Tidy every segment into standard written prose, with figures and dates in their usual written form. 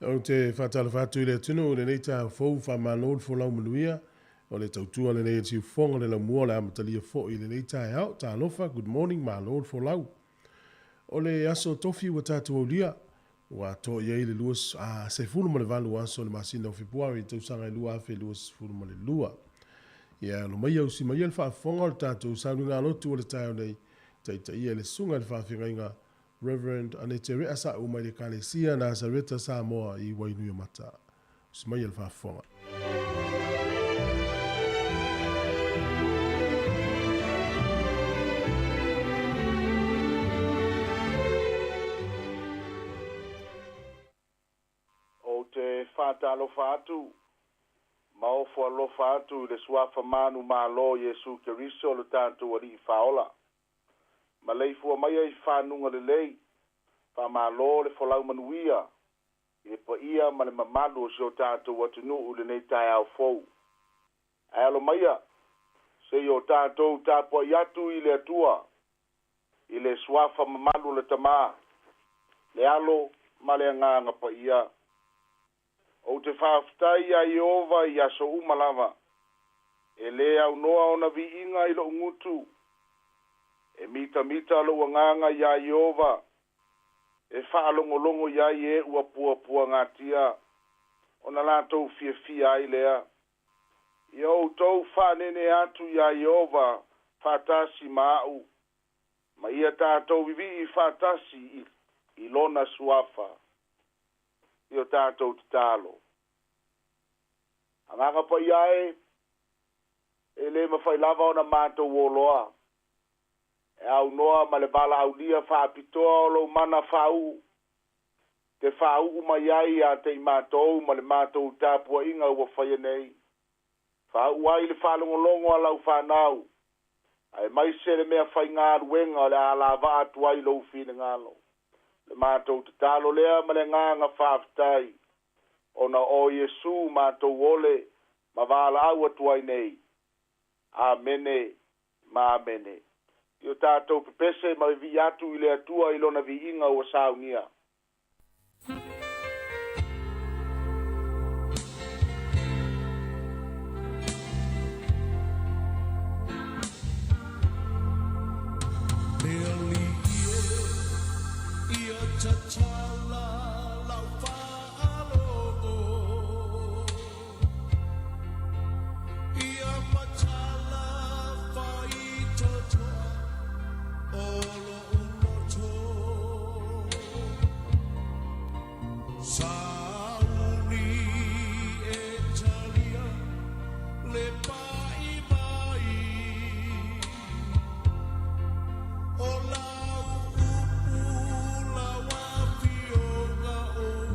Ou te faatalofa atu i le atunuu i lenei taeao fou, faamalo le folau manuia. O le tautua lenei a le siufofoga o le laumua o le amatalia foi i lenei taeao. Talofa, good morning, malo le folau. O le aso tofi ua tatou aulia, ua atoa i ai le 18 aso o le masina o Fepuari i le tausaga e 2022. Ia alo maia usi maia le faafofoga o le tatou sauniga lotu o le taeao nei, taitaia e le Susuga i le Faafeagaiga Rev. Anete Rea Sa'u mai le Ekalesia Nasareta Samoa i Wainuiomata. Usi maia le faafofoga. Ou te faatalofa atu ma ofo alofa atu i le suafa manumalo o Iesu Keriso lo tatou Alii Faaola. Maleifua maia i fanuga lelei, faamalo le folau manuia i le paia ma le mamalu o si o tatou atunuu i lenei taeao fou. Ae alo maia, se i o tatou tapuai atu i le Atua, i le suafa mamalu o le Tama, le Alo ma le Agaga Paia. Ou te faafetai iā Ieova i aso uma lava, e lē aunoa ona viiga i lo'u gutu. E mitamita lou agaga iā Ieova, e faalogologo i ai e ua puapuagatia, ona latou fiafia ai lea. Ia outou faanene atu iā Ieova faatasi ma a'u, ma ia tatou vivii faatasi i lona suafa. I o tatou tatalo. Agaga Paia e, e lē mafai lava ona matou oloa e aunoa ma le valaaulia faapitoa o lou mana faauu te faauu mai ai ia te i matou ma le matou tapuaiga ua faia nei. Faauu ai le faalogologo a lau fanau, aemaise le mea faigaluega o le a alavaa atu ai lou finagalo. Le matou tatalo lea ma le agaga faafetai, ona o Iesu matou ole ma valaau atu ai nei. Amene ma amene. I o tatou pepese ma vivii atu i le Atua i lona viiga ua saunia. Le Alii e, ia tatala lau faalogo, ia matala faitotoa o lo'u loto. Sauni e talia le pa'i mai o lau upu lau afioga ou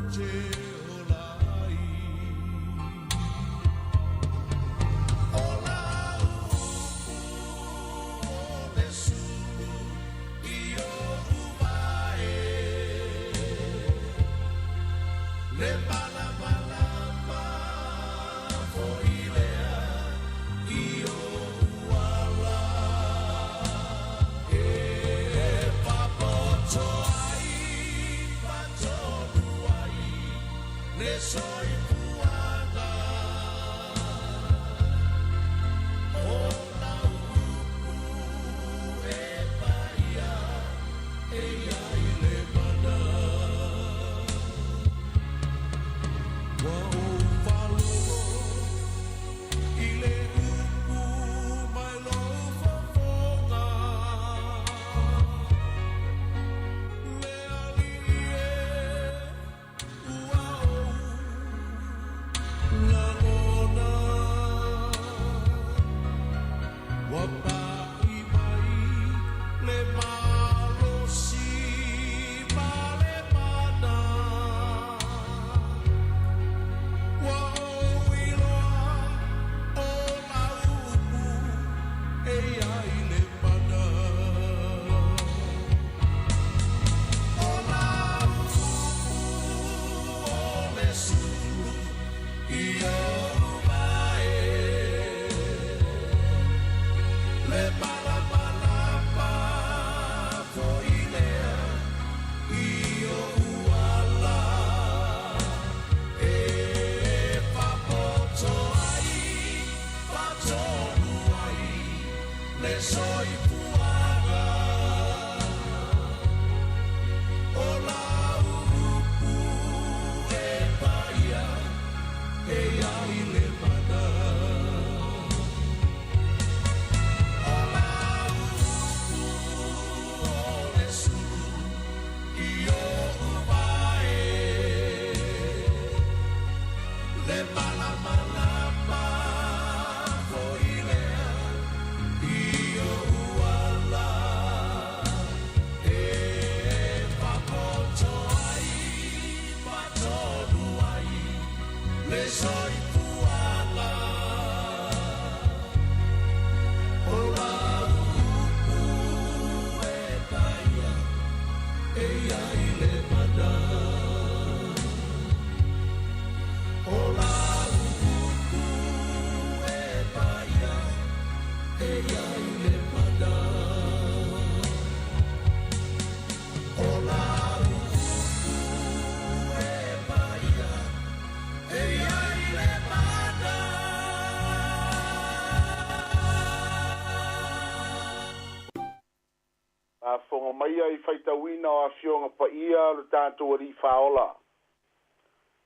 maia i faitauina o afioga paia o le tatou Alii Faaola.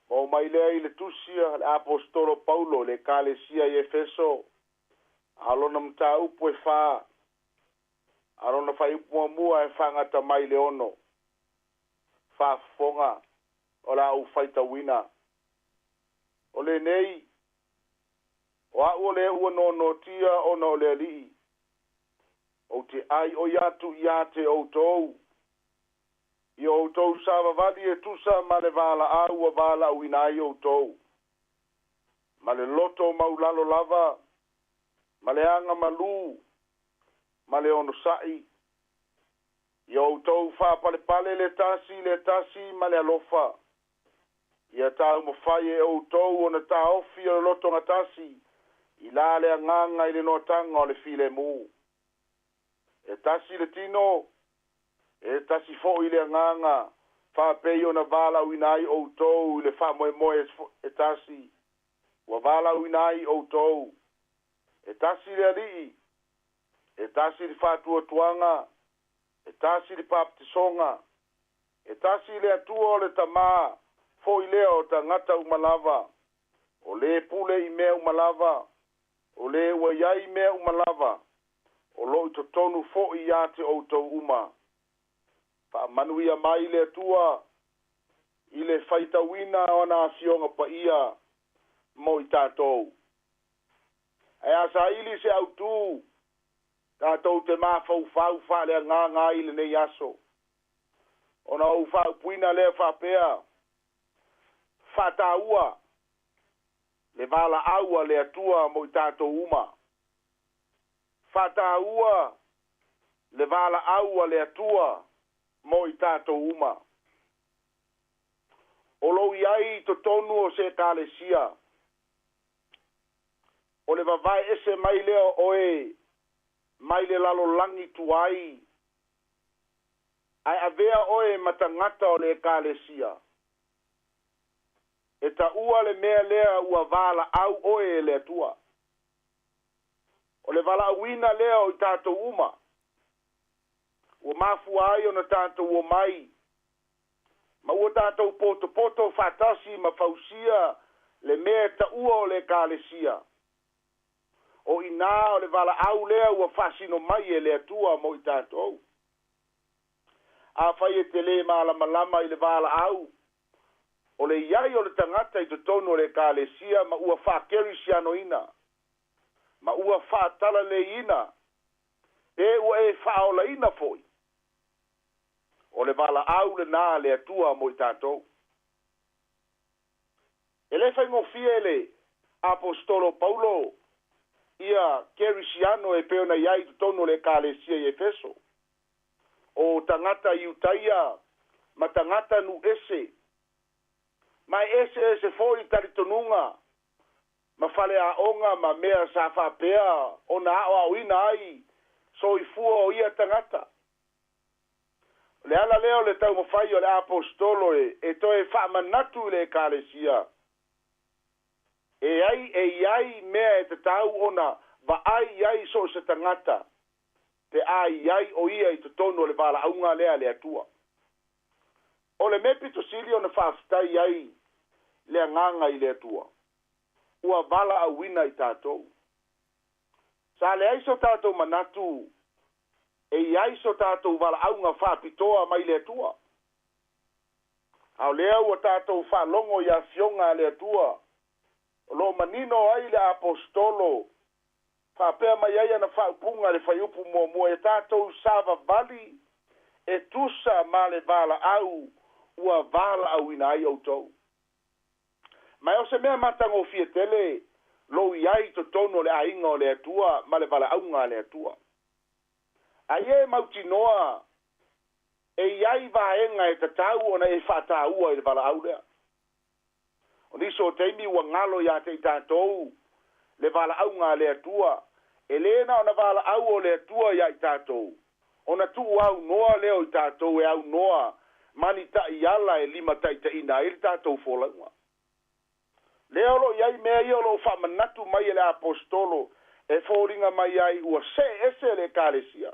Ma oo mai lea i le tusi a le Aposetolo Paulo i le Ekalesia i Efeso, a o lona mataupu e fa, a o lona fuaiupu muamua e faagata mai i le 6. Faafofoga o le a ou faitauina. O lenei, o a'u o le ua noanoatia ona o le Alii, ou te aioi atu ia te outou, ia outou savavali e tusa ma le valaau ua valaauina ai outou, ma le loto maulalo lava, ma le aga malū, ma le onosa'i, ia outou faapalepale le tasi le tasi ma le alofa, ia taumafai e outou ona taofi o le lotogatasi i la le agaga i le noataga o le filemu. E tasi le tino, e tasi fo'i le agaga, faapei ona valaauina ai outou i le faamoemoe e tasi, ua valaauina ai outou. E tasi le Alii, e tasi le faatuatuaga, e tasi le papatisoga, e tasi le Atua o le Tamā, fo'i lea o tagata uma lava, o lē pule i mea uma lava, o lē ua i ai mea uma lava, o loo i totonu fo'i ia te outou uma. Faamanuia mai le Atua i le faitauina o ana afioga paia mo i tatou. Ae a saili se autū tatou te mafaufau faaleagaga ai i lenei aso, ona ou faaupuina lea faapea, faataua le valaau a le Atua mo i tatou uma. Faataua le valaau a le Atua mo i tatou uma. O lou i ai i totonu o se Ekalesia, o le vavae ese mai lea o oe mai le lalolagi tuai, ae avea oe ma tagata o le Ekalesia. E taua le mea lea ua valaau oe e le Atua. O le valaauina lea o i tatou uma, ua mafua ai ona tatou omai, ma ua tatou potopoto faatasi ma fausia le mea e taua o le Ekalesia. O i inā o le valaau lea ua faasino mai e le Atua mo i tatou. Afai e te lē malamalama i le valaau, o le i ai o le tagata i totonu o le Ekalesia ma ua faakerisianoina, ma ua faatalaleiina, pe ua e faaolaina foi, o le valaau lenā a le Atua mo i tatou. E lē faigofie le Aposetolo Paulo ia Kerisiano e pei ona i ai i totonu o le Ekalesia i Efeso. O tagata Iutaia ma tagata nuu ese, ma e eseese foi talitonuga ma faleaoga ma mea sa faapea ona aoaoina ai soifua o ia tagata. O le ala lea o le taumafai o le Aposetolo e toe faamanatu i le Ekalesia, e ai e i ai mea e tatau ona vaai i ai so o se tagata pe a i ai o ia i totonu o le valaauga lea a le Atua. O le mea pito sili ona faafetai ai le agaga i le Atua, ua valaauina i tatou. Sa leai so tatou manatu e i ai so tatou valaauga faapitoa mai le Atua. A o lea ua tatou faalogo i afioga a le Atua, o loo manino ai le Aposetolo faapea mai ai ana faaupuga le fuaiupu muamua, e tatou savavali e tusa ma le valaau ua valaauina ai outou. Ma e o se mea matagofie tele lou i ai i totonu o le aiga o le Atua ma le valaauga a le Atua. A ia e mautinoa e i ai vaega e tatau ona e faataua i le valaau lea. O nisi o taimi ua galo ia te i tatou le valaauga a le Atua, e lē na ona valaau o le Atua iā i tatou, ona tuu aunoa lea o i tatou e aunoa ma ni taiala e limataitaiina ai le tatou folauga. Lea o loo i ai mea ia o loo faamanatu mai e le Aposetolo e foliga mai ai ua see ese le Ekalesia.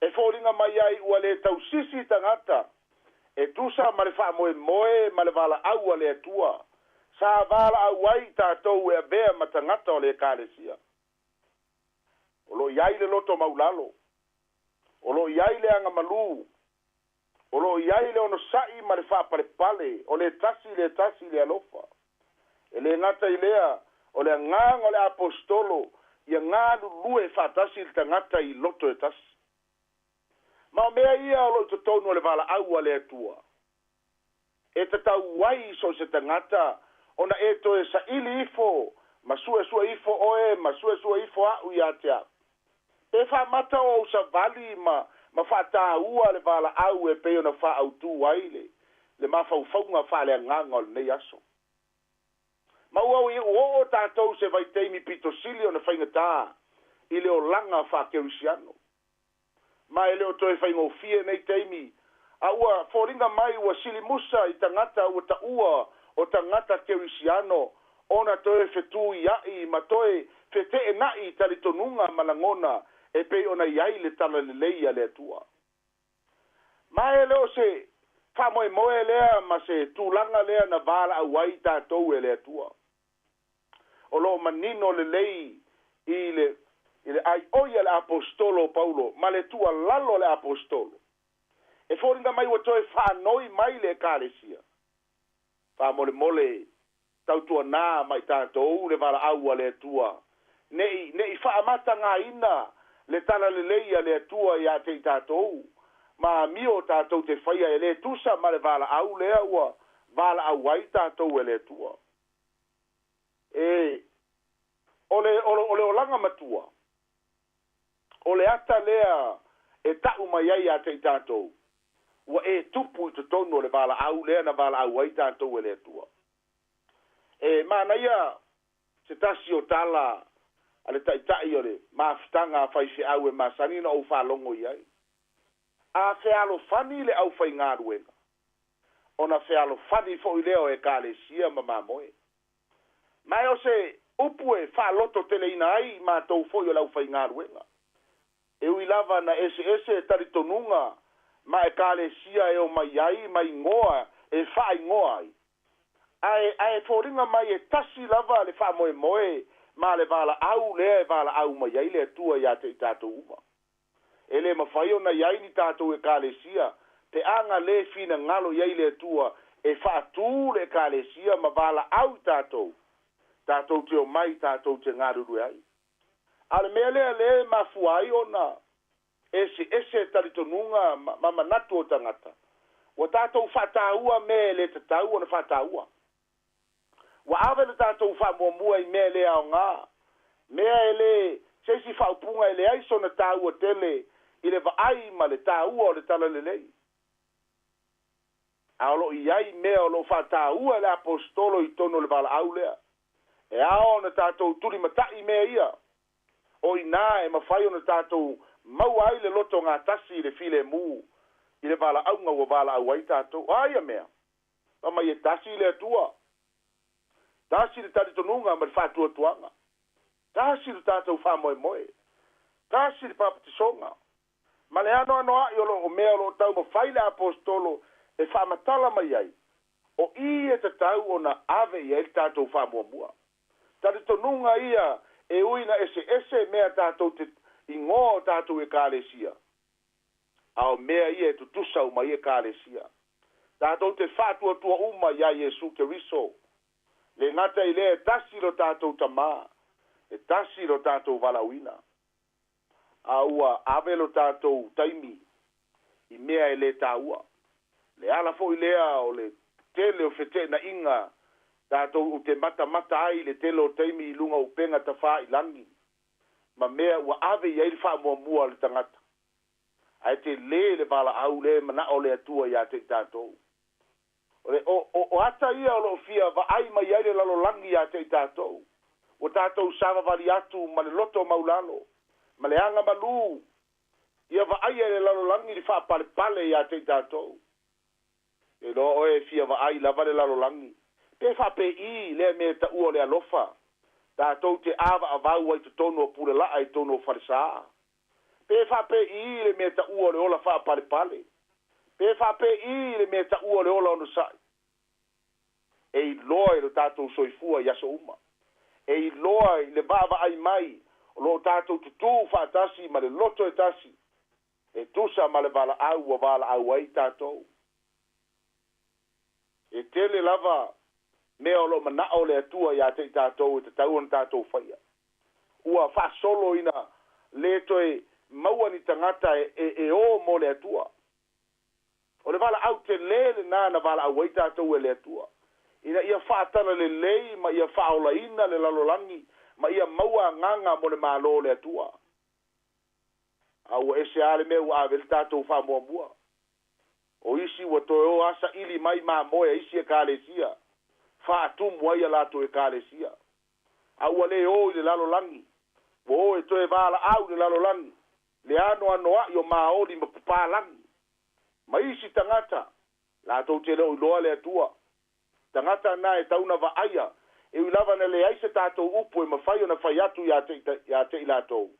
E foliga mai ai ua lē tausisi tagata e tusa ma le faamoemoe ma le valaau a le Atua sa valaau ai tatou e avea ma tagata o le Ekalesia. O loo i ai le loto maulalo, o loo i ai le agamalū, o loo i ai le onosa'i ma le faapalepale o le tasi le tasi le alofa. E lē gata i lea, o le agaga o le aposetolo ia galulue faatasi le tagata i loto e tasi. Ma o mea ia o loo i totonu o le valaau a le Atua e tatau ai so o se tagata ona e toe saili ifo ma suesue ifo oe ma suesue ifo a'u iā te a'u pe faamata o ou savali ma faataua le valaau e pei ona faaautū ai le mafaufauga faaleagaga o lenei aso. Ma ua oo tatou se vaitaimi pitosili ona faigatā i le olaga faakerisiano. Ma e le o toe faigofie nei taimi, a ua foliga mai ua silimusa i tagata ua taua o tagata kerisiano ona toe fetuia'i ma toe feteena'i talitonuga ma lagona e pei ona i ai le talalelei a le Atua. Ma e le o se faamoemoe lea ma se tulaga lea na valaau ai tatou e le Atua. O loo manino lelei i le aioi a le aposetolo o Paulo ma le tuualalo a le aposetolo. E foliga mai ua toe faanoi mai le Ekalesia. Faamolemole tautuanā ma i tatou le valaau a le Atua. Ne'i faamatagaina le talalelei a le Atua iā te i tatou. Ma amio tatou te faia e lē tusa ma le valaau lea ua valaau ai tatou e le Atua. E o le, o le olaga matua, o le ata lea e ta'u mai ai iā te i tatou, ua e tupu i totonu o le valaau lea na valaau ai tatou e le Atua. E manaia se tasi o tala a le ta'ita'i o le mafutaga a faifeau e masani na ou faalogo i ai. A fealofani le aufaigaluega, ona fealofani fo'i lea o Ekalesia ma mamoe. Ma e o se upu e faalototeleina ai matou foi o le aufaigaluega. E ui lava na eseese talitonuga ma Ekalesia e omai ai ma igoa e faaigoa ai. Ae foliga mai e tasi lava le faamoemoe ma le valaau lea e valaau mai ai le Atua iā te i tatou uma. E lē mafai ona i ai ni tatou Ekalesia pe aga lē finagalo i ai le Atua e faatū le Ekalesia ma valaau i tatou, tatou te omai tatou te galulue ai. A o le mea lea lē mafua ai ona eseese talitonuga ma manatu o tagata. Ua tatou faataua mea e lē tatau ona faataua. Ua ave le tatou faamuamua i mea e lē aogā. Mea e lē se isi faaupuga e leai sona tāua tele i le vaai ma le tāua o le talalelei. A o loo i ai mea o loo faataua e le aposetolo i totonu o le valaau lea. E ao ona tatou tulimata'i mea ia. O inā e mafai ona tatou maua ai le loto gatasi i le filemu i le valaauga ua valaau ai tatou. O a ia mea? Fai mai e tasi le Atua. Tasi le talitonuga ma le faatuatuaga. Tasi le tatou faamoemoe. Tasi le papatisoga. Ma le anoanoa'i o loo mea o loo taumafai le aposetolo e faamatala mai ai. O i e tatau ona ave i ai le tatou faamuamua. Talitonuga ia e ui na eseese mea tatou te igoa o tatou Ekalesia. A o mea ia e tutusa uma i Ekalesia. Tatou te faatuatua uma iā Iesu Keriso. Le gata i lea e tasi lo tatou Tamā, e tasi lo tatou valaauina. A ua ave lo tatou taimi i mea e lē tāua. Le ala foi lea o le tele o feteenaiga tatou te matamata ai le tele o taimi i luga o upega tafāilagi ma mea ua ave i ai le faamuamua a le tagata. Ae telē le valaau lea e manao le Atua iā te i tatou. O le o ata ia o loo fia vaai mai ai le lalolagi iā te i tatou. Ua tatou savavali atu ma le loto maulalo ma le agamalū ia vaaia e le lalolagi le faapalepale iā te i tatou. E iloa oe e fia vaai lava le lalolagi. Pe faapei lea mea e taua o le alofa. Tatou te avaavau ai totonu o pulelaa i totonu o falesā. Pe faapeii le mea taua o le ola faapalepale. Pe faapeii le mea taua o le ola onosa'i. E iloa i lo tatou soifua i aso uma. E iloa i le vaavaai mai o loo tatou tutū faatasi ma le loto e tasi e tusa ma le valaau ua valaau ai tatou. E tele lava mea o loo manao le Atua iā te i tatou e tatau ona tatou faia. Ua faasolo ina lē toe maua ni tagata e ō mo le Atua. O le valaau telē lenā na valaau ai tatou e le Atua ina ia faatalalelei ma ia faaolaina le lalolagi ma ia maua agaga mo le Mālō o le Atua. A ua ese lava le mea ua ave i ai le tatou faamuamua. O isi ua toe o lava saili mai mamoe a isi Ekalesia, faatumu ai a latou Ekalesia. A ua le o i le lalolagi, ua o e toe valaau le lalolagi, le anoanoai o maoli ma papalagi, ma isi tagata, latou te le o iloa le Atua. Tagata na e tau na vaaia, e ui lava na leai se tatou upu e mafai ona fai atu ia te, ia te i latou.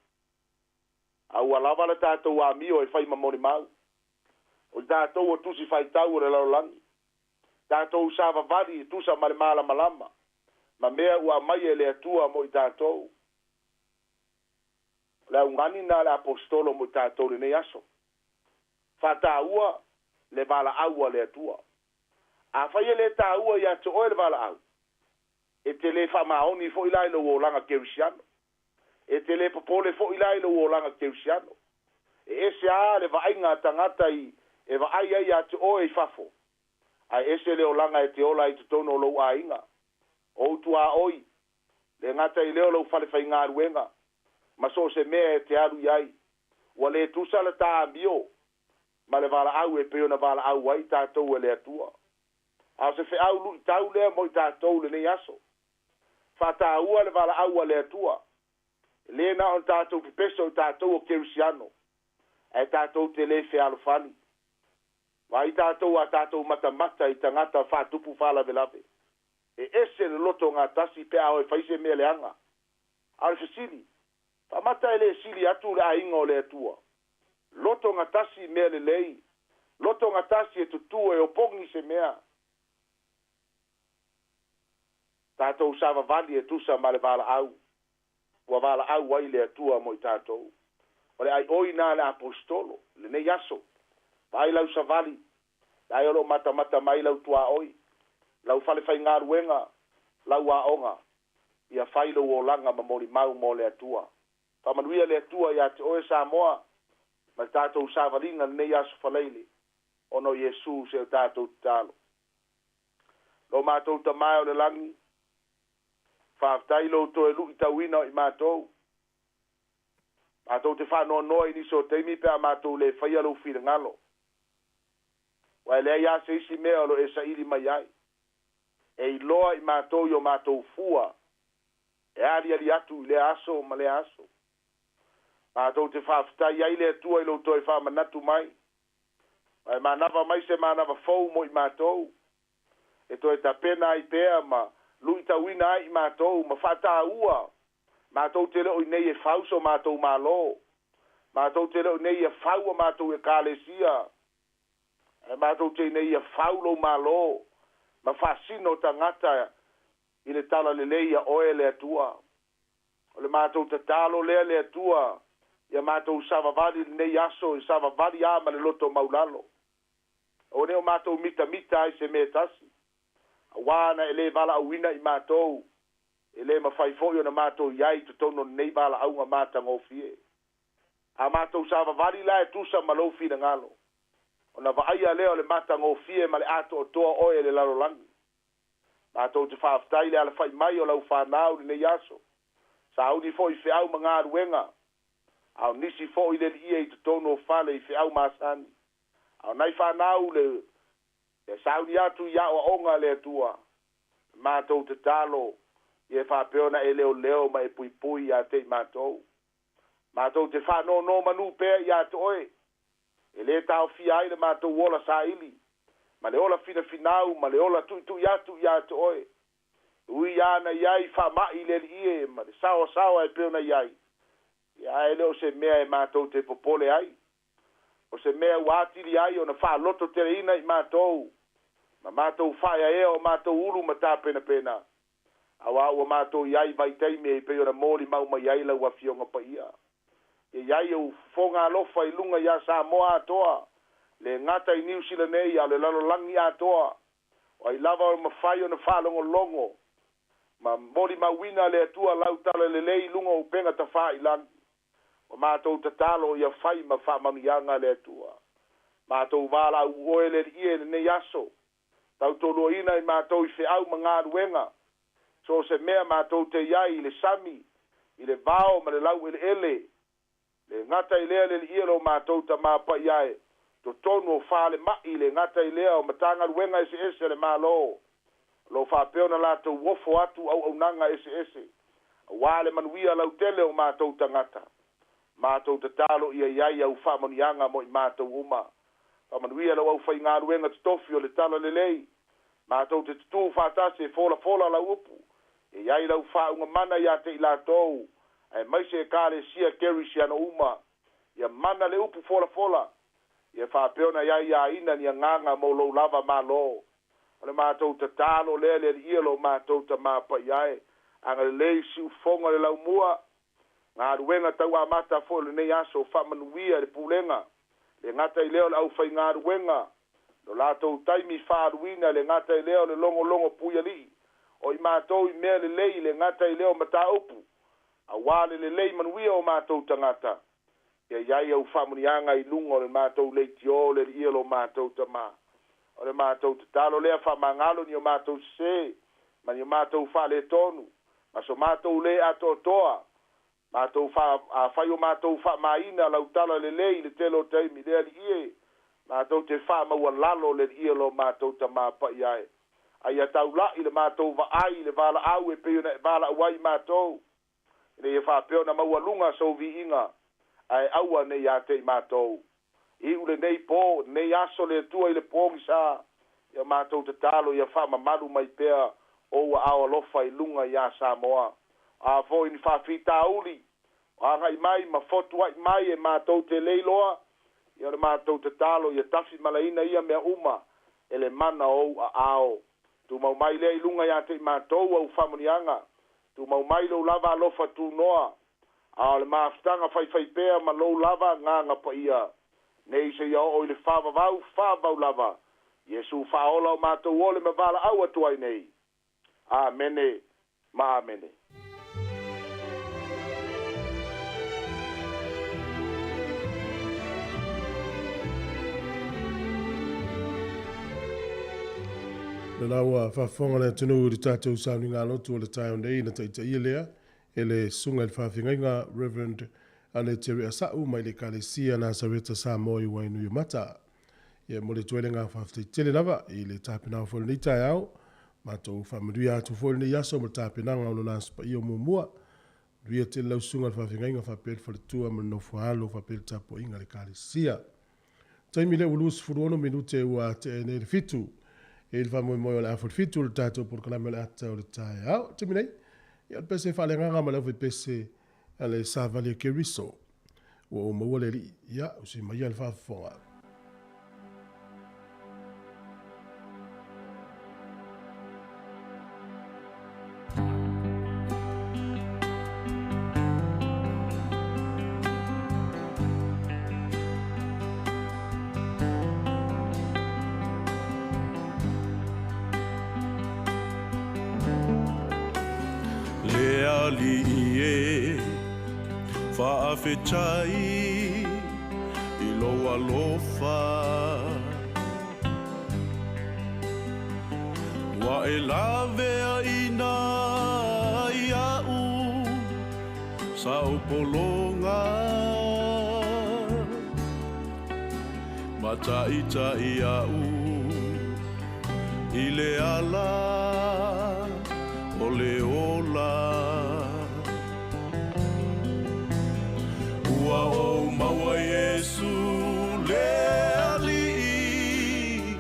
A ua lava le tatou amio e fai ma molimau. O i tatou o tusi faitau o le lalolagi. Tatou savavali e tusa ma le malamalama ma mea ua aumai e le Atua mo i tatou. O le augani lena a le Aposetolo mo i tatou i lenei aso. Faataua le valaau a le Atua. Afai e le taua ia te oe le valaau, e te le faamaoni foi la i lou olaga kerisiano. E te le popole foi la i lou olaga kerisiano. E ese lava le vaaiga a tagata i e vaai ai ia te oe i fafo, ae ese le olaga e te ola ai i totonu o lou aiga, ou tuaoi, le gata i lea o lou falefaigaluega, ma so o se mea e te alu i ai. Ua le tusa le ta amio ma le valaau e pei ona valaau ai tatou e le Atua. A o se feau luitau lea mo i tatou i lenei aso. Faataua le valaau a le Atua. E le na ona tatou pepeso o i tatou o kerisiano, ae tatou te le fealofani. Vaai tatou a tatou matamata i tagata faatupu faalavelave. E ese le loto gatasi pe a o e fai se mea leaga. A o le fesili, faamata e le sili atu le aiga o le Atua? Loto gatasi i mea lelei, loto gatasi e tutū e opogi se mea. Tatou savavali e tusa ma le valaau ua valaau ai le Atua mo i tatou. O le aioi na a le Aposetolo i lenei aso. Vaai lau savali, ai o loo matamata mai lau tuaoi, lau falefaigaluega, lau aoga, ia fai lou olaga ma molimau mo le Atua. Faamanuia le Atua ia te oe Samoa ma le tatou savaliga i lenei aso Faraile, ona o Iesu se o tatou tatalo. Lo matou Tama e o le lagi, faafetai i lou toe luitauina o i matou. Matou te faanoanoa i nisi o taimi pe a matou le faia lou finagalo. Aua e leai lava se isi mea o lo o e saili mai ai. E iloa i matou i o matou fua e aliali atu i lea aso ma lea aso. Matou te faafetai ai le Atua i lou toe faamanatu mai. Ma e manava mai se manava fou mo i matou, e toe tapena ai pea ma luitauina ai i matou ma faataua. Matou te le o i nei e fau so matou Malo. Matou te le o i nei ia fau a matou Ekalesia. Ae matou te i nei ia fau lou Malo ma faasino tagata i le talalelei ia oe le Atua. O le matou tatalo lea le Atua ia matou savavali i lenei aso i savavali a ma le loto maulalo. Aua ne o matou mitamita ai se mea e tasi, auā na e le valaauina i matou, e le mafai foi ona matou i ai i totonu o lenei valaauga matagofie. A matou savavali la e tusa ma lou finagalo, ona vaaia lea o le matagofie ma le atoatoa oe e le lalolagi. Matou te faafetai i le alafai mai o lau fanau i lenei aso. Sauni foi i feau ma galuega, a o nisi foi le liia i totonu o fale i feau masani. A o nai fanau le e sauni atu i aoaoga a le Atua, matou tatalo ia faapea ona e leoleo ma e puipui ia te i matou. Matou te faanonomanu pea ia te oe, e lē taofia ai le matou ola saili ma le ola finafinau ma le ola tuitui atu ia te oe. E ui lava na i ai faamai i le alii e ma le saoasaoa e pei ona i ai. Ia ae le o se mea e matou te popole ai. O se mea ua atili ai ona faalototeleina i matou, ma matou faaeaea o matou ulu ma tapenapena, auā ua matou i ai i vaitaimi e pei ona molimau mai ai lau Afioga Paia. Ia i ai ou fofoga alofa i luga iā Samoa atoa, le gata i Niu Sila nei a o le lalolagi atoa, o ai lava o mafai ona faalogologo ma molimauina le Atua lau talalelei i luga o upega tafāilagi. Ua matou tatalo ia fai ma faamanuiaga le Atua. Matou valaau oe le Alii e i lenei aso. Tautoaluaina i matou i feau ma galuega, so o se mea matou te i ai i le sami, i le vao ma le laueleele. Le gata i lea le Alii e lo matou Tamā Paia e, totonu o falemai, le gata i lea o Matagaluega eseese a le Malo, o lo o faapea ona latou ofo atu auaunaga eseese, auā le manuia lautele o matou tagata. Matou tatalo ia i ai au faamanuiaga mo i matou uma. Faamanuia lau aufaigaluega totofi o le Talalelei. Matou te tutū faatasi e folafola lau upu. Ia i ai lau faauuga mana ia te i latou, aemaise Ekalesia Kerisiano uma. Ia mana le upu folafola. Ia faapea ona i ai aiaina ni agaga mo lou lava Malo. O le matou tatalo lea le Alii e lo matou Tamā Paia e, agalelei siufofoga le laumua, galuega tau amata foi o lenei aso, faamanuia i le pulega, le gata i lea o le aufaigaluega, lo latou taimi faaaluina, le gata i lea o le logologo puialii o i matou i mea lelei, le gata i lea o mataupu, auā le lelei manuia o matou tagata. Ia i ai au faamanuiaga i luga o le matou leitio, le Alii e lo matou Tamā. O le matou tatalo lea, faamagalo ni o matou sesē, ma ni o matou faaletonu, ma so matou lē atoatoa, matou fa, afai o matou faamāina lau tala lelei i le tele o taimi, le Alii e, matou te faamaualalo le Alii e lo matou Tamā Paia e. A ia taula'i le matou vaai i le valaau e pei ona e valaau ai i matou, ina ia faapea ona maualuga sou viiga, ae aua ne i ia te i matou. Iu lenei po, lenei aso le Atua i le pogisa, ia matou tatalo ia faamamalu mai pea ou aao alofa i luga iā Samoa. O a foi ni faafitauli o agai mai ma fotua'i mai e matou te le iloa, ia o le matou tatalo ia tafimalaina ia mea uma e le mana o ou aao. Tumau mai lea i luga ia te i matou au faamanuiaga, tumau mai lou lava alofa tunoa, a o le mafutaga faifaipea ma lou lava agaga paia, nei seia oo i le faavavau, faavavau lava, Iesu Faaola o matou ole ma valaau atu ai nei. Amene ma amene. Lena ua faafofoga le atunuu i le tatou sauniga lotu o le taeao nei na taitaia lea e le Susuga i le Faafeagaiga Rev. Ane Terry Asa'u mai le Ekalesia Nasareta Samoa i Wainuiomata. Ia e momoli atu ai le agaga faafetai tele lava i le tapenaga foi o lenei taeao. Matou faamanuia atu foi lenei aso ma le tapenaga o lona Aso Paia o muamua. Manuia tele lau Susuga i le Faafeagaiga faapea le faletua ma le nofo-a-alo faapea le tapuaiga a le Ekalesia. Taimi lea ua 26 minute ua tea ai nei le fitu. E i ai le faamoemoe o le a fo le fitu o le tatou polokalame o le ata o le taeao. I le taimi nei, ia o le pese faaleagaga ma le aufaipese a le Savali a Keriso. Ua ou maua le Alii, ia, usi maia le faafofoga. Le Alii e faafetai i lou alofa. Ua e laveaiina iaʻu saopologa Ma taitai iaʻu i le ala o le ola. Ua ou maua Iesu le Alii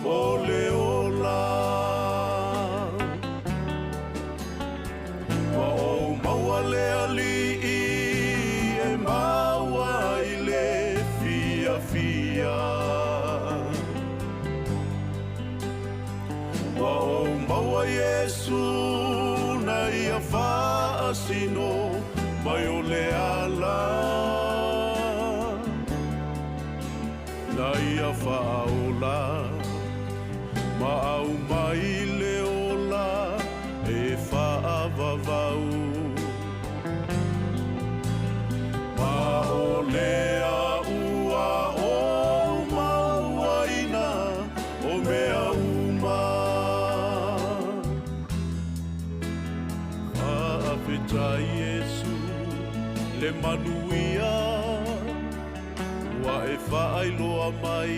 o le ola. Ua ou maua le Alii e Iesu na ia faasino mai o le ala. Na ia faaola ma au mai le ola e faavavau. Ma o lea ua ou mauaina o mea uma. Faafetai Iesu le manuia ua e faailoa mai.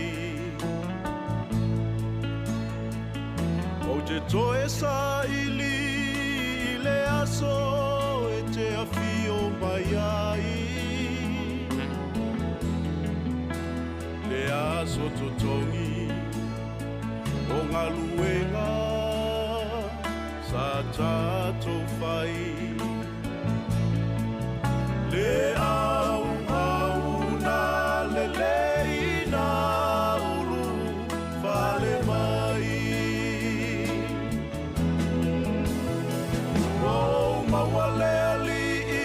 Ou te toe saili i le aso e te afio mai ai. Le aso totogi o galuega sa tatou fai. Le auauna lelei na ulu fale mai. Ua ou maua le alii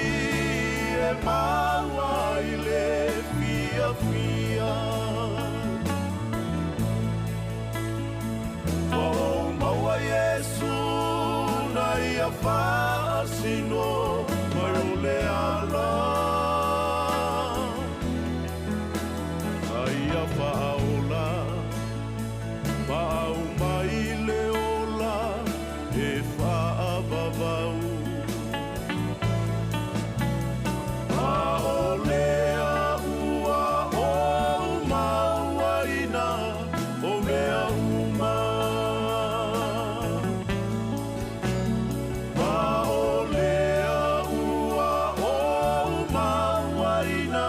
e maua i le fiafia. Ua ou maua Iesu na ia faasino mai o le ala. Na ia faaola ma au mai le ola e faavavau. Ma o lea ua ou mauaina o mea uma. Ma o lea ua ou mauaina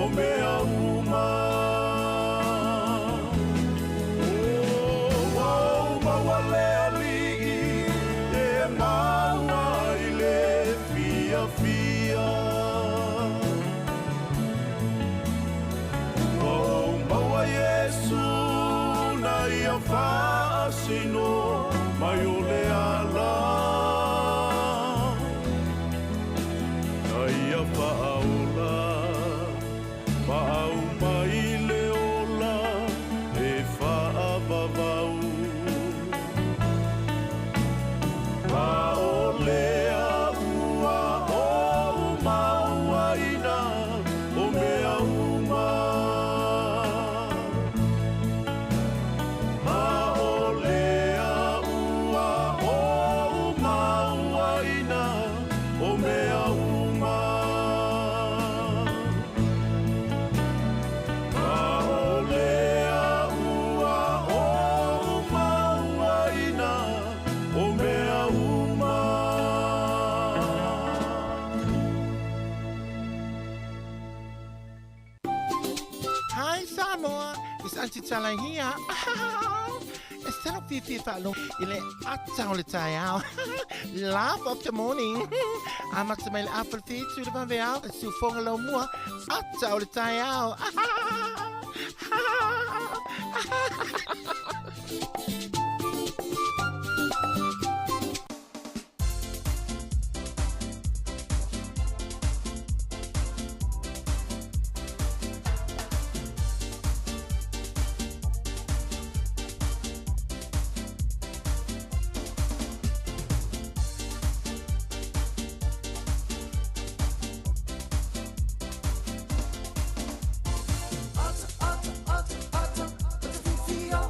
o mea uma. Ua ou maua le alii e maua i le fiafia. Ua ou maua Iesu na ia faasino mai o le ala. Na ia faaola ma au mai le ola e faavavau. Ma o lea ua ou mauaina o mea uma. Ma o lea ua ou mauaina o mea uma. Ma o lea ua ou mauaina o mea uma. Hi Samoa, it's Auntie Tala here. E salo fiafia faalogo i le ata o le taeao. Laugh of the morning. Amata mai le afa le 7 i le vaveao, e siufoga lau mua, ata o le taeao. Ata, ata, ata, ata, ata fiafia.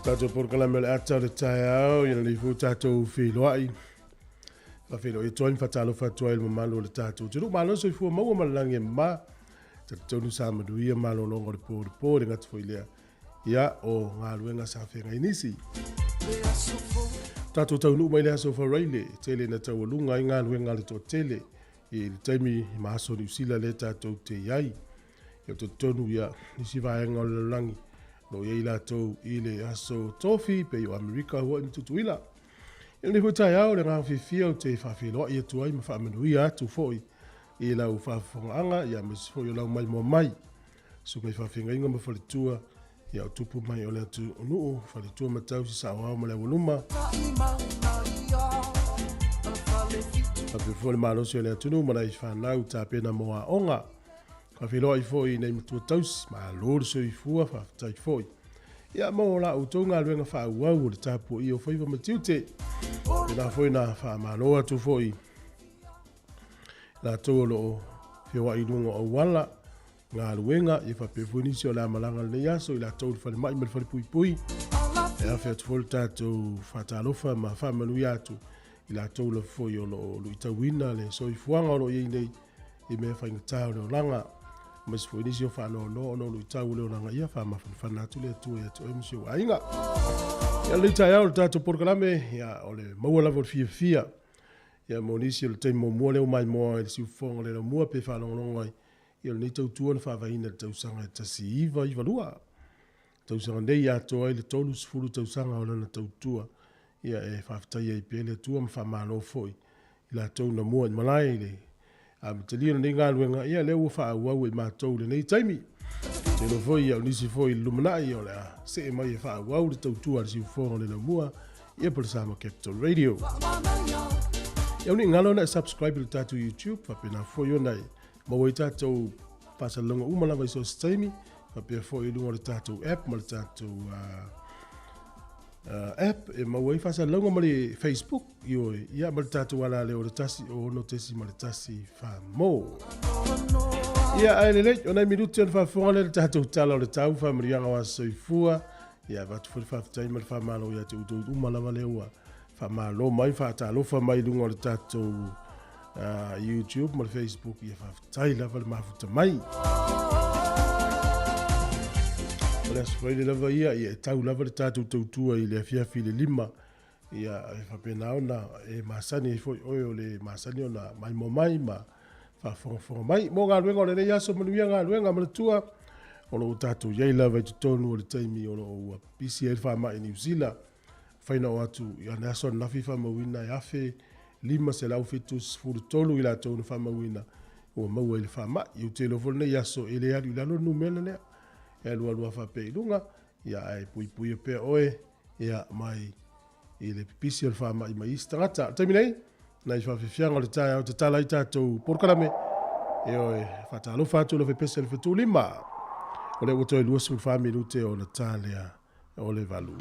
Tatou polokalame o le ata o le taeao, ia lenei foi tatou feiloai. Faafeiloai atu ai ma faatalofa atu ai i le mamalu o le tatou atunuu. Malo le soifua maua ma le lagi e mama. Talitonu sa manuia malologa o le po i le po, e le gata foi i lea, ia, o galuega sa feagai nisi. Tatou taunuu mai le aso Faraile, tele ina taualuga ai galuega a le toatele i le taimi ma aso Niu Sila lea tatou te i ai. Ia, ou te talitonu ia, nisi vaega o le lalolagi o lo o i ai latou i le aso Tofi, pei o Amerika, Hawaii ma Tutuila. I lenei foi taeao, o le agaga fiafia ou te faafeiloai atu ai ma faamanuia atu foi i lau faafofogaaga, ia aemaise foi o lau maimoa mai. Susuga i faafeagaiga ma faletua, ia o tupu mai o le atunuu, faletua ma tausi saoao ma le aualuma. Faapea foi le malosi o le atunuu ma nai fanau tapena mo aoga. Faafeiloai foi i nei matua tausi, malo le soifua, faafetai foi. Ia mo la outou galuega faaauau o le tapuaia o faiva ma tiute. Pēlā foi na faamalo atu foi latou o lo o feoai i luga o auala, galuega, ia faapea foi nisi o le a malaga lenei aso i latou i le falemai ma le falepuipui. E afe atu foi le tatou faatalofa ma faamanuia atu i latou lava foi o lo o luitauina le soifuaga o lo o i ai nei i mea faigata o le olaga. Aemaise foi nisi o faanoanoa ona o luitau o le olaga, ia faamafanafana atu le Atua ia te oe ma si ou aiga. Ia lenei taeao o le tatou polokalame, ia o le maua lava o le fiafia. Ia mo nisi o le taimi muamua lea ua maimoa i le siufofoga o le laumua pe faalogologo ai, ia o lenei tautua na faavaeina i le tausaga e 1992. Tausaga nei atoa ai le 30 tausaga o lana tautua, ia e faafetai ai pea le Atua ma faamalo foi i latou na mua i malae i le amatalia o lenei galuega, ia lea ua faaauau e matou i lenei taimi. Ou te iloa foi ia o nisi foi i le lumanai o le a see mai e faaauau le tautua a le siufofoga o le laumua, ia po o le Samoa Capital Radio. Ia ne i galo ona e subscribe i le tatou YouTube, faapena foi ona e maua ai tatou faasalalauga uma lava i so o se taimi, faapea foi i luga o le tatou app ma le tatou app e maua ai faasalalauga ma le Facebook, ioe, ia ma le tatou alaleo o le 1 6.1 Famo. Ia, ae lelei, o nai minuti ona faafofoga lea i le tatou tala o le tau, faamanuiaga o aso soifua. Ia, avatu foi le faafetai ma le faamalo ia te outou uma lava lea ua faamalo mai, faatalofa mai i luga o le tatou YouTube ma le Facebook. Ia faafetai lava le mafuta mai. O le Aso Faraile lava ia, ia e tau lava le tatou tautua i le afiafi i le 5. Ia, e faapena ona e masani ai foi oe o le masani ona maimoa mai ma faafogafoga mai. Mo galuega o lenei aso, manuia galuega, manatua o lo o tatou i ai lava i totonu o le taimi o lo o ua pisi ai le faamai i Niu Sila. Mafai ona oo atu i ana aso ananafi faamauina e 1573 i latou na faamauina ua maua i le faamai. Ou te iloa foi lenei aso e le alu i lalo le numera lea, e alualu lava faapea i luga, ia ae puipuia pea oe ia mai i le pipisi o le faamai mai isi tagata. O le taimi nei, nai faafiafiaga o le taeao tatala ai tatou polokalame, ioe, faatalofa atu le fepese o le fetulima. O lea ua toe 24 minute ona ta lea o le 8.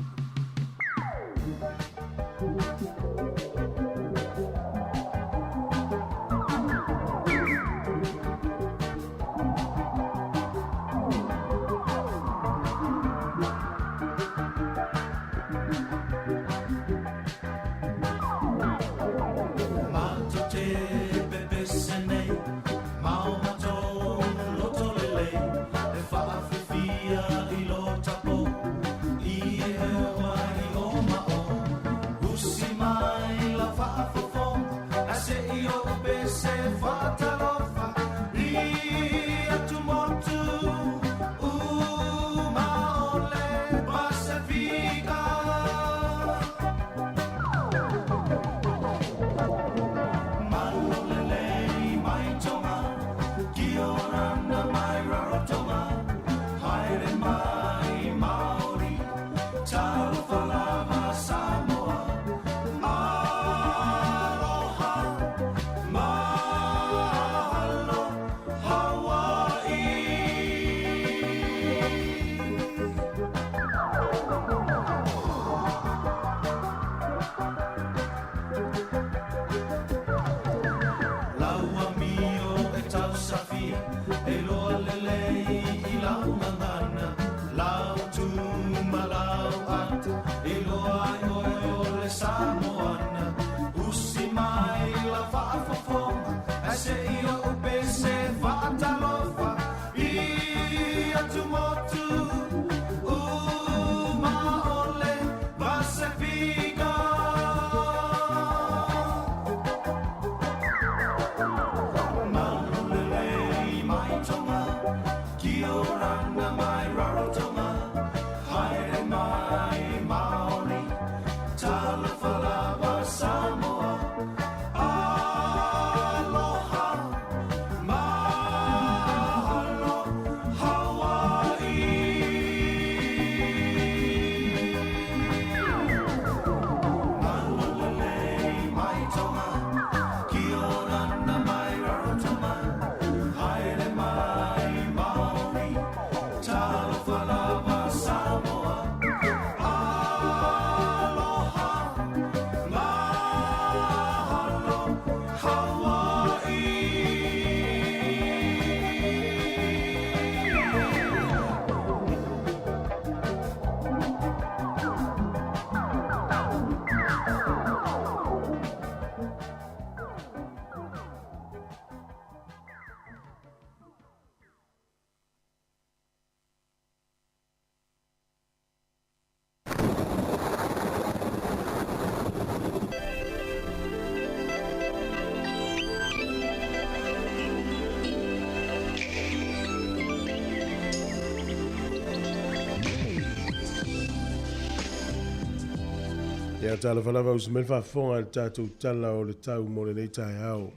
Ia, talofa lava uso mai le faafofoga i le tatou tala o le tau mo lenei taeao.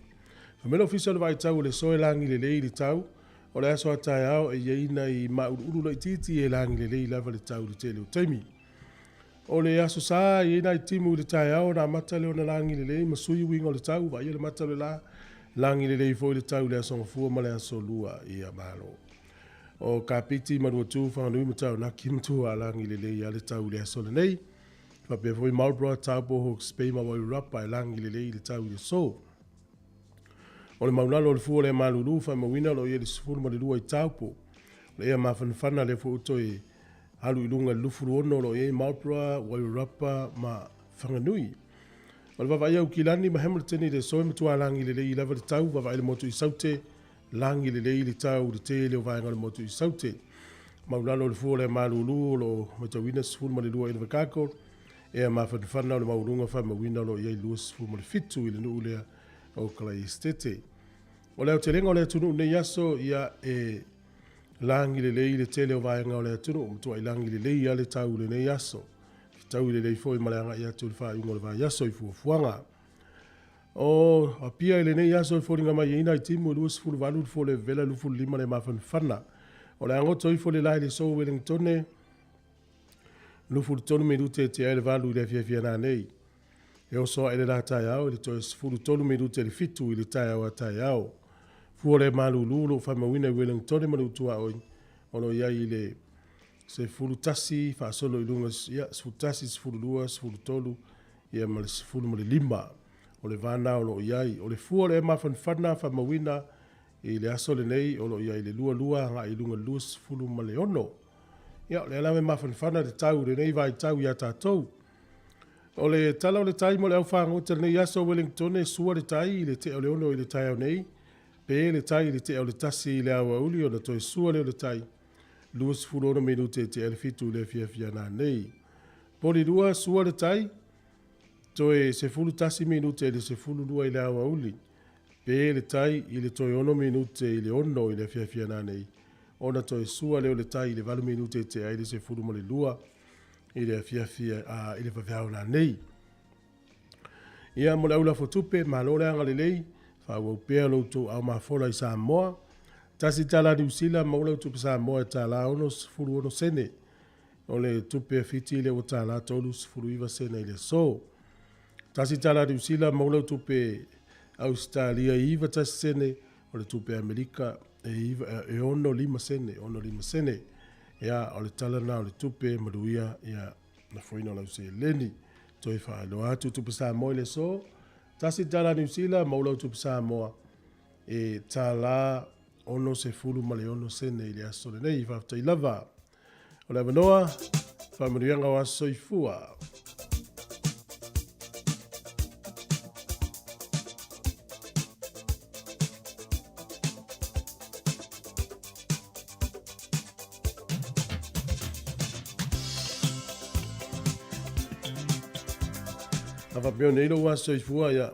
Fai mai le Ofisa o le Vaitau o le Soe lagi lelei le tau, o le aso a taeao e i ai nai mauluulu laitiiti e lagi lelei lava le tau i le tele o taimi. O le Aso Sa, e i ai nai timu i le taeao ona amata lea ona lagi lelei ma sui uiga o le tau, vaaia le mata o le la, lagi lelei foi le tau i le Aso Gafua ma le Aso Lua. Ia malo. O Kapiti, Manuatu, Whanganui ma Taranaki, matua lagi lelei lava le tau i le aso lenei. Faapea foi Marlborough, Taupo, Hawke's Bay ma Wairarapa e lagi lelei le tau i le aso. O le maulalo o le fua o le malulu faamauina o lo o i ai le 12 i Taupo. O le ea mafanafana lea foi ua toe alu i luga i le 26 o lo o i ai Marlborough, Wairarapa ma Whanganui. O le vaavaai a Aukilani ma Hamilton i le aso e matua lagi lelei lava le tau, vaavaai le motu i Saute, lagi lelei le tau i le tele o vaega o le motu i Saute. Maulalo o le fua o le malulu o lo o matauina 12 i Invercargill, ea mafanafana o le maualuga faamauina o lo o i ai 27 i le nuu lea o Kalaesetete. O le aotelega o le atunuu nei aso, ia e lagi lelei le tele o vaega o le atunuu, matuai lagi lelei lava le tau i lenei aso. Fetaui lelei foi ma le agai atu i le faaiuga o le vaiaso i fuafuaga. O Apia i lenei aso e foliga mai e i ai nai timu e 28 le fua o le vevela 25 le mafanafana. O le a goto ifo le la i le aso Ueligitone 23 minute e tea ai le 8 i le afiafi a nanei. E oso ae le la taeao i le toe 13 minute i le 7 i le taeao a taeao. Fua o le malulu o lo o faamauina i Ueligitone ma le Utuaoi o lo o i ai i le 11 faasolo i luga, ia, 11, 12, 13, ia ma le 15. O le va lena o lo o i ai. O le fua o le mafanafana faamauina i le aso lenei o lo o i ai i le 22 agai i luga i le 26. Ia, o lea lava e mafanafana le tau i lenei vaitau ia tatou. O le tala o le tai mo le au fagota i lenei aso Wellingtone, sua le tai i le tea o le 6 i le taeao nei, pe le tai i le tea o le 1 i le aoauli ona toe sua lea o le tai 26 minute e tea le 7 i le afiafi a nanei. Poli 2, sua le tai, toe 11 minute i le 12 i le aoauli, pe le tai i le toe 6 minute i le 6 i le afiafi a nanei, ona toe sua lea o le tai i le 8 minute e tea ai le 12 i le afiafi a i le vaveao nanei. Ia, mo le au lafo tupe, malo le agalelei, faaauau pea lo outou aao mafola i Samoa. Tasi tala Niu Sila, maua lau tupe Samoa e tala 66 sene. O le tupe a Fiti lea ua tala 39 sene i le aso. Tasi tala Niu Sila, maua lau tupe Ausetalia i 91 sene, o le tupe Amerika e 65 sene, 65 sene. Ia, o le tala lena o le tupe manuia, ia, na foina o lau seleni. Toe faailoa atu tupe Samoa i le aso. Tasi tala Niu Sila, maua lau tupe Samoa e tala 66 sene i le aso lenei. Faafetai lava. O le avanoa, faamanuiaga o aso soifua. A faapea nei lou aso soifua, ia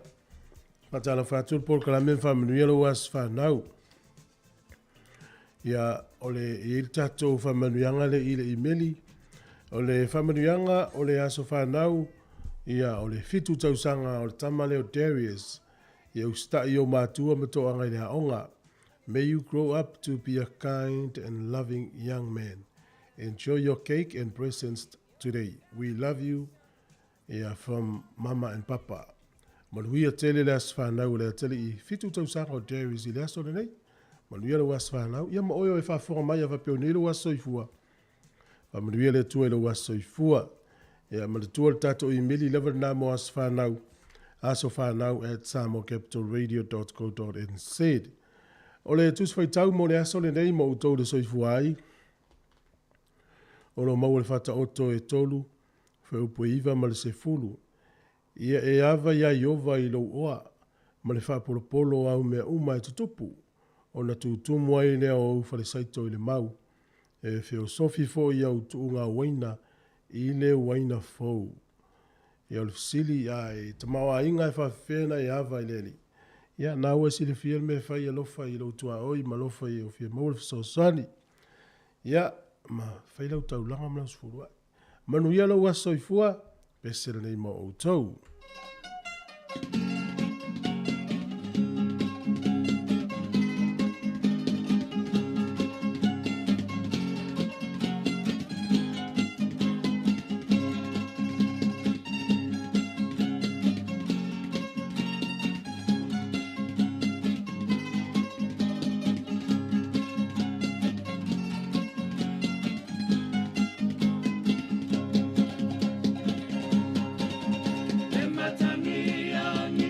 faatalofa atu le polokalame ma faamanuia lou aso fanau. Ia, o le, e i ai le tatou faamanuiaga lea i le imeli. O le faamanuiaga o le aso fanau, ia, o le 7 tausaga o le tama lea o Darius. Ia usitai i ou matua ma toaga i le aoga. May you grow up to be a kind and loving young man. Enjoy your cake and presents today. We love you ia, from Mama and Papa. Manuia tele le aso fanau o le atalii 7 tausaga o Darius i le aso lenei. Manuia lou aso fanau. Ia ma oe o e faafofoga mai a faapea nei lou aso soifua. Faamanuia le Atua i lou aso soifua. Ia manatua le tatou imeli lava lena mo aso fanau, asofanau at samoacapitalradio.co.nz. O le tusi faitau mo le aso lenei ma outou le soifua ai, o lo o maua le Faataoto e 3, fuaiupu e 9 ma le 10. Ia e ava iā Ieova i lou oa, ma le faapolopolo o au mea uma e tutupu, ona tutumu ai lea o ou falesaito i le mau, e feosofi foi au tuuga uaina i le uaina fou. Ia o le fesili, a e tamaoaiga e faafefea ona e ava i le Alii? Ia, na ua e silafia le mea e fai, alofa i lou tuaoi ma alofa i e fia maua le fesoasoani. Ia, ma fai lau taulaga ma lau sefuluai. Manuia lou aso soifua. Pese lenei mo outou. Le matagi.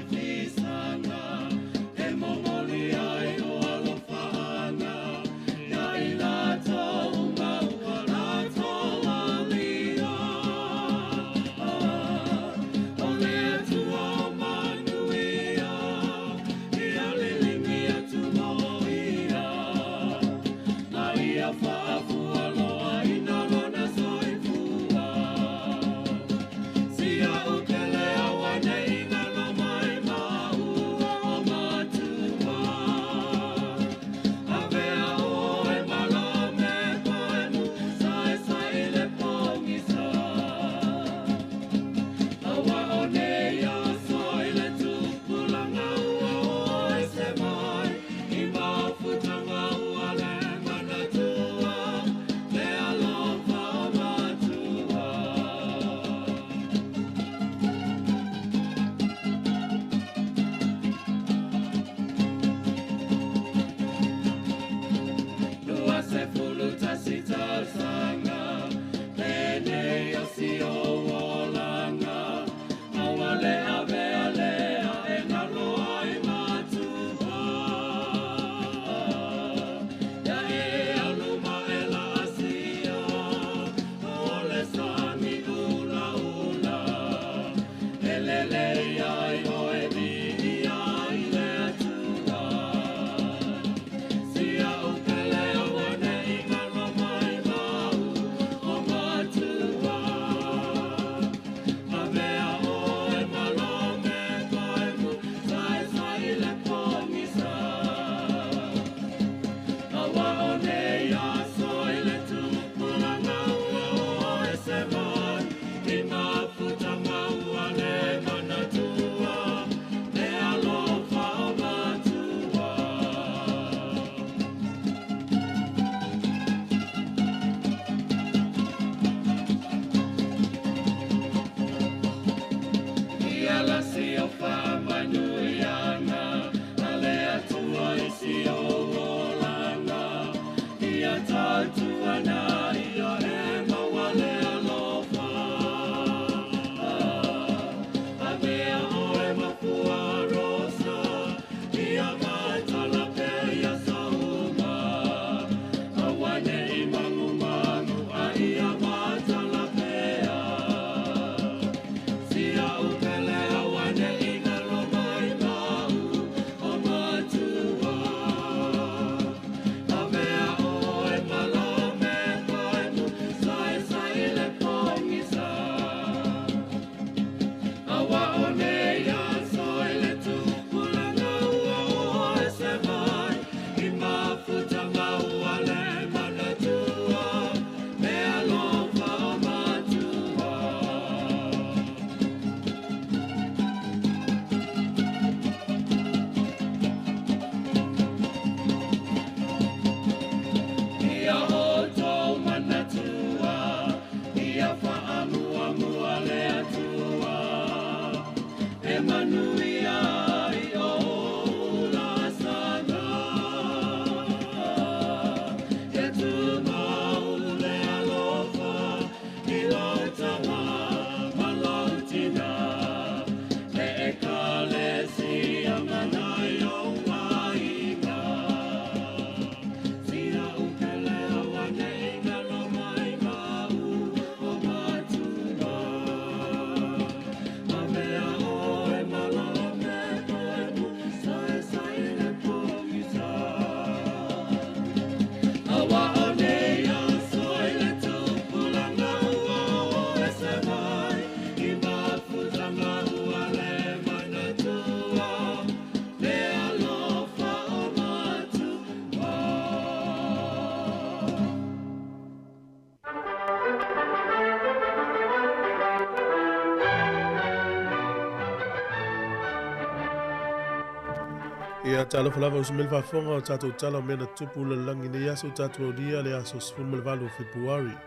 Ia talofa lava uso mai le faafofoga o tatou tala o mea na tutupu i le lalolagi i lenei aso ua tatou aulia le aso 18 o Fepuari.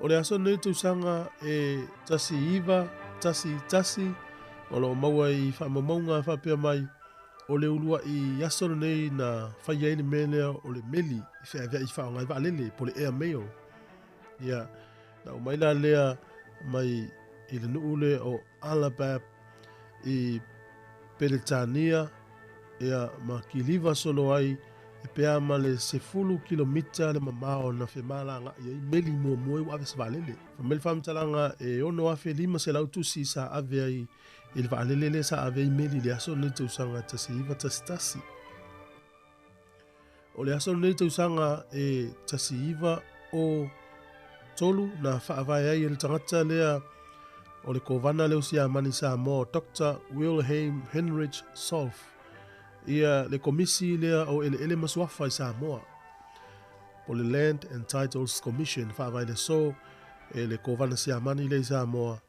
O le aso lenei tausaga e 1911 o lo o maua i faamaumauga e faapea mai o le uluai aso lenei na fai ai le mea lea o le meli i feaveai faaaoga ai vaalele po o le air mail. Ia, na aumai la lea mai i le nuu lea o Alabab i Peretania ia ma kiliva solo ai e pe a ma le 10 kilomita le mamao na femalagaai ai meli muamua ua ave se vaalele. Fai mai le faamatalaga e 6,500 tusi sa ave ai i le vaalele lea sa ave ai meli i le aso lenei tausaga 1911. O le aso lenei tausaga e 1903 na faavae ai e le tagata lea o le Kovana lea o Siamani Samoa o Doctor Wilhelm Heinrich Solf ia le Komisi lea o Eleele ma Suafa i Samoa po le Land and Titles Commission faavae le aso e le Kovana Siamani lea i Samoa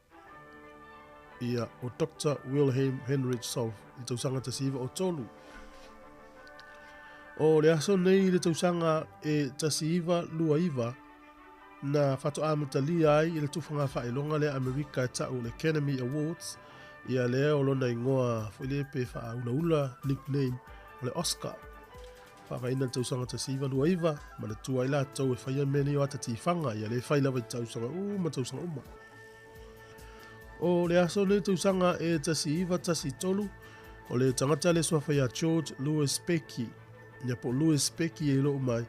ia o Doctor Wilhelm Heinrich Solf i tausaga 1903. O le aso nei i le tausaga e 1929 na faatoa amatalia ai i le tufaga faailoga lea Amerika e ta'u o le Academy Awards, ia lea o lona igoa foi lea pe faaulaula nickname o le Oscar. Faavaeina i le tausaga 1929, manatua ai latou e faia mea nei o ata tifaga, ia lea e fai lava i tausaga uma tausaga uma. O le aso nei tausaga e 1913, o le tagata lea suafa ia George Louis Becky, ia po o Louis Becky e iloa uma ai,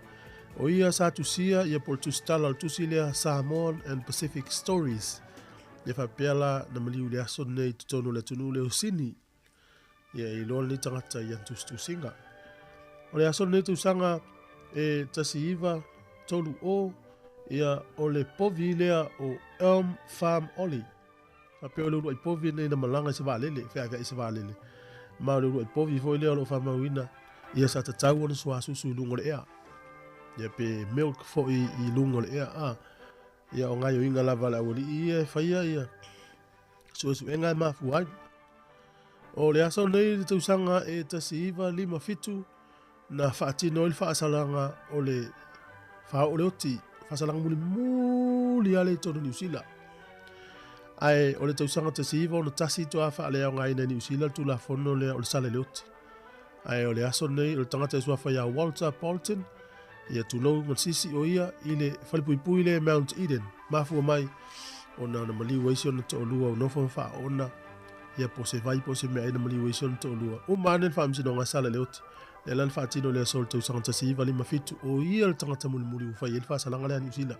o ia sa tusia ia po o le tusitala o le tusi lea Samoan and Pacific Stories, ia faapea la na maliu i le aso nei i totonu o le atunuu lea o Sini. Ia e iloa lenei tagata i ana tusitusiga. O le aso lenei tausaga e 1930, ia o le povi lea o Elm Farm Ollie. Faapea o le uluai povi lenei na malaga i se vaalele, feaveai i se vaalele. Ma o le uluai povi foi lea o lo o faamauina, ia sa tatau ona suasusu i luga o le ea. Ia pe milk foi i luga o le ea. A, ia o gaoioiga lava a le aualii ia e faia ia suesuega e mafua ai. O le aso lenei i le tausaga e 1957 na faatino ai le faasalaga o le faaoo le oti, faasalaga mulimuli lava lea i totonu o Niu Sila. Ae o le tausaga 1961 toa faaleaogaina e Niu Sila le Tulafono lea o le sala i le oti. Ae o le aso lenei o le tagata e suafa ia Walter Bolton, ia tulou ma le sisi o ia i le falepuipui lea Mount Eden, mafua mai ona na maliu ai si ona toalua o nofo ma faaoona ia po o se vai po o se meaai na maliu ai si ona toalua. Uma ane le faamasinoga a sala i le oti, lea la na faatino i le aso o le tausaga 1957, o ia le tagata mulimuli ua fai ai le faasalaga lea a Niu Sila.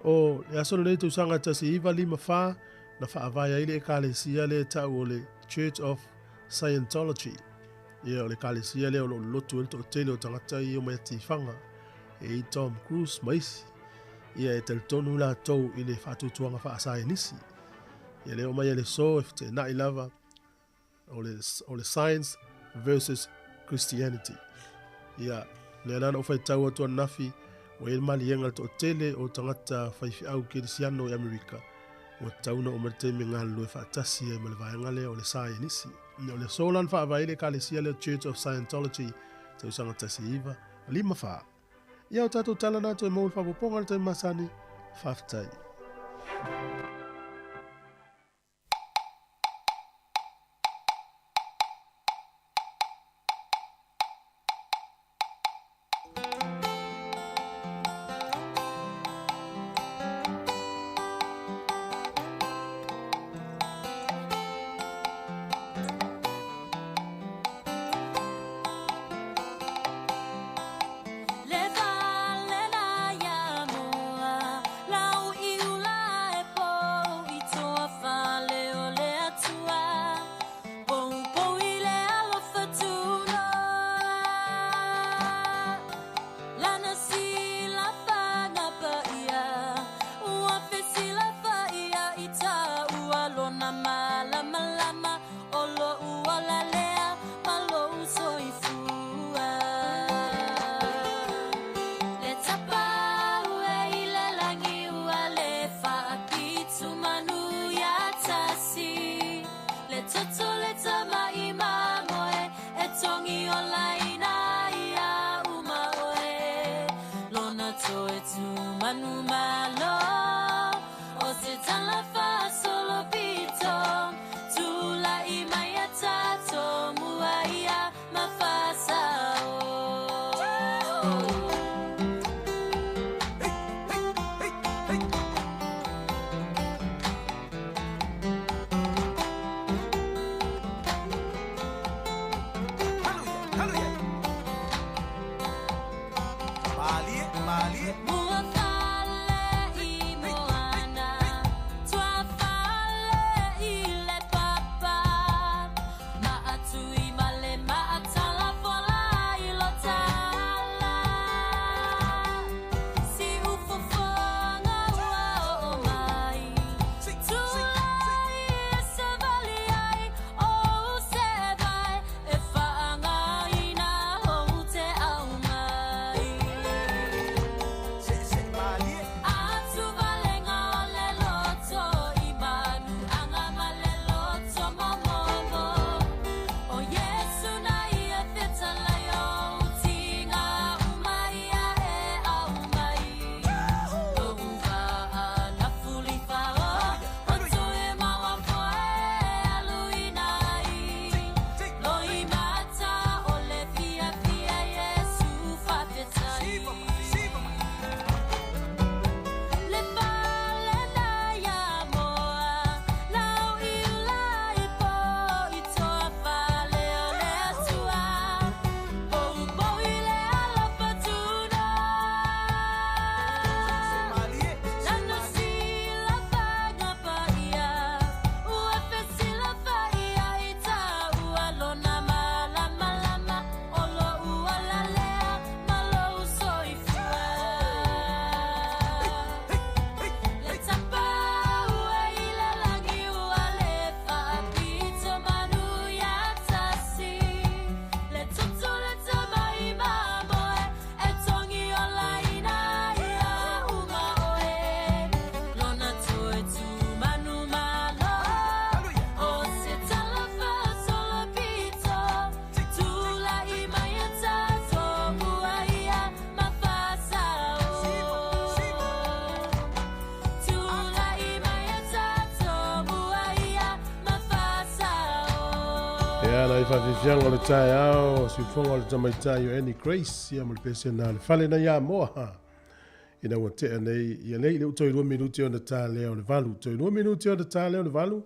O le aso lenei tausaga 1954 na faavae ai le ekalesia lea e tau o le Church of Scientology. Ia o le ekalesia lea o lo o lolotu ai le toatele o tagata ia mai atifaga e i Tom Cruise ma isi. Ia e talitonu latou i le faatuatuaga faasaienisi. Ia lea o mai le so e feteenai lava o le, o le science versus Christianity. Ia, lea la na ou faitau atu ananafi, ua i ai le maliega i le toatele o tagata faifeau kerisiano i Amerika, ua tatau ona oo mai le taimi e galulue faatasi ai ma le vaega lea o le saienisi. Ia, o le aso la na faavae ai le ekalesia lea Church of Scientology, tausaga 1954. Ia, o tatou tala na toe maua i le faaopoopoga i le taimi masani. Faafetai. Le fale la ia moa, lau i ula e po. Ia nai faafiafiaga o le taeao, siufofoga o le tamaitai o Annie Grace, ia ma le pesena a le fale nai Amoa. Ina ua tea nei, ia lei le toe 2 minuti ona ta lea o le 8. Toe 2 minuti ona ta lea o le 8,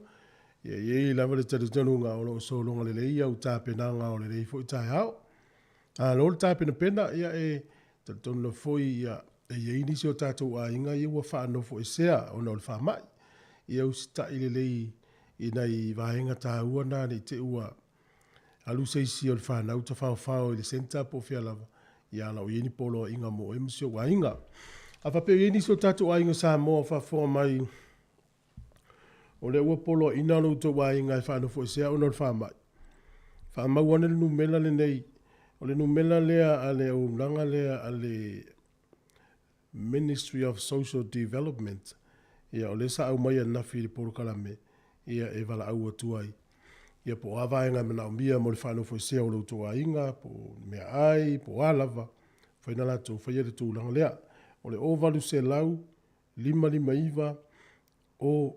ia e i ai lava le talitonuga o lo o sologa lelei au tapenaga o lenei foi taeao. Malo le tapenapena, ia e talitonu lava foi ia e i ai nisi o tatou aiga ia ua faanofoesea ona o le faamai. Ia usitai lelei i nai vaega taua na ne i te i ua alu se isi o le fanau tafaofao i le centre po o fea lava, ia a o la ua i ai ni poloaiga mo oe ma si ou aiga. A faapea o i ai nisi o tatou aiga Samoa o faafofoga mai, o lea ua poloaiina lo outou aiga e faanofoesea ona o le faamai, faamau ane le numera lenei, o le numera lea a le auaunaga lea a le Ministry of Social Development, ia o lea sa aumai ananafi i le polokalame, ia e valaau atu ai. Ia po o a vaega e manaomia mo le faanofoesea o lo outou aiga, po o meaai, po o a lava, mafai ona latou faia le tulaga lea. O le 0800 559 009,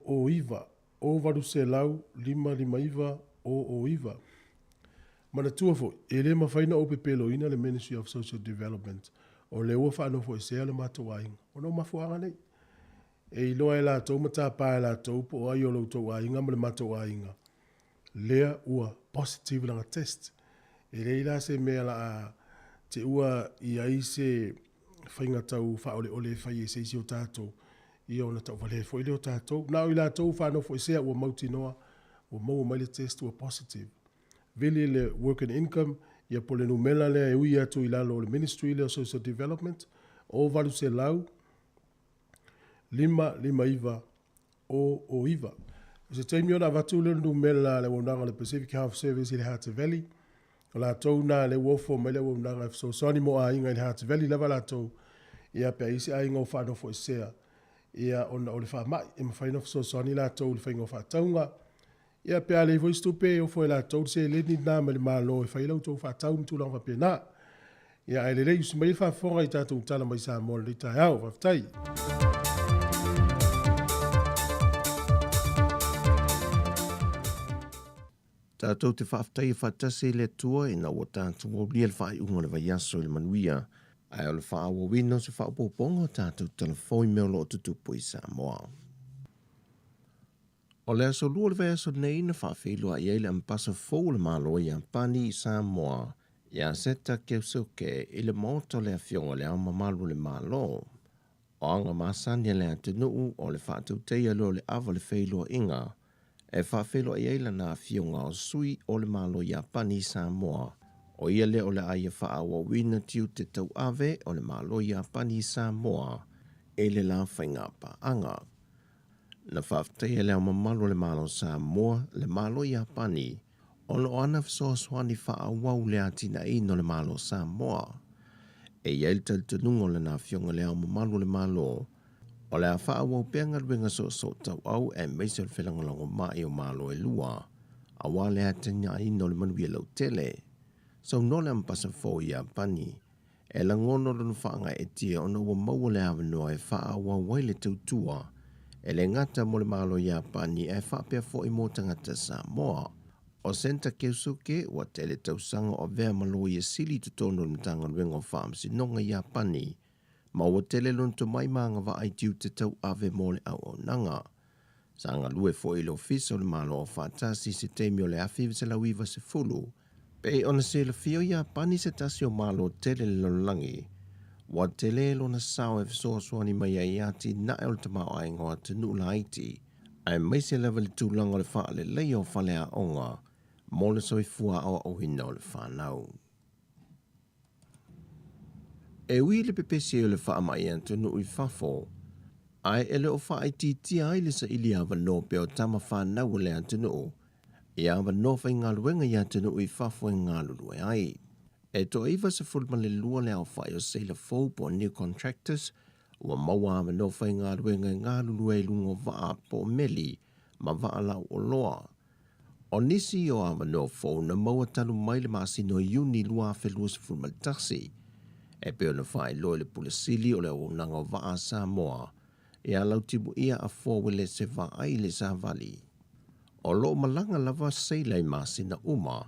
0800 559 009. Manatua foi, e le mafai ona ou pepeloina le Ministry of Social Development, o lea ua faanofoesea le matou aiga, ona o mafuaaga nei. E iloa e latou ma tapa e latou po o ai o lo outou aiga ma le matou aiga, lea ua positive lana test. E leai la se mea o le a te ua i ai se faiga tau faaoleole e fai e se isi o tatou, ia ona tauvalea foi lea o tatou. Na o i latou ua faanofoesea ua mautinoa ua maua mai le test ua positive. Vili le Work and Income, ia po o le numera lea e ui atu i lalo o le Ministry lea o Social Development, 0800 559 009. O se taimi ona avatu lea o le numera a le auaunaga a le Pacific Health Service i le Hutt Valley. O latou na lea ua ofo mai le auaunaga e fesoasoani mo aiga i le Hutt Valley lava latou. Ia pe a i ai se aiga ua faanofoesea, ia ona o le faamai, e mafai ona fesoasoani latou i le faiga o faatauga. Ia pe a leai foi se tupe e ofo e latou le seleni lena mai le Malo e fai ai la outou faatau ma tulaga faapena. Ia ae lelei usi mai le faafofoga i tatou tala mai Samoa i lenei taeao. Faafetai. Tatou te faafetaia faatasi i le Atua ina ua tatou aulia le faaiuga o le vaiaso i le manuia, ae o le faaauauina o se faaopoopoga o tatou talafou i mea o lo o tutupu i Samoa. O le aso Lua o le vaiaso nei na faafeiloai ai le Ambasa fou o le Malo o Iapani i Samoa, ia Seta Keusuke i le Maota o le Afioga i Le Ao Mamalu o le Malo. O aga masani a le atunuu o le faatautaia loa o le ava o le feiloaiga e faafeiloai ai lana afioga o sui o le Malo o Iapani i Samoa. O ia lea o le a ia faaauauina tiute tauave o le Malo o Iapani i Samoa i le la faigapaaga. Na faafetaia Le Ao Mamalu o le Malo o Samoa, le Malo o Iapani, ona o ana fesoasoani faaauau i le atinaeina o le Malo o Samoa. E i ai le talitonuga o lana Afioga i Le Ao Mamalu o le Malo, o le a faaauau pea galuega soosootauau aemaise o le felagolagomai o Malo e lua, aua le atinaeina o le manuia lautele. Saunoa le Ambasafou o Iapani, E lagona lona faagaeetia ona ua maua le avanoa e faaauau ai le tautua, e le gata mo le Malo Iapani ae faapea foi mo tagata Samoa. O Senta Keusuke ua tele tausaga o avea ma Loia Sili i totonu o le Matagaluega o Faamasinoga Iapani, ma ua tele lona tomai ma agavaa i tiute tauave mo le auaunaga. Sa galue foi i le Ofisa o le Malo Aufaatasi i se taimi o le 1990. Pei ona silafia o Iapani se tasi o malo tele i le lalolagi, ua tele lona sao e fesoasoani mai ai i atinae o le tamaoaiga o atunuu laiti, aemaise lava i le tulaga o le faaleleia o faleaoga mo le soifua aoaoina o le fanau. E ui i le pepesi ai o le faamai i atunuu i fafo, ae e le o faaitiitia ai le saili avanoa pea o tama fanau a le atunuu i avanoa faigaluega i atunuu i fafo e galulue ai. E toa 92 le aofai o seila fou po o new contractors ua maua avanoa faigaluega e galulue ai i luga o vaa po o meli ma vaa lauoloa. O nisi o avanoa fou na maua talu mai le masina o Iuni 2021, e pei ona faailoa i le Pule Sili o le Auaunaga o Vaa a Samoa, ia Lautimuia Afoa Uelese Vaai i le Savali. O lo o malaga lava seila i masina uma,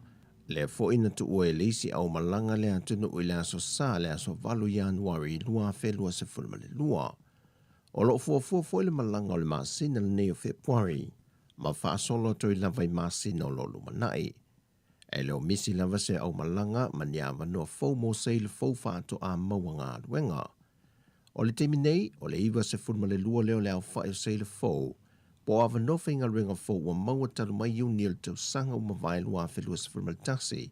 Lea foi na tuua e le isi aumalaga le atunuu i le Aso Sa le aso 8 Ianuari 2022. O lo o fuafua foi le malaga o le masina lenei o Fepuari ma faasolo atu ai lava i masina o lo o lumanai. E le o misi lava se aumalaga ma ni avanoa fou mo seila fou faatoa maua galuega. O le taimi nei, o le 92 lea o le aofai o seila fou, po o avanoa faigaluega fou ua maua talu mai Iuni o le tausaga ua mavae 2021,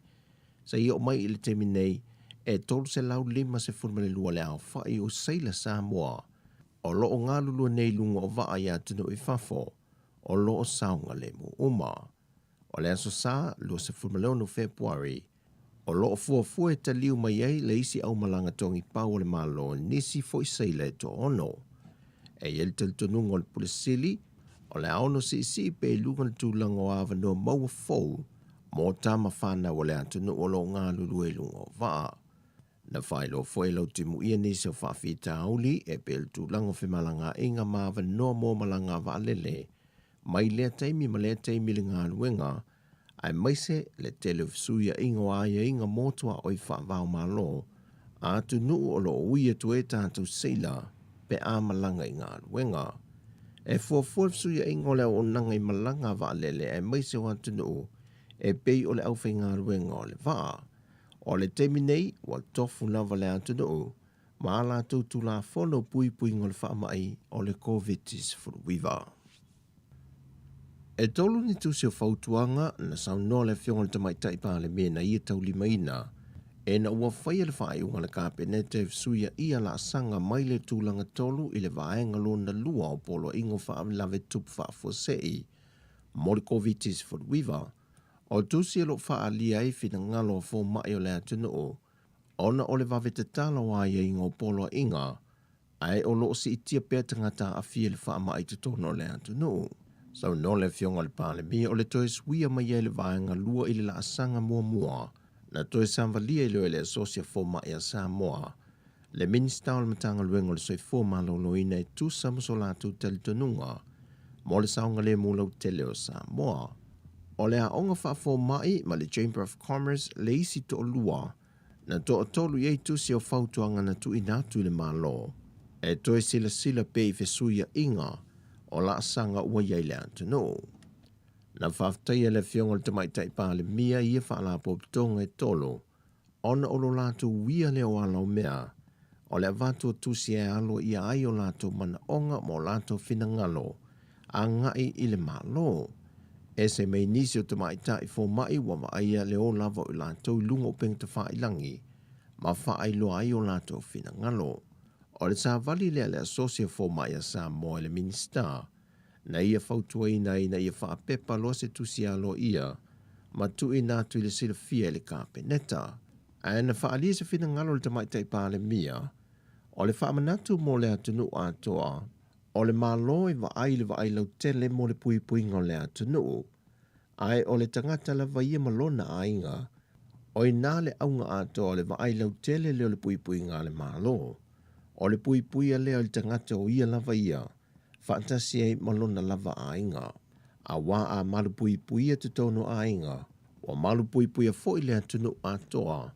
seia oo mai i le taimi nei, e 352 le aofai o seila Samoa o lo o galulue nei i luga o vaa i atunuu i fafo o lo o saogalemu uma. O le Aso Sa, 26 Fepuari, o lo o fuafua e taliu mai ai le isi aumalaga togipau a le Malo nisi foi seila e toaono. E i ai le talitonuga o le Pule Sili, o le a ono siisii pea i luga le tulaga o avanoa maua fou mo tama fanau a le atunuu o lo o galulue i luga o vaa. Na faailoa foi e Lautimuia nisi o faafitauli e pei o le tulaga o femalagaaiga ma avanoa mo malaga a vaalele mai lea taimi ma lea taimi i le galuega, aemaise le tele o fesuiaiga o aiaiga mo tuaoi faava-o-Malo a atunuu o lo o ui atu ai tatou seila pe a malaga i galuega. E fuafua le fesuiaiga o le auaunaga i malaga a vaalele aemaise o atunuu e pei o le aufaigaluega o le vaa. O le taimi nei, ua tofu lava le atunuu ma a latou Tulafono puipuiga o le faamai o le Koviti-19. E tolu ni tusi o fautuaga na saunoa le Afioga i le Tamaitai Palemia na ia taulimaina ina ua faia le faaiuga a le Kapeneta e fesuiaia laasaga mai le tulaga tolu i le vaega lona lua o Poloaiga o Faalavelave Tutupu Faafuasei mo le Koviti-19. O tusi o lo o faaalia ai finagalo o fomai o le atunuu ona o le vave tatala o aiaiga o poloaiga, ae o lo o siitia pea tagata aafia i le faamai i totonu o le atunuu. Saunoa le Afioga i le Palemia o le toe suia mai ai le vaega lua i le laasaga muamua na toe savalia i lea e le Asosi a Fomai a Samoa, le Minisita o le Matagaluega o le Soifua Maloloina e tusa ma so latou talitonuga mo le saogalemu lautele o Samoa. O le Aoga Faafomai ma le Chamber of Commerce le isi toalua na toatolu i ai tusi o fautuaga na tuuina atu i le Malo e toe silasila pea i fesuiaiga o laasaga ua i ai le atunuu. Na faafetaia le Afioga i le Tamaitai Palemia i ia faalapotopotoga e tolu ona o lo latou uia lea o ala o mea, o le avatu o tusi e aloaia ai o latou manaoga ma o latou finagalo agai i le Malo. Ese mai nisi o tamaitai fomai ua vaaia le o lava o i latou i luga o upega tafailagi ma faailoa ai o latou finagalo. O le savali lea a le Asosi o Fomai a Samoa i le Minisita, na ia fautuaina ai ina ia faapepa loa se tusi aloaia ma tuuina atu i le silafia e le Kapeneta. Ae na faaalia se finagalo o le Tamaitai Palemia, o le faamanatu mo le atunuu atoa, o le Malo e vaai i le vaai lautele mo le puipuiga o le atunuu, ae o le tagata lava ia ma lona aiga, o i ina le auga atoa o le vaai lautele lea o le puipuiga a le Malo. O le puipuia lea o le tagata o ia lava ia, faatasi ai ma lona lava aiga. Auā a malupuipuia totonu o aiga, ua malupuipuia foi le atunuu atoa.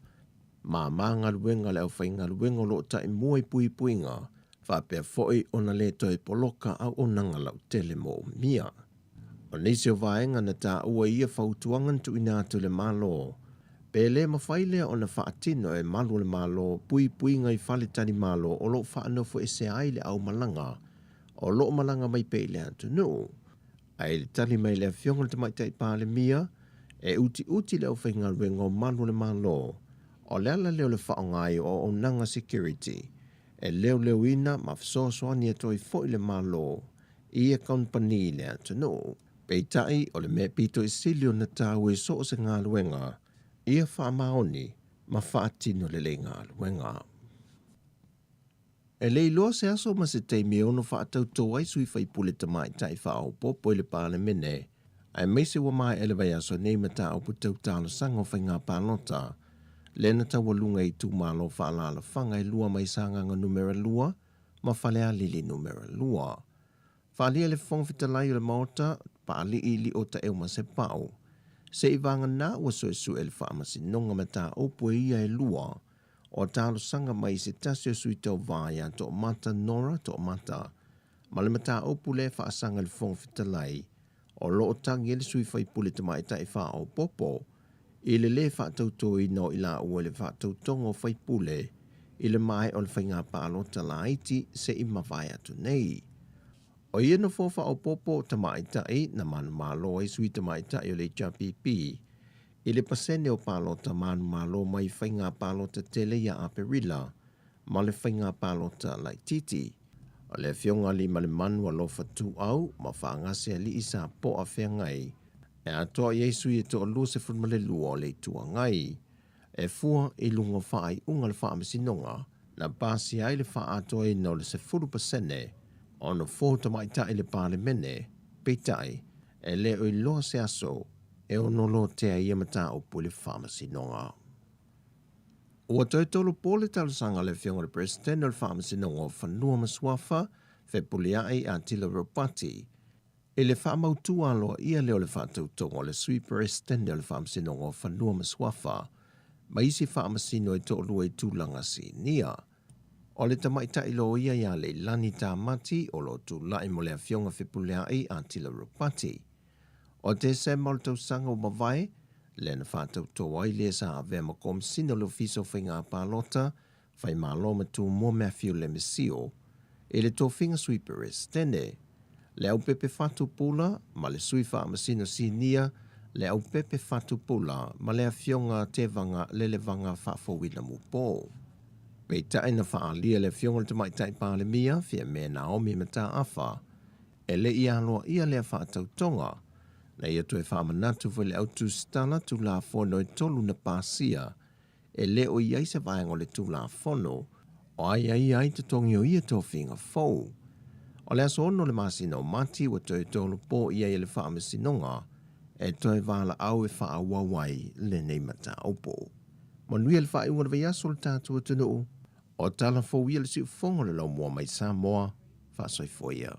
Māmā galuega a le aufaigaluega o lo o taimua i puipuiga, faapea foi ona le toe poloka auaunaga lautele moomia. O nisi o vaega na taua i ia fautuaga na tuuina atu i le Malo, pe le mafai lea ona faatino e malu o le Malo puipuiga i faletalimalo o lo o faanofoesea ai le aumalaga o lo o malaga mai pea i le atunuu. Ae i le tali mai a le Afioga i le Tamaitai Palemia, e utiuti le aufaigaluega o malu o le Malo, o le ala lea o le faaaoga ai o auaunaga security e leoleoina ma fesoasoani atu ai foi le Malo i ia kamupani i le atunuu. Peitai, o le mea pito i sili ona taua i so o se galuega, ia faamaoni ma faatino lelei galuega. E le iloa se aso ma se taimi e ono faatautō ai sui faipule tamaitai faaopoopo i le Palemene, aemaise ua maea le vaiaso nei mataupu tau talosaga o faiga palota, lea na taualuga i itumalo faaalaalafaga e lua mai Sagaga Numera 2 ma Falealili Numera 2. Faaalia e le Fofoga Fetalai o le Maota, Papaalii Lio Taeuma Sepau. Sei'ivāgana ua su'esu'e le Faamasinoga mataupu e ia e lua o talosaga mai se tasi o sui tauvā iā Toomata Nora Toomata ma le mataupu lea e faasaga i le Fofoga Fetalai o loo tagi ai le sui faipule tamaitai faaopoopo i le lē faatautoina o i laua i le faatautoga o faipule i le maea o le faigā palota laiti se i mavae atu nei. O ia nofoa faaopoopo tamaitai na manumalo ai sui tamaitai o le HRPP i le pasene o palota manumalo mai faigā palota tele ia Aperila ma le faigā palota laitiiti. O le afioga Aliimalemanu Alofa Tuuau ma Faagesealii Sapoa Feagai e atoa i ai sui e 22 o le Itu Agai. E fua i luga o faaiuga a le Faamasinoga na pasia ai le faaatoaina o le 10% o nofoa tamaitai i le Palemene, peitai, e le o iloa se aso e ono lotea ai ia mataupu i le Faamasinoga. Ua toe tolopo le talosaga a le Afioga i le Peresetene o le Faamasinoga o Fanua ma Suafa, Fepuleai Atila Ropati, i le faamautu aloaia lea o le faatautoga o le Sui Peresetene o le Faamasinoga o Fanua ma Suafa ma isi faamasino e toalua i tulaga sinia. O le tamaitai loia ia Leilani Tamati o lo o tulai mo le Afioga Fepuleai Atila Ropati. O Tesema o le tausaga ua mavae, lea na faatautō ai le sa avea ma Komesina o le Ofisa o Faiga Palota, Faimalo ma Tumua Matthew Lemisio, i le tofiga Sui Peresetene, Leaupepe Fatu Pula ma le Sui Faamasino Sinia Leaupepe Fatu Pula ma le Afioga Tevaga Lelevaga Faafouina Mupo. Peitai na faaalia le Afioga i le Tamaitai Palemia, Fiame Naomi Mataafa, E le i aloaia lea faatautoga, na ia toe faamanatu foi le autusitala Tulafono e tolu na pasia, e le o i ai se vaega o le Tulafono o aiaia ai totogi o ia tofiga fou. O le aso 6 o le masina o Mati ua toe tolopo i ai e le Faamasinoga e toe valaau e faaauau ai lenei mataupu. Manuia le faaiuga o le vaiaso o le tatou atunuu. O tala fou ia le siufofoga o le laumua mai Samoa, faasoifua ia.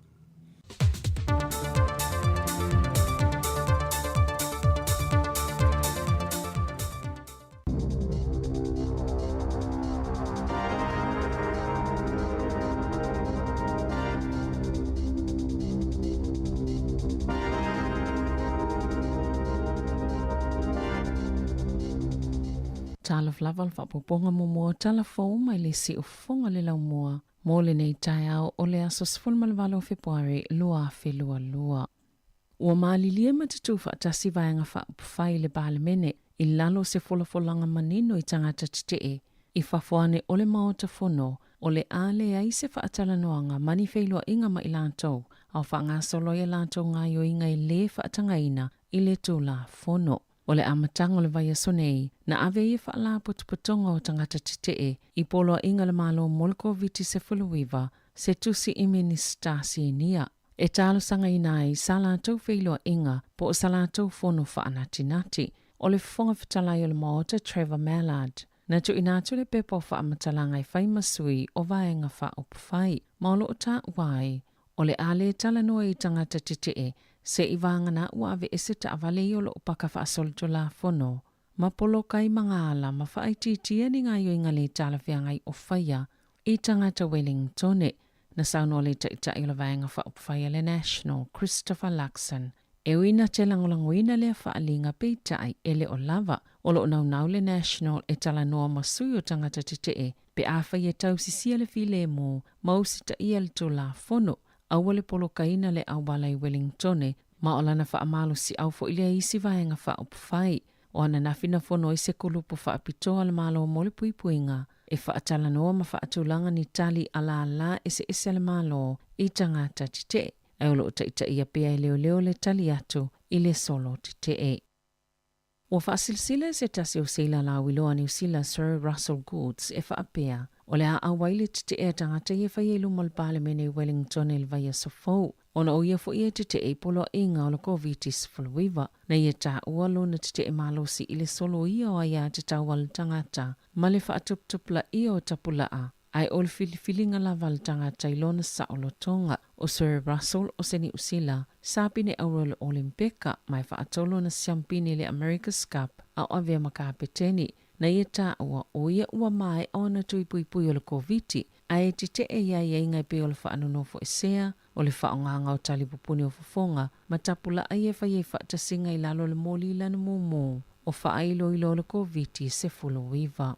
Talofa lava le faaopoopoga muamua o tala fou mai le siufofoga le laumua mo lenei taeao o le aso 18 o Fepuari 2022. Ua malilie ma tutū faatasi Vaega Faaupufai i le Palemene i lalo o se folafolaga manino i tagata tetee i fafo ane o le Maota Fono o le a leai se faatalanoaga ma ni feiloaiga ma i latou a o faagasolo ai a latou gaoioiga e lē faatagaina i le Tulafono. O le amataga o le vaiaso nei, na ave ai e Faalapotopotoga o Tagata Tetee i Poloaiga le Malo mo le Koviti-19 se tusi i Minisita Sinia e talosagaina ai sa latou feiloaiga po o sa latou fono faanatinati. O le Fofoga Fetalai o le Maota Trevor Mallard, na tuuina atu le pepa o faamatalaga e fai ma sui o Vaega Faaupufai, ma o lo o taua ai O le a lē talanoa i tagata tetee, se i vāgana ua aveese taavale i o lo'u paka faasolitulafono, ma poloka i magaala ma faaitiitia ni gaoioiga lē talafeagai o faia i tagata Wellingtone, na saunoa le Taitai o le Vaega Faaupufai a le National, Christopher Luxon. E ui na te lagolagoina lea faaliga peitai e le o lava, o lo o naunau le National e talanoa ma sui o tagata tetee pe afai e tausisia le filemu ma usitaia le Tulafono, aua le polokaina le auala i Wellingtone ma o lana faamalosiau foi lea i isi vaega faaupufai. O ananafi na fono ai se kulupu faapitoa a le Malo mo le puipuiga e faatalanoa ma faatulaga ni tali a lālā eseese a le Malo i tagata tetee, ae o lo o taitaia pea e leoleo le tali atu i le solo tetee. Ua faasilasila e se tasi o seila lauiloa a Niu Sila Sir Russell Goods e faapea, o le a auai le tetee a tagata ia e faia i luma o le Palemene i Wellington i le vaiaso fou, ona o ia foi e tetee i poloaiga o le Koviti-19, na ia taua lona tetee malosi i le soloia o aiatatau a le tagata ma le faatuputupulaia o tapulaa. Ae o le filifiliga lava a le tagata i lona saolotoga. O Sir Russell o se Niu Sila, sa pine auro i le Olimpeka ma e faatolu ona siampini i le America's Cup a o avea ma kapeteni. Na ia taua, o ia ua maea ona tui puipui o le Koviti, ae e tetee i aiaiga e pei o le faanonofoesea, o le faaaogaga o talipupuni o fofoga, ma tapulaa ia e fai ai faatasiga i lalo o le moli lana mumu o faailoilo o le Koviti 19.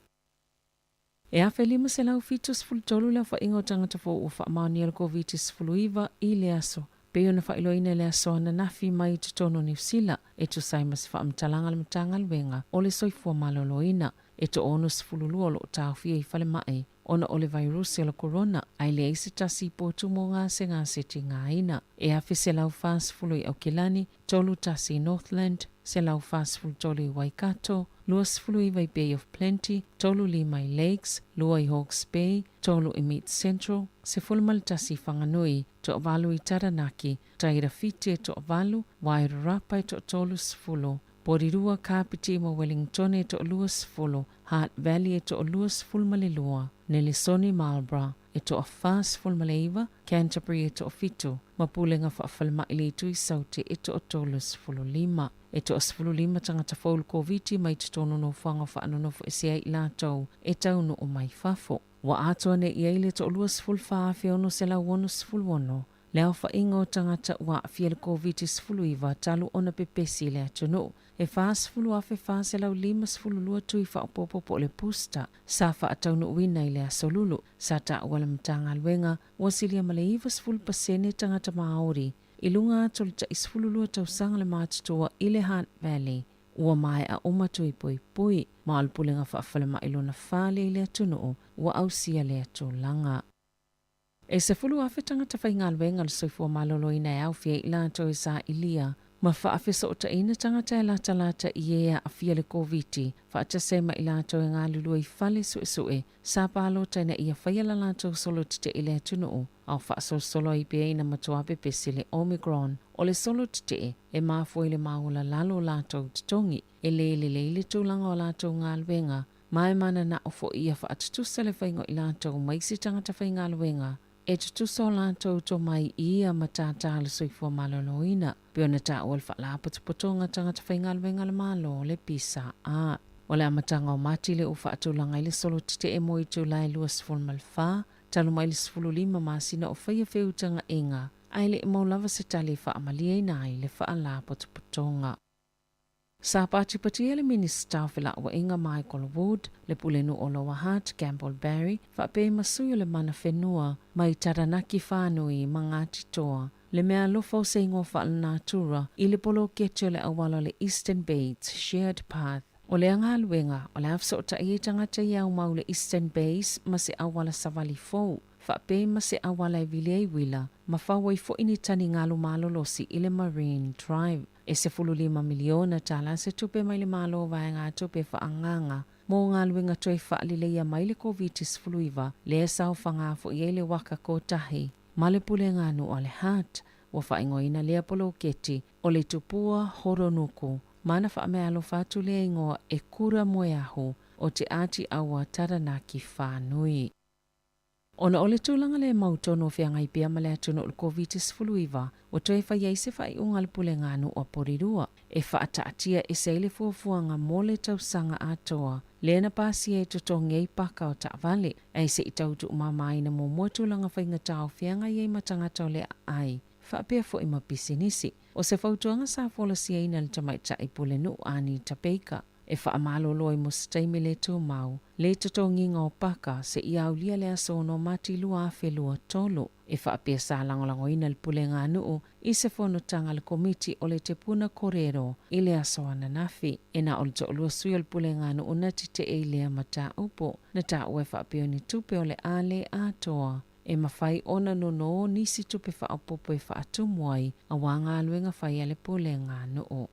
E 1573 le aofaiga o tagata fou ua faamaonia le Koviti-19 i le aso, pei ona faailoaina i le aso ananafi mai i totonu o Niu Sila, e tusa ai ma se faamatalaga a le Matagaluega o le Soifua Maloloina. E toa-62 o lo o taofia i falemai ona o le vairuse o le korona, ae leai se tasi i potu mo gasegase tigaina. E 1,140 i Aukilani, 31 i Northland, 143 i Waikato, 29 i Bay of Plenty, 35 i Lakes, 2 i Hawke's Bay, 3 i Mid Central, 11 i Whanganui, toavalu i Taranaki, Tairāwhiti e toavalu, Wairarapa e toa-30, Porirua, Kāpiti ma Wellingtone e toa-20, Hutt Valley e toa-22, Nelesoni, Marlborough e toa-49, Canterbury e toafitu, ma Pulega Faafalemai le Itu i Saute e toa-35. E toa-15 tagata fou le Koviti mai totonu o nofoaga faanonofo-esea ai i latou e taunuu mai fafo. Ua atoa nei i ai le toa-24,666 le aofaiga o tagata ua aafia i le Koviti-19 talu ona pepesi i le atunuu. E 40,452 tui faaopoopo po o le booster sa faataunuuina i le aso Lulu. Sa taua le Matagaluega ua silia ma le 90 pasene tagata Māori i luga atu o le tai 12 tausaga le matutua i le Hutt Valley. Ua maea uma tui puipui ma o le Pulega Faafalemai lona fale i le atunuu ua ausia lea tulaga. E 10,000 tagata faigaluega o le soifua maloloina e aofia ai i latou e sailia ma faafesootaina tagata e latalata i e aafia le Koviti, faatasi ai ma i latou e galulue i fale suesue sa palota ina ia faia la latou solo tetee i le atunuu, a o faasolosolo ai pea ina matua pepesi le Omicron. O le solo tetee e mafua i le maolalalo o latou totogi, e le lelei le tulaga o latou galuega, Ma e mananao foi ia faatutusa le faiga o i latou ma isi tagata faigaluega e tutusa o latou tomai i ia matata a le soifua maloloina, pei ona taua le Faalapotopotoga Tagata Faigaluega a le Malo, le PSA. O le amataga o Mati lea ua faatulaga ai le solo tetee mo itula e 24, talu mai le 15 masina o faia feutagaina, ae le i mau lava se tali e faamalieina ai le Faalapotopotoga. Sa patipatia le Minisita o Felauaiga Michael Wood, le Pulenuu o Lower Hutt Campbell Barry, faapea ma sui o le mana whenua mai Taranaki Whānui ma Ngāti Toa, le mea alofa o se ingoa faalenatura i le poloketi o le auala o le Eastern Bates Shared Path. O lea galuega, o le a fesootai ai tagata i aumau le Eastern Bays ma se auala savali fou, faapea ma se auala e vili ai uila ma fau ai foi ni tani galu malolosi i le Marine Drive. E $15 miliona tala se tupe mai le Malo vaegatupe faaagaaga mo galuega toe faaleleia mai le Koviti-19 lea saofaga foi ai le waka kotahi ma le pulega nuu a le Hutt. Ua faaigoaina lea poloketi o le Tupua Horonuku ma na faameaalofa atu lea igoa e Kura Moeahu o Te Āti Awa Taranaki Whānui. Ona o le tulaga le mautonu o feagai pea ma le atunuu i le Koviti-19, ua toe fai ai se faaiuga a le Pulega Nuu a Porirua e faataatia ese ai le fuafuaga mo le tausaga atoa lea na pasia e totogi ai paka o taavale, ae se i tau tuumamaina muamua tulaga faigata o feagai ai ma tagata o le aai faapea foi ma pisinisi. O se fautuaga sa folasiaina e le tamaitai Pulenuu Anita Baker, E faamalolo ai mo se taimi le tumau, le totogiga o paka seia aulia le aso 6 Mati 2023. E faapea sa lagolagoina le pulega a nuu i se fonotaga a le Komiti o le Te Puna Korero i le aso ananafi. E na o le toalua sui o le pulega a nuu na tetee i lea mataupu. Na taua e faapea o ni tupe o le a le atoa e mafai ona nonō nisi tupe faaopoopo e faatumu ai aua galuega fai a le pulega a nuu.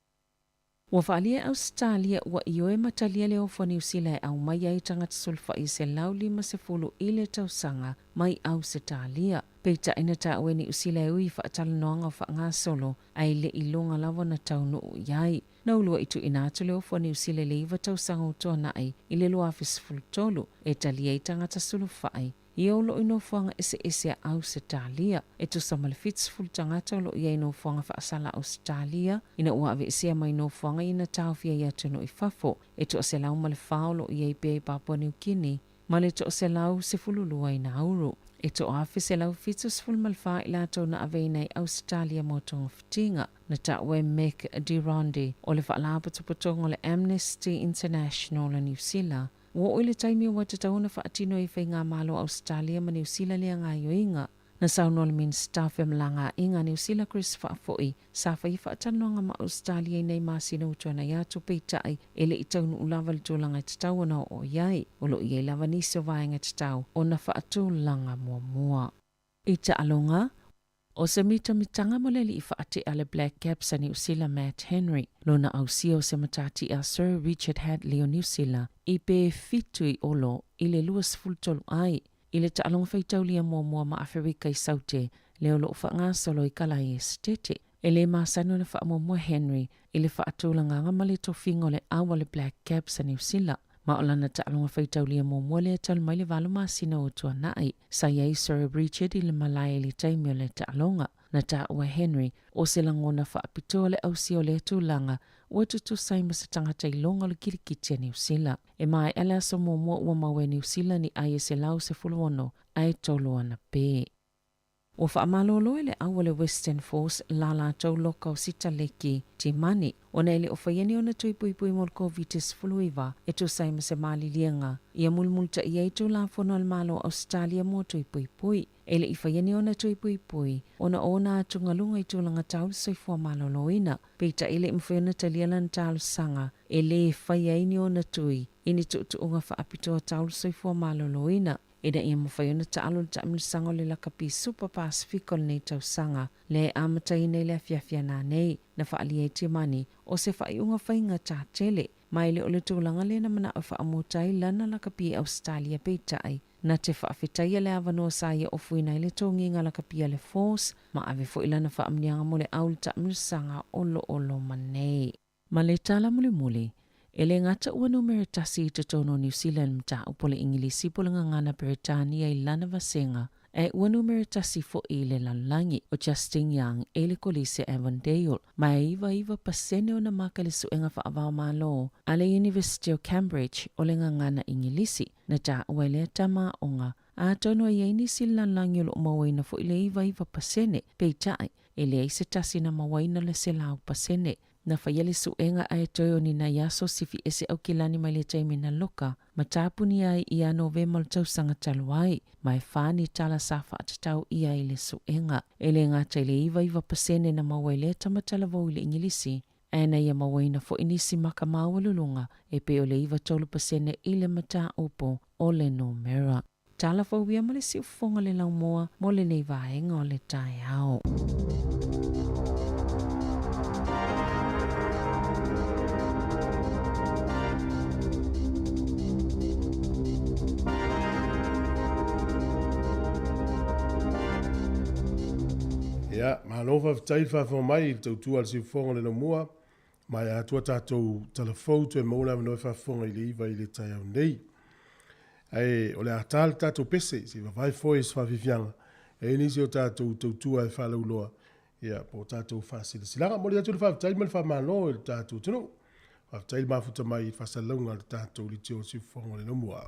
Ua faaalia e Ausetalia ua ioe ma talia le ofo a Niu Sila e aumai ai tagata sulufai 150 i le tausaga mai Ausetalia. Peitai na taua e Niu Sila e ui i faatalanoaga o faagasolo ae le i luga lava ona taunuu i ai. Na uluai tuuina atu le ofo a Niu Sila i le iva tausaga ua tuanai i le 2013 e talia ai tagata sulufai. ia o loo i nofoaga eseese a Ausetalia. E tusa ma le 70 tagata o loo i ai i nofoaga faasala a Ausetalia ina ua aveesea mai nofoaga ia na taofia i atunuu i fafo. E 104 o loo i ai pea i Papua Niu Kini ma le 112 i Nauru. E 1,174 i latou na aveina i Ausetalia mo togafitiga. Na taua e Mick de Ronde o le Faalapotopotoga o le Amnesty International a Niu Sila, ua oo i le taimi ua tatau ona faatino e Faigamalo a Ausetalia ma Niu Sila lea gaoioiga. Na saunoa le Minisita o Femalagaaiga a Niu Sila Chris Faafoi, sa faia faatalanoaga ma Ausetalia i nei masina ua tuanai atu, peitai, e le i taunuu lava i le tulaga e tatau ona oo i ai. O lo o i ai lava nisi o vaega tatau ona faatulaga muamua. I taaloga, o se mitamitaga mo le alii faatea le Black Caps a Niu Sila Matt Henry, lona ausia o se matatia Sir Richard Hadlee o Niu Sila i pe 7 i olo i le 23 ai i le taaloga faitaulia muamua ma Aferika i Saute lea o loo faagasolo i Kalai Esetete. E lē masani ona faamuamua Henry i le faatulagaga ma le tofiga o le au a le Black Caps a Niu Sila, ma o lana taaloga faitaulia muamua lea talu mai le 8 masina ua tuanai. Sa i ai Sir Richard i le malae i le taimi o le taaloga. Na taua e Henry, o se lagona faapitoa le ausia o lea tulaga ua tutusa ai ma se tagata iloga o le kilikiti a Niu Sila. E maea le aso muamua ua maua e Niu Sila ni ai e 116 ae tolu ana pē. Ua faamalolo e le au o le Western Force la latou loka o Sitaleki Timani ona e le o faia ni ona tui puipui mo le Koviti-19 e tusa ai ma se maliliega ia mulimulitaia ai Tulafono a le Malo o Ausetalia mo tui puipui. E le i faia ni ona tui puipui ona o ona atugaluga i tulaga tau le soifua maloloina. Peitai e le i mafai ona talia lana talosaga e lē faia ai ni ona tui i ni tuutuuga faapitoa tau le soifua maloloina. Ina ia mafai ona taalo le taamilosaga o le lakapi Supa Pasifika o lenei tausaga, lea e amataina i le afiafi a nanei, na faaalia ai Timani o se faaiuga faigata tele, ma e le o le tulaga lea na manao e faamuta ai lana lakapi i Ausetalia peitai, na te faafetaia le avanoa sa ia ofuina ai le togiga lakapi a le Force ma ave foi lana faamanuiaga mo le au i le taamilosaga o lo o loma nei. Ma le tala mulimuli, e lē gata ua numera tasi i totonu o Niu Sila i le mataupu o le Igilisi po o le gagana Peretania i lana vasega, ae ua numera tasi foʻi i le lalolagi, ʻo Justin Young e le Kolise Avondale, ma e 99% ona maka i le suega faava-o-Malo a le Iunivesite o Cambridge o le gagana Igilisi, na taua e lea tama aoga, atonu e i ai nisi i le lalolagi o lo o mauaina foʻi le 99%, peitai, e leai se tasi na mauaina le 100%. Na faia le suega ae toe o ni nai aso sifi ese Aukilani mai le taimi na loka ma tapunia ai ia Novema o le tausaga talu ai, ma e fa ni tala sa faatatau ʻia i le suega. E lē gata i le 99% na maua i lea tama talavou i le Igilisi, ae na ia mauaina foʻi nisi maka maualuluga e pei o le 93% i le mataupu o le numera. Tala fou ia ma le siufofoga le laumua mo lenei vaega o le taeao. Ia, malo faafetai le faafofoga mai i le tautua a le siufofoga o le laumua. Ma e atoa tatou tala fou toe maua le avanoa e faafofoga i le 9 i le taeao nei. Ae o le a ta le tatou pese se i vavae foe se faafiafiaga e i ai nisi o tatou tautua e faalauiloa ia po o tatou faasilasilaga. Momoli atu le faafetai ma le faamalo i le tatou atunuu. Faafetai le mafuta mai i le faasalalauga a le tatou Leitio Siufofoga o le Laumua.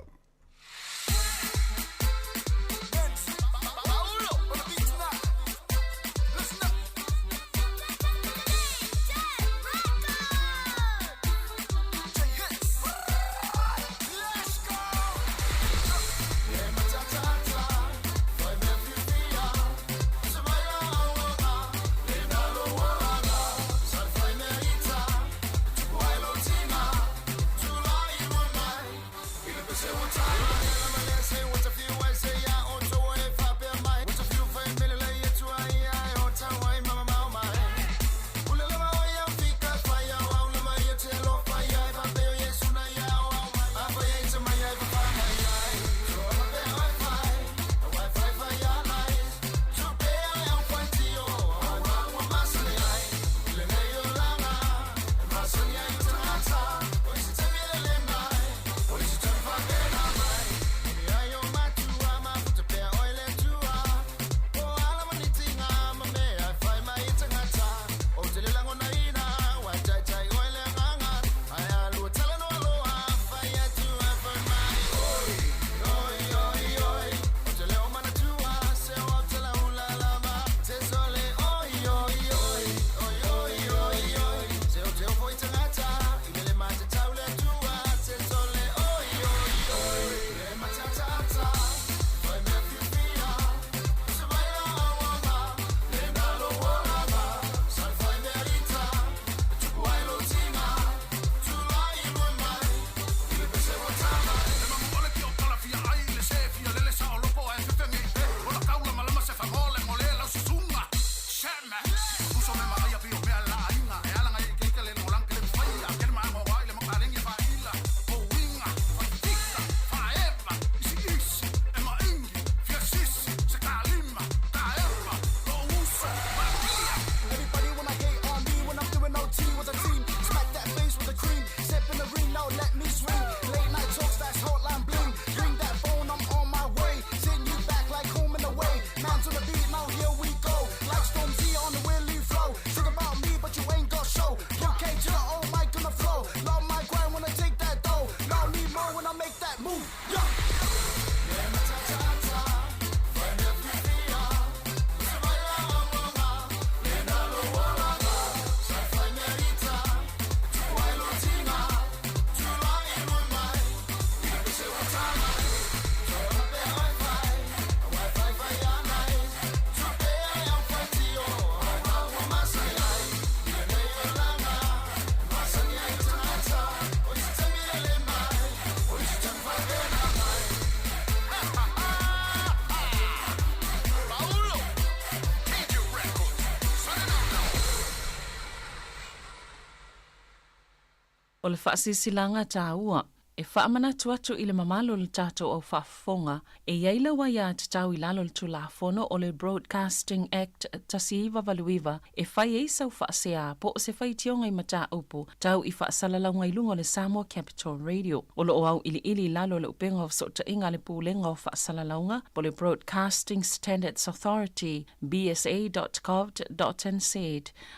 O le faasilasilaga taua, e faamanatu atu i le mamalu o le tatou au faafofoga, e i ai lau aiatatau i lalo o le Tulafono o le Broadcasting Act 1989 e fai ai sau faasea po o se faitioga i mataupu tau i faasalalauga i luga o le Samoa Capital Radio. O lo o auiliili i lalo o le Upega o Fesootaiga a le Pulega o Faasalalauga po o le Broadcasting Standards Authority, bsa.govt.nz,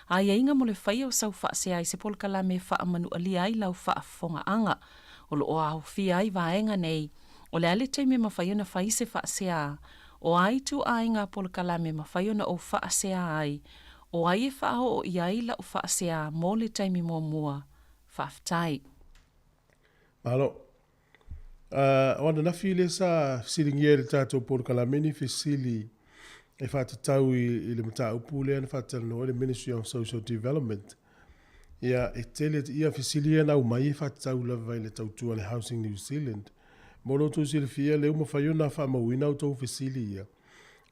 Aiaiga mo le faia o sau faasea i se polokalame e faamanualia ai lau faafofogaaga. O lo o aofia ai vaega nei, o le a le taimi e mafai ona fai se faasea, o a ituaiga polokalame e mafai ona ou faasea ai, o ai e faaoo i ai lau faasea mo le taimi muamua. Faafetai. Malo. O ananafi lea sa fesiligia e le tatou polokalame ni fesili e faatatau i le mataupu lea na faatalanoa i le Ministry of Social Development. Ia, e tele ia fesili ia na aumai e faatatau lava i le tautua a le Housing New Zealand. Mo lo outou silafia, lea ua mafai ona faamauina a outou fesili ia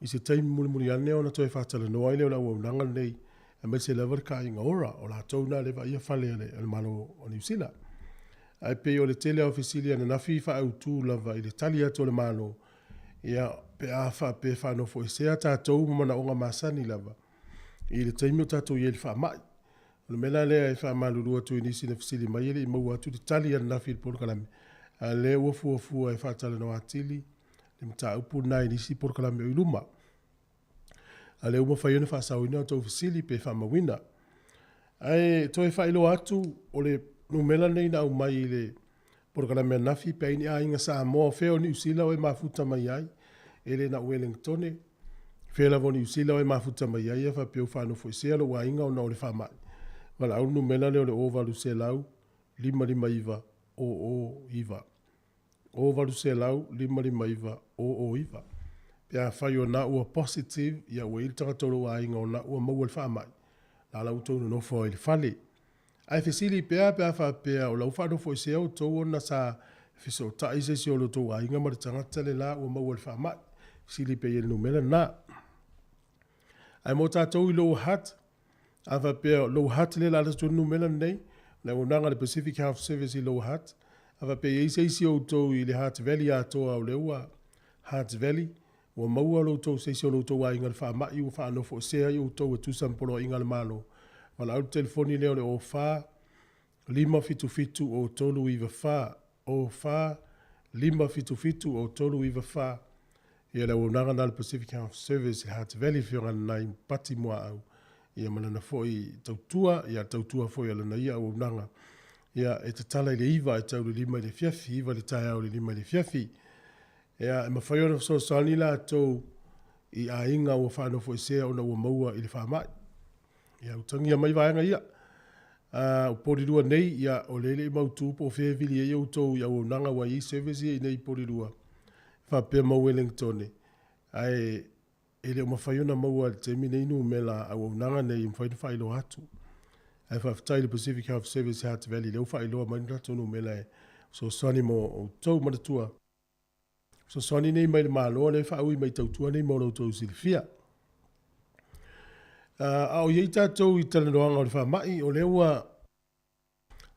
i se taimi mulimuli ane ona toe faatalanoa ai lea o le auaunaga lenei, aemaise lava le Kāinga Ora, o latou na lea e vaaia fale a le Malo o Niu Sila. Ae pei o le tele lava o fesili ananafi i faaautu lava i le tali atu a le Malo, ia, pe a faapea e faanofoesea tatou ma manaoga masani lava i le taimi o tatou i ai i le faamai. O le mea la lea e faamalulu atu i nisi na fesili mai e le i maua atu le tali ananafi i le polokalame, a o lea ua fuafua e faatalanoa atili le mataupu lena i nisi polokalame o i luma. A lea ua mafai ona faasaoina a outou fesili pe faamauina. Ae toe faailoa atu, o le numera lenei na aumai i le polokalame ananafi pe ai ni aiga Samoa o fea o Niu Sila o e mafuta mai ai, e le na o Welengtone, fea lava o Niu Sila o e mafuta mai ai, a faapea ua faanofoesea lou aiga ona o le faamai, valaau le numera lea o le 0800 559 009. O 800 559 009. Pe afai o na ua positive, ia ua i ai le tagata o lou aiga o na ua maua i le faamai, la la ua outou nonofo ai i le fale. Ae fesili pea pe a faapea o la ua faanofoesea outou ona sa fesootai se isi o lo outou aiga ma le tagata le la ua maua i le faamai. Fesili pea i ai i le numera lena. Ae mo tatou i Lower Hutt, A faapea o Lower Hutt lea o le a alu atu ai le numera lenei, le auaunaga a le Pacific Health Service i Lower Hutt, a faapea e i ai se isi o outou i le Hutt Valley atoa o lea ua Hutt Valley, ua maua lo outou se isi o lo outou aiga i le faamai ua faanofoesea ai outou e tusa ma poloaiga a le Malo, valaau le telefoni lea o le 04 577 0394, 04 577 0394. Ia le auaunaga lena a le Pacific Health Service i Hutt Valley, Afioga Nanai Pati Muaau, ia ma lana foi tautua, ia le tautua foi a lana ia auaunaga. Ia e tatala i le 9 e tau i le 5 i le afiafi, 9 i le taeao i le 5 i le afiafi. Ia e mafai ona fesoasoani latou i aiga ua faanofoesea ona ua maua i le faamai. Ia utagia mai vaega ia. A, o Polilua nei, ia, o lea e le i mautu po o fea e vili ai outou i auaunaga aua e i ai service ia i inei i Polilua, faapea ma Wellingtone, ae e le o mafai ona maua i le taimi nei numera auaunaga nei e mafai ona faailoa atu. Ae faafetai i le Pacific Health Service i Hutt Valley lea ua faailoa mai le latou numera e fesoasoani mo outou. Manatua, fesoasoani nei mai le Malo lea e faaui mai tautua nei mo lo outou silafia. A o i ai tatou i talanoaga o le faamai, o lea ua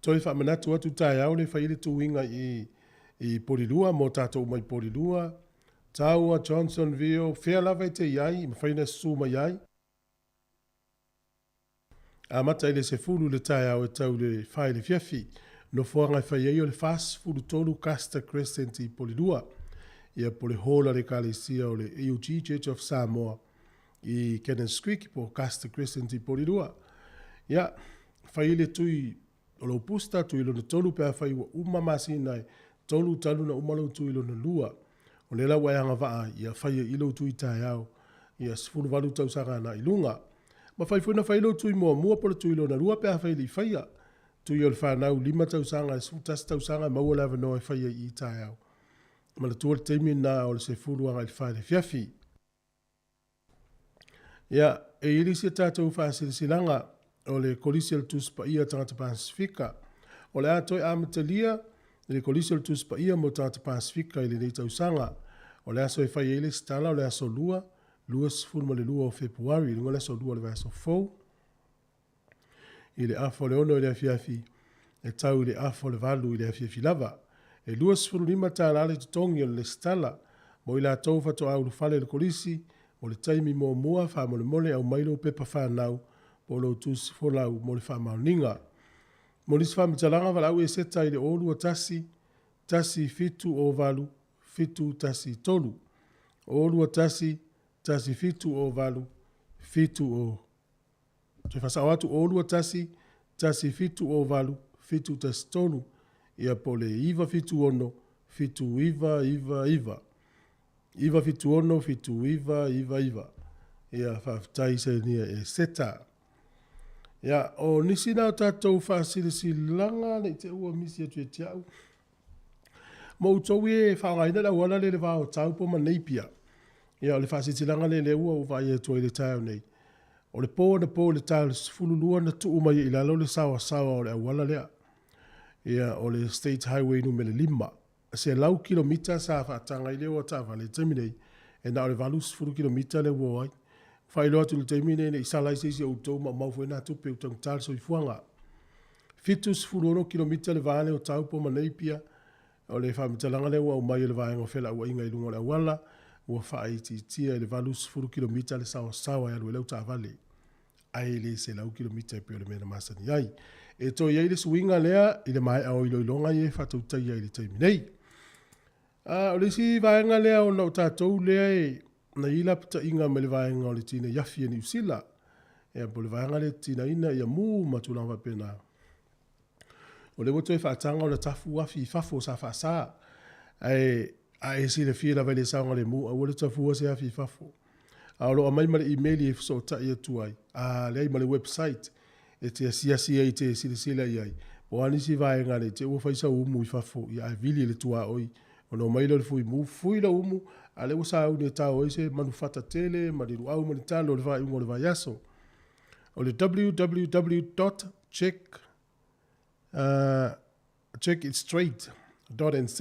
toe faamanatu atu taeao lea e fai ai le tuiga i Polilua mo tatou uma i Polilua, Taua, Johnsonville, fea lava e te i ai, e mafai ona susu mai ai. Amata i le 10 i le taeao e tau i le fa i le afiafi. Nofoaga e fai ai o le 43 Custer Crescent i Polilua, ia po o le Hall a le Ekalesia o le AUG Church of Samoa i Cannons Creek po o Custer Crescent i Polilua. Ia, fai ai le tui o lou booster, tui lona tolu pe afai ua uma masina e tolu talu na uma lou tui lona lua. O lea la ua e agavaa ai, ia fai ai i lou tui taeao, ia 18 tausaga agai i luga. Ma fai foi na fai lou tui muamua po o le tui lona lua pe afai e le i faia. Tui o le fanau 5 tausaga e 11 tausaga e maua le avanoa e fai ai i taeao. Manatua le taimi lena o le 10 agai i le 4 i le afiafi. Ia, e i ai le isi a tatou faasilasilaga o le Kolisi o le Tusi Paia a Tagata Pasifika. O le a toe amatalia le Kolisi o le Tusi Paia mo Tagata Pasifika i lenei tausaga. O le aso e fai ai le isi tala o le aso Lua, 22 o Fepuari, i luga o le aso Lua o le vaiaso fou. I le afa o le 6 i le afiafi. e tau i le afa o le 8 i le afiafi lava. E $25 le totogi o le lesitala mo i latou faatoa ulufale i le Kolisi mo le taimi muamua, faamolemole aumai lou pepa fanau po o lou tusi folau mo le faamaoniga. Mo nisi faamatalaga, valaau Eseta i le 021 1708 713. 021 1708 7 Toe faasao atu, 021 1708 713, ia po o le 976 7999. 976 7999. Ia, faafetai sainia Eseta. Ia, o nisi na o tatou faasilasilaga ne i te i ua misi atu ia te au. Mo outou e faaaogaina le auala lea i le va o Taupo ma Napier, ia o le faasilasilaga lea lea ua ou vaai atu ai i le taeao nei, o le po anapo i le ta o le 12 na tuu mai ai i lalo le saoasaoa o le auala lea. Ia, o le State Highway numera 5. 100 kilomita sa faataga ai le o a taavale i le taimi nei, e na o le 80 kilomita lea ua o ai. Faailoa atu i le taimi nei ne i sala ai se isi o outou maumau foi na tupe ua taugata le soifuaga. 76 kilomita le va lea o Taupo ma Napier. O le faamatalaga lea ua aumai e le Vaega o Felauaiga i luga o le auala, ua faaitiitia i le 80 kilomita le saoasaoa e alu ai lau taavale, ae le 100 kilomita e pei o le mea na masani ai. E toe i ai le suiga lea i le maea o iloiloga ia e faatautaia i le taimi nei. A o le isi vaega lea ona o tatou lea e na i ai lapataiga mai le vaega o le tinei afi a Niu Sila, ia po o le vaega lea e tinaina ia mu ma tulaga faapena. O lea ua toe faataga ona tafu afi i fafo sa faasa. Ae a e silafia lava i le saogalemu, aua le tafua se afi i fafo. A o lo o aumai ma le imeli e fesootai atu ai, a leai ma le website e te asiasi ai e te silasila i ai, po o a nisi vaega ne i te i ua fai sau umu i fafo, ia ae vili i le tuaoi ona omai lea o le fuimu, fui lau umu, a o lea ua sauni e tao ai se manufata tele ma ni luau ma ni talo i le faaiuga o le vaiaso. O le www dot check checkitstraight dot nz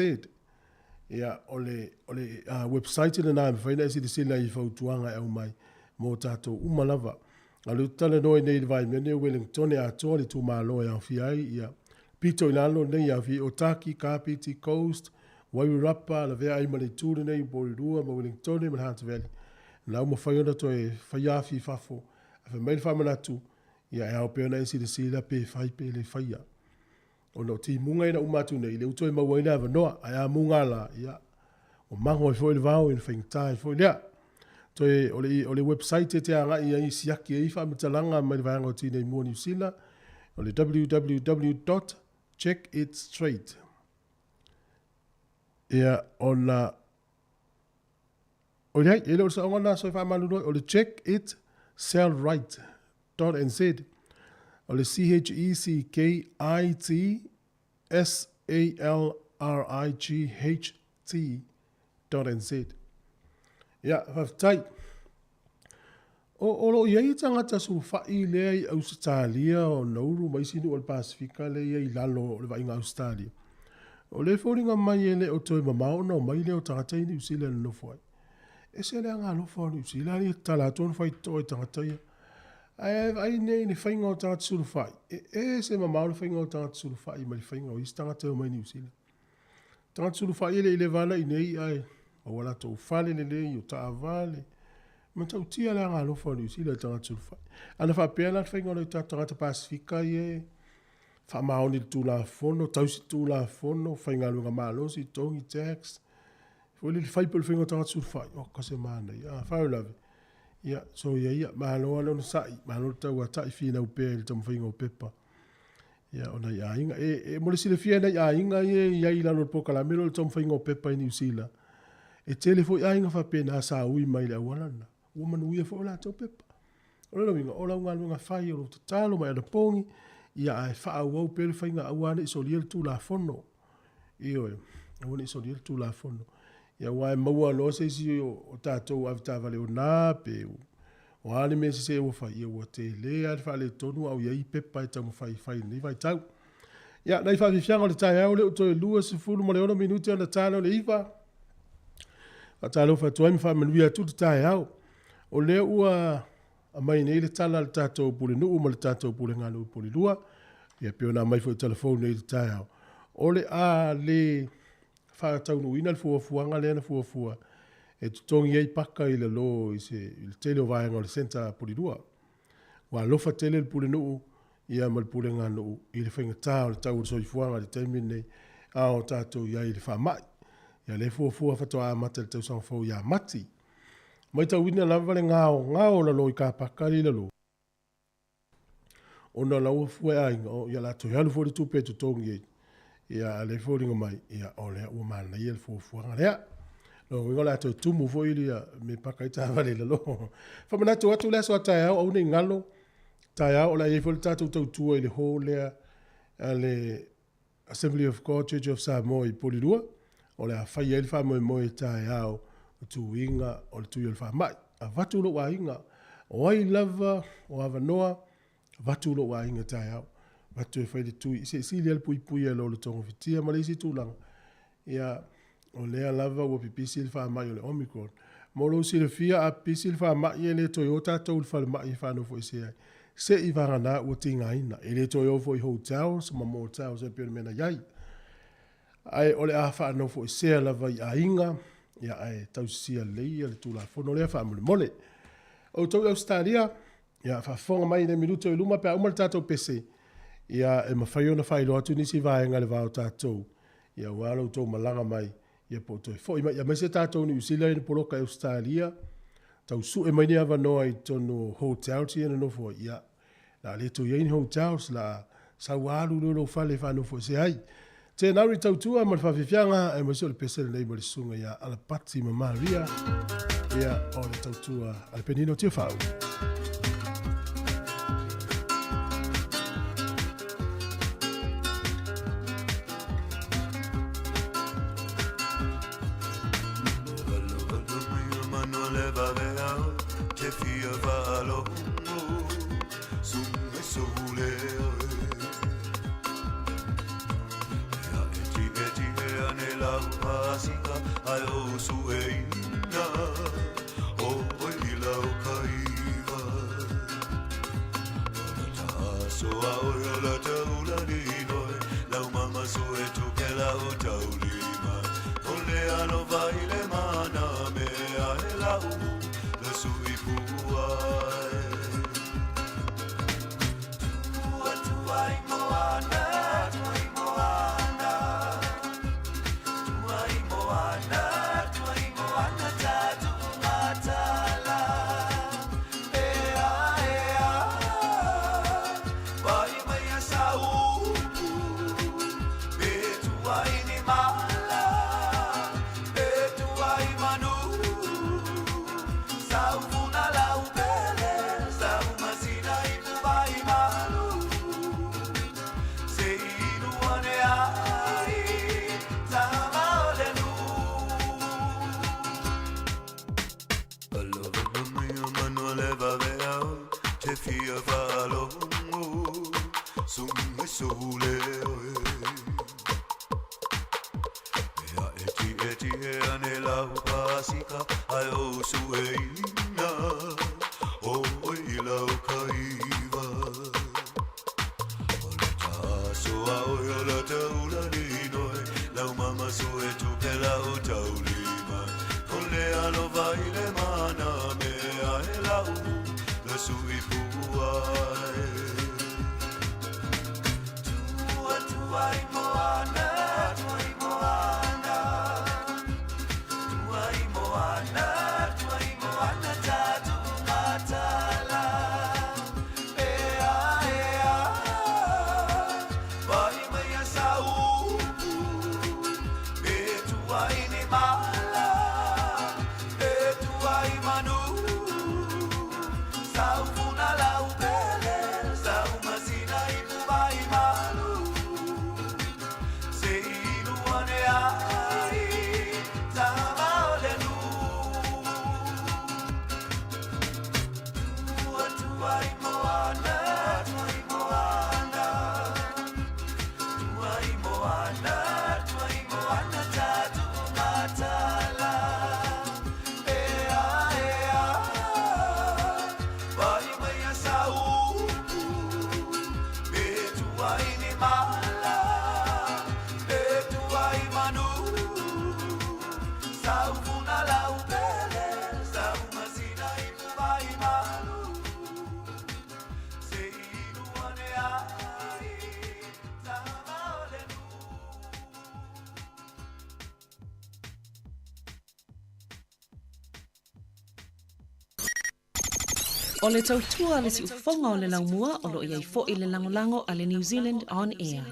ia o le o le website lena e mafai ona e silasila i fautuaga e aumai mo tatou uma lava. A o lea ou te talanoa i nei i le vaimea nei o Wellingtone atoa le itumalo e aofia ai ia pito i lalo nei e aofia ai Otaki, Kapiti, Coast, Wairarapa, lavea ai ma le itu lenei o Porirua ma Wellingtone ma le Hunter Valley. Na ua mafai ona toe faia afi i fafo. Ae fai mai le faamanatu, ia e ao pea ona e silasila pe fai pe le faia. Ona o timuga ia na uma atu nei, lea ua toe maua ai le avanoa. Ae a muga la, ia, ua mago ai foi le vao ina faigata ai foi lea. Toe, o le, o le website e te agai ai e siaki ai faamatalaga mai le vaega o Tinei Mu o Niu Sila, o le www checkitstraight. Ia, ona, o leai, e le o le saoga lena, soe faamalulu ai, o le check it sell right dot nz, o le C H E C K I T S A L R I G H T dot nz. Ia, faafetai. O, o lo o i ai tagata sulufai lea i Ausetalia, o Nauru ma isi nuu o le Pasefika lea e i ai i lalo o le vaaiga a Ausetalia. O lea e foliga mai e le o toe mamao ona omai lea o tagata ia i Niu Sila e nonofo ai. Ese le agaalofa o Niu Sila, alii e tatala atu ona faitotoa i tagata ia. Ae vaai nei i le faiga o tagata sulufai, e ese mamao le faiga o tagata sulufai mai le faiga o isi tagata e omai i Niu Sila. Tagata sulufai e le i leva ana i inei ae maua latou fale lelei, o taavale. E matautia le agaalofa o Niu Sila i tagata sulufai. Ana faapea la le faiga o nai o tatou tagata Pasefika ia e faamaoni i le Tulafono, tausi Tulafono, faigaluega malosi, totogi tax, foi lele fai pea o le faiga o tagata sulufai, oka se manaia. A faalavelave, ia, soia ia, malo lava le onosai, malo le tauatai, finau pea i le taumafaiga o pepa. Ia, o nai aiga. E, e, mo le silafia e nai aiga ia e i ai i lalo o le polokalame lea o le taumafaiga o pepa i Niu Sila, e tele foi aiga faapena sa ui mai i le auala lena, ua manuia foi o latou pepa. O lona uiga, o lau galuega fai, o lou tatalo mai anapogi, ia ae faaauau pea le faiga aua ne i solia le Tulafono. Ioe, aua ne i solia le Tulafono. Ia aua e maua loa se isi o tatou avetaavale ona pe o a le mea sese ua fai, ia ua tele lava le faaletonu a o i ai pepa e taumafai e fai i lenei vaitau. Ia, nai faafiafiaga o le taeao lea ua toe 26 minute ona ta lea o le 9. Faatalofa atu ai ma faamanuia atu le taeao. O lea ua aumai nei le tala a le tatou Pulenuu ma le tatou Pulega a nuu i Porirua. Ia pei ona aumai foi i tala fou nei i le taeao, o le a le faataunuuina le fuafuaga lea na fuafua e totogi ai paka i lalo i se i le tele o vaega o le centre Polilua. Ua alofa tele le Pulenuu ia ma le Puleganuu i le faigata o le tau o le soifuaga i le taimi lenei a o tatou i ai i le faamai. Ia lea e fuafua faatoa amata i le tausaga fou ia Mati. Matauina lava le gaogao o lalo i kapaka lea i lalo, ona o la ua fua e aiga, o ia o le a toe alu foi le tupe e totogi ai. Ia a o lea e foliga mai, ia o lea ua manaia le fuafuaga lea. Lona uiga o le a toe tumu foi ia mea e paka ai taavale i lalo. Faamanatu atu le aso a taeao, aua ne i galo, taeao o le a i ai foi le tatou tautua i le hall lea a le Assembly of God Church of Samoa i Polilua, o le a fai ai le faamoemoe taeao o tuiga o le tui o le faamai. Avatu lou aiga, o ai lava o avanoa, avatu lou aiga taeao. Avatu e fai le tui, se i sili lava le puipuia i lo le togafitia ma le isi tulaga. Ia, o lea lava ua pipisi le faamai o le Omicron. Mo lou silafia, a pipisi le faamai e le toe o tatou i le falemai e faanofoesea ai. Se i vagana ua tigaina. E le toe o foi i hotels ma motels e pei o le mea na i ai. Ae o le a faanofoesea lava i aiga, ia ae tausisia lelei ia le Tulafono lea faamolemole. Outou i Ausetalia, ia faafofoga mai i le minute o i luma pe a uma le tatou pese, ia e mafai ona faailoa atu nisi vaega i le va o tatou, ia aua lo outou malaga mai, ia po o toe foi mai, aemaise tatou Niu Sila ia na poloka i Ausetalia, tau sue mai ni avanoa i totonu o hotels ia na nofo ai, ia, o le a le toe i ai ni hotels, o le a sau lava alu lea i lou fale e faanofoesea ai. Tēnā uri tautua ma le faafiafiaga, aemaise o le pese lenei mai le susuga ia Alapati ma Maria, ia, o le tautua a le Penina o Tiafau. Tuai ni mala, pe tuai manu. Sau funa lau pele, sau masina i mai malu. Se inu ane ai, tama o le nu. O le tautua a le siufofoga o le laumua o lo o i ai foi le lagolago a le New Zealand On Air.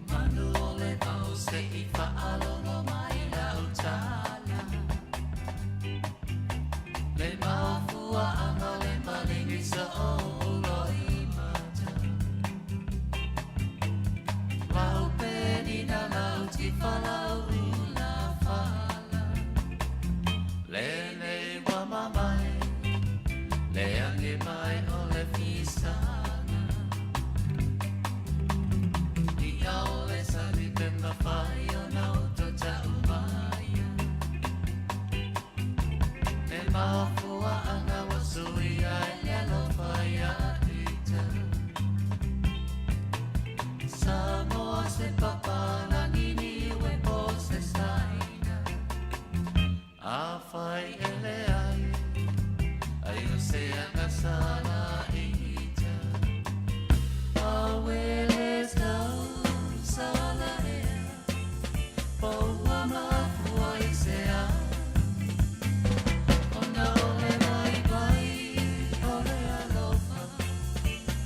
Manu o le vao se i faalogo mai lau tala. Le mafuaaga le maligi sa ou loimata. Lau penina lau tifa lau ula fala. Lenei ua mamae, le age mai o le fisaga. Ia o le sali pe mafai ona uto ta'u maia. E mafuaaga ua suia e le alofa ia ita. Samoa se papalagi niue po se saina. Afai e leai, ai o se agasala ita. Awele tau sala ea, po ua mafua i se a. Ona o le vaivai o le alofa,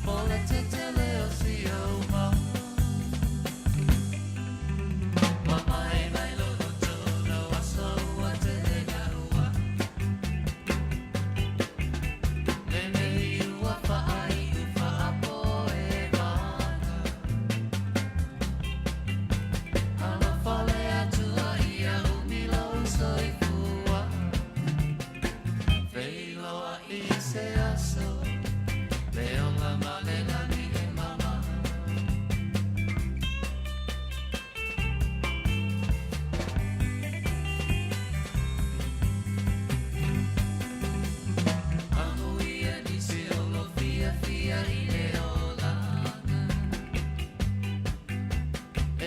po le tetele o si au mau. Mamae mai lolo tolo aso ua tele ua. Lenei ua faai u faapo e vana. Alofa le Atua ia umi lou soifua. Feiloai i se aso, le ola ma le lagi e mama. Amuia nisi o lo fia fia i le olaga.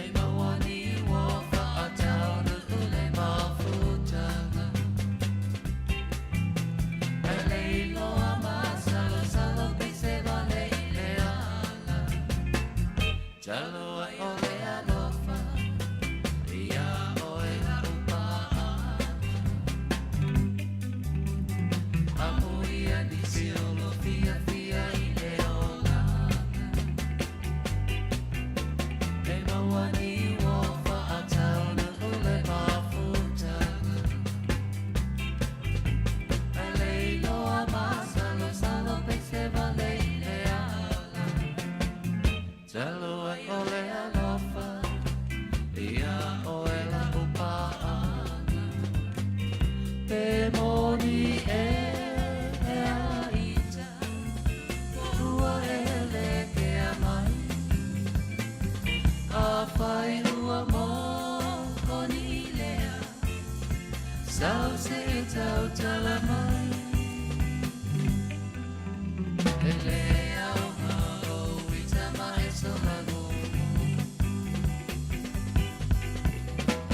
E maua ni ua faataunu le mafutaga. E leiloa masalosalo pe se vale i le ala. Talo ai o le alofa, ia oe la upaaga. Amuia nisi o lo fia fia i le olaga. E maua ni ua faataunu le mafutaga. E leiloa masalosalo pe se vale i le ala. Talo ai o le alofa, ia oe la upaaga. Pe moni e a ita, ua ele ke a mai. A whai ua mō koni lea, sau se tau tala mai. E le au ngau i tama e sola gogo.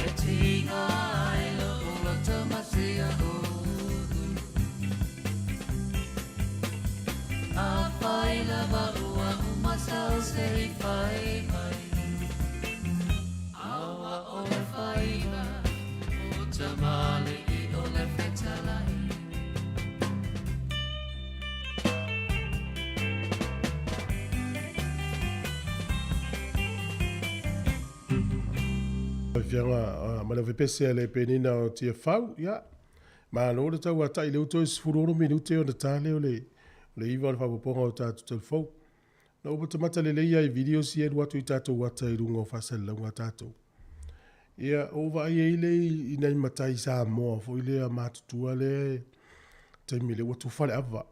E tinga ai lo ula tamasia ulu. A whai lava ua umasau se i whai mai. Aua o le whaiva, o tamale i o le fetalai. Fiaga ma le pese a le penina o tia fau, ia. Malo le tau atai le uto e 16 minute o na tale o le 9 o le whapoponga o tātou telefou. Na upa tamata le leia i video si e atu i tātou wata i runga o whasalelaunga tātou. Ia, o vai e ile i nei matai Samoa, fo ile a matutua le taimi le ua tu fale ava.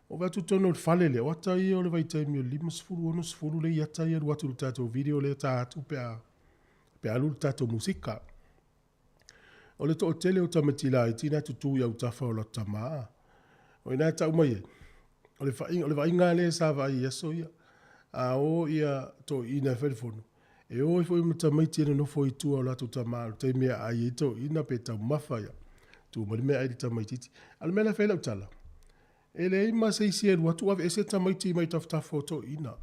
O vai tu tono le fale le, o ata ia o le vai taimi o 50 60 le iata ia atu le tātou video le tā atu pe a pe alu le tātou musika. O le toatele o tamaiti laiti na e tutū i autafa o latou tamā. O i ina e tau mai ai, o le o le vaaiga lava lea sa vaai i aso ia, a o ia toeaiina e fai le fono, e o ai foi ma tamaiti e nonofo i tua o latou tama i le taimi e aai ai toeaiina pe taumafa ia, tuu mai le meaai i le tamaitiiti. A o le mea la e fai ai lau tala, e leai ma se isi e alu atu aveese tamaiti mai tafatafa o toeaiina.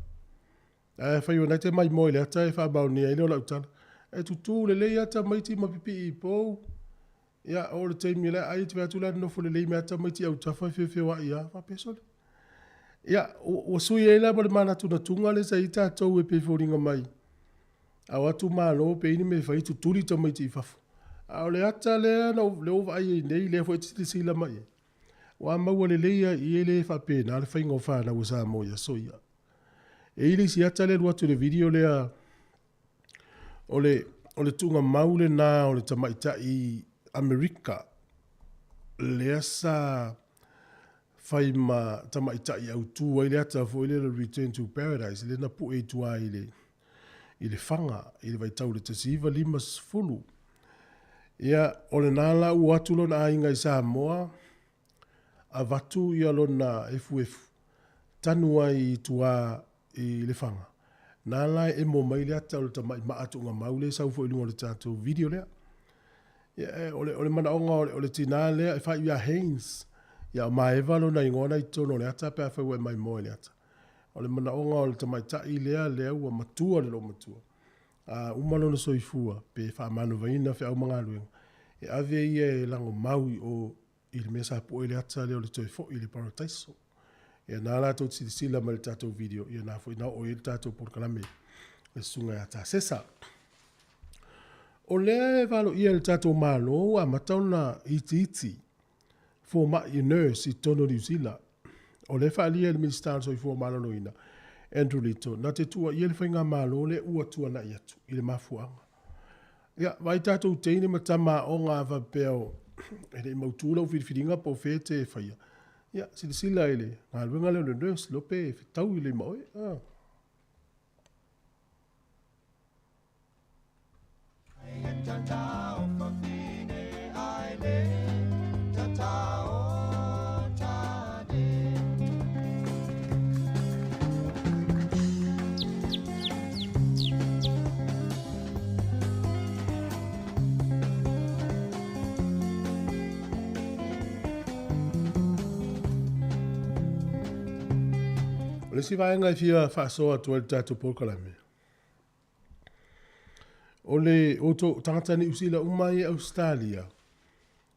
Ae afai o lena e te maimoa i le ata e faamaonia ai lea o lau tala. E tutū lelei lava tamaiti ma pipii i pou. Ia, oo i le taimi o la e ai, e te vaai atu la e nonofo lelei mai lava tamaiti i autafa e feofeoai lava. Faapea, sole, ia, ua sui ai la ma le manatunatuga lea sa i ai tatou e pei e foliga mai a o atu Malo pe i ai ni mea e fai e tutuli tamaiti i fafo. A o le ata lea na ou, lea ua ou vaai ai nei, lea foi e te silasila mai i ai, ua maua lelei lava i i e le faapena le faiga o fanau a Samoa i aso ia. E i ai le isi ata lea e alu atu i le video lea, o le, o le tuugamau lena o le tamaitai Amerika lea sa fai ma tamaitai autu ai le ata foi lea o le Return to Paradise, lea na pue i tua i le, i Lefaga i le vaitau o le 1950. Ia, o lena la ua o atu lona aiga i Samoa, avatu ia lona efuefu, tanu ai i tua i Lefaga, na la e emo mai le ata o le tamai maa tuugamau lea e sau foi i luga o le tatou video lea. Ia, o le, o le manaoga o le, o le tinā lea e faaiu ia Haynes, ia o Maeva lona igoa na i totonu o le ata pe afai ua e maimoa i le ata. O le manaoga o le tamaitai lea, lea ua matua le loomatua, a uma lona soifua pe faamanovaina feau ma galuega, e ave ia e lagomau i o i le mea sa pue le ata lea o le toe foi i le parataiso. Ia na la tou te silasila mai i le tatou video, ia na foi na oo i ai le tatou polokalame le susuga ia Tasesa. O lea e valoia e le tatou Malo ua amata ona itiiti fomai nurse i totonu o Niu Sila. O lea e faaalia e le Minisita o le Soifua Maloloina, Andrew Little, na te tuuaia le faigamalo lea ua tuanai atu i le mafuaaga. Ia, vaai tatou teine ma tama aoga a faapea o e le i mautu lau filifiliga po o fea e te faia. Ia, silasila i le galuega lea o le nurse, le iloa pe fetaui lelei ma oe. Ah. O le isi vaega e fia faasoa atu ai le tatou polokalame, o le outou tagata Niu Sila uma i Ausetalia,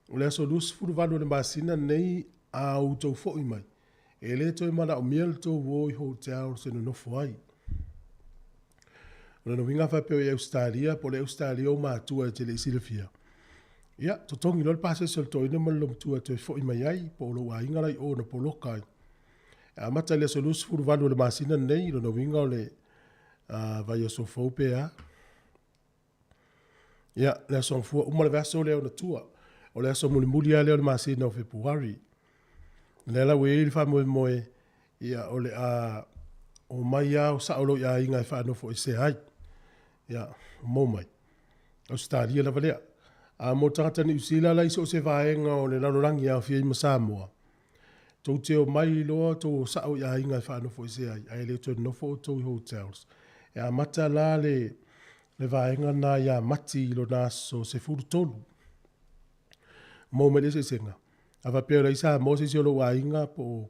O le aso 28 o le masina lenei a outou foi mai, e le toe manaomia le tou o i hotels e nonofo ai. O lona uiga a faapea o i Ausetalia po o le Ausetalia ou matua e te le i silafia, ia, totogi loa le pasese o le toeaina ma le loomatua e toe foi mai ai, po o lou aiga la i o na poloka ai. E amata i le aso 28 o le masina lenei, lona uiga o le vaiaso fou pe a. Ia, le Aso Gafua, uma le vaiaso lea ona tua. O le aso mulimuli lava lea o le masina o Fepuari. O lea la ua i ai le faamoemoe, ia, o le a omai lava o sao loa i aiga e faanofoesea ai. Ia, maua mai. Ausetalia lava lea. A mo tagata Niu Sila la i so o se vaega o le lalolagi e aofia ai ma Samoa, Tou te omai loa tou o sao i aiga e faanofoesea ai, ae le toe nonofo outou i hotels. E amata la le le vaega lena ia Mati i lona aso 13. Maua mai le eseesega. A faapea o la i Samoa se isi o lou aiga po o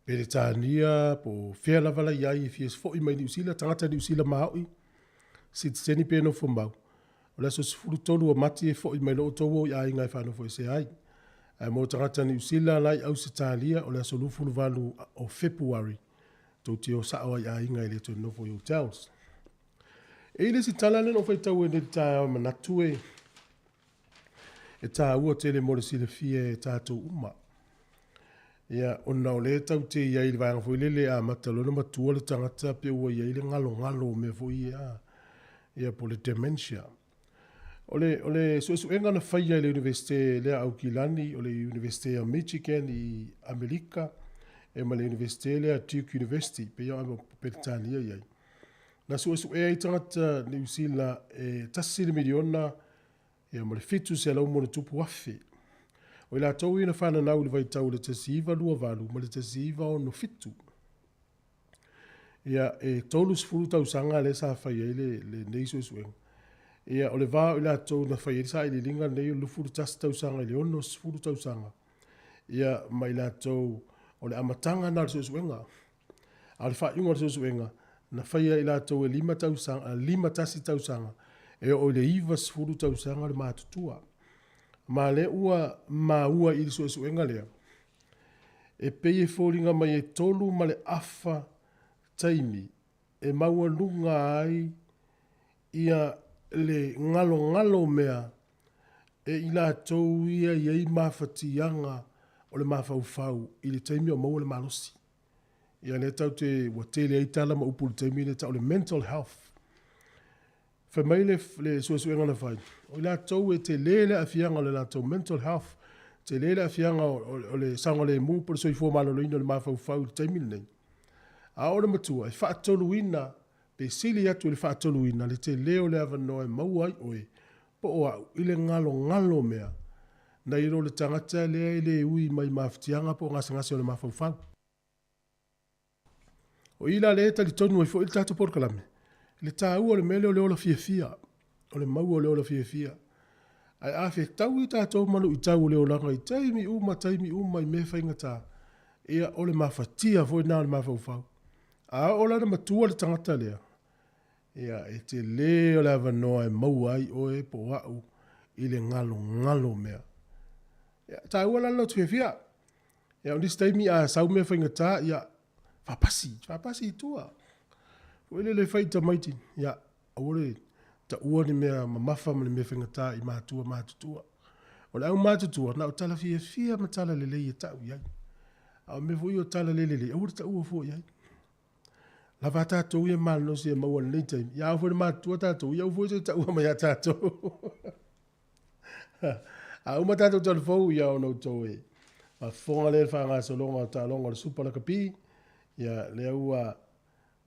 Peretania po o fea lava la i ai e fia foi mai Niu Sila, tagata Niu Sila maoi, sitiseni pe nofomau, O le aso 13 o Mati e foi mai loa outou o i aiga e faanofoesea ai. Ae mo tagata Niu Sila la i Ausetalia, o le aso 28 o Fepuari, tou te o sao ai i aiga e le toe nofo i hotels. E i ai le isi tala lea na ou faitau ai nei i le taeao e manatu e e taua tele mo le silafia e tatou uma. Ia, ona o lea tatou te i ai i le vaega foi lele e amata loa ona matua le tagata pei ua i ai le galogalo o mea foi ia, ia po o le dementia. O le, o le suesuega na faia e le Iunivesite lea a Aukilani, o le Iunivesite o Michigan i Amerika, e ma le Iunivesite lea Duke University, pei o Peretania i ai. Na suesuea ai tagata Niu Sila e 1 miliona ia ma le 700 ma ono tupu afe. O i latou ia na fananau i le vaitau o le 1928 ma le 1967. Ia, e 30 tausaga lea sa fai ai lenei suesuega. Ia, o le va o i latou na fai ai le sailiiliga lenei o le 21 tausaga i le 60 tausaga. Ia, ma i latou o le amataga lena o le suesuega. A o le faaiuga o le suesuega, na faia e i latou e 5 tausaga, 51 tausaga, e oo i le 90 tausaga le matutua. Ma lea ua maua i le suesuega lea, e pei e foliga mai e 3.5 taimi e maualuga ai ia le galogalo o mea e i latou ia e i ai mafatiaga o le mafaufau i le taimi o maua le malosi. Ia lea tatou te ua tele ai tala ma upu i le taimi lea e tau o le mental health. Fai mai le suesuega na fai, o i latou e tele le aafiaga o le latou mental health, tele le aafiaga o le saogalemu po o le soifua maloloina o le mafaufau i le taimi lenei. A oo le matua, e faatoluina pe sili atu i le faatoluina le tele o le avanoa e maua ai oe po o au i le galogalo o mea nai lo le tagata lea e le ui mai mafatiaga po o gasegase o le mafaufau. O i la lea e talitonu ai foi le tatou polokalame, i le taua o le mea lea o le ola fiafia, o le maua o le ola fiafia. Ae a fetaui tatou ma luitau o le olaga i taimi uma taimi uma i mea faigata, ia o le mafatia foi lena o le mafaufau. A oo la ina matua le tagata lea, ia e tele o le avanoa e maua ai oe po o au i le galogalo o mea. Ia, e taua la le loto fiafia. Ia, o nisi taimi a sau mea faigata, ia, faapasi, faapasi i tua. Foi lele fai i tamaiti, ia, aua le taua ni mea mamafa ma ni mea faigata i matua matutua. O le au matutua, na o tala fiafia ma tala lelei e tau i ai. A o mea foi ia o tala le lelei, aua le taua fua i ai. Lava a tatou ia malolosi e maua i lenei taimi, ia a oo foi ina matutua tatou, ia aua foi le toe taua mai ia tatou. A uma tatou talafou, ia ona outou e faafofoga lea i le faagasologa o taaloga o le Supa Lakapi, ia lea ua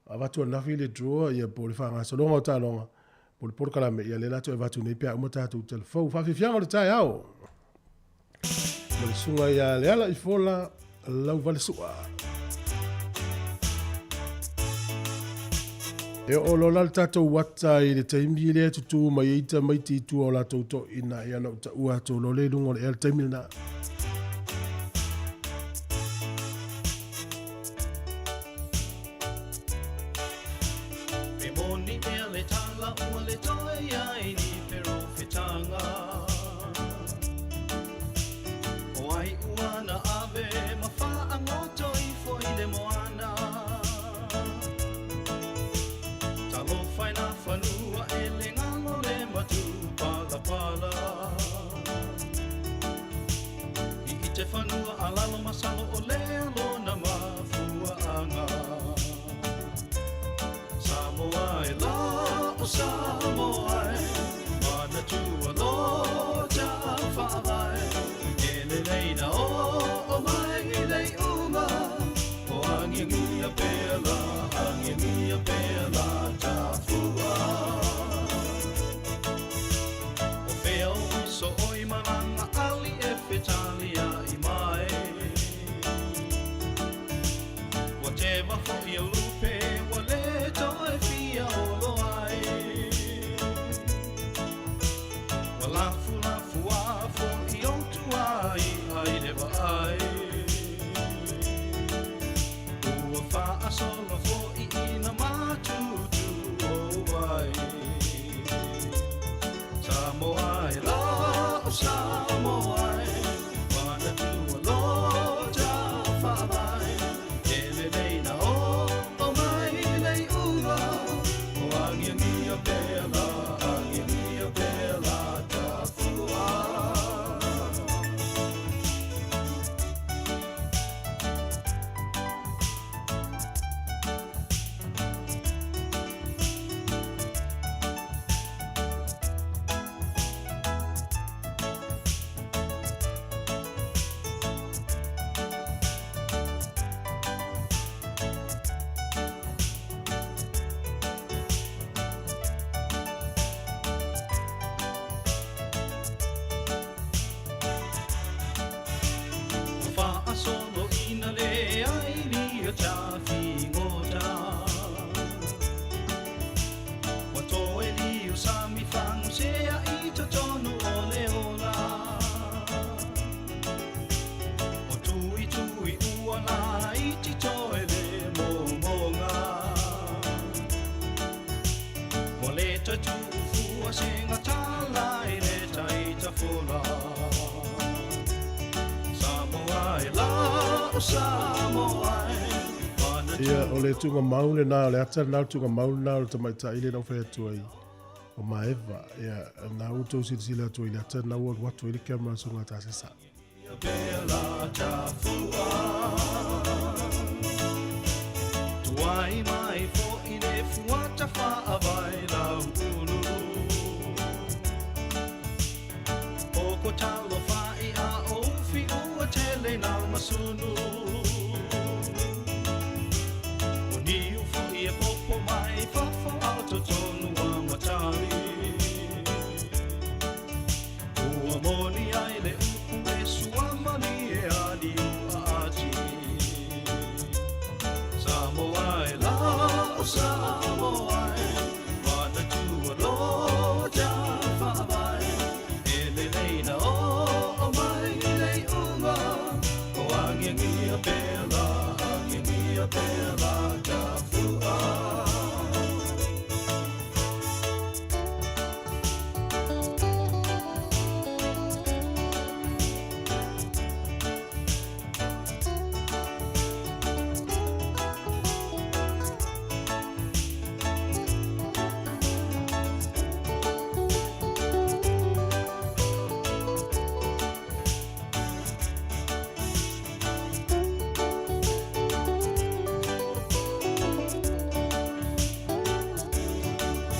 avatu ananafi le draw ia po o le faagasologa o taaloga po o le polokalame, ia lea la toe avatu nei pe a uma tatou talafou. Faafiafiaga o le taeao ma le susuga ia Lealaifola Lauvalesu'a. E oo loa la le tatou ata i le taimi lea e tutū mai ai tamaiti i tua o latou toeaiina, ia ona ou taua atu loa lea i luga o le ea le taimi lena. E moni ea le tala ua le toe i ai ni perofetaga. O ai ua na ave ma faagoto ifo i le moana. Talofa i na fanua e le galo le matupalapala. I i te fanua a lalo masalo o lea lona mafuaaga. Samoa e la o Samoa e, manatua lo ta faavae. E lelei na oo mai i le iuga, o agiagia pea la, agiagia pea la tafua. O fea o uso oi malaga ali e fetaliai mai. Ua teva foi o lupe, ua le toe fia olo ai. Ua lafulafu a foi o tuai ai le vaai. Ua faasolo foi ina matutu o ai. Samoa e la o Samoa e, manatua lo ta faavae. E lelei na oo mai i le iuga, o agiagia pea la, agiagia pea la tafua. o Samoa e Ia, o le tuugamau lena, o le ata lena o le tuugamau lena o le tamaitai lea na ou fai atu ai, o Maeva. Ia, na ua outou silasila atu ai i le ata lena ua alu atu ai le camera a le Susuga Tasesa. Tuai mai foi le fuata faavae lauulu O ko talofa i a ou fiua tele na masunu O niu foi e popo mai fafo ao totonu a matari Ua moni ai le upu e suamani e aliu a ati Samoa e la o Samoa e Manatua lo ta faavae E lelei na oo mai le iuga O agiagia pea la, agiagia pea la tafua.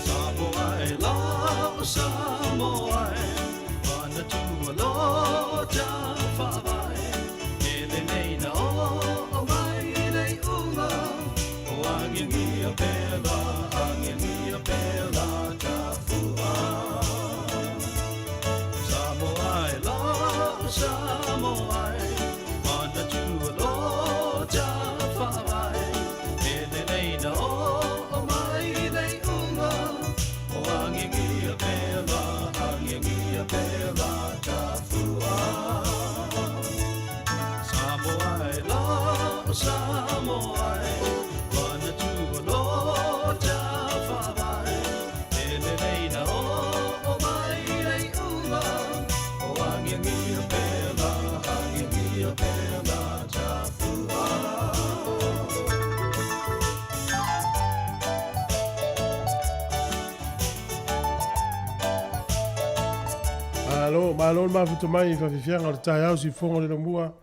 Samoa e la o Samoa e Manatua lo ta faavae E lenei na oo mai le iuga O agiagia pea la, agiagia pea la tafua Samoa e la o Samoa e Manatua lo ta faavae E lenei na oo mai le iuga O agiagia pea la, agiagia pea la tafua Samoa e la o Samoa e Manatua lo ta faavae E lelei na oo mai le iuga O agiagia pea la, agiagia pea la tafua. Malo, malo le mafuta mai i faafiafiaga o le taeao siufofoga o le laumua,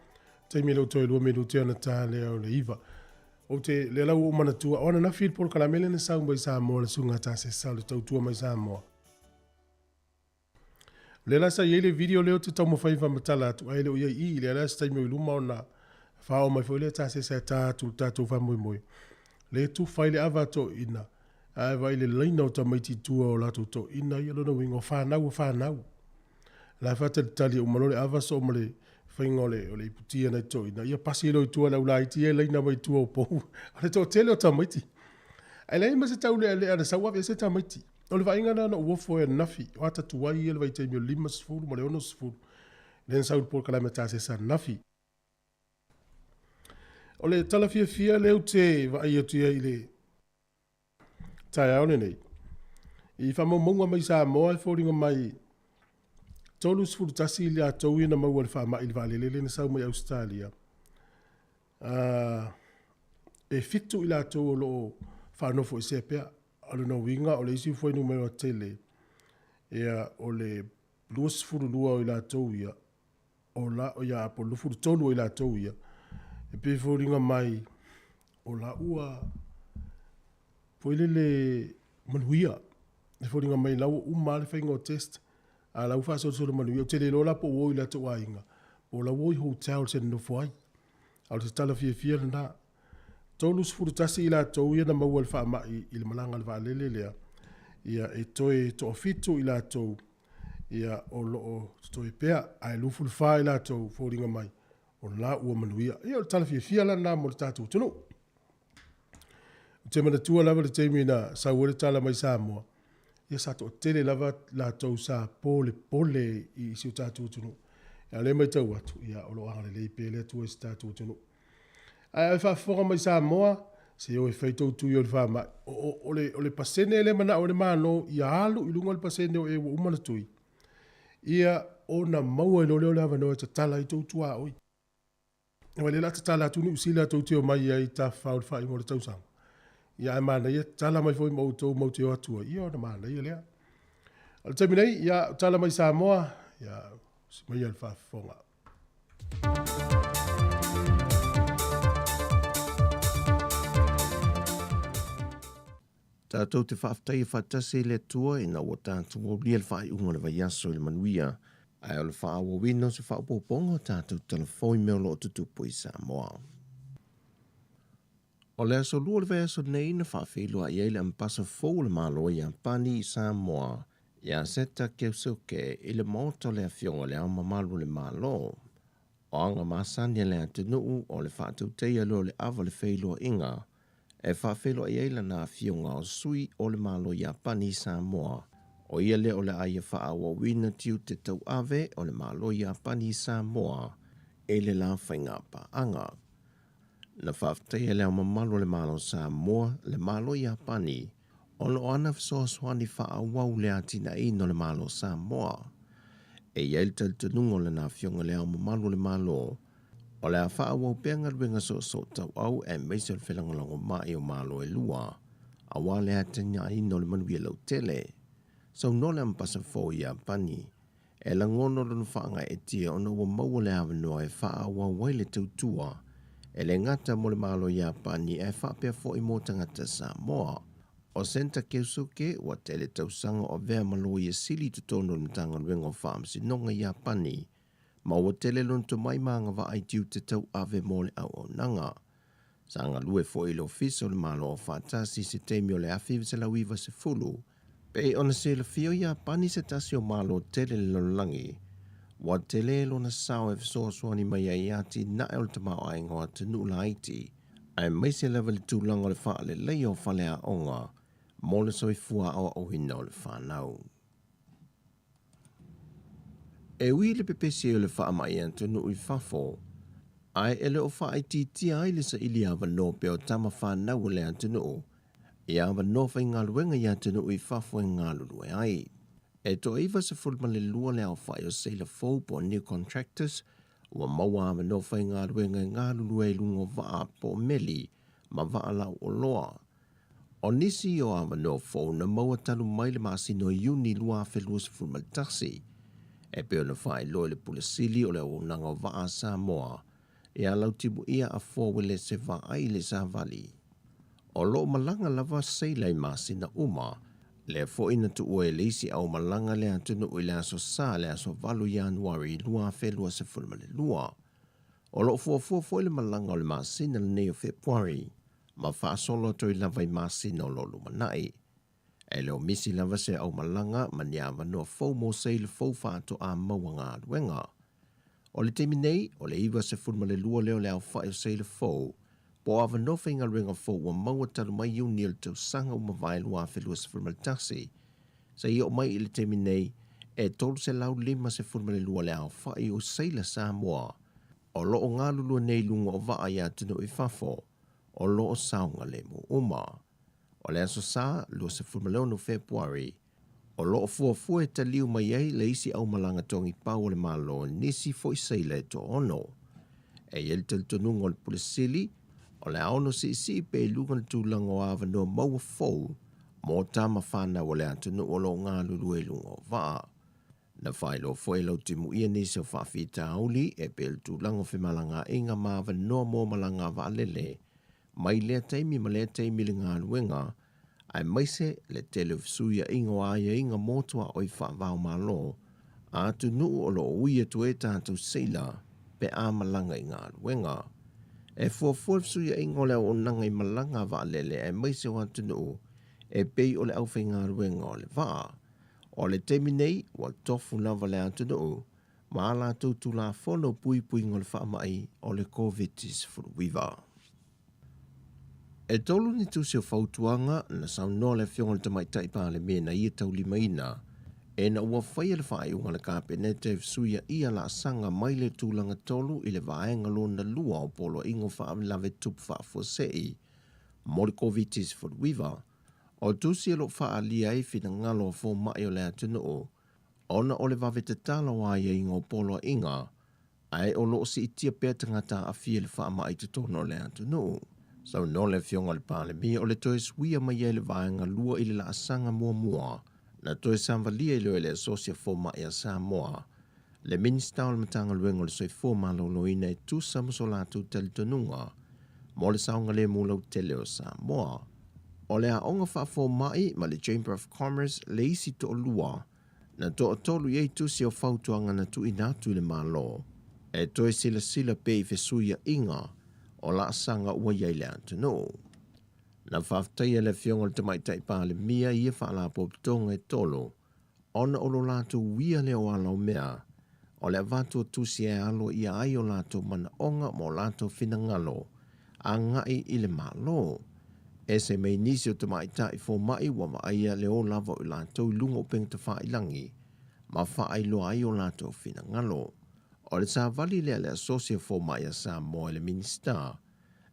taimi e le o toe lua minute ona ta lea o le iva. Ou te, lea la ua ou manatua, o ananafi le polokalame lea na sau mai Samoa le Susuga Tasesa o le tautua mai Samoa. O lea la sa i ai le video lea ou te taumafai e faamatala atu, ae le o i ai i i, lea la se taimi o i luma ona faaoo mai foi lea Tasesa e ta atu i le tatou faamoemoe. Lea e tufa ai le ava a toeaiina, ae vaai i le laina o tamaiti i tua o latou toeaiina ia, lona uiga o fanau a fanau. La e faatalitali e uma loa le ava soo ma le faiga o le, o le iputi a nai toeaiina, ia pasi loa i tua le aulaiti ia e laina mai tua o pou. O le toatele o tamaiti. Ae leai ma se taulealea na sau aveese tamaiti. O le vaaiga lena na ou ofo ai ananafi, o ata tuai ia le vaitaimi o le 50 ma le 60, lea na sau i le polokalame a Tasesa ananafi. O le tala fiafia lea ou te vaai atu i ai i le taeao lenei, i faamaumauga mai Samoa e foliga mai 31 i latou ia na maua i le faamai i le vaalele lea na sau mai Ausetalia. E 7 i latou o lo o faanofoesea pea. O lona uiga o le isi fuainumera tele, ia, o le 22 o i latou ia, o la, ia, po o le 23 o i latou ia, e pei e foliga mai o la ua foi lele manuia. E foliga mai la ua uma lava le faiga o test, a la ua faasolosolo manuia. Ou te le iloa la po ua o i latou aiga, po o la ua o i hotels e nonofo ai. A o se tala fiafia lena. 31 i latou ia na maua i le faamai i le malaga a le vaalele lea, ia e toe toafitu i latou ia o lo o totoe pea, ae 24 i latou foliga mai o la ua manuia. Ia o le tala fiafia la lena mo le tatou atunuu. Ou te manatua lava le taimi na sau ai le tala mai Samoa, ia sa toatele lava latou sa polepole i si o tatou atunuu. A o lea e matau atu, ia o lo o agalelei pea le Atua i si tatou atunuu. Ae a e faafofoga mai Samoa, se o e fai tou tui o le faamai. O, o, o, le, o le pasene lea e manao ai le Malo ia alu i luga le pasene o e ua uma ona tui, ia ona maua ai loa lea o le avanoa e tatala ai tou tuaoi. Aua lea o le a tatala atu Niu Sila tou te omai ai tafafao i le faaiuga o le tausaga. Ia ae manaia tatala mai foi ma outou matou te o atu ai, ia ona manaia lea. O le taimi nei, ia tala mai Samoa, ia usi maia le faafofoga. Tatou te faafetaia faatasi i le Atua ina ua tatou aulia le faaiuga o le vaiaso i le manuia, ae o le faaauauina o se faaopoopoga o tatou talafou i mea o lo o tutupu i Samoa. O le aso Lua o le vaiaso nei na faafeiloai ai le Ambasa fou o le Malo o Iapani i Samoa, ia Seta Keusuke i le Maota o le Afioga i Le Ao Mamalu o le Malo. O aga masani a le atunuu o le faatautaia loa o le ava o le feiloaiga e faafeiloai ai lana afioga o sui o le Malo o Iapani i Samoa, o ia lea o le a ia faaauauina tiute tauave o le Malo o Iapani i Samoa i le la faigapaaga. Na faafetaia e Le Ao Mamalu o le Malo o Samoa le Malo o Iapani ona o ana fesoasoani faaauau i le atinaeina o le Malo o Samoa. E i ai le talitonuga o lana Afioga i Le Ao Mamalu o le Malo, o le a faaauau pea galuega soosootauau aemaise o le felagolagomai o Malo e lua, aua le atinaeina o le manuia lautele. Saunoa le Amepasa fou i Iapani, E lagona lona faagaeetia ona ua maua le avanoa e faaauau ai le tautua, e le gata mo le Malo Iapani ae faapea foi mo tagata Samoa. O Senta Keusuke ua tele tausaga o avea ma Loia Sili i totonu o le Matagaluega o Faamasinoga Iapani, ma ua tele lona tomai ma agavaa i tiute tauave mo le auaunaga. Sa galue foi i le Ofisa o le Malo Aufaatasi i se taimi o le 1990. Pei ona silafia o Iapani se tasi o Malo tele i le lalolagi, ua tele lona sao e fesoasoani mai ai i atinae o le tamaoaiga o atunuu laiti, aemaise lava i le tulaga o le faaleleia o faleaoga mo le soifua aoaoina o le fanau. E ui i le pepesi ai o le faamai atunuu i fafo, ae e le o faaitiitia ai le saili avanoa pea o tama fanau a le atunuu i avanoa faigaluega i atunuu i fafo e galulue ai. E toa 92 le aofai o seila fou po o new contractors ua maua avanoa faigaluega e galulue ai i luga o vaa po o meli ma vaa lauoloa. O nisi o avanoa fou na maua talu mai le masina o Iuni 2021, e pei ona faailoa i le Pule Sili o le Auaunaga o Vaa a Samoa, ia Lautimuia Afoa Uelese Vaai i le Savali. O lo o malaga lava seila i masina uma, lea foi na tuua e le isi aumalaga le atunuu i le aso Sa le aso 8 Ianuari 2022. O lo o fuafua foi le malaga o le masina lenei o Fepuari, ma faasolo atu ai lava i masina o lo o lumanai. E le o misi lava se aumalaga ma ni avanoa fou mo seila fou faatoa maua galuega. O le taimi nei, o le 92 lea o le aofai o seila fou, po o avanoa faigaluega fou ua maua talu mai Iuni o le tausaga ua mavae 2021, seia oo mai i le taimi nei, e 352 le aofai o seila Samoa o lo o galulue nei i luga o vaa i atunuu i fafo, o lo o saogalemu uma. O le Aso Sa, 26 Fepuari, o lo o fuafua e taliu mai ai le isi aumalaga togipau a le Malo i nisi foi seila e toaono. E i ai le talitonuga o le Pule Sili, o le a ono siisii pea i luga le tulaga o avanoa maua fou mo tama fanau a le atunuu o lo o galulue i luga o vaa. Na faailoa foi e Lautimuia nisi o faafitauli e pei o le tulaga o femalagaaiga ma avanoa mo malaga vaalele mai lea taimi ma lea taimi i le galuega, aemaise le tele o fesuiaiga o aiaiga mo tuaoi faava-o-Malo a atunuu o lo o ui atu ai tatou seila pe a malaga i galuega. E fuafua le fesuiaiga o le auaunaga i malaga a vaalele aemaise o atunuu e pei o le aufaigaluega o le vaa. O le taimi nei, ua tofu lava le atunuu ma a latou Tulafono puipuiga o le faamai o le Koviti-19. E tolu ni tusi o fautuaga na saunoa le Afioga i le Tamaitai Palemia na ia taulimaina ina ua faia le faaiuga a le Kapeneta e fesuiaia laasaga mai le tulaga tolu i le vaega lona lua o Poloaiga o Faalavelave Tupu Faafuasei mo le Koviti-19. O tusi o lo o faaalia ai finagalo o fomai o le atunuu ona o le vave tatala o aiaiga o poloaiga Ae o lo o siitia pea tagata aafia i le faamai i totonu o le atunuu. Saunoa le Afioga i le Palemia o le toe suia mai ai le vaega lua i le laasaga muamua na toe savalia i lea e le Asosi a Fomai a Samoa, le Minisita o le Matagaluega o le Soifua Maloloina e tusa ma so latou talitonuga mo le saogalemu lautele o Samoa. O le Aoga Faafomai ma le Chamber of Commerce le isi toalua Na toatolu i ai tusi o fautuaga na tuuina atu i le Malo e toe silasila pea i fesuiaiga o laasaga ua i ai le atunuu. Na faafetaia le Afioga i le Tamaitai Palemia i ia faalapotopotoga e tolu ona o lo latou uia lea o ala o mea o le avatu o tusi e alo ia ai o latou manaoga ma o latou finagalo agai i le Malo. Ese mai nisi o tamaitai fomai ua vaaia le o lava o i latou i luga o upega tafailagi ma faailoa ai o latou finagalo. O le savali lea a le Asosi o Fomai a Samoa i le Minisita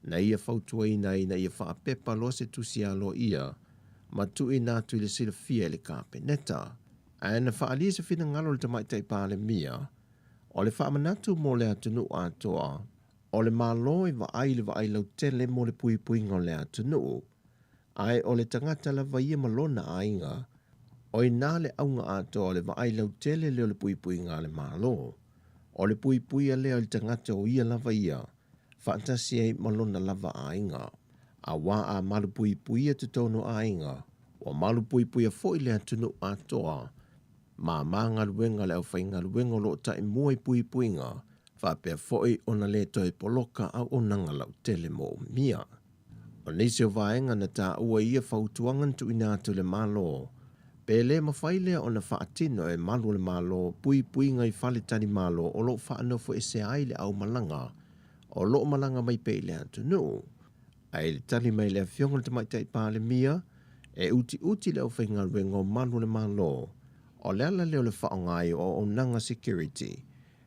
na ia fautuaina ai ina ia faapepa loa se tusi aloaia ma tuuina atu i le silafia e le Kapeneta. Ae na faaalia se finagalo o le Tamaitai Palemia, o le faamanatu mo le atunuu atoa, O le Malo e vaai i le vaai lautele mo le puipuiga o le atunuu, ae o le tagata lava ia ma lona aiga, o i ina le auga atoa o le vaai lautele lea o le puipuiga a le Malo. O le puipuia lea o le tagata o ia lava ia, faatasi ai ma lona lava aiga. Auā a malupuipuia totonu o aiga, ua malupuipuia foi le atunuu atoa. Māmā galuega a le aufaigaluega o lo o taimua i puipuiga, faapea foi ona le toe poloka auaunaga lautele moomia. O nisi o vaega na taua i ia fautuaga na tuuina atu i le Malo, pe le mafai lea ona faatino e malu o le Malo puipuiga i faletalimalo o lo o faanofoesea ai le aumalaga o lo o malaga mai pea i le atunuu. Ae i le tali mai a le Afioga i le Tamaitai Palemia, e utiuti le aufaigaluega o malu o le Malo, o le ala lea o le faaaoga ai o auaunaga security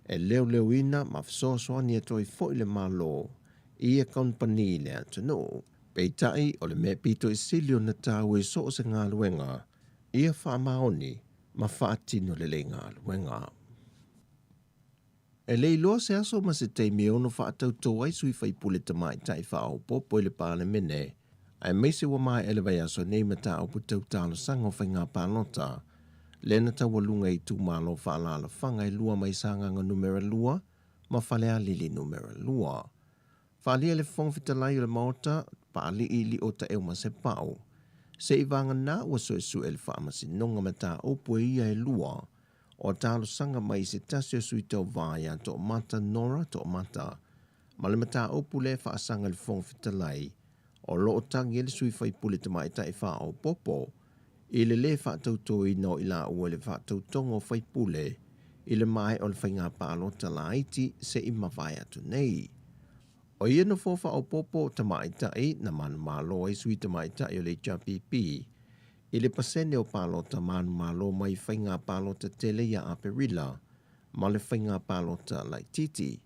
e leoleoina ma fesoasoani atu ai foi le Malo i ia kamupani i le atunuu. Peitai, o le mea pito i sili ona taua i so o se galuega, ia faamaoni ma faatino lelei galuega. E le iloa se aso ma se taimi e ono faatautō ai sui faipule tamaitai faaopoopo i le Palemene, aemaise ua maea le vaiaso nei mataupu tau talosaga o faiga palota, lea na taualuga i itumalo faaalaalafaga e lua mai Sagaga Numera 2 ma Falealili Numera 2. Faaalia le Fofoga Fetalai o le Maota, Paalii Lio Taeumasepau, seivaganā ua suesue le Faamasinoga mataupu e ia e lua o talosaga mai i se tasi o sui tauva ia Toomata Nora Toomata ma le mataupu lea e faasaga i le Fofoga Fetalai o lo o tagi ai le sui faipule tamaitai faaopoopo i le lē faatautoina o i laua i le faatautoga o faipule i le maea o le faiga palota laiti se i mavae atu nei. O ia nofoa faaopoopo tamaitai na manumalo ai sui tamaitai o le HRPP i le pasene o palota manumalo mai faiga palota tele ia Aperila ma le faiga palota laitiiti.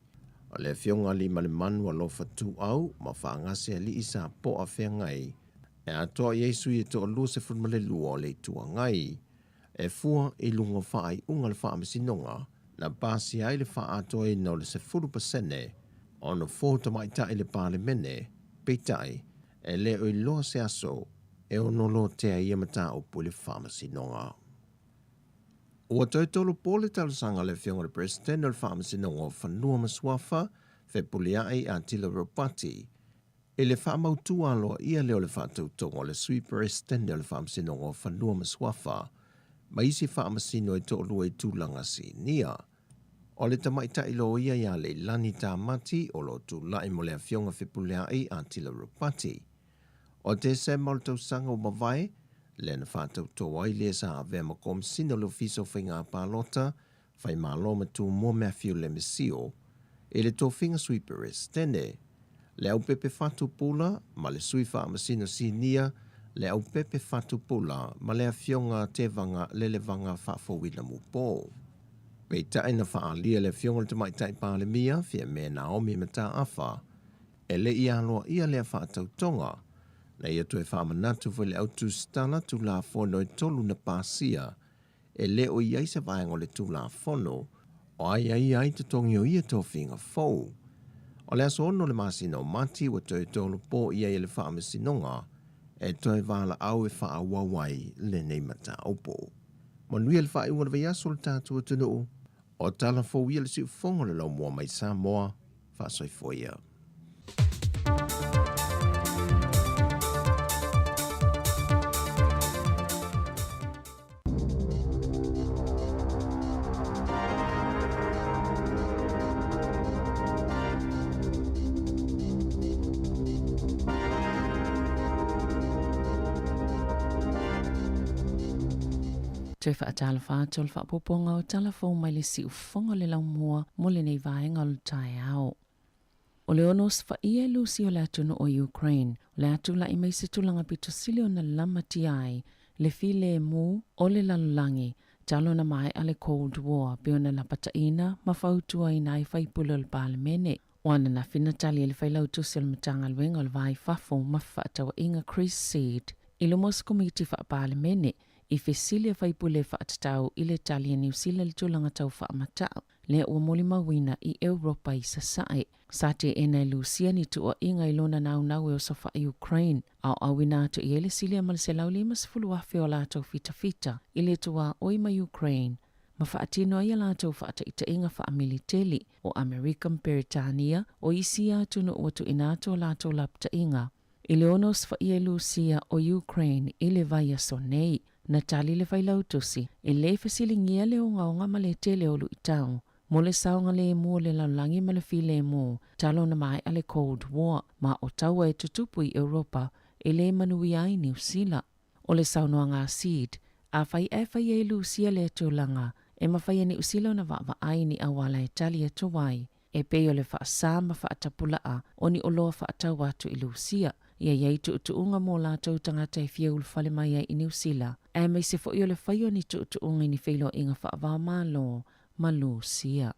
O le Afioga Aliimalemanu Alofa Tuuau ma Faagasealii Sapoa Feagai e atoa i ai sui e toalua 12 o le Itu Agai. E fua i luga o faaiuga a le Faamasinoga na pasia ai le faaatoaina o le 10% o nofoa tamaitai i le Palemene, peitai, e le o iloa se aso e ono lotea ai ia mataupu i le Faamasinoga. Ua toe tolopo le talosaga a le Afioga i le Peresetene o le Faamasinoga o Fanua ma Suafa, Fepuleai Atila Ropati, i le faamautu aloaia lea o le faatautoga o le Sui Peresetene o le Faamasinoga o Fanua ma Suafa ma isi faamasino e toalua i tulaga sinia. O le tamaitai loia ia Leilani Tamati o lo o tulai mo le Afioga Fepuleai Atila Ropati. O Tesema o le tausaga ua mavae, lea na faatautō ai le sa avea ma Komesina o le Ofisa o Faiga Palota, Faimalo ma Tumua Matthew Lemesio, i le tofiga Sui Peresetene, Leaupepe Fatu Pula ma le Sui Faamasino Sinia Leaupepe Fatu Pula ma le Afioga Tevaga Lelevaga Faafouina Mupo. Peitai na faaalia le Afioga i le Tamaitai Palemia, Fiame Naomi Mataafa, E le i aloaia lea faatautoga, na ia toe faamanatu foi le au tusitala Tulafono e tolu na pasia, e le o i ai se vaega o le Tulafono O aiaia ai totogi o ia tofiga fou. O le aso 6 o le masina o Mati ua toe tolopo i ai e le Faamasinoga e toe valaau e faaauau ai lenei mataupu. Manuia le faaiuga o le vaiaso o le tatou atunuu. O tala fou ia le siufofoga o le laumua mai Samoa. Faasoifua ia. Toe faatalofa atu o le faaopoopoga o tala fou mai le siufofoga o le laumua mo lenei vaega o le taeao. O le onosefa'ia e Lusi o le atunuu o Ukraine, o le a tula'i mai se tulaga pito sili ona lamatia ai le filemu o le lalolagi talu ona mae'a le Cold War pei ona lapata'iina ma fautuaina ai faipule o le Palemene. O ananafi na tali ai le Failautusi o le Matagaluega o le Va i Fafo ma Fefaataua'iga Chris Seed i luma o se Komiti Faa-Palemene i fesili a faipule e faatatau i le tali a Niu Sila i le tulaga tau faamata'u lea ua molimauina i Europa i Sasae. Sa teena e Lusia ni tuuaiga i lona naunau e osofa'i Ukraine, a o auina atu i ai le silia ma le 150,000 o latou fitafita i le tuaoi ma Ukraine ma faatino ai a latou faataitaiga faamiliteli o Amerika ma Peretania o isi atunuu ua tuuina atu a latou lapataiga i le onosefa'ia e Lusia o Ukraine i le vaiaso nei. Na tali le Failautusi, e lē fesiligia le ogaoga ma le tele o luʻitau mo le saogalemu o le lalolagi ma le filemu talu ona mae'a le Cold War ma o taua e tutupu i Europa e lē manuia ai Niu Sila. O le saunoaga a Seed, afai ae faia e Lusia lea tulaga, e mafai e Niu Sila ona vaavaai ni auala e tali atu ai e pei o le faasā ma faatapula'a o ni oloa faatau atu i Lusia. Ia i ai tuutuuga mo latou tagata e fia ulufale mai ai i Niu Sila, aemaise foi o le fai o ni tuutuuga i ni feiloaiga faava-o-Malo ma Lusia.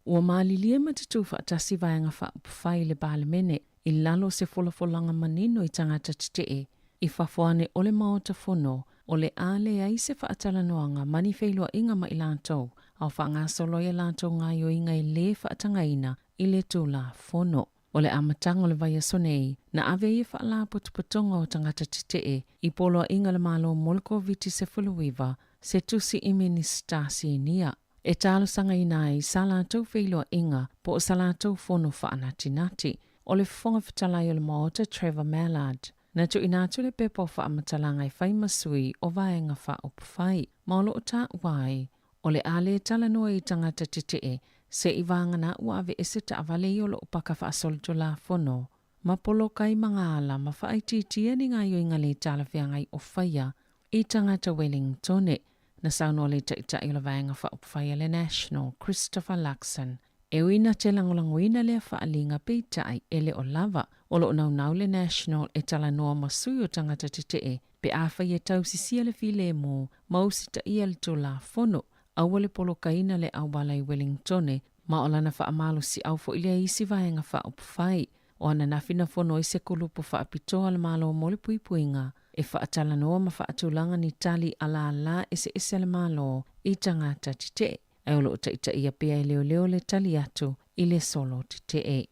Ua malilie ma tutū faatasi Vaega Faaupufai i le Palemene i lalo o se folafolaga manino i tagata tetee i fafo ane o le Maota Fono o le a leai se faatalanoaga ma ni feiloaiga ma i latou a o faagasolo ai a latou gaoioiga e lē faatagaina i le Tulafono. O le amataga o le vaiaso nei, na ave ai e Faalapotopotoga o Tagata Tetee i Poloaiga a le Malo mo le Koviti-19 se tusi i Minisita Sinia e talosagaina ai sa latou feiloaiga po o sa latou fono faanatinati. O le Fofoga Fetalai o le Maota Trevor Mallard, na tuuina atu le pepa o faamatalaga e fai ma sui o Vaega Faaupufai ma o lo o taua ai o le a lē talanoa i tagata tetee seʻi vagana ua aveese taavale ia o lo o paka faasolitulafono ma poloka i magaala ma faaitiitia ni gaoioiga lē talafeagai o faia i tagata Wellingtone. Na saunoa le Taitai o le Vaega Faaupufai a le National, Christopher Luxon, e ui na te lagolagoina lea faaaliga peitai e le o lava. O lo o naunau le National e talanoa ma sui o tagata tetee pe afai e tausisia le filemu ma usitaia le Tulafono, aua le polokaina le auala i Wellingtone ma o lana faamalosiau foi lea i isi vaega faaupufai. O ananafi na fono ai se kulupu faapitoa a le Malo mo le puipuiga e faatalanoa ma faatulaga ni tali a lālā eseese a le Malo i tagata tetee, ae o lo o taitaia pea e leoleo le tali atu i le solo tetee.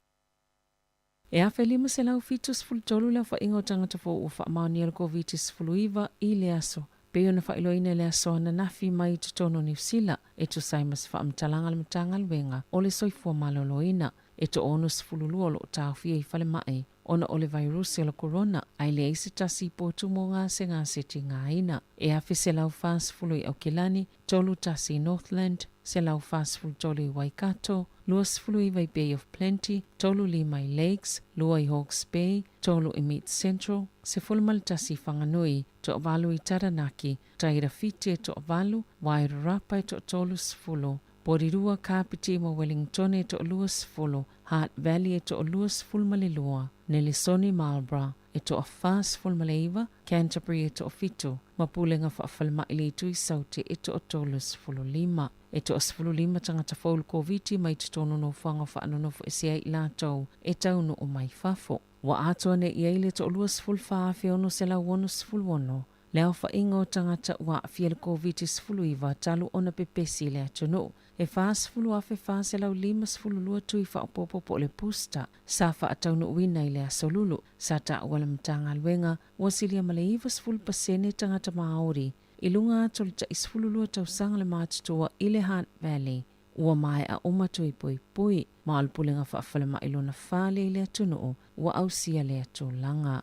E 1,573 le aofaiga o tagata fou ua faamaonia le Koviti-19 i le aso, pei ona faailoaina i le aso ananafi mai i totonu o Niu Sila, e tusa ai ma se faamatalaga a le Matagaluega o le Soifua Maloloina. E toa-62 o lo o taofia i falemai ona o le vairuse o le korona, ae leai se tasi i potu mo gasegase tigaina. E 1,140 i Aukilani, 31 i Northland, 143 i Waikato, 29 i Bay of Plenty, 35 i Lakes, 2 i Hawke's Bay, 3 i Mid Central, 11 i Whanganui, toavalu i Taranaki, Tairawhiti e toavalu, Wairarapa e toatoluSefulu, Porirua, Kapiti ma Wellingtone e toaluasefulu, Hutt Valley e toaluasefulumalelua, Nelesoni, Marlborough e toa-49, Canterbury e toafitu, ma Pulega Faafalemaʻi le Itu i Saute e toatoluSefululima. E toa-15 tagata fou le Koviti mai totonu o nofoaga o faanonofo ese ai i latou e taunuu mai fafo. Ua atoa nei i ai le toa-24,666 le aofaiga o tagata ua aafia i le Koviti-19 talu ona pepesi i le atunuu. E 40,452 tui faaopoopo po o le booster sa faataunuuina i le Aso Lulu. Sa taua le Matagaluega ua silia ma le 90% tagata Māori i luga atu o le tai 12 tausaga le matutua i le Hutt Valley ua maea uma tui puipui, ma o le Pulega Faafalemai lona fa lea i le atunuu ua ausia lea tulaga.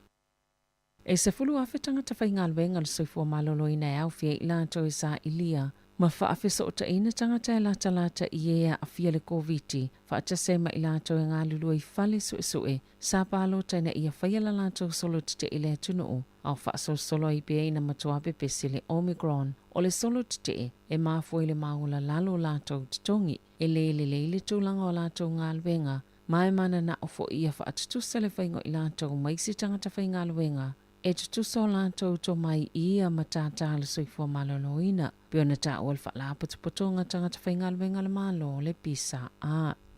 E 10,000 tagata faigaluega o le soifua maloloina e aofia ai i latou e sailia ma faafesootaina tagata e latalata i e aafia i le Koviti, faatasi ai ma i latou e galulue i fale suesue sa palota ina ia faia la latou solo tetee i le atunuu, a o faasolosolo ai pea ina matua pepesi le Omicron. O le solo tetee e mafua i le maualalalo o latou totogi, e le lelei le tulaga o latou galuega, ma e mananao foi ia faatutusa le faiga o i latou ma isi tagata faigaluega e tutusa o latou tomai i ia matata a le soifua maloloina, pei ona taua le Faalapotopotoga Tagata Faigaluega a le Malo, le PSA.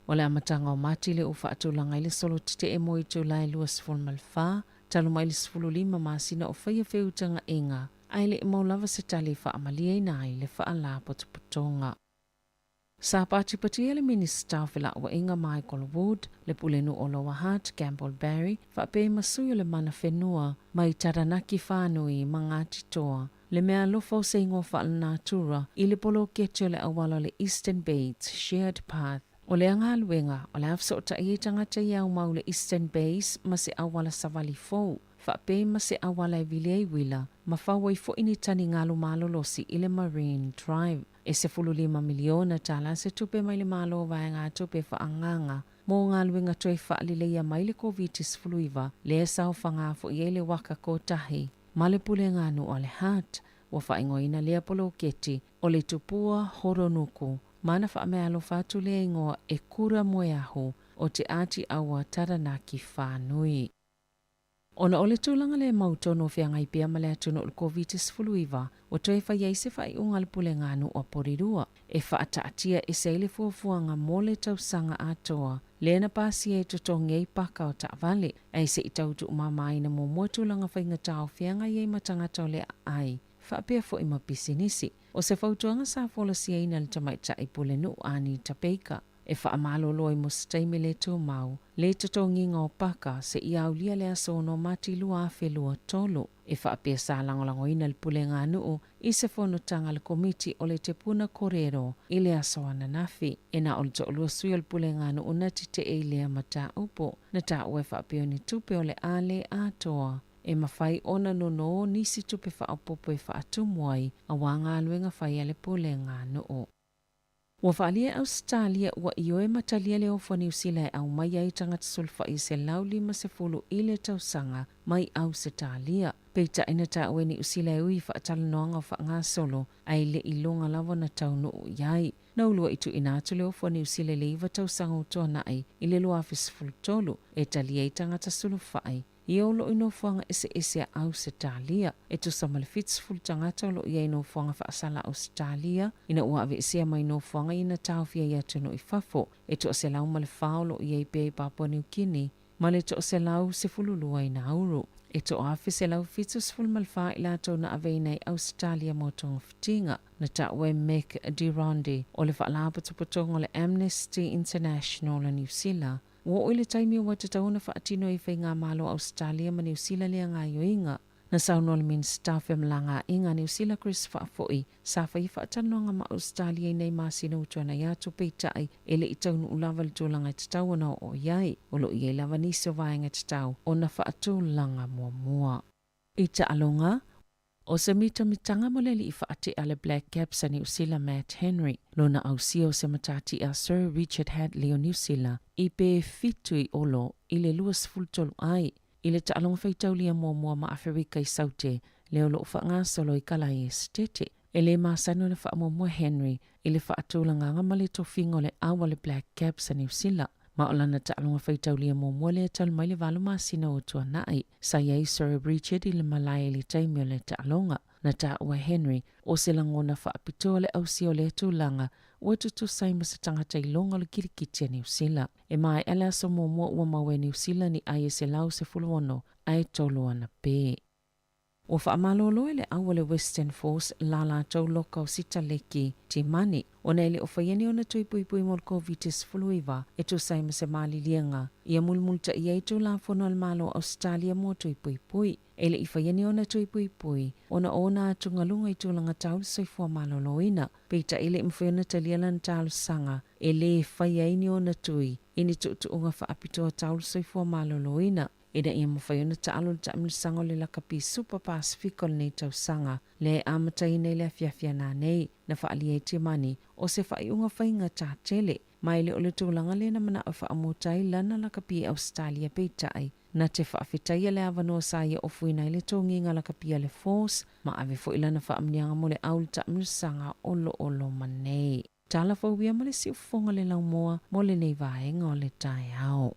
O le amataga o Mati lea ua faatulaga ai le solo tetee mo itula e 24, talu mai le 15 masina o faia feutagaina, ae le i mau lava se tali e faamalieina ai le Faalapotopotoga. Sa patipatia le Minisita o Felauaiga Michael Wood, le Pulenuu o Lower Hutt Campbell Barry, faapea ma sui o le mana whenua mai Taranaki Whānui ma Ngāti Toa, le mea alofa o se igoa faalenatura i le poloketi o le auala o le Eastern Bates Shared Path. O lea galuega, o le a fesootai ai tagata i aumau le Eastern Bays ma se auala savali fou, faapea ma se auala e vili ai uila ma fau ai foi ni taligalu malolosi i le Marine Drive. E $15 miliona tala se tupe mai le Malo vaegatupe faaagaaga mo galuega toe faaleleia mai le Koviti-19, lea e saofaga foi ai le Waka Kotahi ma le Pulega Nuu a le Hutt. Ua faaigoaina lea poloketi o le Tupua Horonuku ma na faameaalofa atu lea igoa e Kura Moeahu o Te Āti Awa Taranaki Whānui. Ona o le tulaga le mautonu o feagai pea ma le atunuu i le Koviti-19, ua toe fai ai se faaiuga a le Pulega Nuu a Porirua e faataatia ese ai le fuafuaga mo le tausaga atoa lea na pasia e totogi ai paka o taavale, ae se i tau tuumamaina muamua tulaga faigata o feagai ai ma tagata o le aai faapea foi ma pisinisi. O se fautuaga sa folasiaina e le tamaitai Pulenuu Anita Baker, e faamalolo ai mo se taimi le tumau, le totogiga o paka seia aulia le aso 6 Mati 2023. E faapea sa lagolagoina le Pulega a Nuu i se fonotaga a le Komiti o le Te Puna Korero i le aso ananafi. E na o le toalua sui o le Pulega a Nuu na tetee i lea mataupu. Na taua e faapea o ni tupe o le a le atoa e mafai ona nonō nisi tupe faaopoopo e faatumu ai auā galuega fai a le Pulega a Nuu. Ua faaalia e Ausetalia ua ioe ma talia le ofo a Niu Sila e aumaia ai tagata sulufai e 150 i le tausaga mai Ausetalia. Peitai na taua e Niu Sila e ui i faatalanoaga o faagasolo ae le i iloga lava ona taunuu i ai. Na uluai tuuina atu le ofo a Niu Sila i le iva tausaga ua tuanai i le 2013 e talia ai tagata sulufai Ia o lo o i nofoaga eseese a Ausetalia. E tusa ma le 70 tagata o lo o i ai i nofoaga faasala a Ausetalia ina ua aveesea mai nofoaga ia na taofia i atunuu i fafo. E 104 o lo o i ai pea i Papua Niu Kini ma le 112 i Nauru. E 1,174 i latou na aveina i Ausetalia mo togafitiga. Na taua e Mick de Ronde o le Faalapotopotoga o le Amnesty International a Niu Sila, Ua oo i le taimi ua tatau ona faatino e Faigamalo a Ausetalia ma Niu Sila lea gaoioiga. Na saunoa le Minisita o Femalagaaiga a Niu Sila Chris Faafoi, sa faia faatalanoaga ma Ausetalia i nei masina ua tuanai atu, peitai, e le i taunuu lava i le tulaga e tatau ona oo i ai. O lo o i ai lava nisi o vaega e tatau ona faatulaga muamua. I taaloga, O se mitamitaga mo le alii faatea le Black Caps a Niu Sila Matt Henry, lona ausia o se matatia Sir Richard Hadlee o Niu Sila i pe fitu i olo i le 23 ai i le taaloga faitaulia muamua ma Aferika i Saute lea o lo o faagasolo i Kalai Esetete. E le masani ona faamuamua Henry i le faatulagaga ma le tofiga o le au a le Black Caps a Niu Sila, ma o lana taaloga faitaulia muamua lea talu mai le valu masina ua tuanai. Sa i ai Sir Richard i le malae i le taimi o le taaloga. Na taua e Henry, o se lagona faapitoa le ausia o lea tulaga ua tutusa ai ma se tagata iloga o le kirikiti a Niu Sila. E maea le aso muamua ua maua e Niu Sila ni ai e 116 ae tolu ana pē. Ua faamalolo e le au a le Western Force la latou loka o Sitaleki Timani ona e le o faia ni ona tui puipui mo le Koviti-19 e tusa ai ma se maliliega ia mulimulitaia ai Tulafono a le Malo o Ausetalia mo tui puipui. E le i faia ni ona tui puipui ona o ona atugaluga i tulaga tau le soifua maloloina. Peitai e le i mafai ona talia lana talosaga e lē faia ai ni ona tui i ni tuutuuga faapitoa tau le soifua maloloina. Ina ia mafai ona taalo le taamilosaga o le lakapi Supa Pasefika o lenei tausaga, lea e amataina i le afiafi a nanei, na faaalia ai Tiamani o se faaiuga faigata tele, ma e le o le tulaga lea na manao e faamuta ai lana lakapi i Ausetalia peitai, na te faafetaia le avanoa sa ia ofuina ai le togiga lakapi a le Force ma ave foi lana faamanuiaga mo le au i le taamilosaga o lo o loma nei. Tala fou ia ma le siufofoga le laumua mo lenei vaega o le taeao.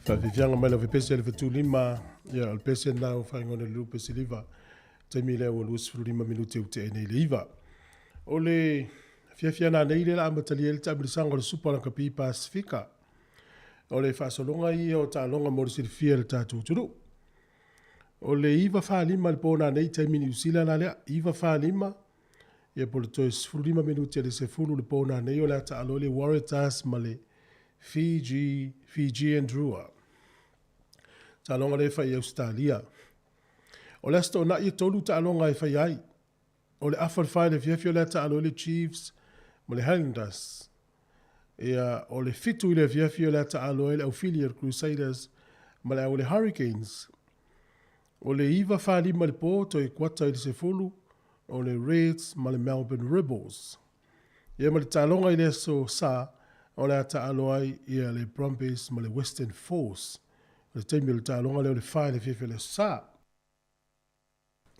Faafiafiaga mai lau pese le fetulima, ia o le pese lena ua faaigoa le lupe siliva. Taimi lea ua 25 minute ua tea nei le 9. O le fiafia nanei lea o le a amatalia ai le taamilosaga o le Supa Lakapi Pasefika. O le faasologa ia o taaloga mo le silafia e le tatou atunuu. O le 9:45 i le po nanei taimi Niu Sila la lea, 9:45, ia po o le toe 15 minute i le 10 le po nanei o le a taalo ai le Waratahs ma le Fiji, Fijian Drua. Taaloga lea e fai i Ausetalia. O le Aso Toonai e tolu taaloga e faia ai. O le afa i le fa i le afiafi o le a taalo ai le Chiefs ma le Highlanders. Ia, o le fitu i le afiafi o le a taalo ai le aufili a le Crusaders ma le au a le Hurricanes. O le 9:45 i le po, toe kuata i le 10, o le Reds ma le Melbourne Rebels. Ia ma le taaloga i le aso Sa, o le a taalo ai ia le Brumbies ma le Western Force. O le taimi o le taaloga lea o le fa i le afiafi o le aso Sa.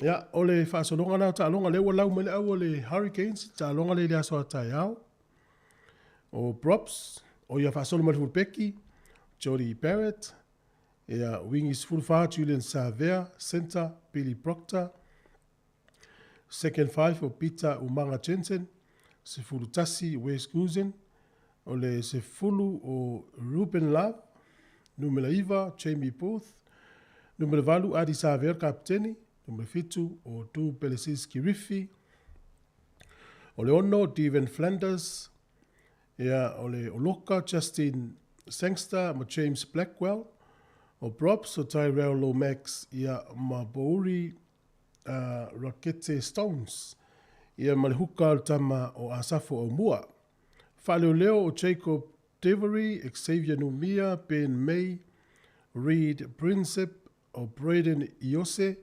Ia, o le faasologa lena o taaloga, lea ua lau mai le au a le Hurricanes, taaloga lea i le aso a taeao. O Props, o ia faasolo mai le fulupeki, Jody Barrett, ia, wingi 14, Julian Savea, centre, Billy Proctor, second five o Peter Umaga Jensen, 11 Wes Goosen, o le 10 o Ruben Love, numera 9 Jamie Booth, numera 8 Adi Savea le kapiteni, numera 7 o Du Plessis Kirifi, o le 6 Devan Flanders, ia, o le Oloka Justin Sangster ma James Blackwell, o Props o Tyrell Lomax, ia, ma Bouri Rakete Stones, ia ma le huka o le tama o Asafo Aumua. Faaleoleo o Jacob Devery, Xavier Numia, Ben May, Reed Prinsep, o Brayden Iose,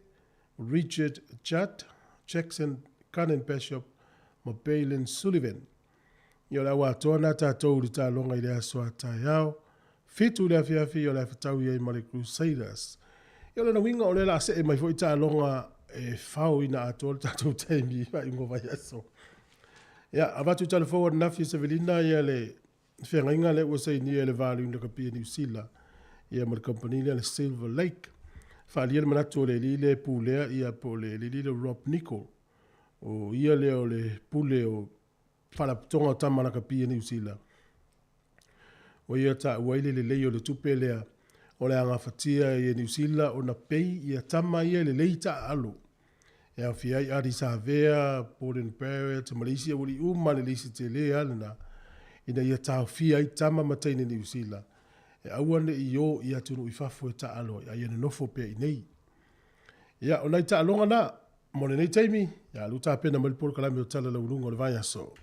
Richard Judd, Jackson Cannon Bishop ma Bailyn Sullivan. Ia o le au atoa na tatou i le taaloga i le aso a taeao. 7 i le afiafi o le a fetaui ai ma le Crusaders. Ia o lona uiga o lea o le a see mai foi taaloga e fao ina atoa le tatou taimi i faaiuga o vaiaso. Ia, avatu i tala fou ananafi e Sevelina ia le feagaiga lea ua sainia e le va o le Iuni Lakapi a Niu Sila ia ma le kamupani lea le Silver Lake. Faaalia le manatu o le alii lea e pulea ia po o le alii lea o Rob Nicol. O ia lea o le pule o Faalapotopotoga o Tama Lakapi a Niu Sila. Ua ia taua ai le lelei o le tupe lea o le a gafatia e Niu Sila ona pei ia tama ia e lelei taaalo. E aofia ai Ardie Savea, Beauden Barrett ma le isi aualii uma le lisi tele lava lena ina ia taofia ai tama ma teine Niu Sila e aua ne i o i atunuu i fafo e taaalo ai, a ia nonofo pea i nei. Ia, o nai taaloga na mo lenei taimi, ia alu tapena mai le polokalame o Tala Laualuga o le Vaiaso.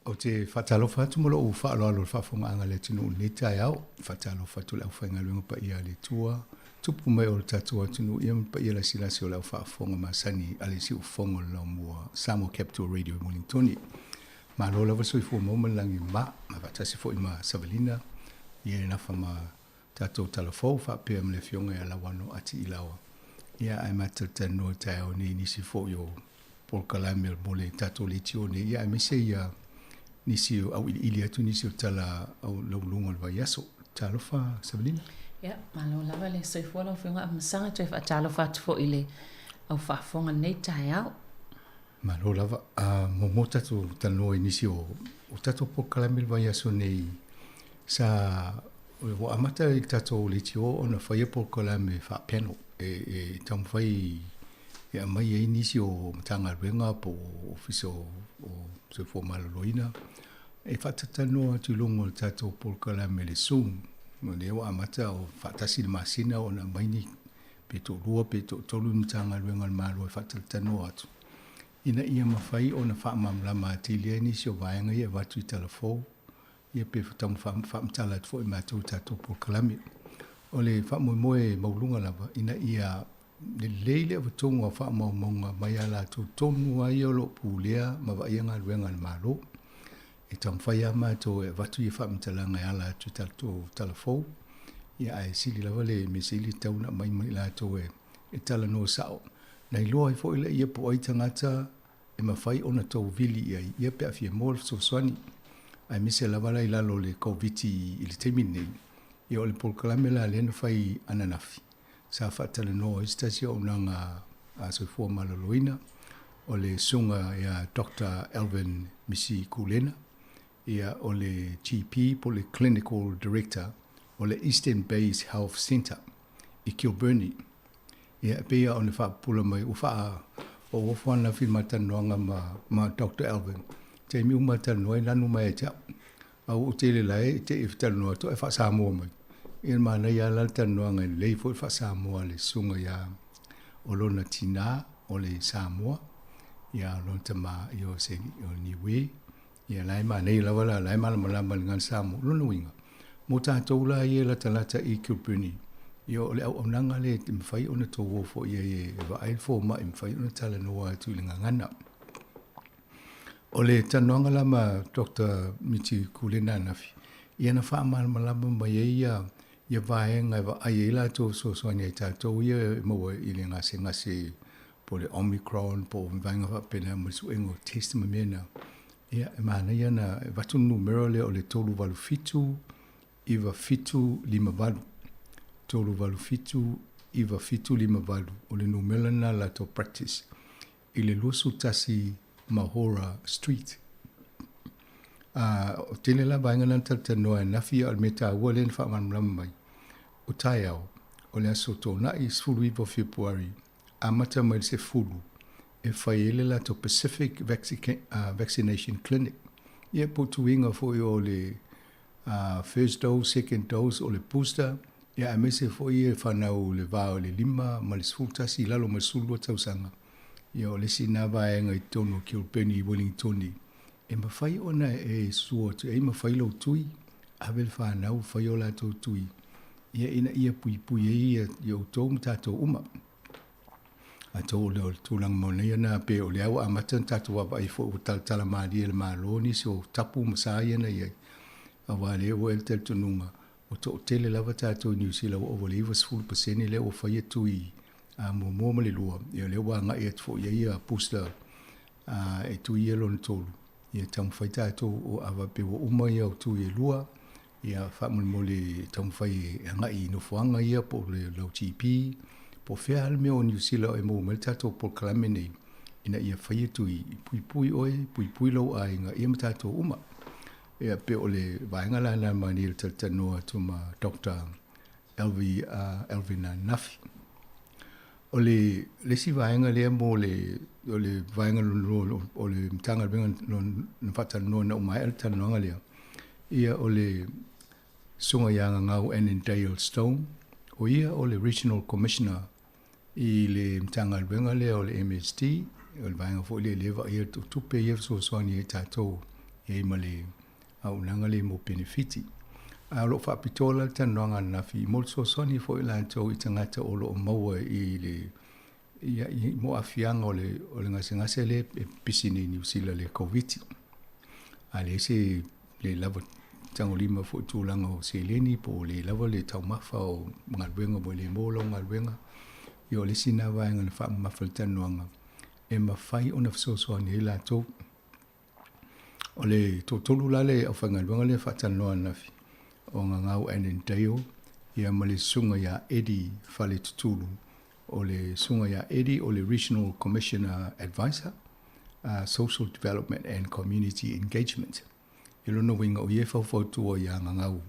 Ou te faatalofa atu ma lou faaaloalo i le faafofogaaga a le atunuu i lenei taeao. E faatalofa atu i le aufaigaluega paia a le Atua, tupu mai o le tatou atunuu ia ma le paia lasilasi o le au faafofoga masani a le Siufofoga o le Laumua, Samoa Capital Radio i Wellingtoni. Malo lava le soifua maua ma le lagi ma, ma faatasi foi ma Savalina ia e nafa ma tatou talafou faapea ma le afioga ia Lauano Ati Ilaoa. Ia ae matou talanoa i taeao nei i nisi foi o polokalame mo le tatou leitio nei, ia aemaise ia nisi o auiliili atu nisi o tala au lauluga o le vaiaso. Talofa Savalina. Ia, malo lava le soifua lau Afioga Afamasaga, toe faatalofa atu foi i le au faafofoga i lenei taeao. Malo lava. A muamua tatou talanoa i nisi o o tatou polokalame i le vaiaso nei sa ua amata i le tatou leitio ona faia polokalame faa-panel e e taumafai e aumai ai nisi o Matagaluega po o Ofisa o Soifua Maloloina e faatatalanoa atu i luga o le tatou polokalame le Zoom. O lea ua amata o faatasi le masina ona aumai ni pe toalua pe toatolu ni Matagaluega a le Malo e faatalatalanoa atu ina ia mafai ona faamalamalama atili ai nisi o vaega ia e avatu i talafou ia pe taumafai faamatala atu foi e matou i tatou polokalame. O le faamoemoe maualuga lava ina ia lelei le avatuga o faamaumauga mai a latou tonu lava ia o lo o pulea ma vaaia galuega a le Malo. E taumafai lava matou e avatu ia faamatalaga e ala atu i tatou tala fou, ia ae sili lava le mea sili e tatau ona aumai mai latou e talanoa sao. Na iloa ai foi laia po o ai tagata e mafai ona tou vili i ai ia pe a fia maua le fesoasoani, aemaise lava la i lalo o le Koviti i le taimi lenei. Ia o le polokalame la lea na fai ananafi, sa faatalanoa ai se tasi o auaunaga a Soifua Maloloina, o le Susuga ia Doctor Alvin Misi Kulena. Ia, o le GP po o le Clinical Director o le Eastern Bays Health Centre i Kilbirnie. Ia, e pei lava ona faapupula mai, ua faa ofo ananafi i le ma talanoaga ma, ma Doctor Alvin. Taimi uma e talanoa ai, lanu mai ia te au. A ua ou tele la e te i talanoa atu ae faa-Samoa mai. Ia manaia lava la le talanoaga e lelei foi le faa-Samoa a le susuga ia o lona tinā o le Samoa, ia o lona tamā ia o se o Niue. Ia la e manaia lava la, la e malamalama i le gagana Samoa. O lona uiga, mo tatou la ia e latalata i Kilbirnie, ia o le auaunaga lea e mafai ona tou o foi i ai e vaai le fomai, e mafai ona talanoa atu i le gagana. O le talanoaga la ma Doctor Miti Kulena ananafi, ia na faamalamalama mai ai ia ia vaega e vaai ai latou fesoasoani ai tatou ia e maua i le gasegase po o le Omicron po o vaega faapena ma le suega o test ma mea na. Ia, e manaia na avatu le numera lea o le 387 9758. 387 9758 o le numera lena a latou practice i le 21 Mahora Street. A, o tele la vaega na na talatalanoa ananafi, a o le mea taua lea na faamalamalama mai, o taeao, o le aso Toonai 19 o Fepuari, amata mai le 10 e fai ai le latou Pacific Vaccination Clinic. Ia po o tuiga foi o le first dose, second dose, o le booster, ia aemaise foi e fanau i le va o le 5 ma le 11 i lalo ma le 12 tausaga. Ia o le isi lena vaega i totonu o Kilbirnie i Wellingtoni e mafai ona e susu atu ai ma fai lou tui, ave le fanau fai o latou tui, ia ina ia puipui ai ia outou ma tatou uma. Atonu o le tulaga manaia lena pei o lea ua amata ona tatou vaavaai foi ua talatala malie e le Malo nisi o tapu ma sa ia na i ai, aua o lea ua i ai le talitonuga ua toatele lava tatou i Niu Sila ua ova i le 90% lea ua faia tui muamua ma le lua, ia o lea ua agai atu foi i ai ia booster e tui ia lona tolu, ia taumafai tatou a faapea ua uma ia au tui e lua, Ia, faamolemole taumafai e agai i nofoaga ia po o le lau GP, po o fea lava le mea o Niu Sila e maua mai ai le tatou polokalame nei, ina ia fai atu i puipui oe, puipui lou aiga, ia ma tatou uma. Ia, pei o le vaega la lena manaia le talatalanoa atu ma Doctor Elvi, Elvin ananafi. O le isi vaega lea mo le, o le vaega lona lua o le Matagaluega na faatalanoa ina ua maea le talanoaga lea, ia o le Susuga ia Gagau Annandale Stone, o ia o le Regional Commissioner i le Matagaluega lea o le MSD, o le vaega foi lea lea e vaaia tupe ia fesoasoani ai tatou i ai ma le auaunaga lea mo penefiti. A o lo o faapitoa la le talanoaga ananafi mo le fesoasoani foi latou i tagata o lo o maua i le ia, i, mo aafiaga o le, o le gasegase lea e pisi nei i Niu Sila le Koviti. A leai se le lava tagolima foi tulaga o seleni po o le lava le taumafa o galuega ua le maua lau galuega. Ia o le isi lena vaega na faamamafa i le talanoaga e mafai ona fesoasoani ai latou. O le toatolu la le aufaigaluega lea e faatalanoa ananafi, o Gagau Annandale, ia ma le susuga ia Eddie Faletutulu. O le susuga ia Eddie o le Regional Commissioner Advisor, Social Development and Community Engagement. I lona uiga o ia e faufautua ia Gagau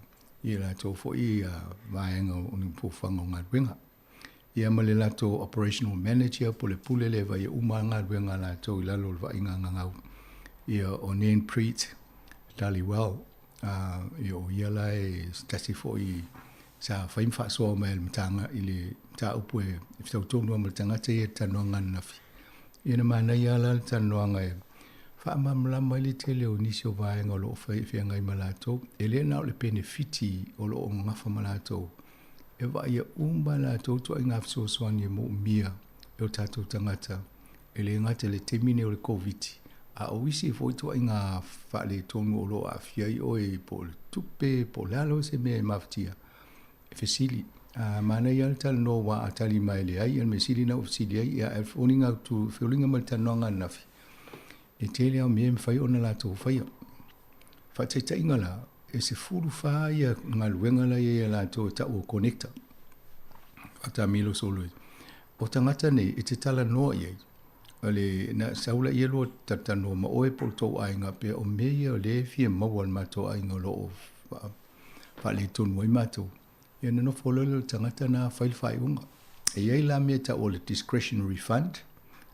i latou foi vaega o ni fuafuaga o galuega. Ia ma le latou Operational Manager po o le pule lea e vaaia uma lava galuega a latou i lalo o le vaaiga a Gagau, ia o Nan Preet Dhaliwal, ia o ia la e se tasi foi sa fai ma faasoa mai a le mataupu i le mataupu e fetau tonu lava ma le tagata ia i le talanoaga ananafi. Ia na manaia lava la le talanoaga e faamalamalama ai le tele o nisi o vaega o lo o feagai ma latou. E le na o le penefiti o lo o gafa ma latou, e vaaia uma e latou ituaiga fesoasoani e moomia e o tatou tagata, e le gata i le taimi nei o le Koviti, a o isi foi ituaiga faaletonu o lo o aafia ai oe po o le tupe, po o le a lava se mea e mafatia, e fesili. A manaia lava le talanoa aua a tali mai e leai, ia le mea sili lena ua fesili ai, ia ae foliga atu, foliga mai le talanoaga ananafi, e tele lava o mea e mafai ona latou faia. Faataitaiga la, e 14 ia galuega la e i ai a latou e tau o connector, faataamilo solo ai. O tagata nei e te talanoa i ai, O le, na sau laia lua talatalanoa ma oe po o le tou aiga pea o mea ia o lea e fia maua e le matou aiga o lo o faaletonu ai matou. Ia ona nofo loa lea o le tagata lena fai le faaiuga. E i ai la mea e tau o le discretionary fund,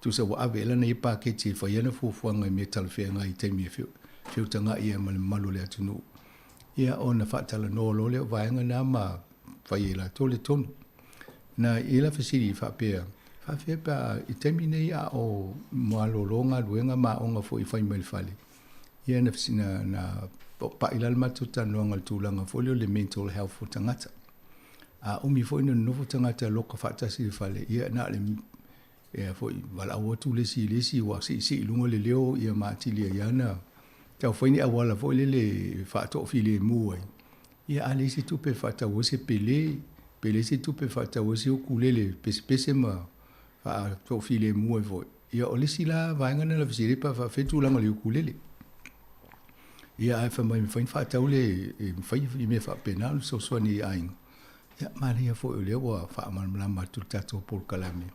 tusa ua ave i ai lana ia paketi e fai ai ana fuafuaga i mea talafeagai i taimi e feutagai ai ma le mamalu o le atunuu. Ia ona faatalanoa loa lea o vaega na ma fai e latou le tonu. Na i ai la fesili faapea, faafefea pe a i taimi nei a o malolo galuega ma aoga foi e fai mai le fale, ia na, na, na pa'i la le matou talanoaga i le tulaga foi lea o le mental health o tagata. A umi foi ona nonofo tagata loka faatasi i le fale, ia na o le ia foi valaau atu le isi i le isi ua siisii i luga le leo ia ma atili ai lava ona tau fai ni auala foi lele e faatoafilemu ai. Ia a leai se tupe e faatau ai se pele, pe leai se tupe e faatau ai se ukulele e pesepese ma faatoafilemu ai foi. Ia o le isi la vaega lena na fesili ai pe a faapefea tulaga o le ukulele. Ia ae fai mai e mafai ona faatau le, e mafai i mea faapena ona fesoasoani i aiga. Ia, manaia foi o lea ua faamalamalama atu le tatou polokalame,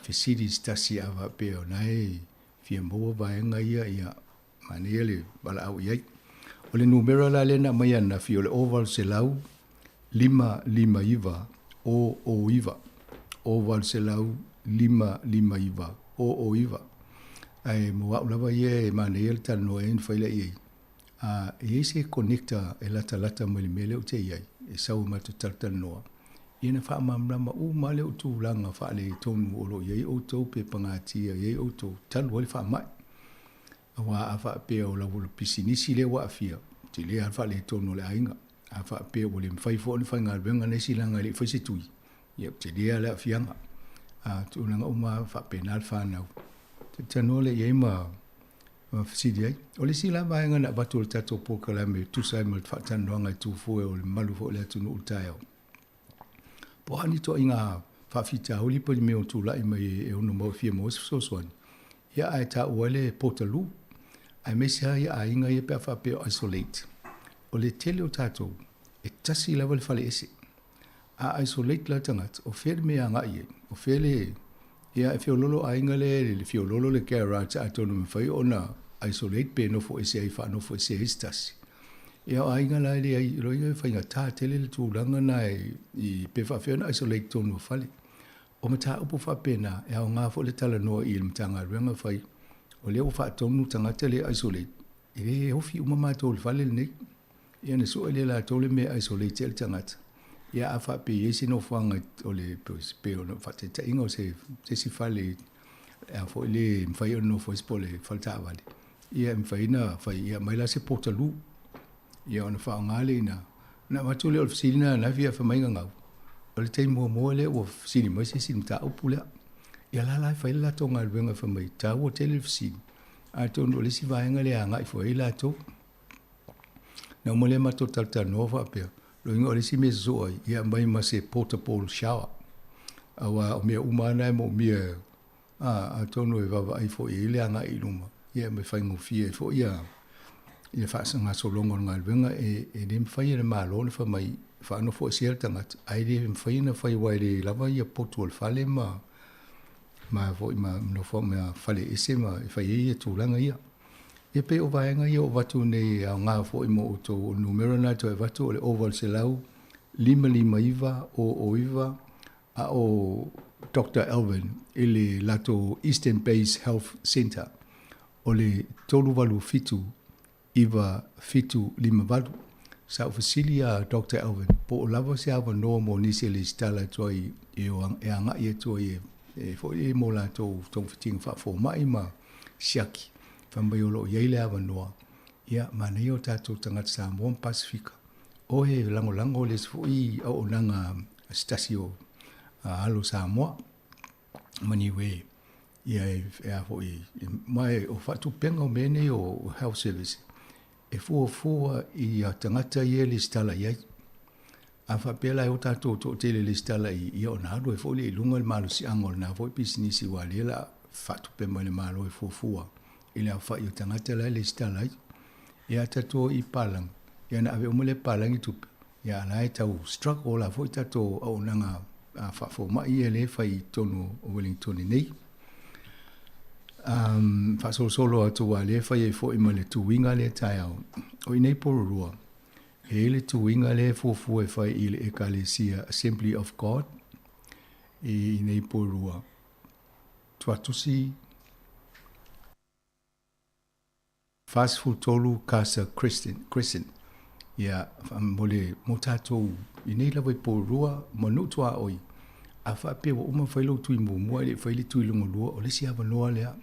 fesili se tasi a faapea o la e fia maua vaega ia, ia, manaia le valaau i ai. O le numera la lea na aumai ananafi o le 0800 559 009, 0800 559 009. Ae mo au lava ia e manaia le talanoa i ai ona fai lea i ai. A e i ai se connector e latalata mai le mea lea ou te i ai, e sau e matou talatalanoa, ia ona faamalamalama uma lava lea o tulaga faaletonu o lo o i ai outou pe pagatia i ai outou talu ai le faamai. Aua a faapea o lau pisinisi lea ua aafia, tele lava le faaletonu o le aiga. A faapea ua le mafai foi ona faigaluega nisi leaga e le i fai se tui, ia tele lava le aafiaga. A tulaga uma lava faapena le fanau. Talanoa lea i ai ma ma fesili ai. O le isi la vaega na avatu e le tatou polokalame e tusa ai ma le faatalanoaga e tu fua o le mamalu foi o le atunuu i le taeao, po o a ni ituaiga faafitauli po o ni mea o tulai mai e ono mau fia maua se fesoasoani, ia ae taua ai le portaloo, aemaise lava ia aiga ia pe a faapea o isolate. O le tele o tatou, e tasi lava le faleese. A isolate la le tagata, o fea le mea e agai i ai? O fea le, ia e feololo aiga lea i le feololo le garage atonu e mafai ona isolate pe nofo ese ai, faanofo ese ai se tasi. Ia o aiga la e leai, o lona uiga e faigata tele le tulaga lena i pe faapefea ona isolate i totonu o fale. O mataupu faapena, e aoga foi le talanoa i le Matagaluega fai, o lea ua faatonu tagata lea e isolate, e le ofi uma matou i le fale lenei. Ia ona sue lea e latou le mea e isolate ai le tagata. Ia a faapea e i ai se nofoaga o le pei o le faataitaiga o se isi fale a foi le mafai ona nofo ai po o le fale taavale, ia e mafai ona fai, ia aumai la se portaloo. Ia ona faaaoga lea i ina. Ona avatu lea o le fesili lena ananafi ae fai mai Gagau, o le taimi muamua lea ua fesili mai se isi i le mataupu lea. Ia la la e fai le latou galuega fai mai e taua tele le fesili, atonu o le isi vaega lea e agai foi i ai latou. Na uma lea matou talatalanoa faapea, lona uiga o le isi mea e sosoo ai, ia aumai ma se portable shower. Aua o mea uma lava na e moomia, a, atonu e vaavaai foi i ai le agai i luma, ia ma e faigofie ai foi ia le faagasologa o le galuega. E, e le mafai e le Malo ona fai mai faanofoesea le tagata, ae le mafai ona fai aua e le lava ia potu o le fale ma ma foi ma nofo ma fale ese ma e fai ai ia tulaga ia. Ia pei o vaega ia ua avatu nei e aoga foi mo outou. O le numera lena e toe avatu o le 0800 559 009 a o Doctor Elvin i le latou Eastern Bays Health Centre o le 387 9758. Sa ou fesili iā Doctor Elvin po o lava se avanoa mo nisi e lesitala atu ai e agai atu ai e foi mo latou togafitiga faafomai ma siaki. Fai mai o lo o i ai le avanoa, ia manaia o tatou tagata Samoa ma Pasefika o e lagolago le isi foi auaunaga a se tasi o alo Samoa ma Niue. Ia e a foi, ma e o faatupega o mea nei o health service, e fuafua i tagata ia e lesitala i ai. A faapea la e o tatou toatele e lesitala i ia ona alu ai foi lea i luga le malosiaga o lena foi pisinisi aua o lea o le a faatupe mai e le Malo e fuafua i le aofai o tagata la e lesitala ai. Ia a tatou o i palagi, ia ona ave uma lea e palagi tupe, ia a la e tau struggle la foi tatou auaunaga faafomai ia lea e fai i totonu o Wellington nei. Um, faasolosolo atu aua lea e fai ai foi ma le tuiga lea taeao. O i nei Porirua, e i ai le tuiga lea e fuafua e fai i le Ekalesia Assembly of God i nei Porirua. Tuatusi 43 Casa Crescent, Crescent. Ia, mo le, mo tatou i nei lava i Porirua ma nuu tuaoi, a faapea ua uma fai lou tui muamua e le i fai le tui lona lua, o le isi avanoa lea.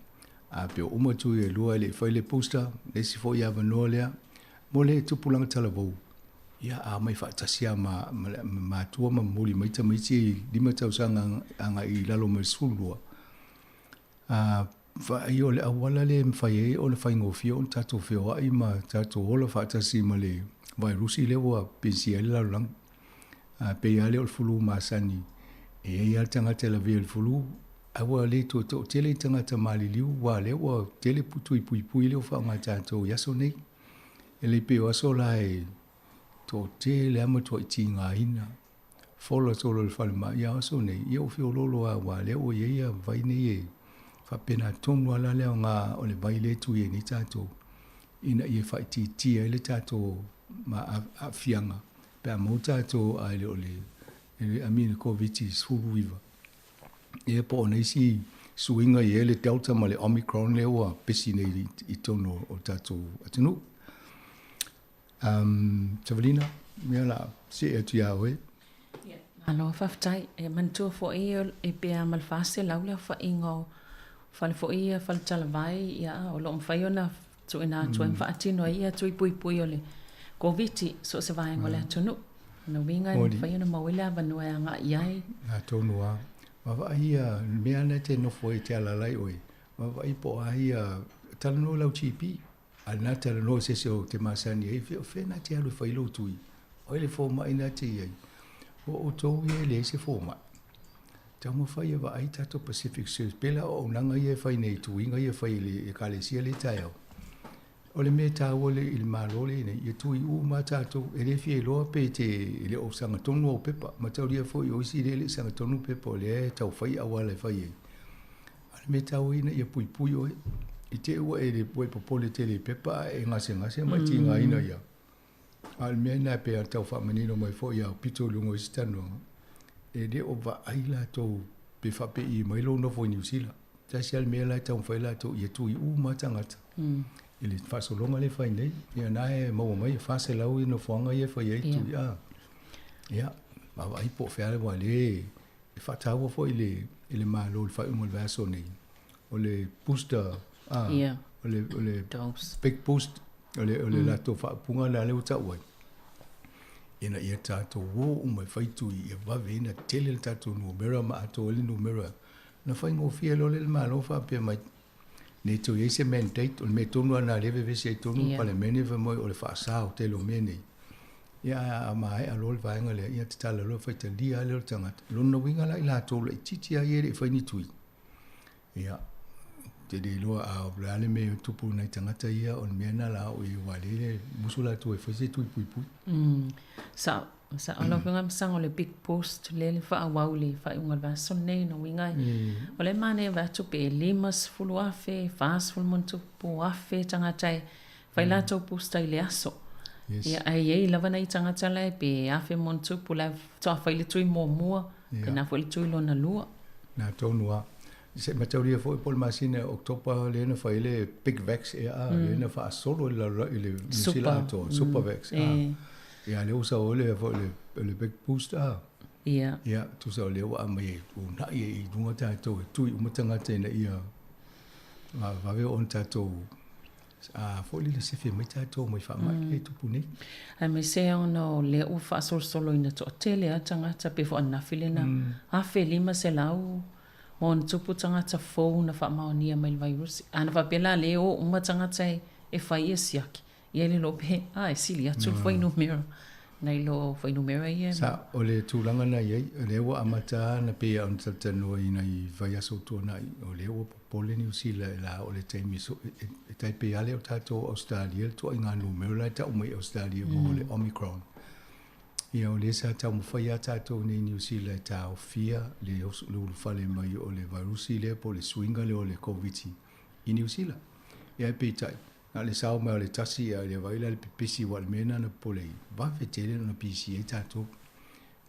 A pe ua uma tui e lua e le i fai le booster, le isi foi avanoa lea. Mo le tupulaga talavou, ia a omai faatasi lava ma, ma, ma matua ma momoli mai tamaiti e 5 tausaga agai i lalo mai le 12. A vaai o le auala lea e mafai ai ona faigofie ona tatou feoai ma tatou ola faatasi ma le vairusi lea ua pesia ai le lalolagi. A pei lava lea o le fulu masani, e i ai lava le tagata e lavea i le fulu, ae ua le toe toatele i tagata maliliu, aua o lea ua tele tui puipui lea ua faaaoga e tatou i aso nei. E le pei o aso la e toatele lava matuai tigaina fola solo i le falemai, a o aso nei, ia ua feoloolo lava aua o lea ua i ai ia vai nei e faapena tonu lava la le aoga o le vai lea e tui ai nei tatou, ina ia faaitiitia ai le tatou aafiaga pe a maua tatou ae le o le, I mean le Koviti-19. Ia po o nisi suiga i ai le Delta ma le Omicron lea ua pesi nei i totonu o le tatou atunuu. Um, Savalina, mea la see atu iā oe. Malo, faafetai. E manatua foi e pe a ma le 400 le aofaiga o fale foi ia faletalavai, ia, o lo o mafai ona tuuina atu ai ma faatino ai ia tui puipui o le Koviti so o se vaega o le atunuu. O lona uiga e mafai ona maua ai le avanoa e agai i ai. Atonu lava. Vaavaai ia mea na e te nofo ai e te alaala ai oe, vaavaai po o a ia, talanoa i lau GP. A na talanoa i se isi ou te masani ai, o fea na te alu e fai lou tui? O ai le fomai na te i ai? O outou ia e leai se fomai. Taumafai e vaai tatou Pacific Service, pei la o auaunaga ia e fai nei, tuiga ia e fai e le Ekalesia lea i taeao. O le mea e taua i le Malo lea nei, ia tui uma lava tatou, e le fia iloa pe te e le o sagatonu au pepa. Mataulia foi o isi lea e le i sagatonu pepa o lea e tau fai auala e fai ai. A o le mea taua ina ia puipui oe, i te i ua e, ua e popole tele i pepa ae e gasegase ma e tigaina ia. A o le mea lena e pei ona tau faamanino mai foi ia aupito i luga o isi talanoaga, e le o vaai latou pe faapei mai lou nofo i Niu Sila. Tasi lava le mea la e taumafai latou ia tui uma lava tagata i le faasologa lea e fai nei. Ia na e maua mai e 400 nofoaga ia e fai ai tui a. Ia, vaavaai po o fea aua lea e faataua foi i le, i le Malo i le faaiuga o le vaiaso nei, o le booster, ah, yeah. o le, o le Dose. big boost, o le, o le mm. latou faaupuga lea lea ua tau ai. Ina ia tatou o uma e fai tui, ia vave ina tele le tatou numera ma atoa ai le numera. Na faigofie loa lea le Malo faapea mai, nei toe i ai se mandate, o le mea tonu lava lena lea e vevesi ai tonu le Palemene fai mai o le faasa o tele o mea nei. Ia a maea loa le vaega lea, ia tatala loa faitalia lava lea o le tagata. Lona uiga la i latou laitiiti lava ia e le i fai ni tui, ia, ou te le iloa a o le a le mea e tupu i nai tagata ia, o le mea lena la o i aua lea e musu latou e fai se tui puipui. Sao. Sao lau Afioga Masaga o le big post lea le faaauau i le faaiuga o le vaiaso lenei lona uiga o lea e manaia vaeatu pe 50,000, 40,000+ tagata e fai latou booster i le aso. Ia ae i ai lava nai tagata la e pe 1,000+ la e faatoa fai le tui muamua, faapena foi le tui lona lua. Na tonu lava. Se i mataulia foi po o le masina o Oketopa lea na fai ai le Big Vax ea a, lea na faasolo i le lalolagi i le Niu Sila atoa, Super Vax a. Ia lea ua sau ai le foi le le Big Boost a. Ia. Ia tusa o lea ua aumai e uunai ai i luga tatou e tui uma tagata ina ia vave ona tatou a foi lele sefe mai tatou mai faamai mm. le tupu nei. Aemaise ona o lea ua faasolosolo ina toatele a tagata pe foi ananafi lena 1500 ma ona tupu tagata fou na faamaonia mai le vairusi. Ana faapea la lea e o uma tagata e fai ia siaki, ia le iloa pe a e sili atu le fuainumera nai lo fuainumera ia. Sa, o le tulaga na i ai, o lea ua amata na pei ona talatalanoa i nai vaiaso ua tuanai, o lea ua popole Niu Sila e la o le taimi so, e tai pei lava lea o tatou Ausetalia le tuaiga numera la e tau mai i Ausetalia mo le Omicron. Ia o lea sa taumafai lava tatou nei i Niu Sila e taofia le ulufale mai o le vairusi lea po o le suiga lea o le Koviti. i Niu Sila. Ia ae peitai, na o le sao mai o le tasi ia le vaai la le pepesi aua o le mea lena na popole ai, vave tele ona pisi ai tatou.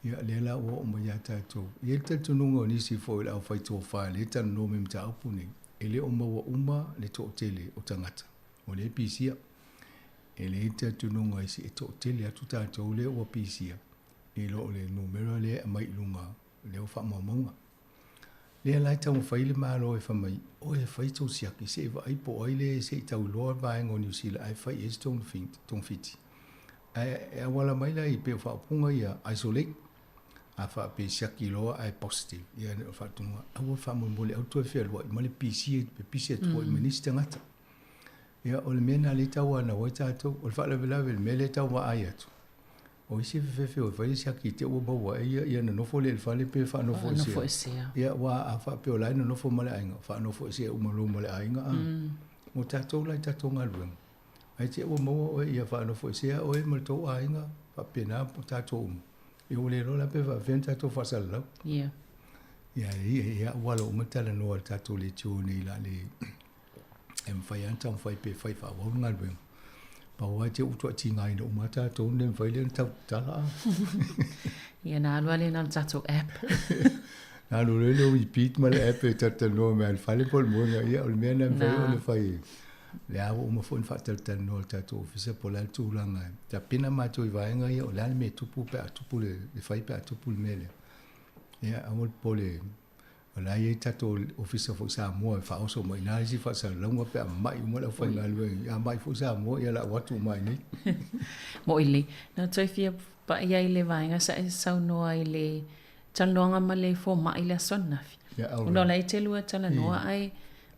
Ia lea la ua oo mai ia tatou. E i ai le talitonuga o nisi foi o le aufaitofa lea e talanoa mai i mataupu nei, e le o maua uma le toatele o tagata o lea e pisia. E leai le talitonuga i e toatele atu tatou lea ua pisia i lo le numera lea e aumai i luga lea o faamaumauga. Lea la e taumafai le Malo e fai mai, oe e fai tou siaki se i vaai po o ai le se i tau iloa le vaega o Niu Sila ae fai i ai se togafiti. Ae e auala mai la i pei o faaupuga ia isolate, a faapea e siaki loa ae positive, ia o le faatonuga, aua le faamolemole aua le toe fealuai ma le pisi, pepisi atu foi ma nisi tagata. Ia o le mea lena lea e tauanau ai tatou. O le faalavelave i le mea lea e tau vaai atu, O isi fefefe o e fai le siaki i te ua maua ai ia, ia nonofo lea i le fale pe faanofoesea. Ia, aua a faapea o la e nonofo ma le aiga, faanofoesea uma loa ma le aiga, a. Mo tatou la i tatou galuega, ae te i ua maua oe ia faanofoesea oe ma le tou aiga, faapena tatou uma. Ia ua le iloa la pe faapefea ona tatou faasalalau. Ia. Ia, ia, ia auala uma talanoa i le tatou leitio nei la le e mafai lava ona taumafai pe fai faaauau le galuega. Pau lava te utu a tigaina uma lava tatou ona le mafai lea ona tau tatala a. Ia na alu lava lea na o le tatou app. Na alu loa le repeat ma le app e talatalanoa mai lava i le fale po o le moega, ia o le mea lena e mafai ona fai. O lea ua uma foi ona faatalatalanoa e le tatou ofisa po o le a le tulaga e tapena matou i vaega ia o le a le mea e tupu pe a tupu le fai pe a tupu le mea lea. Ia aua le popole O la e i ai tatou ofisa foi Samoa e faaoso mai i ina isi faasalalauga pe a mamai uma le aufaigaluega. A mai foi Samoa, ia lau atu uma i inei. Moʻi lelei. Na toe fia paʻi ai i le vaega sa e saunoa i le talanoaga ma le fomai i le aso ananafi. Ona o la e te lua talanoa ae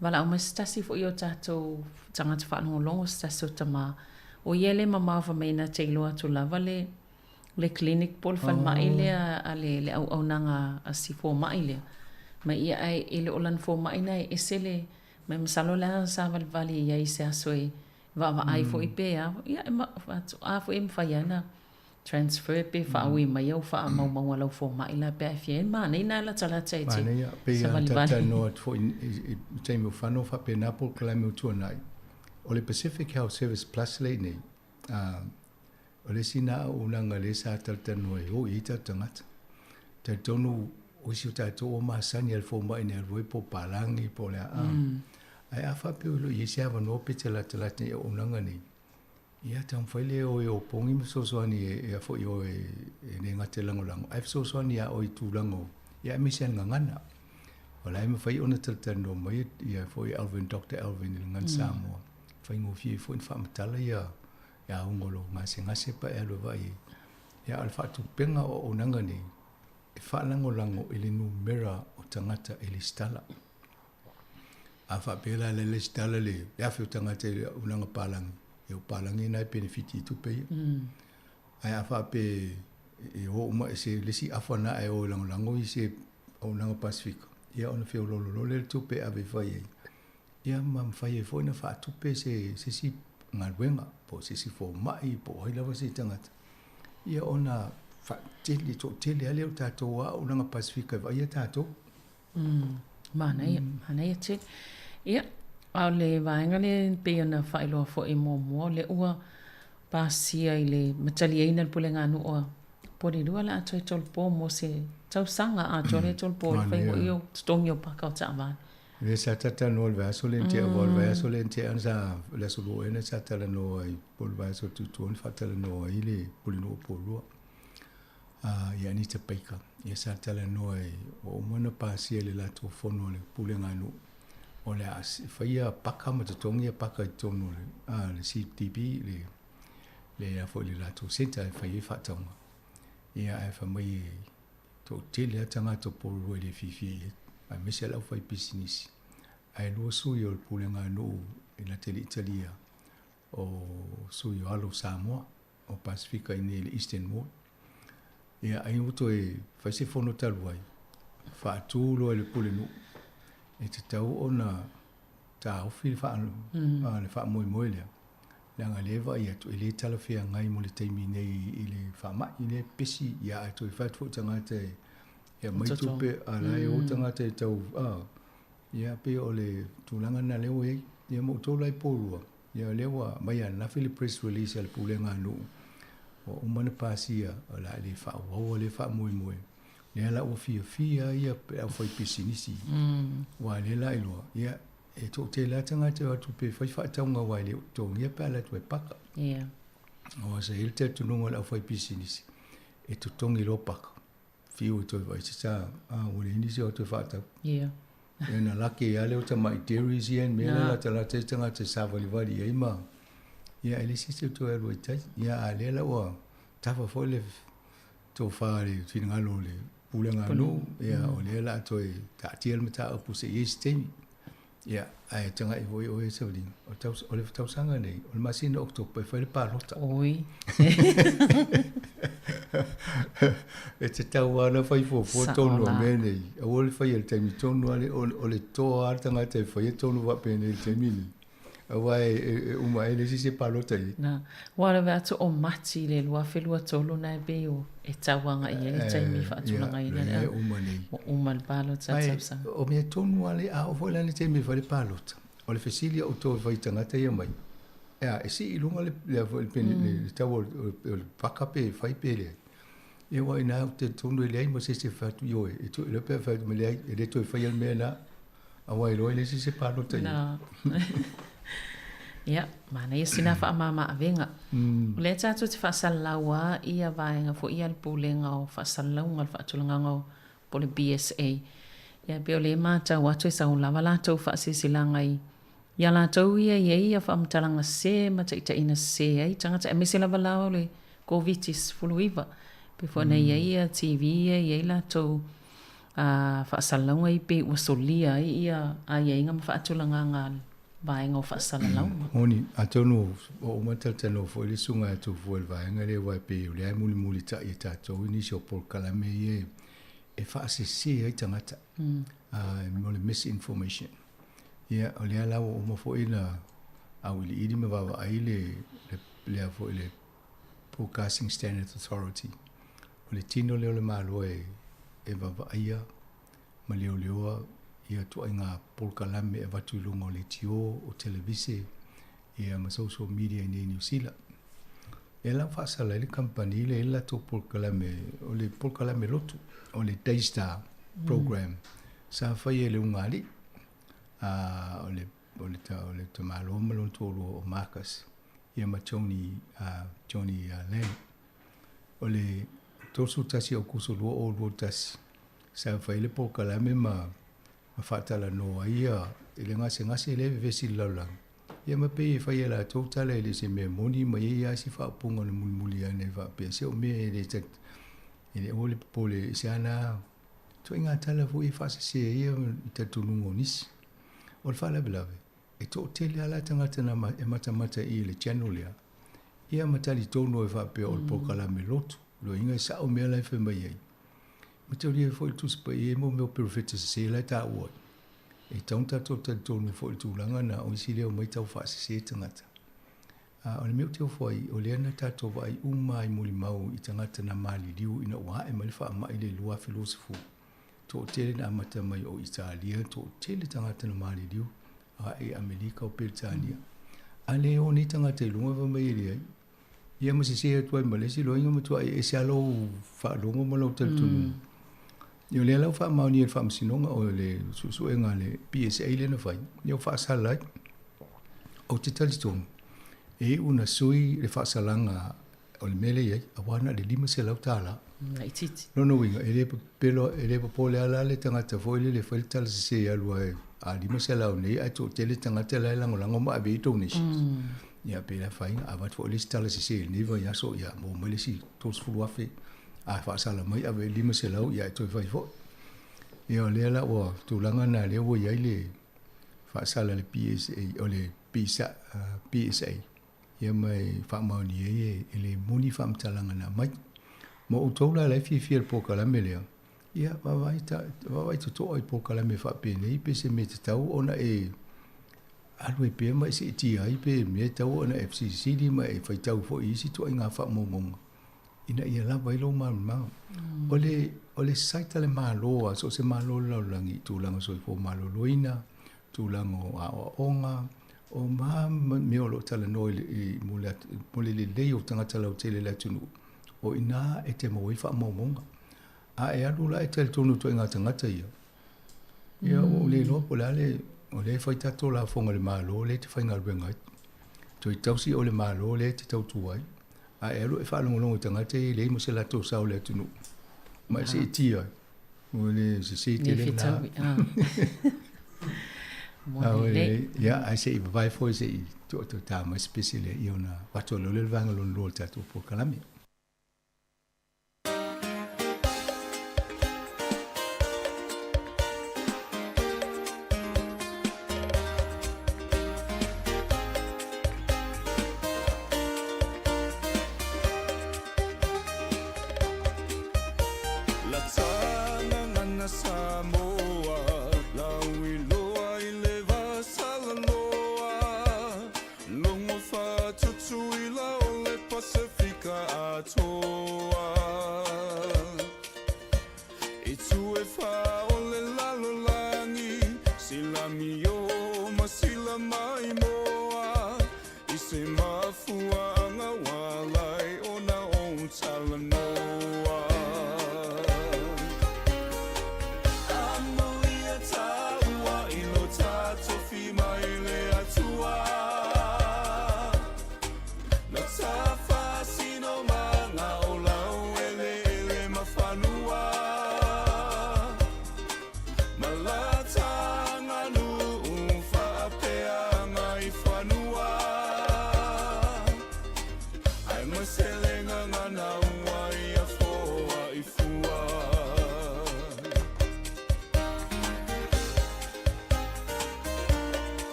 valaau mai se tasi foi o tatou tagata faalogologo, se tasi o tama, o ia le mamao fai mai na te iloa atu lava le le clinic po o le falemai lea a le le auaunaga a si fomai lea ma ia ae e le o lana fomai na e ese le ma masalo o le a savalivali i ai i se aso e vaavaai foi pe a ia e a foi e mafai lava ona transfer pe faaui mai au faamaumauga a lau fomai la pe a e fia manaia na latalata e te Manaia, pei lava ona talatalanoa atu foi i le taimi o fano faapena polokalame o tuanai. O le Pacific Health Service Plus lea i inei, O le isi lena auaunaga lea sa talatalanoa e o i ai tatou tagata. Talitonu o isi o tatou ua masani lava i le fomai na e alu ai po o palagi po o le a. Ae a faapea o lo o i ai se avanoa pe te latalata i auaunaga nei, ia taumafai lea e o e opogi ma fesoasoani e a foi o e le gata e lagolago ae fesoasoani ia oe i tulaga o ia aemaise lava i le gagana. O la e mafai ona talatalanoa mai ia foi Alvin, Doctor Alvin i le Gagana Samoa, faigofie ai foi ona faamatala ia e auga o lou gasegase pa e alu e vaai ai. Ia, a o le faatupega o auaunaga nei, e faalagolago i le numera o tagata e lesitala. A faapea la e lesitala le 1,000 o tagata i le auaunaga palagi, ia o palagi na e penefiti i tupe ia. Ae a faapea e o uma e se le isi afa na e o e lagolago i se auaunaga Pasefika, ia ona feoloolo loa lea o le tupe e ave e fai ai. Ia ma mafai ai foi ona faatupe se se isi galuega po o se isi fomai po o ai lava se tagata, ia ona faatele, toatele lava lea o tatou auaunaga Pasefika e vaaia tatou. Manaia, manaia tele. Ia, a o le vaega lea e pei ona faailoa foi muamua, o lea ua pasia i le mataliaina le puleganuu a Polilua o le a toe tolopo mo se tausaga atoa lea tolopo i le faiga o totogi o paka o taavale. Lea sa talatalanoa i le vaiaso lea na tea, aua o le vaiaso lea na tea sa, o le aso lua ea lea sa talanoa ai, po o le vaiaso atu i tua na faatalanoa ai le Pulenuu o Polua ia Anita Baker. Ia sa talanoa ai, ua uma ona pasia i le latou fono a le Pulega a Nuu, o le a faia paka ma totogi paka i totonu o le, le CDB, le, le a foi le latou centre e fai ai faatauga. Ia ae fai mai Toatele lava tagata o Porirua e le fiafia i ai, aemaise lava le aufaipisinisi. Ae lua sui o le pulega a nuu i na te le i talia, o sui o alo o Samoa, o Pasefika i inei i le Eastern Ward. Ia, ai ua toe fai se fono talu ai, faatu loa e le pulenuu, e tatau ona taofi le faamoemoe lea, leaga o lea e vaai atu e le talafeagai mo le taimi nei i le faamai lea e pepesi, ia ae toe fai atu foi tagata e aumai tupe, a o la e o tagata e tau, a, Ia pei o le tulaga lena lea ua i ai. Ia ma outou la i Poulua, ia lea ua aumai ananafi le press release a le Pulega a nuu, ua uma ona pasia o le a le faaauaua lea faamoemoe. Lea la ua fiafia ai le aufaipisinisi, aua o lea la iloa, ia e toatele lava tagata e o atu pe fai faatauga aua e le o totogia pe a alu atu e paka. Ia. Aua sa i ai le talitonuga o le aufaipisinisi, e totogi loa paka. Fiu e toe vaai se sa, a ua leai nisi o atu e faatau. Ia. Ia na laki ai lava lea o tamai dairies ia, mea la latalata ai tagata e savalivali i ai ma, ia e leai se isi e toe alu ai i tai. Ia a o lea la ua tafa foi le tofa i le finagalo o le pulega a nuu, ia o lea o le a toe taatia le mataupu se i i ai se taimi. Ia, ae tagai foi oe Savalina, o le o le tausaga nei, o le masina o Oketopa e fai le palota. Oi. E tatau lava ona fai fuafua tonu o mea nei. Aua le faia i le taimi tonu lava lea, o le toa lava le tagata e faia tonu faapenei i le taimi lenei. Aua e uma ai e leai se isi e palota i ai. Na, ua lave atu o Mati i le 2023 na e pei o e tau agai i ai le taimi faatulagaina lea. E uma nei. Ua uma le palota tausaga. O mea tonu lava lea, a oo foi la i le taimi e fai le palota, o le fesili a outou e fai i tagata ia mai, e a, e sii i luga le, le, le, le tau o le paka pe fai pe leai. Ia aua inā ou te talitonu e leai ma se isi e fai atu, ioe, e toe iloa pe a fai atu mai leai, e le toe faia le mea lena. Aua iloa e leai se isi e palota i ai. Na. Ia, manaia sina faamama-avega. O lea tatou te faasalalau lava ia vaega foi ia a le Pulega o Faasalalauga o le Faatulagaga o po o le BSA. Ia pei o lea e matau atu e sau lava latou faasilasilaga i ia latou ia e i ai ia faamatalaga sese ma taitaiina sese ai tagata aemaise lava la o le Koviti-19. Pei foi ona i ai ia TV ia e i ai latou a faasalalauga ia pei ua solia ai ia aiaiga ma faatulagaga a le vaega o faasalalauga. Moni, atonu ua uma talatalanoa foi le susuga ia Tufua i le vaega lea aua e pei o lea e mulimulitai e tatou i nisi o polokalame ia e faasese ai tagata, mo le misinformation. Ia, o lea la ua uma foi ona auiliili ma vaavaai le, le, foi le Broadcasting Standards Authority, o le tino lea o le Malo e vaavaaia ma leoleoa ia ituaiga polokalame e avatu i luga o leitio, o televise, ia ma social media i inei i Niu Sila. Lea la ua faasala ai le kamupani lea i le latou polokalame, o le polokalame lotu, o le Daystar program sa faia e le ugaalii, o le o le, o le tamaloa ma lona toalua o Marcus ia ma Tony, Johnny Lang. O le 31 Aokuso 2021, sa fai le polokalame ma, ma faatalanoa ai ia i le gasegase lea e vevesi i le lalolagi. Ia ma pei e fai e latou tala e le o se mea moni ma e i ai lava si faaupuga na mulimuli ane faapea se o mea e le e le aua le popole i se ana ituaiga tala foi e faasese ai ia i talitonuga o nisi. O le faalavelave, e toatele lava la tagata na e matamata i le channel lea, ia ma talitonu ai faapea o le polokalame lotu, loiga e sao mea la e fai mai ai. Mataulia ai foi le Tusi Paia i mea o perofeta sese la e taua ai. E tatau ona tatou talitonu foi i le tulaga na o isi lea omai tau faasese tagata. A o le mea ou te ofo ai, o lea na tatou vaai uma ai molimau i tagata na maliliu ina ua ae mai le faamai le 2020. Toatele na amata mai o Italia, toatele tagata na maliliu ae i Amelika o Peretania. A le o nei tagata i luga fai mai e leai. Ia ma sese atu ai ma le isi loiga matuai ese lava lou faalogo ma lou talitonuga. Ia o lea la ua faamaonia e le Faamasinoga o le suesuega a le PSA lea na fai, ia ua faasala ai. Ou te talitonu, e iu ina sui le faasalaga o le mea lea e i ai, aua na o le $500. Laitiiti. Lona uiga, e le pepelo, e le popole lava la le tagata foi lele e fai le tala sese e alu ae a $500 nei ae toatele tagata la e lagolago ma ave i ai donations. Ia pe le afaina, avatu foi le isi tala sese i lenei vaiaso, ia maua mai le isi $30,000, a faasala mai ave i ai $500, ia e toe fai foi. Ia o lea la ua tulaga lena lea ua i ai le faasala a le PSA, o le PSA, PSA ia ma e faamaoni ai e le moni faamatalaga na aumai. Mo outou la la e fiafia i le polokalame lea, ia vaavaai ta, vaavaai totoa i polokalame faapenei pe se mea tatau ona e alu ai pea ma e seetia ai pe mea e tatau ona e fesilisili ma e faitau foi i isi ituaiga faamaumauga. ina ia lava ai lou malamalama. O le o le site a le Malo, a so o se Malo o le lalolagi i tulaga o soifua maloloina, tulaga o aoaoga, o ma mea o lo o talanoa i mo le mo le lelei o tagata lautele i le atunuu, o i ina e te maua ai faamaumauga. A e alu la e talitonu i ituaiga tagata ia, ia ua ou le iloa po o le a le, o lea e fai tatou lafoga i le Malo lea e te faigaluega ai. Toe tausi oe i le Malo lea e te tautua ai. A e alu e faalogologo i tagata ia e leai ma se latou sao i le atunuu, ma e seetia ai, ua le sese tele lena. Ia, ae se i vavae foi se i toe ta mai se pese lea, ia ona avatu loa lea o le vaega lona lua o le tatou polokalame.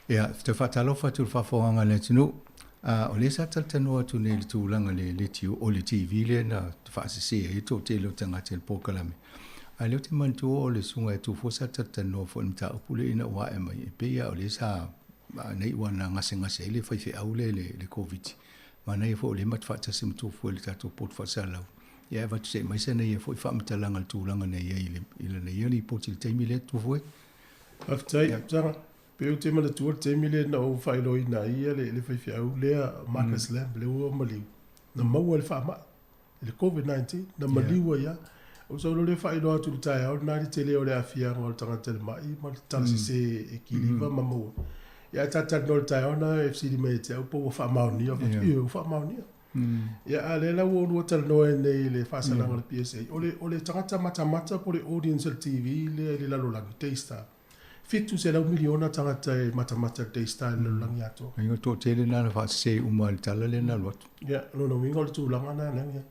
Ia, toe faatalofa atu i le faafofogaaga a le atunuu. O lea sa talatalanoa atu nei i le tulaga i le leitio, o le TV lea na faasese ai le toatele o tagata i le polokalame. A o lea ou te manatua o le susuga ia Tufua sa talatalanoa foi i le mataupu lea ina ua ae mai, e pei lava o lea sa na iu lava ina gasegase ai le faifeau lea i le Koviti. Manaia foi o lea ma te faatasi ma Tufua i le tatou poto faasalalau. Ia e avatu se i mai sana ia foi faamatalaga i le tulaga na i ai i lana ia lipoti i le taimi lea Tufua. Faafetai, Sara. Pei ou te manatua le taimi lea na ou faailoaina ai le faifeau lea Marcus Lamb lea ua maliu, na maua i le faamai, i le Covid-19, na maliu ai lava. Ou sau loa lea faailoa atu i le taeao lena le tele o le aafiaga o le tagata i le mai ma le tala sese e kiliva ma maua. Ia ae ta talanoa i le taeao lena e fesili mai ia te au po ua faamaonia. Ou fai atu, ioe ua faamaonia. Ia a o lea la ua oulua talanoa ai nei i le faasalaga o le PSA, o le tagata matamata po o le audience o le TV lea i le lalolagi, Daystar, 700 miliona tagata e matamata i le Daystar i le lalolagi atoa. Aiga o le toatele lena na faasese uma i le tala lea na alu atu. Ia, o lona uiga o le tulaga lena lea ua i ai.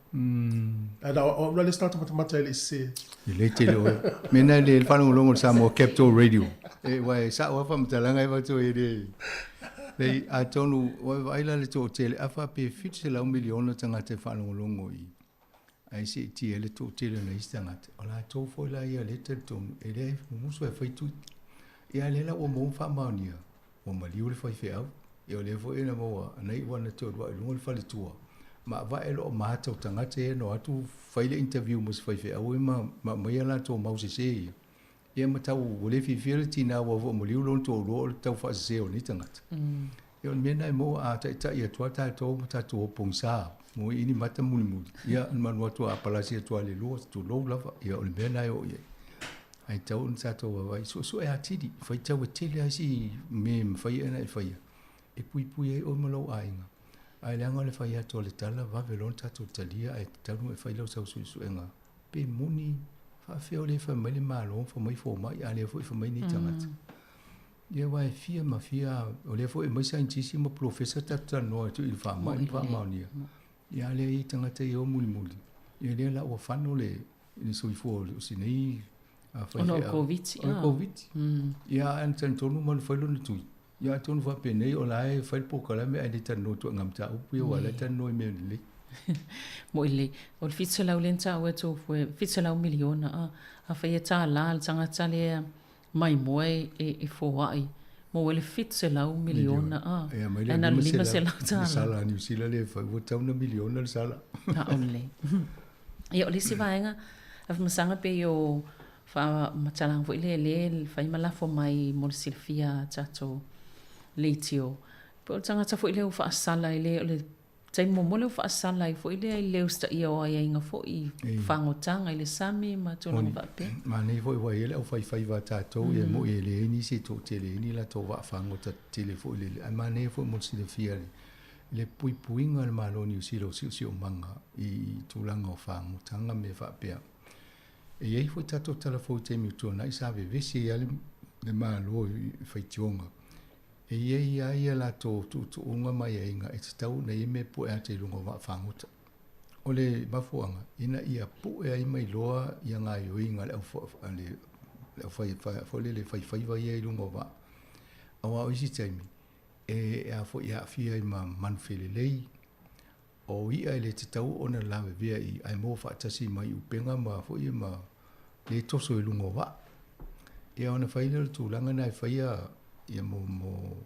Ae na o au la le isi tagata matamata e le i sese. E lelei tele oe. Mea na e le faalogologo i le Samoa Capital Radio. E, aua e sao lava faamatalaga e avatu ai e le... Leai, atonu, ua e vaai la i le toatele, a faapea e 700 miliona tagata e faalogologo i ae seetia ai le toatele o nai isi tagata, o latou foi la ia lea e talitonu, e leai mumusu ae fai tui. Ia a o lea la ua maua ma faamaonia, ua maliu le faifeau, ia o lea foi na maua, na iu lava ina toe alu ae i luga le faletua, ma avae loa ma ata o tagata ia na o atu fai le interview ma si faifeau ia ma aumai a latou mau sese ia, ia ma tau ua le fiafia le tina aua ua maliu lona toalua o le tau faasese o nei tagata. Ia o le mea lena e maua a taitai atu lava tatou ma tatou o pogisa mo i ni mata mulimuli, ia ona manu atu a palasi atu lava i le lua, tulou lava, ia o le mea lena e oo i ai. Ae tatau ona tatou vaavaai, suesue atili, faitau e tele lava isi mea e mafai ona e faia e puipui ai oe ma lou aiga. Ae leaga o le fai atu o le tala, vave loa ona tatou talia ae tatau ona e fai lau sau suesuega pe moni faafefea o lea e fai mai le Malo, fai mai fomai, a o lea foi e fai mai nei tagata. Ia aua e fia ma fia, o lea foi e aumai saienitisi ma polofesa tatou talanoa atu i le faamai ma faamaonia. Ia a o lea e i ai tagata ia o mulimuli, ia lea la ua fano le soifua o si nei. A Ona o le Koviti. O le Koviti. Ia, ae na talitonu ma na fai lona tui. Ia, atonu faapenei o la e fai le polokalame ae le talanoa ituaiga mataupu ia, aua o la e talanoa i mea lelei. Moʻi lelei. O le 700 lea na taua e tou fue, 700 miliona, a. Afai e $1 le tagata lea maimoa e foai, maua ai le 700 miliona, a. Ia, mai le Ae na o le $500. Le sala a Niu Sila lea e fai, ua tatau ona miliona le sala. Sao lelei. Ia, o le isi vaega, Afamasaga pei o faamatalaga foi lea lea e fai ma lafo mai mo le silafia a tatou leitio. Po o le tagata foi lea ua faasala i le, o le taimi muamua lea ua faasala ai foi lea i le usitaia o aiaiga foi i fagotaga i le sami ma tulaga faapea. Manaia foi ua i ai le aufaifaiva a tatou, ia moni e leai nisi e toatele ai ni latou vaafagota tetele foi lele, ae manaia foi mo le silafia le puipuiga a le Malo o Niu Sila o siosiomaga i tulaga o fagota ma mea faapea. E i ai foi tatou tala fou i taimi ua tuanai sa vevesi ai lava le Malo i faitioga. E i ai lava ia latou tuutuuga ma aiaiga e tatau ona i ai mea e pue atu i luga o vaafagota. O le mafuaaga, ina ia pue ai ma iloa ia gaoioiga a le au foi lele faifaiva ia i luga o vaa. Aua o isi taimi, e a foi e aafia ai ma manu felelei, o i'a e le tatau ona lavevea i ae maua faatasi mai upega ma foi ma le toso i luga o vaa. Ia ona fai lea o le tulaga na e faia ia mo mo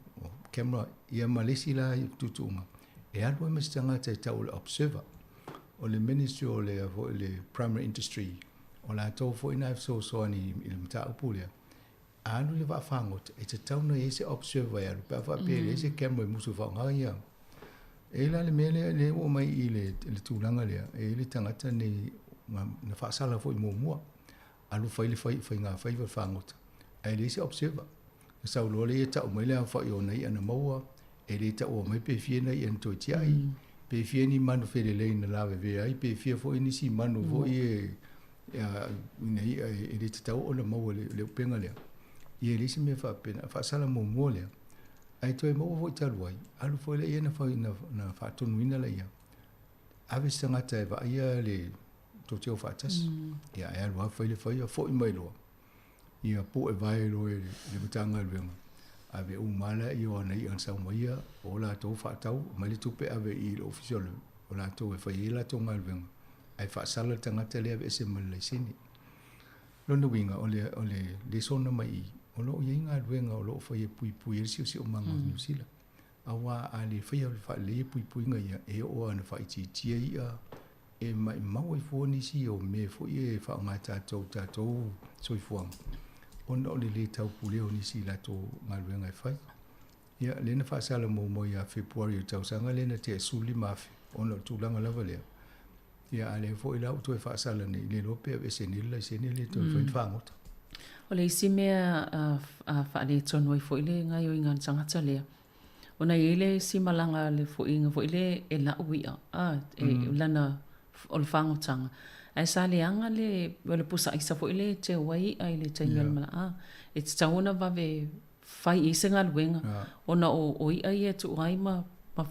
camera ia ma le isi la tuutuuga e alu ai ma se tagata e tau o le observer. O le Ministry o le foi le Primary Industry o latou foi na e fesoasoani i le mataupu lea. A alu i le vaafagota, e tatau ona i ai se observer e alu pe a faapea e leai se camera e musu e faaaoga ia. E i ai la le mea lea, lea ua oo mai i le, le tulaga lea, e i ai le tagata nei na faasala foi muamua, alu fai le fai, faiga faiva le fagota, ae leai se observer. Na sau loa lea tau mai le aofai o ana i'a na maua, e le taua mai pe fia nai i'a na toe tiai, pe fia ni manu felelei na lavevea ai, pe fia foi nisi manu foi e ina i'a e le tatau ona maua i le upega lea. Ia e leai se mea faapena. Faasala muamua lea, ae toe maua foi talu ai, alu foi laia na fai na, na faatonuina laia, ave se tagata e vaaia le tou te o faatasi. Ia ae alu lava fai le faia, foi mai loa. Ia pue vae loa e le Matagaluega, ave uma lava laia o ana i'a na sau mai ia, o latou faatau, aumai le tupe ave i le ofisa o latou e fai ai latou galuega, ae faasala le tagata lea e aveese ma le laisene. Lona uiga, o le, o le lesona mai i i, o lo o i ai galuega o lo o fai e puipui ai le siosiomaga o Niu Sila. Aua a le faia faalelei puipuiga ia, e oo lava ina faaitiitia i'a, e maimau ai fua nisi o mea foi e faaaoga e tatou tatou soifuaga, ona o le lē taupulea o nisi i latou galuega e fai. Ia, lea na faasala muamua ia Fepuari o le tausaga lea na tea 15,000, ona o le tulaga lava lea. Ia, a lea foi la ua toe faasala nei, le iloa pe aveese nei le laisene lea toe mafai ona fagota. O le isi mea a faaletonu ai foi le gaoioiga a le tagata lea, ona e i ai le isi malaga a le foiga foi lea e lau i'a, a, e, lana, o le fagotaga, ae sa leaga le, o le pusa aisa foi lea e teu ai i'a i le taimi o le malaga, a, e tatau ona vave fai i ai se galuega, ona o i'a ia e tuu ai ma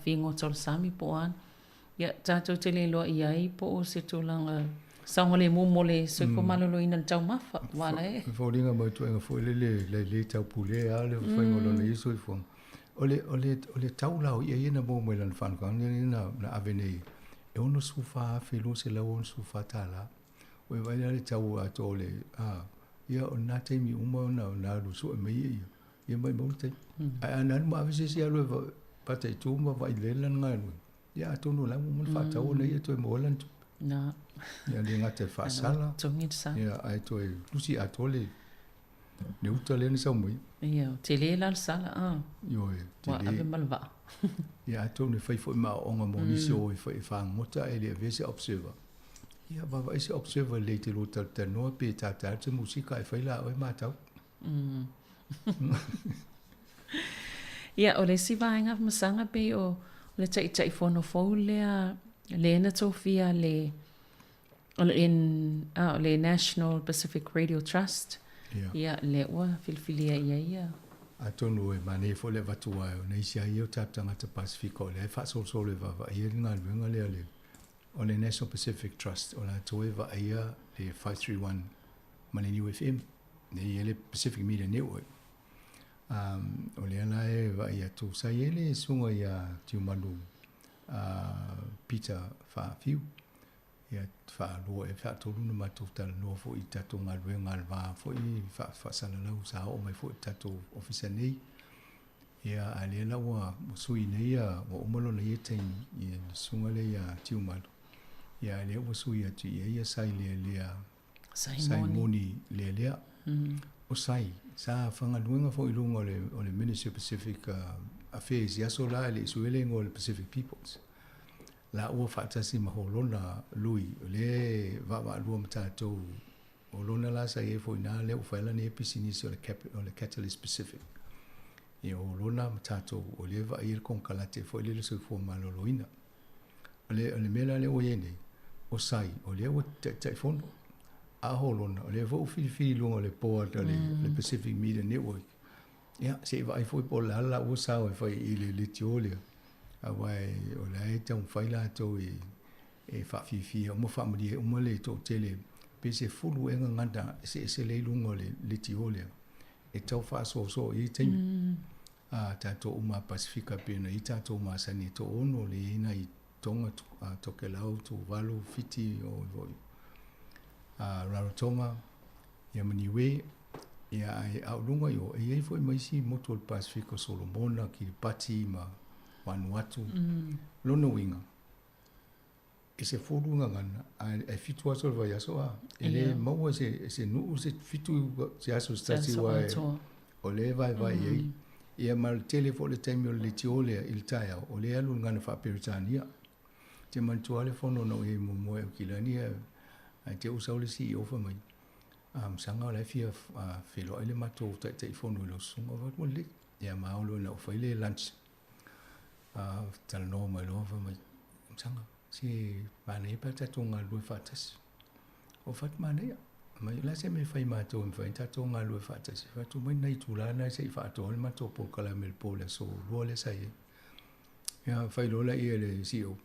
figota o le sami po o a. Ia, tatou te le iloa i ai po o se tulaga saogalemu mo le soifua maloloina i le taumafa, aua la e. E foliga mai ituaiga foi lele le le taupulea lava le faiga o lona ia soifuaga. O le, o le, o le tau la o i'a ia na maua mai lana faanokaga lea na, na ave nei, e $64,264. Ua e vaai la i le tau atoa o le, a, ia o lena taimi uma ona na alu sue mai ia ia, ia maumau le taimi. Ae a na alu ma ave se isi alu e mataitu ma vaai lelei lana galuega, ia atonu o la ua uma ona faatau ona ia toe maua ai lana tupe. Na. Ia le gata e faasala, Togi le sala. ia ae toe lusi atoa le le uta lea na sau mai. Ia, tele la le sala, a. Ioe, Ua tele. ave ma le vaa. Ia atonu e fai foi ma aoaoga mo nisi o e fai e fagota ae le avea se observer. Ia vaavaai se observer lelei te lua talatalanoa pe tata atu se musika ae fai la oe matau. Ia, o le isi vaega masaga pei o le Taitaifono fou lea lea na tofia le o le, ah, o le National Pacific Radio Trust. Ia. Ia, lea ua filifilia i ai ia. Atonu e manaia foi le avatu ae o nisi lava ia o tatou tagata Pasefika o lea e faasolosolo e vaavaaia le galuega lea le o le National Pacific Trust o latou e vaaia le 531 ma le Niu FM, lea e i ai le Pacific Media Network. Um, o lea la e vaai atu, sa i ai le susuga ia Tiumalu Peter Faafiu, ia faalua ea faatolu ona matou talanoa foi i tatou galuega a le va foi faasalalau sa oo mai foi i le tatou ofisa nei. Ia a lea la ua sui nei ia ua uma lona ia taimi ia le susuga lea ia Tiumalu. Ia a lea ua sui atu i ai ia Sai Lealea Saimoni Lealea. O Sai, sa fagaluega foi i luga o le, o le Ministry of Pacific Affairs i aso la e le i suia le igoa o le Pacific Peoples. Laua faatasi ma Holona Lui, o lea e vaavaalua ma tatou, o lona la sa i ai foi i ina lea ua fai lana ia pisinisi o le, o le Catalyst Pacific. Ia o Holona ma tatou, o lea e vaai ai le konekarate foi lea i le soifua maloloina. O le, o le mea la lea ua i ai nei, o Sai, o lea ua Taitaifono, a o Holona, o lea foi ua filifili i luga o le board o le, le Pacific Media Network. Ia, se i vaai foi po o le a le laua sao e fai i le leitio lea, aua o la e taumafai latou e, e faafiafia uma faamalie uma le toatele, pe 10 ea gagana eseese lea i luga o le leitio lea, e tau faasoasoa i ai taimi. A tatou uma a Pasefika pei ona i ai tatou masani e toaono, lea e i ai nai Tonga, Tokelau, Tuvalu, Fiti, o foi Rarotonga, ia ma Niue, ia ae a o luga i o, e i ai foi ma isi motu o le Pasefika o Solomona, Kiribati ma Vanuatu. Lona uiga, e 10 gagana, ae e 7 aso o le vaiaso a. E le maua se, se nuu se 7 se aso se tasi aua e, o lea e vaevae i ai. Ia ma le tele foi o le taimi o le leitio lea i le taeao, o lea e alu i le gagana faa-Peretania. Ou te manatua lava le fono na ou i ai muamua i Aukilani, ae te i ua sau le CEO fai mai, Masaga o la e fia feiloai le matou Taitaifono i lau susuga. Ou fai atu, ua lelei. Ia ma ao loa ina ou fai le lunch, talanoa mai loa fai mai, Masaga, se manaia pe a tatou galulue faatasi. Ou fai atu, manaia. Mai, o le a se mea e fai matou e mafai ai ona tatou galulue faatasi? Fai atu, omai nai itula na se i faatoa ai le matou polokalame i le po o le aso Lua lea sa i ai. Ia, fai loa lea e le CEO,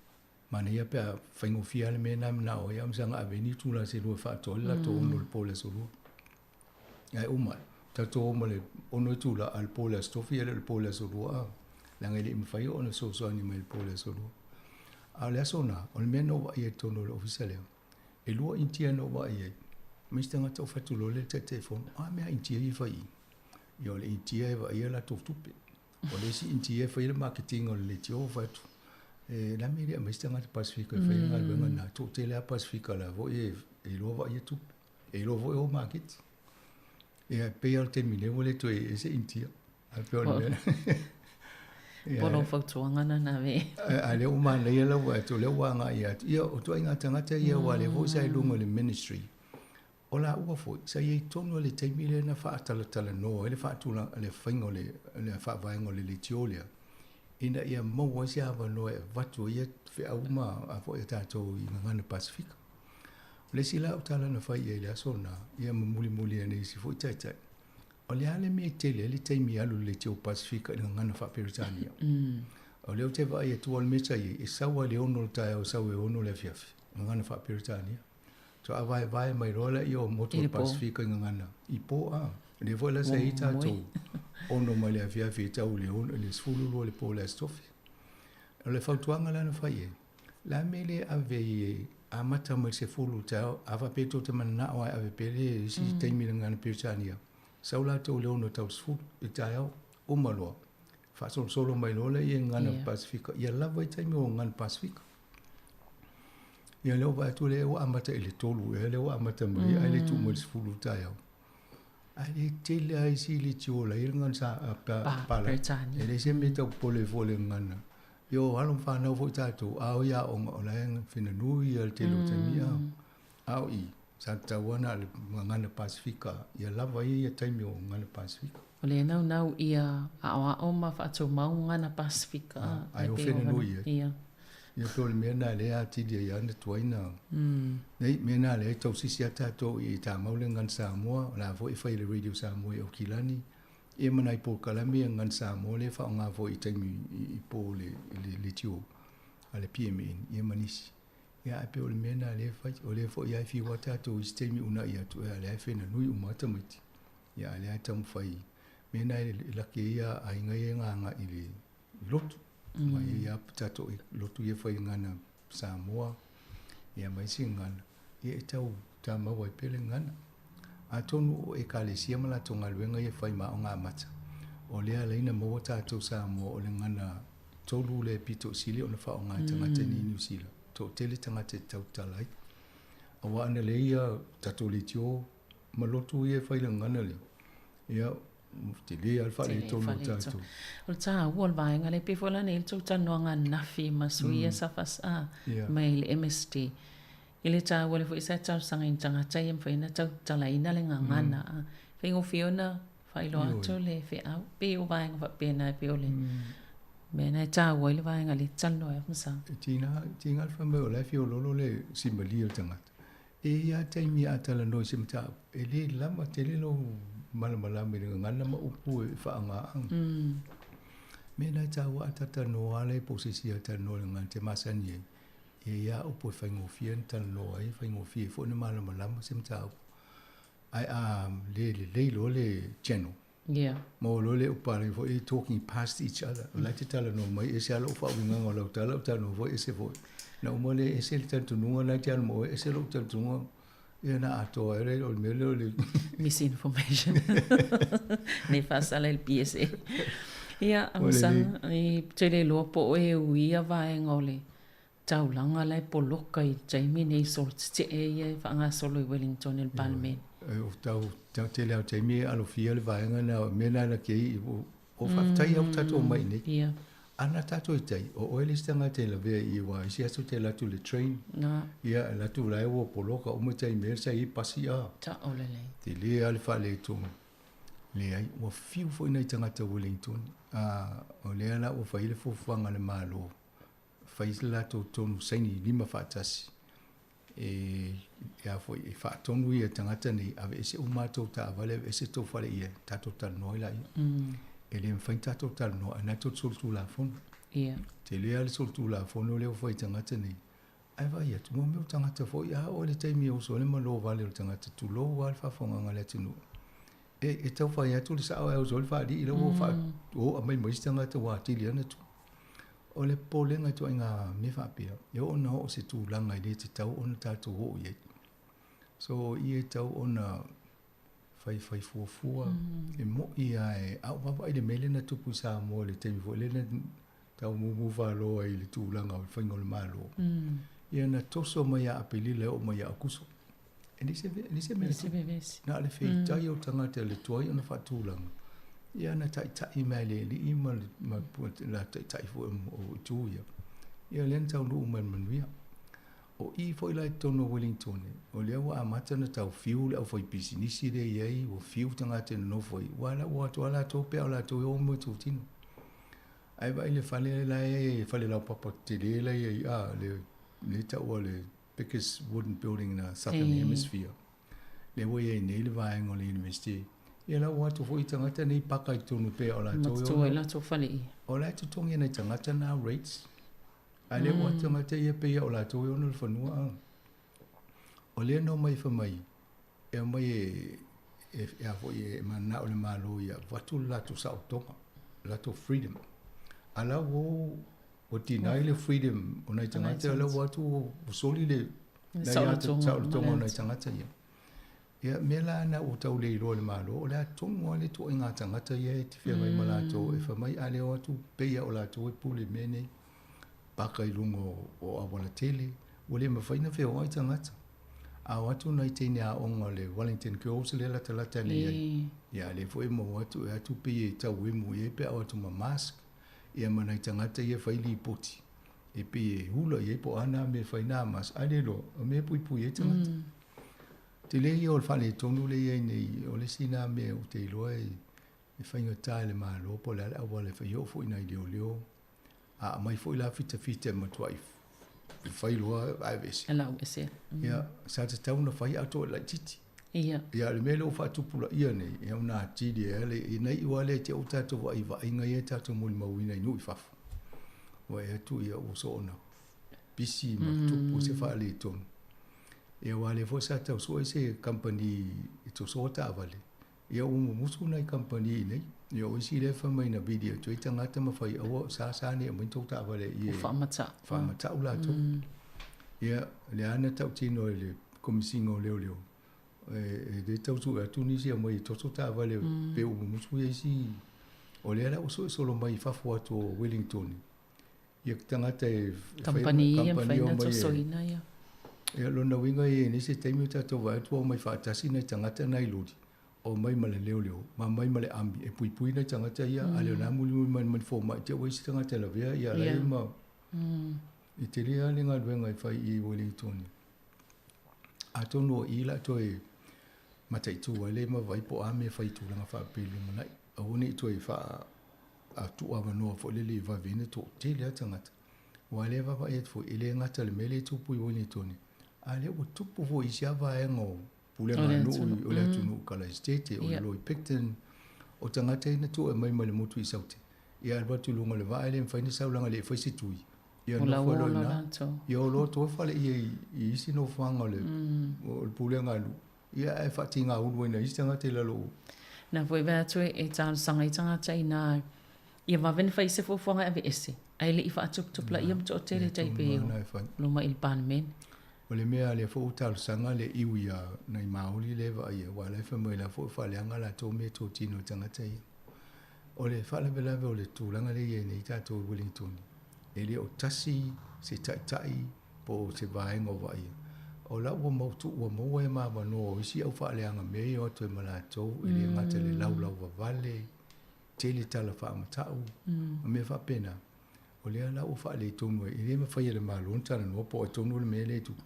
manaia pe a faigofie lava le mea lena e manao ai, ae saga ave ai ni itula se lua e faatoa ai le latou ono i le po o le aso Lua. Ae uma, tatou o ma le 6 itula, a o le po o le aso Tofi e le o le po o le aso Lua, a, leaga e le i mafai ona fesoasoani mai i le po o le aso Lua. A o le aso lena, o le mea na ou vaai ai i totonu o le ofisa lea, e lua Initia na ou vaai ai, ma isi tagata ou fai atu loa lea i le Taitaifono, a mea a Initia ia e fai i i? Ia o le Initia e vaaia latou tupe. O le isi Initia e faia le maketiga o le leitio, ou fai atu, e le a mea e le aumai se tagata Pasefika e faia le galuega lena, toatele lava Pasefika o la foi e iloa vaaia tupe, e iloa foi o maketi. Ia, e pei lava o le taimi nei ua le toe i ai se Initia. Ae pei o le mea. Po o lou fautuaga lena ve. A lea ua manaia lau vaai atu, o lea ua agai atu. Ia, o ituaiga tagata ia aua o lea foi sa i luga o le ministry. O laua foi, sa i ai tonu lava i le taimi lea na faatalatalanoa ai le faatulaga, le faiga o le, le faavaega o le leitio lea, ina ia maua ai se avanoa e avatu ai ia feau ma a foi a tatou i Gagana Pasefika. O le isi la au tala na fai i ai i le aso lena, ia ma mulimuli ane i isi foi taitai, O le a le mea e tele ai le taimi e alu i le leitio Pasefika i le gagana faa-Peretania? O lea ou te vaai atu o le mea sa i ai, e sau lava i le 6 o le taeao e sau i le 6 o le afiafi, gagana faa-Peretania. Faatoa vaevae mai loa lea o motu o le Pasefika i gagana i po a. O lea foi la sa i ai tatou 6 mai le afiafi e tau i le 12 i le po o le Aso Tofi. O le fautuaga la na fai i ai, O le a le mea e le ave ai e amata mai le 10 i le taeao, a faapea tou te mananao lava e ave pea le isi taimi i le gagana Peretania, sau latou i le 6 tau i le 10 i le taeao, uma loa, faasolosolo mai loa lea i gagana Pasefika, ia lava ai taimi o gagana Pasefika. Ia lea ua vaai atu lea ua amata i le 3 ea lea ua amata mai ai, ae le tuu mai i le 10 i le taeao. Ae le tele lava isi leitio la e i ai le gagana sa, pa, Peretania. E leai se mea e tau popole ai fua i le gagana. Ia o alo ma fanau foi tatou, a o i aoga, o la e fena nui ia le tele o taimi, a. A o i, sa tatau lava na o le gagana Pasefika, ia lava ia ia taimi o gagana Pasefika. O lea e naunau ia aoao ma faatumau gagana Pasefika. Ai o fena nui ai. Ia. Ia pei o le mea lena lea e atili ai lava ona tuai na. Nei, mea lena lea e tausisi lava tatou i tamau le gagana Samoa, o la foi e fai e le Radio Samoa i Aukilani, Ia ma nai polokalame ia Gagana Samoa lea e faaaoga foi i taimi i po o le leitio a le PMN ia ma nisi. Ia ae pei o le mea lena lea e fai. O lea foi lava e fiu lava tatou i isi taimi uunai atu, a o lea e fenanui uma lava tamaiti. Ia a o lea e taumafai, mea na e laki ai aiga ia e agai i le lotu. Mm. Aua e i ai lava tatou lotu ia e fai i gagana Samoa, ia ma isi gagana, ia e tau tamau ai pea le gagana. Atonu o Ekalesia ma latou galuega ia e fai ma aoga amata, o lea e ala ai ona maua tatou Samoa o le gagana tolu lea e pito i sili ona faaaoga e tagata i nei Niu Sila, toatele tagata e tautala ai. Aua ana leai ia tatou leitio ma lotu ia e fai i le gagana lea, ia, tele lava le faaletonu o tatou. O le taua o le vaega lea, pei foi la na i ai le tou talanoaga ananafi ma sui ia sa faasa mai le MSD. I le taua lea foi sa talosaga i tagata ia e mafai ona tautalaina le gagana. Faigofie ona faailoa atu le feau. Pei o vaega faapena e pei o le mea lena e taua ai le vaega lea e talanoa ai Afamasaga. E tiga, tiga le fai mai o la e fia oloolo le simalie o le tagata. E i ai lava taimi a talanoa i se mataupu, e le lava tele lou malamalama i le gagana ma upu e faaaoga. Mea na e taua a talanoa lava lea po o se isi a talanoa i le gagana e te masani ai, e i ai lava upu e faigofie ona talanoa ai, e faigofie foi ona malamalama se mataupu. Ae a le lelei loa le channel, yeah. Maua loa le upu palagi foi talking past each other. O la e te talanoa mai, ese lava lou faauigaga o lau tala, ou talanoa foi ese foi. Na uma lea, ese le talitonuga lena e te alu ma oe, ese lou talitonuga, ia ona atoa ai lea o le mea lea o le Misinformation. Nei faasala i le PSA. Ia, Afamasaga, e tele loa po o e uia vaega o le taulaga la e poloka i le taimi nei solo tetee ia e faagasolo i Wellington i le Palemene. O tau tau tele lava o taimi e alofia le vaega lena, o mea na ke i o faafetai au tatou omai i inei. Ia. Ana tatou i tai, o oe le isi tagata e lavea i aua isi aso te alu atu i le train. Na. Ia, alu atu la e ua poloka uma taimi e sa i ai pasi a. Tao lelei. Tele lava le faaletonu. Leai, ua fiu foi nai tagata Wellington. O lea la ua fai ai le fuafuaga a le Malo fai le latou tonu saini lima faatasi e a foi e faatonu ia tagata nei aveese uma a tou taavale aveese tou fale ia tatou talanoa ai laia. E le mafai ona tatou talanoa ai na tou solitulafono. Ia. Tele lava le solitulafono lea ua fai i tagata nei. Ae vaai atu, mo mea o tagata foi, a oo i le taimi e oso ai le malo vale o le tagata, tulou lava le faafofogaaga a le atunuu. E tau fai atu le sao ae oso ai le faalii la ua faa o aumai ma isi tagata ua atili ai ona tu. O le popolega i ituaiga mea faapea, e oo ina oo se tulaga e le tatau ona tatou oo i ai. So, o i e tatau ona faifai fuafua, e moni lava, a ou vaavaai i le mea lea na tupu i Samoa i le taimi foi lea na tau mumu falo ai i le tulaga o le faiga o le Malo, ia na toso mai ia Aperila e oo mai ia Aokuso. E leai se leai se mea na tupu. Na o le feitai o tagata i le tuai ona faatulaga, ia na taitai mai le alii ma le la taitai foi o itu ia. Ia lea na taunuu mai i le manuia. O i foi la i totonu o Wellington, o lea ua amata ona tau fiu le aufaipisinisi lea e i ai, ua fiu tagata e nonofo ai, aua la ua o atu lava latou pe a o latou e o ma itutino. Ae vaai i le fale la e fale laupapa tele la e i ai, a, le, le taua le biggest wooden building in the southern hemisphere. Lea ua i ai nei le vaega o le university. Ia la ua o atu foi tagata nei paka i totonu pei o latou e ono. Latou fale i. O la e totogi e nai tagata na rates. A lea ua o atu tagata ia pei o latou e ono le fanua a. O lea na omai fai mai, e aumai e, e, e a foi e mananao le Malo ia avatu le latou saolotoga, le latou freedom. A la ua ua deny le freedom o nai tagata, la ua atu ua soli le saolotoga o nai tagata ia. Ia, mea la na ua tau le iloa e le Malo, o le a tonu lava le ituaiga tagata ia e te feagai ma latou e fai mai a le o atu pei lava o latou e pule i mea nei, paka i luga o auala tele, ua le mafai ona feoai tagata. A o atu nai teine aoga o le Wellington Girls lea latalata nei ai, ia lea foi e maua atu e atu pei e tau emu i ai pe a o atu ma mask, ia ma nai tagata ia e fai lipoti, e pei e hula i ai po o a nā mea e fai nā mask, ae le iloa, o mea e puipui ai tagata. Tele ia o le faaletonu lea e i ai nei, o le isi lena mea ou te iloa e faigata i le Malo po o le a le auala e fai, oo foi i nai leoleo, a aumai foi la fitafita e matuai fai loa ae aveese. E lau ese. Ia, sa tatau ona fai ae toe laitiiti. Ia. Ia, o le mea lea ua faatupulaia nei, ia ona atili ai lea, ina iu lava lea te i ua tatou vaai i vaaiga ia tatou molimauina i nuu i fafo. Ua e atu ia ua soona. pisi ma tupu se faaletonu. Ia aua o lea foi sa tau sue se kamupani e tosoa taavale, ia ua mumusu nai kamupani i inei. Ia o isi lea e fai mai na vili atu ai tagata ma fai aua sa sa nei aumai tou taavale i e faamatau latou. Ia lea na tautino e le Komisiga o Leoleo, e le tau sue atu nisi e aumai e toso taavale pe ua mumusu ia isi. O lea la ua sue solo mai i fafo atu o Wellington ia tagata e Kamupani ia mafai ona tosoina ia. Ia lona uiga e i ai se taimi o tatou vaai atu ua omai faatasi nai tagata nai loli, omai ma le leoleo, ma omai ma le ami e puipui nai tagata ia, a le o la mulimuli mai ma le fomai te ua isi tagata e lavea ia la ma e tele lava le galuega e fai i Wellington. Atonu o i la toe mataitu ai le ma vai po o a mea e fai i tulaga faapea i le lumanai. Aua ne i toe faa a tuu avanoa foi lele i vave ai ona toatele lava tagata. Aua o lea e vaavaai atu foi, e le gata i le mea lea e tupu i Wellington, a o lea ua tupu foi i isi lava vaega o pulega a nuu o le atunuu i Kalaesetete, o le Loi Picton, o tagata ia na tuu mai mai le motu i Saute, ia alu atu i luga o le vaa e le mafai ona sau leaga e le i fai se tui, ia nofo loa i ina, ia o loa toe faleia i isi nofoaga o le pulega a nuu. Ia ae faatiga ulu ai na isi tagata i lalo o. Na foi vae atu e talosaga ai tagata ina ia vave ona fai se fuafuaga e aveese, ae le i faatuputupulaia ma toatele tai pei o loma i le Palemene. O le mea lea foi ua talosaga le iwi ia nai Maoli lea e vaaia, aua o la e fai mai o la foi ua faaleaga latou mea e totino e tagata ia. O le faalavelave o le tulaga lea e i ai nei tatou i Wellington, e le o tasi se taitai po o se vaega o vaaia. O la ua mautu ua maua e ma avanoa o isi au faaleaga mea ia o atu ai ma latou, e le gata i le laulau vavale, tele tala faamatau, ma mea faapena. O lea la ua faaletonu ai, e le mafai e le Malo ona talanoa po o ai tonu le mea lea e tupu.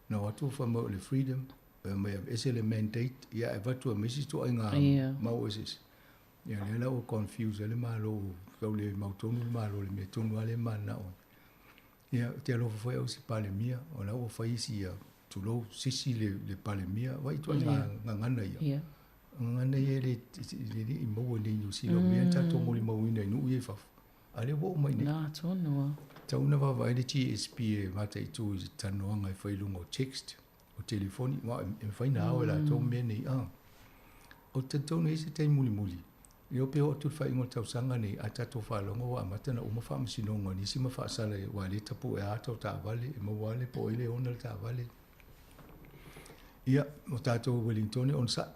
Na o atu fai mai o le freedom, mai aveese le mandate, ia ae avatu ai ma isi ituaiga mau eseese. Ia lea la ua confuse ai le Malo, ua tau le mautonu le Malo i le mea tonu lava lea e mananao ai. Ia, ou te alofa foi au i si Palemia, o la ua fai si, tulou, sisi le Palemia, vaai ituaiga gagana ia. O gagana ia e le, e le i maua nei i Niu Sila, o mea na tatou molimauina i nuu ia i fafo, a o lea ua oo mai i inei. Na tonu lava. Tatau ona vaavaai le GSP e mataitu i talanoaga e fai i luga o text, o telefoni, aua e mafai ona ao e latou mea nei. Ou te talitonu e i ai se taimi mulimuli, e iloa pe oo atu i le faaiuga o le tausaga nei, a tatou faalogo ua amata ona uma faamasinoga o nisi ma faasala aua o lea e tapue ata o taavale, e maua lava le po o ai le ona le taavale. Ia, o tatou Wellingtone onosai.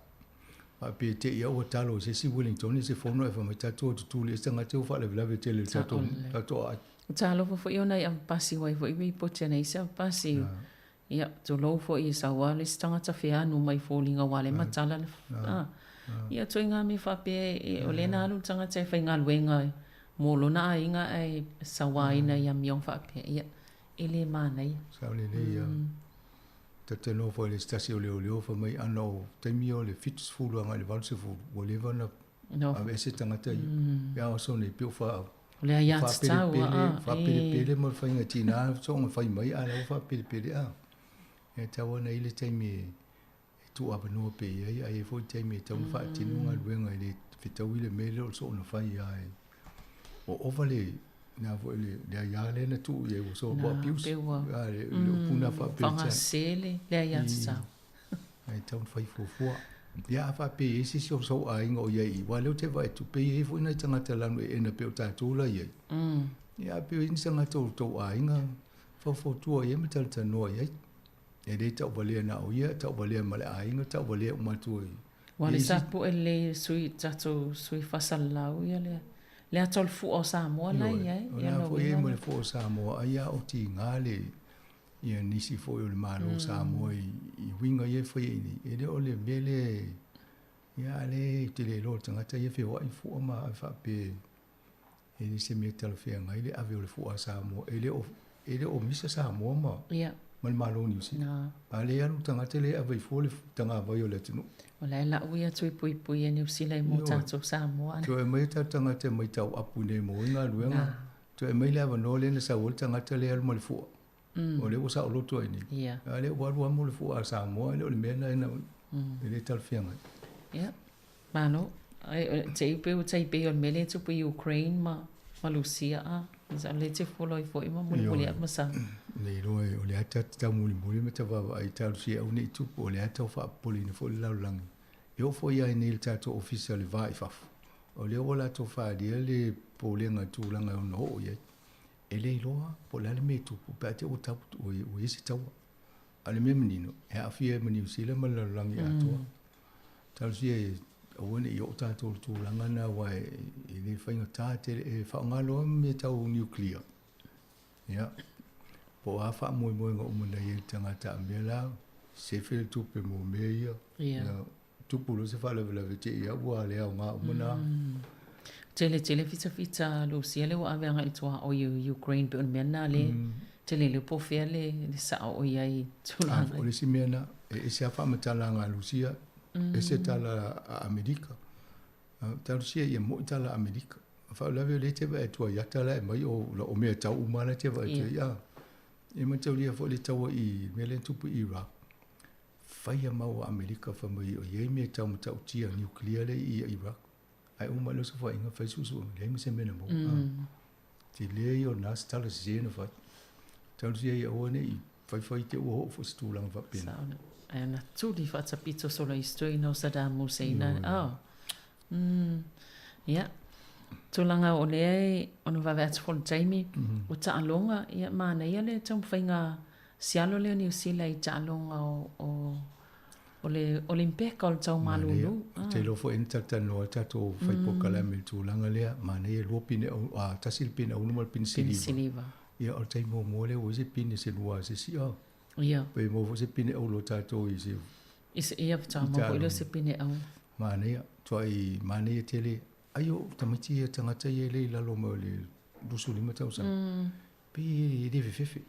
Faapea te i au ua talo i se isi Wellingtone se fono ae fai mai tatou e tutuli ai se tagata ua faalavelave tele i le tatou tatou aai. Talofa foi ona i avapasi ua ai foi ripoti ana isi avapasi. Ia, tulou foi e sau lava le isi tagata feanu mai foliga aua lea e matala le a. Ia, ituaiga mea faapea e, o lea na alu le tagata e faigaluega mo lona aiga ae sauaina i amioga faapea, ia, e le manaia. Sao lelei ia. Talanoa foi i le isi tasi o leoleo fai mai ana o taimi ia o le 70 agai i le 80 ua leva ona aveese tagata ia. Ia a oso nei pei ua faa O le aiatatau aa. Faapelepele ma le faiga tina soona fai mai a la ua faapelepele a. E tatau ona i ai le taimi e tuu avanoa pea i ai, ae i ai foi le taimi e tatau ona faatino galuega e le fetaui le mea lea o le soona fai a e ua ova le na foi le le aia lea na tuu i ai ua so ua abuse a le upu na faapea faagase le aiatatau. Ae tatau ona fai fuafua. Ia a faapea e i ai se isi o sou aiga o i ai i i, aua o lea ou te vaai atu, pei e i ai foi nai tagata lanu eena pei o tatou la i ai. Ia a pei o i ai ni tagata o tou aiga, faufautua i ai ma talatalanoa i ai. E le tauvalea na o ia, tauvalea ma le aiga, tauvalea uma atu i Ua le sa poe lelei e sui tatou sui faasalalau ia le le ata o le fua o Samoa la i ai. O la foi e i ai ma le fua o Samoa, ai a o tiga le ia nisi foi o le Malo o Samoa i uiga ia e faia i inei. E le o le mea lea ia a lea ou te le iloa o le tagata ia e feoai fua ma ae faapea e le se mea talafeagai le ave o le fua a Samoa. E le o, e le o misa Samoa ma, yeah. ma le Malo o Niu Sila. A lea e alu le tagata lea e ave i fua le tagavai o le atunuu. O la e lau ia tui puipui e Niu Sila i mo tatou Samoa. Toe aumai o tatou tagata e matau apu nei mo ai galuega. Toe aumai le avanoa lea na sau ai le tagata lea e alu ma le fua. O lea ua saoloto ai nei. Yeah. A lea ua alu lava mo le fua a Samoa, e le o le mea lena e le talafeagai. Yeah. Malo. Ai, te i pe ua tai pei o le mea lea e tupu i Ukraine ma, ma Lusia a. Sa le te follow ai foi ma mulimuli atu ma sa. Le iloa o le a ta te taumulimuli ma tavaavaai talosia aua nei tupu, o le a tau faapopoleina foi le lalolagi. E oo foi lava i nei i le tatou Ofisa o le Va i Fafo, o lea ua latou faaalia le popolega i tulaga e ono oo i ai. E le iloa po o le a le mea e tupu pe a te i ua i ai se taua. A o le mea manino, e aafia ai ma Niu Sila ma le lalolagi atoa. Talosia e aua ne i oo tatou i le tulaga lena aua e le faigata tele. E faaaoga loa mea tau nuclear, ia, po o a faamoemoega uma na i ai i le tagata, a mea la, sefe le tupe mo mea ia. Ia, tupu loa se faalavelave te i lava ua le aoga uma na. Tele tele fitafita Lusia lea ua ave agai i tuaoi o Ukraine pei o le mea lena lea tele le po o fea le sao o i ai i tulaga. O le isi mea lena, e ese lava faamatalaga a Lusia, ese tala a Amerika. Talosia ia moi tala a Amerika. O faalavelave o lea e te vaai atu ai ata la e aumai o mea tau uma la e te vaai atu ai. A, e mataulia foi le taua i le mea lea na tupu i Iraq. Faia mau a Amerika fai mai o i ai mea tau matautia nuclear lea i Iraq. Ae uma lea o saofaiga fai suesuega, leai ma se mea na maua. Tele ia o lena se tala sese na fai. Talosia ia aua ne i faifai te ua oo foi se tulaga faapena. Sao Ae na tuli faatapito solo i stoina o Saddam Hussein. Oh. Ia. Tulaga o lea e ona vave atu foi le taimi, o taaloga, ia manaia le taumafaiga sialo lea o Niu Sila i taaloga o o le Olimpeka o le tau malulu. Ou te iloa foi na talatalanoa ai tatou fai polokalame i le tulaga lea, manaia e lua pine auro, a tasi le pine auro ma le pine siliva. Ia o le taimi muamua lea ua i ai se pine selua a se isi, a. Ia. Pe maua foi se pine auro a tatou i se I se ia faatoa maua foi lea o se pine auro. Manaia, tuai manaia tele. Ai o tamaiti ia tagata ia e le i lalo mai o le 25 tausaga. Pei e le fefefe.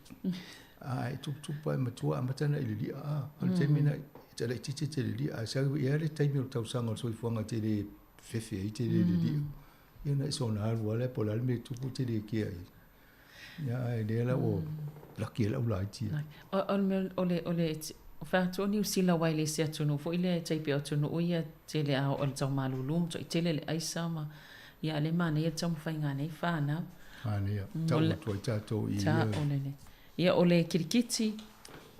A e tuputupu ae matua amata ona e lilia a. O le taimi lena e laitiiti e te lilia ae sau i ai le taimi o le tausaga o le soifuaga e te le fefe ai te le lilia. Ia ona e soona alu lava lea po o le a le mea e tupu e te le kea i ai. Ia ae lea la ua laki ai lau laiti. O le mea o le o le o fai atu o Niu Sila aua e le se atunuu foi lea e tai pei o atunuu ia tele a oo i le tau malulu ma toai tele le aisa ma ia a o lea e manaia le taumafaiga a nei fanau. Manaia, tau atu ai tatou i ia. Ia o le kirikiti.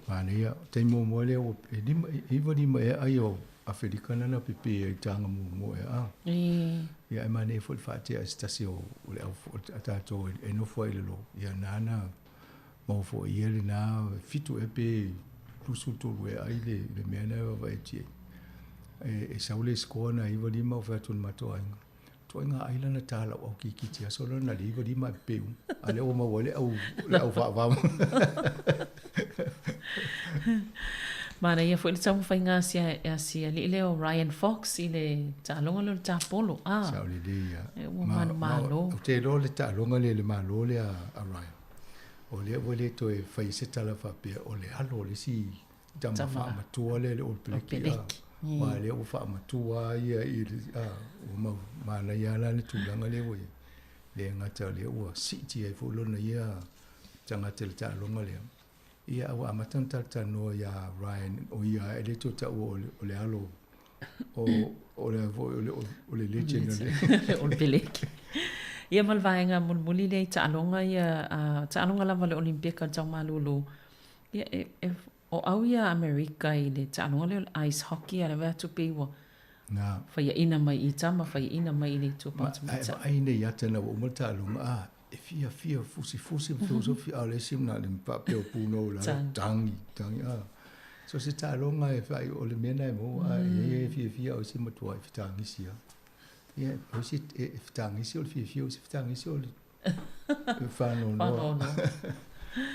Manaia, taimi muamua lea ua e lima, e iva lima ea ai o Afelika na na pepe ai taga muamua ea a. Ia ae manaia foi le faatea e se tasi o le au a tatou e nofo ai i lalo, ia nana maua foi ia lena 7 ea pe 23 ea ai le mea lena e vaavaai atu i ai. E sau le score na 9 5 o fai atu i le matou aiga. Tuaiga aila na ta lau au kirikiti aso lona na le 9 5 e pepe uma. A lea ua maua ai le au le au faava. Manaia foi le taumafaiga a si alii lea o Ryan Fox i le taaloga lea o le tapolo. Ah, Sao lelei ia. E ua manumalo. Ou te iloa le taaloga lea i le malo lea a Ryan. O lea ua le toe fai se tala faapea o le alo o le isi tama faamatua lea le Old Peleki. Aua lea ua faamatua ia i le ua mau manaia la le tulaga lea ua i ai. Le gata o lea ua siitia ai foi lona ia tagata i le taaloga lea. Ia a ua amata ona talatalanoa ia Ryan, o ia e le toe taua o le alo o le foi o le legend o le o le Peleki. Ia ma le vaega mulimuli lea i taaloga ia, taaloga lava o le Olimpika o le tau malulu. Ia e, e, o au ia Amerika i le taaloga lea o le ice hockey, a o le vaai atu pei ua Na. faiaina mai i tama, faiaina mai i le itu Ma, ae vaai nei ata ina ua uma le taaloga, a, e fiafia fusifusi ma feosofi, a o le isi na o le faapea o punou i lalo, tagi, tagi, a. So se taaloga e fai, o le mea lena e maua, a e i ai e fiafia, a o isi e matua e fetagisi lava. Ia, o isi e fetagisi o le fiafia, o isi e fetagisi o le faanoanoa.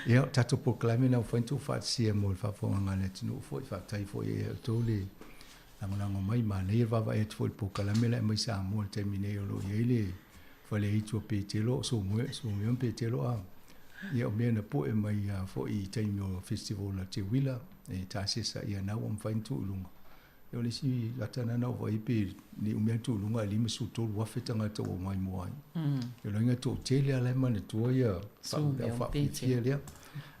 Ia, o tatou polokalame na ua fai na tuufaatasia mo le faafofogaaga a le atunuu foi, faafetai foi ia outou le lagolago mai, manaia le vaavaai atu foi i le polokalame la e aumai Samoa i le taimi nei o lo o i ai le faleaitu o Petelo, o Sumeo ma Petelo a. Ia o mea na poe mai foi i taimi o festival a Teuila, e tasesa ia na ua mafai ona tuu i luga. O le isi ata lena na ou vaai pe le umi lava tuu i luga ae 53,000 tagata ua omai mua ai. O lona uiga e toatele lava la e manatua ia faafiafia lea.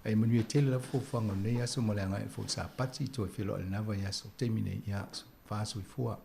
Ae manuia tele lava fuafuaga o lenei aso ma le agai i le Fono Sapati, toe feiloai i lena vaiaso. Taimi nei, ia, fa soifua.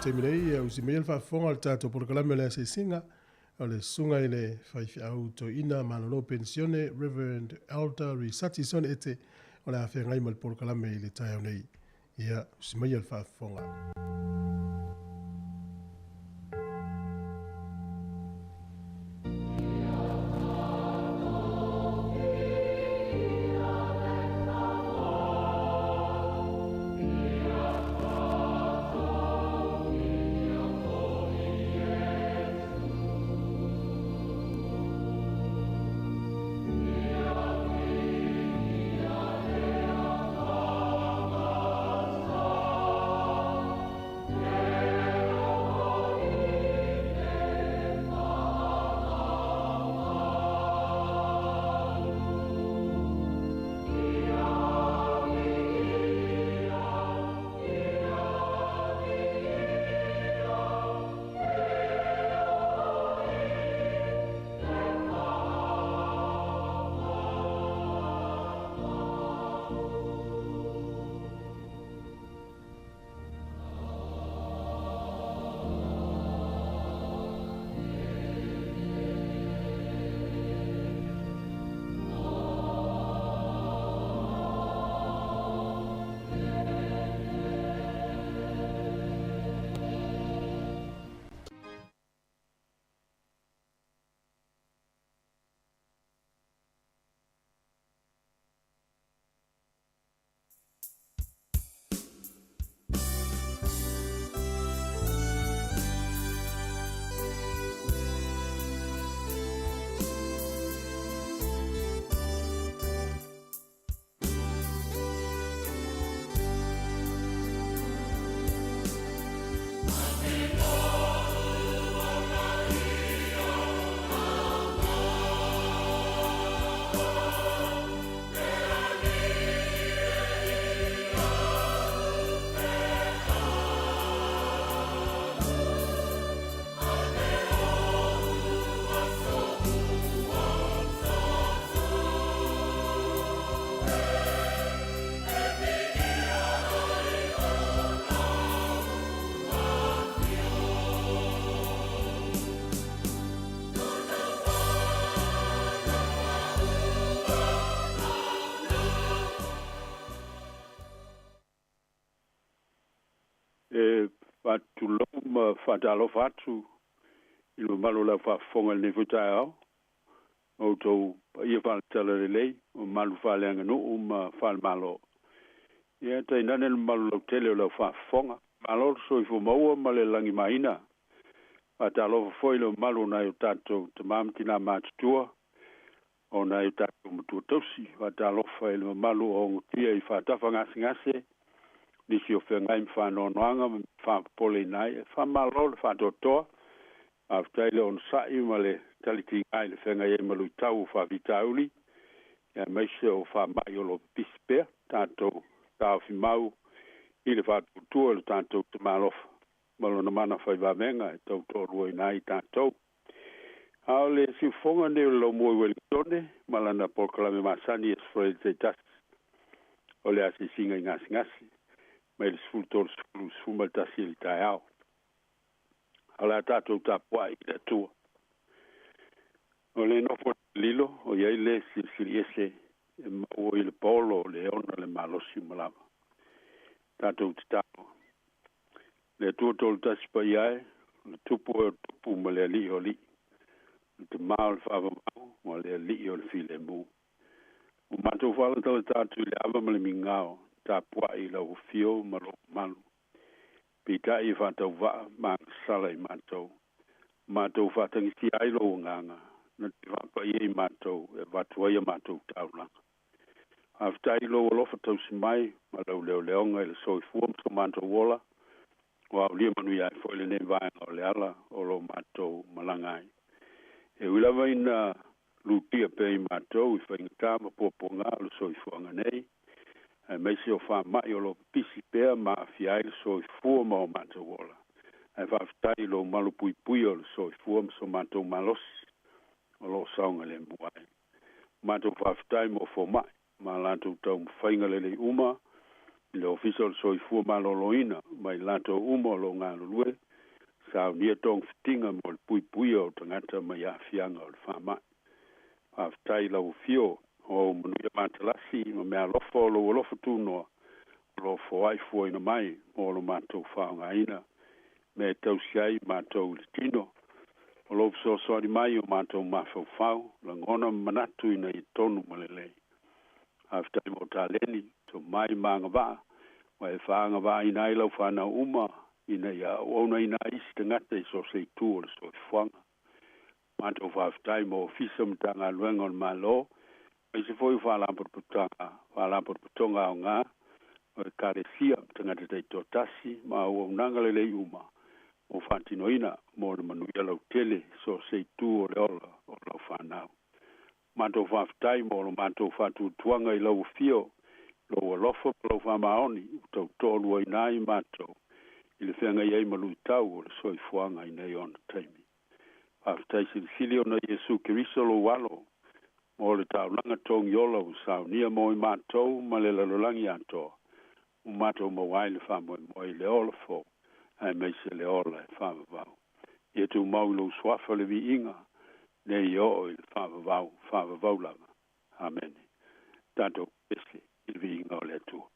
taimi nei, ia usi maia le faafofoga o le tatou polokalame o le asiasiga, o le susuga i le faifeau toeaina malolo penisione, Reverend Elder Risati Sione Ete, o le a feagai ma le polokalame i le taeao nei. Ia, usi maia le faafofoga. E faatulou ma faatalofa atu i le mamalu o le aufaafofoga i lenei foi taeao, ma outou paia faale-talalelei, mamalu faaleaganuu ma faalemalo. Ia tainane le mamalu lautele o le aufaafofoga. Malo le soifua maua ma le lagimaina. Faatalofa foi i le mamalu o nai o tatou tama ma tina matutua, o nai o tatou matua tausi. Faatalofa i le mamalu o ogotia i faatafa gasegase, nisi o feagai ma faanoanoaga ma faapopoleina ai. E faamalo le faatoatoa, faafetai le onosai ma le talitiga i le feagai ai ma luitau o faafitauli, aemaise o faamai o lo o pipisi pea tatou taofimau i le faatuatua i le tatou tamalofa ma lona mana faivavega e tautoaluaina ai tatou. A o le siufofoga nei o le laumua i Ueligitone ma lana polokalame masani e aso taitasi o le asiasiga i gasegase mai le 13 11 i le taeao. A o le a tatou tapuai i le Atua. O le nofo lilo o i ai le silisili ese e maua i le paolo o le ona le malosi uma lava. Tatou tatalo. Le Atua tolu tasi paia e, o le tupu e o tupu ma le alii o alii. O le tamā o le faavavau ma le alii o le filemu. Ua matou faalatalata atu i le ava ma le migao, tapuai i lau afio ma lou mamalu. Peitai e faatauvaa ma agasala i matou. Matou faatagisia ai lou agaga, na te faapaia i matou e avatu ai a matou taulaga. Faafetai i lou alofa tausi mai ma lau leoleoga i le soifua ma so matou ola, ua aulia manuia ai foi lenei vaega o le ala o lo matou malaga ai. E ui lava ina lutia pea i matou i faigata ma puapuaga o le soifuaga nei, aemaise o faamai o lo o pipisi pea ma aafia ai le soifua ma o matou ola. Ae faafetai i lou malupuipuia o le soifua ma so matou malosi o lo o saogalemu ai. Matou faafetai mo fomai ma latou taumafaiga lelei uma I le Ofisa o le Soifua Maloloina ma i latou uma o lo o galulue saunia togafitiga mo le puipuia o tagata mai aafiaga o le faama'i. Faafetai i lau afio o ou manuia matalasi ma meaalofa o lou alofa tunoa o lo o foai fuaina mai mo lo matou faaaogaina mea e tausi ai matou i le tino. O lou fesoasoani mai o matou mafaufau, lagona ma manatu ina ia tonu ma lelei. Faafetai mo taleni, tomai ma agavaa, ua e faaagavaaina ai lau fanau uma ina ia auaunaina ai isi tagata i so o se itu o le soifuaga. Matou faafetai mo Ofisa ma Matagaluega o le Malo, aemaise foi o Faalapotopotoga, Faalapotopotoga aoga, o Ekalesia ma tagata taitoatasi ma auaunaga lelei uma ua faatinoina mo le manuia lautele i so o se itu o le ola o lau fanau. Matou faafetai mo lo matou faatuatuaga i lau afio, lou alofa ma lou faamaoni ua tautoaluaina ai matou i le feagai ai ma luitau o le soifuaga i nei ona taimi. Faafetai silisili ona Iesu Keriso lou Alo mo le taulaga togiola ua saunia mo i matou ma le lalolagi atoa ua matou maua ai le faamoemoe i le ola fou aemaise le ola e faavavau. Ia tumau i lou suafa le viiga nei oo i le faavavau, faavavau lava. Amene. Tatou pese i le viiga o le Atua.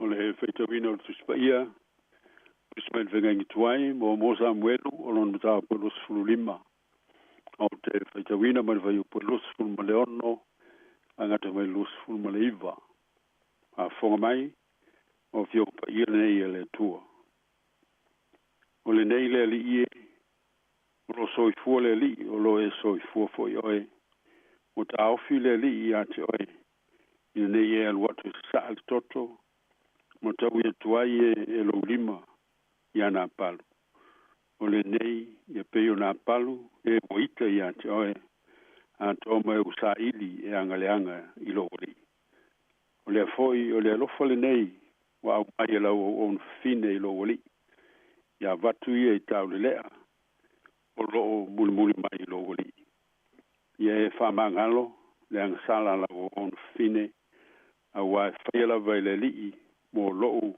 O le faitauina o le Tusi Paia, tusi mai le Feagaiga Tuai mo mo Samuelu o lona mataupu 25. Ou te faitauina mai le fuaiupu 26 agata mai le 29. Faafofoga mai, o Afioga Paia lenei a le Atua. O lenei le Alii e, o loo soifua le Alii, o loo e soifua foi oe. Ua taofi le Alii ia te oe, ina nei e alu atu e sasaa le toto, ma taui atu ai e, e lou lima iā Napalu. O lenei, ia pei o Napalu, e ua ita ia te oe, atoa ma e ua saili e agaleaga i lou alii. O lea foi, o le alofa lenei ua aumai e lau auauna fafine i lou alii, ia avatu ia i taulelea o loo mulimuli mai i lou alii. Ia e faamagalo le agasala a lau auauna fafine, auā e faia lava e le Alii mo lou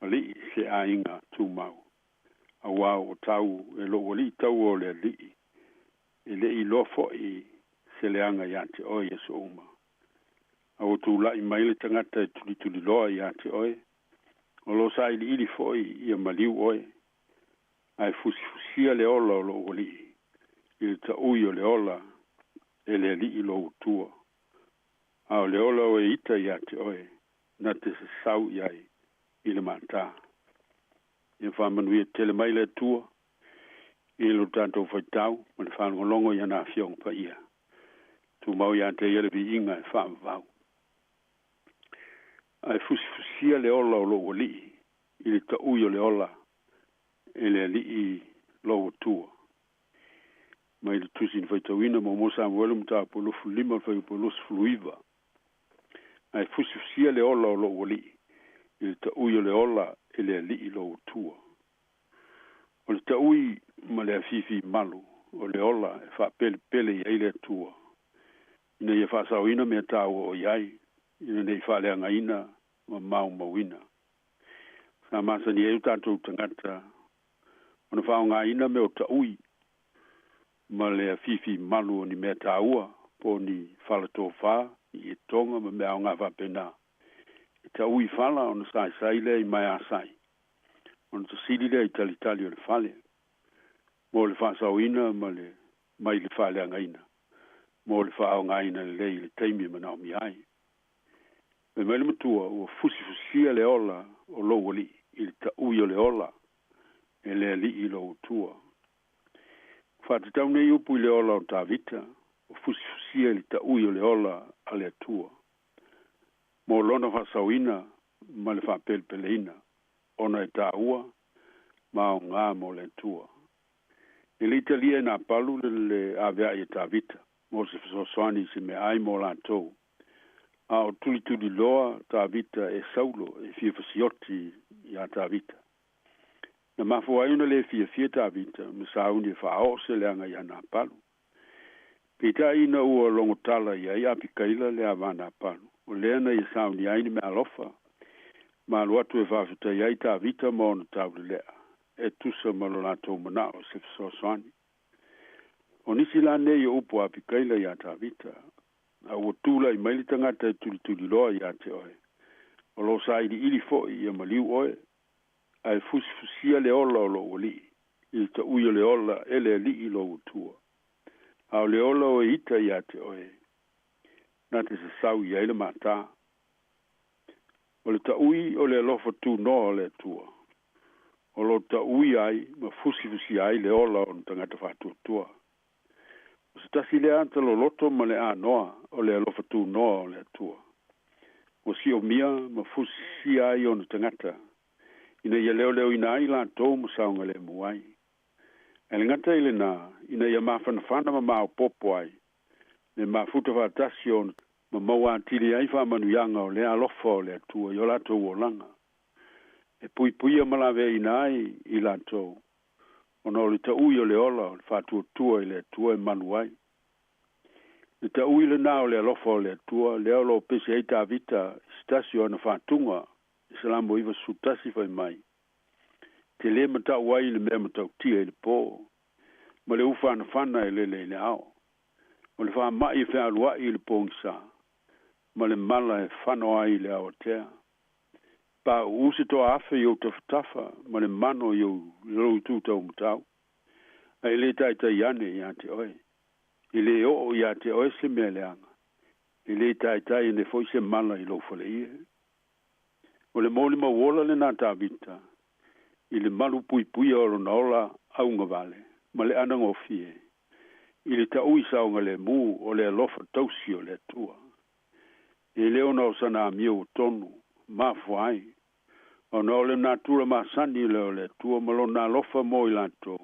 alii se aiga tumau, auā ua tau e lou alii taua o le Alii, e le i iloa foi se leaga ia te oe i aso uma. A ua tulai mai le tagata e tulituliloa ia te oe, o loo sailiili foi ia maliu oe, ae fusifusia le ola o lou alii i le taui o le ola e le Alii lou Atua. A o le ola o e ita ia te oe, na te sasau i ai i le matā. Ia faamanuia tele mai le Atua i lo tatou faitau ma le faalogologo i ana Afioga Paia. Tumau ia te ia le viiga e faavavau. Ae fusifusia le ola o lou alii i le taui o le ola e le Alii lou Atua. Mai le Tusi na faitauina mo mo Samuelu mataupu 25 le fuaiupu 29. Ae fusifusia le ola o lou alii i le taui o le ola e le Alii lou Atua. O le taui ma le afifi malu o le ola e faapelepele i ai le Atua, ina ia faasaoina mea taua o i ai, ina nei faaleagaina ma maumauina. Sa masani ai o tatou tagata ona faaaogaina mea o taui ma le afifi malu o ni mea taua po o ni falatofā, ni ietoga ma mea aoga faapena. E taui fala ona saisai lea i maeasai, ona tasili lea i talitali o le fale, mo le faasaoina ma le mai le faaleagaina, mo le faaaogaina lelei i le taimi e manaomia ai. Fai mai le matua, ua fusifusia le ola o lou alii i le taui o le ola e le Alii lou Atua. Faatatau nei upu i le ola o Tavita, ua fusifusia i le taui o le ola a le Atua, mo lona faasaoina ma le faapelepeleina, ona e taua ma aoga mo le Atua. E le i talia e Napalu le le aveai e Tavita mo se fesoasoani i se meaai mo latou, a o tulituliloa Tavita e Saulo e fia fasioti iā Tavita. Na mafua ai ona le fiafia Tavita ma sauni e faaoo se leaga iā Napalu. Peitai ina ua logotala i ai Apikaila le ava Napalu, o lea na ia sauni ai ni meaalofa, ma alu atu e faafetai ai Tavita ma ona taulelea, e tusa ma lo latou manao i se fesoasoani. O nisi la nei o upu a Apikaila iā Tavita, a ua tulai mai le tagata e tulituliloa ia te oe, o loo sailiili foi ia maliu oe, ae fusifusia le ola o lou alii i le taui o le ola e le Alii lou Atua. A o le ola o e ita ia te oe, na te sasau i ai le matā. O le taui o le alofa tunoa o le Atua, o loo taui ai ma fusifusia ai le ola o ona tagata faatuatua. O se tasi lea ata loloto ma le anoa o le alofa tunoa o le Atua, ua siomia ma fusisia ai ona tagata, ina ia leoleoina ai latou ma saogalemu ai. Ae le gata i lenā, ina ia mafanafana ma maopoopo ai le mafuta faatasi o ona ma maua atili ai faamanuiaga o lea alofa o le Atua i o latou olaga, e puipuia ma laveaiina ai i latou, ona o le taui o le ola o le faatuatua i le Atua e malu ai. Le taui lenā o le alofa o le Atua, lea o loo pese ai Tavita i se tasi o ana faatuga i Salamo 91 fai mai, te lē matau ai i le mea matautia i le pō, ma le ufanafana e lele i le ao. O le faamai e fealuai i le pogisa, ma le mala e fano ai i le aoatea. Paʻuʻu se toaafe i ou tafatafa ma le mano i ou lou itu taumatau, ae e lē taetai ane iā te oe. E lē oo iā te oe se mea leaga, e lē taetai ane foʻi se mala i lou faleie. O le molimau ola lenā Tavita i le malu puipuia o lona ola augavale ma le anagofie i le taʻui saogalēmū o le alofa tausi o le Atua. E lē ona o sana amio ua tonu, mafua ai, ona o le natura masani lea o le Atua ma lona alofa mo i latou,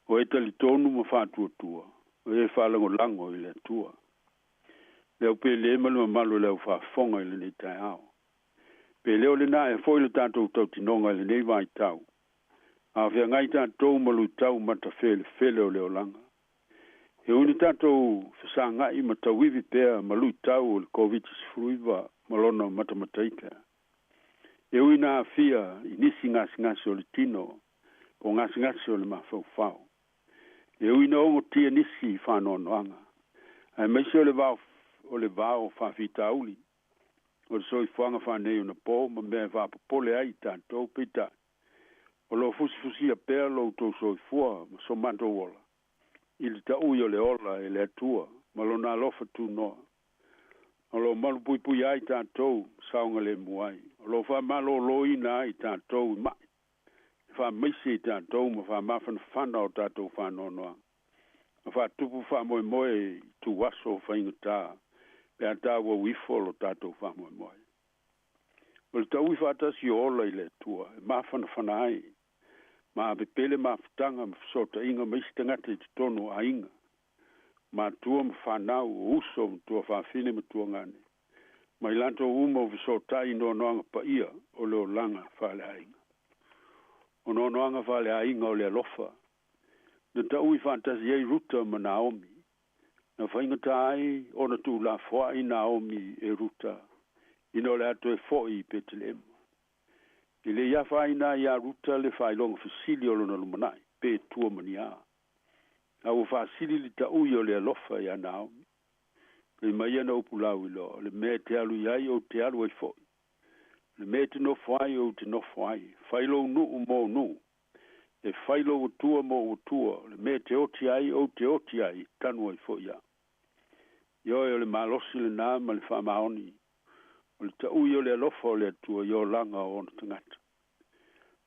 o e talitonu ma faatuatua, o e faalagolago i le Atua. Le au pelē ma le mamalu o le aufaafofoga i lenei taeao. Pe le o lenā ea foi le tatou tautinoga i lenei vaitau, a o feagai tatou ma luitau matafelefele o le olaga. E ui ina tatou fesagaʻi ma tauivi pea ma luitau o le Koviti-19 ma lona matamataita, e ui ina aafia i nisi gasegase o le tino po o gasegase o le mafaufau, e ui ina ogotia nisi i faanoanoaga, aemaise o le vao o le vao faafitauli o le soifuaga faaneionapo ma mea e faapopole ai i tatou, peitai, o lo o fusifusia pea lo outou soifua ma so matou ola i le taʻui o le ola e le Atua ma lona alofa tunoa. O lo o malupuipuia ai tatou ma saogalemu ai. O lo o faamalōlōina ai tatou i maʻi, e faamaise i tatou ma faamafanafana o tatou faanoanoaga, ma faatupu faamoemoe i ituaso faigata pe a tauau ifo lo tatou faamoemoe. O le taui faatasi o ola i le Atua e mafanafana ai ma apepele mafutaga ma fesootaiga ma isi tagata i totonu o aiga, matua ma fanau, o uso ma tuafafine ma tuagane, ma i latou uma ua fesootai i noanoaga paia o le olaga faaleaiga. O noanoaga faaleaiga o le alofa, na taui faatasi ai Ruta ma Naomi, na faigata ai ona tuulafoaʻi Naomi e Ruta ina o le a toe foʻi i Peteleema. E le i afaina ai iā Ruta le faailoga fesili o lona lumanai, pe tua ma ni a. A ua faasili le taui o le alofa iā Naomi. Fai mai ana upu lauiloa, O le mea e te alu i ai, ou te alu ai foi. O le mea e te nofo ai, ou te nofo ai. Fai lou nuu mou nuu. E fai lou atua mou atua. O le mea e te oti ai, ou te oti ai, tanu ai foi au. Ioe, o le malosi lenā ma le faamaoni, o le taui o le alofa o le Atua i olaga o ona tagata.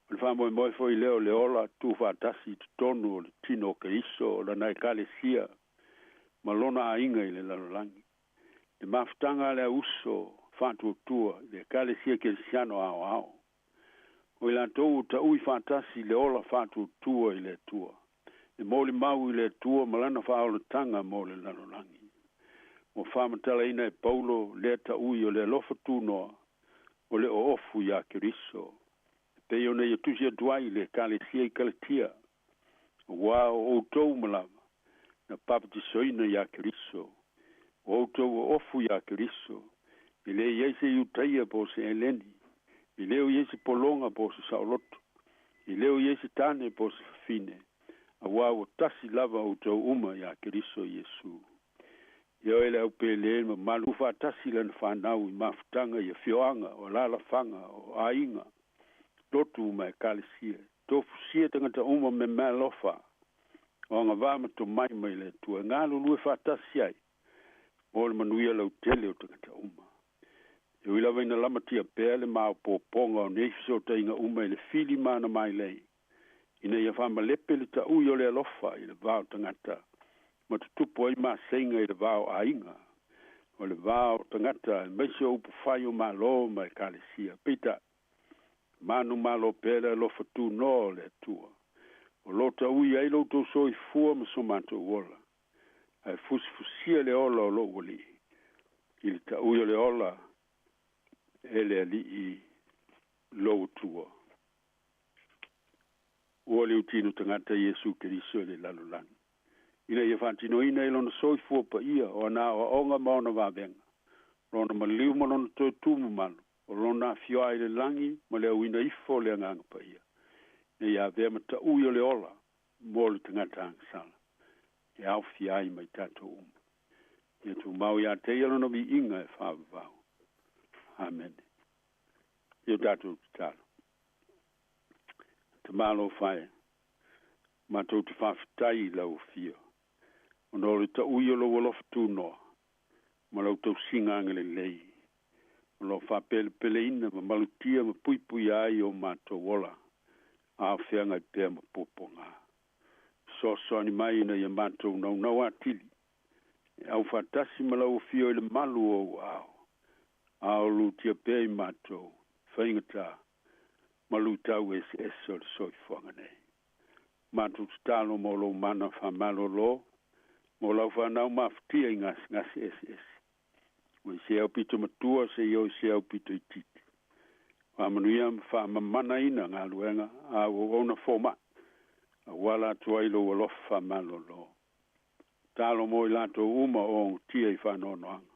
O le faamoemoe foi lea o le ola tuufaatasi i totonu o le tino o Keriso, o lana Ekalesia ma lona aiga i le lalolagi. Le mafutaga a le au uso faatuatua i le Ekalesia Kerisiano aoao. O i latou ua taui faatasi i le ola faatuatua i le Atua, e molimau i le Atua ma lana faaolataga mo le lalolagi. Ua faamatalaina e Paulo lea taui o le alofa tunoa o le oofu iā Keriso, e pei ona ia tusi atu ai i le Ekalesia i Kalatia, Auā o outou uma lava, na papatisoina iā Keriso, ua outou oofu iā Keriso, e le i ai se Iutaia po o se Eleni, e le o i ai se pologa po o se saoloto, e le o i ai se tane po o se fafine, auā ua tasi lava outou uma iā Keriso Iesu. Ioe le au pelē le mamalu faatasi lana fanau i mafutaga i afioaga, o alaalafaga, o aiga, lotu ma ekalesia. Tofusia tagata uma me meaalofa, o agavaa ma tomai mai le Atua e galulue faatasi ai mo le manuia lautele o tagata uma. E ui lava ina lamatia pea le maopoopoga o nei fesootaiga uma i le fili ma ana mailei, ina ia faamalepe le taui o le alofa i le va o tagata ma tutupu ai maseiga i le va o aiga, o le va o tagata aemaise o upufai o Malo ma Ekalesia. Peitai, manumalo pea le alofa tunoa o le Atua, o lo o taui ai lo outou soifua ma so matou ola, ae fusifusia le ola o lou alii i le taui o le ola e le Alii lou Atua. Ua liutino tagata Iesu Keriso i le lalolagi, ina ia faatinoina i lona soifua paia o ana aoaoga ma ona vavega, lona maliu ma lona toe tu mamalu, o lona afioa i le lagi ma le auina ifo o le Agaga Paia, ina ia avea ma taui o le ola mo le tagata agasala, e aofia ai ma i tatou uma. Ia tumau iā te ia lona viiga e faavavau. Amene. I o tatou tatalo. Tamālofa e, matou te faafetai i lau Afio, ona o le taui o lou alofa tunoa ma lau tausiga agalelei, o lo o faapelepeleina ma malutia ma puipuia ai o matou ola, a o feagai pea ma puapuaga. Fesoasoani mai ina ia matou naunau atili, e aufaatasi ma lau Afio i le malu o ou aao, a o lutia pea i matou, faigata ma luitau eseese o le soifuaga nei. Matou tatalo mo lou mana faamalolo, mo lau fanau mafatia i gasegase eseese, mai se aupito matua seia oo i se aupito itiiti. Faamanuia ma faamamanaina galuega a auauauna fomaʻi, auala atu ai lou alofa faamalolo. Tatalo mo i latou uma o ogotia i faanoanoaga,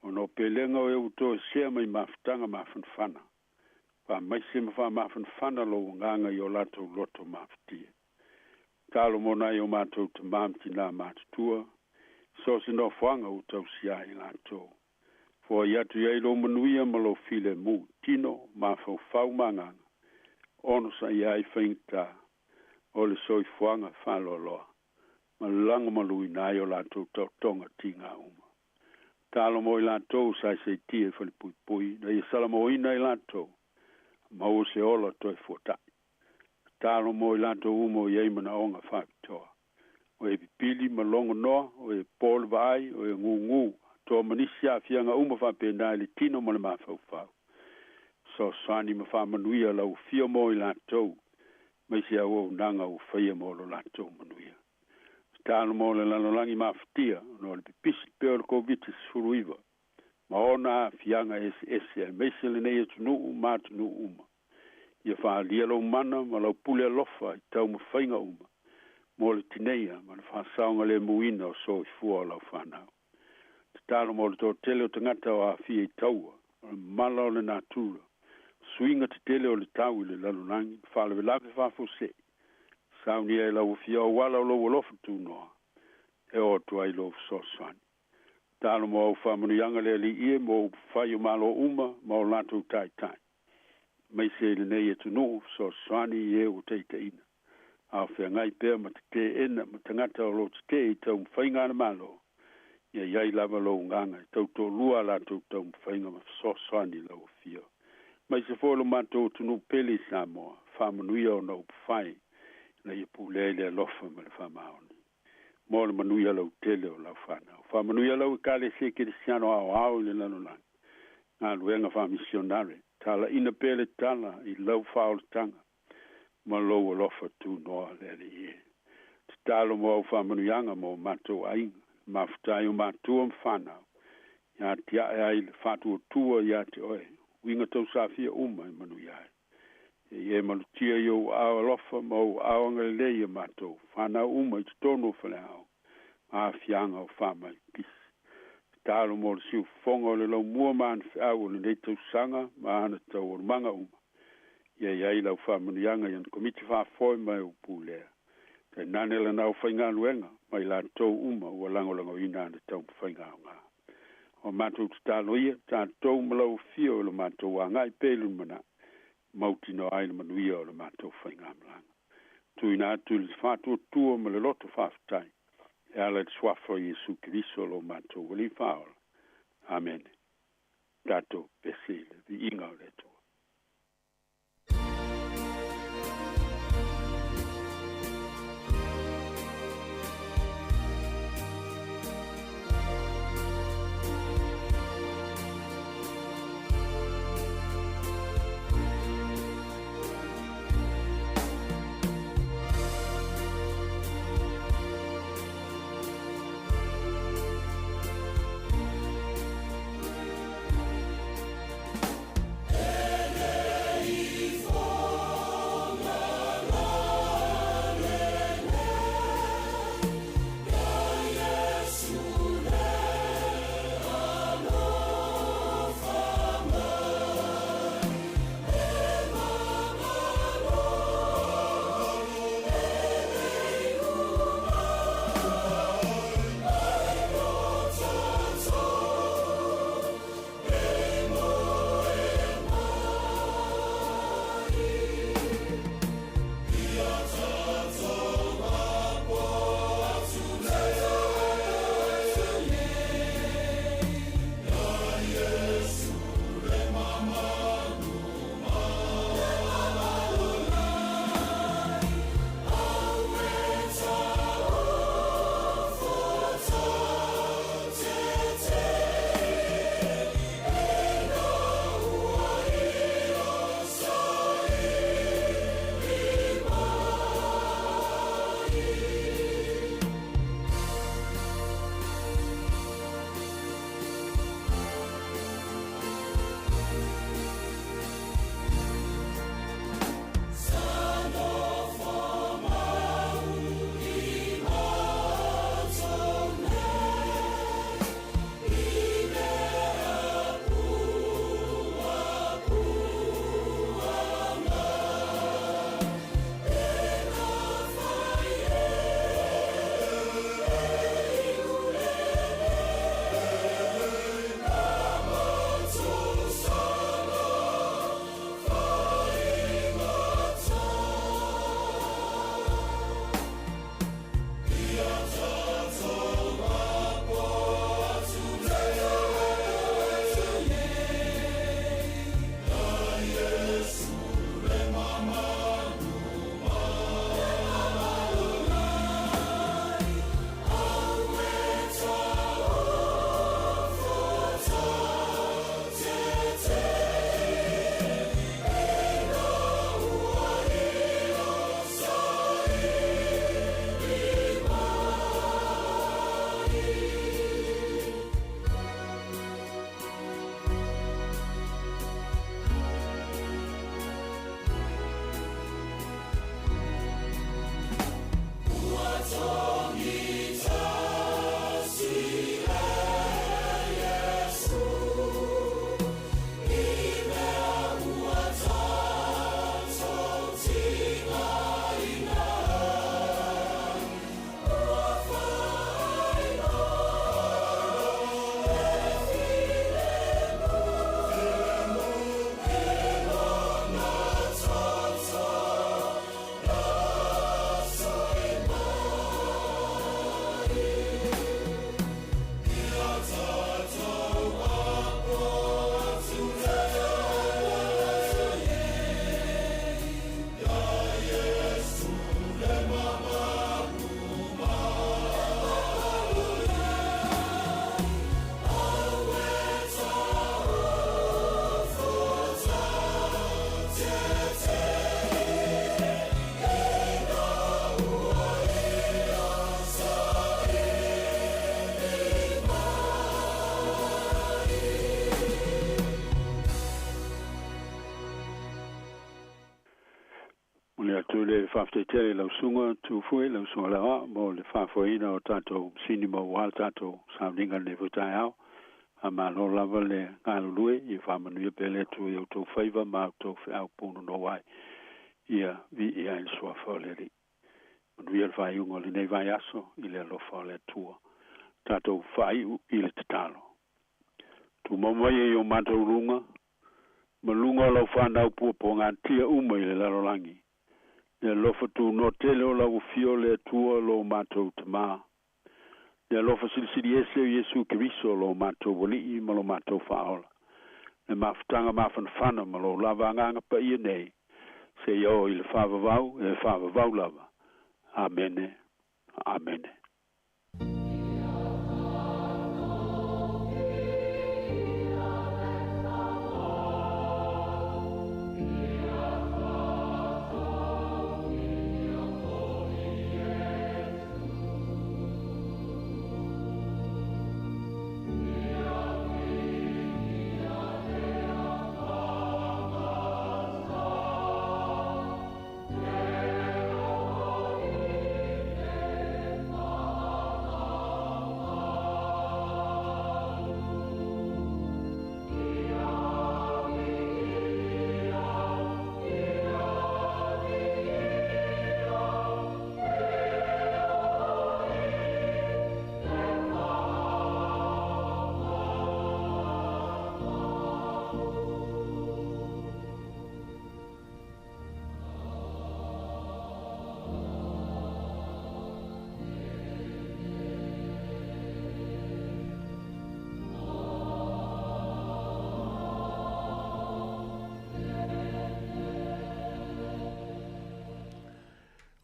ona o pelega o e ua toesea mai mafutaga mafanafana, faamaise ma faamafanafana lou agaga i o latou loto mafatia. Tatalo mo nai o matou tamā ma tinā matutua, so o se nofoaga ua tausia ai i latou. Foai atu i ai lou manuia ma lou filemu, tino, mafaufau ma agaga, onosaia ai faigata o le soifuaga faaloaloa, ma lagomaluina ai o latou taotoga tiga uma. Tatalo mo i latou sa seitia i falepuipui, ina ia salamoina i latou, maua se ola toe fuataʻi. Tatalo mo i latou uma o i ai manaoga faapitoa, o e pipili ma logonoa, o e po le vaai, o e gūgū, atoa ma nisi aafiaga uma faapena i le tino ma le mafaufau. Fesoasoani ma faamanuia lau Afio mo i latou, aemaise auaunaga ua faia mo lo latou manuia. Tatalo mo le lalolagi mafatia, ona o le pipisi pea o le Koviti-19 ma ona aafiaga eseese, aemaise lenei atunuu ma atunuu uma. Ia faaalia lou mana ma lau pule alofa i taumafaiga uma mo le tineia ma le faasaogalemuina o soifua o lau fanau. Tatalo mo le toatele o tagata o aafia i taua, o le mala o le natura, suiga tetele o le tau i le lalolagi, faalavelave faafuasei, saunia e lau Afio auala o lou alofa tunoa, e oo atu ai lou fesoasoani. Tatalo mo au faamanuiaga le Alii e mo upufai o Malo uma ma o latou taitai, aemaise i lenei atunuu, fesoasoani i e ua taitaiina, a o feagai pea ma teteena ma tagata o lo o tetee i taumafaiga a le Malo, ia i ai lava lou agaga e tautoalua a latou taumafaiga ma fesoasoani i lau Afio. Aemaise foi o lo matou atunuu pele i Samoa, faamanuia ona upufai, ina ia pulea i le alofa ma le faamaoni, mo le manuia lautele o lau fanau. Faamanuia lau Ekalesia Kerisiano aoao i le lalolagi, galuega faamisionare, talaina pea le tala i lau faaolataga ma lou alofa tunoa le Alii e. Tatalo mo au faamanuiaga mo matou aiga, mafuta ai o matua ma fanau, ia atiae ai le faatuatua ia te oe, uiga tausafia uma e manuia ai. Ia e malutia i ou aao alofa ma ou aao agalelei ia matou fanau uma i totonu o faleaoga, ma aafiaga o faamai pipisi. Tatalo mo le siufofoga o le laumua ma ana feau o lenei tausaga ma ana taualumaga uma. Ia i ai lau faamanuiaga i ana komiti faafoe ma e ou pulea, tainane lana aufaigaluega ma i latou uma ua lagolagoina ana taumafaiga aoga. O matou tatalo ia, tatou ma lau Afio i lo matou agai pea i le lumanai, mautinoa ai le manuia o le matou faigamalaga. Tuuina atu i le faatuatua ma le loto faafetai, e ala i le suafa o Iesu Keriso lo matou Alii Faaola. Amene. Tatou pese i le viiga o le Atua. Momoli atu le faafetai tele i lau susuga Tuifue, lau susuga Leaoa mo le faafoeina o tatou masini ma aua le tatou sauniga i lenei foi taeao. Faamalo lava le galulue, ia faamanuia pea le Atua i outou faiva ma a outou feau punonou ai. Ia viia ai le suafa o le Alii. Manuia le faaiuga o lenei vaiaso i le alofa o le Atua. Tatou faaiu i le tatalo. Tumau mai e i o matou luga, ma luga o lau fanau puapuagatia uma i le lalolagi, le alofa tunoa tele o lau Afio le Atua lo matou Tamā, le alofa silisili ese o Iesu Keriso lo matou Alii ma lo matou Faaola, le mafutaga mafanafana ma lou lava Agaga Paia nei, seia oo i le faavavau e faavavau lava. Amene. Amene.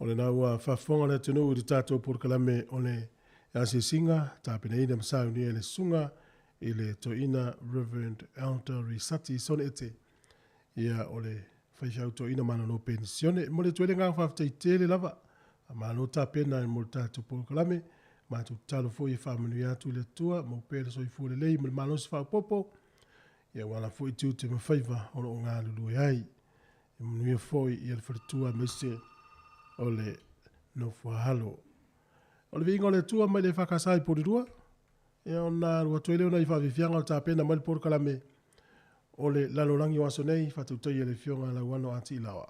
O lena ua faafofoga le atunuu i le tatou polokalame o le asiasiga tapenaina ma saunia e le susuga i le toeaina Reverend Elder Risati Sone Ete. Ia o le faifeau toeaina malolo penisione. E momoli atu ai le agaga faafetai tele lava. Faamalo tapena mo le tatou polokalame. Matou tatalo foi e faamanuia atu le Atua, maua pea le soifua lelei ma le malosi faaopoopo. Ia aua la foi tiute ma faiva o lo o galulue ai. E manuia foi ia le faletua aemaise o le nofoaalo. O le viiga o le Atua mai le EFKS i Porirua, ia ona alu atu ai lea o nai faafiafiaga o le tapena mai le polokalame o le lalolagi o aso nei, faatautaia e le Afioga Lauano A. Tiilaoa.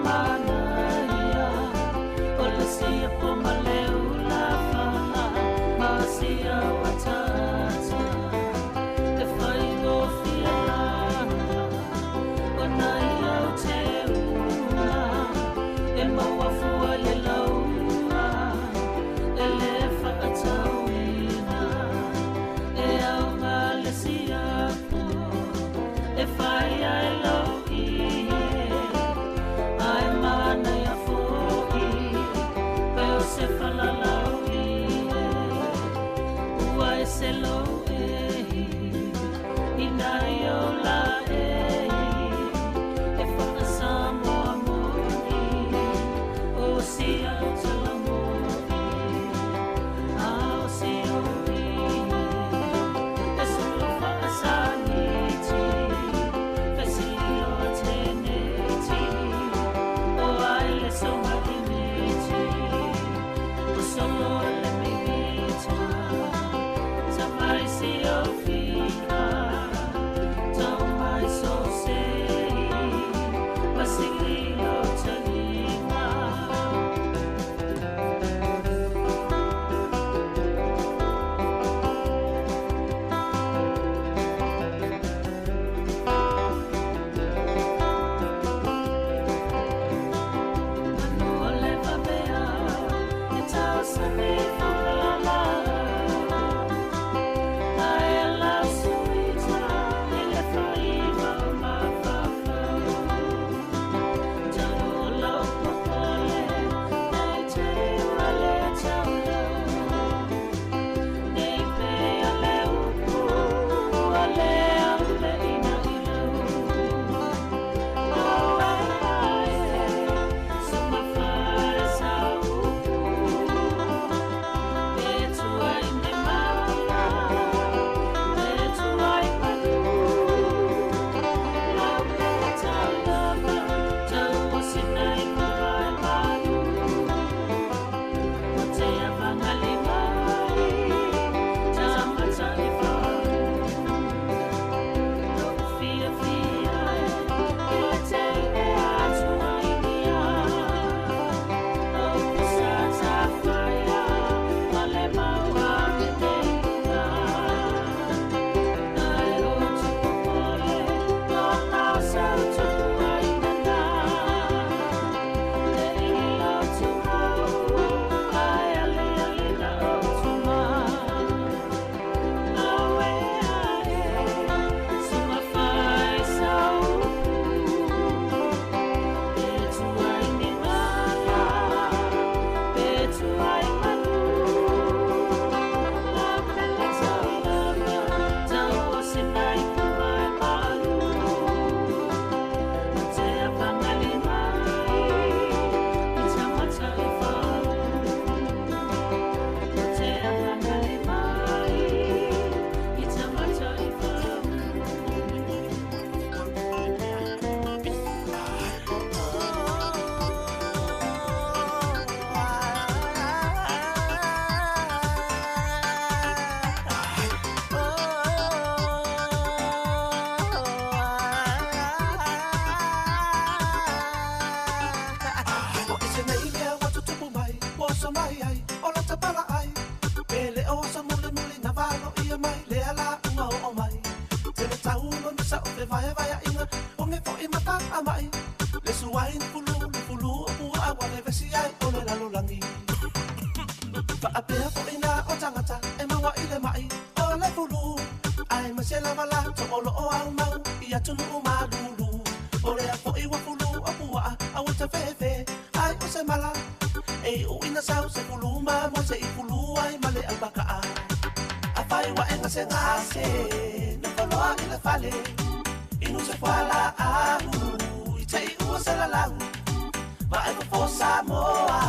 manaia o le siapo ma le ulafala ma sia watata e faigofie lava ona ia o te ua e maua fua le laua e le faatauina e auga le siapo e fai ai lau ie ai manaia fo'i pe o se falalau ie ua e se lou ehi ina i o la ehi e whakasamoa moni o si au tala moni a o si o ie e solo whakasaniti fesili o teneti o ai le songa imiti o solo le mimita ta vai si o fika tau mai so sei masigilo talima. Manu o le vavea e tausani fugala ae lau suita i le faiva o mafafau tau o lau popole nei te ua le taulo nei pea le upu ua le au le ina i lau o ai ai suma fai sa upu e tuai ni mala e tuai manu lau pele tau lava tau o sinai kuvai manu o te avangali mai tamata i faru Lou fia fia e i le teine atua inia o pusa tafaia ma le maua ke nei luga ai o tupole ona o sa o tupua inana e i lo tuhau ai ale ale na o tuma awe ae suma fai sa upu e tuai ni mala e tuai manu lau pele tau lava tau o sinai kuvai malu o te avangali mai i tamata i faru o te avangali mai i tamata i faru. O ese nei mea ua tutupu mai, ua oso mai ai, o lata pala ai. Pele o sa muli muli na valo ia mai, le ala unga o o mai. Tele tau ma misa o fe vae vae inga, o nge fo i mata a mai. Le suai ni fulu, le fulu o pua a wale vesi ai o le lalolangi. Faapea fo ina o tangata, e maua i le mai, o le fulu. Ai ma se lava la, to olo o au mau, i atunu o malulu. O lea fo i wa fulu o pua a ua te fefe, ai o se mala. E o ina sau se fulu ma mo se i fulu ai ma le albaka a. A fai wa enga se ngase, na foloa i le fale. Inu se fuala ahu, i te i ua se lalau. Ma e fofo Samoa,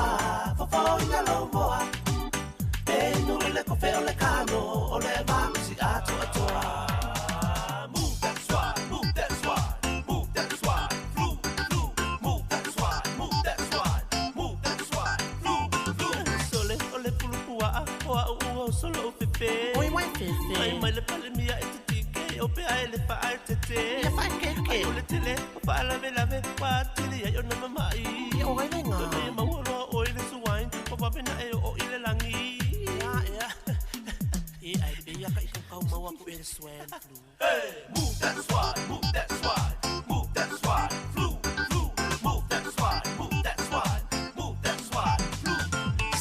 fofo ina lomoa. Penu i le kofe o le kano, o le malusi atoa atoa. Move that swat, move that swat, move that swat, flu, flu, move that swat, move that swat, move that swat, flu, flu. Sole o le pulu pua a o a ua o solo o fefe. Oi mai fefe. Ai mai le pale mia e te tike o pe ai le fa ai te te. Le fa ke ke. Ai o le tele o fa lave lave wa tili ali ai ona mama'i. Ia o ai laiga. E maua loa oe le suain, o vavena e oo i le lagi. Ia, ea. E ai pei ia ka i kaukau mau aku e le swine flu. Hey, move that swine, move that swine, move that swine, flu, flu, move that swine, move that swine, move that swine, flu.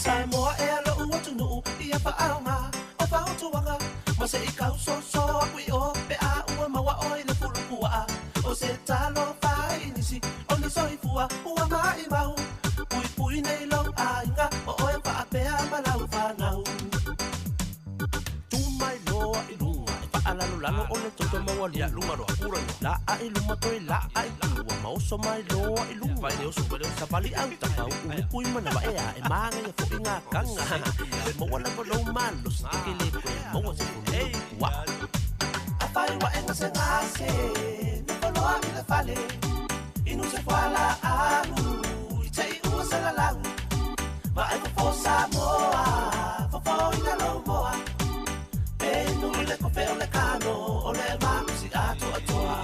Samoa e alo'u atunu'u ia fa'aaoga o fa'autuaga ma se i kausoso aku i o pe a ua maua oe le pulupua'a o se talofa i nisi o ni soifua ua ma'imau puipui nei lou aiga o oe fa'apea ma lau fanau tu mai loa i luga e fa'alalolalo o le toto maualuga luga loa pura loa la'a i luma toe la'a i tua ma oso mai loa i luga savali au tapau ulupu i manawa ea e māgaia fo'i gakaga e maua lava lou malosi e ke lē koe maua se fulu pua'a afai ua'e gasegase nofoloa i le fale inu se fuala'au i te'i ua salalau ma e fofo Samoa fofoina lou moa enu i le kofe o le kano o le malosi atoatoa.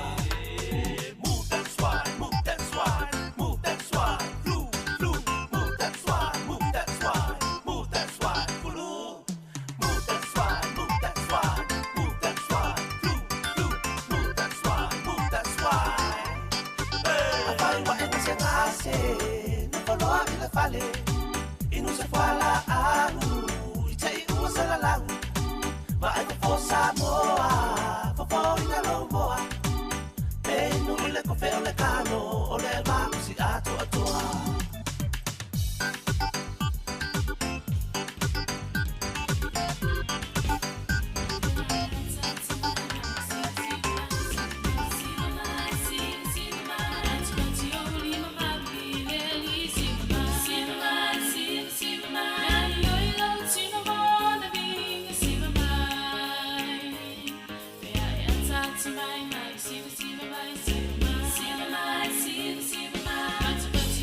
Move that swine, move that swine, move that swine, flu, flu, move that swine, move that swine, move that swine, flu, move that swine, move that swine, move that swine, flu, flu, move that swine, move that swine. Afai ua'e gasegase nofoloa i le fale inu se fuala'au i te'i ua salalau ma e fofo Samoa fofoina lou moa enu i le kofe o le kano o le malosi atoatoa. Siva mai, siva mai.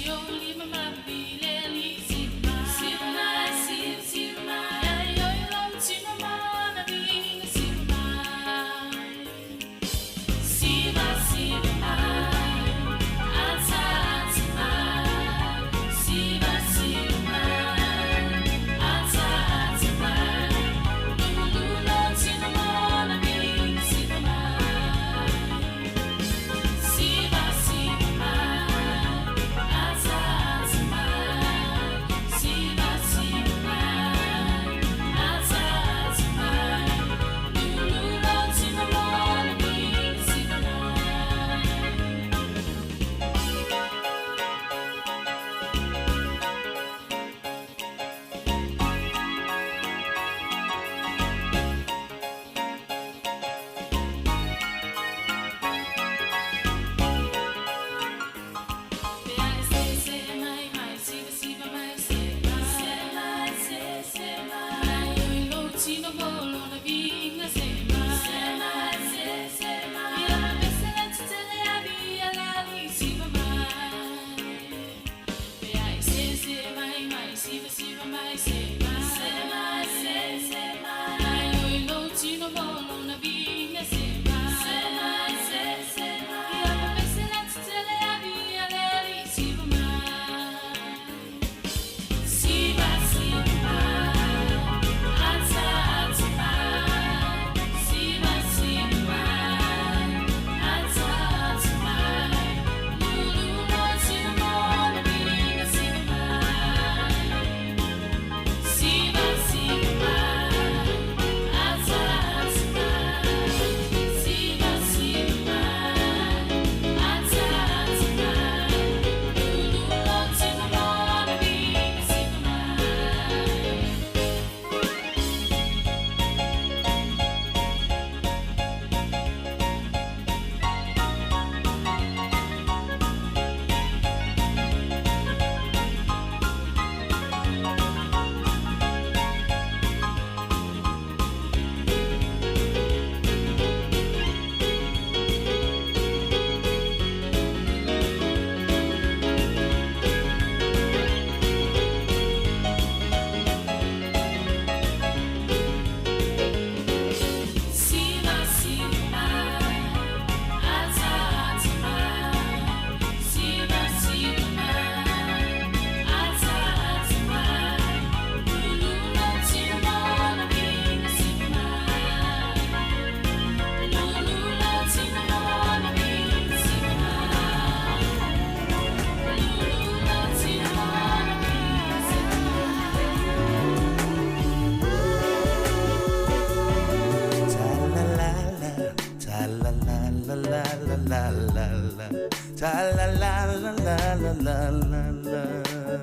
la la la la.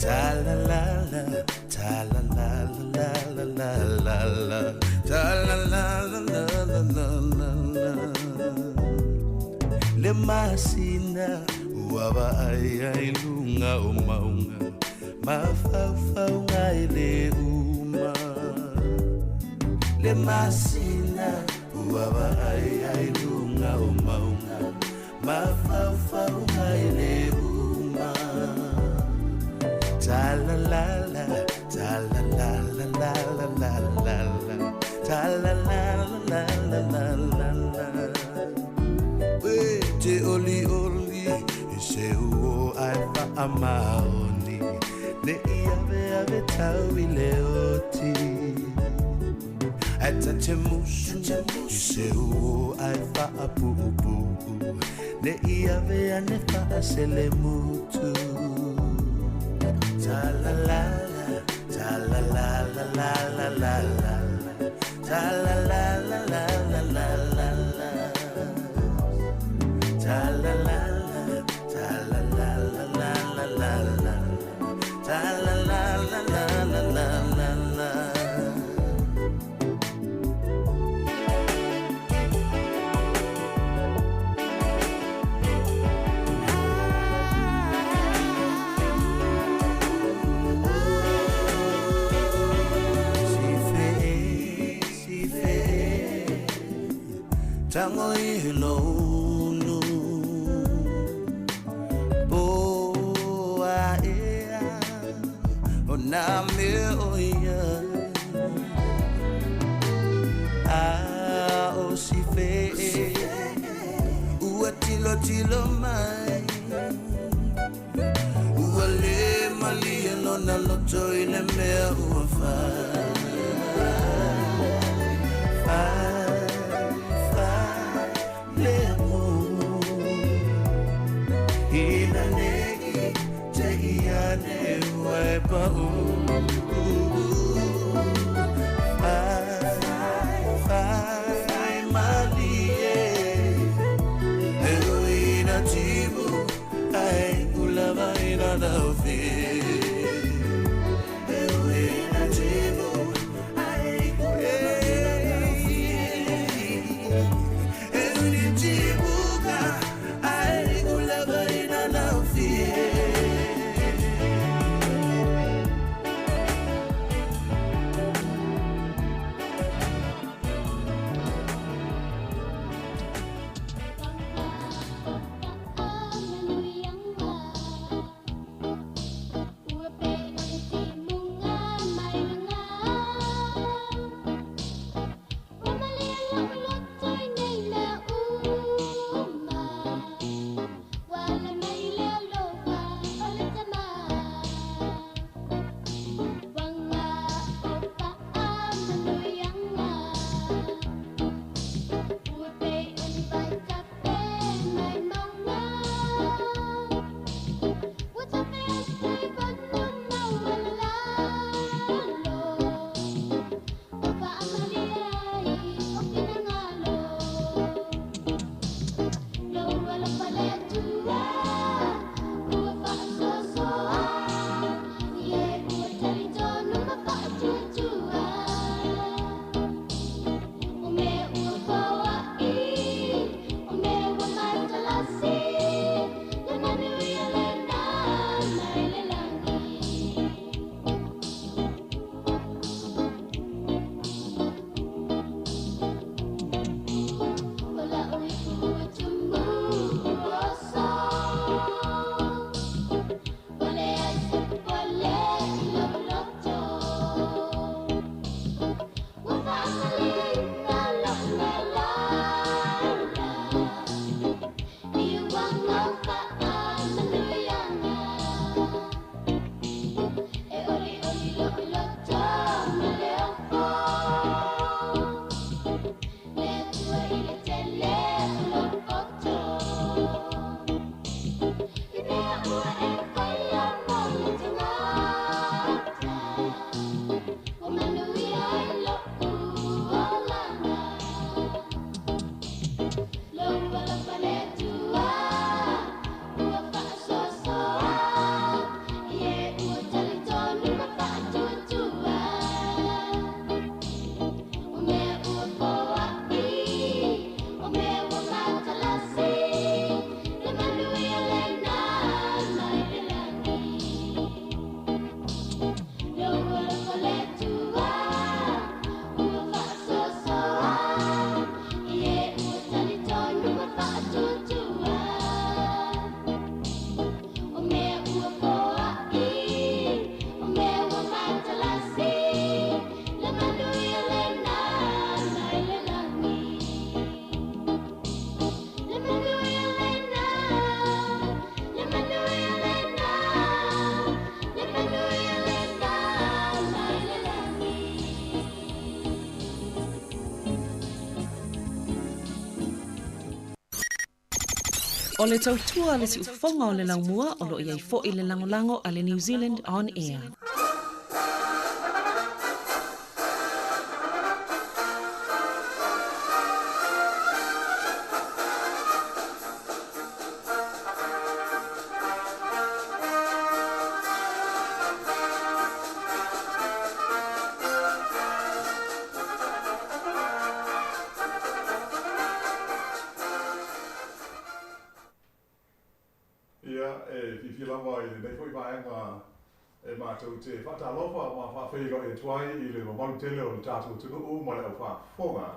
Ta la la la, ta la la la la la la la. Ta la la la la la la la la. Le masina ua vaai ai luga o mauga mafaufauga i le uma. Le masina ua vaai ai luga o mauga mafaufauga i le uma. Ta la la la, ta la la la la la la la la. Ta la la la la la la la. We te oli oli i se uo ai faamaoni ne i ave ave tau i le oti. Ai tate musu i se uo ai faapuupuu ne i ave ane faasele mutu. Ta la la la, ta la la la la la la la. Ta la la la la la la la la. Ta la la la, ta la la la la la la la. Ta la la la la la la la la. Tango i lonu Poa ea o nā mea o ia. A o si fe ua tilo tilo mai. Ua le malie lona loto i le mea ua fai. Fai, fai le mo. Ina nei te ia ne ua e pau. Fai, fai malie. E ui na timu ai ulava ina laufi. E ui na timu ai ulava ina laufi. E ui na timu ka ai ulava ina laufi. Ua O le tautua a le siufofoga o le laumua o lo o i ai foi le lagolago a le New Zealand On Air. Ia, e fiafia lava i lenei foi vaega e matou te faatalofa ma faafeiloai atu ai i le mamalu tele o le tatou atunuu ma le au faafofoga.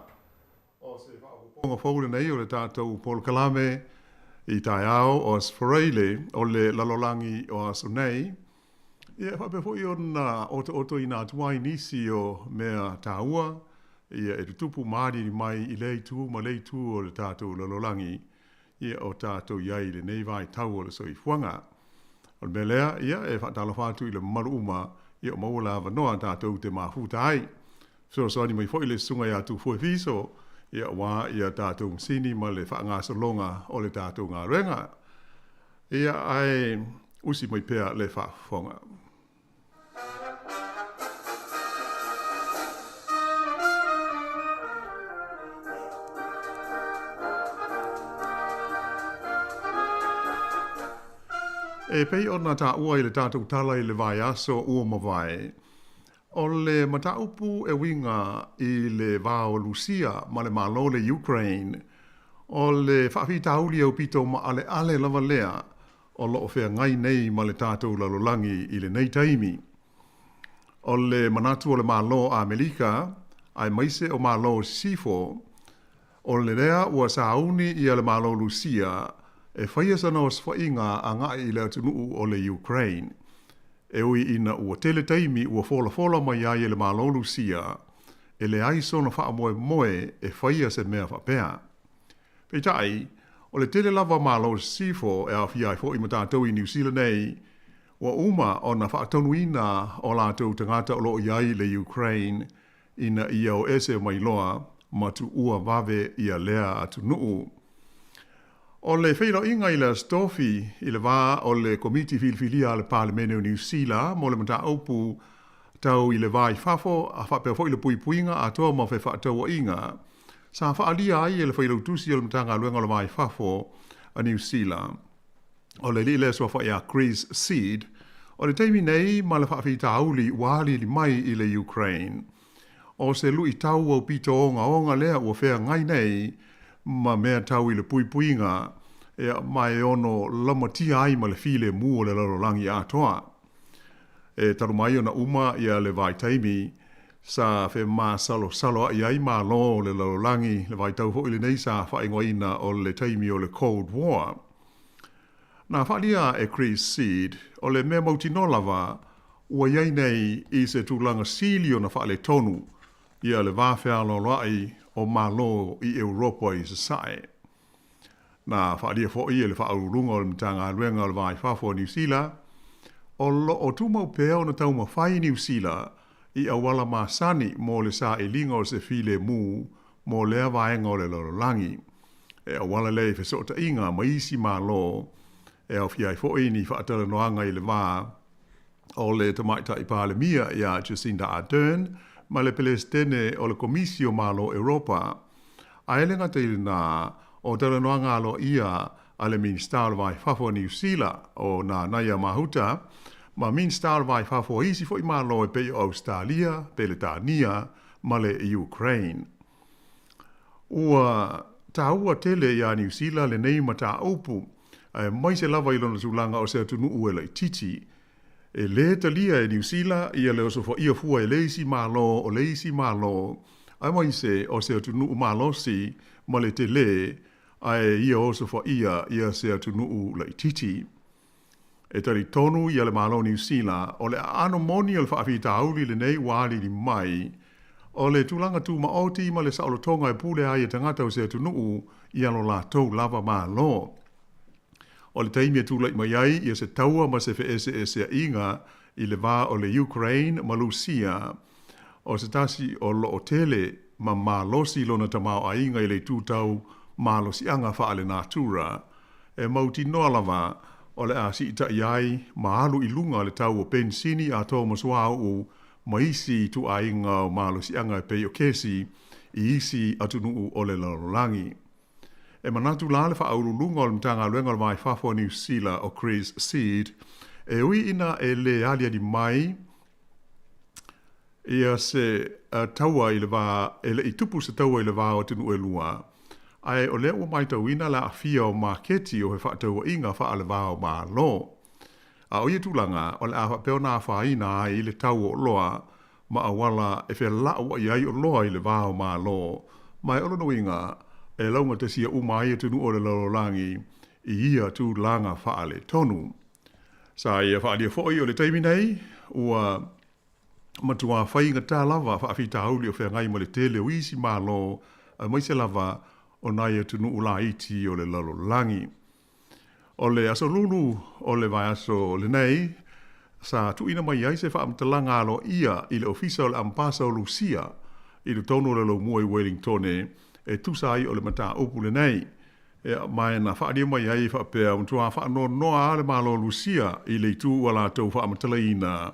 O se faaopoopoga fou lenei o le tatou polokalame i taeao o Aso Faraile o le lalolagi o aso nei, ia e faapea foi ona otootoina atu ai nisi o mea taua ia e tutupu ma aliali mai i lea itu ma lea itu o le tatou lalolagi ia o tatou i ai i lenei vaitau o le soifuaga. O le mea lea, ia e faatalofa atu i le mamalu uma ia o maua le avanoa tatou te mafuta ai. Fesoasoani mai foi le susuga ia Tufue Fiso, ia aua ia tatou masini ma le faagasologa o le tatou galuega. Ia ae usi mai pea le faafofoga. E pei ona taua i le tatou tala i le vaiaso ua mavae, O le mataupu e uiga i le va o Lusia ma le Malo o le Ukraine, o le faafitauli aupito maaleale lava lea o lo o feagai nei ma le tatou lalolagi i lenei taimi. O le manatu o le Malo o Amelika, aemaise o Malo o Sisifo, o le lea ua sauni ia le Malo o Lusia e faia sana osofaiga agai i le atunuu o le Ukraine. E ui ina ua tele taimi ua folafola mai ai e le Malo Lusia, e leai sona faamoemoe e faia se mea faapea. Peitai, o le tele lava o Malo Sisifo e aofia ai foi ma tatou i Niu Sila nei, ua uma ona faatonuina o latou tagata o lo o i ai i le Ukraine ina ia o ese mai loa ma tuua vave ia lea atunuu. O le feiloaiga i le Aso Tofi i le va o le Komiti Filifilia a le Palemene o Niu Sila mo le mataupu tau i le va i fafo a faapea foi le puipuiga atoa ma fefaatauaiga sa faaalia ai e le Failautusi o le Matagaluega o le Va i Fafo a Niu Sila o le alii lea suafa ia Chris Seed o le taimi nei ma le faafitauli ua aliali mai i le Ukraine. O se luitau aupito ogaoga lea ua feagai nei ma mea tau i le puipuiga ea ma e ono lamatia ai ma le filemu o le lalolagi atoa. E talu mai ona uma ia le vaitaimi sa femasalosaloaʻi ai Malo o le lalolagi, le vaitau foi lenei sa faaigoaina o le taimi o le Cold War. Na faaalia e Chris Seed, o le mea mautinoa lava ua i ai nei i se tulaga sili ona faaletonu ia le va fealoaloaʻi o Malo i Europa i Sasae. Na faaalia foi e le Faauluuluga o le Matagaluega o le Va i Fafo a Niu Sila, o lo o tumau pea ona taumafai Niu Sila i auala masani mo le sailiga o se filemu mo lea vaega o le lalolagi. E auala lea i fesootaiga ma isi Malo, e aofia ai foi ni faatalanoaga i le va o le Tamaitai Palemia ia Jacinda Ardern ma le Peresetene o le Komisi o Malo o Europa. Ae le gata i lenā, o talanoaga aloaia a le Minisita o le Va i Fafo a Niu Sila, o Nanaia Mahuta, ma Minisita o le Va i Fafo a isi foi Malo e pei o Ausetalia, Peretania ma le Ukraine. Ua taua tele iā Niu Sila lenei mataupu, aemaise lava i lona tulaga o se atunuu e laitiiti. E lē talia e Niu Sila ia le osofaia fua e le isi Malo o le isi Malo, aemaise o se atunuu malosi ma le telē, ae ia osofaia ia se atunuu laitiiti. E talitonu ia le Malo o Niu Sila, o le aano moni o le faafitauli lenei ua aliali mai, o le tulaga tumaoti ma le saolotoga e pule ai e tagata o se atunuu ia lo latou lava Malo. O le taimi e tulai mai ai ia se taua ma se feeseeseaiga i le va o le Ukraine ma Lusia, o se tasi o lo o tele ma malosi lona tamaoaiga i le itu tau malosiaga faalenatura. E mautinoa lava o le a siita'i ai ma alu i luga le tau o penisini atoa ma suauu ma isi ituaiga o malosiaga e pei o kesi i isi atunuu o le lalolagi. E manatu la le Faauluuluga o le Matagaluega o le Va i Fafo a Niu Sila o Chris Seed, e ui ina e lē aliali mai ia se taua i le va, e le i tupu se taua i le va o atunuu e lua, ae o lea ua matauina le aafia o maketi o fefaatauaiga faale-va-o-Malo. A o ia tulaga, o le a faapea ona afaina ai le tau o oloa ma auala e felauai ai oloa i le va o Malo, ma e o lona uiga, e laugatasia uma ai atunuu o le lalolagi i ia tulaga faaletonu. Sa ia faaalia foi o le taimi nei, ua matuā faigata lava faafitauli o feagai ma le tele o isi Malo, aemaise lava o nai atunuu laiti o le lalolagi. O le Aso Lulu o le vaiaso lenei, sa tuuina mai ai se faamatalaga aloaia i le Ofisa o le Amepasa o Lusia i totonu o le Laumua i Welingtone e tusa ai o le mataupu lenei. Ea, ma na faaalia mai ai e faapea, ua matua faanoanoa lava le Malo o Lusia i le itu ua latou faamatalaina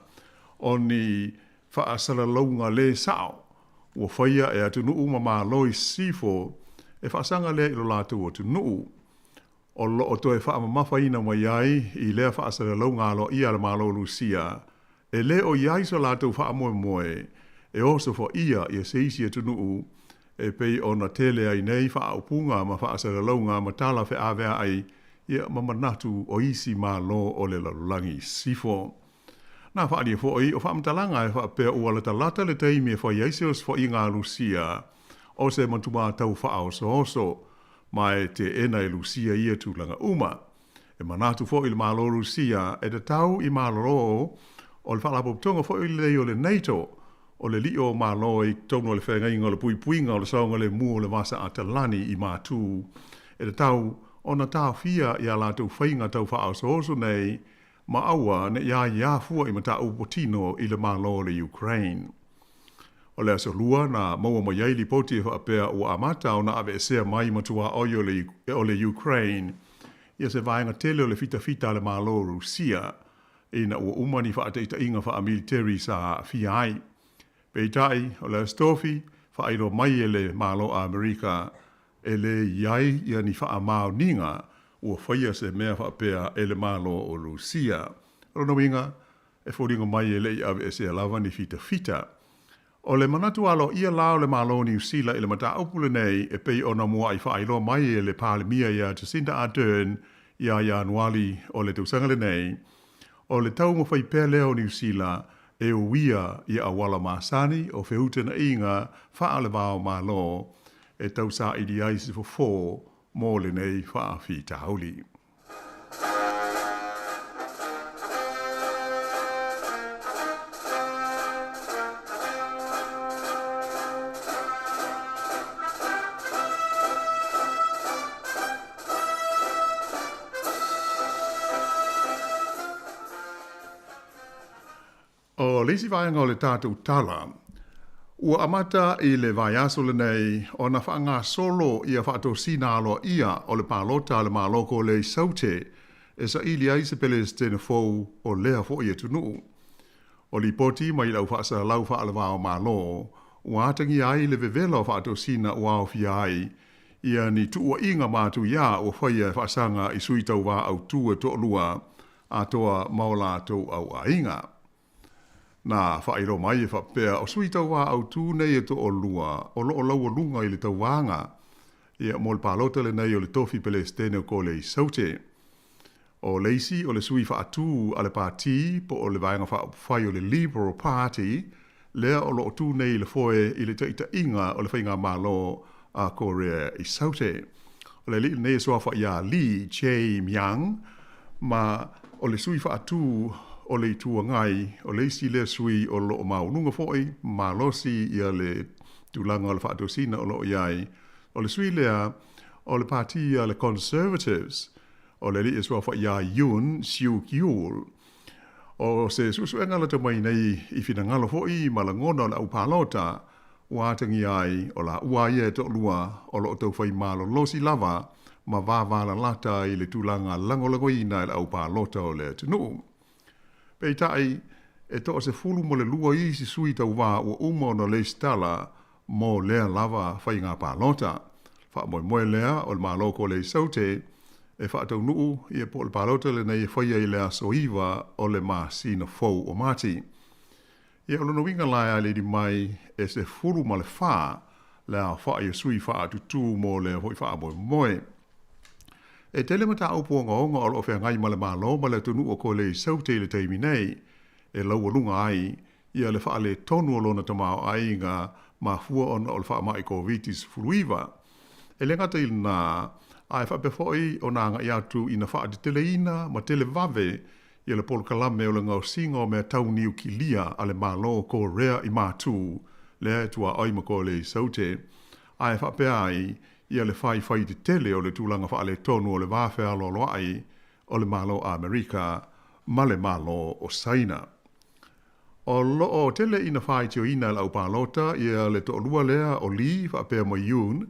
o ni faasalalauga lē sao ua faia e atunuu ma Malo i sisifo e faasaga lea i lo latou atunuu. O lo o toe faamamafaina mai ai i lea faasalalauga aloaia a le Malo o Lusia, e lē o i ai so latou faamoemoe e osofaia ia se isi atunuu e pei ona tele ai nei faaupuga ma faasalalauga ma tala feaveai ia ma manatu o isi Malo o le lalolagi i sisifo. Na faaalia foi o faamatalaga e faapea ua latalata le taimi e fai ai se osofaiga a Lusia o se matuā tau faaosooso, ma e teena e Lusia ia tulaga uma. E manatu foi le Malo o Lusia e tatau i malolo o le Faalapotopotoga foi lenei o le NATO, o le lio o Malo i totonu o le Feagaiga o le Puipuiga o le Saogalemu o le Vasa Atalani i Matu, e tatau ona taofia i a latou faiga tau faaosooso nei ma aua ne i aia fua i mataupu tino i le Malo o le Ukraine. O le aso Lua na maua mai ai lipoti e faapea ua amata ona aveesea mai matuaoi o le Ukraine ia se vaega tele o le fitafita a le Malo o Rusia ina ua uma ni faataitaiga faamiliteri sa aafia ai. Peitai, o le Aso Tofi, faailoa mai e le Malo a Amerika e lē i ai ia ni faamaoniga ua faia se mea faapea e le Malo o Rusia. O lona uiga, e foliga mai e le i aveesea lava ni fitafita. O le manatu aloaia la o le Malo o Niu Sila i le mataupu lenei e pei ona mua'i faailoa mai e le Palemia iā Jacinda Ardern iā Ianuali o le tausaga lenei, o le taumafai pea lea o Niu Sila e uia ia auala masani o feutagaiga faale-va-o-Malo e tausaili ai se fofo mo lenei faafitauli. O le isi vaega o le tatou tala, ua amata i le vaiaso lenei ona faagasolo ia faatosina aloaia o le palota a le Malo Kolea i Saute e saili ai se Pelesitene fou o lea foi atunuu. O lipoti mai le au faasalalau faale-va-o-Malo ua atagia ai le vevela o faatosina ua aofia ai ia ni tuuaiga matuia ua faia e faasaga i sui tauva autū e toalua atoa ma o latou auaiga. Na faailoa mai e faapea o sui tauva autū nei e toalua o lo o laualuga i le tauvaga ia mo le palota lenei o le tofi Pelesitene o Kolea i Saute. O le isi o le sui faatū a le pati po o le Vaega Faaupufai o le Liberal Party lea o lo o tū nei i le foe i le taitaiga o le faigamalo a Korea i Saute. O le alii lenei e suafa iā Lee Jae-myung ma o le sui faatū o le Itu Agai, o le isi lea sui o lo o maualuga foi malosi ia le tulaga o le faatosina o lo o i ai. O le sui lea o le pati a le Conservatives, o le alii e suafa iā Yoon Suk-yeol. O se suesuega lata mai nei i finagalo foi ma lagona o le aupalota ua atagia ai o laua ia e toalua o lo o taufai malolosi lava ma vavalalata i le tulaga lagolagoina e le au palota o le atunuu. Peitai, e 12 isi sui tauvā ua uma ona lesitala mo lea lava faiga palota. Faamoemoe lea o le Malo o Kolea Saute e faataunuu ia po o le palota lenei e faia i le aso 9 o le masina fou o Mati. Ia o lona uiga la e ailili mai e 14 le aofai o sui faaatutū mo lea foi faamoemoe. E tele mataupu ogaoga o lo o feagai ma le Malo ma le atunuu o Kolea Saute i le taimi nei, e laualuga ai ia le faaletonu o lona tamaoaiga mafua ona o le faamai Koviti-19. E le gata i lena, ae faapea foi ona agai atu ina faateteleina ma televave ia le polokalame o le gaosiga o mea tau niukilia a le Malo o Korea i Matu, lea e tuaoi ma Kolea Saute, ae faapea ai ia le faifai tetele o le tulaga faaletonu o le va fealoaloai o le Malo Amerika ma le Malo o Saina. O lo o tele ina faitioina e le au palota ia le toalua lea o Lee faapea ma Yoon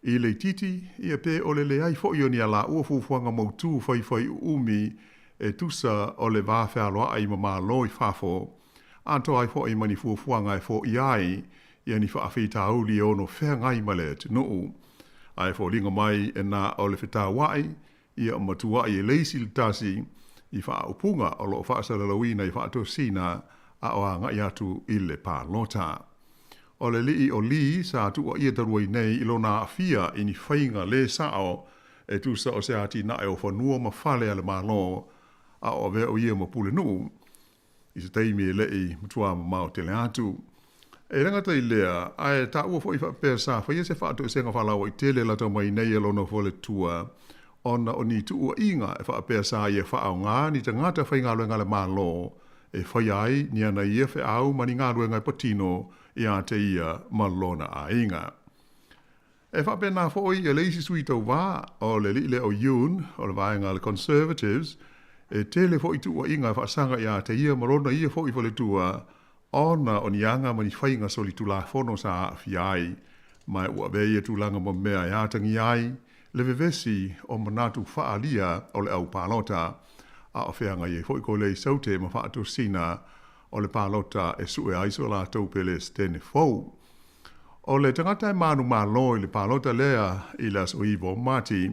i le itiiti ia pe o le leai foi o ni a laua fuafuaga mautū faifai uumi e tusa o le va fealoai ma Malo i fafo, atoa ai foi ma ni fuafuaga e foia ai ia ni faafitauli e ono feagai ma le atunuu. Ae foliga mai e na o le fetauai ia ma tuuai e le isi i le tasi i faaupuga o lo o faasalalauina i faatosina a o agai atu i le palota. O le alii o Lee sa tuuaia talu ai nei i lona aafia i ni faiga le sao e tusa o se atinae o fanua ma fale a le Malo a o avea o ia ma pulenuu i se taimi e le i matua mamao tele atu. E le gata i lea, ae taua foi faapea sa faia se faatoesega faalauaitele lata mai nei e lona faletua ona o ni tuuaiga e faapea sa ia faaaoga ni tagata faigaluega a le Malo e faia ai ni ana ia feau ma ni galuega e patino ia te ia ma lona aiga. E faapena foi le isi sui tauvā o le alii lea o Yoon o le vaega a le Conservatives, e tele foi tuuaiga e faasaga ia te ia ma lona ia foi faletua ona o ni aga ma ni faiga solitulafono sa aafia ai, ma ua avea ia tulaga ma mea e atagia ai le vevesi o manatu faaalia o le au palota, a o feagai ai foi Kolea Saute ma faatosina o le palota e sue ai so latou Pelesitene fou. O le tagata e manumalo i le palota lea i le aso 9 o Mati,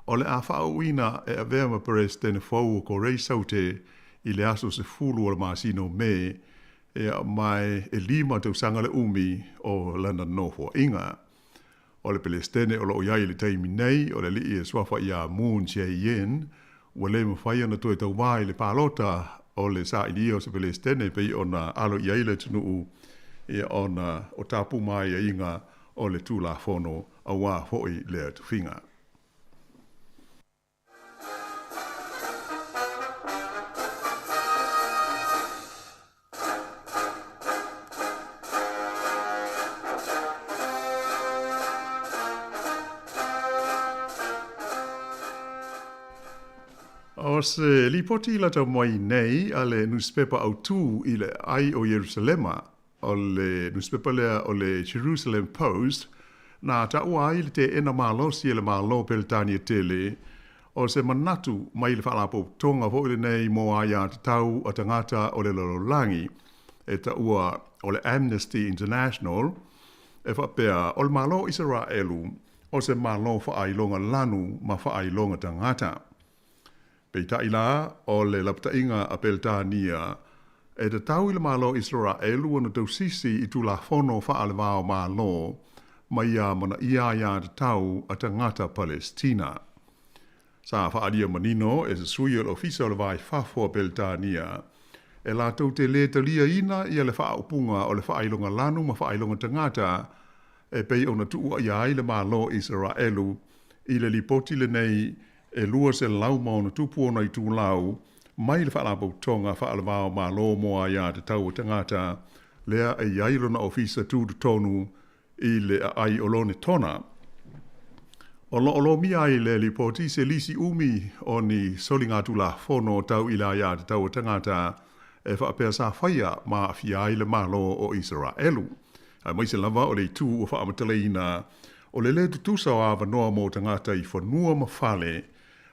o le a faauuina e avea ma Peresetene fou o Korei Saute i le aso 10 o le masina o Me, ia mae e 5 tausaga le umi o lana nofoaiga. O le Pelesitene o lo o i ai i le taimi nei, o le alii e suafa ia Moon Jae-in, ua le mafai ona toe tauvā i le palota o le sailia o se Pelesitene pei ona alo i ai le atunuu ia ona o tapu ma aiaiga o le Tulafono auā foi lea tofiga. O se lipoti lata mai nei a le nusipepa autū i le aai o Ierusalema, o le nusipepa lea o le Jerusalem Post, na taua ai le teena malosi e le Malo o Peretania tele, o se manatu mai le Faalapotopotoga foi lenei mo aiatatau a tagata o le lalolagi, e taua o le Amnesty International, e faapea o le Malo o Isaraelu o se Malo faailoga lanu ma faailoga tagata. Peitai la, o le lapataiga a Peretania, e tatau i le Malo o Isaraelu ona tausisi i Tulafono faale-va o Malo ma ia amanaia aiatatau a tagata Palestina. Sa faaalia manino e se sui o le Ofisa o le Va i Fafo a Peretania, e latou te lē taliaina ia le faaupuga o le faailoga lanu ma faailoga tagata e pei ona tuuaia ai le Malo o Isaraelu i le lipoti lenei e 260 ona itulau mai le Faalapotopotoga Faale-va o Malo mo Aiatatau a Tagata lea e i ai lona ofisa tutotonu i le aai o Lonetona. O lo o lomia ai le lipoti se lisi umi o ni soligatulafono tau i le aiatatau a tagata e faapea sa faia ma aafia ai le Malo o Isaraelu, aemaise lava o le itu ua faamatalaina o le lē tutusa o avanoa mo tagata i fanua ma fale,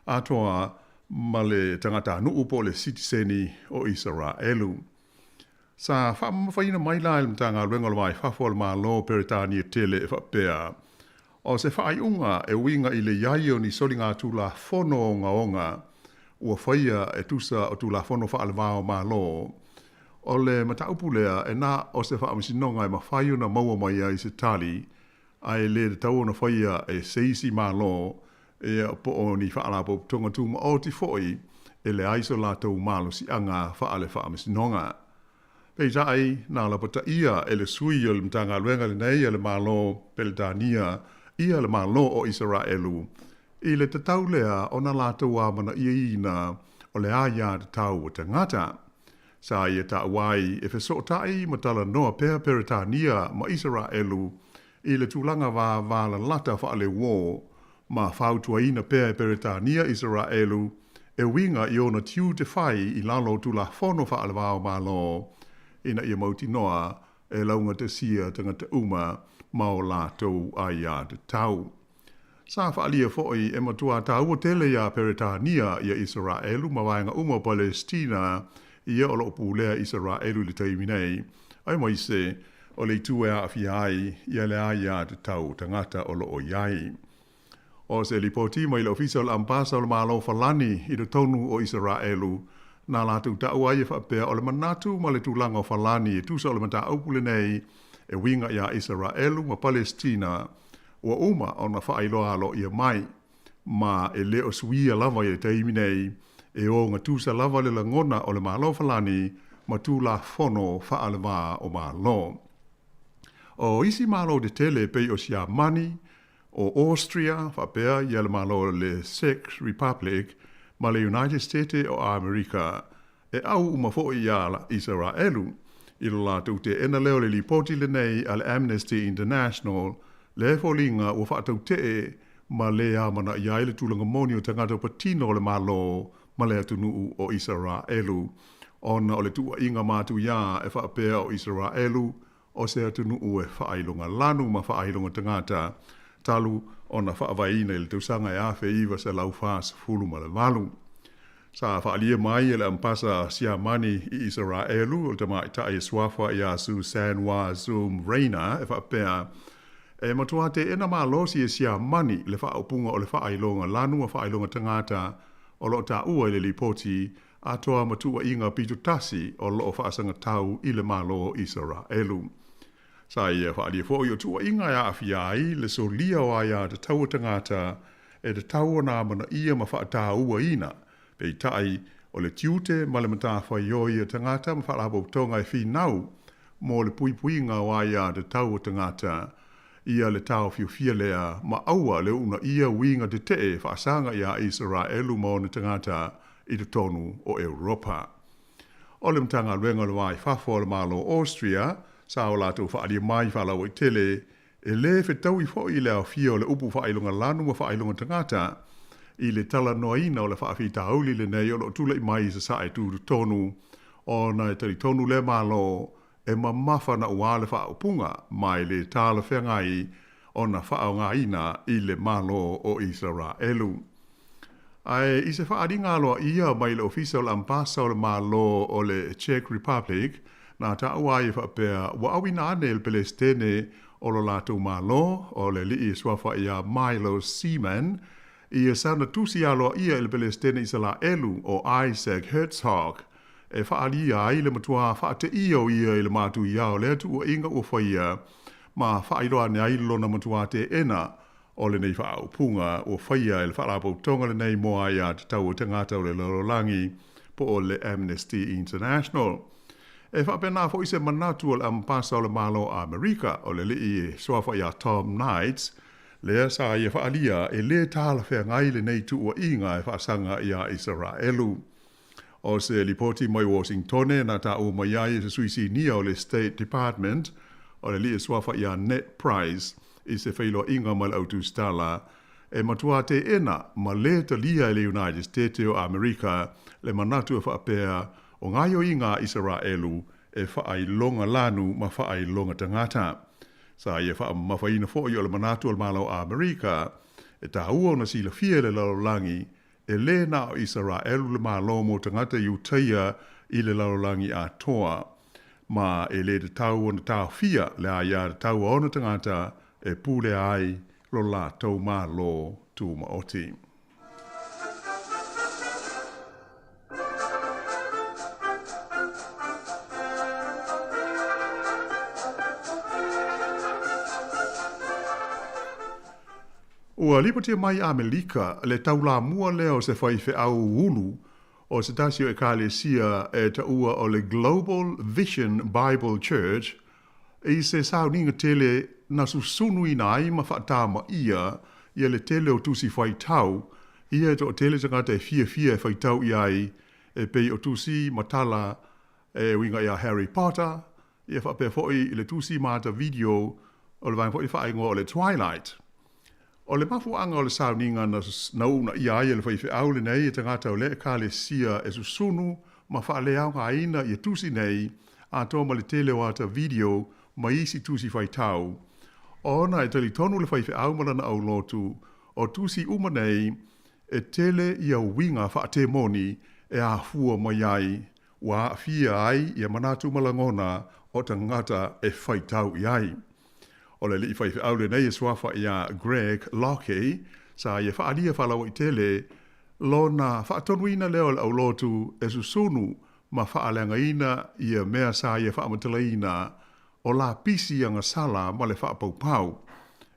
atoa ma le tagatanuu po o le sitiseni o Isaraelu. Sa faamamafaina mai la e le Matagaluega o le Va i Fafo a le Malo o Peretania tele e faapea, O se faaiuga e uiga i le i ai o ni soligatulafono ogaoga ua faia e tusa o Tulafono faale-va o Malo, o le mataupu lea e na o se faamasinoga e mafai ona maua mai ai se tali, ae le tatau ona faia e se isi Malo, ia, po o ni faalapotopotoga tumaoti foi e leai so latou malosiaga faale-faamasinoga. Peitai, na lapataia e le sui o le Matagaluega lenei a le Malo Peretania ia le Malo o Isaraelu i le tatau lea ona latou amanaiaina o le aiatatau a tagata. Sa ia taua ai e fesootai ma talanoa pea Peretania ma Isaraelu i le tulaga vavalalata faaleuō ma fautuaina pea e Peretania Isaraelu e uiga i ona tiute fai i lalo o Tulafono faale-va o Malo ina ia mautinoa e laugatasia tagata uma ma o latou aiatatau. Sa faaalia foi e matua taua tele iā Peretania ia Isaraelu ma vaega uma o Palesitina ia o lo o pulea Isaraelu i le taimi nei, aemaise o le itu e aafia ai ia le aiatatau tagata o lo o i ai. O se lipoti mai le Ofisa o le Ambasa o le Malo o Falani i totonu o Isaraelu, na latou taua ai e faapea o le manatu ma le tulaga o Falani e tusa o le mataupu lenei e uiga iā Isaraelu ma Palesitina ua uma ona faailoa aloaia mai, ma e le o suia lava i le taimi nei, e ogatusa lava le lagona o le Malo o Falani ma Tulafono faale-va o Malo. O isi Malo tetele e pei o Siamani, o Austria, faapea ia le Malo o le Czech Republic ma le United State o Amerika, e au uma foi iā Isaraelu i lo latou teena lea o le lipoti lenei a le Amnesty International, le foliga ua faatautee ma le amanaia ai le tulaga moni o tagata patino o le Malo ma le atunuu o Isaraelu, ona o le tuuaiga matuia e faapea o Isaraelu o se atunuu e faailoga lanu ma faailoga tagata talu ona faavaeina i le tausaga e 1948. Sa faaalia mai e le Ambasa Siamani i Isaraelu o le tamaitai e suafa ia Susan Wazum Rayner e faapea, E matua teena malosi e Siamani le faaupuga o le faailoga lanu ma faailoga tagata o lo o taua i le lipoti atoa ma tuuaiga pito tasi o lo o faasagatau i le Malo o Isaraelu. Sa ia faaalia foi o tuuaiga e aafia ai le solia o aiatatau a tagata e tatau ona amanaia ma faatauaina, peitai, o le tiute ma le matafaioi a tagata ma faalapotopotoga e finau mo le puipuiga o aiatatau a tagata, ia le taofiofia lea ma aua le uunaia uiga tetee faasaga iā Isaraelu ma ona tagata i totonu o Europa. O le Matagaluega o le Va i Fafo a le Malo o Austria sa o latou faaalia mai faalauaitele e lē fetaui foi le aofia o le upu faailoga lanu ma faailoga tagata i le talanoaina o le faafitauli lenei o lo o tulai mai i Sasae tutotonu ona e talitonu lea Malo e mamafa nauā le faaupuga ma e lē talafeagai ona faaaogaina i le Malo o Isaraelu. Ae i se faaaliga aloaia mai le Ofisa o le Ambasa o le Malo o le Czech Republic, na taua ai e faapea ua auina ane e le Pelesitene o lo latou Malo, o le alii e suafa ia Milos Zeman, ia sana tusi aloaia i le Pelesitene Isalaelu o Isaac Herzog, e faaalia ai le matua faateia o ia i le matuia o lea tuuaiga ua faia, ma faailoa ane ai lona matua teena o lenei faaupuga ua faia e le Faalapotopotoga lenei mo Aiatatau a Tagata o le Lalolagi po o le Amnesty International. E faapena foi se manatu o le Ambasa o le Malo o Amerika, o le alii e suafa ia Tom Nides, lea sa ia faaalia e lē talafeagai lenei tuuaiga e faasaga iā Isaraelu. O se lipoti mai Washingtone na taua mai ai e se sui sinia o le State Department, o le alii e suafa ia Ned Price, i se feiloaiga ma le au tusitala, e matua teena ma lē talia e le United State o Amerika le manatu e faapea o gaoioiga a Isaraelu e faailoga lanu ma faailoga tagata. Sa ia faamamafaina foʻi o le manatu o le Malo o Amerika, e tāua ona silafia e le lalolagi, e lē na o Isaraelu le Malo mo tagata Iutaia i le lalolagi atoa, ma e lē tatau ona taofia le aiā tatau a ona tagata e pulea ai lo latou Malo Tumaoti. Ua lipotia mai i Amelika le taulamua lea o se faifeau ulu o se tasi o ekalesia e taua o le Global Vision Bible Church i se sauniga tele na susunuina ai ma faatamaia ia le tele o tusi faitau ia e toatele tagata e fiafia e faitau i ai e pei o tusi ma tala e uiga iā Harry Potter ia faapea foi i le tusi ma ata video o le vaega foi faaigoa o le Twilight. O le mafuaaga o le sauniga na na uunaia ai e le faifeau lenei e tagata o lea ekalesia e susunu ma faaleaogaina ia tusi nei atoa ma le tele o ata video ma isi tusi faitau ona e talitonu le faifeau ma lana aulotu o tusi uma nei e tele ia uiga faatemoni e afua mai ai ua aafia ai ia manatu ma lagona o tagata e faitau i ai. O le alii faifeau lenei e suafa iā Greg Locke, sa ia faaalia faalauaitele lona faatonuina lea o le aulotu e susunu ma faaleagaina ia mea sa ia faamatalaina o lapisi agasala ma le faapaupau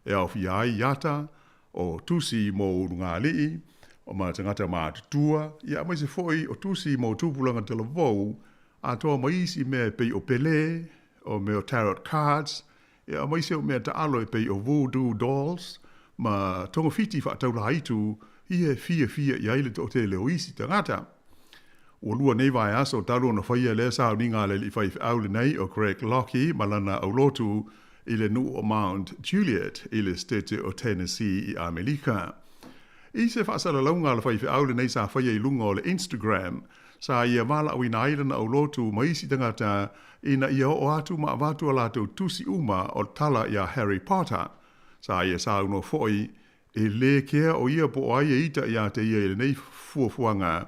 e aofia ai ata o tusi mo ulugalii, o ma tagata matutua, ia aemaise foi o tusi mo tupulaga talavou, atoa ma isi mea e pei o Pelé, o mea o tarot cards, ia aemaise o mea taalo e pei o voodoo dolls, ma togafiti faataulaitu ia e fiafia i ai le toatele o isi tagata. Ua lua nei vaiaso talu ona faia lea sauniga a le alii faifeau lenei o Greg Locke ma lana aulotu i le nuu o Mount Juliet i le Setete o Tennessee i Amelika. I se faasalalauga a le faifeau lenei sa faia i luga o le Instagram, sa ia valaauina ai lana aulotu ma isi tagata ina ia oo atu ma avatu a latou tusi uma o tala iā Harry Potter. Sa ia saunoa foi e lē kea o ia po o ai e ita iā te ia i lenei fuafuaga,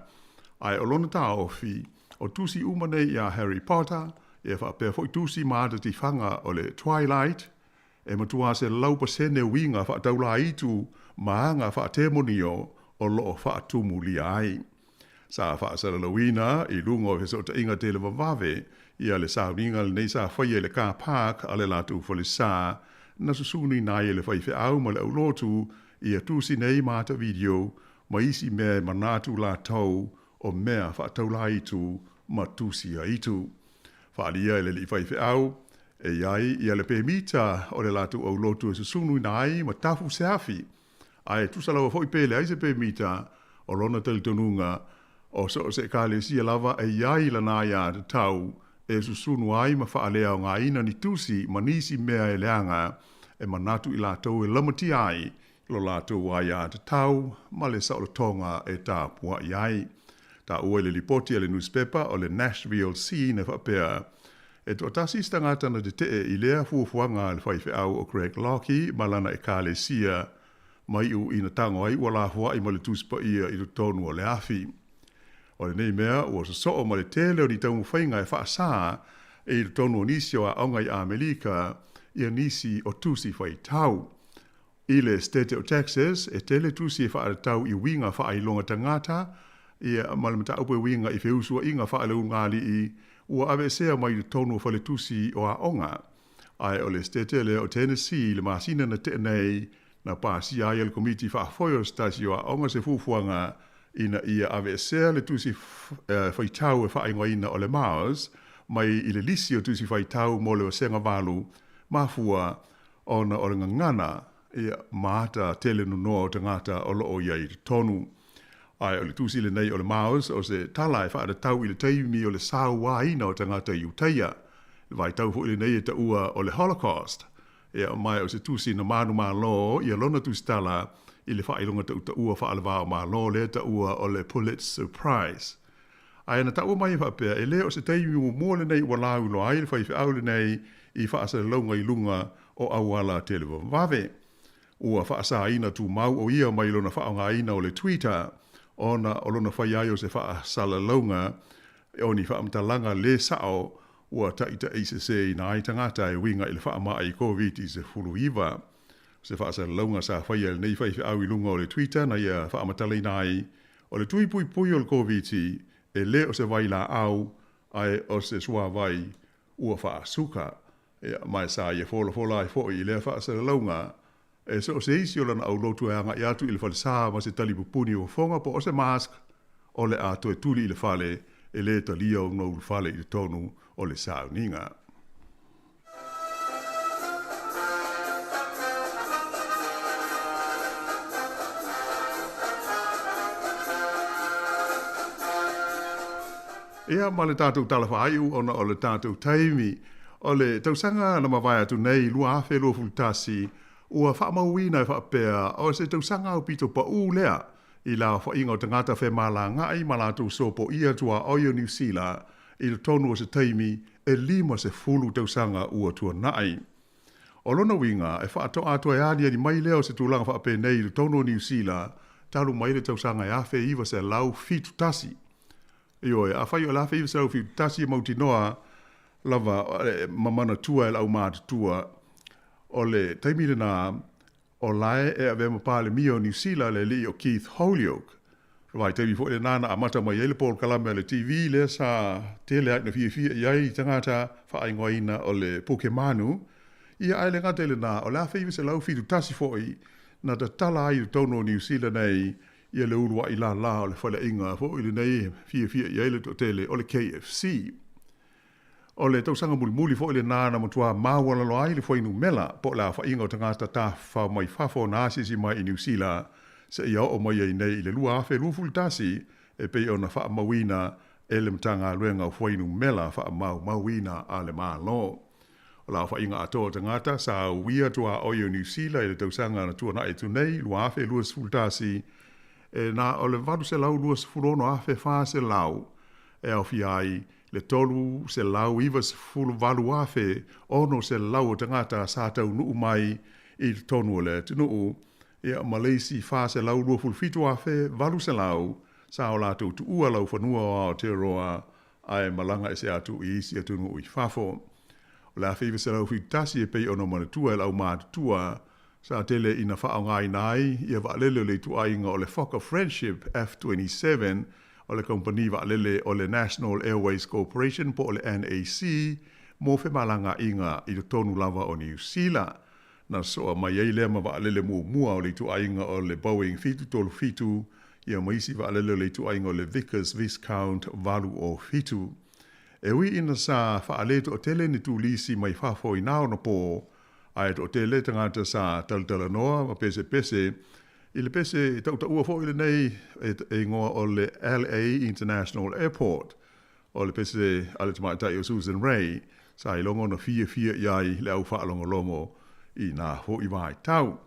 ae o lona taofi, o tusi uma nei iā Harry Potter, ia faapea foi tusi ma ata tifaga o le Twilight, e matuā 100% uiga faataulaitu ma aga faatemonio o loo faatumulia ai. Sa faasalalauina i luga o fesootaiga televavave ia le sauniga lenei sa faia i le car park a le latou falesa na susunuina ai e le faifeau ma le aulotu ia tusi nei ma ata video ma isi mea e manatu latou o mea faataulaitu ma tusi aitu. Faaalia e le alii faifeau, e i ai ia le pemita o le latou aulotu e susunuina ai ma tafu se afi, ae tusa lava foi pe leai se pemita, o lona talitonuga, o so o se ekalesia lava e i ai lana aiatatau e susunu ai ma faaleaogaina ni tusi ma nisi mea e leaga e manatu i latou e lamatia ai lo latou aiatatau ma le saolotoga e tapuai ai. Taua i le lipoti a le nusipepa o le Nashville Scene e faapea, E toatasi se tagata na tetee i lea fuafuaga a le faifeau o Greg Locke ma lana ekalesia, ma iu ina tago ai ua lafoai ma le Tusi Paia i totonu o le afi. O lenei mea ua sosoo ma le tele o ni taumafaiga e faasā i totonu o nisi o aoga i Amelika ia nisi o tusi faitau. I le Setete o Texas, e tele tusi e faatatau i uiga faailoga tagata, ia, ma le mataupu e uiga i feusuaiga faaleulugalii ua aveesea mai i totonu o faletusi o aoga. Ae o le Setete lea o Tennessee i le masina na tea nei, na pasia ai e le Komiti Faafoe o se tasi o aoga se fuafuaga ina ia aveesea le tusi faitau e faaigoaina o le Mars mai i le lisi o tusi faitau mo le Vasega 8, mafua ona o le gagana ia ma ata tele nonoa o tagata o loo i ai i totonu. Ae o le tusi lenei o le Maoz o se tala e faatatau i le taimi o le sauaina o tagata i Iutaia. Le vaitau foi lenei e taua o le Holocaust. Ia mae o se tusi na manumalo ia lona tusitala i le faailoga tautaua faalevao malo lea taua o le Pulitzer Prize. Ae na taua mai e faapea, e le o se taimi muamua lenei ua lauiloa ai le faifeau lenei i faasalalauga i luga o auala televavave. Ua faasaina tumau o ia mai lona faaaogaina o le Twitter ona o lona fai ai o se faasalalauga o ni faamatalaga lē sa'o ua taʻitaʻiseseina ai tagata e uiga i le faamaʻi Koviti-19. Se faasalalauga sa faia e lenei faifeau i luga o le Twitter na ia faamatalaina ai, o le tui puipui o le Koviti e lē o se vailaau ae o se suavai ua faasuka. Ia, ma sa ia folafola ai foʻi i lea faasalalauga e so o se isi o lana aulotu e agaʻi atu i le falesā ma se talipupuni o fofoga po o se mask, o le a toe tuli i le fale e lē talia ona ulufale i totonu o le sauniga. Ia, ma le tatou tala faaiu ona o le tatou taimi o le tausaga na mavae atu nei 2021, ua faamauina e faapea o se tausaga aupito paʻū lea i le aofaiga o tagata femalagaai ma latou sopoia tuaoi o Niu Sila i totonu o se taimi e 50 tausaga ua tuanai. O lona uiga, e faatoa toe aliali mai lea o se tulaga faapenei i totonu o Niu Sila talu mai le tausaga e 1971. Ioe, afai o le 1971 e mautinoa lava ma manatua e le aumatutua, o le taimi lenā o lae e avea ma Palemia o Niu Sila le alii o Keith Holyoake. O le vaitaimi foi lenā na amata mai ai le polokalame a le TV lea sa tele ai ina fiafia i ai tagata faaigoaina o le Puke Manu. Ia, ae le gata i lenā, o le 1971 foi na tatala ai i totonu o Niu Sila nei ia le uluaʻi lālā o le faleaiga foi lenei e fiafia i ai le toatele o le KFC. O le tausaga mulimuli foi lenā na matuā maualalo ai le fuainumela po o le aofaiga o tagata tafafao mai fafo na asiasi mai i Niu Sila seia oo mai ai nei i le 2021 e pei ona faamauina e le Matagaluega o Fuainumela Faamaumauina a le Malo. O le aofaiga atoa o tagata sa uia tuaoi o Niu Sila i le tausaga na tuanaʻi atu nei 2021 e na o le 826,400 e aofia ai le 398,600 o tagata sa taunuu mai i totonu o le atunuu, ia ma le isi 427,800 sa o latou tuua laufanua o Aotearoa ae malaga ese atu i isi atunuu i fafo. O le 1971 e pei ona manatua e le aumatutua, sa tele ina faaaogaina ai ia vaalele o le ituaiga o le Fokker Friendship F-27 o le kamupani vaalele o le National Airways Corporation po o le NAC mo femalagaaiga i totonu lava o Niu Sila. Na soa mai ai lea ma vaalele muamua o le ituaiga o le Boeing 737 ia ma isi vaalele o le ituaiga o le Vickers Viscount 807. E ui ina sa faale toatele ni turisi mai fafo i nā ona pō, ae toatele tagata sa talatalanoa ma pesepese i le pese tautaua foi lenei e igoa o le LA International Airport. O le pese a le tamaitai o Susan Ray sa iloga ona fiafia i ai le au faalogologo i nā foi vaitau.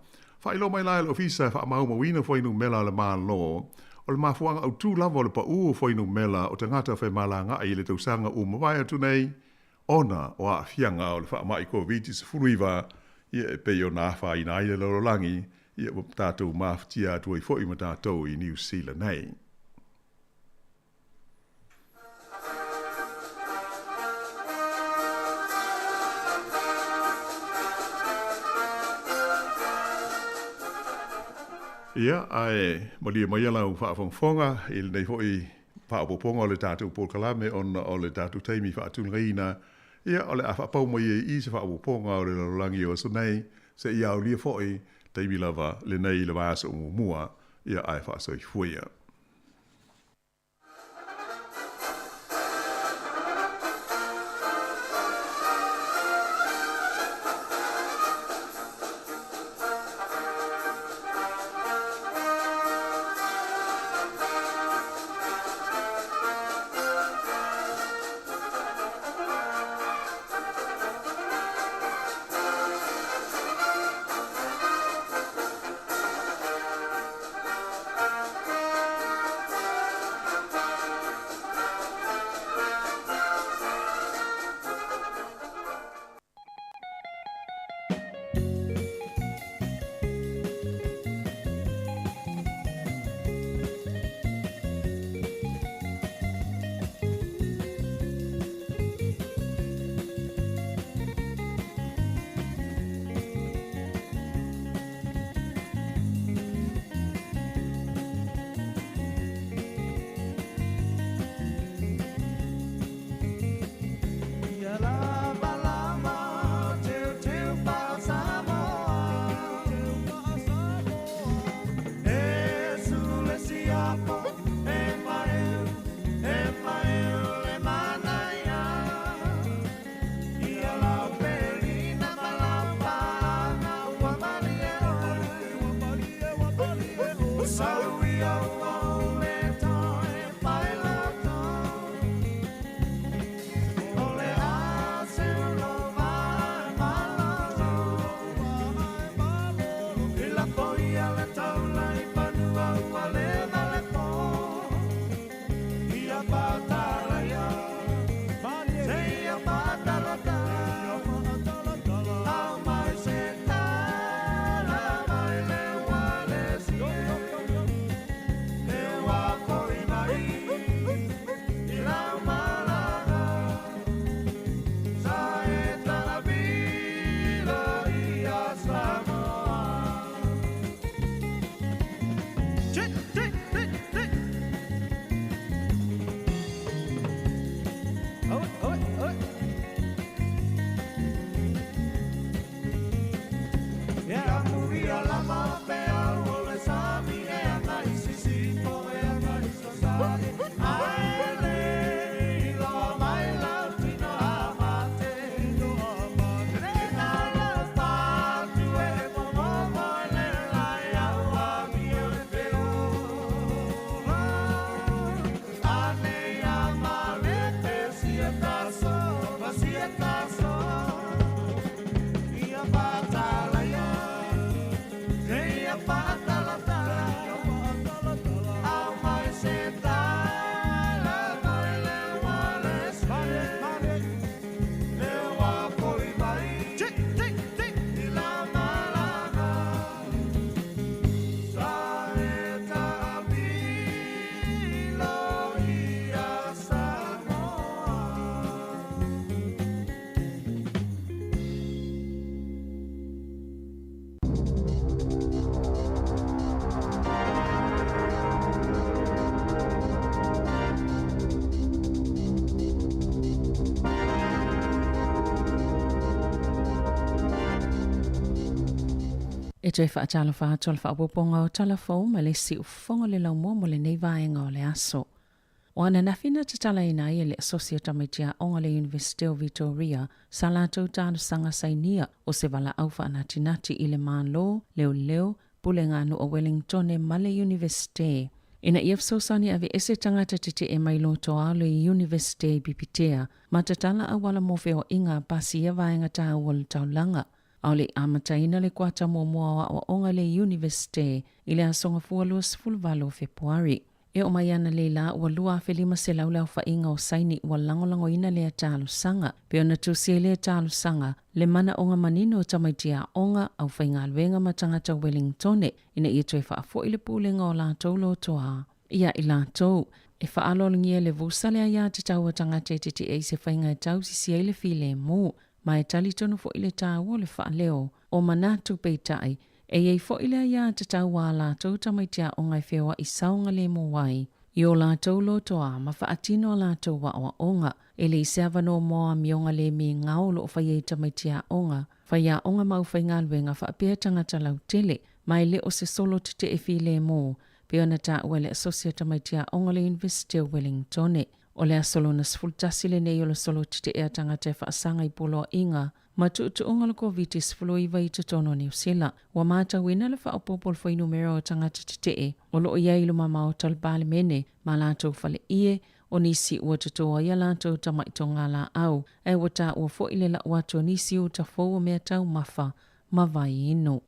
Faailoa mai la e le Ofisa e Faamaumauina Fuainumera a le Malo, o le mafuaaga autū lava o le paʻū o fuainumera o tagata femalagaai i le tausaga ua mavae atu nei, ona o aafiaga o le faamaʻi Koviti-19, ia e pei ona afaina ai le lalolagi, ia ua tatou mafatia atu ai foi ma tatou i Niu Sila nei. Ia, ae malie maia lau faafogafoga i lenei foi faaopoopoga o le tatou polokalame ona o le tatou taimi faatulagaina, ia, o le a faapau mai ai i se faaopoopoga o le lalolagi o aso nei, seia aulia foi taimi lava lenei i le vaiaso muamua, ia, ae faasoifua ia. E toe faatalofa atu o le faaopoopoga o tala fou ma le siufofoga o le laumua mo lenei vaega o le aso. O ananafi na tatalaina ai e le Asosi o Tamaiti Aoga o le Iunivesite o Vitoria sa latou talosaga sainia o se valaau faanatinati i le Malo, Leoleo, Pulega Nuu o Wellingtone ma le Iunivesite ina ia fesoasoani aveese tagata tetee mai lotoa o le Iunivesite i Pipitea ma tatala auala mo feoaiga a pasi i ia vaega taua o le taulaga. A o le i amataina le kuata muamua o aoaoga i le Iunivesite i le Aso Gafua 28 o Fepuari. E oo mai ana lei lā ua 2,500 le aofaiga o saini ua lagolagoina lea talosaga. Pei ona tusi ai lea talosaga, le manaoga manino o tamaiti aoga, aufaigaluega ma tagata Welingtone ina ia toe faafoi le pulega o latou lotoa ia i latou. E faaaloalogia le vusa le aiatatau a tagata e tete'e i se faiga e tausisi ai le filemu, ma e talitonu foi le taua o le faaleo o manatu. Peitai, e i ai foi le aiatatau a latou tamaiti aoga e feoa'i saogalemu ai i o latou lotoa ma faatino a latou aoaoga. E leai se avanoa mo amioga le migao o lo o faia i tamaiti aoga, faiaoga ma aufaigaluega faapea tagata lautele, ma e le o se solo tetee filemu, pei ona taua e le Asosi o Tamaiti Aoga o le Iunivesite o Wellingtone. O le aso lona 11 lenei o le solo tetee a tagata e faasaga i poloaiga ma tuutuuga o le Koviti-19 i totonu o Niu Sila. Ua matauina le faaopoopo o le fuainumera o tagata tetee o lo o i ai i luma maota o le Palemene ma latou faleie, o nisi ua totō ai a latou tamaʻi togalaau, ae ua taua foi le lau atu o nisi uta fou o mea taumafa ma vai inu.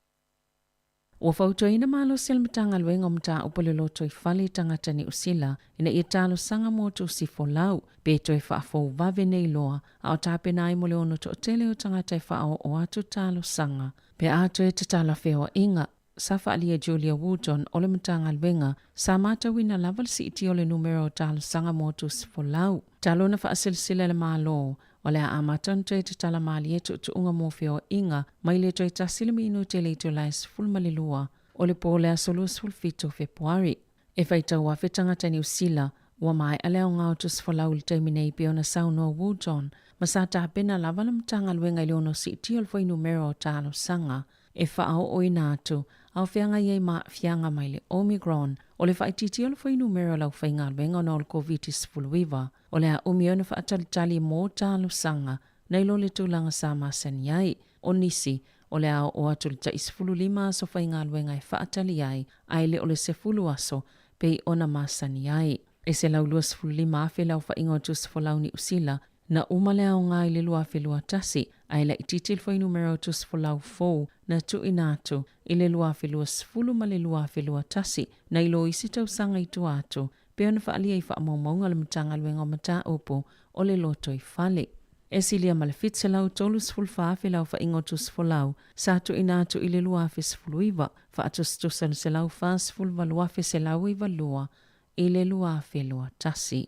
Ua fautuaina malosi e le Matagaluega o Mataupu o le Lotoifale i tagata Niu Sila ina ia talosaga mo tusi folau pe toe faafou vave nei loa a o tapena ai mo le ono toatele o tagata e faaoo atu talosaga pe a toe tatala feoaiga. Sa faaalia e Julia Wootton o le Matagaluega, sa matauina lava le siitia o le numera o talosaga mo tusi folau. Talu ona faaselesele a le Malo, o le a amata ona toe tatala malie tuutuuga mo feoaiga mai le toe tasi le minute i le itula e 12 o le po o le aso 27 o Fepuari. E faitau afe tagata Niu Sila ua maea le aoga o tusi folau i le taimi nei pei ona saunoa Woodon, ma sa tapena lava le Matagaluega i le ono siitia o le fuainumera o talosaga e faaooina atu a o feagai ai ma aafiaga mai le Omicron. O le faaitiitia o le fuainumera o le aufaigaluega ona o le Koviti-19, o le a umi ai ona faatalitali mo talosaga nai lo le tulaga sa masani ai. O nisi, o le a oo atu i le tai 15 aso faigaluega e faatali ai, ae le o le 10 aso pei ona masani ai. E 125,000 le aofaiga o tusi folau Niu Sila na uma le aoga i le 2021, ae laitiiti le fuainumera o tusi folau fou na tuuina atu i le 2020 ma le 2021 nai lo isi tausaga i tua atu, pei ona faaalia i faamaumauga a le Matagaluega o Mataupu o le Lotoifale. E silia ma le 734,000 le aofaiga o tusi folau sa tuuina atu i le 2019, faatusatusa i le 148,192 i le 2021.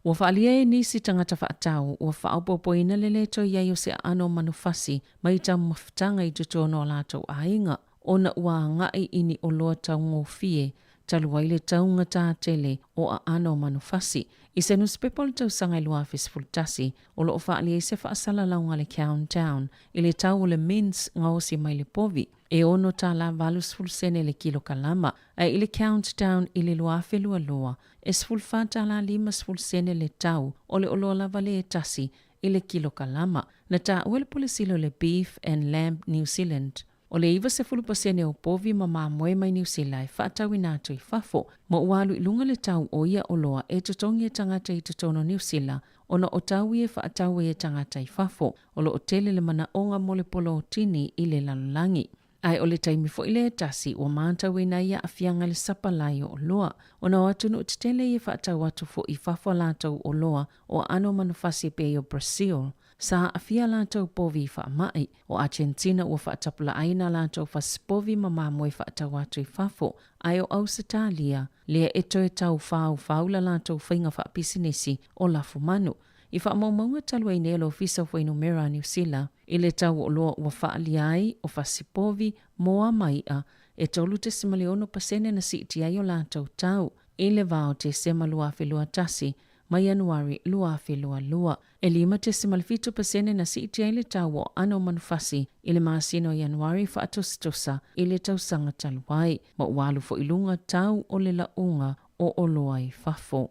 Ua faaalia e nisi tagata faatau ua faaopoopoina le lē toe i ai o se aano o manufasi mai taumafataga i totonu o latou aiga ona ua agai i ni oloa taugofie talu ai le taugata tele o aano o manufasi. I se nusipepa o le tausaga e 2011, o lo o faaalia ai se faasalalauga a le Countdown i le tau o le mince gaosi mai le povi, e ono tala 80 sene le kilokalama, ae i le Countdown i le 2022, e 14 tala 50 sene le tau o le oloa lava le e tasi i le kilokalama. Na taua e le Pule Sili o le Beef and Lamb New Zealand, o le 90% o povi ma mamoe mai Niu Sila e faatauina atu i fafo, ma ua alu i luga le tau o ia oloa e totogi e tagata i totonu o Niu Sila ona o tau ia e faatau ai e tagata i fafo. O lo o tele le manaoga mo le polotini i le lalolagi. Ae o le taimi foi lea e tasi ua matauina ai aafiaga i le sapalai o oloa, ona o atunuu tetele ia e faatau atu foi i fafo a latou oloa o aano manufasi e pei o Brazil, sa aafia a latou povi i faamai. O Argentina ua faatapulaaina a latou fasipovi ma mamoe faatau atu i fafo, ae o Ausetalia lea e toe tau faaufau la latou faiga faapisinisi o lafumanu. I faamaumauga talu ai nei a le Ofisa o Fuainumera a Niu Sila i le tau o oloa ua faaalia ai o fasipovi, moa ma iʻa, e 3.6 pasene na siitia ai o latou tau i le va o Tesema 2021. ma Ianuari 2022. E 5.7 pasene na siitia ai le tau o aano o manufasi i le masina o Ianuari faatusatusa i le tausaga talu ai, ma ua alu foi i luga tau o le lauga o oloa i fafo.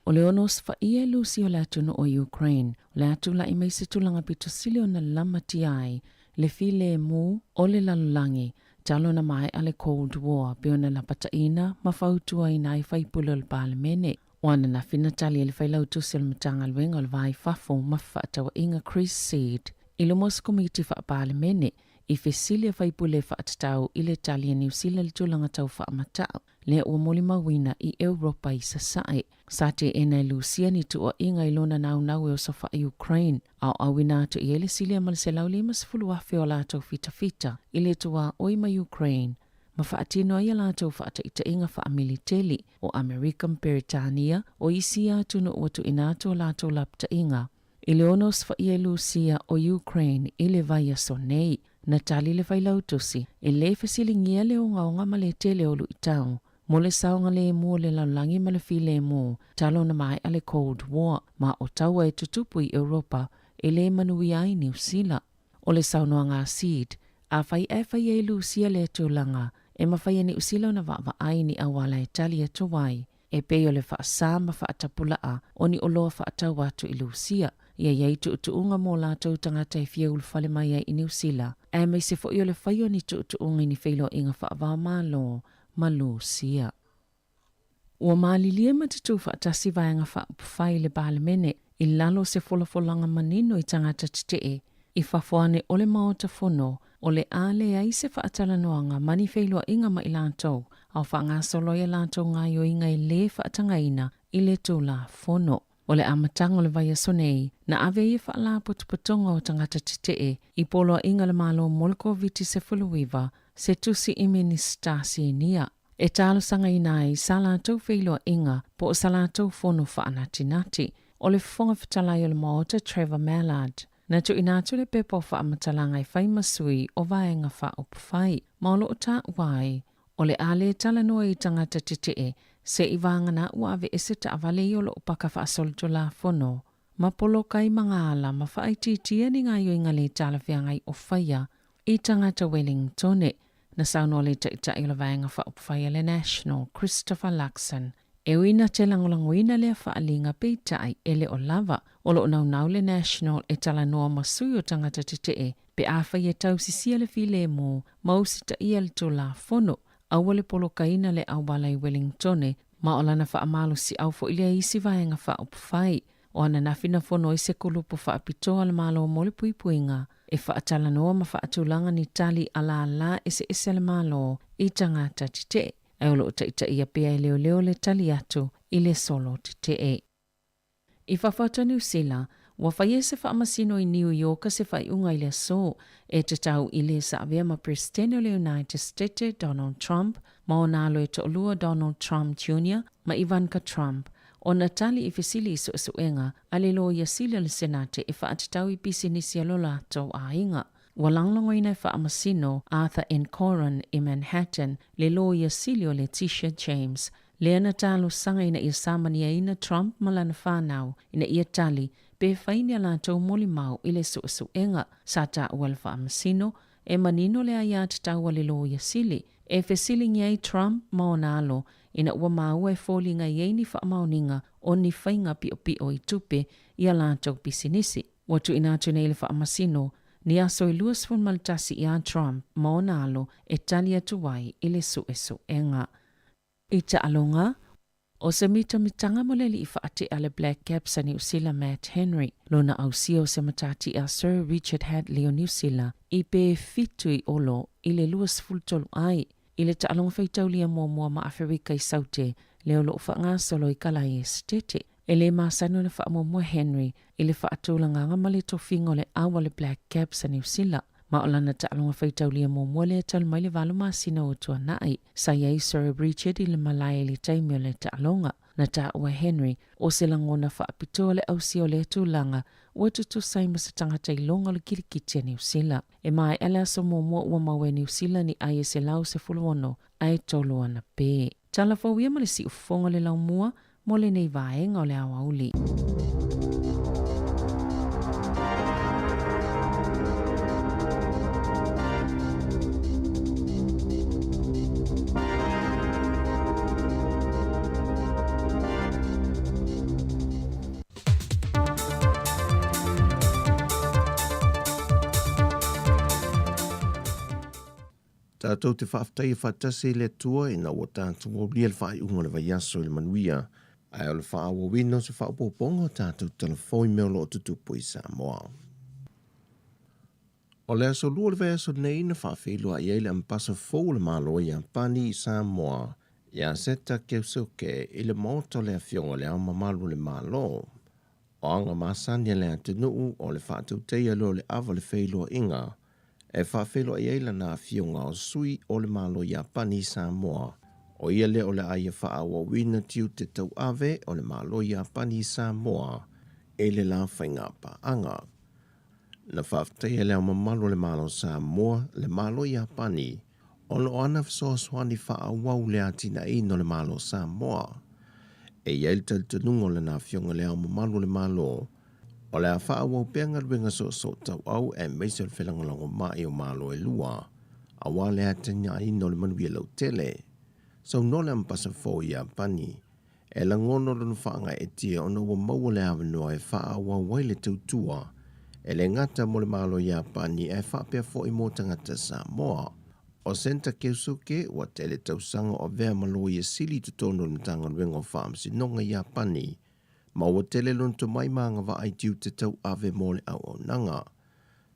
O le onosefa'ia e Lusia o le atunuu o Ukraine, o le a tula'i mai se tulaga pito sili ona lamatia ai le filemu o le lalolagi talu ona mae'a le Cold War pei ona lapata'iina ma fautuaina ai faipule o le Palemene. O ananafi na tali ai le Failautusi o le Matagaluega o le Va i Fafo ma Fefaataua'iga Chris Seed i luma o se Komiti Faa-Palemene i fesili a faipule e faatatau i le tali a Niu Sila i le tulaga tau faamata'u lea ua molimauina i Europa i Sasae. Sa teena e Lusia ni tuuaiga i lona naunau e osofa'i Ukraine, a o auina atu i ai le silia ma le 150,000 o latou fitafita i le tuaoi ma Ukraine ma faatino ai a latou faataitaiga faamiliteli o Amerika ma Peretania o isi atunuu ua tuuina atu a latou lapataiga i le onosefa'ia e Lusia o Ukraine i le vaiaso nei. Na tali le Failautusi, e lē fesiligia le ogaoga ma le tele o luitau mo le saogalemu o le lalolagi ma le filemu talu ona mae'a le Cold War ma o taua e tutupu i Europa e lē manuia ai Niu Sila. O le saunoaga a Seed, afai ae faia e Lusia lea tulaga, e mafai e Niu Sila ona vaavaai ni auala e tali atu ai. E pei o le faasā ma faatapula'a o ni oloa faatau atu i Lusia, ia i ai tuutuuga mo latou tagata e fia ulufale mai ai i Niu Sila, aemaise foi o le fai o ni tuutuuga i ni feiloaiga faava-o-Malo ma Lusia. Ua malilie ma tutū faatasi vaega faaupufai i le Palemene i lalo o se folafolaga manino i tagata tetee i fafo ane o le Maota Fono o le a leai se faatalanoaga ma ni feiloaiga ma i latou a o faagasolo ai a latou gaoioiga e lē faatagaina i le Tulafono. O le amataga o le vaiaso nei, na ave ai e Faalapotopotoga o Tagata Tetee i Poloaiga le Malo mo le Koviti-19 se tusi i Minisita Sinia e talosagaina ai sa latou feiloaiga po o sa latou fono faanatinati. O le Fofoga Fetalai o le Maota Trevor Mallard, na tuuina atu le pepa o faamatalaga e fai ma sui o Vaega Faaupufai, ma o lo o taua ai, o le a lē talanoa i tagata tetee se i vagana ua aveese taavale ia o lo o paka faasolitulafono ma poloka i magaala ma faaitiitia ni gaoioiga lē talafeagai o faia i tagata Wellingtone. Na saunoa le Taitai o le Vaega Faaupufai a le National, Christopher Luxon, e ui na te lagolagoina lea faaaliga peitai e le o lava. O lo o naunau le National e talanoa ma sui o tagata tetee pe afai e tausisia le filemu ma usitaia le Tulafono, aua le polokaina le auala i Wellingtone ma o lana faamalosiau foi lea i isi vaega faaupufai. O ananafi na fono ai se kulupu faapitoa a le Malo mo le puipuiga e faatalanoa ma faatulaga ni tali a lālā eseese a le Malo i tagata tetee, ae o lo o taitaia pea e leoleo le tali atu i le solo tetee. I fafo atu a Niu Sila, ua faia se faamasino i Niu Ioka se faaiuga i le aso e tatau i le sa avea ma Peresetene o le United Stete Donald Trump ma ona alo e toalua Donald Trump Junior ma Ivanka Trump ona tali i fesili i suesuega a le Loia Sili o le Senate e faatatau i pisinisi a lo latou aiga. Ua lagolagoina e Faamasino Arthur N. Coran i Manhattan le Loia Sili o Letitia James, lea na talosaga ina ia samaniaina Trump ma lana fanau ina ia tali pe fai ni a latou molimau i le suesuega. Sa taua le Faamasino e manino le aiatatau a le Loia Sili e fesiligia ai Trump ma ona alo ina ua maua e foliga i ai ni faamaoniga o ni faiga piʻopiʻo i tupe i a latou pisinisi. Ua tuuina atu nei le Faamasino ni aso e 21 iā Trump ma ona alo e tali atu ai i le suesuega. I taaloga, o se mitamitaga mo le alii faatea le Black Caps a Niu Sila Matt Henry, lona ausia o se matati'a Sir Richard Hadlee o Niu Sila i pe fitu i olo i le 23 ai i le taaloga faitaulia muamua ma Aferika i Saute lea o lo o faagasolo i Kalae Esetete. E lē masani ona faamuamua Henry i le faatulagaga ma le tofiga o le au a le Black Caps a Niu Sila, ma o lana taaloga faitaulia muamua lea talu mai le valo masina ua tuana'i. Sa i ai Sir Richard i le malae i le taimi o le taaloga. Na taua e Henry, o se lagona faapitoa le ausia o lea tulaga ua tutusa ai ma se tagata iloga o le kilikiti a Niu Sila. E maea le aso muamua ua maua e Niu Sila ni ai e 116 ae tolu ana pē. Tala fou ia ma le siufofoga o le laumua. mo lenei vaega o le aoauli. Tātou te faafetai e faatasi i le Atua ina ua tātou aulia le faaiuga o le vaiaso i le manuia, ae o le faaauauina o se faaopoopoga o tātou talafou i mea o lo o tutupu i Samoa. O le aso lua o le vaiaso nei na faafeiloai ai le Ambasa fou o le Malo o Iapani i Samoa, ia Seta Keusuke i le Maota o le Afioga i Le Ao Mamalu o le Malo. O aga masani a le atunuu o le faatautaia loa o le ava o le feiloaiga e faafeiloai ai lana afioga o sui o le Malo o Iapani i Samoa, o ia lea o le a ia faaauauina tiute tauave o le Malo o Iapani i Samoa i le la faigapaaga. Na faafetaia e Le Ao Mamalu o le Malo o Samoa le Malo o Iapani ona o ana fesoasoani faaauau i le atinaeina o le Malo o Samoa. E i ai le talitonuga o lana Afioga i Le Ao Mamalu o le Malo, o le a faaauau pea galuega soosootauau aemaise o le felagolagomai o Malo e lua, aua le atinaeina o le manuia lautele. Saunoa le Amepasa fou i Iapani, E lagona lona faagaeetia ona ua maua le avanoa e faaauau ai le tautua, e le gata mo le Malo Iapani ae faapea foi mo tagata Samoa. O Senta Keusuke ua tele tausaga o avea ma loia sili i totonu o le Matagaluega o Faamasinoga Iapani, ma ua tele lona tomai ma agavaa i tiute tauave mo le auaunaga.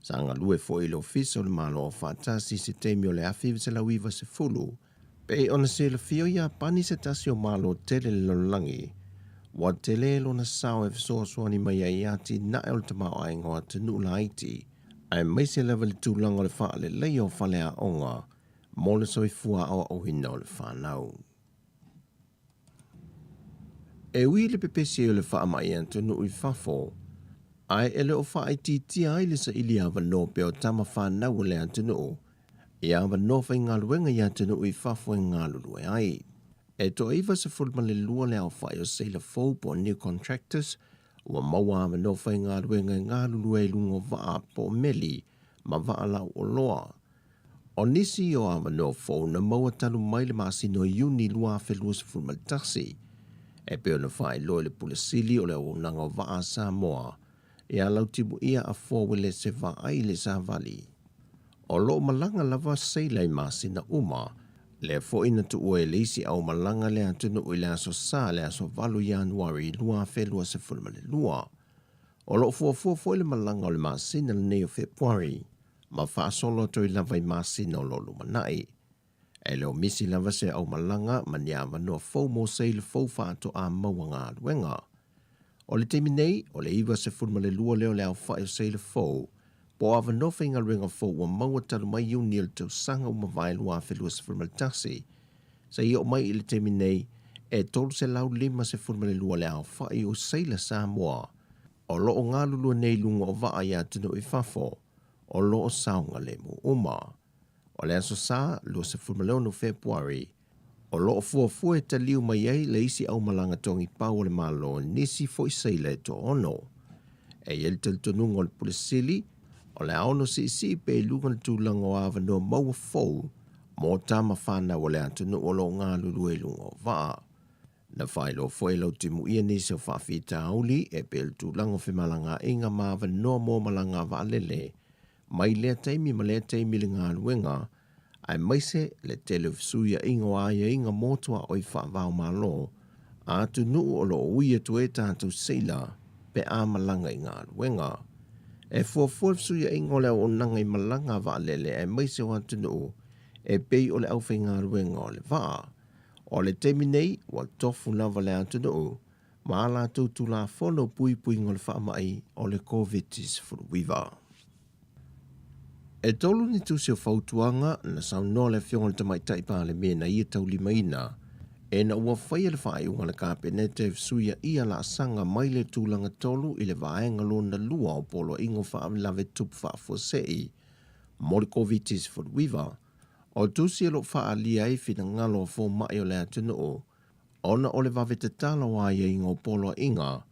Sa galue foi i le Ofisa o le Malo Aufaatasi i se taimi o le 1990. Pei ona silafia o Iapani se tasi o Malo tele i le lalolagi, ua tele lona sao e fesoasoani mai ai i atinae o le tamaoaiga o atunuu laiti, aemaise lava i le tulaga o le faaleleia o faleaoga mo le soifua aoaoina o le fanau. E ui i le pepesi ai o le faamai atunuu i fafo, ae e le o faaitiitia ai le saili avanoa pea o tama fanau a le atunuu i avanoa faigaluega i atunuu i fafo e galulue ai. E toa 92 le aofai o seila fou po o new contractors ua maua avanoa faigaluega e galulue ai i luga o vaa po o meli ma vaa lauoloa. O nisi o avanoa fou na maua talu mai le masina o Iuni 2021, e pei ona faailoa i le Pule Sili o le Auaunaga o Vaa a Samoa, ia Lautimuia Afoa Uelese Vaai i le Savali. O lo o malaga lava seila i masina uma, lea foi na tuua e le isi aumalaga le atunuu i le aso Sa le aso 8 Ianuari 2022. O lo o fuafua foi le malaga o le masina lenei o Fepuari, ma faasolo atu ai lava i masina o lo o lumanai. E le o misi lava se aumalaga ma ni avanoa fou mo seila fou faatoa maua galuega. O le taimi nei, o le 92 lea o le aofai o seila fou, po o avanoa faigaluega fou ua maua talu mai Iuni o le tausaga ua mavae 2021, seia oo mai i le taimi nei, e 352 le aofai o seila Samoa o lo o galulue nei i luga o vaa i atunuu i fafo, o lo o saogalemu uma. O le Aso Sa, 26 Fepuari, o lo o fuafua e taliu mai ai le isi aumalaga togipau a le Malo i nisi foi seila e toaono. E i ai le talitonuga o le Pule Sili, o le a ono siisii pea i luga le tulaga o avanoa maua fou mo tama fanau a le atunuu o lo o galulue i luga o vaa. Na faailoa foi e Lautimuia nisi o faafitauli e pei o le tulaga o femalagaaiga ma avanoa mo malaga vaalele mai lea taimi ma lea taimi i le galuega, aemaise le tele o fesuiaiga o aiaiga mo tuaoi faava-o-Malo a atunuu o lo o ui atu ai tatou seila pe a malaga i galuega. E fuafua le fesuiaiga o le auaunaga i malaga a vaalele aemaise o atunuu e pei o le aufaigaluega o le vaa. O le taimi nei, ua tofu lava le atunuu ma a latou Tulafono puipuiga o le faamai o le Koviti-19. E tolu ni tusi o fautuaga na saunoa le Afioga i le Tamaitai Palemia na ia taulimaina ina ua faia le faaiuga a le Kapeneta e fesuiaia laasaga mai le tulaga tolu i le vaega lona lua o Poloaiga o Faalavelave Tupu Faafuasei mo le Koviti-19. O tusi o lo o faaalia ai finagalo o fomai o le atunuu. ona o le vave tatala o aiaiga o poloaiga,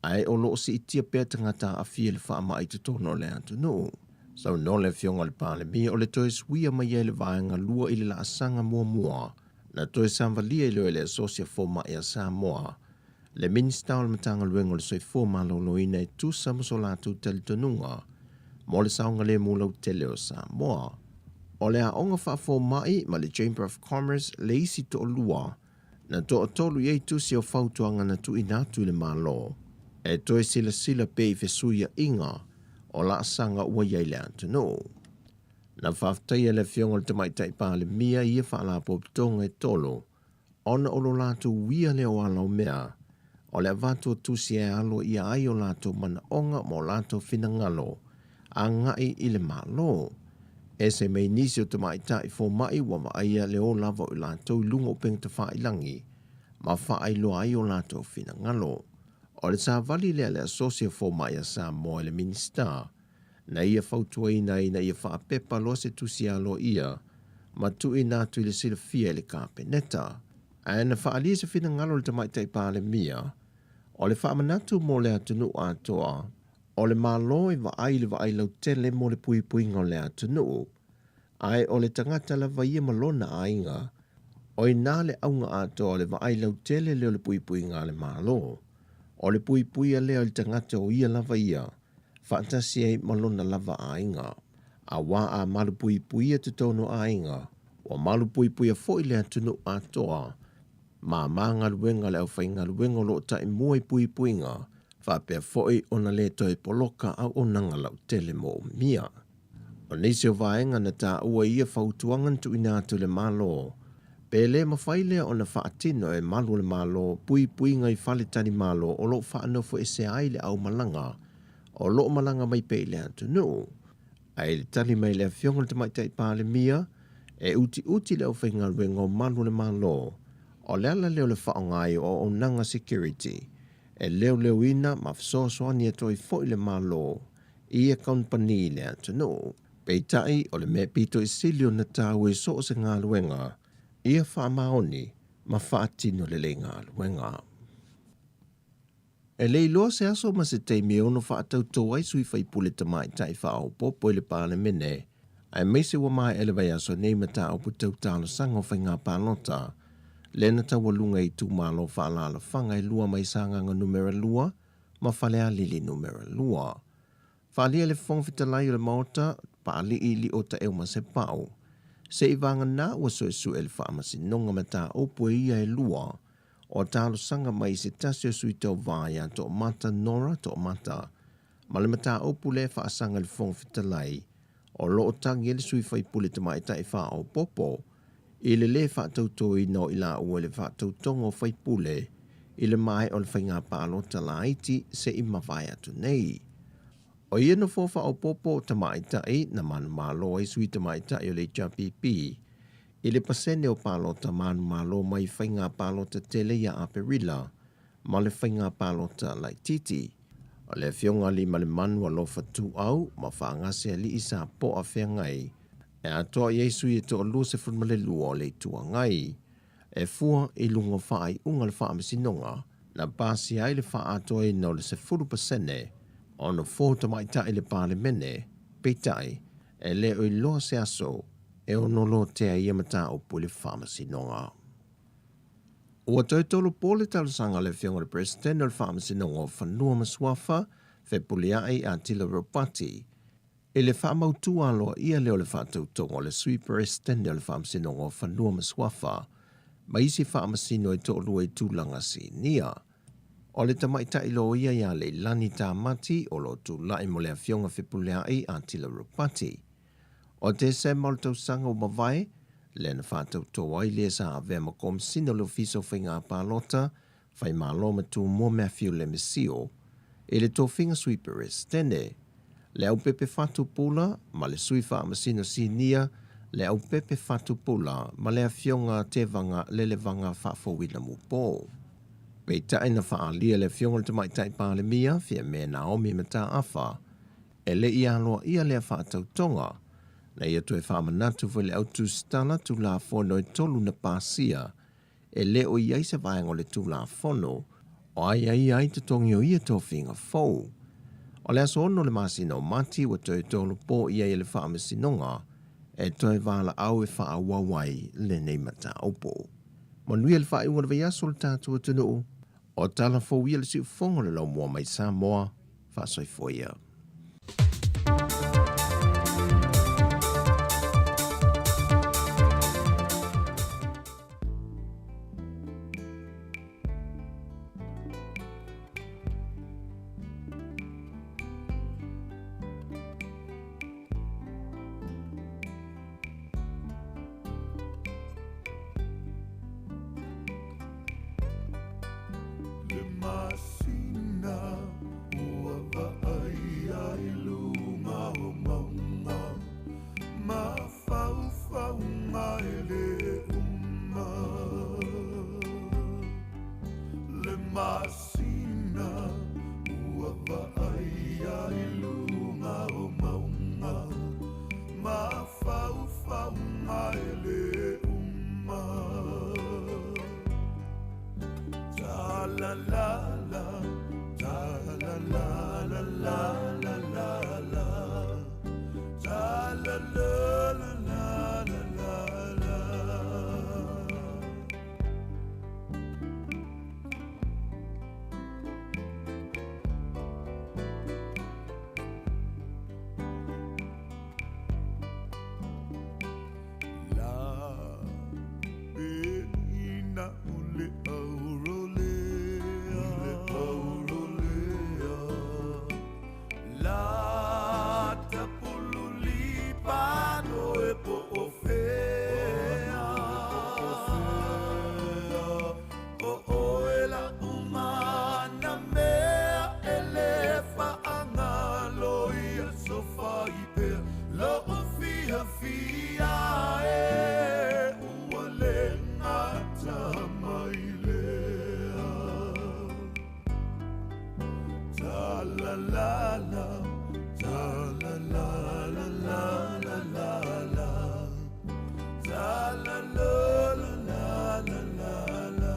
ae o lo o siitia pea tagata aafia i le faamai i totonu o le atunuu. Saunoa le Afioga i le Palemia o le toe suia mai ai le vaega lua i le laasaga muamua na toe savalia i lea e le Asosi a Fomai a Samoa, le Minisita o le Matagaluega o le Soifua Maloloina e tusa ma so latou talitonuga mo le saogalemu lautele o Samoa. O le Aoga Faafomai ma le Chamber of Commerce le isi toalua na toatolu i ai tusi o fautuaga na tuuina atu i le Malo e toe silasila pea i fesuiaiga o laasaga ua i ai le atunuu. Na faafetaia le Afioga i le Tamaitai Palemia i ia faalapotopotoga e tolu ona o lo latou uia lea o ala o mea, o le avatu o tusi e alo ia ai o latou manaoga ma o latou finagalo agai i le Malo. Ese mai nisi o tamaitai fomai ua vaaia le o lava o i latou i luga o upega tafailagi ma faailoa ai o latou finagalo. O le savali lea a le Asosi o Fomai a Samoa i le Minisita, na ia fautuaina ai ina ia faapepa loa se tusi aloaia ma tuuina atu i le silafia e le Kapeneta. Ae na faaalia se finagalo o le Tamaitai Palemia, o le faamanatu mo le atunuu atoa, o le Malo e vaai i le vaai lautele mo le puipuiga o le atunuu, ae o le tagata lava ia ma lona aiga, o i ina le auga atoa o le vaai lautele lea o le puipuiga a le Malo. O le puipuia lea o le tagata o ia lava ia, faatasi ai ma lona lava aiga. Auā a malupuipuia totonu o aiga, ua malupuipuia foi le atunuu atoa. Māmā galuega a le aufaigaluega o lo o taimua i puipuiga, faapea foi ona le toe poloka auaunaga lautele moomia. O nisi o vaega na taua i ia fautuaga na tuuina atu i le Malo, pe le mafai lea ona faatino e malu o le Malo puipuiga i faletalimalo o lo o faanofoesea ai le aumalaga o lo o malaga mai pea i le atunuu. Ae i le tali mai a le Afioga i le Tamaitai Palemia, e utiuti le aufaigaluega o malu o le Malo, o le ala lea o le faaaoga ai o auaunaga security e leoleoina ma fesoasoani atu ai foi le Malo i ia kamupani i le atunuu. Peitai, o le mea pito i sili ona taua i so o se galuega, ia faamaoni ma faatino lelei galuega. E le iloa se aso ma se taimi e ono faatautō ai sui faipule tamaitai faaopoopo i le Palemene, aemaise ua maea le vaiaso nei mataupu tau talosaga o faiga palota, lea na taualuga i itumalo faaalaalafaga e lua mai Sagaga Numera 2 ma Falealili Numera 2. Faaalia le Fofoga Fetalai o le Maota, Paalii Lio Taeumasepau, seivaganā ua suesue le Faamasinoga mataupu e ia e lua o talosaga mai se tasi o sui tauva ia Toomata Nora Toomata ma le mataupu lea e faasaga i le Fofoga Fetalai o lo o tagi ai le sui faipule tamaitai faaopoopo i le lē faatautoina o i laua i le faatautoga o faipule i le maea o le faiga palota laiti se i mavae atu nei. O ia nofoa faaopoopo o tamaitai na manumalo ai sui tamaitai o le HRPP i le pasene o palota manumalo mai faiga palota tele ia Aperila ma le faiga palota laitiiti. O le Afioga Aliimalemanu Alofa Tuuau ma Faagasealii Sapoa Feagai e atoa i ai sui e toalua 12 o le Itu Agai. E fua i luga o faaiuga a le Faamasinoga na pasia ai le faaatoaina o le 10% o nofoa tamaitai i le Palemene, peitai, e le o iloa se aso e ono lotea ai ia mataupu i le Faamasinoga. Ua toe tolopo le talosaga a le Afioga i le Peresetene o le Faamasinoga o Fanua ma Suafa, Fepuleai Atila Ropati, i le faamautu aloaia lea o le faatautoga o le Sui Peresetene o le Faamasinoga o Fanua ma Suafa ma isi faamasino e toalua i tulaga sinia. O le tamaitai loia ia Leilani Tamati o lo o tulai mo le Afioga Fepuleai Atila Ropati. O Tesema o le tausaga ua mavae, lea na faatautō ai le sa avea ma Komesina o le Ofisa o Faiga Palota, Faimalo ma Tumua Matthew Lemesio, i le tofiga Sui Peresetene, Leaupepe Fatu Pula ma le Sui Faamasino Sinia Leaupepe Fatu Pula ma le Afioga Tevaga Lelevaga Faafouina Mupo. Peitai na faaalia le Afioga i le Tamaitai Palemia, Fiame Naomi Mataafa, E le i aloaia lea faatautoga, na ia toe faamanatu foi le autusitala Tulafono e tolu na pasia e le o i ai se vaega o le Tulafono o aiaia ai totogi o ia tofiga fou. O le aso 6 o le masina o Mati ua toe tolopo i ai e le Faamasinoga e toe valaau e faaauau ai lenei mataupu. Manuia le faaiuga o le vaiaso o le tatou atunuu, o tala fou ia le siufofoga o le laumua mai Samoa, faasoifua ia. Le masina ua vaaia i luga o mauga, mafaufauga e lē uma. Le masina ua vaaia i luga o mauga, mafaufauga e lē uma. Ta la la la, ta la la la la la la la, ta la la la la la la la. La peina o le aurolea, le aurolea, la tapululi pano e po o fea. O oe la umana mea e le faagalo ia sofa i pea, lo o fia fia e ua le gata mai lea. Ta la la la, ta la la la la la la la, ta la la la la la la la.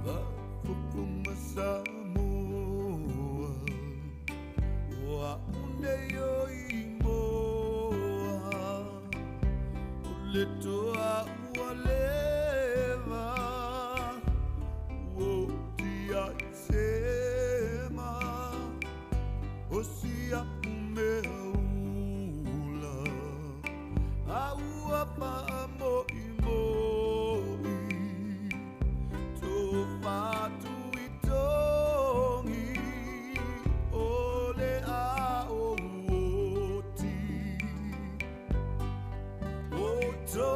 Vafofoga Samoa, ua une o imoa, o le toa ua leva, ua tia i sema, o sia umea ula, a ua faamoimoi, to fatu i tongi, o le a o oti. O to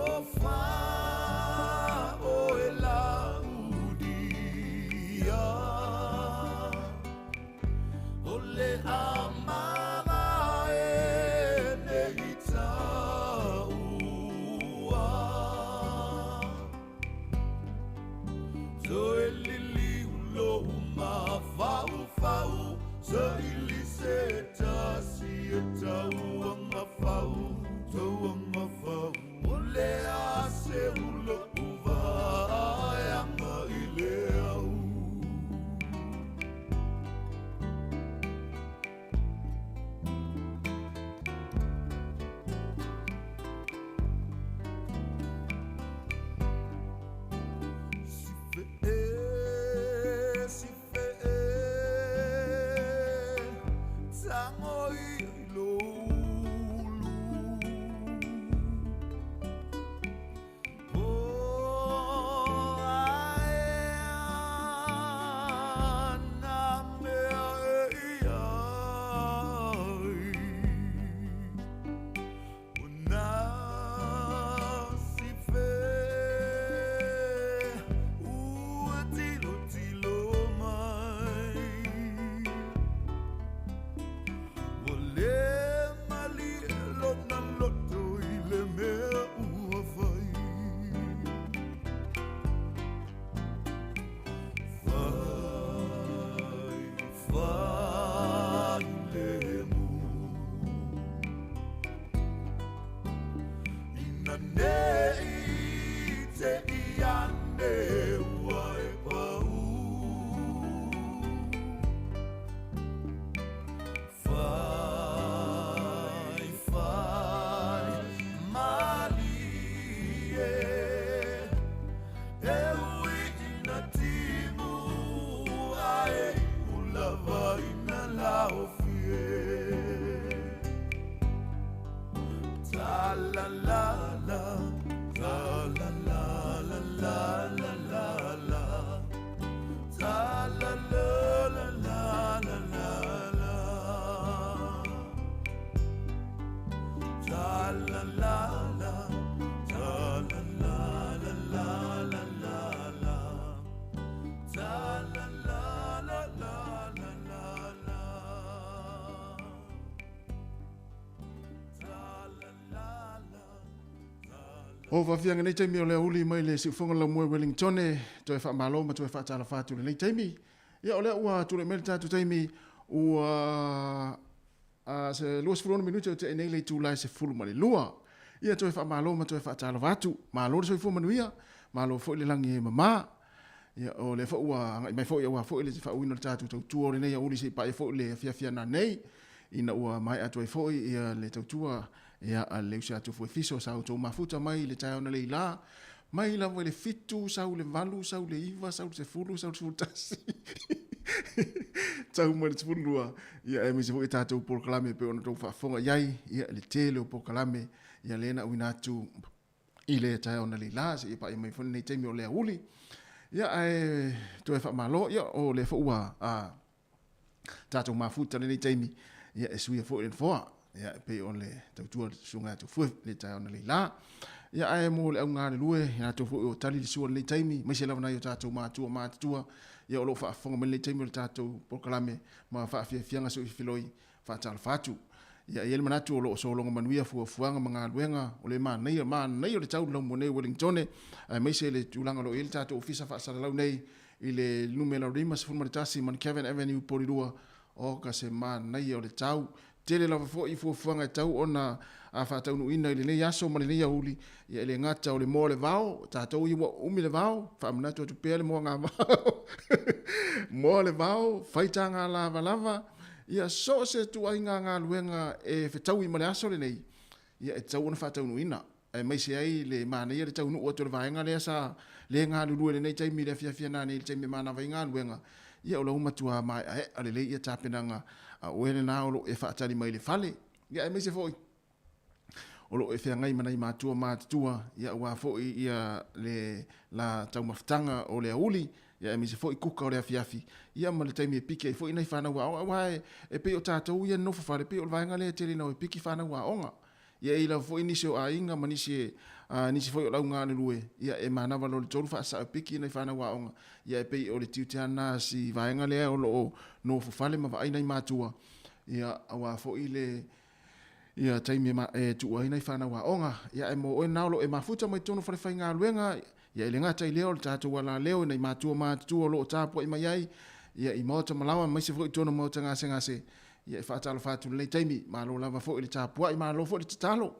Ina nei te i ane ua e pau. Fai, fai, malie, e ui ina timu ae ulava ina laofie. Ta la la la, ta la la la la la la la, ta la la la la la la la, ta la la la, ta la la la la la la la, ta la la la la la la la. O faafiaga nei taimi o le aoauli mai le siufoga laumua i Wellingtone, toe faamalo ma toe faatalofa atu i lenei taimi. Ia o lea ua tulai mai le tatou taimi ua se 26 minute o tea nei le itula e 12. Ia toe faamalo ma toe faatalofa atu. Malo le soifua manuia, malo foi le lagi e mamā. Ia o lea foi ua agai mai foi aua foi le faauuina o le tatou tautua o lenei aoauli se i paia foi le afiafi ana nei ina ua maea atu ai foi ia le tautua ia a le usi atu Fuefiso sa outou mafuta mai i le taeao na leila mai lava i le 7 sau le 8 sau le 9 sau le 10 sau le 11 tau mai le 12 ia aemaise foi tatou polokalame pei ona outou faafofoga i ai ia le tele o polokalame ia lea na auina atu i le taeao na leila seia paia mai foi lenei taimi o le aoauli. Ia ae toe faamalo ia o lea foi ua tatou mafuta lenei taimi ia e suia foi le nofoa ia e pei o le tautua susuga ia Tufue le taeao na leila. Ia ae mo le au galulue ia latou foi o tali le sua lenei taimi aemaise lava nai o tatou matua matutua ia o lo o faafofoga mai lenei taimi o le tatou polokalame ma faafiafiaga soifiloi faatalofa atu. Ia e i ai le manatu o lo o sologa manuia fuafuaga ma galuega o le manaia, manaia o le tau laumua nei i Wellingtone, aemaise le tulaga o lo o i ai le tatou ofisa faasalalau nei i le numera 51 Mount Avenue, Porirua, oka se manaia o le tau. Tele lava foi fuafuaga e tau ona faataunuuina i lenei aso ma lenei aoauli, ia e le gata o le moa o le vao, tatou ia ua umi le vao, faamanatu atu pea le moaga vao, moa o le vao, faitaga lavalava, ia so o se ituaiga galuega e fetaui ma le aso lenei, ia e tatau ona faataunuuina. Aemaise ai le manaia le taunuu atu o le vaega lea sa le galulue i lenei taimi i le afiafi ana nei i le taimi e manava ai galuega, ia o la ua matua maeaea lelei ia tapenaga a oe lena o lo o e faatali mai i le fale. Ia aemaise foi o lo o e feagai ma nai matua matutua, ia aua foi ia le la taumafataga o le aoauli, ia aemaise foi kuka o le afiafi, ia ma le taimi e piki ai foi nai fanau aoga, aua e pei o tatou ia nofo fale, e pei o le vaega lea e tele ina o e piki fanau aoga. Ia e i ai lava foi nisi o aiga ma nisi nisi foi o le au galulue, ia e manava loa i le 3 faasao e piki nai fanau aoga, ia e pei o le tiute lava lena si vaega lea o lo o nofo fale ma vaai nai matua, ia aua foi le ia taimi e tuu ai nai fanau aoga. Ia ae mo oe na o lo o e mafuta mai totonu o fale faigaluega, ia e le gata i lea o le tatou alaleo i nai matua matutua o lo o tapuai mai ai, ia i maota malaoa aemaise foi i totonu o maota gasegase, ia e faatalofa atu i lenei taimi, malo lava foi le tapuai, malo foi le tatalo,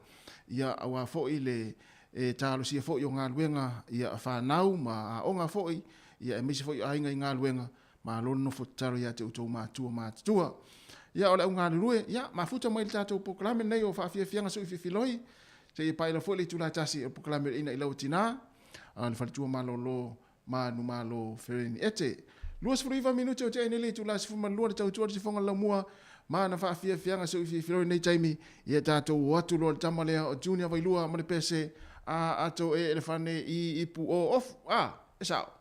ia aua foi le e talosia foi o galuega ia a fanau ma aoga foi, ia aemaise foi o aiga i galuega, malo le nofo tatalo ia te outou matua matutua. Ia o le au galulue, ia mafuta mai le tatou polokalame lenei o faafiafiaga soififiloi, seia paela foi le itula e tasi o le polokalame o le ina i lau tina, a le faletua malolo manumalo Fereni Ete. 29 minute o tea nei le itula 12 le tautua le sifoga le laumua ma na faafiafiaga soififiloi nei taimi, ia tatou o atu loa le tama lea o Junior Vailua ma le pese a ato e elefane i ipu o ofu a e sao.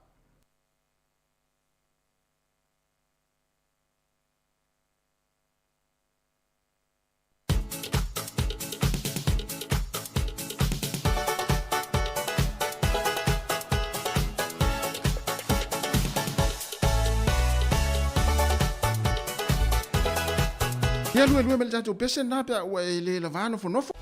Ia lue lue ma le tatou pese lena pe a ua e le lavā nofonofo.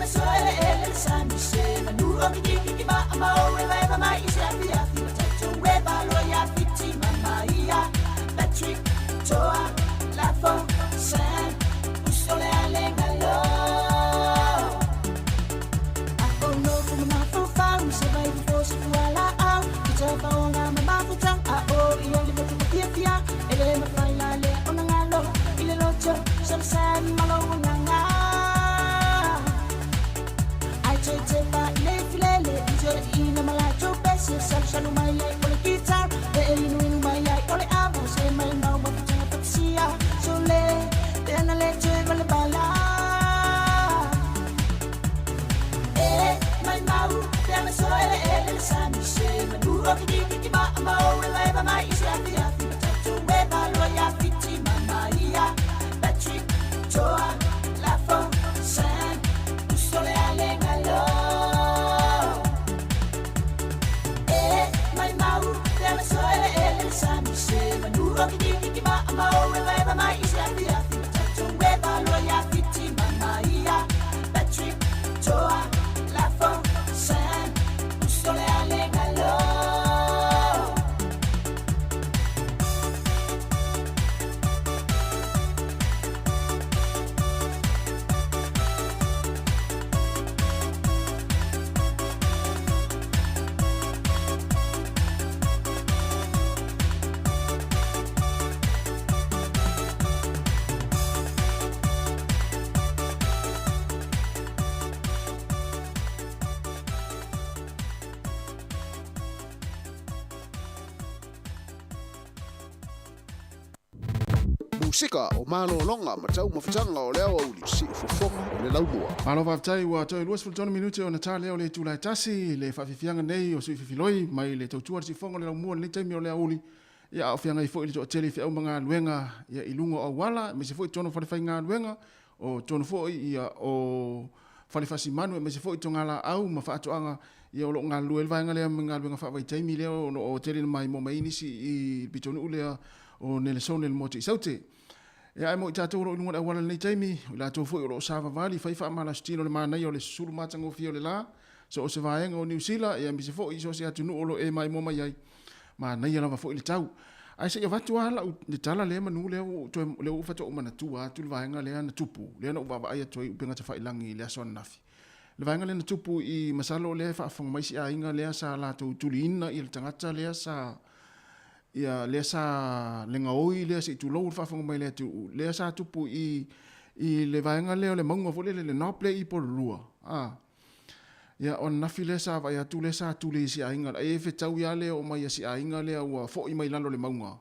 masoeleele le sami se manu o kikikiki maamau e vaeva mai i se afiafi ma tatou e valoa iā Fiti ma Maia Patrick Toa Lafo Sam uso le alega lo Afono fu mafaufau se vai fofo se fualaau i tafaoga ma mafutaga a o i le motu mafiafia e lē mafai la lea ona galo i le loto samasai ma lou agaga ai toetepa i le filele i toeaiina ma latou pese salusalu mai ai o le guitar e inuinu mai ai o le ava se mai mau mafutaga fatasia sole peana le toe valebala e mai mau pe masoeleele le sami se manu o kikikiki maamau e vaeva mai i se afiafi ma tatou e valoa iā Fiti ma Maia Patrick Toa Lafo Sam uso le alega lo e mai mau pe masoeleele le sami se manu o kikikiki maamau e vaeva mai i se afiafi ma tatou e valoa iā Fiti ma Maia Patrick Toa Lafo Sam uso le alega lo. Musika o malologa ma taumafataga o le aoauli siufofoga o le laumua. Malo faafetai ua toe 23 minute ona ta lea o le itula e tasi le faafiafiaga nei o sui fifiloi mai le tautua le siufofoga o le laumua i lenei taimi o le aoauli ia a o feagai foi le toatele i feau ma galuega ia i luga o auala aemaise foi totonu o falefaigaluega o totonu foi ia o fale fasimanu aemaise foi togalaau ma faatoaga ia o lo o galulue ai le vaega lea ma galuega faavaitaimi lea o lo o tele ina maimoa mai ai nisi i le pitonuu lea o Nelesone i le motu i Saute. Ia ae mo i tatou o lo o i luga o le auala i lenei taimi, o i latou foi o lo o savavali, fai faamalasitino le manaia o le susulu matagofie o le la, so o se vaega o Niu Sila, ia aemaise foi i so o se atunuu o lo o e maimoa mai ai, manaia lava foi le tau. Ae se i avatu lava lau le tala lea manu lea ua ou toe lea ua faatoa ou manatua atu le vaega lea na tupu, lea na ou vaavaai atu ai i upega tafailagi i le aso ananafi. Le vaega lea na tupu i masalo o lea e faafofoga mai si aiga lea sa latou tuliina ia le tagata lea sa ia lea sa le gaoi lea se i tulou le faafofoga mai le atunuu lea sa tupu i i le vaega lea o le mauga foi lele le knob lea i Pololua a ia o ananafi lea sa vaai atu lea sa tuli i si aiga ai e fetau ia le oo mai a si aiga lea ua foi mai lalo o le mauga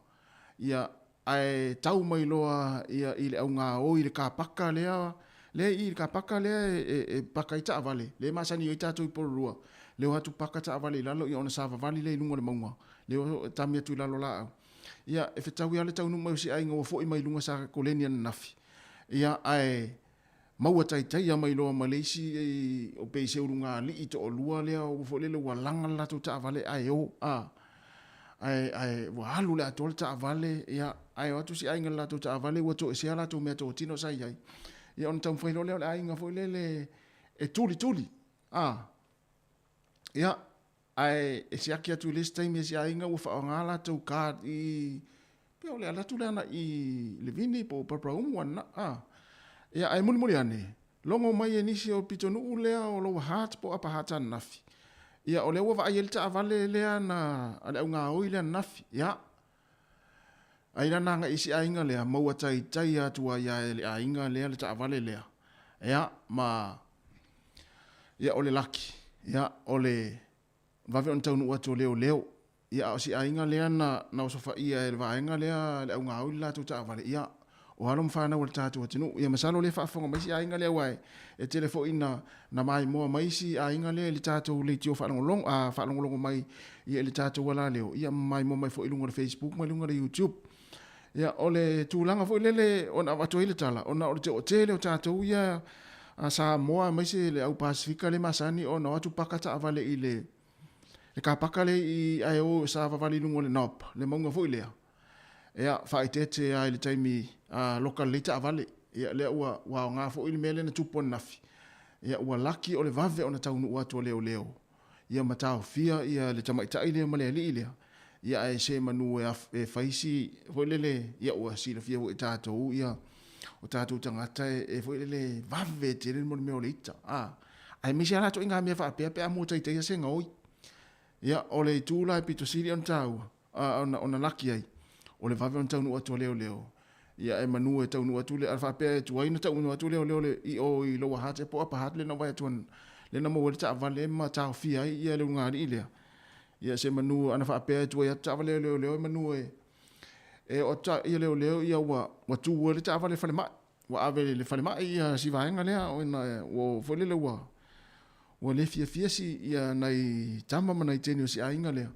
ia ae tau mai loa ia i le augaoi i le kapaka lea lea i le kapaka lea e, e paka ai taavale lea e masani ai tatou i Pololua lea o atu paka taavale i lalo ia ona savavali lea i luga o le mauga lea o tami atu i lalo laau ia e fetaui lava le taunuu mai o si aiga ua foi mai luga sa koleni ananafi ia ae maua taitaia mai loa ma le isi o pei se ulugalii toalua lea ua foi lele ua laga le latou taavale ae o a ae ae ua alu le atoa le taavale ia ae o atu si aiga i le latou taavale ua toesea latou meatotino sa i ai ia ona taumafai loa lea o le aiga foi lele e tulituli a ia ae e siaki atu i le isi taimi e si aiga ua faaaoga latou card i pe o le ala atu lea agai i Levini po o Paraparaumu ana a ia ae mulimuli ane logo mai e nisi o pitonuu lea o Lower Hutt po o Upper Hutt ananafi ia o lea ua vaai ai le taavale lea na a le augaoi lea ananafi ia ai lana agai i si aiga lea maua taitai atu ai e le aiga lea le taavale lea ia ma Ia, o le laki, ia, o le vave ona taunuu atu o leoleo. Ia, a o si aiga lea na, na osofaia e le vaega lea le augaoi le latou taavale, ia, o alo ma fanau a le tatou atunuu. Ia, masalo o lea e faafofoga mai si aiga lea aua e, e tele foi ina, na maimoa mai si aiga lea i le tatou leitio faalogologo, a, faalogologo mai ia i le tatou alaleo, ia, ma maimoa mai foi i luga o le Facebook ma luga o le YouTube. Ia, o le tulaga foi lele ona avatu ai le tala, ona o le toatele o tatou ia a Samoa aemaise le au Pasifika le masani ona o atu paka taavale i le le kapaka le i ae o savavali i luga o le knob, le mauga foi lea. Ia, faaeteete lava i le taimi a loka lelei taavale. Ia, lea ua, ua aoga foi le mea lea na tupu ananafi. Ia, ua laki o le vave ona taunuu atu o leoleo, ia ma taofia ia le tamaitai lea ma le alii lea, ia ae se manu e e fai si foi lele, ia ua silafia foi e tatou ia o tatou tagata e, e foi lele vave tele le mea o le ita, a. Aemaise lava la ituaiga mea faapea pe a muataitaia se gaoi. Ia, o le itu la e pito sili ona taua, a, ona, ona laki ai, o le vave ona taunuu atu o leoleo. Ia, e manu e taunuu atu le, a faapea e tuai ona taunuu atu leoleo le, i o i Lower Hutt po o Upper Hutt lea na ou vaai atu lea na maua ai le taavale ma taofia ai ia le ulugalii lea. Ia, se manu ana faapea e tuai atu taavale a leoleo, e manu e, e oo atu ia leoleo ia ua, ua tu ai le taavale i le falemai. Ua ave i le falemai ia si vaega lea, ona ua foi lele ua, ua le fiafia si ia nai tama ma nai teine o si aiga lea,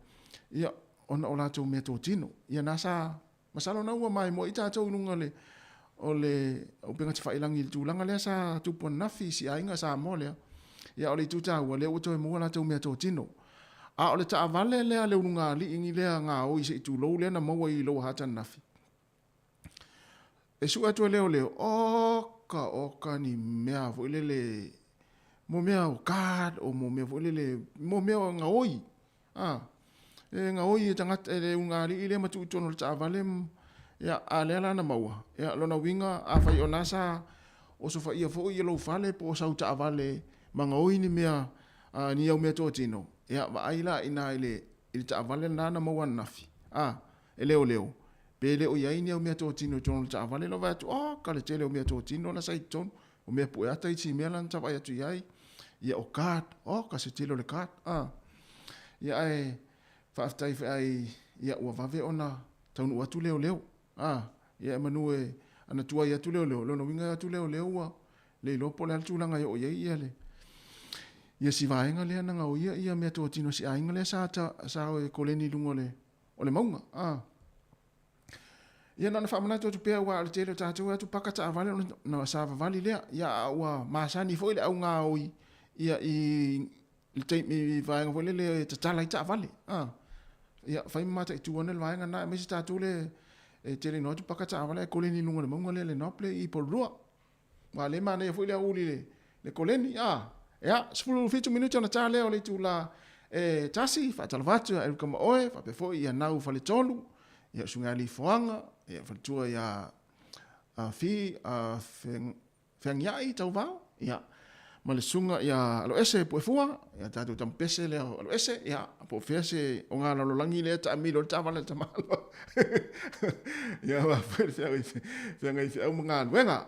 ia, ona o latou meatotino. Ia na sa, masalo na ua maimoa ai tatou i luga o le, o le upega tafailagi i le tulaga lea sa tupu ananafi i si aiga Samoa lea. Ia o le itu taua, lea ua toe maua latou meatotino. A o le taavale lea a le ulugalii lea gaoi se i tulou lea na maua i Lower Hutt ananafi, E sue atu e leoleo, oka, oka ni mea foi lele, mo mea o card, o mo mea foi lele, mo mea o gaoi, a, e gaoi e tagata, e le ulugalii lea ma tuu i totonu o le taavale, ia, a lea la na maua, ia, lona uiga, afai o na sa osofaia foi lou fale po o sau taavale ma gaoi ni mea, a, ni au meatotino, ia, vaai la i ina i le, i le taavale lena na maua ananafi, a, e leoleo, Pe le o i ai ni au meatotino i totonu o le taavale, na ou vaai atu, oka le tele o meatotino la sa i totonu, o mea pue ata isi mea la na ta vaai atu i ai, ia o card, oka se tele o le card, a. Ia ae faafetai feai, ia ua vave ona taunuu atu leoleo, a. Ia e manu e ana tuai atu leoleo, lona uiga e o atu leoleo ua le iloa po o le a le tulaga e oo i ai ia le ia si vaega lea na gaoia ia meatotino a si aiga lea sa ta, sa o e koleni i luga o le o le mauga. A. Ia na ona faamanatu atu pea aua o le tele o tatou e atu paka taavale ona savavali lea. Ia a ua masani foi le au gaoi ia i le taimi i vaega foi lele e tatala ai taavale. A. Ia fai ma mataitu ane le vaega lena aemaise tatou le e tele ina o atu paka taavale ae koleni i luga o le mauga lea i le knob lea i Porirua. Aua o lea e manaia foi le aoauli i le koleni, a. Ia, 17 minute ona ta lea o le itula e tasi, faatalofa atu ia Eric Kamaoe, faapea foi ia Nau Faletolu, ia Usuga ia Lifoaga, ia Faletua ia Fi Feagiai Tauvao, ia, ma le susuga ia Aloese Puefua, ia tatou tama pese lea o Aloese, ia, po o fea se ogalalolagi lea e taamilo ai le taavale a le tamaloa. Ia, aua foi le feagai feau ma galuega.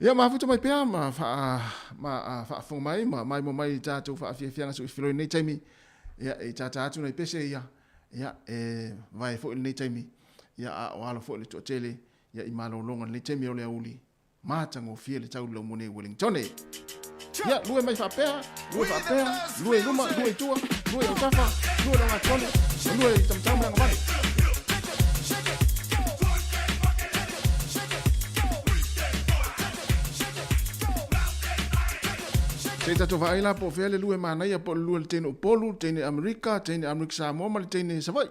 Ia, mafuta mai pea ma faafofoga mai ma maimoa mai i tatou faafiafiaga suifiloi i lenei taimi. Ia, e tata atu nai pese ia, ia, e vae foi lenei taimi, ia, a o alo foi le toatele, ia, i malologa i lenei taimi o le aoauli. Matagofie le tau laumua nei i Wellingtone. Ia, lue mai faapea, lue faapea, lue i luma, lue i tua, lue i autafa, lue i logatone, ma lue i tamatau ma le agavale. Se i tatou vaai la po o fea le lue manaia po o le lue le teine Upolu, le teine Amerika, teine Amerika Samoa ma le teine Savaii.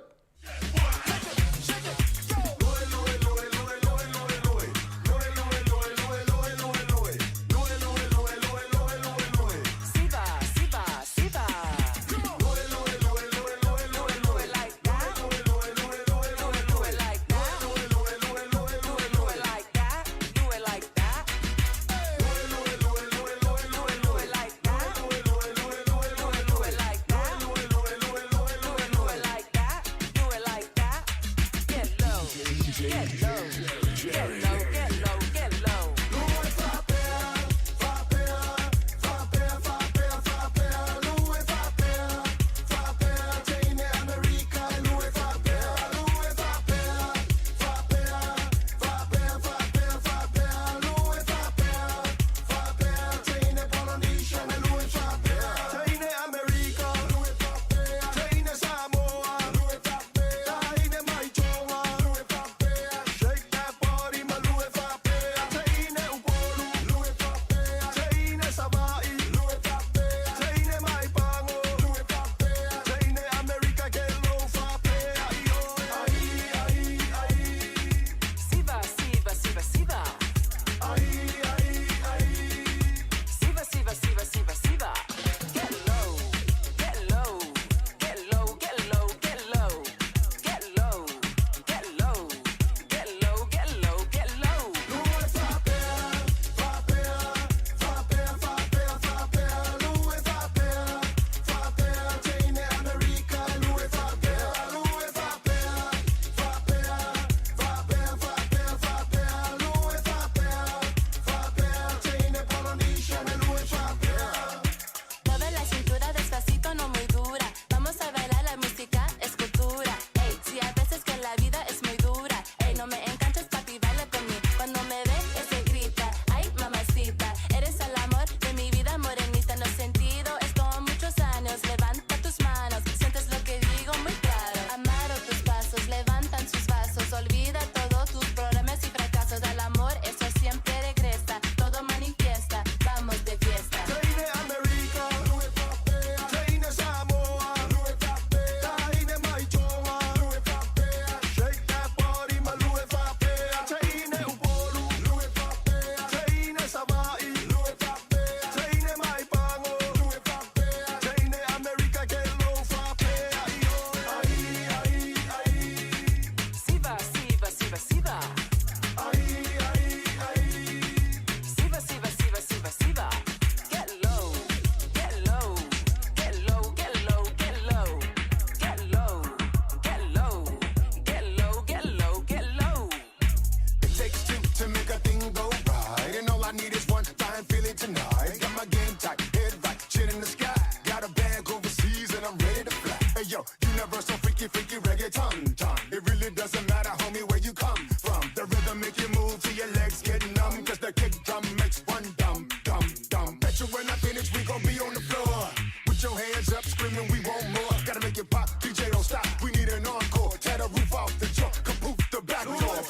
Catch you when I finish, we gon' be on the floor. With your hands up, screaming, we want more. Gotta make it pop, DJ don't stop. We need an encore. Tear the roof off the trunk, kapoof the back door.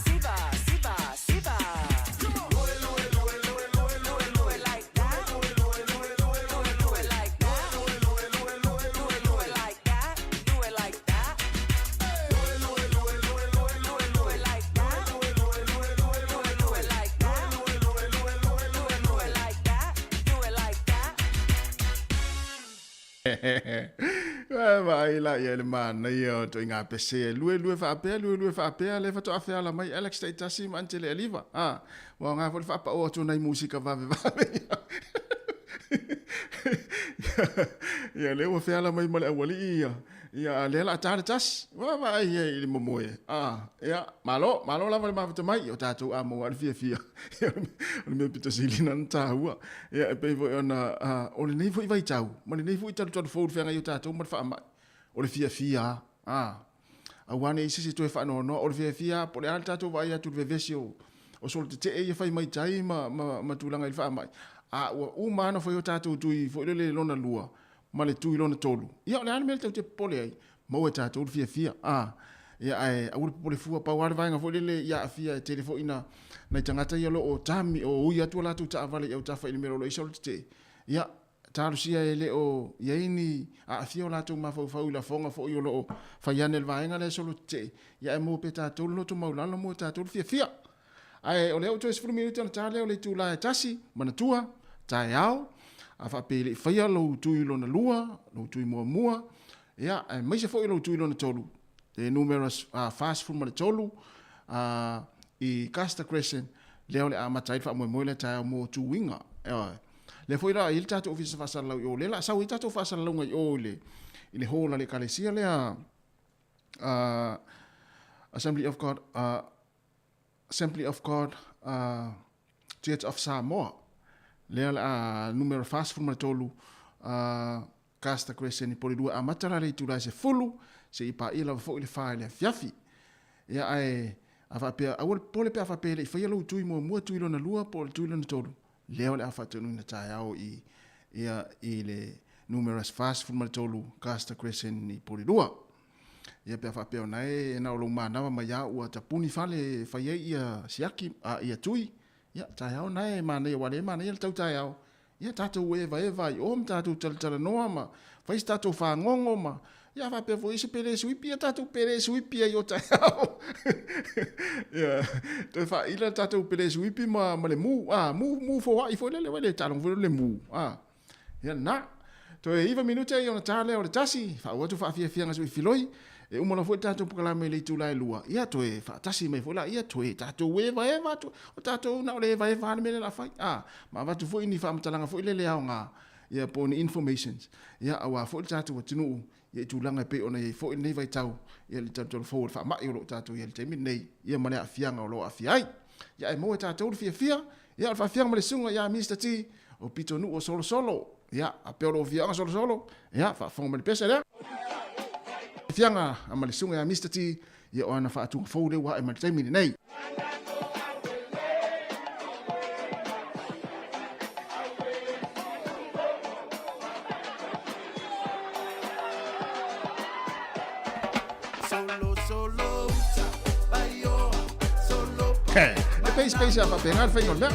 Siva, Siva, Siva. Do it like that. Do it like that. Do it like that. Do it like that. Do it like that. Do it like that. Do it like that. Do it like that. Ua vaai la ia le manaia o ituaiga pese e lue lue faapea, lue lue faapea, lea faatoa feala mai Alex Taitasi ma Antele Aliva. A, ua aoga foi le faapao atu o nai musika vavevave ia. Ia, lea ua feala mai ma le aualii ia. Ia, a lea la a ta le tasi. Ua vaai ia i le momoe. A, ia, malo, malo lava le mafuta mai. O tatou a maua le fiafia. O le mea pito sili na taua. Ia, e pei foi ona, o lenei foi vaitau, ma lenei foi talutalu fou i le feagai o tatou ma le faamai. O le fiafia a, aua ne i se isi toe faanoanoa, o le fiafia a, po o le a le tatou vaai atu i le vevesi o, o solo tetee ia fai mai tai ma, ma, ma tulaga i le faamai, a ua uma lava ona fai o tatou tui foi lele lona lua ma le tui lona tolu. Ia, o le a le mea le tatou te popole ai? Maua e tatou le fiafia, a. Ia, ae aua le popole fua, pau lava le vaega foi lele i aafia e tele foi na, nai tagata ia o lo o tami, o ui atu a latou taavale i autafa i le mea o lo o i ai solo tetee. Ia, talosia e le o i ai ni aafia o latou mafaufau i lafoga foi o lo o fai ane le vaega lea solo tetee, ia ae maua pea tatou le loto maulalo, maua tatou le fiafia. Ae o lea ua toe 10 minute ona ta lea o le itula e tasi, manatua, taeao, a faapea e le i faia lou tui lona lua, lou tui muamua, ia, aemaise foi lou tui lona tolu, le numera 43 i Custer Crescent, lea o le a amata ai le faamoemoe lea taeao mo tuiga. Ioe. Lea foi la e i ai le tatou ofisa faasalalau i o, lea o le a sau ai tatou faasalalauga i o i le, i le hall a le ekalesia lea Assembly of God, Assembly of God Church of Samoa, lea o le a numera 43 Custer Crescent i Porirua, e amata la i le itula e 10 seia paia lava foi le 4 i le afiafi. Ia ae a faapea, aua le popole pe a faapea e le i faia lou tui muamua, tui lona lua po o le tui lona tolu, lea o le a faataunuina taeao i ia i le numera 43 Custer Crescent i Porirua. Ia pe a faapea o na e na o lou manava mai a ua tapuni fale e fai ai ia siaki a ia tui, ia taeao na e manaia aua o lea e manaia le tau taeao. Ia tatou evaeva ai o ma tatou talatalanoa ma fai se tatou fagogo ma ia faapea foi se pele suipi ia tatou pele suipi ai o taeao. Ia toe faaila le tatou pele suipi ma ma le mu a mu mu foai foi lele le taaloga foi le mu a ia na toe 9 minute ia ona ta lea o le tasi faaauau atu faafiafiaga sui filoi e uma loa foi le tatou polokalame i le itula e lua ia toe faatasi mai foi laia toe tatou evaeva atu o tatou na o le evaeva lava le mea lea o le a fai a ma avatu foi ni faamatalaga foi lele aoga ia po o ni informations ia aua foi le tatou atunuu ia i tulaga e pei ona i ai foi lenei vaitau ia le talutalu fou o le faamai o lo o tatou i ai i le taimi lenei ia ma le aafiaga o lo o aafia ai ia ae maua e tatou le fiafia ia o le faafiaga ma le susuga ia Mister T o Pitonuu o Solosolo ia a pea o lou afioaga Solosolo ia faafofoga mai le pese lea fiaga ma le susuga ia Mister T ia o ana faatuga fou lea ua ae mai le taimi lenei. E peisipeiseā faapena le faiga o le mea.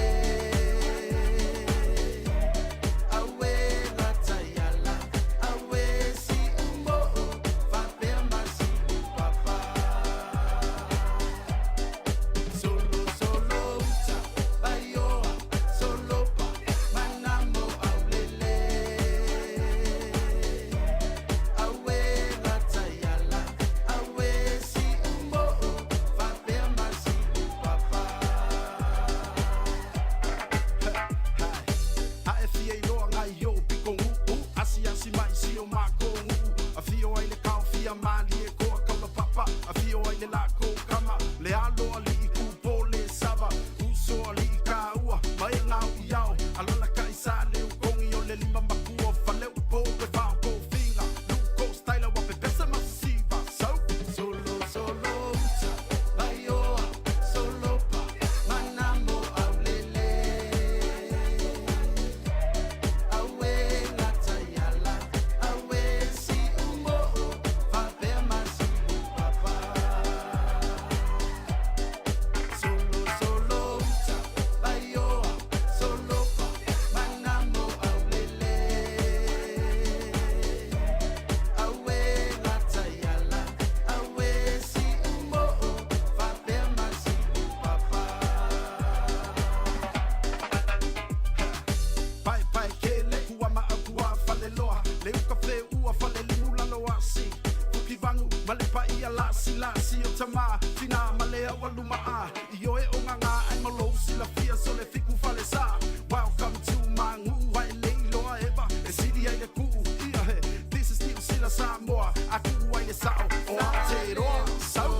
Malua Falelimu lalo asi Fukivagu ma le paia lasilasi o tamā tinā ma le aualumaa i oe o gagā ai ma lou silafia so le fiku falesā. Welcome to Magu'u ae le iloa eva e sili ai le ku'u ia he. This is Niu Sila Samoa a ku'u ai le sa'o o Aotearoa. Sau.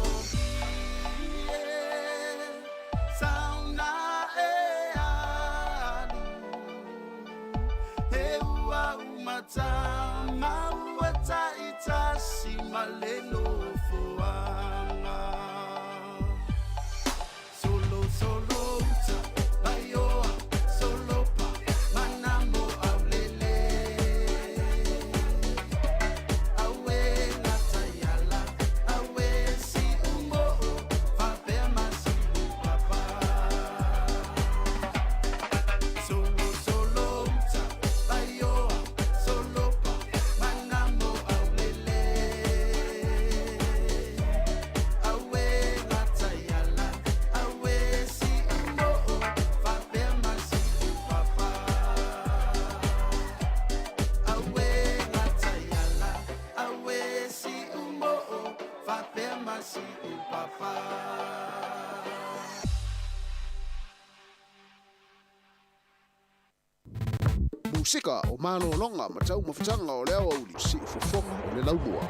Musika o malologa ma taumafataga o le aoauli siufofoga o le laumua.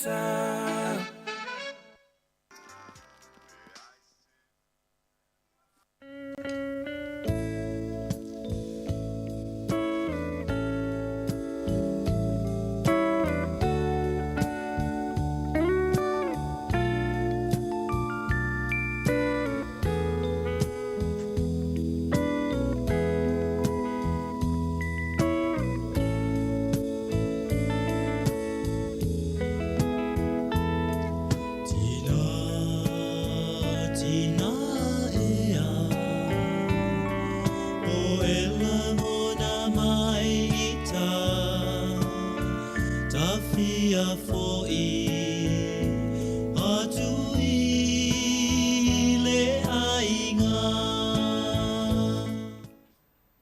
Sa.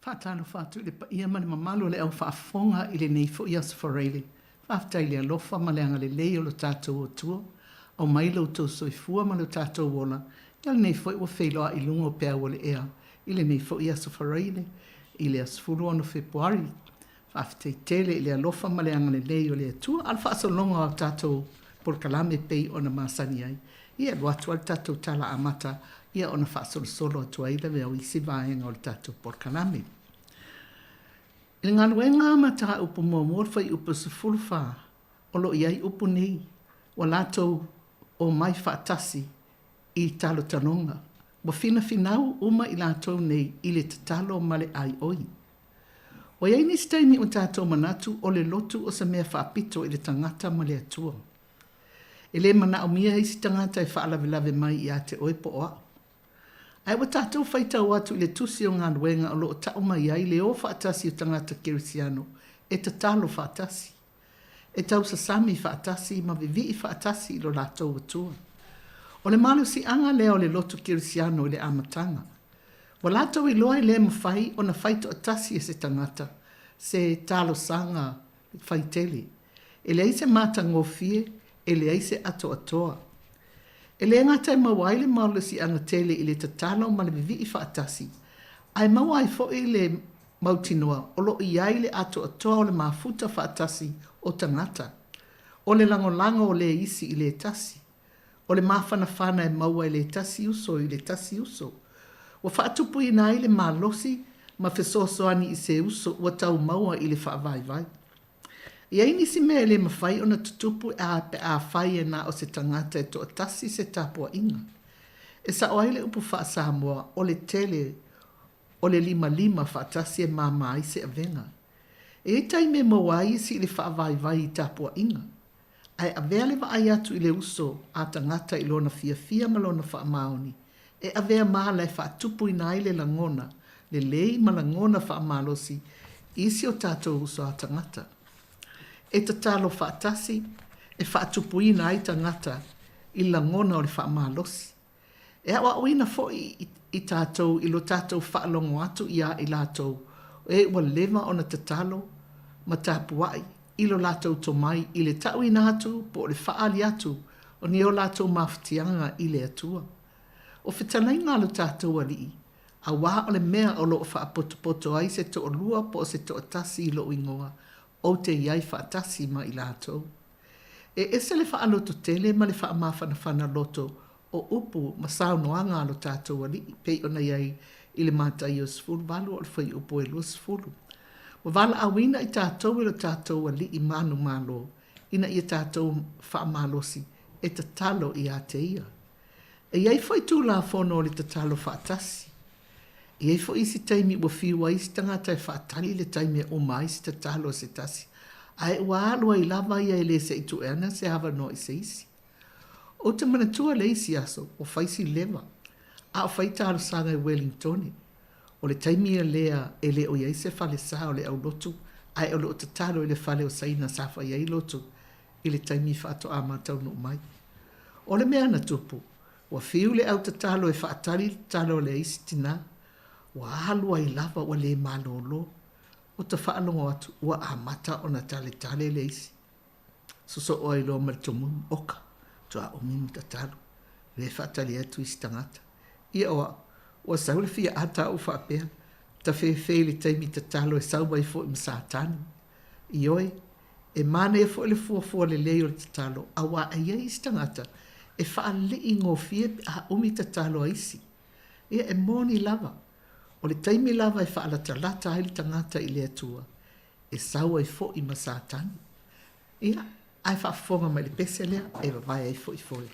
Faatalofa atu i le paia ma le mamalu o le au faafofoga i lenei foi Aso Faraile. Faafetai i le alofa ma le agalelei o lo tatou Atua. Aumai lo outou soifua ma lo tatou ola ia lenei foi ua feiloai i luga o peau o le ea i lenei foi Aso Faraile i le aso 16 Fepuari. Faafetai tele i le alofa ma le agalelei o le Atua. A o le faasologa o tatou polokalame e pei ona masani ai, ia e alu atu lava le tatou tala amata ia ona faasolosolo atu ai lea o isi vaega o le tatou polokalame. I le galuega mataupu muamua o le fuaiupu 14, o lo o i ai upu nei, ua latou omai faatasi i talotaloga, ua finafinau uma i latou nei i le tatalo ma le aioi. Ua i ai nisi taimi ua tatou manatu o le lotu o se mea faapito i le tagata ma le Atua. E le manaomia isi tagata e faalavelave mai ia te oe po o a'u. Ae ua tatou faitau atu i le Tusi o Galuega o lo o ta'u mai ai le o faatasi o tagata kerisiano e tatalo faatasi, e tausasami faatasi ma vivii faatasi i lo latou Atua. O le malosi'aga lea o le lotu kerisiano i le amataga. Ua latou iloa e le mafai ona fai toatasi e se tagata se talosaga faitele. E leai se matagofie, e leai se atoatoa. E le gata e maua ai le malosiaga tele i le tatalo ma le vivii faatasi, ae maua ai foi le mautinoa o lo o i ai le atoatoa o le mafuta faatasi o tagata, o le lagolago o le isi i le tasi, o le mafanafana e maua e le tasi uso i le tasi uso. Ua faatupuina ai le malosi ma fesoasoani i se uso ua tau maua i le faavaivai. E i ai nisi mea e le mafai ona tutupu a pe a fai e na o se tagata e toatasi se tapuaiga. E sao ai le upu faa-Samoa o le tele o le limalima faatasi e māmā ai se avega. E i ai taimi e maua ai isi i le faavaivai i tapuaiga. Ae avea le vaai atu i le uso a tagata i lona fiafia ma lona faamaoni, e avea mala e faatupuina ai le lagona lelei ma lagona faamalosi i si o tatou uso a tagata. E tatalo faatasi e faatupuina ai tagata i lagona o le faamalosi. E aʻoaʻoina foi i tatou i lo tatou faalogo atu iā i latou e ua leva ona tatalo ma tapuaʻi i lo latou tomai i le taʻuina atu po o le faaali atu o ni o latou mafatiaga i le Atua. O fetalaiga a lo tatou Alii, auā o le mea o lo o faapotopoto ai se toʻalua po o se toʻatasi i loʻu igoa, ou te i ai faatasi ma i latou. E ese le faalototele ma le faamafanafana loto o upu ma saunoaga a lo tatou Alii pei ona i ai i le Mataio 18 o le fuaiupu e 20. Ua valaauina i tatou e lo tatou Alii manumalo ina ia tatou faamalosi e tatalo ia te Ia. E i ai foi Tulafono o le tatalo faatasi. E i ai foi isi taimi ua fiu ai isi tagata e faatali le taimi e uma ai se tatalo a se tasi, ae ua alu ai lava ia e le se i tue ana se avanoa i se isi. Ou te manatua le isi aso ua fai si leva a o fai talosaga i Welingtone. O le taimi ia lea e le o i ai se falesa o le aulotu ae o lo o tatalo i le fale o Saina sa fai ai lotu i le taimi faatoa ma taunuu mai. O le mea na tupu, ua fiu le au tatalo e faatali le tatalo a le isi tinā. Ua alu ai lava ua le malolo. Ua ta faalogo atu ua amata ona taletale le isi. Sosoo ai loa ma le tomumu, oka, faatoa umi ma tatalo, lea e faatali atu isi tagata. Ia o au, ua sau le fia ata a ou faapea, tafefe i le taimi tatalo e sau ai foi ma Satani. Ioe. E manaia foi le fuafua lelei o le tatalo, auā e i ai isi tagata e faalii gofie pe a umi tatalo a isi. Ia, e moni lava, o le taimi lava e faalatalata ai le tagata i le Atua, e sau ai foi ma Satani. Ia, ae faafofoga mai i le pese lea e vavae ai foi foe.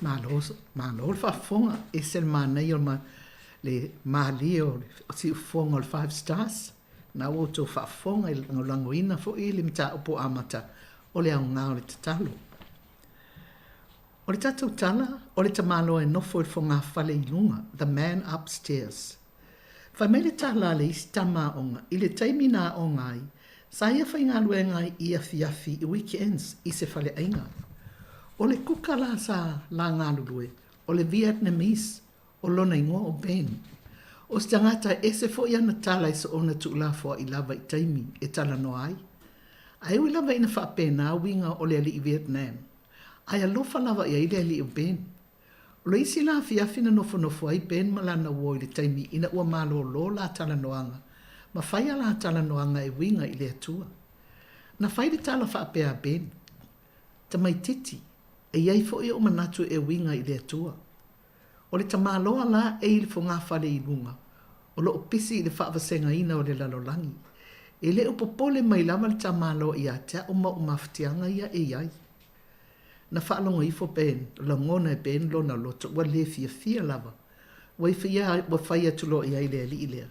Malo, malo le faafofoga, ese le manaia o le le malie o le siufofoga o le Five Stars. Na ua outou faafofoga i le lagolagoina foi le mataupu amata o le aoga o le tatalo. O le tatou tala, o le tamaloa e nofo i le fogafale i luga, the man upstairs. Fai mai le tala a le isi tama aoga, i le taimi na aoga ai, sa ia faigaluega ai i afiafi i weekends i se faleaiga. O le kuka la sa la galulue, o le Vietnamese, o lona igoa o Ben. O se tagata e ese foi ana tala i soona tuulafoa'i lava i taimi e talanoa ai. Ae ui lava ina faapena uiga o le alii Vietnam, ae alofa lava i ai le alii o Ben. O le isi la afiafi na nofonofo ai Ben ma lana uo i le taimi ina ua malōlō la talanoaga, ma fai a la talanoaga e uiga i le Atua. Na fai le tala faapea a Ben, Tamaitiiti, e i ai foi o'u manatu e uiga i le Atua. O le tamaloa la e i le fogafale i luga, o lo'o pisi i le faavasegaina o le lalolagi. E le o popole mai lava le tamaloa iā te a'u ma o'u mafatiaga ia e i ai. Na faalogo ifo Ben, lagona e Ben lona loto ua lē fiafia lava, ua ifo ia ua fai atu loa i ai le alii lea.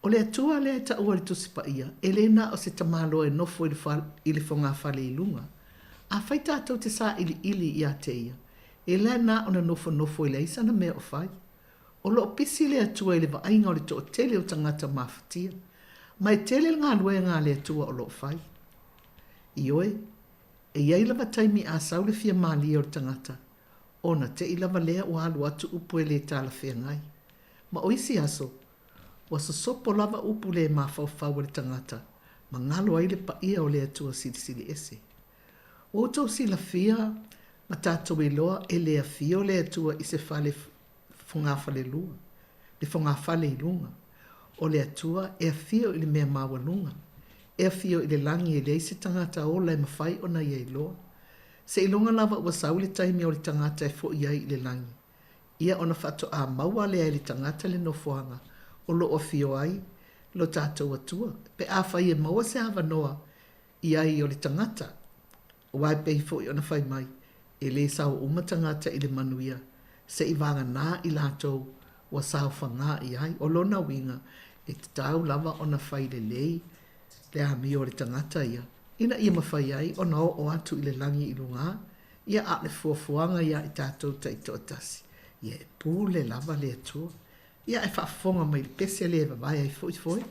O le Atua lea e taua i le Tusi Paia, e lē na o se tamaloa e nofo i le i le fogafale i luga. Afai tatou te sailiili iā te ia, e lē na ona nofonofo e leai sana mea o fai. O lo o pisi le Atua i le vaaiga o le toatele o tagata mafatia. Ma e tele le galuega a le Atua o lo o fai. Ioe, e i ai lava taimi a sau le fia malie o le tagata, ona te i lava lea ua alu atu upu e le talafeagai. Ma o isi aso, ua sosopo lava upu le mafaufau a le tagata, ma galo ai le paia o le Atua Silisili Ese. Ua outou silafia ma tatou iloa e le afio le Atua i se fale fogafalelua, le fogafale i luga. O le Atua e afio i le mea maualuga, e afio i le lagi e leai se tagata ola e mafai ona ia iloa. Seiloga lava ua sau le taimi o le tagata e fo'i ai i le lagi, ia ona faatoā maua lea e le tagata le nofoaga o lo o afio ai lo tatou Atua, pe afai e maua se avanoa i ai o le tagata, aua e pei foi ona fai mai, e lē sao uma tagata i le manuia, seʻi vaganā i latou ua saofagā i ai. O lona uiga, e tatau lava ona fai lelei le amio a le tagata ia, ina ia mafai ai ona oo atu i le lagi i lugā, ia a o le fuafuaga iā i tatou taitoatasi, ia e pule lava le Atua. Ia ae faafofoga mai i le pese lea e vavae ai foi foe.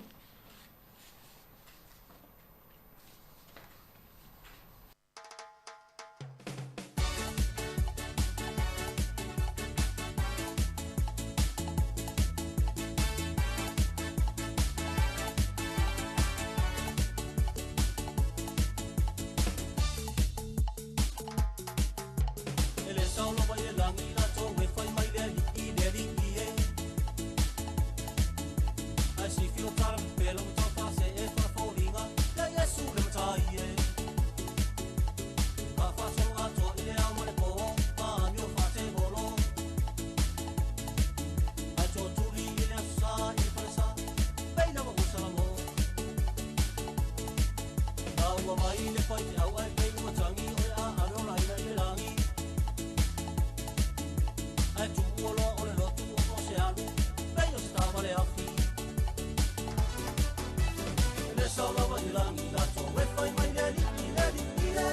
E le sao lava i le lagi latou e fai mai le alii le alii e. Ae sifi o tala pepelo ma taufase e faafofoga ia Iesu le Matai e. Ka faasolo atoa i le ao ma le po ma amio faatevolo. Ae toatuli i le aso sa i le falesa pei lava ua Salamo. Na ua mai le faifeau ae pei ua tagi o le a ave o laina i le lagi. Ae tuua loa o le lotu o so o se alu pei o se taavale afi. E le sao lava i le lagi latou e fai mai le alii le alii e.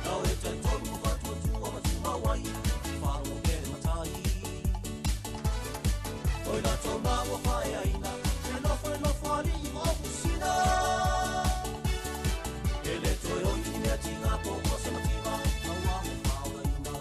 Nao e talitonu ma faatuatua ma tumau ai faalogo pea le matai. O i latou na ua faaeaina e nofo le nofo alii ma ofusina. E le toe oi i mea tiga po o se mativa aua le faaolaina.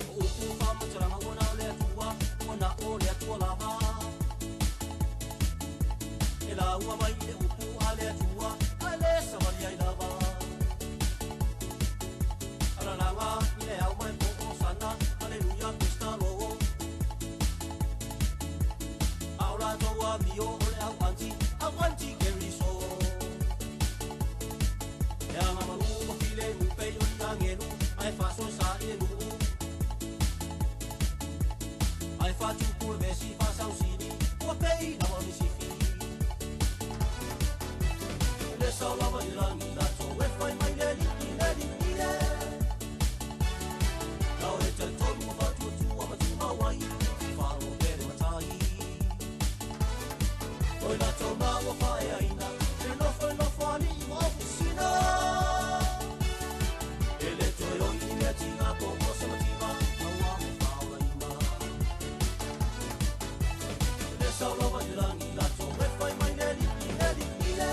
O upu faamatalaga ua na o le Atua, ua na o le Atua lava. E lauga mai i le upu a le Atua, ae le savali ai lava. Alalaga i le ao ma le po o sana, Aleluia, Krista lo. A o latou amio o le au anti, au anti Keriso. E agamalu ma filemu pei o ni agelu, ae faasoesa i le nuu. Ae faatupu le vesi faasausili, ua pei lava o ni sifi. Oi latou ma ua faaeaina le nofo i Nofoalii ma Ofisina. E le toe oi ni mea tiga po o se mativa auā le faaolaina. Le sau lava i le lagi latou e fai mai le alii, le alii e.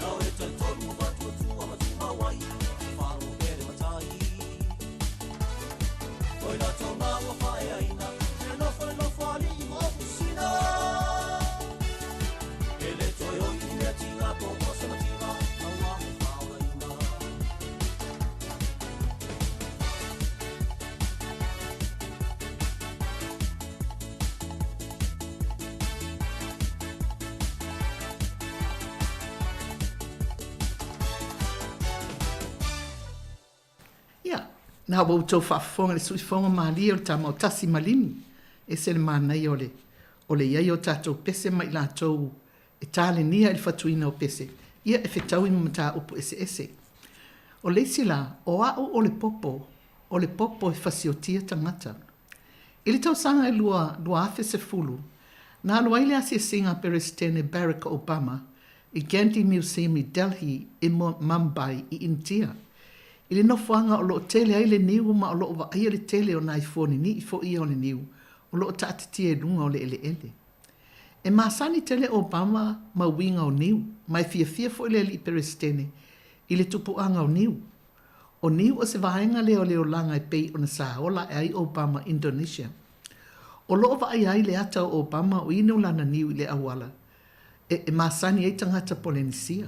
Lau e talitonu matuatua ma tumau ai, falo e le matai. Oi latou ma ua faaeaina le nofo i Nofoalii ma Ofisina. E le toe oi ni mea tiga po o se mativa auā le faaolaina. Ia, na ua outou faafofoga i le suifofoga malie o le tama o Tasi ma Limi. Ese le manaia o le o le i ai o tatou pese ma i latou e talenia i le fatuina o pese, ia e fetaui ma mataupu eseese. O le isi la, o a'u o le popo, o le popo e fasiotia tagata. I le tausaga e 2010, na alu ai le asiasiga a Peresetene Barack Obama i Gandhi Museum i Delhi i Mumbai i Initia, i le nofoaga o lo o tele ai le niu ma o lo o vaaia le tele o nai fua nini'i foi ia o le niu o lo o taatitia i luga o le eleele. E masani tele Obama ma uiga o niu, ma e fiafia foi le alii Peresetene i le tupuaga o niu. O niu o se vaega lea o le olaga e pei ona sa ola ae ai Obama Indonesia. O lo o vaaia ai le ata o Obama o inu lana niu i le auala e masani ai tagata Polenisia.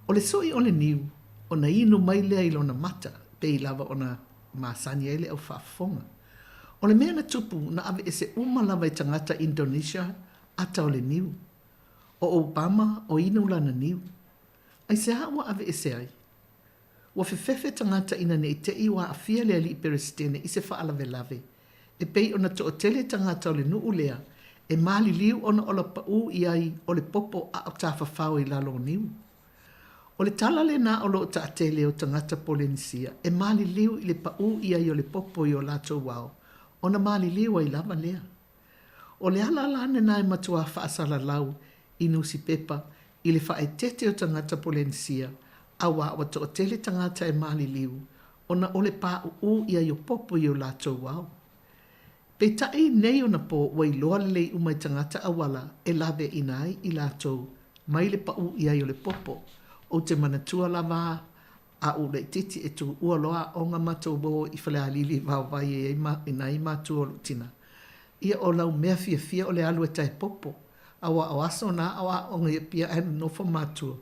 O le soʻi o le niu, ona inu mai lea i lona mata, pei lava ona masani ai le au faafofoga. O le mea na tupu, na aveese uma lava e tagata Indonesia ata o le niu. O Obama o inu lana niu. Aisea ua aveese ai? Ua fefefe tagata ina ne i te i ua aafia le alii Peresetene i se faalavelave, e pei ona toatele tagata o le nuu lea e maliliu ona ola paū i ai o le popo a o tafafao i lalo o niu. O le tala lenā o lo o taatele o tagata Polenisia e maliliu i le paū i ai o le popo i o latou ao, ona maliliu ai lava lea. O le ala la lenā e matuā faasalalau i nusipepa i le faaeteete o tagata Polenisia auā ua toatele tagata e maliliu ona o le paʻuʻū i ai o popo i o latou ao. Peitai i nei ona pō ua iloa lelei uma e tagata auala e laveaiina ai i latou mai le paʻū i ai o le popo. Ou te manatua lava a ʻu laitiiti e tuua loa aoga matou o i Falealili i Vaovai e i ai nai matua o lou tina. Ia o lau mea fiafia o le alu e tae popo, auā o aso na o aoga i Apia ae nonofo matua.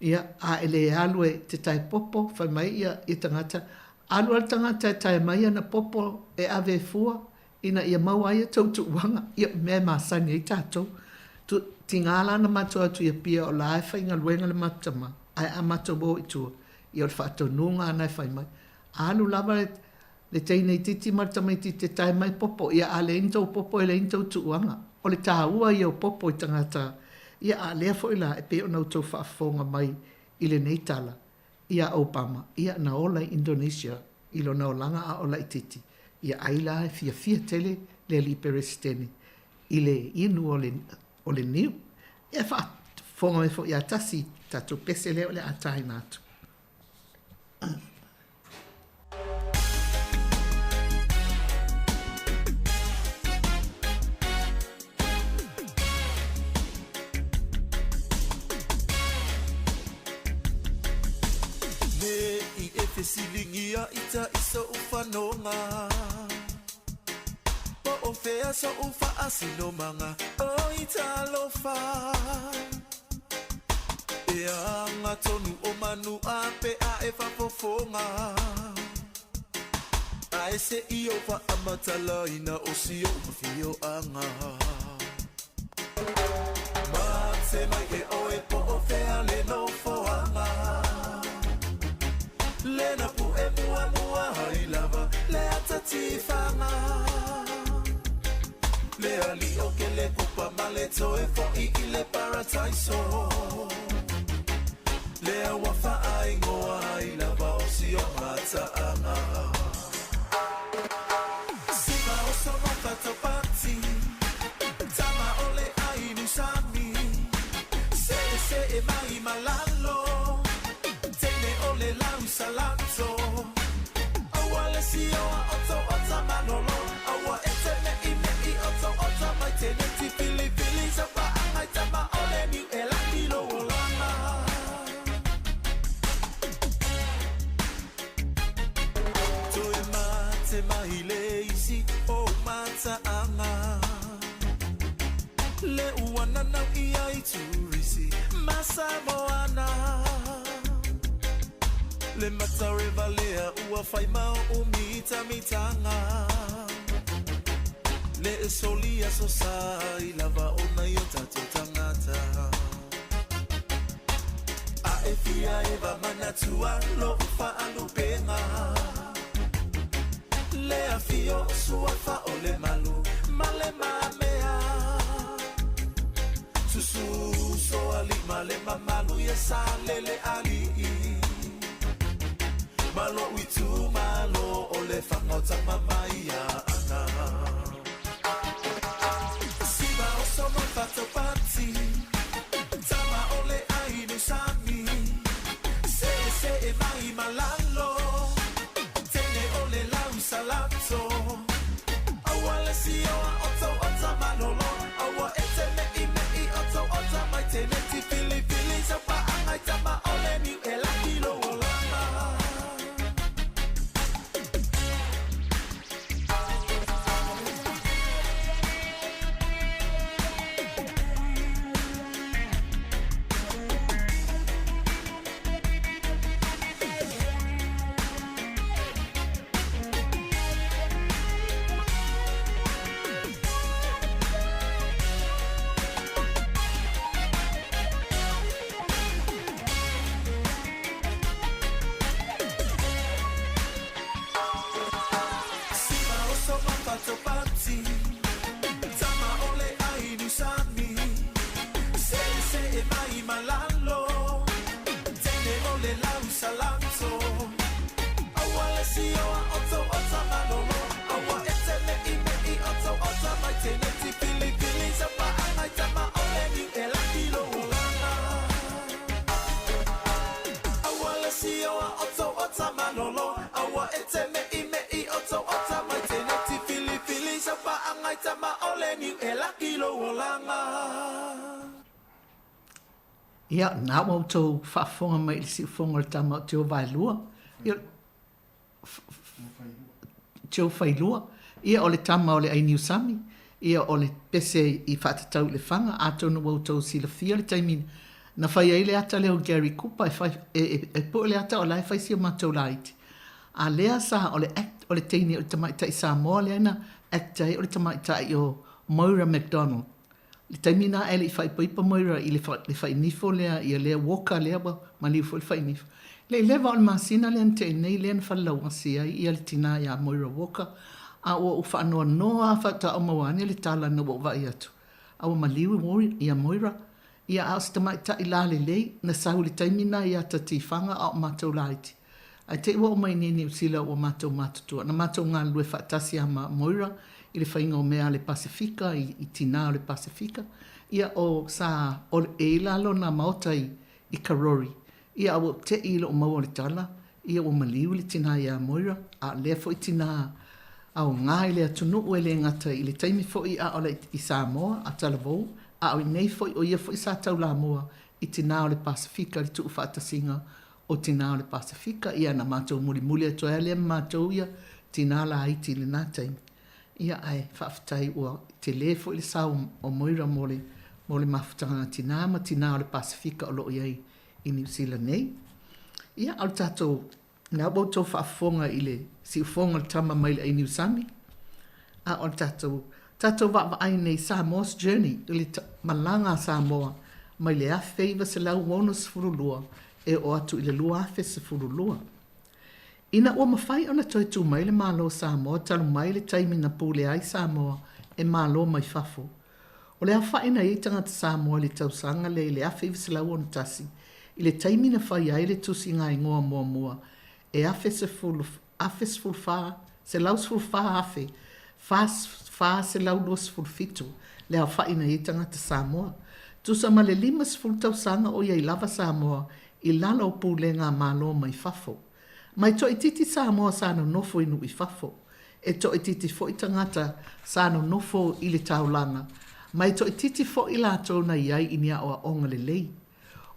Ia, a e le alu e te tae popo, fai mai ia ia tagata, alu lava le tagata e tae mai ana popo e ave e fua, ina ia maua ai a tou tuuaga, ia o mea e masani ai tatou. Tu, tiga la ona matou atu i Apia o la e faigaluega le matou tama, ae a matou o i tua, ia o le faatonuga lena e fai mai. Alu lava le, le teine itiiti ma le tamaitiiti e tae mai popo, ia a leai ni tou popo e leai ni tou tuuaga. O le taua ia o popo i tagata, ia a lea foi la e pei ona outou faafofoga mai i lenei tala, iā Obama, ia na ola i Indonesia i lona olaga a o laitiiti, ia ai la e fiafia tele le alii Peresetene i le inu o le, o le niu. Ia faafofoga mai foi ia tasi i tatou pese lea o le a taina atu. Ne i e fesiligia i ta i soʻu fanoga Po o fea soʻu faasinomaga Oi talofa E aga tonu o manu a pe a e faafofoga Ae seʻi ou faamatalaina o si oʻu afioaga Mate mai e oe po o fea le nofoaga Lena puʻe muamua ai lava le ata tifaga Le alii o Kelekupa ma le toe foʻi i le parataiso Lea ua faaigoa ai lava o si o mataaga Sima o so mata tau pati Tama o le e mai malalo Tene o le lau salato Aua le sioa o tau ota malolo Aua e te mei mei o tau ota mai tene ti fili fili Sau paanga i tama o le niu e laki lo olanga Toe mate mai le isi o mataanga Le uana nau ia i turisi ma Samoana Le matare valea ua whai mau o mita mitanga Le e soli aso sa i lava o nai o tatou tangata A e fia e va manatua lo whaalupenga Le a fio o suafa o le malu ma le mamea Susu so ali ma le mamalu ia sa lele ali Malo itu malo o le whangota mamai ana Siva o somo fatopati Tama o le ainu sami Se se e mai malalo Tene o le lau salato Aua le sioa o tau ota malolo Aua e te mei mei o tau ota mai tene ti fili fili Sau paanga i tama o le niu e laki lo olanga Siva o soma fatopati Tama o le ainu sami Se se e mai malalo Tene o le lau salato Aua le sioa o tau ota malolo Aua e te mei mei o tau ota mai tene ti fili fili Sau paanga i tama o le niu e laki lo olanga Aua le sioa o tau ota malolo Aua e te mei mei o tau ota mai tene ti fili fili Sau paanga i tama o le niu e laki lo olanga Ia, na ua outou faafofoga mai i le siufofoga o le tama o Teo Vaelua, ia, Teo Failua, ia o le tama o le Ainiusami, ia o le pese i faatatau i le faga, atonu ua outou silafia le taimi na fai ai le ata lea o Gary Kupa e fai, e, e, e pue le ata o la e fai si o matou laiti. A lea sa o le act o le teine o le tamaitai Samoa lea na act ai o le tamaitai o Moira McDonald. Le taimi na e le i faaipoipo Moira i le, le fainifo lea, ia lea Walker lea ua maliu foi le fainifo. Le 11 o le masina lea na tea nei lea na falelauasi ai ia le tinā iā Moira Walker, a ua ou faanoanoa lava faatoa ou maua ane le tala ina ua ou vaai atu, a ua maliu ia Moira, ia a o se tamaitai lalelei na sau i le taimi na i ata tifaga a o matou laiti. Ae te i ua oo mai nei i Niu Sila ua matou matutua. Na matou galulue faatasi lava ma Moira i le faiga o mea a le Pasefika, i, i tinā o le Pasefika. Ia, o, sa, o, e i la lona maota i, i Karori. Ia, a ua ou te'i i lou maua o le tala, ia ua maliu le tinā iā Moira, a o lea foi tinā aoga i le atunuu e le gata i le taimi foi a o le i Samoa, a talavou, a o inei foi o ia foi sa taulamua i tinā o le Pasefika i le tuufaatasiga o tinā o le Pasefika, ia na matou mulimuli atu ai lea ma matou ia tinā laiti i lenā taimi. Ia ae faafetai ua telē foi le sao o Moira mo le mo le mafutaga a tinā ma tinā o le Pasefika o lo o i ai i Niu Sila nei. Ia a o le tatou na ua outou faafofoga i le siufofoga o le tama mai le ai Niusami, a o le tatou tatou vaavaai nei Samoa's Journey i le malaga a Samoa mai le 1962 e oo atu i le 2012. Ina ua mafai ona toe tu mai le Malo o Samoa talu mai le taimi na pule ai Samoa e malo mai fafo. O le aofai na i ai tagata Samoa i le tausaga lea i le 1961 i le taimi na fai ai le tusiga igoa muamua e 10,000 1014, 114,427 le aofai na i ai tagata Samoa. Tusa ma le 50 tausaga o i ai lava Samoa i lalo o pulega a Malo mai fafo. Ma e toaitiiti Samoa sa nonofo i nuu i fafo. E toaitiiti foi tagata sa nonofo i le taulaga, ma e toaitiiti foi latou na i ai i ni aoaoga lelei.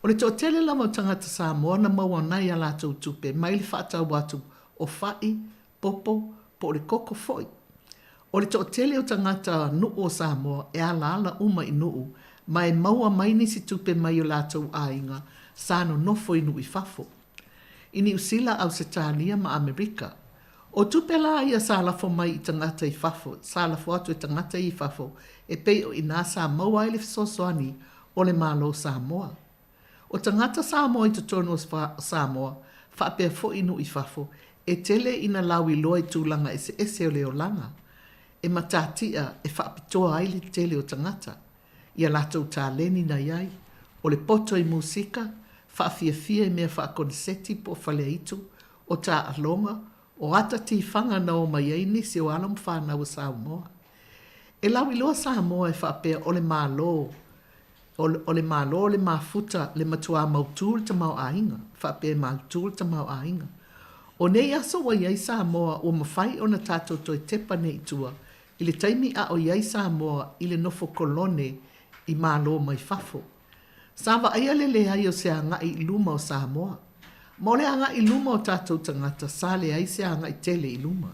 O le toatele lava o tagata Samoa na maua nai a latou tupe mai le faatau atu o fa'i, popo, po o le koko foi. O le toatele o tagata nuu o Samoa e alaala uma i nuu ma e maua mai nisi tupe mai o latou aiga sa nonofo i nuu i fafo. I Niu Sila, Ausetalia ma Amerika. O tupe la ia sa lafo mai i tagata i fafo, sa lafo atu e tagata ia i fafo e pei o inā sa maua ai le fesoasoani o le Malo o Samoa. O tagata Samoa i totonu o Samoa, faapea foi i nuu i fafo, e tele ina lauiloa i tulaga eseese o le olaga, e matatia e faapitoa ai le tele o tagata, i a latou taleni na i ai, o le poto i musika, faafiafia i mea faakoneseti po o faleaitu, o taaloga, o ata tifaga na o mai ai nisi o alo ma fanau a Samoa. E lauiloa Samoa e faapea o le Malo O le Malo le mafuta le matuā mautū le tamaoaiga, faapea e mautū le tamaoaiga. O nei aso ua i ai Samoa ua mafai ona tatou toe tepa nei i tua i le taimi a o i ai Samoa i le nofo kolone i Malo mai fafo. Sa vaaia le leai o se agai i luma o Samoa. Ma o le agai i luma o tatou tagata sa leai se agai tele i luma.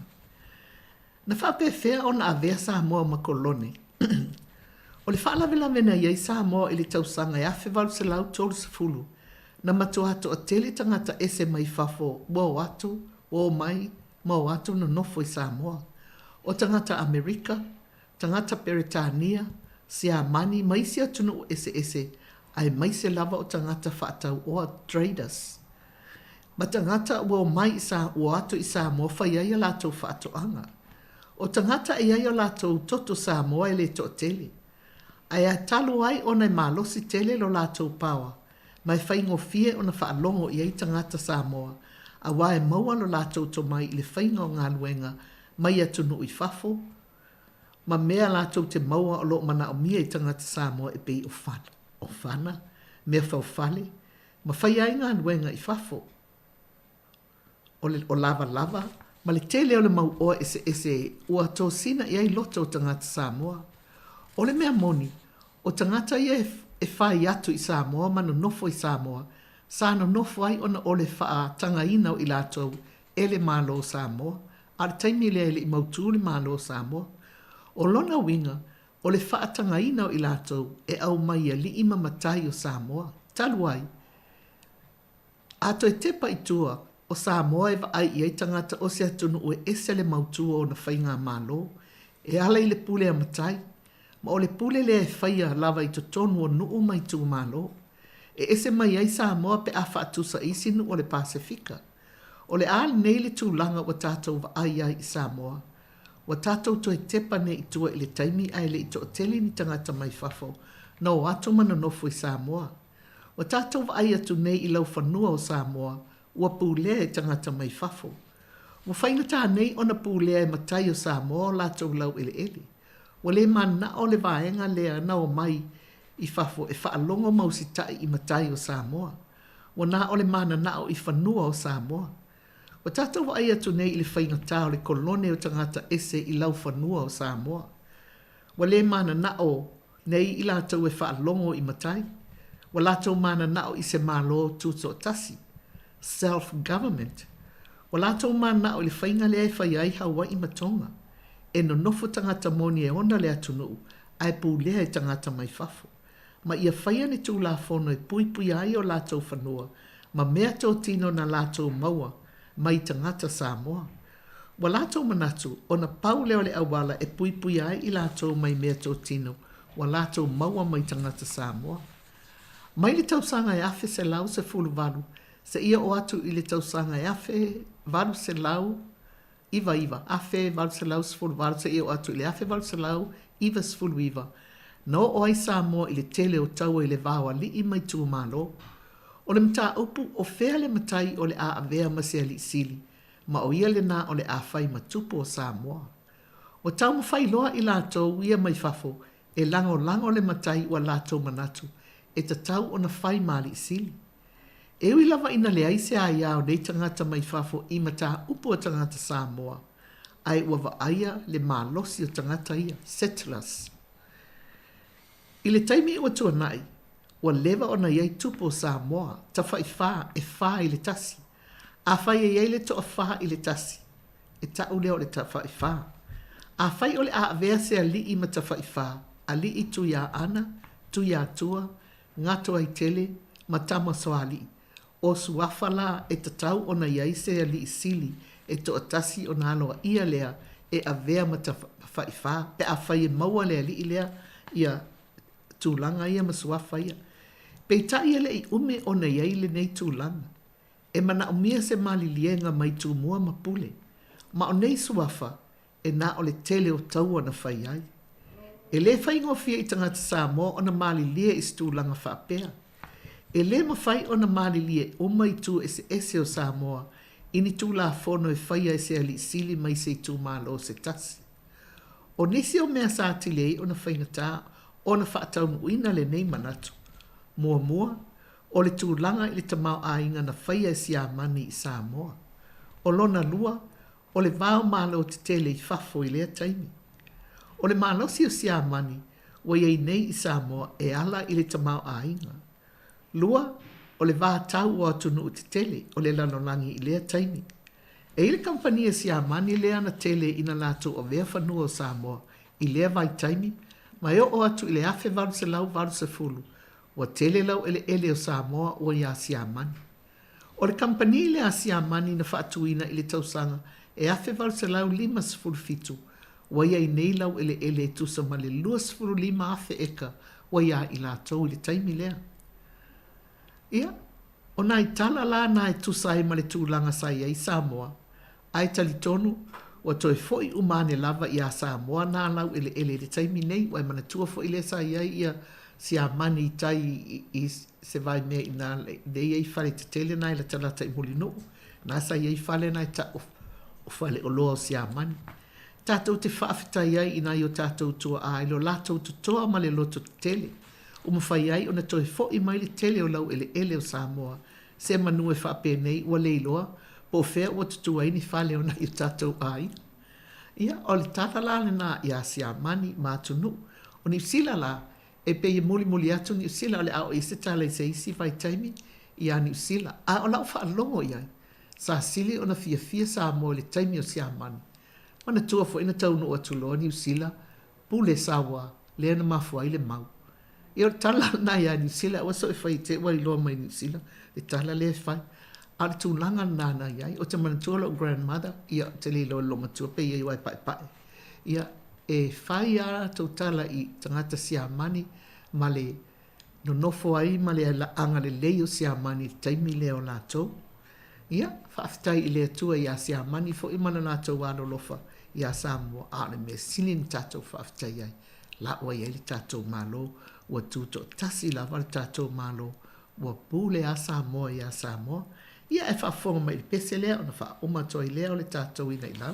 Na faapefea ona avea Samoa ma kolone? O le faalavelave na i ai Samoa i le tausaga e 1830, na matuā toatele tagata ese mai fafo ua o atu, ua o mai, ma o atu nonofo i Samoa. O tagata Amerika, tagata Peretania, Siamani ma isi atunuu eseese aemaise lava o tagata faatauoa, traders. Ma tagata ua omai i Sa, ua o atu i Samoa fai ai a latou faatoaga. O tagata e i ai o latou toto Samoa e le toatele. Ae a talu ai ona e malosi tele lo latou paoa, ma e faigofie ona faalogo i ai tagata Samoa, auā e maua lo latou tomai i le faiga o galuega mai atunuu i fafo, ma mea latou te maua o lo o manaomia i tagata Samoa e pei o fana, o fana, mea faufale, ma faia ai galuega i fafo, o le o lavalava ma le tele o le mau oa eseese ua tosina i ai loto o tagata Samoa. O le mea moni, o tagata ia e fai atu i Samoa ma nonofo i Samoa, sa nonofo ai ona o le faatagaina o i latou e le Malo o Samoa, a o le taimi lea e le i mautū le Malo o Samoa. O lona uiga, O le faatagaina o i latou e aumai i alii ma matai o Samoa, talu ai, a toe tepa i tua, o Samoa e vaai i ai tagata o se atunuu e ese le mautū o ona faigamalo, e ala i le pule a matai, ma o le pule lea e faia lava i totonu o nuu ma itumalo. E ese mai ai Samoa pe a faatusa i isi nuu o le Pasefika. O le a lenei le tulaga ua tatou vaai ai i Samoa? Ua tatou toe tepa nei i tua i le taimi ae le i toatele ni tagata mai fafo na o atu ma nonofo i Samoa. Ua tatou vaai atu nei i laufanua o Samoa ua pulea e tagata mai fafo. Ua faigata nei ona pulea e matai o Samoa o latou laueleele. Ua le mananao le vaega lea na omai i fafo e faalogo ma usitai i matai o Samoa. Ua na o le mananao i fanua o Samoa. Ua tatou vaai atu nei i le faigata o le kolone o tagata ese i laufanua o Samoa. Ua le mananao nei i latou e faalogo i matai. Ua latou mananao i se Malo tutoatasi, self government. Ua latou mananao i le faiga lea e fai ai Hawaii ma Tonga. E nonofo tagata moni e ona le atunuu ae pulea e tagata mai fafo. ma ia faia ni tulafono e puipuia ai o latou fanua ma mea totino na latou maua mai tagata Samoa. Ua latou manatu, ona pau lea o le auala e puipuia ai i latou mai mea totino ua latou maua mai tagata Samoa. Mai le tausaga e 1118 seia oo atu i le tausaga e 1800, 99, 1818 seia oo atu i le 1899, na oo ai Samoa i le tele o taua i le va o alii ma itumalo. O le mataupu, o fea le matai o le a avea ma se alii sili, ma o ia lena o le a fai ma tupu o Samoa. Ua taumafai loa i latou ia mai fafo e lagolago le matai ua latou manatu. e tatau ona fai ma alii sili. E ui lava ina leai se aia o nei tagata mai fafo i mataupu a tagata Samoa, ae ua vaaia le malosi o tagata ia, settlers. I le taimi ua tuanai, ua leva ona i ai tupu o Samoa, tafaifā, e fā i le tasi. Afai e i ai le toafā i le tasi, e ta'u lea o le tafaifā. Afai o le a avea se ali'i ma tafaifā, ali'i Tuiaana, Tuiatua, Gatoaitele ma Tamasoali'i, o suafa la e tatau ona i ai se ali'i sili e toatasi ona aloaia lea e avea ma tafaifā pe afai e maua le ali'i lea ia tulaga ia ma suafa ia. Peitai e le i umi ona i ai lenei tulaga. E manaomia se maliliega mai Tumua ma Pule. Ma o nei suafa, e na o le tele o taua na fai ai. E le faigofie i tagata Samoa ona malilie i se tulaga faapea. E le mafai ona malilie uma itu eseese o Samoa i ni Tulafono e faia e se alii sili mai se itumalo se tasi. O nisi o mea sa atili ai ona faigata ona faataunuuina lenei manatu, muamua, o le tulaga i le tamaoaiga na faia e Siamani i Samoa. O lona lua, o le va o Malo tetele i fafo i lea taimi. O le malosi o Siamani ua i ai nei i Samoa e ala i le tamaoaiga. Lua, o le va tau o atunuu tetele o le lalolagi i lea taimi. E i ai le kamupani a Siamani lea na tele ina latou avea fanua o Samoa i lea vaitaimi ma e oo atu i le 1880 ua tele laueleele o Samoa ua iā Siamani. O le kamupani lea a Siamani na faatuina i le tausaga e 1857 ua i ai nei laueleele e tusa ma le 25,000 eka ua iā i latou i le taimi lea. Ia, o nai tala la na e tusa ai ma le tulaga sa i ai Samoa, Ae talitonu, ua toe fo'i uma ane lava iā Samoa nā laueleele i le taimi nei, ua e manatua foi lea sa i ai ia Siamani i tai i se vaimea i nā lea i ai fale tetele na e latalata i Mulinuu, na sa i ai fale na e ta'u o fale oloa o Siamani. Tatou te faafetai ai i nai o tatou tua'a i lo latou totoa ma le loto tetele, ua mafai ai ona toe fo'i mai le tele o laueleele o Samoa Se manu e faapenei ua le iloa po o fea ua tutū ai ni fale o nai o tatou aiga. Ia, o le tala la lenā iā Siamani ma atunuu. O Niu Sila la, e pei e mulimuli atu Niu Sila o le a oo i ai se tala i se isi vaitaimi iā Niu Sila. A o lau faalogo i ai, sa sili ona fiafia Samoa i le taimi o Siamani. Manatua foi na taunuu atu loa Niu Sila pule saua lea na mafua ai le mau. Ia o le tala lena iā Niu Sila, aua so e fai te ua iloa mai Niu Sila le tala lea e fai. A o le tulaga lena na i ai. Ou te manatua lou grandmother, ia ou te le iloa i le loomatua pe i ai aua e paepae. Ia, e fai lava latou tala i tagata Siamani ma le nonofo ai ma le agalelei o Siamani i le taimi lea o latou. Ia, faafetai i le Atua iā Siamani foi ma le latou alolofa iā Samoa, a o le mea sili na tatou faafetai ai, la ua i ai le tatou Malo, ua tutoatasi lava le tatou Malo, ua pule lava Samoa iā Samoa. Ia, ae faafofoga mai i le pese lea ona faauma atu ai lea o le tatou inailau.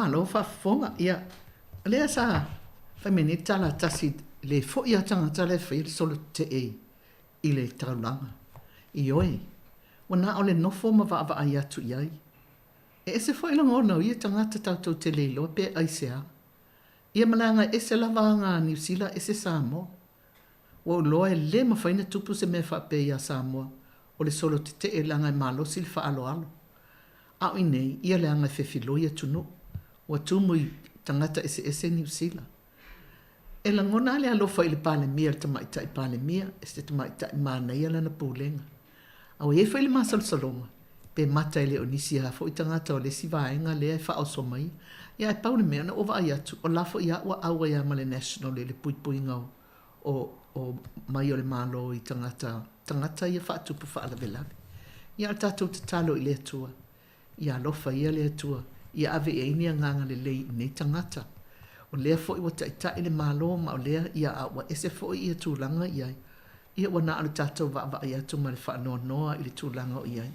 Malo faafofoga, ia, lea sa fai mai nei le tala tasi le foi a tagata la e faia le solo tetee i le taulaga. Ioe, ua na o le nofo ma vaavaai atu i ai. E ese foi lagona o ia tagata tatou te le iloa pe aisea. Ia ma leaga e ese lava aga a Niu Sila ese Samoa. Ua ou iloa e le mafai na tupu se mea faapea ia Samoa, o le solo tetee leaga e malosi le faaaloalo. A o i inei, ia leaga e fefiloi atunuu. Ua tumu i tagata eseese Niu Sila. E lagona lava le alofa i le Palemia, le Tamaitai Palemia, e se tamaitai manaia lana pulega. A ua i ai foi le masalosaloga, pe mata e le o nisi lava foi tagata o le isi vaega lea e faaoso maia. Ia ae pau le mea, na ou vaai atu, o la foi lava ua auai lava ma le National i le puipuiga o, o, o mai o le Malo i tagata, tagata ia faatupu faalavelave. Ia a o le tatou tatalo i le Atua, Ia alofa ia le Atua, ia ave i ai ni agaga lelei i nei tagata. O lea foi ua taitai le Malo ma o lea ia a ua ese foi ia tulaga i ai, ia ua na o le tatou vaavaai atu ma le faanoanoa i le tulaga o i ai.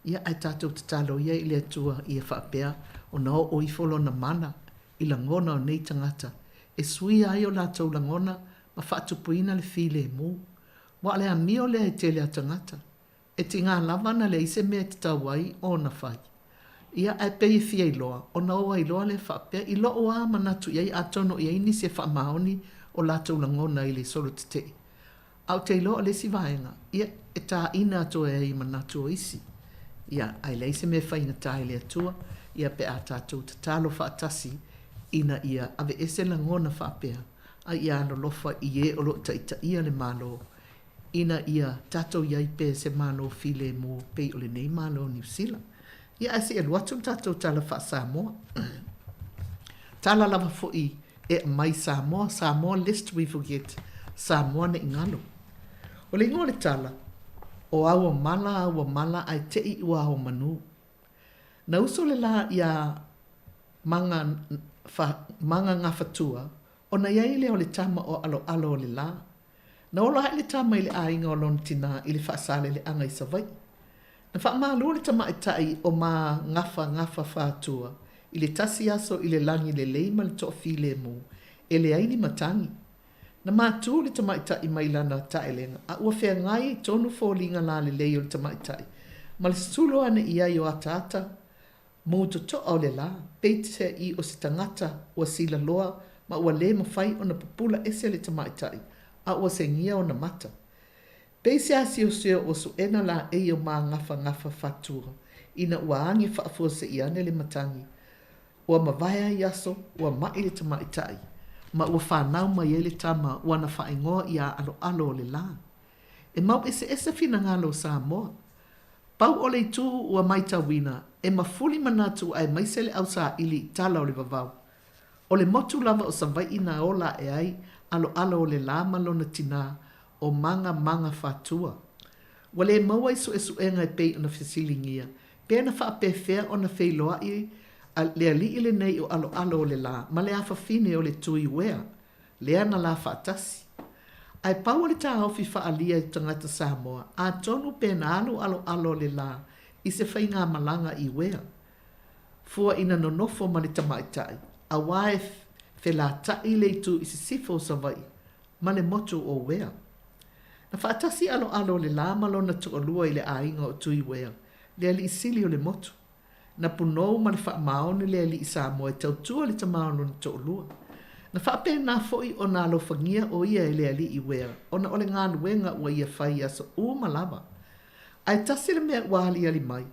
Ia ae tatou tatalo ia i le Atua ia faapea ona oo ifo Lona mana i lagona o nei tagata e suia ai o latou lagona ma faatupuina le filemu. Ua o le amio lea e tele a tagata. E tiga lava na leai se mea e tatau ai ona fai. Ia, ae pei e fia iloa, ona o ai loa lea faapea, i lo'u a manatu i ai atonu e i ai nisi e faamaoni o latou lagona i le solo tetee. A ou te iloa o le isi vaega, ia, e tāina atu ai i manatu o isi. Ia, ae leai se mea e faigata i le Atua, ia pe a tatou tatalo faatasi ina ia aveese lagona faapea, a ia alolofa i e o lo o taitaia le Malo ina ia tatou i ai pea se Malo filemu pei o lenei Malo o Niu Sila. Ia ae se i alu atu le tatou tala faa-Samoa. Tala lava foi e aumai Samoa, Samoa lest we forget, Samoa ne i galo. O le igoa o le tala, o Auamala, Auamala ae te i ua ao manu. Na uso le la iā Maga, Magagafatua ona i ai lea o le tama o Aloalo o le la. Na ola ae le tama i le aiga o lona tinā i le faasaleleaga i Savaii. Na faamalu le tamaitai o Magafagafafaatua i le tasi aso i le lagi lelei ma le toafilemu, e leai ni matagi. Na matū le tamaitai mai lana taelega a ua feagai tonu foliga lalelei o le tamaitai ma le sulu ane i ai o ataata Mū totoa o le lā, peitai o se tagata ua silaloa ma ua lē mafai ona pupula ese le tamaitai a ua segia ona mata. Pei se asiosio ua suʻena laʻei o Māgafagafa Fatua ina ua age faafuasei ane le matagi. Ua mavae ai aso, ua maʻi le tamaitai, ma ua fanau mai ai le tama ua na faaigoa iā Aloalo o le Lā. E mau eseese finagalo o Samoa. Pau o le itu ua maitauina, e mafuli manatu aemaise le au saili i tala o le vavau. O le motu lava o Savaiʻi na ola aʻe ai aloalo o le lā ma lona tinā ʻo Magamagafatua. Ua le maua i suesuega e pei ona fesiligia, pe na faapefea ona feiloaʻi le aliʻi lenei o Aloalo o le Lā ma le afafine o le Tui Uea, lea na la faatasi. Ae pau o le taofi faaalia e tagata Samoa, atonu pe na alu aloalo le la i se faigamalaga i uea. Fua ina nonofo ma le tamaitai, auā e felataʻi le itu i sisifo o Savaii ma le motu o Uea. Na faatasi aloalo le la ma lona toalua i le aiga o Tui Uea, le alii sili o le motu. Na punou ma le faamaoni le alii Samoa e tautua le tama o lona toalua. Na faapena foi ona alofagia o ia e le alii Uea ona o le galuega ua ia fai i aso uma lava. Ae tasi le mea ua aliali mai,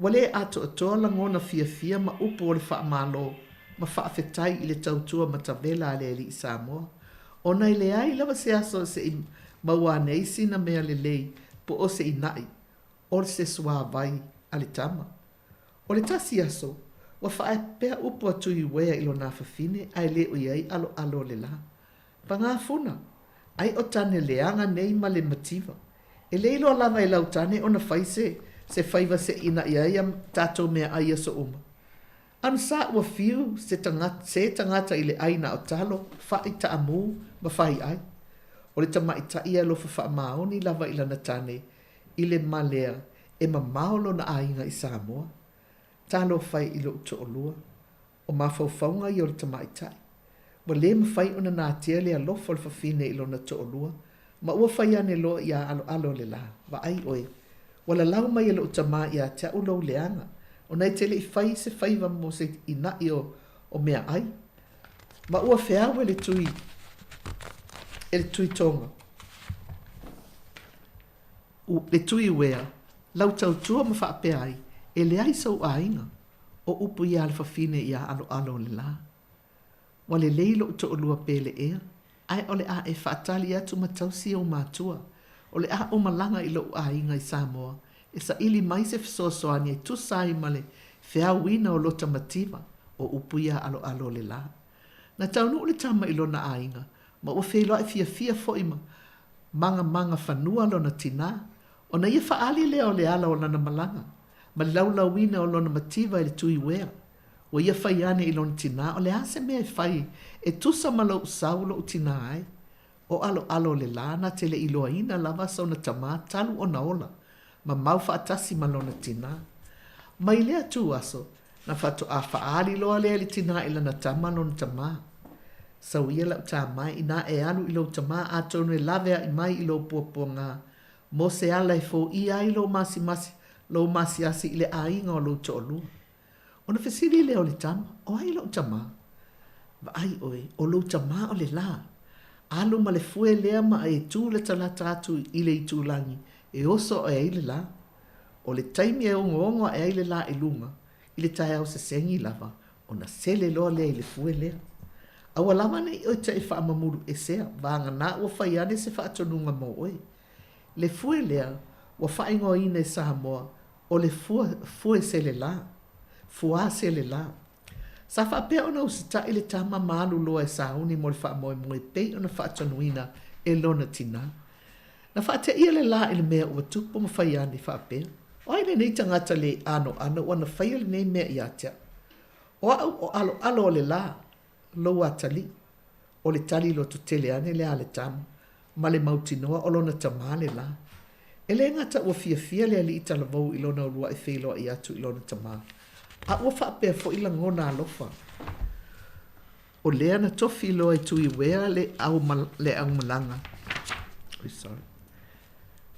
ua le atoatoa lagona fiafia ma upu o le faamalo ma faafetai i le tautua matavela a le alii Samoa, ona e leai lava se aso se i maua ane ai sina mea lelei po o se inaʻi o se suāwai a le tama. O le tasi aso, ua faapea upu a Tuiuea i lona afafine ae le o i ai aloalo o le la. Pagā funa, ai o tane leaga nei ma le mativa. E le iloa lava e lau tane ona fai se se faiva se inaʻi ai a tatou meaʻai aso uma. Ano sa ua fiu se tagata se tagata i le ʻai na o talo, faʻi, taʻamū, ma faiʻai. O le tamaʻitaʻi e alofa faamaoni lava i lana tane i le malea e mamao lona aiga i Samoa. Talofa e i loʻu toʻolua. O mafaufauga ia o le tamaitai. Ua le mafai ona natia le alofa o le fafine i lona toʻalua, ma ua fai ane loa iā Aloalo o le Lā, Vaai oe, ua lalau mai e loʻu tamā iā te a'u lou leaga, ona e te le i fai se faiva mo se inaʻi o, o meaʻai. Ma ua feau e le tui, e le Tuitoga, u, le Tui Uea, lau tautua ma faapea ai, e leai sou aiga. O upu ia a le fafine iā Aloalo o le Lā. Ua lelei loʻu toʻalua pele ea, ae o le a e faatali atu ma tausi ou matua. O le a ou malaga i loʻu aiga i Samoa e saili mai se fesoasoani e tusa ai ma le feauina o lota mativa, o upu ia aloalo o le la. Na taunuu le tama i lona aiga, ma ua feiloai fiafia foi ma magamagafanua lona tinā, ona ia faaali lea o le ala o lana malaga, ma le laulauina o lona mativa i le tui uea. Ua ia fai ane i lona tinā, o le a se mea e fai e tusa ma lou sau loʻu tinā ai? ʻO ʻAloʻalo o le lā na te le iloaina lava sona tamā talu ona ola, ma mau faatasi ma lona tinā. Mai lea tū aso, na faatoʻā faaali loa lea i le tinā i lana tama lona tamā. Sau ia laʻu tāmae inā e alu i lou tamā atonu e lawe aʻi mai i lou puapuagā mo se ala e fōʻia ai lou masimasi, lou masiasi i le ʻāiga o lou toʻalua. Ona fesili lea o le tama, O ai loʻu tamā? Vaai ʻoe, ʻo lou tamā o le lā. Alu ma le fue lea ma e tūlatalata atu i le itulagi e oso aʻe ai le lā. ʻO le taimi e ogoogo aʻe ai le lā i luga, i le taeao sesegi lava, ona sele loa lea i le fue lea. Aua lava ne i ʻoe taʻi faamamulu esea, vāganā ua fai ane se faatonuga mo ʻoe. Le fue lea, ua faaigoaina e Samoa, ʻo le fua, fue sele lā. Fuā sele lā. Sa faapea ona usitaʻi le tama ma alu loa e sauni mo le faamoemoe e pei ona faatonuina e lona tinā. Na faateia le lā i le mea ua tupu ma fai ane faapea, O ai lenei tagata le ʻanoʻano ua na faia lenei mea iā te aʻu? ʻO aʻu o ʻaloʻalo o le lā, lou atalii. ʻO le tali loto tele ane lea a le tama, ma le mautinoa o lona tamā le lā. E lē gata ua fiafia le aliʻi talavou i lona uluaʻi feiloaʻi atu i lona tamā, a ua faapea foʻi lagona alofa. ʻO lea na tofi loa e Tui Uea le le aumalaga, oi sorry,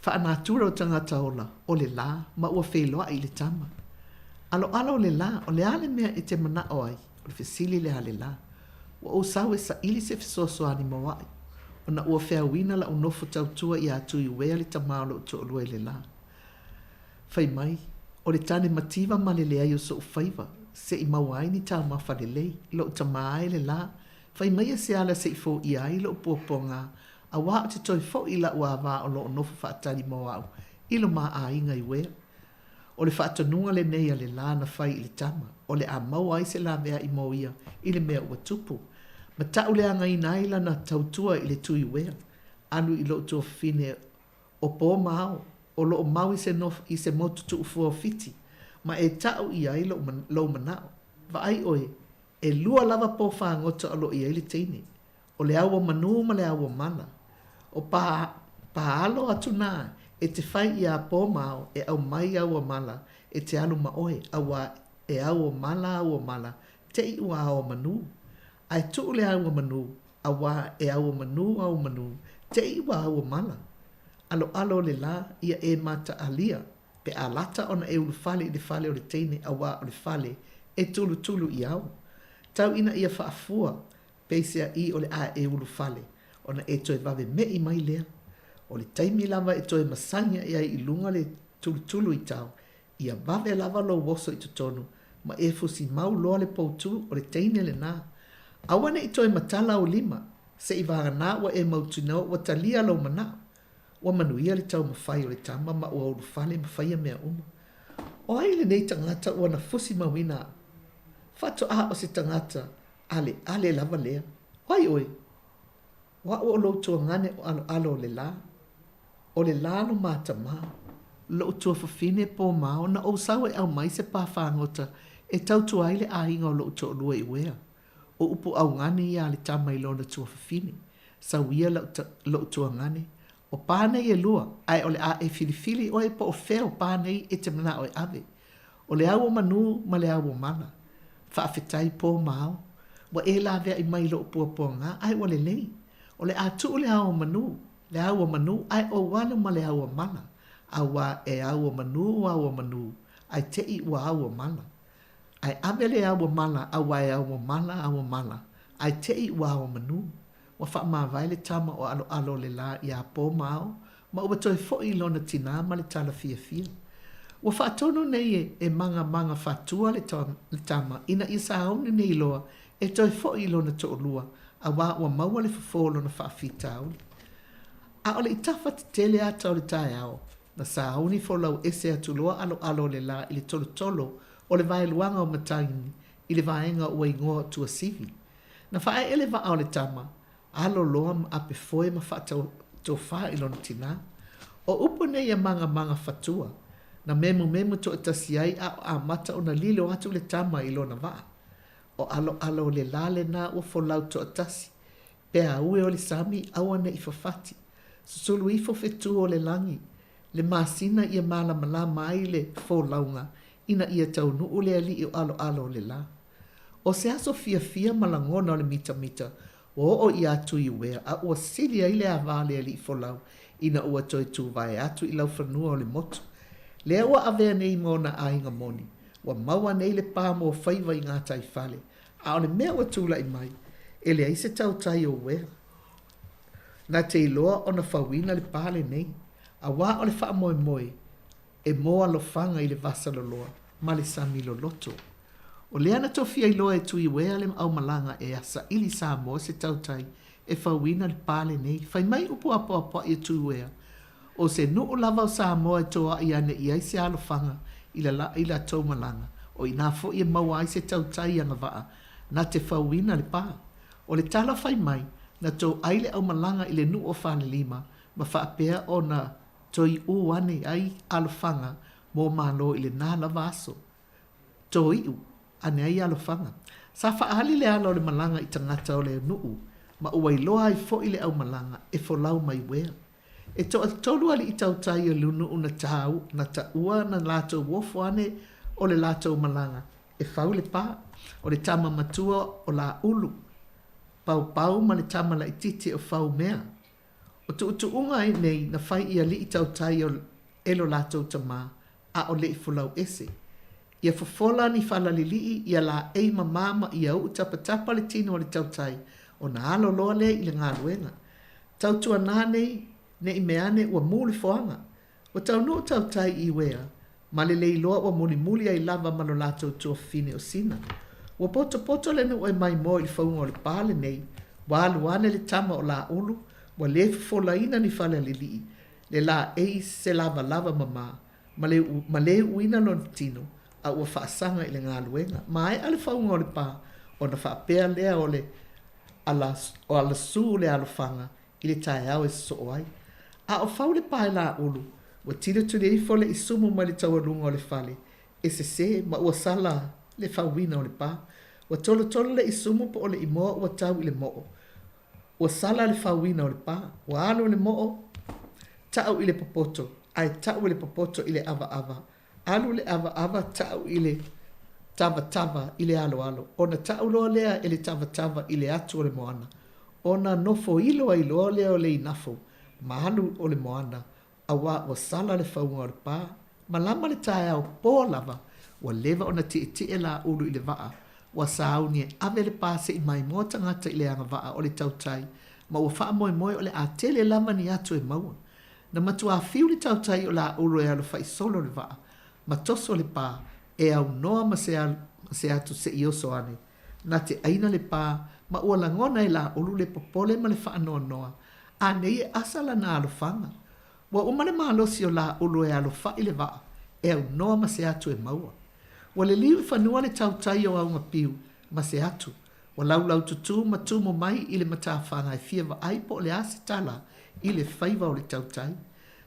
faanatura o tagata ola, o le lā, ma ua feiloaʻi i le tama. ʻAloʻalo o le lā, o le a le mea e te manaʻo ai? O le fesili lea a le lā. Ua ou sau e saili se fesoasoani mo aʻu, ona ua feauina laʻu nofo tautua iā Tui Uea le tamā o loʻu toʻalua i le lā. Fai mai, o le tane mativa ma le leai o soʻu faiva, seʻi maua ai ni taumafa lelei, loʻu tamā e le lā, fai maia se ala seʻi fōʻia ai loʻu puapuagā, auā o te toe foʻi i laʻu āwā o loʻo nofo faatali mo aʻu i lo mā ʻāiga i Uea. ʻO le faatonuga lenei a le lā na fai i le tama, o le a maua ai se laveaʻi mo ia i le mea ua tupu. Ma taʻuleagaina ai lana tautua i le tui uea. Alu i loʻu tuafafine o pō ma ao, o loʻo mau i se i se motu tuʻufua o Fiti, ma e taʻu i ai loʻu lou manaʻo. Vaai ʻoe, ʻelua lava pō fāgota o loʻo i ai le teine. ʻO le au o Manū ma le au o Mala. ʻO pā, pāalo atu nā e te fai iā Pōmao e ʻau mai au o Mala e te alu ma ʻoe, auā e au o Mala au o Mala, teʻi ua ao o Manū. A e tuʻu le au o Manū, auā e au o Manū au o Manū, teʻi ua au o Mala. ʻAloʻalo o le lā, ia e mataʻalia, pe a lata ona e ulufale i le fale o le teine auā o le fale e tulutulu i ao. Tau ina ia faafua, Peisea i o le a e ulufale, ona e toe vave meʻi mai lea. O le taimi lava e toe masagi aʻe ai i luga le tulutulu i tao, ia vave lava lou oso i totonu, ma e fusi mau loa le poutū, o le teine lenā. Aua neʻi toe matala ou lima, seʻi vāganā ua e mautinoa ua talia lou manaʻo. Ua manuia le taumafai o le tama ma ua ulufale ma faia mea uma. O ai lenei tagata ua na fusi mauina aʻu? Faatoʻā o se tagata ʻAleʻale lava lea. O ai ʻoe? ʻO aʻu o lou tuagane o ʻaloʻalo o le lā. ʻO le lā lo mātamā. Loʻu tuafafine Pōmao na ou sau e ʻau mai se pā fāgota e tautua ai le ʻāiga o loʻu toʻalua i uea. ʻO upu ʻaugane ia a le tama i lona tuafafine. Sau ia laʻu, loʻu tuagane. ʻO pā nei ʻelua, ae o le a e filifili ʻoe po o fea o pā nei e te manaʻo e ʻawe. ʻO le au o Manū ma le au o Mala. Faafetai pō ma ao. Ua e laveai mai i loʻu puapuaga, ae ua lelei. O le a tuʻu le ao o manu, le au o manu, ae ou alu ma le au o mala, auā e au o manu au o manu, ae teʻi ua au o mala. Ae ave le au o mala, auā e au o mala au o mala, ae teʻi ua au o manu. Ua faamavae le tama o ʻAloʻalo o le lā iā Pō ma Ao, ma ua toe foʻi i lona tinā ma le tala fiafia. Ua faatonu nei e e Mangamangafātua le le tama ina ia sauni nei loa e toe foʻi i lona toʻolua, auā ua maua le fofo o lona faafitauli. A o le i tafa tetele ata o le taeao, na sauni folau ese atu loa ʻAloʻalo o le lā i le tolotolo o le vaeluaga o Matagini i le vaega ua igoa o Tuasivi. Na faaee le vaa o le tama, alo loa ma ape foe ma faatofā i lona tinā. O upu nei a Mangamanga-fatua, na memumemu toatasi ai a o amata ona lilo atu le tama i lona vaa. O aloalo o le la lenā ua folau toatasi, peaue o le sami aua ne i fafati, susulu ifo fetū o le lagi, le masina ia malamalama ai le folauga ina ia taunuu le alii o aloalo o le la. ʻO se aso fiafia ma lagona o le mitamita ua oo iā Tuiuea a ua sili ai le ava o le alii folau ina ua toe tuvae atu i laufanua o le motu. Lea ua avea nei ma ona aiga moni, ua maua nei le pā mo faiva i gataifale, a o le mea ua tulai mai, e leai se tautai o uea. Na te iloa ona fauina le pā lenei, auā o le faamoemoe, e mō alofaga i le vasa loloa ma le sami loloto. O lea na tofia iloa e Tuiuea le aumalaga e a saili Samoa se tautai e fauina le pā lenei. Fai mai upu apoapoai e Tuiuea, o se nuu lava o Samoa e toaʻi ane i ai se alofaga i la i la tou malaga, o inā foʻi e maua ai se tautai agavaa na te fauina le pā. O le tala fai mai, na tou ai le aumalaga i le nuu o Falelima ma faapea ona Toiʻu ane ai alofaga mo Malo i lenā lava aso. Toiʻu ane ai alofaga. Sa faaali le ala o le malaga i tagata o le nuu ma ua iloa ai foʻi le aumalaga e folau mai uea. E toatolu alii tautai o le nuu na tau na taua na latou ofo ane o le latou malaga e fau le pa. O le tama matua o Laulu, Paupau ma le tama laititi o Faumea. O tuʻutuʻuga ai nei na fai i aliʻi tautai o e lo latou tamā, a o leʻi folau ese. Ia fofola ni falaliliʻi, ia laʻei mamā ma ia uʻu tapatapa le tino o le tautai, ona alo loa lea i le galuega. Tautuanā nei, neʻi meaane ua mū le foaga. Ua taunuu tautai i uea, ma le leiloa ua mulimuli ai lava ma lo latou tuafafine o Sina. Ua potopoto le nuu e maimoa i le fauga o le pā lenei, ua alu ane le tama o Lāulu, ua lē fofolaina ni fale alilii, le laei se lavalava mamā, ma le ma lē uina lona tino, a ua faasaga i le galuega. Maea le fauga o le pā, ona faapea lea o le ala, o alasū le alofaga i le taeao e sosoo ai. A o fau le pae lāulu, ua tilotilo ifo le isumu mai le taualuga o le fale, e sesē, ma ua sala le fauina o le pā. Ua tolotolo le isumu po o le imoa ua tau i le moʻo. Ua sala le fauina o le pā. Ua alu le moʻo, taʻu i le popoto, ae taʻu e le popoto i le ʻavaʻava. Alu le ʻavaʻava taʻu i le tavatava i le aloalo, ona taʻu loa lea e le tavatava i le atu o le moana. Ona nofo ilo ai loa lea o Leinafo ma alu o le moana, auā ua sala le fauga o le pā. Malama le taeao pō lava, ua leva ona tietie Lāulu i le vaa, ua sauni e ave le pā se i maimoa tagata i le agavaa o le tautai, ma ua faamoemoe o le a tele lava ni atu e maua. Na matuā fiu le tautai o Lāulu e alofaʻi solo le vaa, ma toso le pā, e aunoa ma se ma se atu se i oso ane. Na te ʻaina le pā, ma ua lagona e Lāulu le popole ma le faanoanoa, a nei e asa lana alofaga. Ua uma le malosi o Lāulu e alofaʻi le vaa, e aunoa ma se atu e maua. Ua liliu i fanua le tautai o Augapiu ma se atu, Ua laulaututū ma tumu mai i le matafaga e fia vaai po o le a se tala i le faiva o le tautai.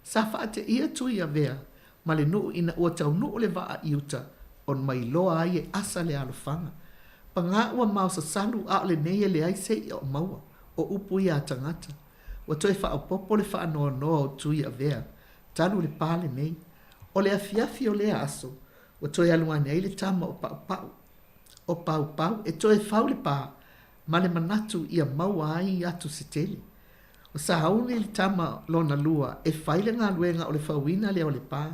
Sa faateia Tuiavea ma le nuu ina ua taunuu le vaa i uta on mailoa ai e asa le alofaga. Pagā ua maosasalu a o lenei e leai se iʻa o maua, o upu ia a tagata. Ua toe faaopoopo le faanoanoa o Tuiavea talu le pā lenei. O le afiafi o lea aso, ua toe alu ane ai le tama o Paʻupaʻu. o Paupau e toe fau le pa ma le manatu ia maua ai atu se tele. O Sauni le tama lona lua e fai le galuega o le fauina lea o le pa.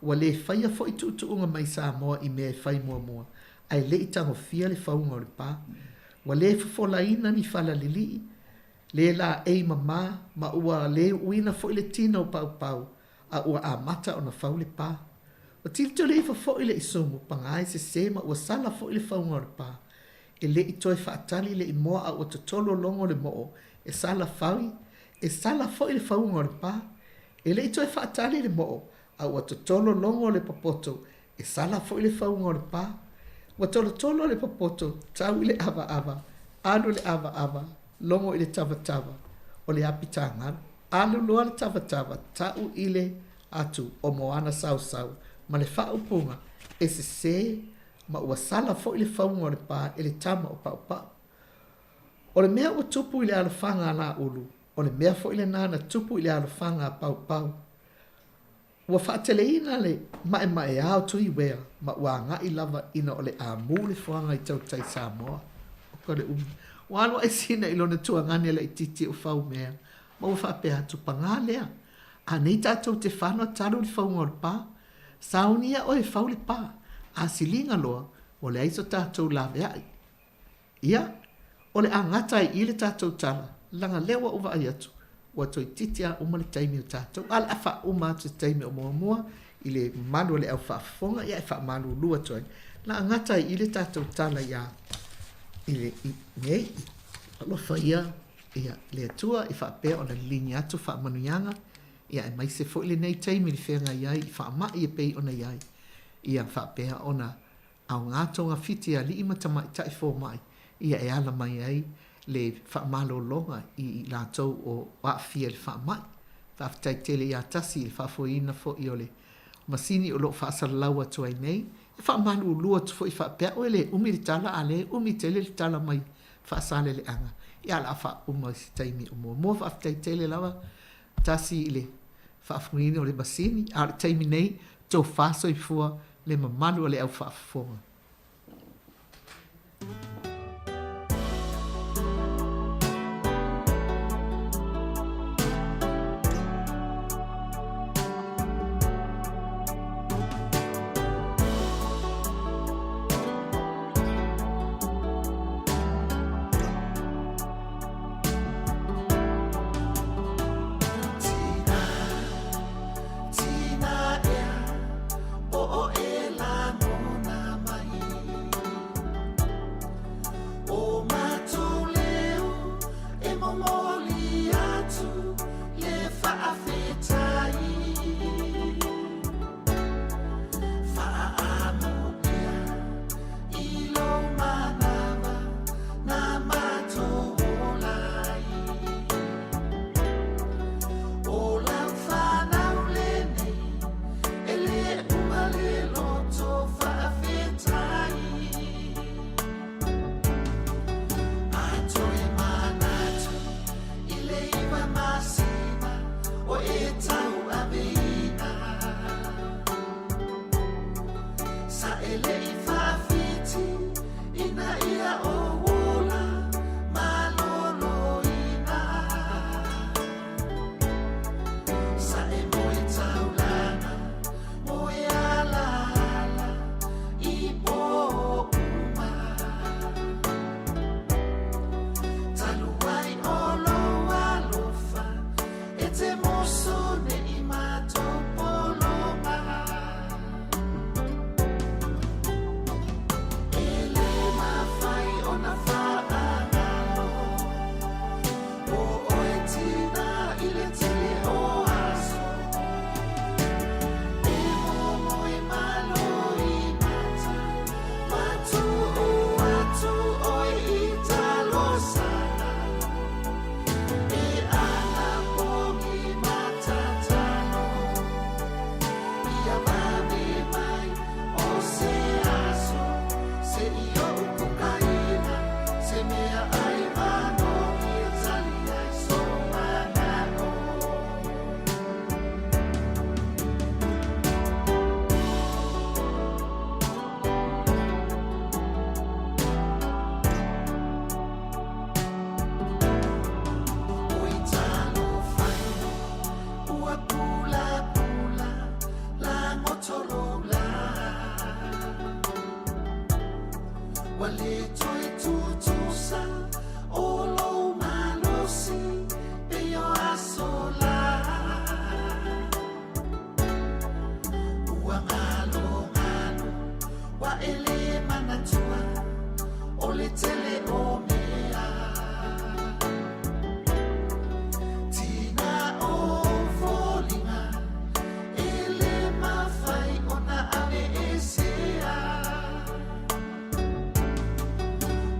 Ua lē faia foi tuutuuga mai Samoa i mea e fai muamua, ae le i tagofia le fauga o le pa. Ua lē fofolaina ni fala lilii, lē laei mamā, ma ua lē u'uina foi le tino o Paupau a ua amata ona fau le pa. Ua tilotilo ifo foi le isumu, pagā e sesē ma ua sala foi le fauga o le pa. E le i toe faatali le imoa a ua totolo logo le moo e sala fai, e sala foi le fauga o le pa. E le i toe faatali le moo a ua totolo logo le popoto e sala foi le fauga o le pa. Ua tolotolo le popoto tau i le avaava, alu le avaava, logo i le tavatava o le apitagalu. Alu loa le tavatava tau i le atu o Moana sausau ma le faaupuga e sesē ma ua sala foi le fauga o le pa e le tama o Paupau. O le mea ua tupu i le alofaga a Laulu, o le mea foi lenā na tupu i le alofaga a Paupau. Ua faateleina le maemaea o Tuiuea ma ua agai lava ina o le a mū le fuaga i tautai Samoa. O ka le umi. Ua alu ae sina i lona tuagane laitiiti o Faumea ma ua faapea atu, Pagā lea, a nei tatou te fano talu le fauga o le pa. Saunia oe e fau le pa. A siliga loa, ua leai so tatou laveai. Ia, o le a gata ai i i le tatou tala, leaga lea ua ou vaai atu, ua toeitiiti a uma le taimi o tatou. A o le a faauma atu i se taimi o muamua i le mamalu o le au faafofoga, ia e faamalulu atu ai. O le a gata ai i i le tatou tala iā i le i nei. Alofa ia, ia, le Atua i faapea ona liligi atu faamanuiaga, ia aemaise foi lenei taimi i le feagai ai i faamai e pei ona i ai, ia faapea ona aoga togafiti e alii ma tamaitai fomai, ia e ala mai ai le faamalologa i i latou o aafia i le faamai. Faafetai tele ia Tasi i le faafoeina foi o le masini o lo o faasalalau atu ai nei. E faamalulu atu foi faapea, oi le umi le tala a le umi tele le tala mai Faasaleleaga, ia o le a faauma i se taimi o muamua. Faafetai tele lava Tasi i le faafoeina o le masini, a o le taimi nei, tofa soifua le mamalu o le au faafofoga. Ua le toe tutusa o lou malosi pei o aso la. Ua galogalo ua e le manatua o le tele o mea. Tina o foliga e le mafai ona aveesea.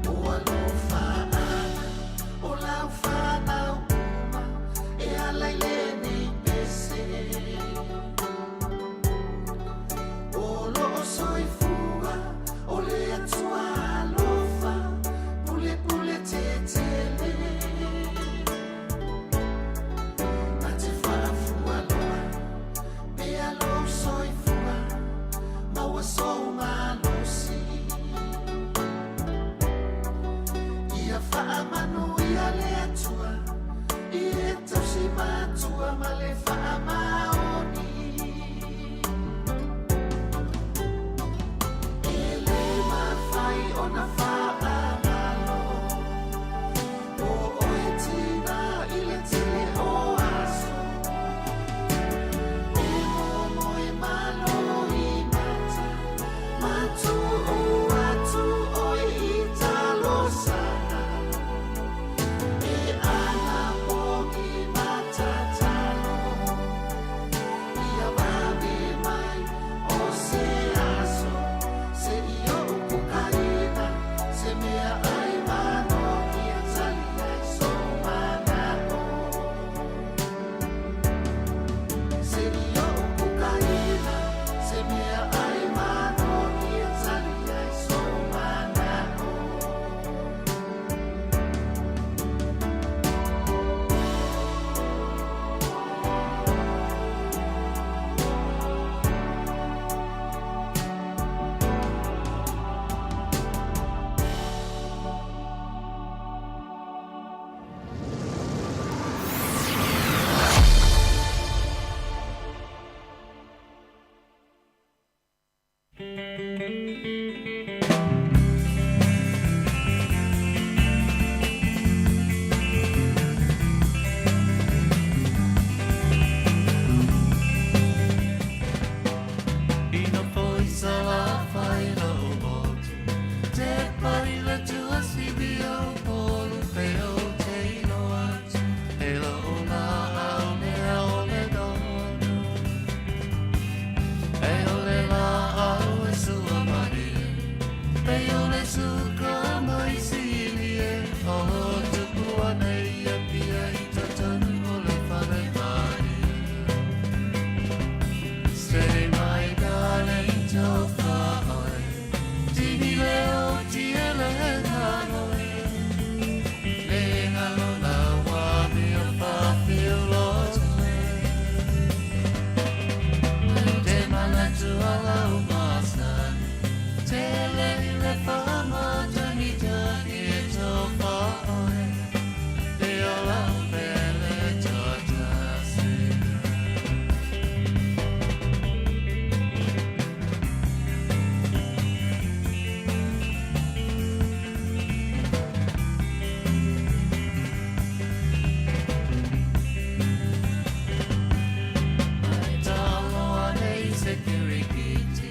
O alofaaga o lau fanau uma e ala i lenei pese. O loo soifua o le Atua alofa pulepule tetele. Na te faafualoa pea lou soifua maua sou malosi. Ia faamanuia le Atua i e tausi matua ma le faamaoni. E le mafai ona faagalo o oe tina i le tele o aso. E momoe malo i mata matuu atu oe i talosaga. E anapogi matatalo ia vave mai o se aso se'i o'u kukaina se mea ai manogi e tali ai sou mana'o. Se'i o'u kukaina se mea ai manogi e tali ai sou mana'o. Ina foi salafai lau motu, te paila tua sibi o polu pe o te ino atu, e lo la au mea o le donu. E o le la au e sua marie, pe o le suka mai sili e, o tupu ane ia pia i totonu o le whare marie. Say my darling tofa oi, tini leo tiele hanoi, le ngalo la wa mi o fa fio lo te. Te mana tu ala o masani, te le le fa ma tani tani e tofa oi, te ola o pele totasi. Ai talo ane i se kirikiti,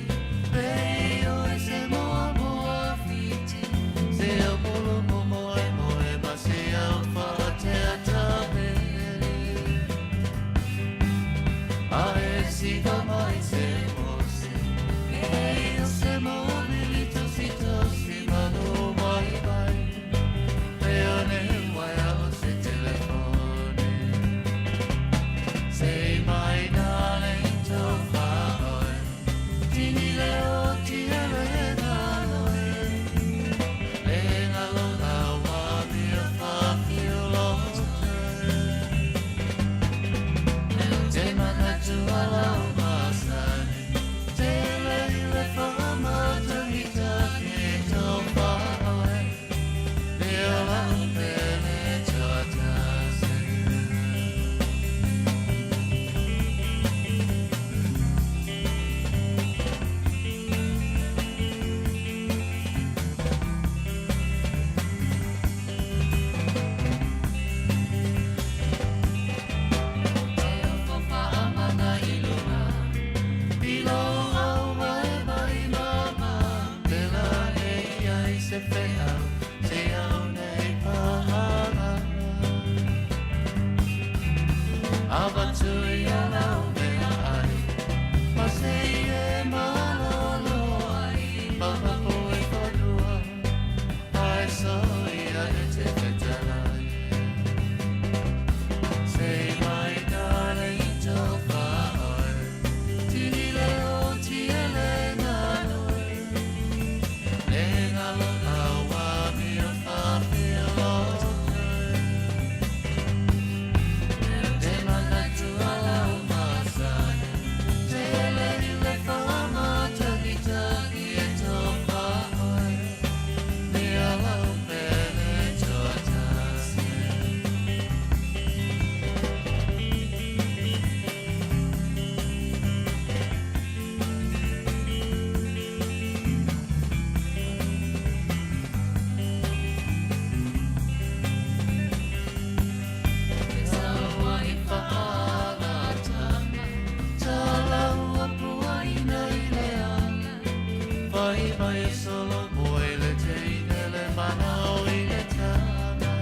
fai mai e solo mo e le teine le mana o i le tama.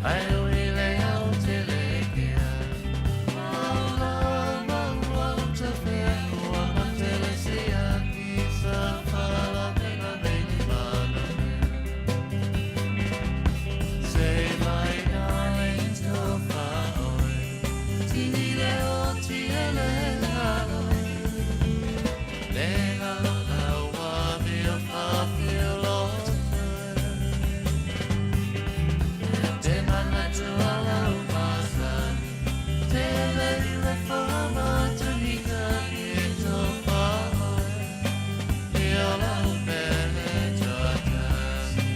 Ai o i le au te le kea. Maula maua o te whea kua ma te le siaki sa whala me na meini mana mea. Say my darling's tofa oi, tini leo ti ele lalo. Le ngalo lau wa mi o wha whio lo te. Te mana tu ala u masani, te le i le wha tu hika i tō wha oi. I ola u pele tuatasi.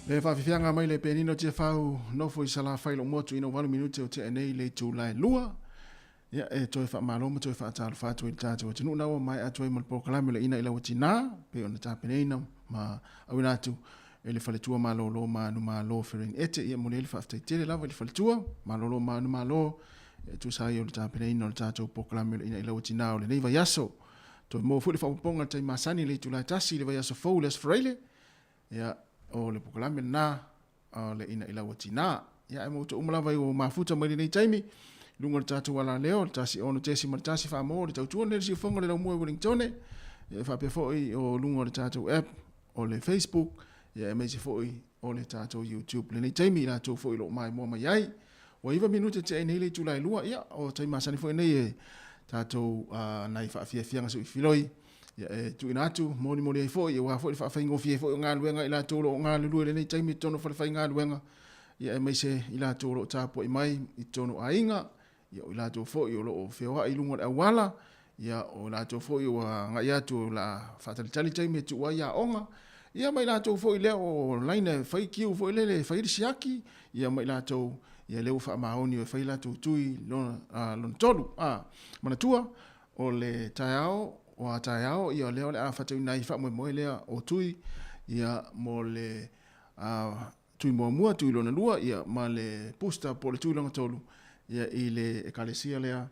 Le faafiafiaga mai le penina o Tiafau nofo i Salafai lou motu ina ua 8 minute o tea nei le itula e 2. Ia e toe faamalo ma toe faatalofa atu ai i le tatou atunuu na ua maea atu ai ma le polokalame o le Ina i Lau Tinā pei ona tapenaina ma auina atu e le Faletua Malolo ma Anu Malo Ferin Ete. Ia momoli ai le faafetai tele lava i le Faletua Malolo ma Anu Malo e tusa ai o le tapenaina o le tatou polokalame o le Ina i Lau Tinā o lenei vaiaso. Toe maua foi le faaopoopoga i le taimi masani i le itula e 1 i le vaiaso fou i le Aso Faraile. Ia, o le polokalame lena o le Ina i Lau Tinā. Ia, e maua uma lava i ua mafuta mai lenei taimi. I luga o le tatou alaleo, le 106.1 whaamō, le tautua nei le siufoga le laumua i Wellingtone. Ia, e faapea foi o luga o le tatou app, o le Facebook, ia e maise foi o le tatou YouTube. Lenei taimi i latou foi o lo o maimoa mai ai. Ua 9 minute tea nei le itula e 2, ia, o taimi masani foi nei e tatou nai faafiafiaga suifiloi. Ia, e tuuina atu, molimoli ai foi, aua foi le faafaigofie foi o galuega i latou o lo o galulue i lenei taimi i totonu o falefaigaluega, ia aemaise i latou o lo o tapuai mai i totonu o aiga, ia o i latou foi o lo o feoai i luga o le auala, ia o i latou foi ua agai atu o le a faatalitali taimi e tuu ai aoga, ia ma i latou foi lea o laina e fai kiu foi lele e fai le siaki, ia ma i latou ia lea ua faamaoni e fai latou tui lona tolu. Manatua, o le taeao o a taeao, ia lea o le a faatauina ai faamoemoe lea o tui, ia mo le tui muamua, tui lona lua, ia ma le booster po o le tui lona tolu, ia i le ekalesia lea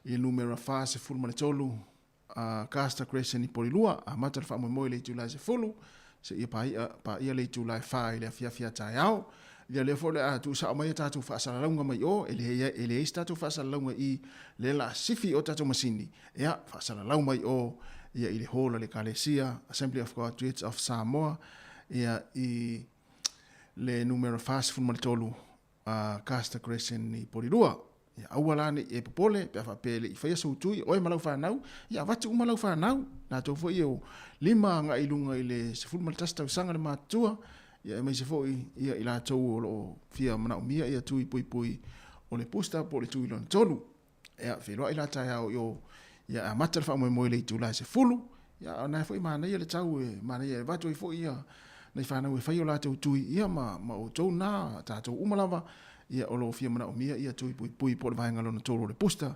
i le numera 43 Casta Crescent i Porirua. Amata le faamoemoe i le itula e 10 seia paia le itula e 4 i le afiafi a taeao. Ia lea foi o le a tuusao mai a tatou faasalalauga mai o, e leai se tatou faasalalauga i lea la sifi o tatou masini, ia faasalalau mai o ia i le hall a le Ekalesia Assembly of God Church of Samoa, ia i le numera 43 Casta Crescent i Porirua. Ia aua la ne i e popole pe a faapea e le i faia sou tui, oe ma lau fanau, ia avatu uma lau fanau. Latou foi e o lima agai i luga i le 11 tausaga le matutua, ia aemaise foi ia i latou o lo o fia manaomia ia tui puipui o le booster po o le tui lona tolu. Ia feiloai la taeao i o, ia amata le faamoemoe i le itula e 10, ia o na foi manaia le tau e manaia e avatu ai foi ia nai fanau e fai o latou tui, ia ma outou na, tatou uma lava, ia o lo o fia manaomia ia tui puipui po o le vaega lona tolu o le booster,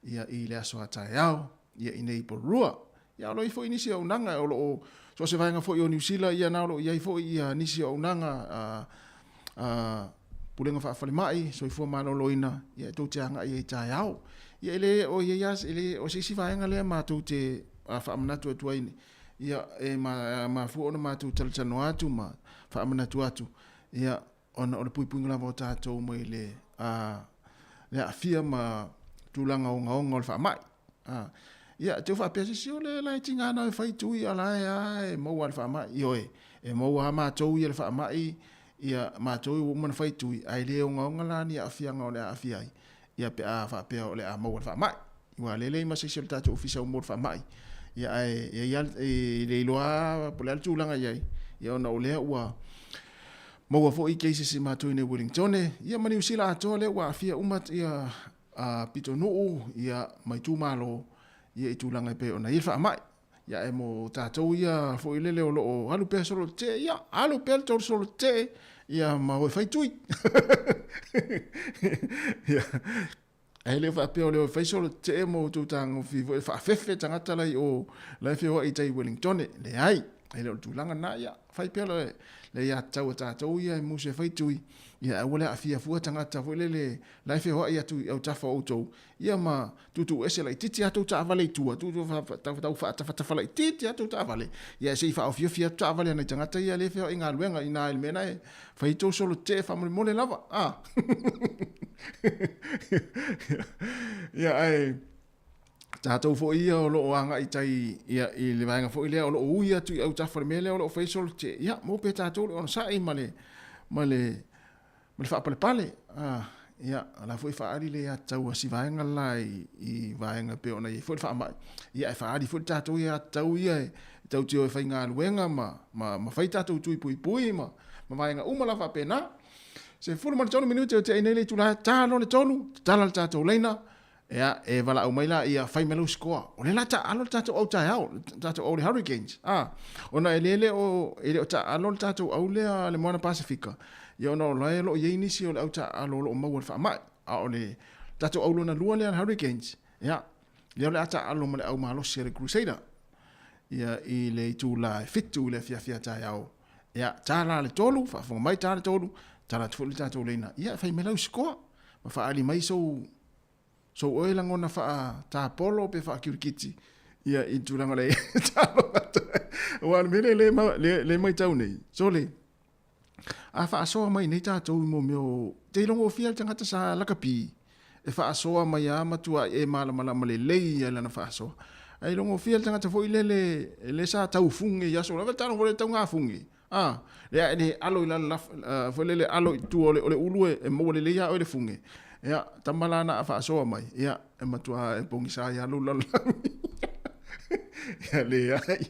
ia i le aso a taeao, ia i nei Porirua. Ia o lo o i ai foi nisi o auaunaga o lo o so o se vaega foi o Niu Sila, ia na o lo o i ai foi ia nisi o auaunaga a Pulega Faafalemai, Soifua Maloloina, ia e tou te agai ai i taeao. Ia e le o i ai lava, e le o se isi vaega lea matou te faamanatu atu ai, ia e mafua ona matou talatalanoa atu ma faamanatu atu, ia ona o le puipuiga lava o tatou mai le le aafia ma tulaga ogaoga o le faamai. Ia, te faapea se isi, o le la e tiga na e fai tui a la e a e maua le faamai. Ioe, e maua lava matou ia le faamai, ia matou ua uma ona fai tui, ae le ogaoga la ni aafiaga o le a aafia ai, ia pe a faapea o le a maua le faamai. Aua o lea e leai ma se isi o le tatou ofisa o mo le faamai, ia ae e i ai lava, e le iloa lava po o le a le tulaga i ai, ia ona o lea ua maua foi cases i matou i inei i Wellingtone, ia ma Niu Sila atoa lea ua aafia uma ia pitonuu ia ma itumalo ia i tulaga e pei ona i ai le faamai. Ia ae mo tatou ia foi lele o lo o alu pea solo tetee, ia alu pea le tolu solo tetee, ia ma o e fai tui. Ia. Ae le faapea o le o e fai solo tetee ma outou tagofi foi e faafefe tagata la i o la e feoai i tai Wellingtone. Leai, e le o le tulaga lena. Ia, fai pea le aiatatau a tatou ia e musu e fai tui, ia aua le aafia fua tagata foi lele la e feoai atu i autafa o outou, ia ma tuutuu ese laitiiti a tou taavale i tua, tuutuu tau faatafatafa laitiiti a tou taavale, ia se i faaofiofi atu taavale a nai tagata ia lea e feoai i galuega i ina i le mea lena e fai ai tou solo tetee faamolemole lava. A. Ia ae tatou foi ia o lo o agai i tai ia, i le vaega foi lea o lo o ui atu i autafa o le mea lea o lo o fai solo tetee, ia maua pea tatou le onosai ma le ma le ma le faapalepale. A, ia, o la foi e faaali le aiatatau a si vaega la i, i vaega pei ona i ai foi le faamai, ia ae faaali foi le tatou aiatatau ia e tatou te o e faigaluega ma, ma, ma fai tatou tui puipui ma, ma vaega uma la faapena. 13 minute o tea nei le itula, ta loa le 3, tatala le tatou laina, Ia, e valaau mai la ia fai mai lau sikoa. O lea la taaalo le tatou au taeao, le tatou au le Hurricanes. Ah, ona e le le o e le o taaalo le tatou au lea le Moana Pasifika. Ia ona o la e o lo o i ai nisi o le au taaalo o lo o maua i le faamai. A o le tatou au lona lua lea le Hurricanes, ia, lea o le a taaalo ma le au malosi a le Crusader. Ia, i le itula e 7 i le afiafi a taeao. Ia, ta la le 3, faafofoga mai ta le 3, tala atu foi le tatou leina. Ia, fai mai lau sikoa ma faaali mai sou sou oe lagona faatapolo pe faakiulikiti ia i le tulaga o le taaloga. Aua o le mea lea le, le, le maitau nei, sole, a faasoa mai nei tatou i mo mea o, te ilogofia le tagata sa lakapi, e faasoa mai a matua e malamalama lelei ia lana faasoa. Ae ilogofia le tagata foi lele, le sa taufuge i aso lava, talo foi le taugafuge. A, lea e le alo i lalo laf, uh, foi lele alo i tua o le, o le ulu e, e maua lelei ia oe le fuge. Ia, tama la na a faasoa mai, ia, e matua e pogisa ia lou lalolagi. Ia, leai,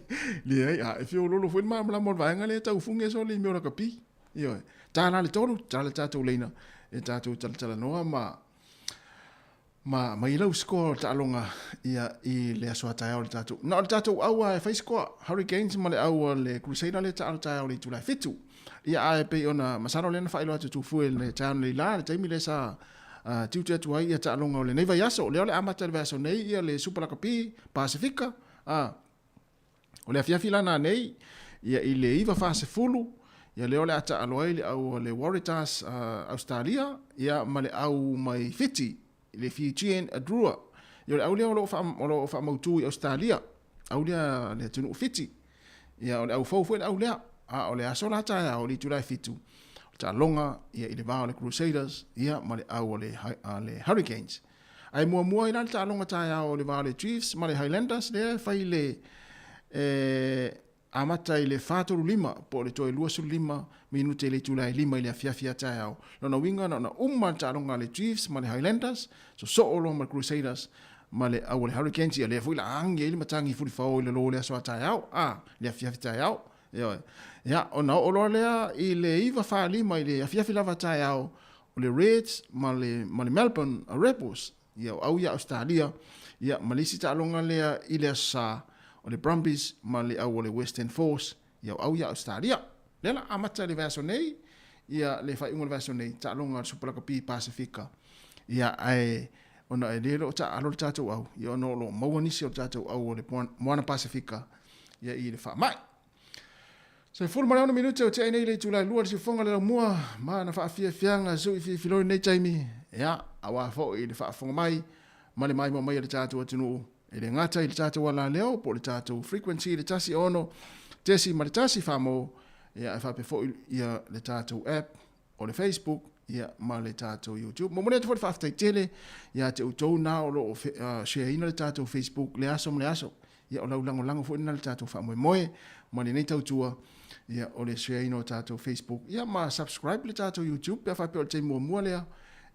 leai, a e feololo foi le malamalama o le vaega lea tau fuge sole i mea o lakapi. Ioe, ta la le tolu, ta le tatou leina, e tatou talatalanoa ma, Ma mai lau score o le taaloga ia i le aso a taeao le tatou. Na o le tatou au lava e fai score, Hurricanes ma le au a le Crusader lea e taalo taeao i le itula e 7. Ia ae pei ona masalo lea na faailoa atu e Tufue i le taeao nei la, le taimi lea sa tiute atu ai ia taaloga o lenei vaiaso. Lea o le amata i le vaiaso nei ia le Super Lakapi Pasifika. O le afiafi la nanei, ia i le 9:40, ia lea o le a taalo ai le au a le Waratahs a Ausetalia, ia ma le au mai Fiti, le Fijian Drua. Ia o le au lea o lo o faa, o lo o faamautu i Ausetalia, au lea a le atunuu o Fiti. Ia o le au fou foi le au lea. A o le aso la taeao i le itula e 7, o le taaloga ia i le va o le Crusaders ia ma le au a le, a le Hurricanes. Ae muamua ai la le taaloga taeao o le va o le Chiefs ma le Highlanders lea e fai i le e amata i le 4:35 po o le toe 25 minute i le itula e 5 i le afiafi a taeao. Lona uiga na ona uma le taaloga a le Chiefs ma le Highlanders, sosoo loa ma le Crusaders ma le au a le Hurricanes, ia lea foi la agi ai le matagi fulifao i lalo o le aso a taeao, a, le afiafi taeao. Ioe. Ia, ona oo loa lea i le 9:45 i le afiafi lava taeao, o le Reds ma le, ma le Melbourne Rebels, ia o au ia Ausetalia, ia ma le isi taaloga lea i le Aso Sa, o le Brumbies ma le au o le Western Force, ia o au ia Ausetalia. Lea la amata i le vaiaso nei, ia le faaiuga o le vaiaso nei, taaloga a le Super Lakapi Pasifika. Ia ae ona e le o taaalo le tatou au, ia ona o lo o maua nisi o le tatou au o le Moana Pasifika ia i le faamai. 16 minute o tea nei le itula e 2 le siufofoga le laumua ma na faafiafiaga sui filifiloi lenei taimi, ia, aua foi i le faafofoga mai ma le maimoa mai a le tatou atunuu, e le gata i le tatou alaleo po o le tatou frequency i le 106.1 Famo, ia, ae faapea foi ia le tatou app o le Facebook ia ma le tatou YouTube. Momoli atu foi le faafetai tele ia te outou na o lo o share ina le tatou Facebook le aso ma le aso. Ia o lau lagolago foi lena le tatou faamoemoe ma lenei tautua ia o le share ina o tatou Facebook ia ma subscribe le tatou YouTube pe a faapea o le taimi muamua lea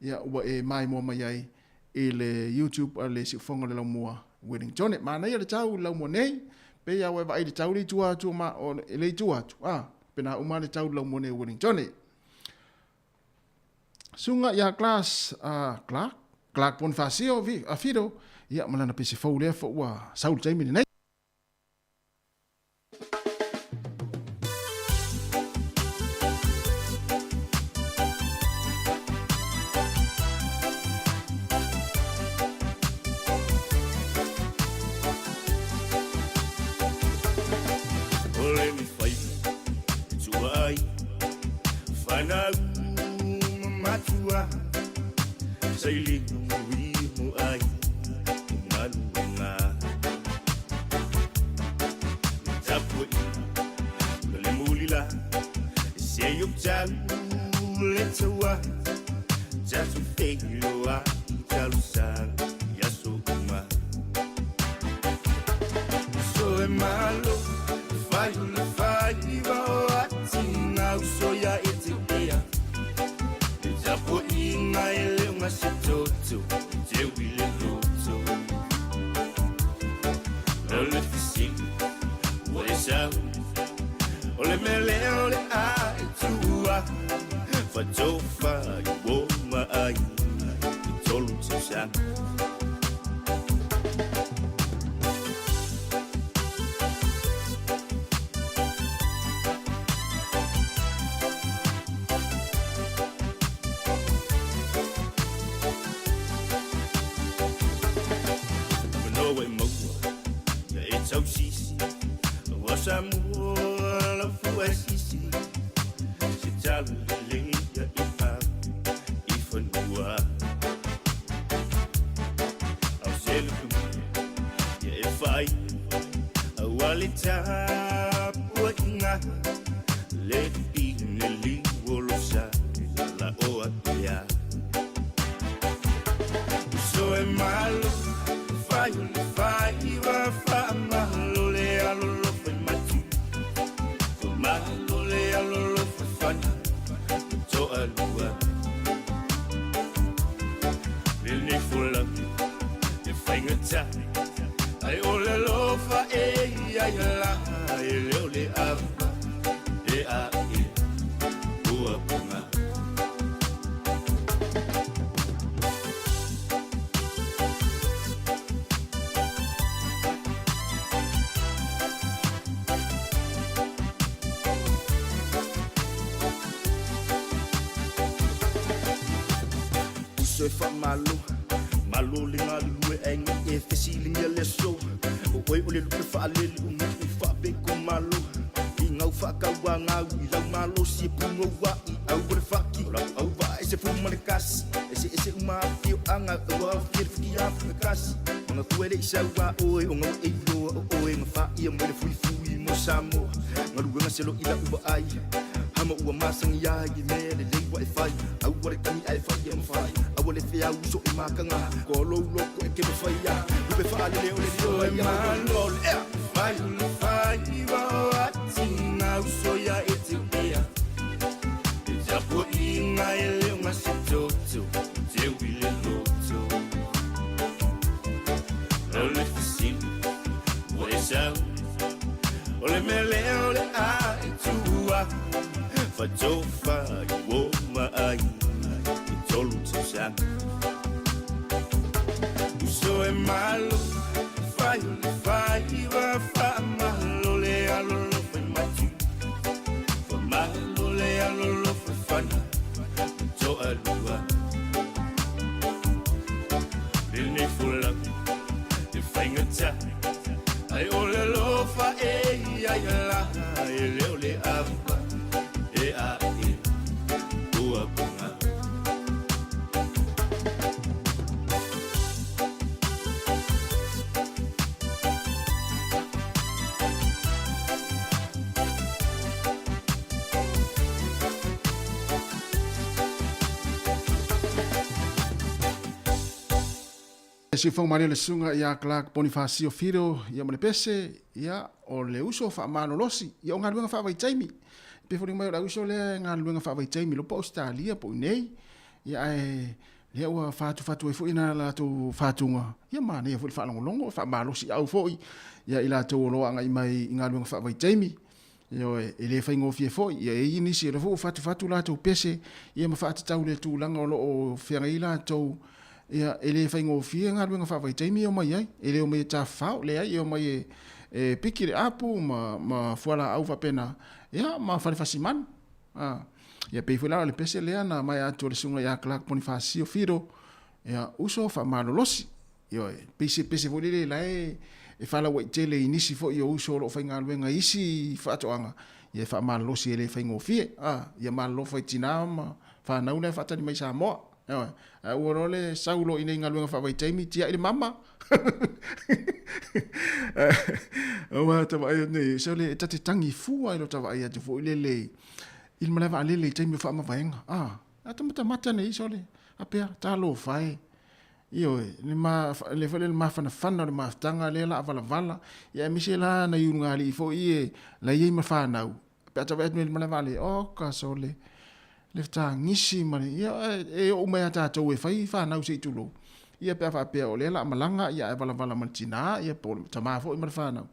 ia ua e maimoa mai ai i le YouTube a le Siufofoga o le Laumua Wellington. Manaia le tau i le laumua nei, pei lava ua e vaai i le tau le i tua atu o ma, o, le i tua atu, a, pena uma le tau i le laumua nei o Wellington. Suga ia Glass, Clark, Clark Bonifacio, vi, a Fido, ia ma lana pese fou lea fo ua sau le taimi lenei. Tapuaiga ma le mulila se i ou tau le taua tatou feiloai talosaga i aso uma. Uso e malo fai o le faiva o atiga uso ia e te pea le tapuaiga e le o gase toto teu i le loto. O le fesili ua e sau o le mea lea o le a e tuua fatofa i uō ma aiga i 3 tausaga. Manoa e maua ia e tausisi ua Samoa lau fua e sisi se talo lelei ia i pau i fanua. Au se luku ia e fai aua le tapuaiga le pine liu o lo sa la o apea. Uso e malo fai o le faiva faamalo le alolofa i matu faamalo le alolofa fana toalua. Lenei folauga e faigata ai o le alofa e ia ia la e le o le ava e a e ua poga. Uso e faamalo malo le galulue aiga e fesiligia le aso o oe o le lupe faalele o nuu faapeko malo i gau faakauagau i lau malosi e pugouaʻi au o le faki o lau auvaa e se fou ma le kasi eseese uma afioaga ua aofia le fukiafuga kasi magafua e leʻi sauā oe o gau e iloa o oe gafaʻia mai le fuifui mo Samoa galuega se loʻi lau vaai hama ua masagi ai i mea lelei ua e fai aua le tagi ae fai e mafai aua le feau uso e makaga ko lou loko e ke mafaia lupe faalele o le lio e malo le ea fai o le faiva o atiga uso ia e te pea le tapuaiga e le o gase toto teu i le loto. O le fesili ua e sau o le mea lea o le a e tuua fatofa i uō ma aiga i 3 tausaga. Uso e malo fai o le faiva faamalo le alolofa i matu faamalo le alolofa i fana toalua. Lenei folauga e faigata ai o le alofa e ia ia la e le o le ava e a e ua poga. Siufoga malie le susuga ia Clark Bonifacio Fido ia ma le pese ia o le uso faamalolosi ia o galuega faavaitaimi. E pei foi mai o le uso lea e galuega faavaitaimi lo po Australia po i nei ia ae lea ua fatufatu ai foi na latou fatuga ia manaia foi le faalogologo faamalosiau foi ia i latou o lo o agai mai i galuega faavaitaimi. Ioe, e le faigofie foi. Ia, e i ai nisi o lea foi ua fatufatu latou pese, ia ma faatatau i le tulaga o lo o feagai ai latou, ia, e le faigofie galuega faavaitaimi e omai ai. E le omai e tafafao, leai, e omai e, e piki le apu ma, ma fualaau faapena, ia, ma fale fasimanu. A, ia, pei foi la o le pese lea na maea atu e le Susuga ia Clark Bonifacio Fido, ia, uso faamalolosi. Ioe, pei se pese foi lele la e e faalauaitele i nisi foi o uso o lo o faigaluega i isi faatoaga, ia e faamalolosi e le faigofie, a, ia malolofa i tina ma fanau la e faatali mai i Samoa. Ioe. Ae ua loa le sau loa i inei i galuega faavaitaimi, tiai le mama. Aua ta vaai atu nei, sole, ta te tagi fua i lota vaai atu foi lele i le malae vaalele i taimi o faamavaega. Ah, a ta matamata nei, sole, a pea, talofa e. Ioe, le ma, le foi le mafanafana o le mafutaga lea la a valavala, ia aemaise la nai ulugalii foi e la i ai ma fanau. Pe a ta vaai atu nei i le malae vaalele, oka sole, le fetagisi ma le, ia e oo mai ia tatou e fai fanau se i tulou. Ia pe a faapea o lea la a malaga ia ae valavala ma le tina ia po o le tama foi ma le fanau.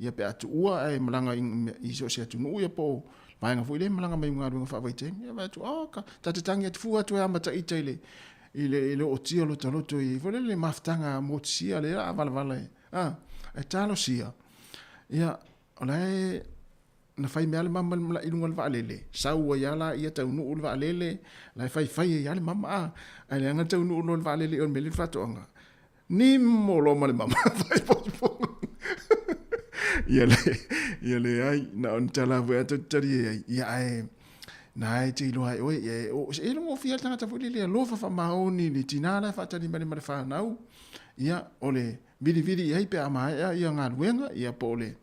Ia pe a tuua ae malaga i so o se atunuu ia po o vaega foi lea e malaga mai ma galuega faavaitaimi. Ia vaai atu, oka, ta te tagi atu fua atu e amata ita i le i le i le ootia o lota loto i foi lele mafutaga motisia lea la a valavala e, a, ae talosia. Ia, o la e na fai mea le mama i luga o le vaalele, sau ai lava laia taunuu le vaalele, la e faifai ai lava le mama, a, ae leaga le taunuu loa le vaalele i o i le mea lea o le faatoaga, nimo loa ma le mama faaipoipoga. Ia le, ia leai, na o ni tala foi a tou te talie ai, ia ae, na e te iloa ai oe, ia e, o, e logofia le tagata foi lele e alofa faamaoni i le tina la e faatali mai ma le fanau, ia, o le vilivili i ai pe a maea ia galuega, ia po o le,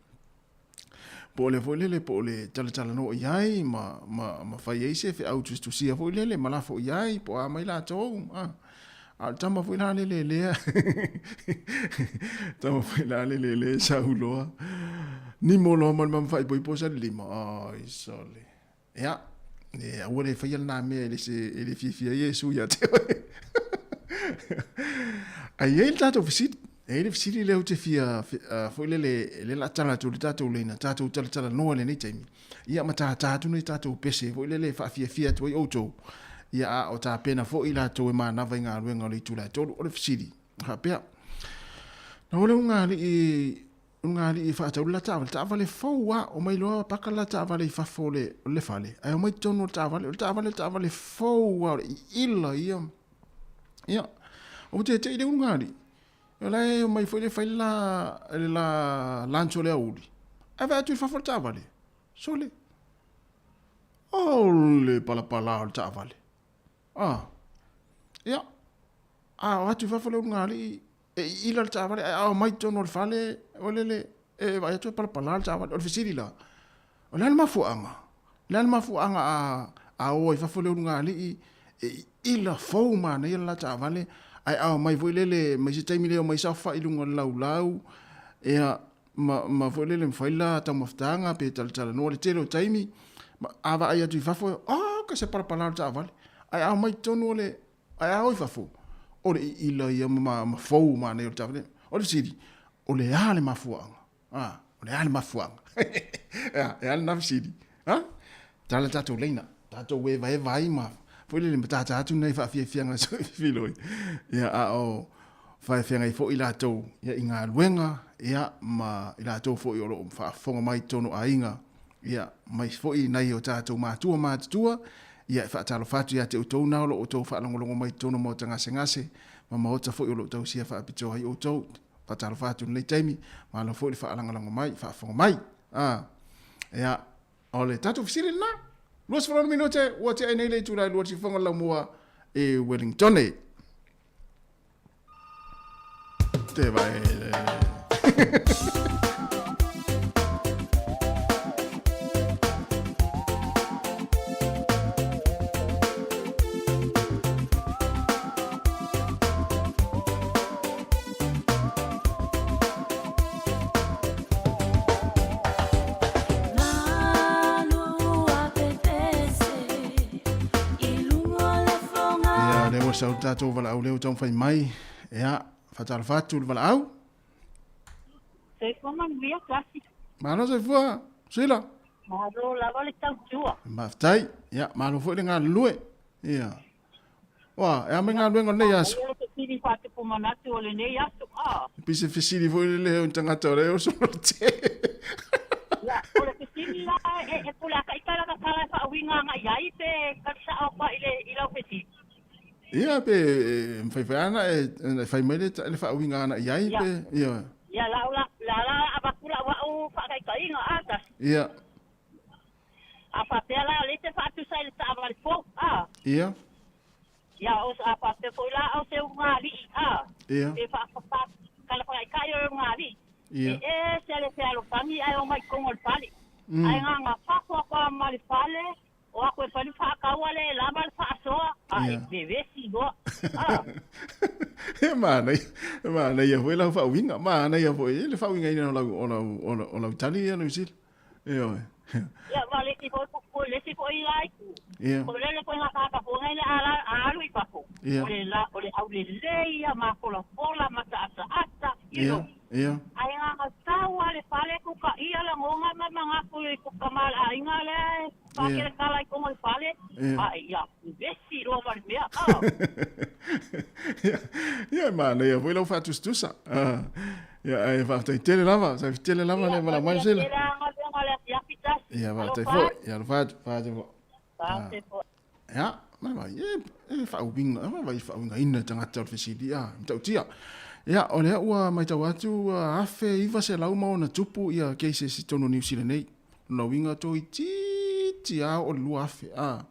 po o le foi lele po o le talatalanoa i ai ma, ma, ma fai ai se feau tusitusia foi lele ma lafo i ai po o a mai latou. A, a o le tama foi la lele lea, tama foi la lele lea sau loa, nimo loa ma le mama faaipoipo sa le lima. Ai, sole. Ia, e aua le faia lena mea e le, se, e le fiafia ai Iesu ia te oe. Ae i ai le tatou fesili, e i ai le fesili lea ou te fia, foi lele, lea o le a tala atu i le tatou leina, tatou talatalanoa i lenei taimi. Ia ma tātā atu nei tatou pese foi lele e faafiafia atu ai outou. Ia a o tapena foi latou e manava i galuega o le itula e 3. O le fesili, faapea, na o le ulugalii O ngā alii e whaatau le la taavale, taavale fou a, omai loa paka le la taavale i fafo o le, o le fale, ae omai totonu o le taavale, o le taavale, o le taavale fou a, o le iila ia. Ia, o te te i le ulu ngā alii. O la e omai foi le fai le la, le la lunch o le aoauli. Ae vaai atu i fafo o le taavale. Sole. O le palapala o le taavale. Ah. Ia. A o atu i fafo le ulu ngā alii, e iila le taavale ae ao mai totonu o le fale, o lele, e vaai atu e palapala le taavale. O le fesili la, o le a le mafuaaga? O le a le mafuaaga a, a o ai fafo le ulugalii e iila fou manaia le la taavale, ae ao mai foi lele, mai se taimi le omai saofai i luga o le laulau, ia, ma, ma foi lele mafai la taumafataga pe talatalanoa le tele o taimi, ma, a vaai atu i fafo, oh, ka se palapala o le taavale, ae ao mai totonu o le, Ae a o i fafo, o le iila ia ma, ma fou manaia o le taavale. O le fesili, o le a le mafuaaga? A, o le a le mafuaaga? Ea, e a lena fesili? A? Tala tatou leina, tatou evaeva ai ma foi lele ma tātā atu nei faafiafiaga filoi. Ia, a o faefeagai foi latou ia, i galuega, ia, ma i latou foi o lo o faafofoga mai i totonu o aiga, ia, mai foi nai o tatou matua matutua, ia, e faatalofa atu ia te outou na o lo o outou faalogologo mai i totonu o maota gasegase, ma maota foi o lo o tausia faapitoa ai outou. Faatalofa atu i lenei taimi, malo foi le faalagolago mai, faafofoga mai. A, ia, o le tatou fesili lena. 26 minute, ua tea ai nei le itula e 2 i le siufofoga o le laumua i Wellingtone. Te vai. Ia, lea ua sau le tatou valaau lea ua taumafai mai. Ia, faatalofa atu le valaau. Soifua manuia, Klasi. Malo soifua, Sila. Malo lava le tautua. Mafetai. Ia, malo foi le galulue. Ia. Ua, e a mai galuega o lenei aso? Manaia le fesili faatupu manatu o lenei aso, a. Pei se fesili foi lele o ni tagata o lea e oso ma le te. Ia, o le fesili la, e, e pule a ka ita lana tala e faauiga agai ai pe tali sa'o atu ai i le, i lau fesili? Ia, pe e mafai foi lava ona e, ona e fai mai le, le faauiga ana i ai Ia. pe, ia. Ia, lau la, la la avatu lau a'u faataitaiga, a, tasi. Ia. A faapea la, o lea e te faatusa i le taavale fou, a. Ia. Ia, o a faapea foi la o se ulugalii, a. Ia. Pe faafafa talafagaitai o le ulugalii. Ia. E ese le fealofani ae omai i totonu o le fale. Ae gaga fafo atu lava ma le fale, o atu e fai le faataua le lava le faasoa, a e vevesi loa. A. E manaia, e manaia foi lau faauiga, manaia foi le faauigaina o lau, o lau, o lau, o lau tali ia Niu Sila. Ioe. Ia, ma le isi foi, po le isi foi la itu. Ia. Po le le foi ngā tāta fo ngai le ala alu i fafo. Ia. O le la, o le aulelei ia mafolafola mataataata, you Ia, know. ia. Ae ngā ngā tau a le fale ku ka ia la ngonga ma manga ku i ku ka mal aiga lea e whakere kala i kongo i fale. Ia. A ia, vesi roa ma le mea. Ah. Ia, e manaia foi lau faatusatusa. Ah, ia, ae faafetai tele lava, faafetai tele lava le valaau mai Niu Sila. Ia, tele anga venga le afiafi tasi. Ia, faafetai Alofa foi. Ia, alofa atu, faafetai foi. Faafetai foi. Ia, mai vai, e, e faauiga, mai vai faauigaina tagata o le fesili, a, matautia. Ia, o lea ua matau atu ua 1900 ma ona tupu ia cases i totonu o Niu Sila nei. Lona uiga toeitiiti lava oo i le 2000, a.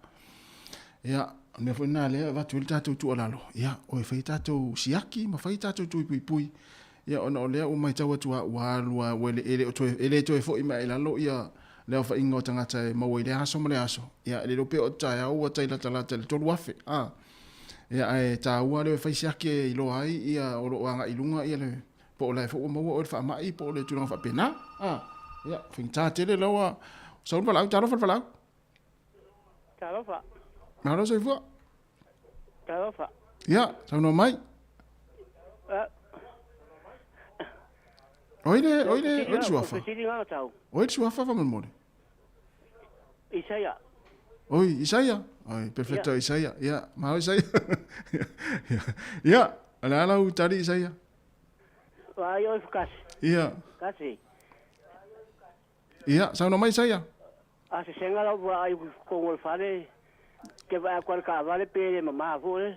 Ia, o le mea foi lena lea e avatu ai le tatou tuualalo, ia, o e fai tatou siaki ma fai tatou tui puipui. Ia, ona o lea ua matau atu lava ua alu lava, ua e le o toe, e le toe foi mai i lalo ia le aofaiga o tagata e maua i lea aso ma lea aso. Ia, e le iloa pe oo taeao ua tai latalata i le 3000, a. Ia, ae taua lea e fai siaki e iloa ai ia o lo o agai i luga ia le, po o la e foi ua maua oe i le faamai po o le tulaga faapena. A, ia, faigata tele la ua sau le valaau, talofa le valaau. Talofa. Malo soifua. Talofa. Ia, saunoa mai. Oi le, oi le, oi le suafa. Oi le suafa faamolemole. Isaia. Oi, Isaia. Oi, perfecto, Isaia. Ia, malo Isaia. Ia, o le a lau tali Isaia? Vai oi kasi. Ia. Kasi. Ia, saunoa mai Isaia. A se senga lau vaai kongo le fale, ke vaai atu le kaavale pe le mamā foi.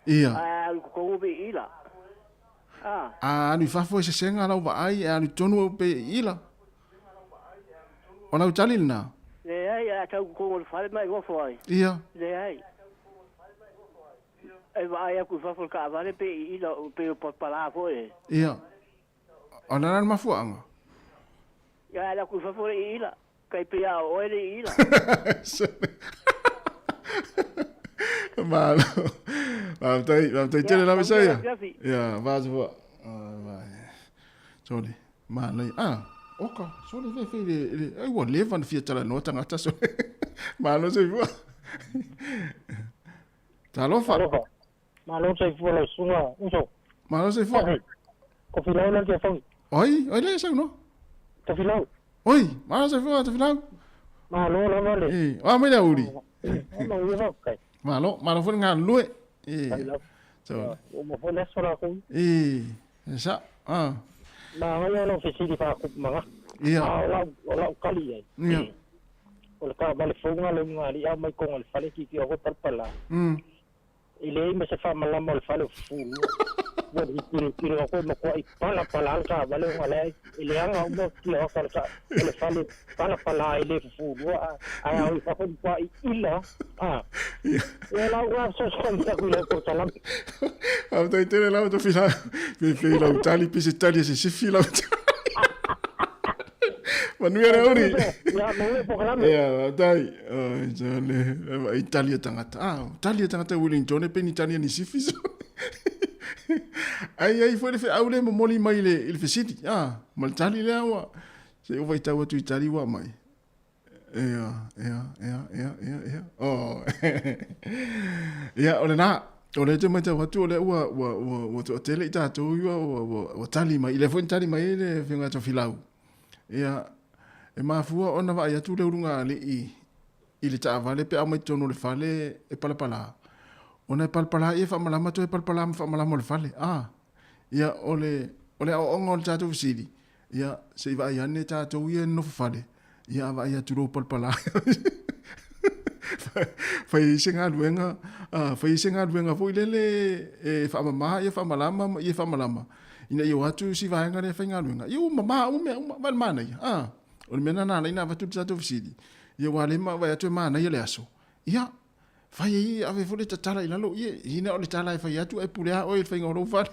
Ia. Ae alu i totonu pe i ila. A. A alu i fafo e sesenga lau vaai, e alu i totonu pe i ila. O lau tali lena? Leai, a tau i totonu o le fale ma e nofo ai. Ia. Leai. E vaai atu i fafo le kaavale pe i ila pe o palapala foi. Ia. O le a la le mafuaaga? Ia, alu atu i fafo le i ila. Tai pei a o oe le i ila. Malo. Faafetai, faafetai tele lava Isaia. Ia, faatoa. Sorry. Manaia. Ah, oka, sorry fe fe le le ai ua leva ona fia talanoa tagata sorry. Malo soifua. Talofa. Talofa. Malo soifua lau susuga uso. Malo soifua. Tofilau la le Oi, oi le saunoa. Tofilau. Oi, malo soifua Tofilau. Malo lava le. E, o a mai le aoauli. Malo ia faafetai. Malo, malo foi le galulue. E. So. Ua uma foi le aso latou. E, e sa. Ah. Manaia lau fesili faakupu magafi. Ia. A o lau, o lau tali i ai. Ia. O le taavale fou lena le ulugalii ao mai koga o le fale kikiau foi palapala. E leai ma se faamalama o le fale o fufulua. Ua tilotilo atu e matuai palapala le taavale ona leai e leaga uma tioata o le fale palapala e le fufulua ae ao i fafo e matuai ila a. Ia lau lava fesoasoani atu i lau polokalame. Faafetai tele lava Tofila. Feifei lau tali pe se tali a se sifi lau tali. Manuia le aoauli. Ia, manuia le polokalame. Ia, faafetai. Oi, sole. I tali a tagata. Ah, tali a tagata Wellington e pe ni tali a ni sifi. Ai ai foi le feau lea e momoli mai i le, i le fesili. Ah, ma le tali lea ua se i ou faitau atu i tali ua aumai. Ia, ia, ia, ia, ia, ia. Oh. Ia, o lena. O lea te matau atu, o lea ua, ua, ua, ua toatele i tatou ua, ua, ua, ua tali mai. I lea foi na tali mai ai le Afioga ia Tofilau. Ia, e mafua ona vaai atu le ulugalii i le taavale pe a omai totonu o le fale e palapala. Ona e palapala ia faamalama toe palapala ma faamalama o le fale. A, ia, o le, o le aoaoga o le tatou fesili, ia, se i vaai ane tatou ia e nonofo fale, ia a vaai atu lou palapala. Fai ai se galuega, fai ai se galuega foi lele e faamama ia faamalama ma ia faamalama, ina ia o atu si vaega lea e faigaluega, ia ua mama uma mea uma, vaai le manaia, a. O le mea lena na ala ai ona avatu le tatou fesili, ia aua o lea e vaai atu e manaia le aso, ia. Fai ai ave foi le tatala i lalo ie, ina o le tala e fai atu ae pule a oe i le faiga o lou fale.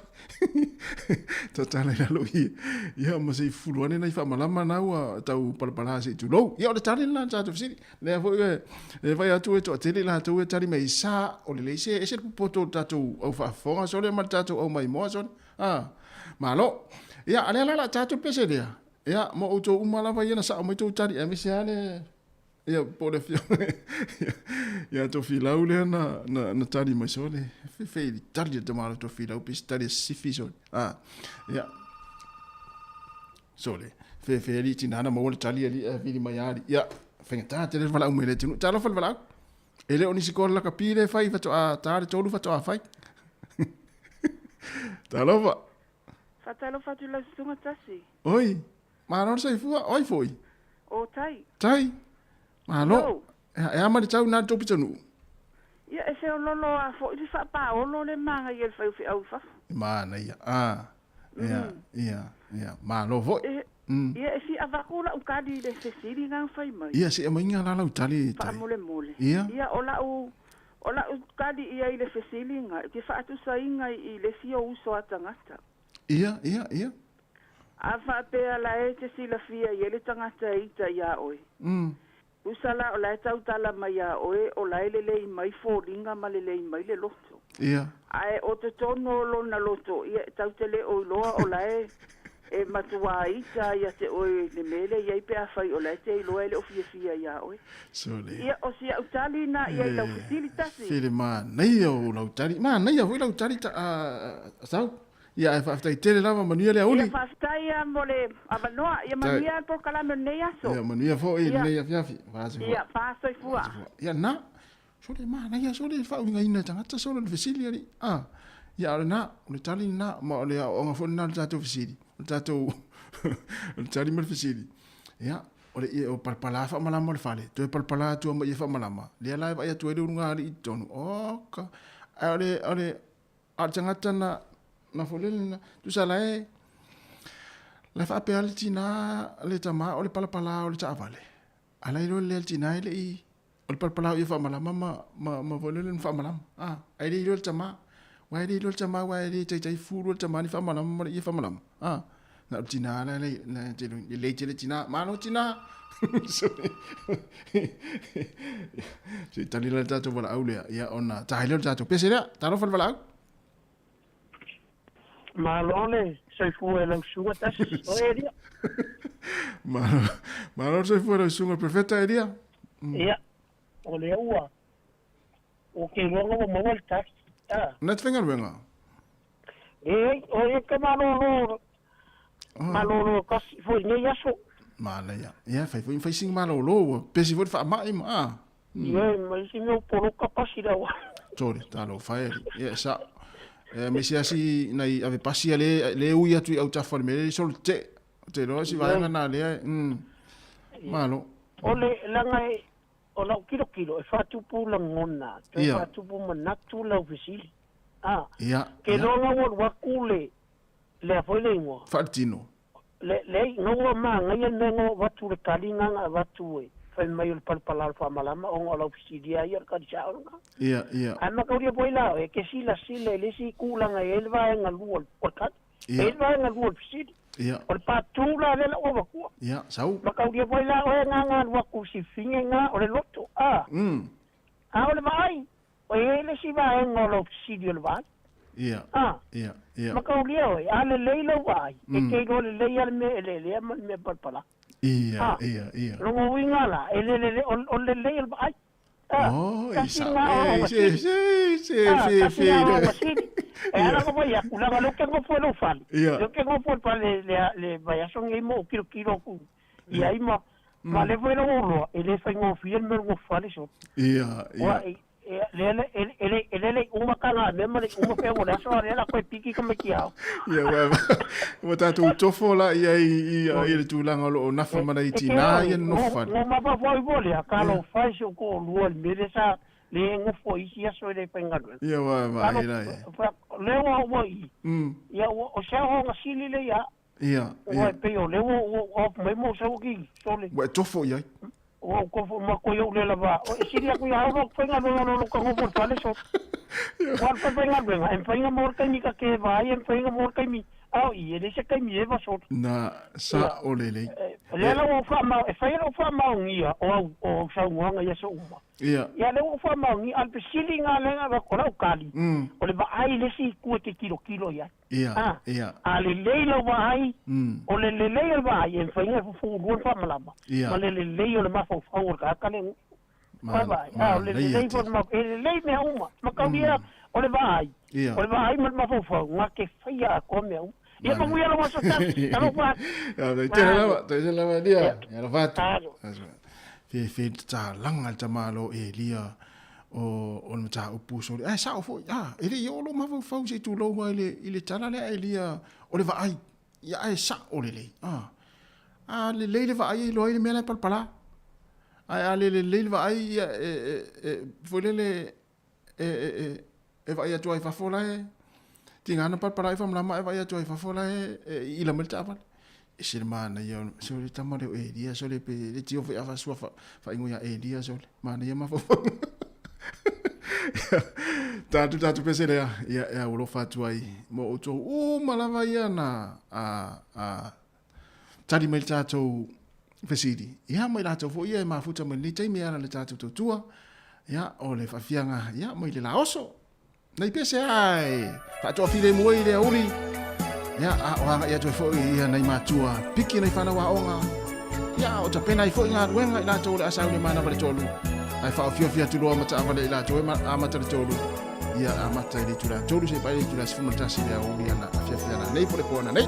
Tatala i lalo ie. Ia ma se i fufulu ane nai faamalama na ua tau palapala se i tulou. Ia o le tali lena na tatou fesili. Lea foi e, e fai atu e toatele i latou e tali mai sa o lelei se ese le popoto o le tatou au faafofoga sole ma le tatou au maimoa sole. Ah, malo. Ia, a lea la la tatou pese lea. Ia, mo outou uma lava ia na sao mai tou tali aemaise lava le Ia, po o le afioga ia Tofilau lea na, na, na tali mai sole. Fefe i le tali a le tamalo Tofilau, pe se tali a Sifi sole. Ah, ia. Sole, fefe ali tina na maua le tali ali e vili mai ali. Ia, faigata tele le valaau mai le atunuu. Talofa le valaau. E le o nisi kola lakapi le fai faatoa ta le tolu faatoa fai. Talofa. Faatalofa atu i lau susuga Tasi. Oi, malo le soifua, oi foi. O Tai. Tai, malo. Yo. E a ma le tau na le tou pitonuu? Ia, e feololo a foi le faapaolo le magaia i le fai o feau i fafo. E manaia, a, ia, ia, ia, malo foi. E, ia, e fia avatu lau tali i le fesili na fai mai. Ia, se i aumaiga la lau tali, Tai. Faamolemole. Ia. Ia, o lau, o lau tali ia i le fesili na, ou te faatusaina i le isi o uso a tagata. Ia, ia, ia. A faapea la e te silafia i ai le tagata e ita iā oe. Tusa la o la e tautala mai iā oe o la e lelei mai foliga ma lelei mai le loto. Ia. Ae o totonu o lona loto, ia, tatou te le o iloa o la e e matuā ita ia te oe i le mea lea i ai pe afai o la e te iloa e le o fiafia iā oe. Sole. Ia, o si au tali na ia i lau fesili tasi. Fele manaia o lau tali. Manaia foi lau tali ta, a, a, sau. Ia, ae faafetai tele lava, manuia le aoauli. Ia, faafetai a mo le avanoa. Ia, manuia le polokalame o lenei aso. Ia, manuia foi lenei afiafi. Faasoifua. Ia, faasoifua. Ia, na. Sole, manaia, sole, faauigaina e tagata, sole, le fesili, alii. A, ia, a o lena, o le tali lena, ma o le aoaoga foi lena o le tatou fesili, o le tatou, o le tali ma le fesili. Ia, o le ie o palapala faamalama o le fale, toe palapala atu ma ie faamalama, lea la e vaai atu ai le ulugalii i totonu, oka, ae o le, o le, a o le tagata na, na foi lele na, tusa la e, la e faapea le tina, le tama o le palapala o le taavale, a la iloa lea le tina e le i, o le palapala o ia faamalama ma, ma, ma foi lele na faamalama, a, ae le iloa le tama, aua e le iloa le tama, aua e le taitai fulu le tama ni faamalama ma le ie faamalama, a, na o le tina la le, la te lelei tele tina, malo tina, se i tali la le tatou valaau lea, ia ona tae lea o le tatou pese lea, talofa le valaau. Malo le soifua e lau susuga tasi o Elia. Malo, malo le soifua e lau susuga Perfeta Elia. Ia, o lea ua, ua ke iloa ua maua le tali. Ah. Na te faigaluega? Leai, o ia ke malolo, malolo kasi foi nei aso. Manaia. Ia, fai foi, fai sing malolo, ua pesi foi le faamai ma, ah. Ia, ma isi mea o poloka pasi lau. Tole, talofa e alii. Ia, e sao. E, ma isi asi nai ave pasi a le, le ui atu i autafa o le mea lea, solo te. Te iloa si vaega na lea, Malo. O le, leaga e, o lau kilokilo, e faatupu lagona, toe faatupu manatu lau fesili. A, Ia, ke ia. loa ua alu atu le, lea foi le igoa. Faaletino. Le, leai, na ua magaia le mea na avatu le tali na na avatu e fai mai o le palapala o le faamalama ona o lau fesili a ia o le tali sao lena. Ia, ia. Ae mataulia foi la oe, e te silasila i le isi tulaga e i ai le vaega lua o le tali. E i ai le vaega lua o le fesili. Ia. O le part 2 la lea la ua avatua. Ia, sau. Mataulia foi la oe na na alu atu i sifiga na o le loto, a. A o le vaai, e i ai le isi vaega o lau fesili o le vaai. Ia. A. Ia, ia. Mataulia oe, a lelei lau vaai, e te iloa lelei lava le mea eleelea ma le mea palapala. Ia, A. ia, ia. Lona uiga la, e le lelei, o le lelei o le vaai. A. Oh, i Tasi sa, lena o e, au se, masini. se, se, A, fe, tasi fe, lena o au le. masini. E ala ona fai atu, leaga o lea ou te nofo i lou fale. Ia. O lea ou te nofo i le fale le, le vaiaso lenei ma ou kilokilo atu i ai ma, ma lea foi lau oloa, e le faigofie le mea o le nofo fale solo. Ia, ia. Ua, e, e, lea le, e, e, le, e le le uma tala mea ma le uma fea o le aso a lea la koe piki tamaiti ao. Ia, ua, ua tatou tofo la ia i, i, i le tulaga o lo o nafa ma nai E te tinā oe, ia nofo fale. No mafaufau ifo lea, talofa e si ou toalua i le mea lea sa le nofo ai isi aso e le faigaluega. Ia, ua, Talo, vaai la ia. lea ua ua i, ia ua, o se aoaoga sili lea ia, Ia, ua ia. e pei o lea ua, ua off mai mo sau ki sole. Ua e tofo i ai. Ua ou kofo ma ko iou le lava. O e sili aku ia hau fai galuega lo lo ka ngofo fale so. Ua fai fai galuega e fai mo kaimi ka ke vai e fai mo kaimi. Ao i e le se kaimi e va so. Na sa o lelei. Le la ua wha e whai lau wha maungia o au o au saunoaga ia so uma. Ia. Ia le ua wha maungia, al pesili ngā lenga wa ko lau kali. O le vaai le si kua te kilo kilo ia. Ia, Ah. ia. A le lei lau vaai, o le lelei o le vaai, e whainga fufu luan wha malama. Ia. Ma le lelei o le mafaufau o le kaka le Ma- vaai. Ah, o le manaia lelei tele. fo ma e lelei mea uma. Ma kaulia o le vaai. Ia. O le vaai ma le mafaufau, ngā ke whaia a koa mea uma. Ia manuia lau aso tau, talofa atu. Ia, tai tele lava, tai tele lava Elia. Ia alofa atu. Alo. Fe fe tatalaga le tamālo Elia o o le mataupu sole. Ae sao foi, a, e le i oo lou mafaufau se i tulou ai le i le tala lea Elia o le vaai. Ia ae sao lelei. A. A lelei le vaai e iloa ai le mea la e palapala. Ae a le lelei le vaai ia e e e foi lele e e e e vaai atu ai fafo la e tiga na palapala ai faamalama e vaai atu ai fafo la e e ila mai le taavale. Ese le manaia o se o le tama lea o Elia sole pe le tio foi afasua fa faaigoa ia Elia sole. Manaia mafaufauga. Tatou tatou pese lea ia e aualofa atu ai mo outou uma lava ia na a a tali mai le tatou fesili. Ia ma i latou foi ia e mafuta mai lenei taimi e ala le tatou tautua. Ia o le faafiaga ia mai le laoso. Nei pese ai faatoafilemu ai le aoauli. Ia a o agai atu ai foi ia nai matua piki nai whanau aoga. Ia o tapena ai foi galuega i latou o le a sau le manava le tolu. Ae faaofiofi atu loa ma taavale i latou e amata le tolu. Ia amata i le itula tolu seia paia i le itula 11 le aoauli ana afiafi ana nei po le po ana nei.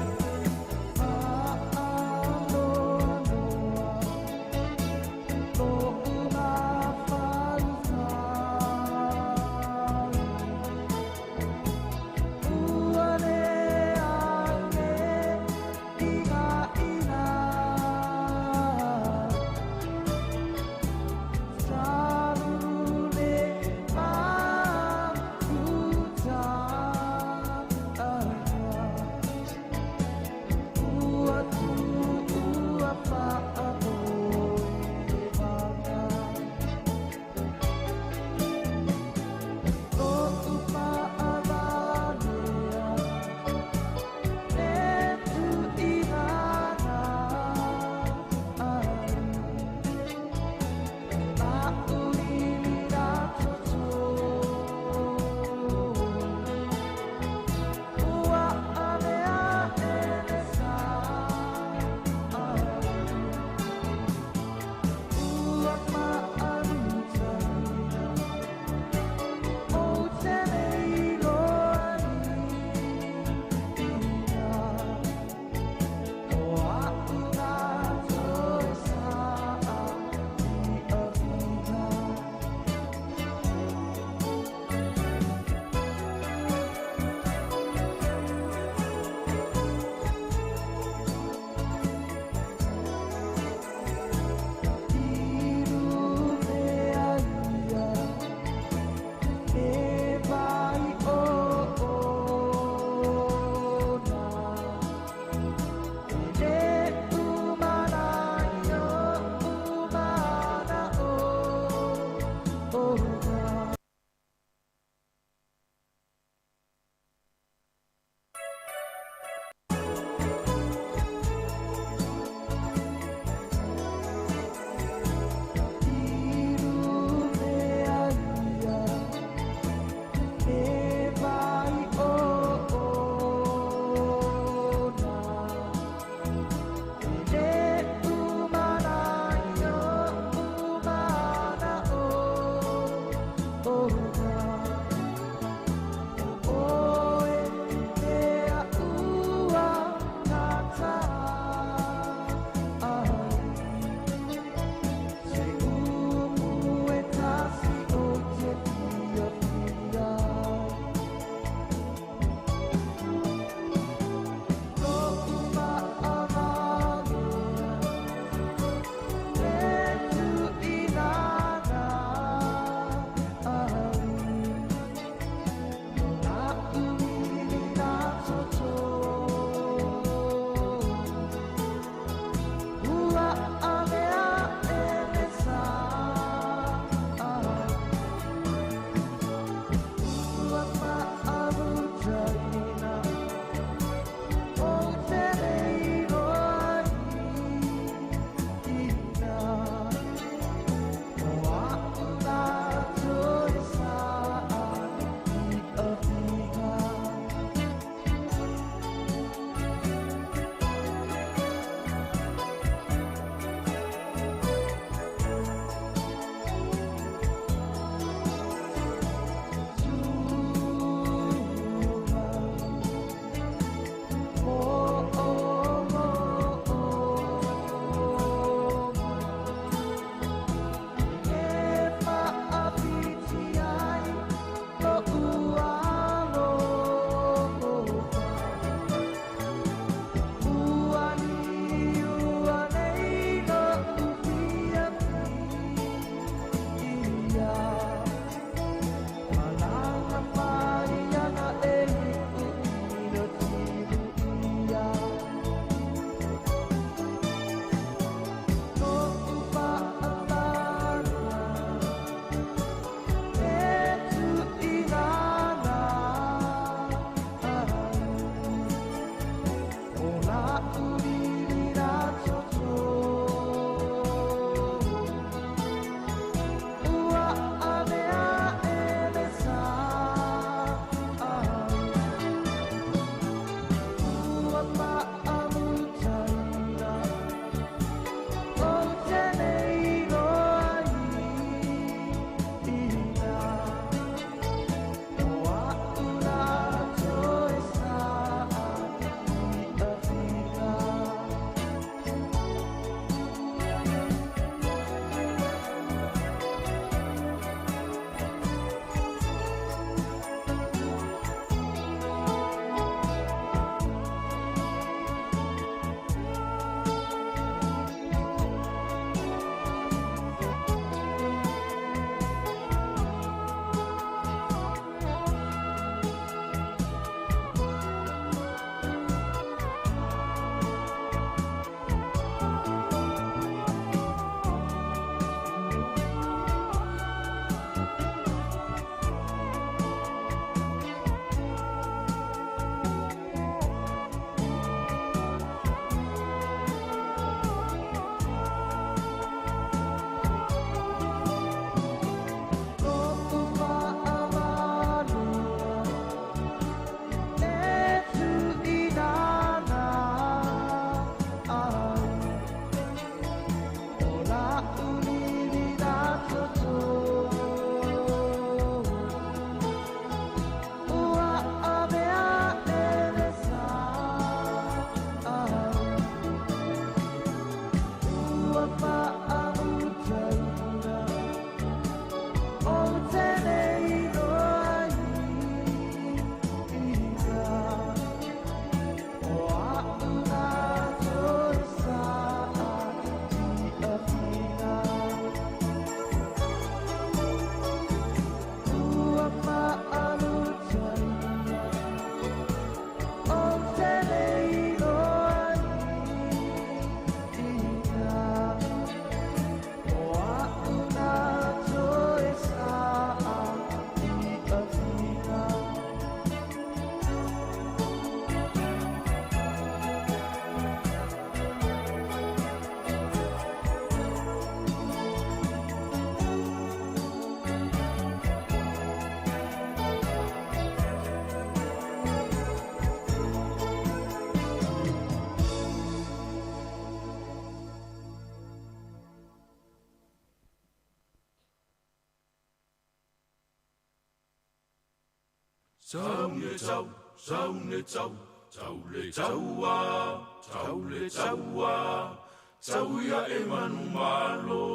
Sau le tau, sau le tau, tau le taua, tau le taua, tau ia e manumalo.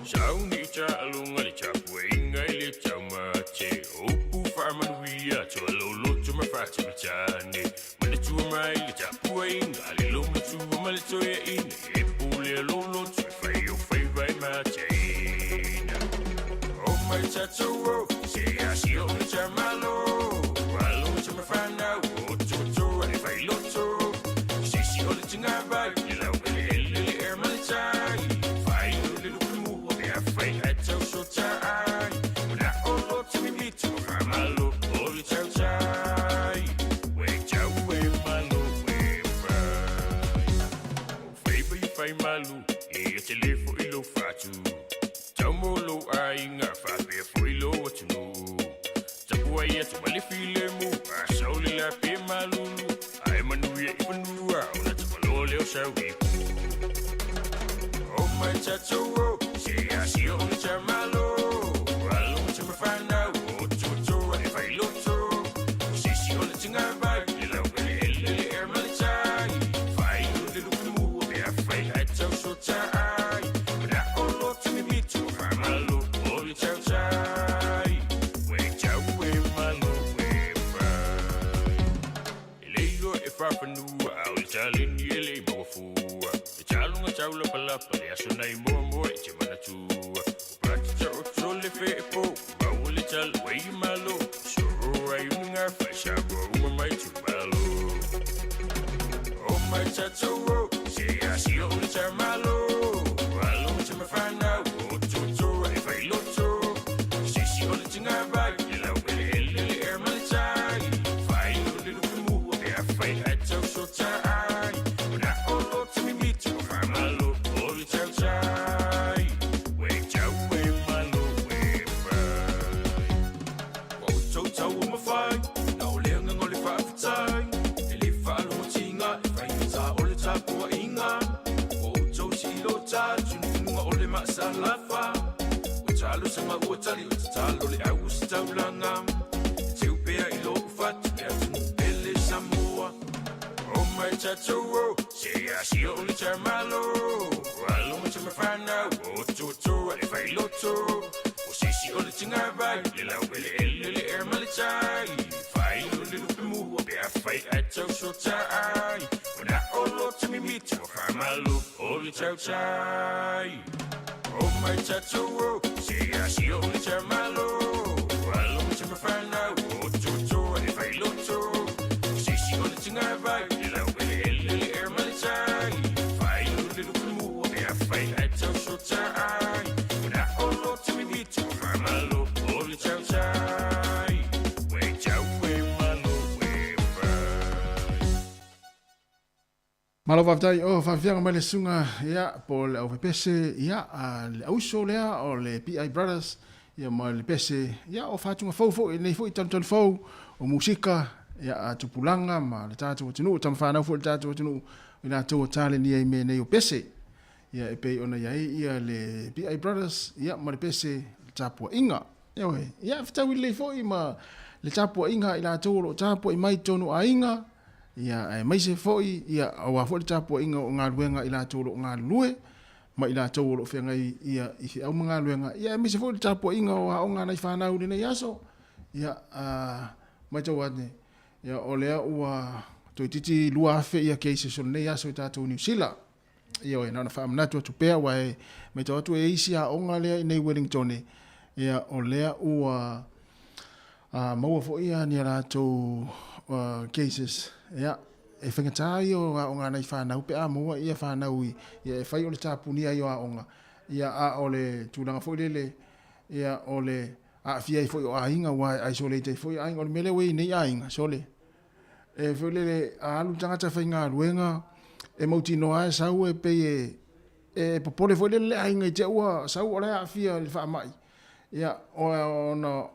Sau ni ta'alunga le tapuaiga i le taumate upu faamanuia toaloloto ma faatamatane manatua mai le tapuaiga le lomatua ma le toeaina e pule a loloto e fai o faiva e mataina o mai tatou o se asi o le tamalo alo tamafanau o tuatoa e failoto sisi o le tigavai le laueleele le ea ma le tai fai o le lupe mua pe afai ae tausotaai ona o loto mimiti o faamalo o le tautai ue tau e malo e fai o faiva i faimalu ia te lē fo'i lou fatu tau mo lou aiga faapea fo'i lou atunuu tapuai atu ma le filemu asau le lape malulu ae manuia i fanua ona tapaloa leo sauipu o mai tatou o se asi o le tamalo alo tamafanau o tuatoa e failoto sisi o le tigavai le laueleele le ea ma le tai fai o le lupe mua pe afai ae tausotaai ona o loto mimiti o faamalo o le tautai ue tau e malo e fai e le iloa e fafanua a o le taleni e le mauafua e taluga taulapalapa le aso nai moamoa i te manatua o patita o tole feepo maua le tala uai malo soro ai unuga faisamoa uma mai tumalo o mai tatou o se asi o le tamalo alo tamafanau o tuatoa e failoto sisi o le tigavai le laueleele le ea ma le tai fai o le lupe mua pe afai ae tausotaai ona o loto mimiti o faamalo o le tautai ue tau e malo e fai Ua outou tau o mafai, na o le agaga o le faafetai. E le faalogotiga e faigata o le tapuaiga. Ua outou siilota tunutunuga o le maasalafa. O talosaga ua tali o tatalo le au o se taulaga. E teu pea i lou fatu le atunuu pele Samoa. O mai tatou o se asi o le tamalo alo ma tamafanau o tuatoa e failoto o sisi o le tigavai le laueleele le ea ma le tai fai o le lupe mua pe afai ae tausotaai ona o loto mimiti o faamalo o le tautai o mai tatou o se asi o le tamalo alo ma tamafanau o tuatoa e failoto sisi o le tigavai le laueleele le ea ma le tai fai o le lupe mua pe afai ae tausotaai ona o loto mimiti o faamalo o le tautai ue tau e malo e fai. Malo faafetai o faafiaga mai le susuga ia po o le aufepese ia a le auso lea o le PI Brothers ia ma le pese ia o faatuga fou foi lenei foi talutali fou o musika ia a tupulaga ma le tatou atunuu tamafanau foi le tatou atunuu i latou o taleni ai mea nei o pese ia e pei ona i ai ia le PI Brothers ia ma le pese le tapuaiga Ioe, ia fetaui lelei foi ma le tapuaiga a i latou o lo o tapuai mai i totonu o aiga, ia aemaise foi ia aua foi le tapuaiga o galuega a i latou o lo o galulue ma i latou o lo o feagai ia i feau ma galuega, ia aemaise foi le tapuaiga o aoga a nai fanau i lenei aso. Ia, a matau ane, ia o lea ua toeitiiti 2,000 ia cases o lenei aso i tatou Niu Sila. Ioe, na ona faamanatu atu pea, aua e matau atu e i ai isi aoga lea i nei Wellington, ia, o lea ua maua foi ni a latou cases, ia, e faigata ia o aoga a nai fanau pe a maua ia fanau i, ia, e fai o le tapunia ai o aoga, ia, a o le tulaga foi lele, ia, o le aafia ai foi o aiga, aua e isolate ai foi aiga. O le mea lea ua i ai nei aiga, sole, E foi lele, a alu le tagata faigaluega, e mautinoa lava e sau e pei e, e popole foi lele le aiga i te ua sau o la e aafia i le faamai. Ia, ona,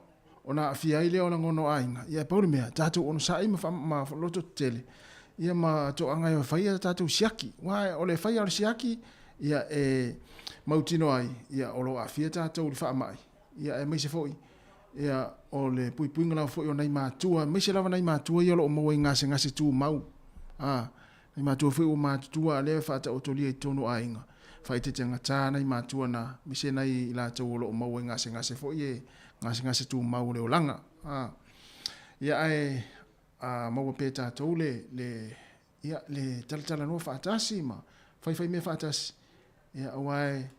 ona aafia ai lea o lagona o aiga. Ia, e pau le mea, tatou onosai ma, ma loto tetele, ia ma toaga e faia tatou siaki. Aua o le faia o le siaki, ia e mautinoa ai, ia o lo o aafia tatou i le faamai. Ia aemaise foi, Ia, o le puipuiga lava foi o nai matua, aemaise lava nai matua ia o lo o maua i gasegase tumau. A, nai matua foi ua matutua a o lea e faataotolia i totonu o aiga, faaeteetegata nai matua na, aemaise nai i latou o lo o maua i gasegase foi ia, gasegase tumau o le olaga. A, ia ae a maua pea e tatou le, le, ia, le talatalanoa faatasi ma faifai mea faatasi, ia, aua e,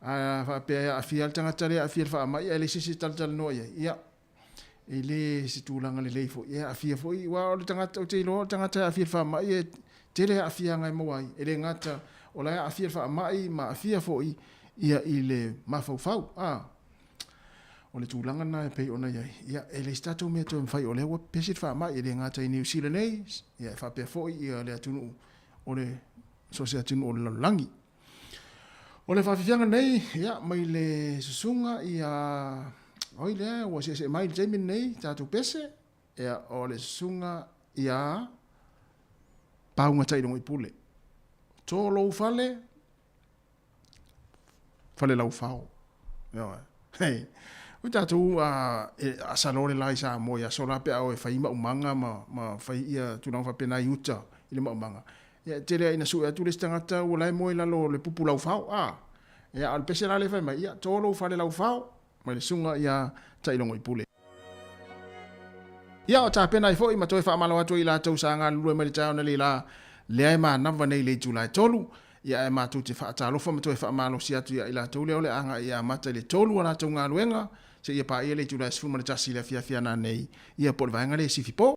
a faapea e aafia lava le tagata lea e aafia i le faamai ae leai se isi e talatalanoa i ai, ia, e le se tulaga lelei foi. E aafia foi, aua o le tagata, ou te iloa o le tagata e aafia i le faamai e tele aafiaga e maua ai. E le gata o la e aafia i le faamai ma aafia foi ia i le mafaufau. A, o le tulaga lena e pei ona i ai. Ia, e leai se tatou mea e toe mafai o lea ua pepesi le faamai, e le gata i Niu Sila nei, ia e faapea foi ia le atunuu o le, so o se atunuu o le lalolagi. O le faafiafiaga nei, ia, mai le susuga ia, oi lea, ua seesee mai i le taimi lenei, tatou pese, ia, o le susuga ia Pauga Tailogoipule. To lou fale, fale laufao. Ioe. Hei. Ui tatou a e asalo le la i Samoa i aso la pe a o e fai maumaga ma, ma fai ia tulaga faapena i uta i le maumaga. Ia e tele lava ina sue atu le isi tagata ua la e moe i lalo o le pupu laufao. A, ia a o le pese la lea e fai mai, ia to lou fale laufao mai le susuga ia Tailogoipule. Ia o tapena ai foi ma toe faamalo atu ai i latou sa galulue mai le taeao nei la lea e manava nei i le itula e 3, ia ae matou te faatalofa ma toe faamalosi atu ia i latou lea o le a agai e amata i le 3 a latou galuega seia paia le itula e 11 i le afiafi a nanei, ia po o le vaega lea e sifi po.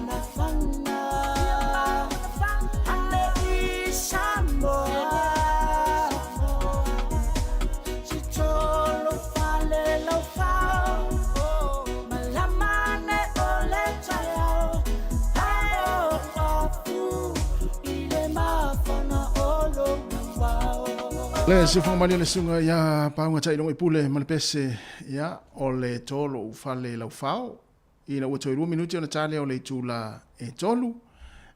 ona faga ane i Samoa si tolo fale lau fao malama ane o le taeao ae o afu i le mafana o lou vao. Le siufoga malie le suga ia pauga taʻilogo i pule ma le pese ia o le tolo ufale laufao ina ua toe 2 minuti ona ta lea o le itula e 3.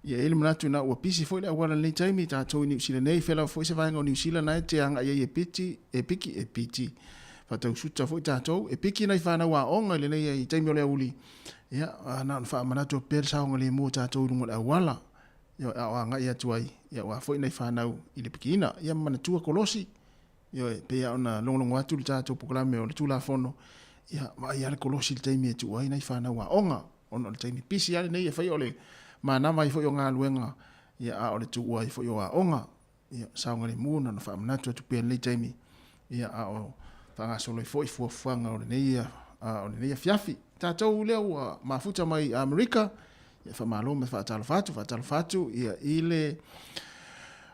Ia e i ai le manatu ina ua pisi foi le auala i lenei taimi tatou i Niu Sila nei, fea lava foi se vaega o Niu Sila na e te agai ai e piti, e piki, e piti. Faatausuta foi tatou, e piki nai fanau aoga i lenei ai taimi o le aoauli. Ia, na ona faamanatu atu pea le saogalemu o tatou i luga o le auala. Ioe, a o agai atu ai, ia aua foi nai fanau i le pikiina. Ia manatua kolosi, ioe, e pei lava ona logologo atu le tatou polokalame o le Tulafono, ia vaai lava le kolosi i le taimi e tuu ai nai fanau aoga, ona o le taimi pisi lava lenei e fai o le manava ai foi o galuega, ia a o le tuua ai foi o aoga. Ia, saogalemu na ona faamanatu atu pea i lenei taimi, ia a o faagasolo ai foi fuafuaga o lenei, o lenei afiafi. Tatou lea ua mafuta mai i Amerika, ia faamalo ma faatalofa atu, faatalofa atu ia i le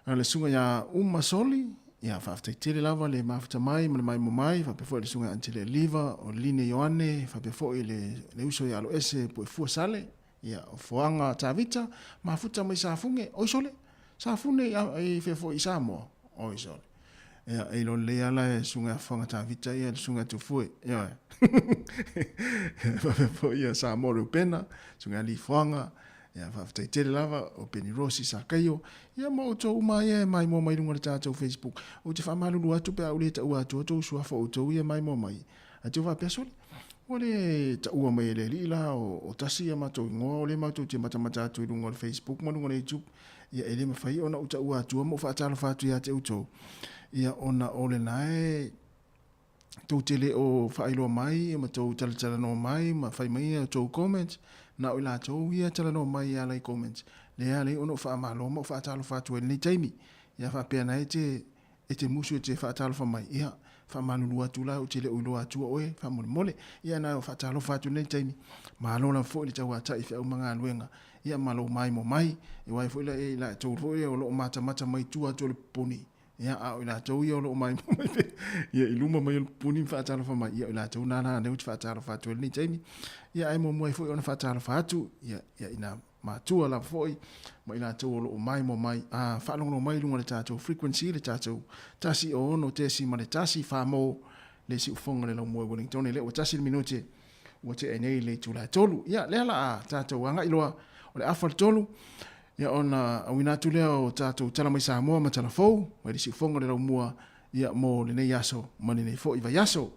le susuga ia Uma Soli, ia faafetai tele lava le mafuta mai ma le maimoa mai, faapea foi le susuga ia Antele Eliva, o Line Ioane, faapea foi le, le uso ia Aloese Puefua Sale, ia o Foaga Tavita, mafuta mai Safune, oi sole, Safune i fea foi i Samoa, oi sole. Ia, e iloa lelei lava la e susuga ia Foaga Tavita ia le susuga ia Tufue, ioe. Faapea foi ia Samoa Reupena, susuga ia Lee Foaga, ia faafetai tele lava o Penny Rossi Sakaio, ia ma outou uma ia e maimoa mai luga o le tatou Facebook. Ou te faamalulu atu pe a ou le taua atua outou suafa o outou ia e maimoa mai, ae te faapea sole, ua le taua mai e le alii la o tasi ia matou igoa o lea matou te matamata atu i luga o le Facebook ma luga o le YouTube, ia e le mafai ona ou taua atua ma ou faatalofa atu ia te outou, ia ona o lena e tou te le o faailoa mai ma tou talatalanoa mai ma fai mai a outou comments, na o i latou ia talanoa mai e ala i comments, lea alai ona ou faamalo ma ou faatalofa atu ai i lenei taimi. Ia faapea na e te e te musu e te faatalofa mai, ia, faamalulu atu la, ou te le o iloa atua oe, faamolemole. Ia na faatalofa atu i lenei taimi, malo lava foi le tauatai i feau ma galuega, ia ma lou maimoa mai, e aua foi la e latou foi o lo o matamata mai tua atu o le pupuni, ia, a o i latou ia o lo o maimoa mai pea, ia, i luma mai o le pupuni ma faatalofa mai, ia, o i latou na la lea ou te faatalofa atu ai i lenei taimi. Ia, ae muamua ai foi ona faatalofa atu, ia, ia ina matua lava foi ma i latou o lo o maimoa mai a faalogologo mai i luga o le tatou frequency, le tatou 106.1 Famo le siufofoga le laumua i Wellington. Lea ua tasi le minute ua tea nei le itula e 3. Ia, lea la a tatou agai loa o le afa le 3, ia ona auina atu lea o tatou tala mai Samoa ma tala fou mai le siufofoga le laumua ia mo lenei aso ma lenei foi vaiaso.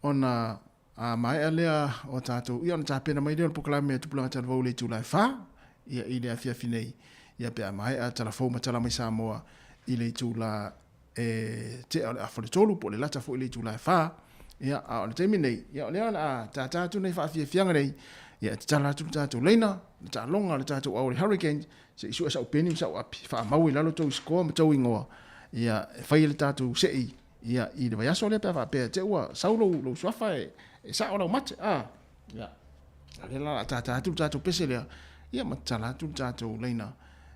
Ona a maea lea o tatou, ia ona tapena mai lea o le polokalame a Tupulaga Talavou i le itula e 4, ia i le afiafi nei, ia pe a maea tala fou ma tala mai Samoa i le itula e tea o le afa o le 3 po o le lata foi i le itula e 4, ia a o le taimi nei, ia o lea o le a tātā atu nei faafiafiaga nei, ia e tatala atu le tatou leina, le taaloga a le tatou au o le Hurricanes, se i sue sau peni ma sau api, faamau i lalo tou score ma tou igoa, ia e fai ai le tatou sei Ia, i le vaiaso lea pe a faapea te ua sau lou, lou suafa e, e sao lau mate, a. Ia, a lea la a tātā atu le tatou pese lea, ia ma tatala atu le tatou laina,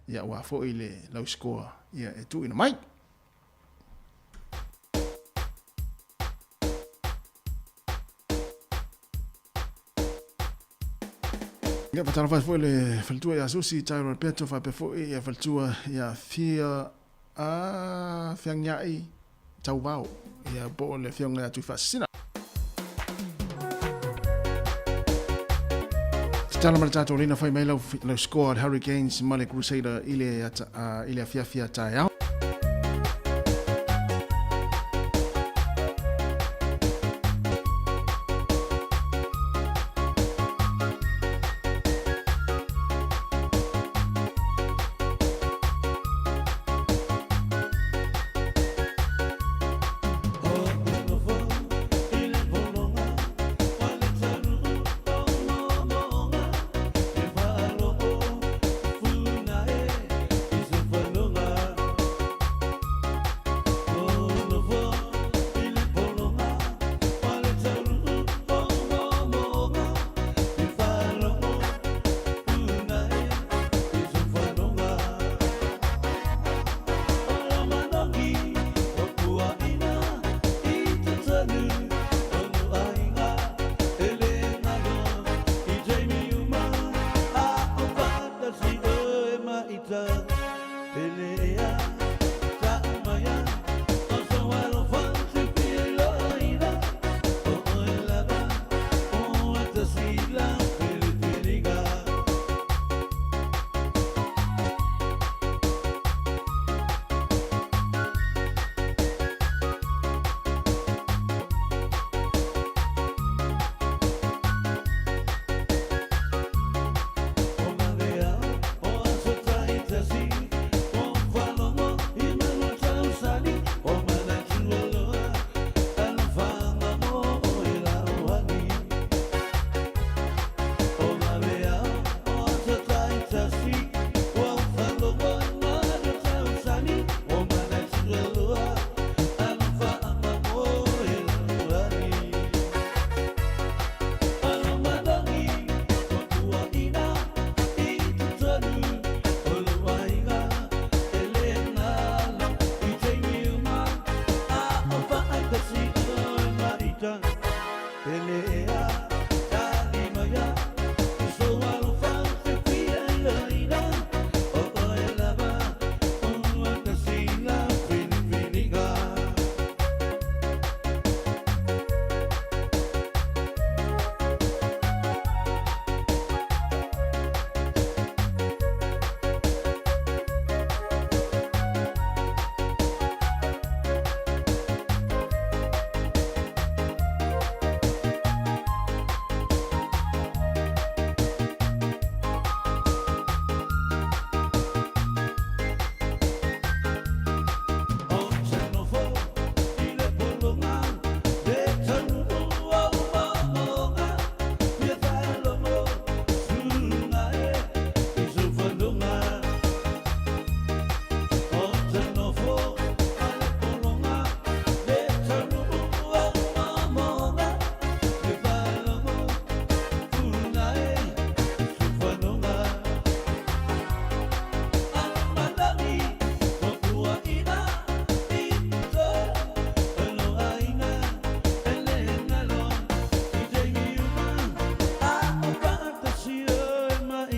ia aua foi le lau score, ia e tuuina mai. Ia, faatalofa atu foi le faletua ia Susi Tyron Peto faapea foi ia faletua ia Fia a Feagiai Tauvao ia po o le afioga ia Tuifaasisina. Tatala ma le tatou leina fai mai lau, lau score le Hurricanes ma le Crusader i le, i le afiafi a taeao.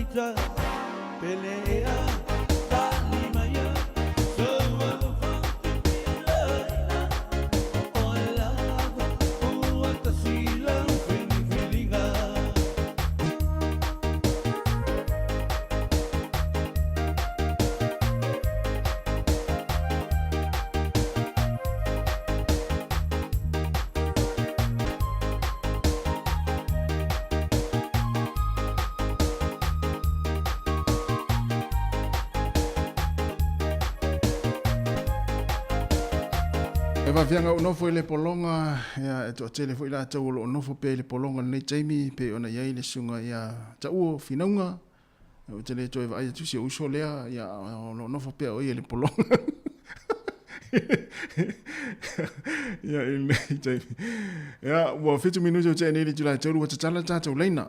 ita pele ea tali mai a sou alofa te filaina o oe lava ua tasi lau filifiliga. E vaafiaga ou nofo i le pologa, ia, e toatele foi latou o lo o nofo pea i le pologa i lenei taimi, pei ona i ai le susuga ia Tauo Finauga, ou te le toe vaai atu si ou uso lea, ia, o lo o nofo pea o ia i le pologa. Ia, i lenei taimi. Ia, ua 7 minute o tea nei i le itula e 3, ua tatala le tatou laina.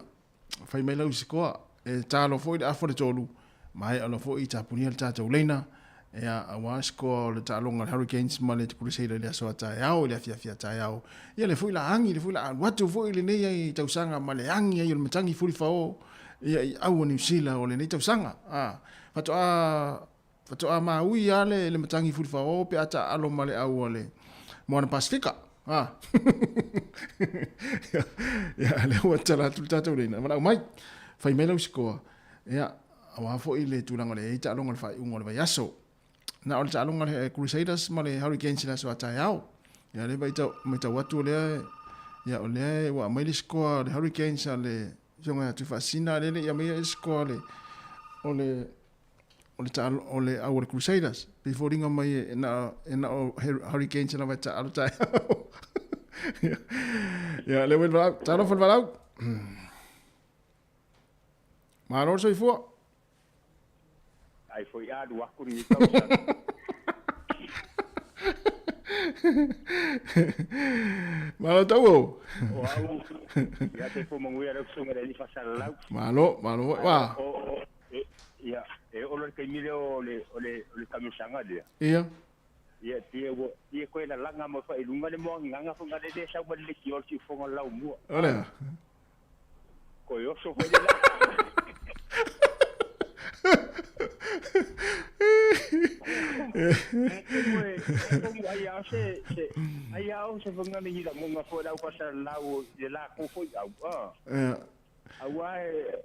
Fai mai lau sikoa, e talo foi le afa le tolu, maea loa foi tapunia le tatou leina, ia, aua sikoa o le taaloga a le Hurricanes ma le Crusader i le aso a taeao, i le afiafi a taeao. Ia, le foi la agi, le foi la alu atu foi lenei ai tausaga ma le agi ai o le matagi fulifao, ia, i au o Niu Sila o lenei tausaga. A, faatoa, faatoa maui lava le, le matagi fulifao pe a taaalo ma le au a le Moana Pasifika. A. Ia, lea ua tatala atu le tatou leina. Valaau mai, fai mai lau sikoa. Ia, aua foi le tulaga o le i ai taaloga o le faaiuga o le vaiaso. Na o le taaloga a le Crusaders ma le Hurricanes i le aso a taeao. Ia, lea matau atu o lea, ia, o lea ua aumai le sikoa a le Hurricanes a le Afioga ia Tuifaasisina, lea e le i aumaia le sikoa o le o le taalo o le au o le Crusaders. Pei foliga mai e na e na o Hurricanes lava e taalo taeao. Ia, le ua i le valaau. Talofa le valaau. Malo le soifua. Ai foi alu aku ni tausaga. Malo tau o. O au, ia te fo manguia le usunga le lifa salalau. Malo, malo. Wa. O, o, E, ia, e oo loa i le taimi lea o le, o le, o le taamilosaga lea. Ia. Ia, pei ua, pei e toe lalaga mai foi i luga le moaginaga foi lea e sau mai le leitioa o le siufofoga o le laumua. O le a? Toe oso foi le la. Ai ao se, se, ai ao se fanga ni hira monga foi lau fasalalau i le lakou foi au. Ah. Ia. Aua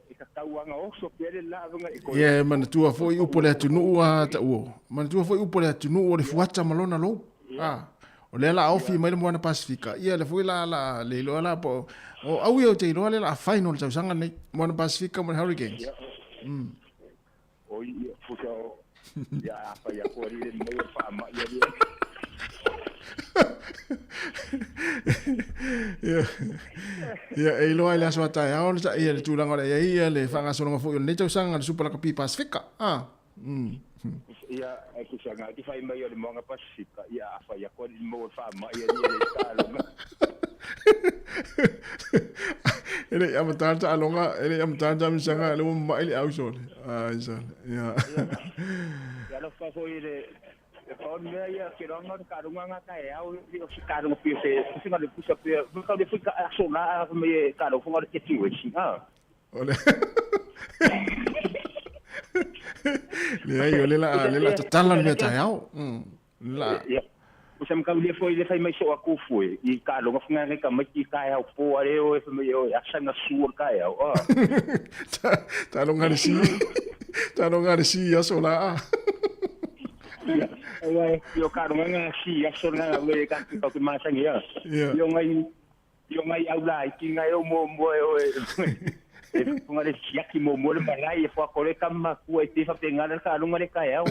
e tatau oso pea le la vanga e koe. Ia, e manatua foi upu a le atunuu a tauo. Manatua foi upu a le atunuu o le fuata ma lona lou. A, o lea la ofi mai le Moana Pasifika. Ia, le foi la la le iloa la po o au ia o te iloa le la final le tausaga nei. Moana Pasifika ma le Hurricanes. O ia, pusa o, ia a whai a kua rire mau e wha mai a ria. Ia, ia, e iloa i le aso a taeao, le, ia, le tulaga o le ia, ia, le faagasologa foi o lenei tausaga le Super Lakapi Pasifika. Ah. Ia, e kusa ngā ki whai mai o le Moana Pasifika, ia a whai a kua rire mau e wha mai a ria le tālonga. E le i amata le taaloga, e le i amata le taamilosaga, le ua mamai le au sole. Ai sole, ia. Ia alofa foi le e pau le mea ia ke roanga o le taaloga nga taeao e o se taaloga pei o se pusa le pusa pea ka le foi ka aso la a me e taaloga o le keti wesi ha. O le Leai, o le la le la tatala le mea taeao. La. Ia. O sa makau le foi le fai mai so aku foi i ka longa fanga ka mai ki ka au po are o e mai o asa nga su ka au. Ah. Ta longa le si. Ta longa le si aso la. Ai yo ka longa nga si aso nga we ka ka ki masangi ya. Yo ngai yo ngai au la ki ngai o mo mo o e e funga le siaki mo mo le malai e fua kore ka makua e te whapenga le ka lunga le kai au.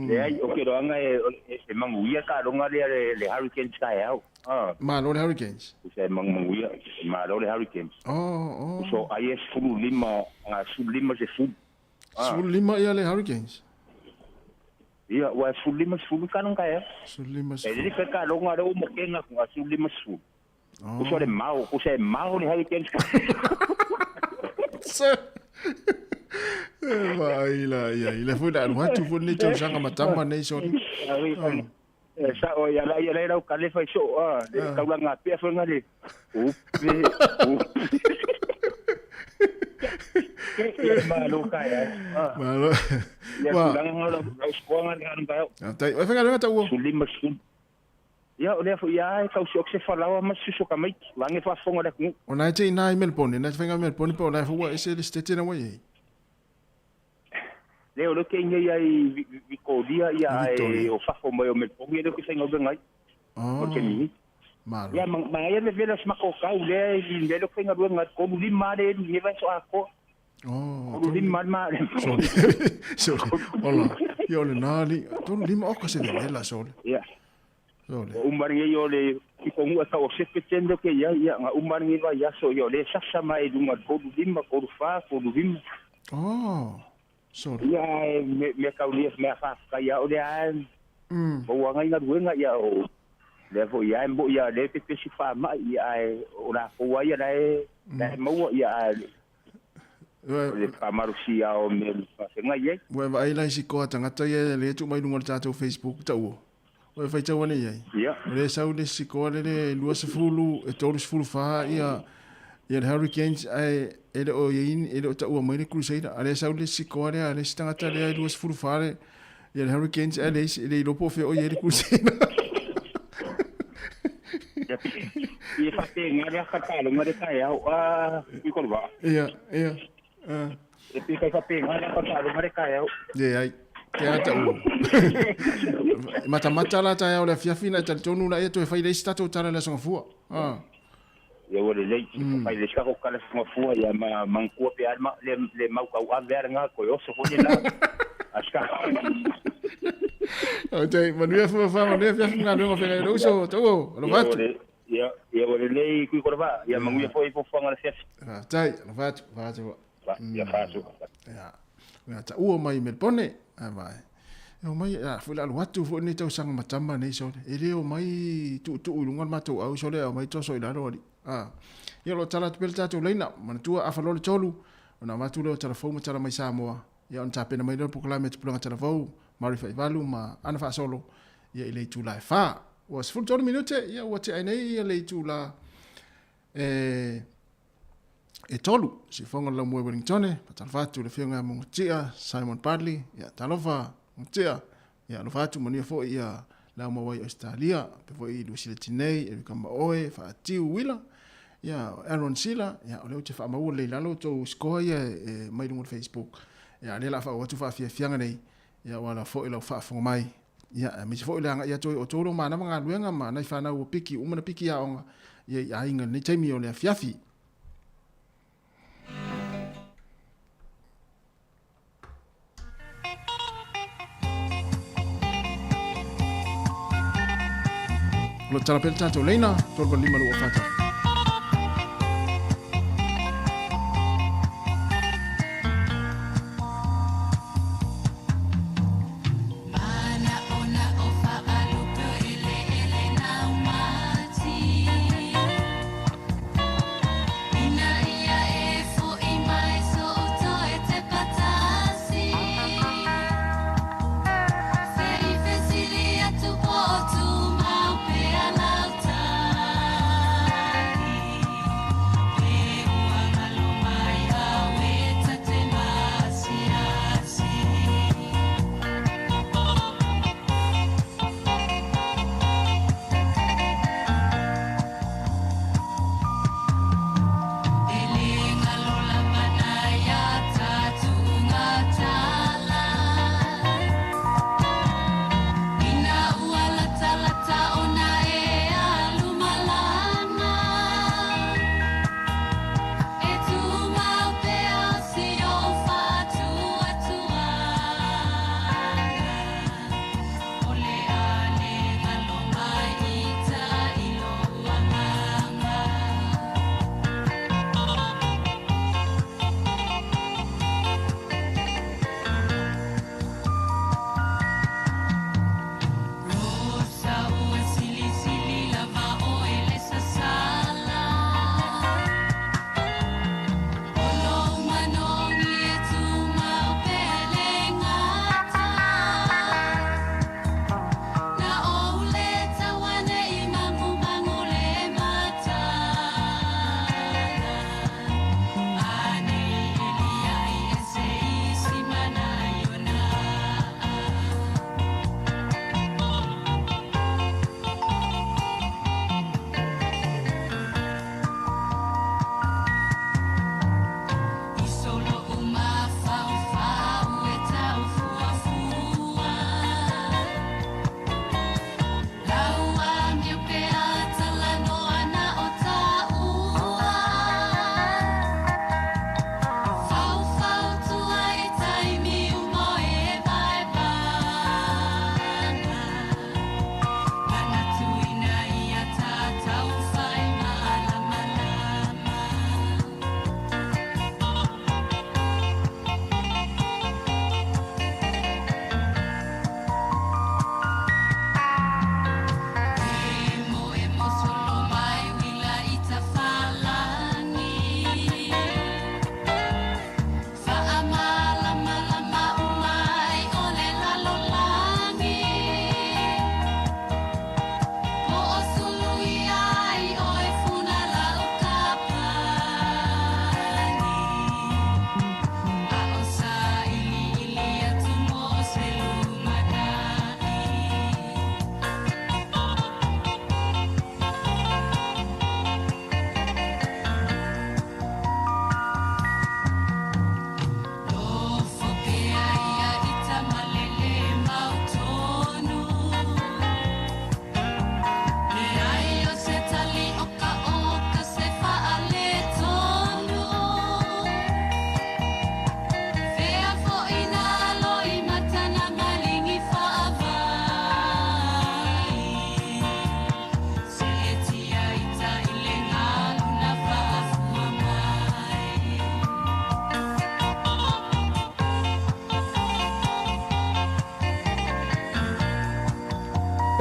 Leai, o ke roanga e, e manguia ka lunga le le Hurricanes kai au. Malo le Hurricanes? Se manguia, malo le Hurricanes. Oh, oh. So ai e 15, 15 se fulu. 15 ia le Hurricanes? Ia, ua 15 sefulu ka ka ea. 15 sefulu. E lele ka ka longa le o mokenga ku 15 sefulu. Oh. Kusa le mau, kusa e mau le Hurricanes. Se. E vai la ia, i le foi la alu atu foi ni tausaga matama nei soli. E sa o ia la ia le lau kale fai so a le kaulanga pea fo ngale. Upe. Upe. Ia malo ka ia. Malo. Ia tulaga nga lau sikoa nga nga nga Tai, e whainga tau. Sulima sul. Ia o lea foi ia e tau si falawa ma suso ka maiki. Lange faafofoga le atunuu. O nai te ina i Melbourne, nai te whainga Melbourne pa o nai fua ese le stete na wai ei. Le o le ke inga ia i Victoria ia e o fafo mai o Melbourne le ke whainga uga ngai. O te mihi. Malo. Ia ma ia le vela smako kau le i le le whainga uga ngai ko lima le ni vai so ako. Oh, Ko lima ma le. Sorry. Sorry. Ola. Ia o le nā li. Tolu lima oka se vela sole. Ia. Sole. O umaringi o le i ko ngua ka o sepe tendo ke ia ia nga umaringi vai aso ia o le sasa mai lunga ko lima ko fa ko lima. Oh. Sorry. Ia me me kau lia me fa ka ia o le a. O wa ngai nga ia o le fo ia mbo ia le pe pe si fa ma ia e o la ko wa ia le le mo ia le fa marusi ia o me fa nga ia. Ua vai lai si koa tangata ia le tu mai lunga le tātou Facebook tau. Ua whai tau ane iai. Ia. O le sau le si koa le le lua sefulu, e tolu sefulu wha ia ia le Hurricanes ai e le o ia e le o taua mai le Crusader. A le sau le si koa le a le si tangata le ai lua sefulu wha le ia le Hurricanes ai le le ilopo fe o ia le Crusader. Ia fa te nga le ka lo nga le ka ia a i ko ba. Ia, ia. E pi ka fa te nga le ka lo nga le ka ia. Ia ai. Te ata u. Mata mata la tae o le fiafi na tali tonu la ia toe whai leisi tatou tala le songa fua. Ia ua le lei, whai leisi kako kala songa fua ia ma mangkua pe alma le le mau kau ave ara ngā koe oso fone la. Aska. O te manuia fua fua manuia fiafi ngā nuenga whenga i uso, tau o, alo fatu. Ia ua le lei kui kora va, ia manguia foi po fuanga le fiafi. Tai, alo fatu, fatu. Ia fatu. Ia. Ia ta ua mai Melbourne, ai vai. E o mai, a foi la atu foi nei tausaga matama nei sole. E le o mai tuutuu i luga le matou au sole au mai toso i lalo ali. Ia lo tala atu pea le tatou laina, manatua afa loa le tolu, ona avatu lea o talafou ma tala mai Samoa. Ia ona tapena mai lea o le polokalame tupulaga talafou, Mari Faivalu ma ana faasolo, ia i le itula e 4. Ua 13 minute, ia ua tea ai nei ia le itula e tolu. Sifoga le laumua i Wellingtone, faatalofa atu le afioga ia Mogotia, Simon Bartley, ia talofa Mogotia, ia alofa atu manuia foi ia lau mauai Australia, pe foi i Lusile Tinei, Erika Maoe, Faatiu Wila, ia Aaron Sila, ia o lea ou te faamaua lelei lalo tou score ia e mai luga o le Facebook. Ia lea la faau atu faafiafiaga nei, ia ua ala foi lau faafofoga mai. Ia aemaise foi le aga'i atu ai o outou lo manava galuega ma nai fanau ua piki uma na piki aoga ia i aiga lenei taimi o le afiafi. O lo tala pea le tatou leina, 385 2 4.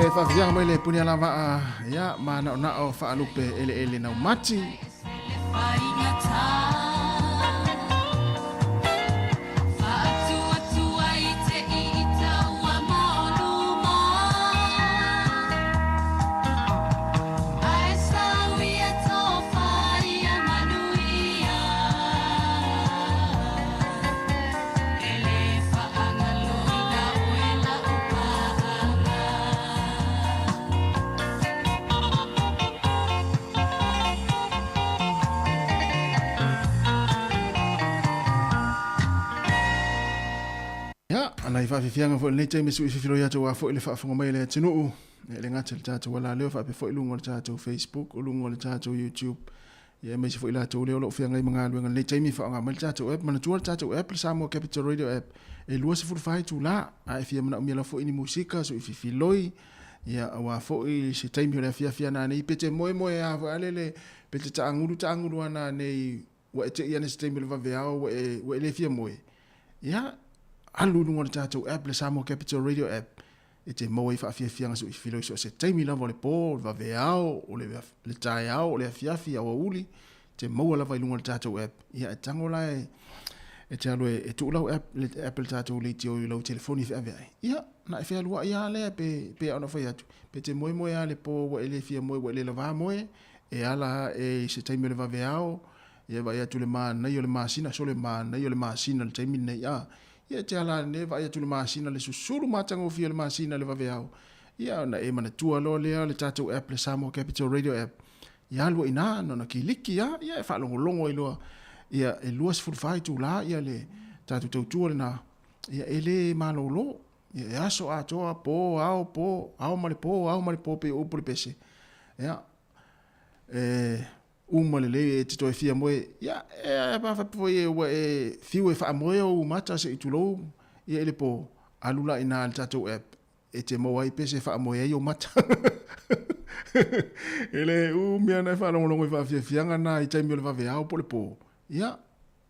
E faafiafiaga mai le puni alavaa ia manaonao faalupe eleele naumati. Ia, nai faafiafiaga foi i lenei taimi sui fifilo ia atu foi le faafofoga mai a le atunuu. Ia, e le gata i le tatou alaleo faapea foi i luga o le tatou Facebook, o luga o le tatou YouTube. Ia, aemaise foi i latou lea o lo o feagai ma galuega i lenei taimi e faaaoga mai le tatou app. Manatua le tatou app, le Samoa Capital Radio app, e 24 itula. A e fia manaomia lava foi ni musika, sui fifiloi, ia, aua foi se taimi o le afiafi ana nei, pe te moemoeā foi a lele, pe te taagulu taagulu ana nei ua e tei ane se taimi o le vaveao ua e, ua e le fia moe, ia, alu i luga o le tatou app, le Samoa Capital Radio app, e te maua ai faafiafiaga soifilo i so o se taimi lava o le pō, o le vaveao, o le, le taeao, o le afiafi, aoauli, te maua lava i luga o le tatou app. Ia, e tago la e, e te alu e, e tuu lau app, le app le tatou leitio i lau telefoni e feaveai. Ia, na e fealuai lava lea pe, pe ona fai atu. Pe te moemoe lava le pō ua e le fia moe, ua e le lavā moe, e ala ae i se taimi o le vaveao, ia vaai atu i le manaia o le masina, sole manaia o le masina i le taimi lenei, a, ia e te ala ane vaai atu i le masina, le susulu matagofie o le masina i le vaveao, ia ona e manatua loa lea le tatou app, le Samoa Capital Radio app, ia alu ai i ina, na ona kiliki lava, ia e faalogologo ai loa, ia e 24 itula ia le tatou tautua lena, ia e le malolo. Ia e aso atoa, pō, ao, pō, ao ma le pō, ao ma le pō pei o upu o le pese. Ia, e uma lelei e te toe fia moe, ia, e pa faapea foi e ua e fiu e faamoe ou mata se i tulou ia i le pō, alu la i ina i le tatou app e te maua ai pese e faamoe ai ou mata. E le umi ana e faalogologo i faafiafiaga na i taimi o le vaveao po o le pō, ia,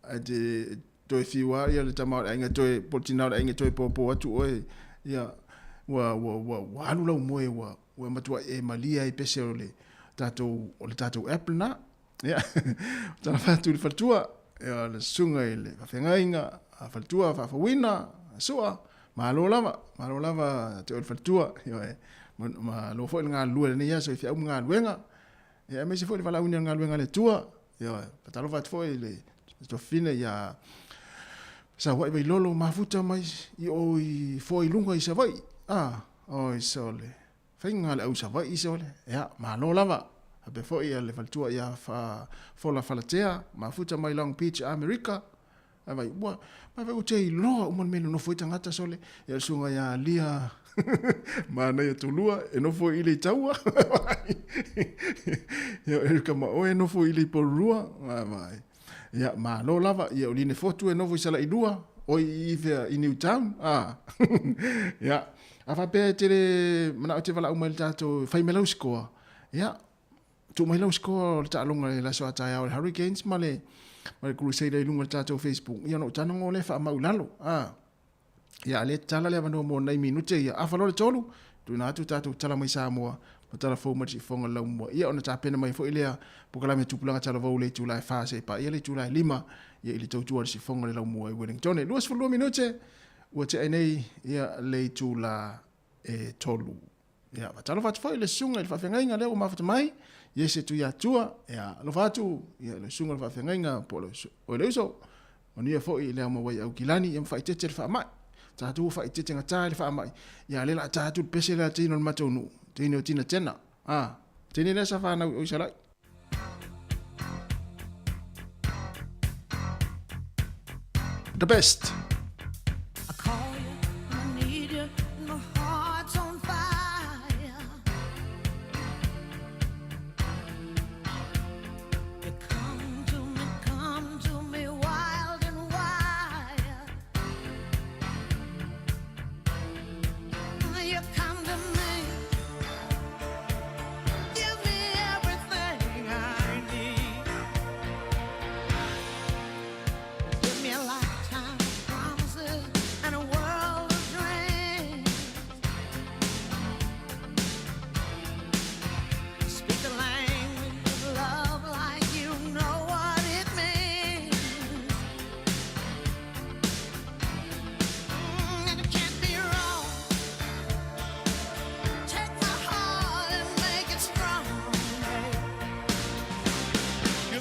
ae te toe fiu lava ia le tama o le aiga toe, po o le tina o le aiga toe pōpō atu oe, ia, ua, ua, ua, ua alu lau moe ua, ua matuai e malie ai pese o le tatou, o le tatou app lena. Ia, talofa atu i le faletua, ia, le susuga i le faafeagaiga, a faletua faafouina, sua, malo lava, malo lava te oe le faletua, ioe, malo foi le galulue i lenei aso i feau ma galuega, ia, aemaise foi le valaauina o le galuega a le Atua, ioe, faatalofa atu foi i le tuafafine ia Saua'i Vailolo mafuta mai i o i foa i luga i Savaii, a, oi sole, faiga a le au Savaii sole, ia, malo lava. Faapea foi le faletua ia Fola Falatea, mafuta mai Long Beach, Amerika, Ai vai, ua, mai vai ua te iloa uma le mea e nonofo ai tagata sole, ia le susuga ia Lia Manaia Tolua e nofo i le taua. Ia Erika ma oe e nofo i le Porirua, ai vai. Ia malo lava, ia o Line Fotu e nofo i Salailua, oi i fea i Newtown, a. Ia, a faapea e tele manao te valaau mai le tatou fai mai lau sikoa, ia, Tuu mai lau score o le taaloga i le aso a taeao o le Hurricanes ma le ma le Crusader i luga o le tatou Facebook. Ia ona ou tago lea faamau i lalo. A. Ia a lea tatala le avanoa mo nai minute ia. Afa loa le 3, tuuina atu tatou tala mai Samoa ma tala fou mai le siufofoga o le laumua. Ia ona tapena mai foi lea polokalame tupulaga talavou i le itula e 4 seia paia le itula e 5 ia i le tautua a le siufofoga o le laumua i Wellington. E 22 minute ua tea ai nei ia le itula e 3. Ia, faatalofa atu foi i le susuga i le faafeagaiga lea ua mafuta mai, Iese Tuiatua, ia, alofa atu, ia, le susuga i le faafeagaiga po o le, o le uso, manuia foi i le ao mauai Aukilani, ia ma faaeteete le faamai. Tatou ua faaeteete gata i le faamai, ia, lea o le a ta atu le pese lea a teine o le matou nuu, teine o Tina Tena, a, teine lea sa fanau i o i Salai. The best. I call you, I need you, my heart's on fire. You come to me, come to me wild and wild. You come to me, give me everything I need. Give me a lifetime.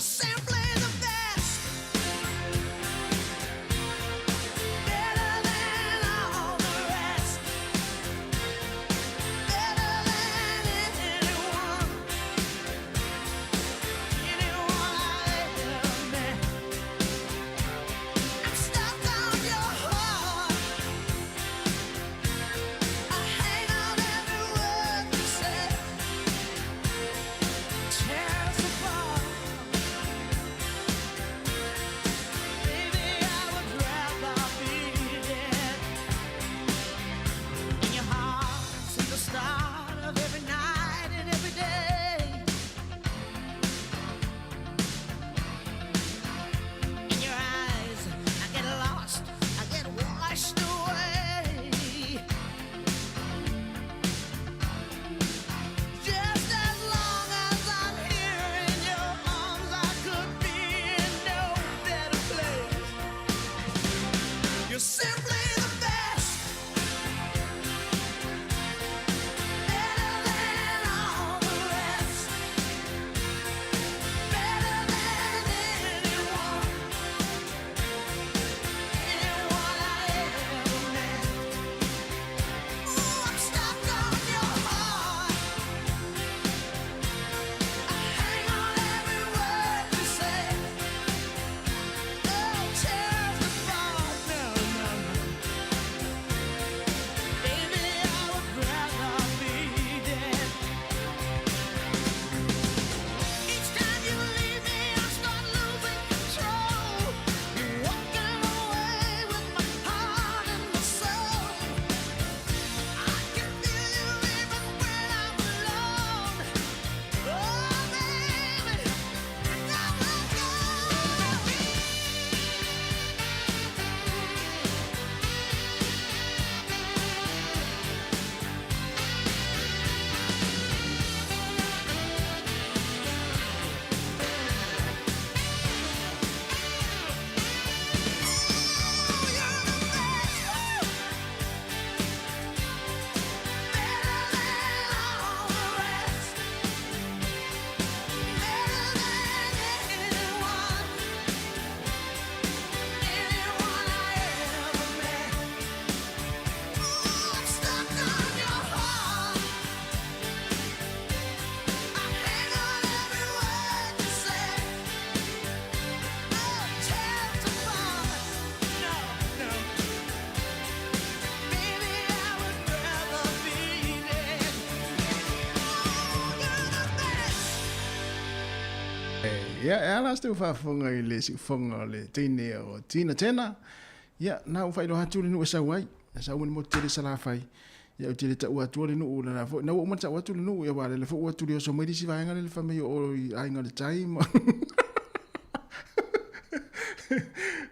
simply the best. Better than all the rest. Better than anyone. Anyone I ever met. I'm stuck on your heart. I hang on every word you say. Tear us apart. Baby, I would rather be dead. In your heart, see the start of every night and every day. In your eyes, I get lost, I get washed away. Just as long as I'm here in your arms, I could be in no better place. You're simply the best. Better than all the rest. Better than anyone. Anyone I ever met. Ooh, I'm stuck on your heart. I hang on every word you say. Oh, tear us apart. No, no, no. Baby, I would rather be dead. Each time you leave me, I start losing control. You're walking away with my heart and my soul. I can feel you even when I'm alone. Oh, baby, don't let go. Ia, e ala atu faafofoga i le siufoga o le teine o Tina Tena. Ia, na ua faailoa atu le nuu e sau ai. E sau ma le motu tele i Salafai. Ia, ou te le taua atua le nuu, lala foi. Na ua uma ona tau atu le nuu, ia aua lele foi ua tuli oso mai le isi vaega lele fai mai o o i Aiga i le Tai ma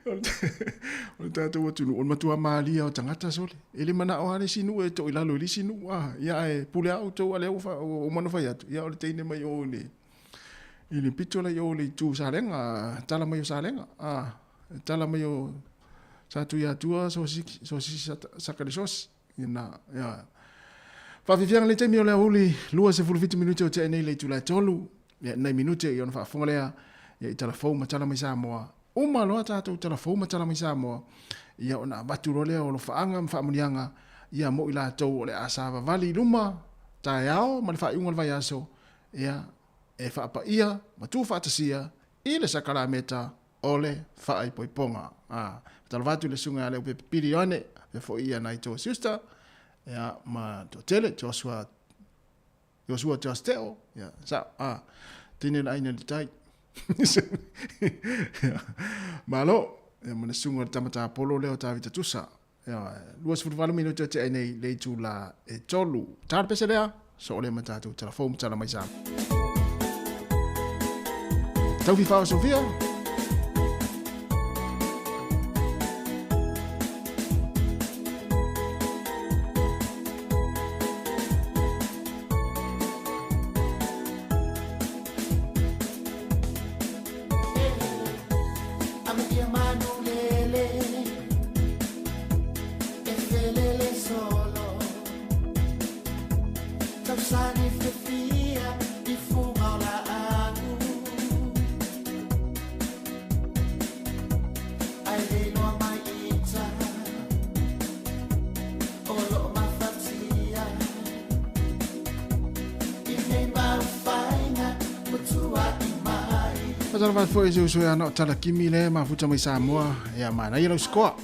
o le tatou atunuu, o le matua malia o tagata sole. E le manao lava le isi nuu e to i lalo i le isi nuu, a. Ia, ae pule lava outou a lea ua uma ona fai atu, ia o le teine mai o i le I le pito la i o le itu Salega, tala mai o Salega, a, tala mai o Satuiatua, sosi, sosi saka le sosi, ina, ia. Faafiafiaga le taimi o le aoauli, 27 minute o tea nei le itula e tolu, ia, nai minute i ona faafofoga lea, ia, i tala fou ma tala mai Samoa. Uma loa tatou tala fou ma tala mai Samoa, ia, ona avatu loa lea o alofaaga ma faamanuiaga, ia, mo i latou o le a savavali i luma, taeao ma le faaiuga o le vaiaso, ia, e faapaia ma tuufaatasia i le sakalameta o le faaipoipoga. A, faatalofa atu i le susuga ia Leaupepe Pili Ioane, faapea foi ia nai Joe Schuster, ia, ma toatele, Joshua, Joshua Josh Teo, ia, sao, a, teine le aiga i le tai. Ia, malo, ia, ma le susuga o le tama tapolo lea o Tavita Tusa. Ia, 28 minute o tea nei le itula e tolu. Tā le pese lea, so o lea ma tātou tala fou ma tala mai sa. Taufifa o Sofia. Faatalofa atu foi i si uso ia Nao Tala Kimi lea e mafuta mai Samoa. Ia manaia lau sikoa.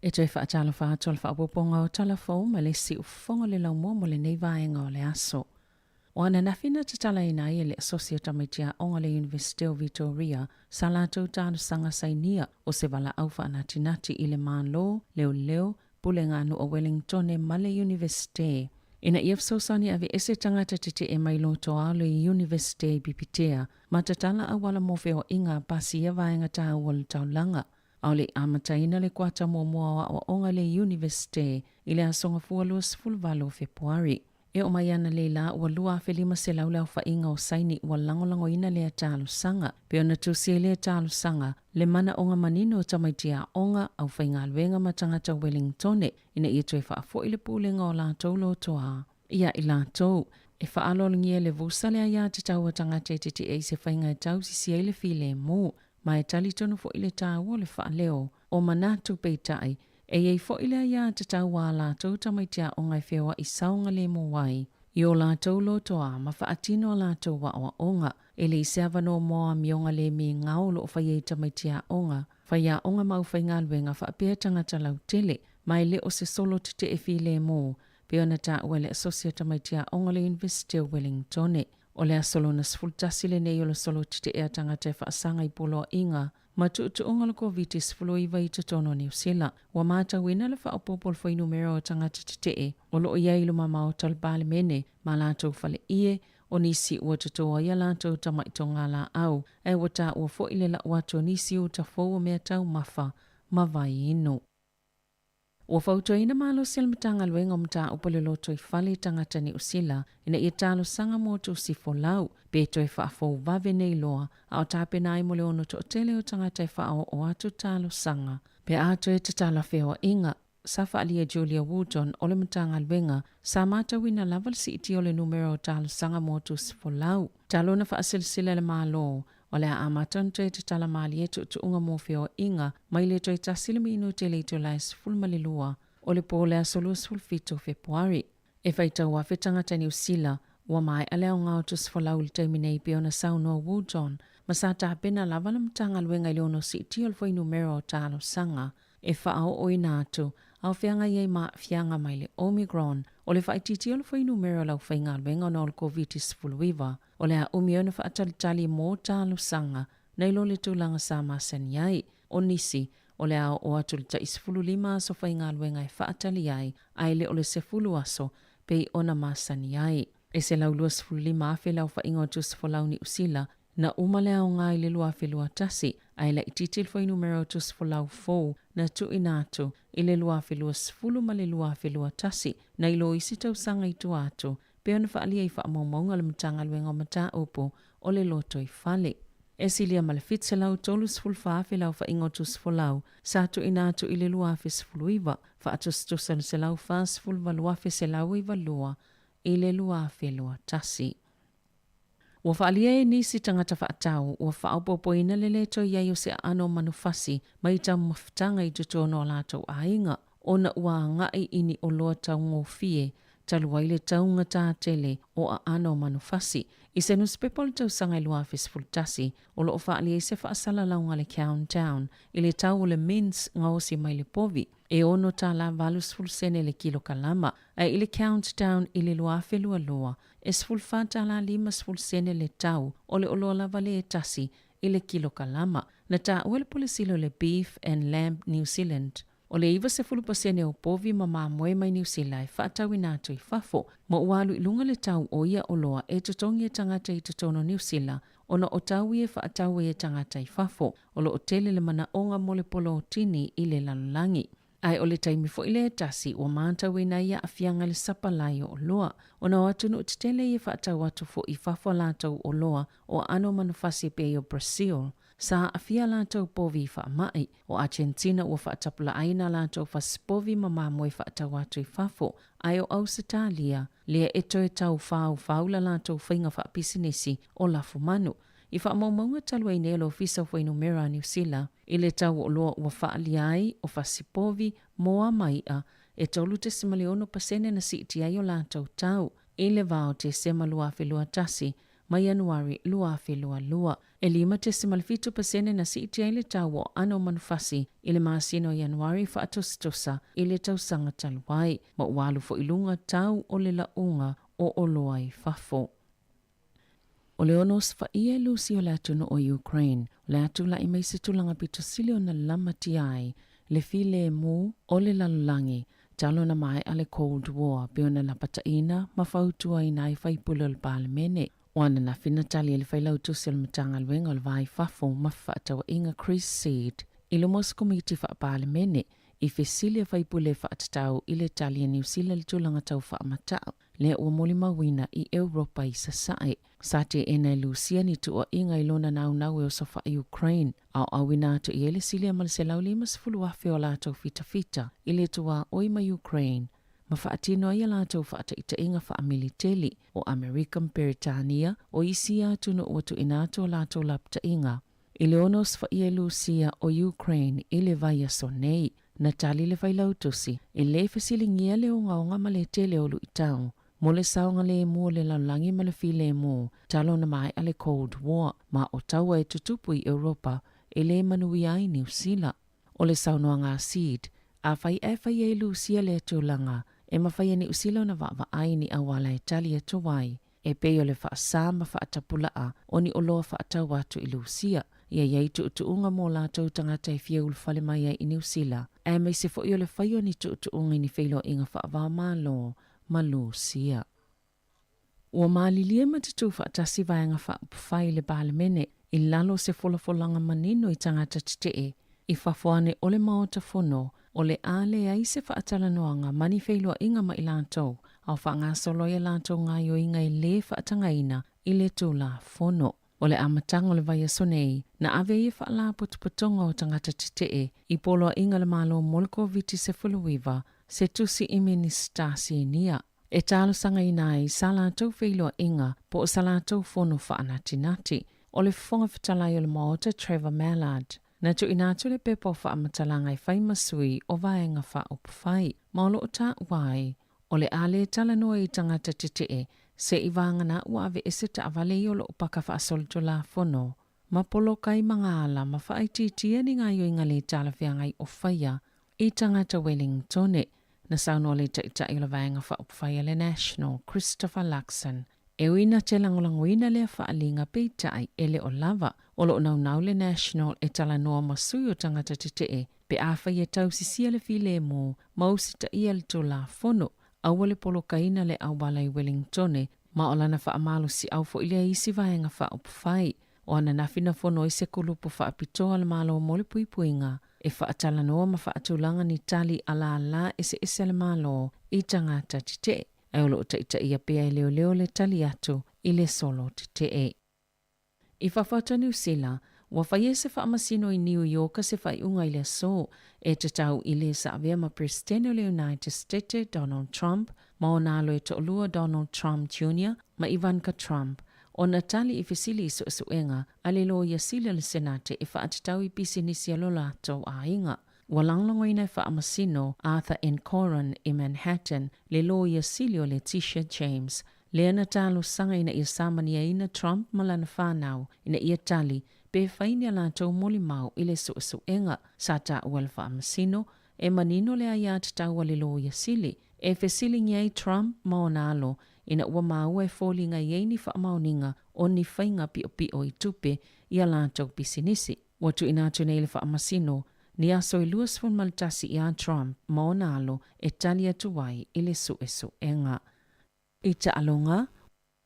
E toe faatalofa atu o le faaopoopoga o Tala Fou ma le Siufofoga o le Laumua mo lenei vaega o le aso. O ananafi na tatalaina ai e le Asosi o Tamaiti Aoga o le Iunivesite o Vitoria sa latou talosaga sainia o se valaau faanatinati i le Malo, Leoleo, Pulega Nuu o Welingtone ma le Iunivesite ina ia fesoasoani aveese tagata tetee mai lotoa o le Iunivesite i Pipitea ma tatala auala mo feoaiga pasi ia vaega taua o le taulaga. A o le i amataina le kuata muamua o aoaoga i le Iunivesite i le Aso Gafua 28 o Fepuari. E oo mai ana leila ua 2,500 le aofaiga o saini ua lagolagoina lea talosaga. Pei ona tusi ai lea talosaga, le manaoga manino o tamaiti aoga, aufaigaluega ma tagata Welingtone ina ia toe faafoi le pulega o latou lotoa ia i latou. E faaaloalogia le vusa le aiatatau a tagata e tete'e i se faiga e tausisi ai le filemu, ma e talitonu foi le taua o le faaleo o manatu peitai E i ai foi le aiatatau a latou tamaiti aoga e feoai saogalemu ai i o latou lotoa ma faatino a latou aoaoga. E leai se avanoa mo amioga le migao o lo o fai ai tamaiti aoga. Faiaoga ma aufaigaluega faapea tagata lautele, ma e le o se solo tetee filemu, pei ona taua e le Asosi o Tamaiti Aoga o le Iunivesite o Wellingtone. O le aso lona 11 lenei o le solo tetee a tagata e faasaga i poloaiga ma tuutuuga o le Koviti-19 i totonu o Niu Sila. Ua matauina le faaopoopo o le fuainumera o tagata tetee o lo o i ai i luma maota o le Palemene ma latou faleie, o nisi ua totō ai a latou tamaʻi togalaau, ae ua taua foi le lau atu o nisi uta fou o mea taumafa ma vai inu. Ua fautuaina malosi e le Matagaluega o Mataupu o le Lotoifale i tagata Niu Sila ina ia talosaga mo tusi folau pe toe faafou vave nei loa a o tapena ai mo le ono toatele o tagata e faaoo atu talosaga pe a toe tatala feoaiga. Sa faaalia e Julia Wootton o le Matagaluega, sa matauina lava le siitia o le numera o talosaga mo tusi folau. Talu ona faasilsila e le Malo, o le a amata ona toe tatala malie tuutuuga mo feoaiga mai le toe tasi le minute i le itula e 12 o le po o le aso 27 o Fepuari. E faitau afe tagata Niu Sila ua maea le aoga o tusi folau i le taimi nei pei ona saunoa Wootton, ma sa tapena lava le Matagaluega i le ono siitia o le fuainumera o talosaga e faaooina atu a o feagai ai ma aafiaga mai le Omicron. O le faaitiitia o le fuainumera o le aufaigaluega ona o le Koviti-19, o le a umi ai ona faatalitali mo talosaga nai lo le tulaga sa masani ai. O nisi, o le a oo atu i le tai 15 aso faigaluega e faatali ai, ae le o le 10 aso pei ona masani ai. E 125,000 le aofaiga o tusi folau Niu Sila na uma le aoga i le 2021, ae laitiiti le fuainumera o tusi folau fou na tuuina atu i le 2020 ma le 2021 nai lo isi tausaga i tua atu, pei ona faaalia i faamaumauga a le Matagaluega o Mataupu o le Lotoifale. E silia ma le 734,000 le aofaiga o tusi folau sa tuuina atu i le 2019, faatusatusa i le 148,192 i le 2021. Ua faaalia e nisi tagata faatau ua faaopoopoina le lē toe i ai o se aano o manufasi mai taumafataga i totonu o latou aiga ona ua agai i ni oloa taugofie talu ai le taugata tele o aano o manufasi. I se nusipepa o le tausaga e 2011, o lo o faaalia ai se faasalalauga a le Countdown i le tau o le mince gaosi mai le povi, e ono tala 80 sene le kilokalama, ae i le Countdown i le 2022, e 14 tala 50 sene le tau o le oloa lava le e tasi i le kilokalama. Na taua e le Pule Sili o le Beef and Lamb New Zealand, o le 90% o povi ma mamoe mai Niu Sila e faatauina atu i fafo, ma ua alu i luga le tau o ia oloa e totogi e tagata i totonu o Niu Sila ona o tau ia e faatau ai e tagata i fafo. O lo o tele le manaoga mo le polotini i le lalolagi. Ae o le taimi foi lea e tasi ua matauina ai aafiaga i le sapalai o oloa, ona o atunuu tetele ia e faatau atu foi i fafo a latou oloa o aano manufasi e pei o Brazil, sa aafia a latou povi i faamai. O Argentina ua faatapulaaina a latou fasipovi ma mamoe faatau atu i fafo, ae o Ausetalia, lea e toe tau faufau la latou faiga faapisinisi o lafumanu. I faamaumauga talu ai nei a le Ofisa o Fuainumera a Niu Sila, i le tau o oloa ua faaalia ai o fasipovi, moa ma iʻa, e 3.6% na siitia ai o latou tau i le va o Tesema 2021 ma Ianuari 2022. E 5.7% na siitia ai le tau o aano o manufasi i le masina o Ianuari faatusatusa i le tausaga talu ai, ma ua alu foi i luga tau o le lauga o oloa i fafo. O le ono osofai'a e Lusi o le atunuu o Ukraine, o le a tula'i mai se tulaga pito sili ona lamatia ai le filemu o le lalolagi talu ona maea le Cold War pei ona lapataʻina ma fautuaina ai faipule o le Palemene. O ananafi na tali ai le Failautusi o le Matagaluega o le Va i Fafo ma Fefaatauaiga Chris Seed i luma o se Komiti Faa-Palemene i fesili a faipule e faatatau i le tali a Niu Sila i le tulaga tau faamata'u lea ua molimauina i Europa i Sasae. Sa teena e Lusia ni tuuaiga i lona naunau e osofaʻi Ukraine, a o auina atu i ai le silia ma le 150,000 o latou fitafita i le tuaoi ma Ukraine ma faatino ai a latou faataitaiga faamiliteli o Amerika ma Peretania o isi ia atunuu ua tuuina atu a latou lapataiga i le ono osofaia e Lusia o Ukraine i le vaiaso nei. Na tali le Failautusi, e lē fesiligia le ogaoga ma le tele o luitau mo le saogalemu o le lalolagi ma le filemu talu ona maea le Cold War ma o taua e tutupu i Europa. e lē manuia ai Niu Sila. O le saunoaga a Seed, afai ae faia e Lusia lea tulaga, e mafai e Niu Sila ona vaavaai i ni auala e tali atu ai, e pei o le faasā ma faatapula'a o ni oloa faatau atu i Lusia. Ia i ai tuutuuga mo latou tagata e fia ulufale mai ai i Niu Sila, aemaise foi o le fai o ni tuutuuga i ni feiloaiga faava-o-Malo ma Lusia. Ua malilie ma tutū faatasi Vaega Faaupufai i le Palemene i lalo o se folafolaga manino i tagata tetee i fafo ane o le Maota Fono o le a leai se faatalanoaga ma ni feiloaiga ma i latou a o faagasolo ai a latou gaoioiga e lē faatagaina i le Tulafono. O le amataga o le vaiaso nei, na ave ai e Faalapotopotoga o Tagata Tetee i Poloaiga a le Malo mo le Koviti-19 se tusi i Minisita Sinia e talosagaina ai sa latou feiloaiga po o sa latou fono faanatinati. O le Fofoga Fetalai o le Maota Trevor Mallard, na tuuina atu le pepa o faamatalaga e fai ma sui o Vaega Faaupufai, ma o lo o taua ai, o le a lē talanoa i tagata tetee se i vagana ua aveese taavale ia o lo o paka faasolitulafono ma poloka ai magaala ma faaitiitia ni gaoioiga lē talafeagai o faia i tagata Wellingtone. Na saunoa le Taitai o le Vaega Faaupufai a le National, Christopher Luxon, e ui na te lagolagoina lea faaaliga peitai e le o lava. O lo o naunau le National e talanoa ma sui o tagata tetee pe afai e tausisia le filemu ma usitaia le Tulafono, aua le polokaina le auala i Wellingtone ma o lana faamalosiau foi lea i isi vaega faaupufai. O ananafi na fono ai se kulupu faapitoa a le Malo mo le puipuiga e faatalanoa ma faatulaga ni tali a lālā eseese a le Malo i tagata tetee, ae o lo o taitaia pea e leoleo le tali atu i le solo tetee. I fafo atu a Niu Sila, ua faia e se faamasino i Niu Ioka se faaiuga i le aso e tatau i le sa avea ma Peresetene o le United Stete Donald Trump ma ona alo e toalua Donald Trump Junior ma Ivanka Trump ona tali i fesili i suesuega a le Loia Sili o le Senate e faatatau i pisinisi a lo latou aiga. Ua lagolagoina e Faamasino Arthur N. Coran i Manhattan le Loia Sili o Letitia James, lea na talosaga ina ia samaniaina Trump ma lana fanau ina ia tali pe fai ni a latou molimau i le suesuega. Sa taua le Faamasino e manino le aiatatau a le Loia Sili e fesiligia ai Trump ma ona alo ina ua maua e foliga i ai ni faamaoniga o ni faiga piopio i tupe i a latou pisinisi. Ua tuuina atu nei le Faamasino ni aso e 21 iā Trump ma ona alo e tali atu ai i le suesuega. I taaloga,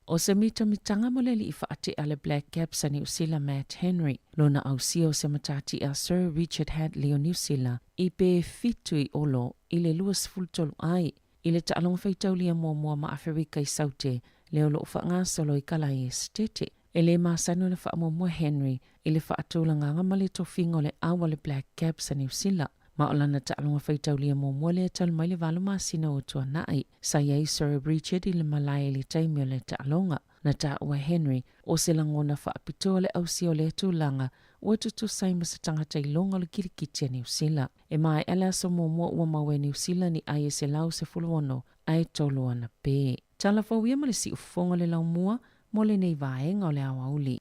o se mitamitaga mo le alii faatea le Black Caps a Niu Sila Matt Henry, lona ausia o se matatia Sir Richard Hadlee o Niu Sila i pe fitu i olo i le 23 ai i le taaloga faitaulia muamua ma Aferika i Saute lea o lo o faagasolo i Kalae Esetete. E lē masani ona faamuamua Henry i le faatulagaga ma le tofiga o le au a le Black Caps a Niu Sila, ma o lana taaloga faitaulia muamua lea talu mai le valo masina ua tuana'i. Sa i ai Sir Richard i le malae i le taimi o le taaloga. Na taua e Henry, o se lagona faapitoa le ausia o lea tulaga ua tutusa ai ma se tagata iloga o le kilikiti a Niu Sila. E maea le aso muamua ua maua e Niu Sila ni ai e 116 ae tolu ana pē. Tala fou ia ma le siufofoga o le laumua mo lenei vaega o le aoauli.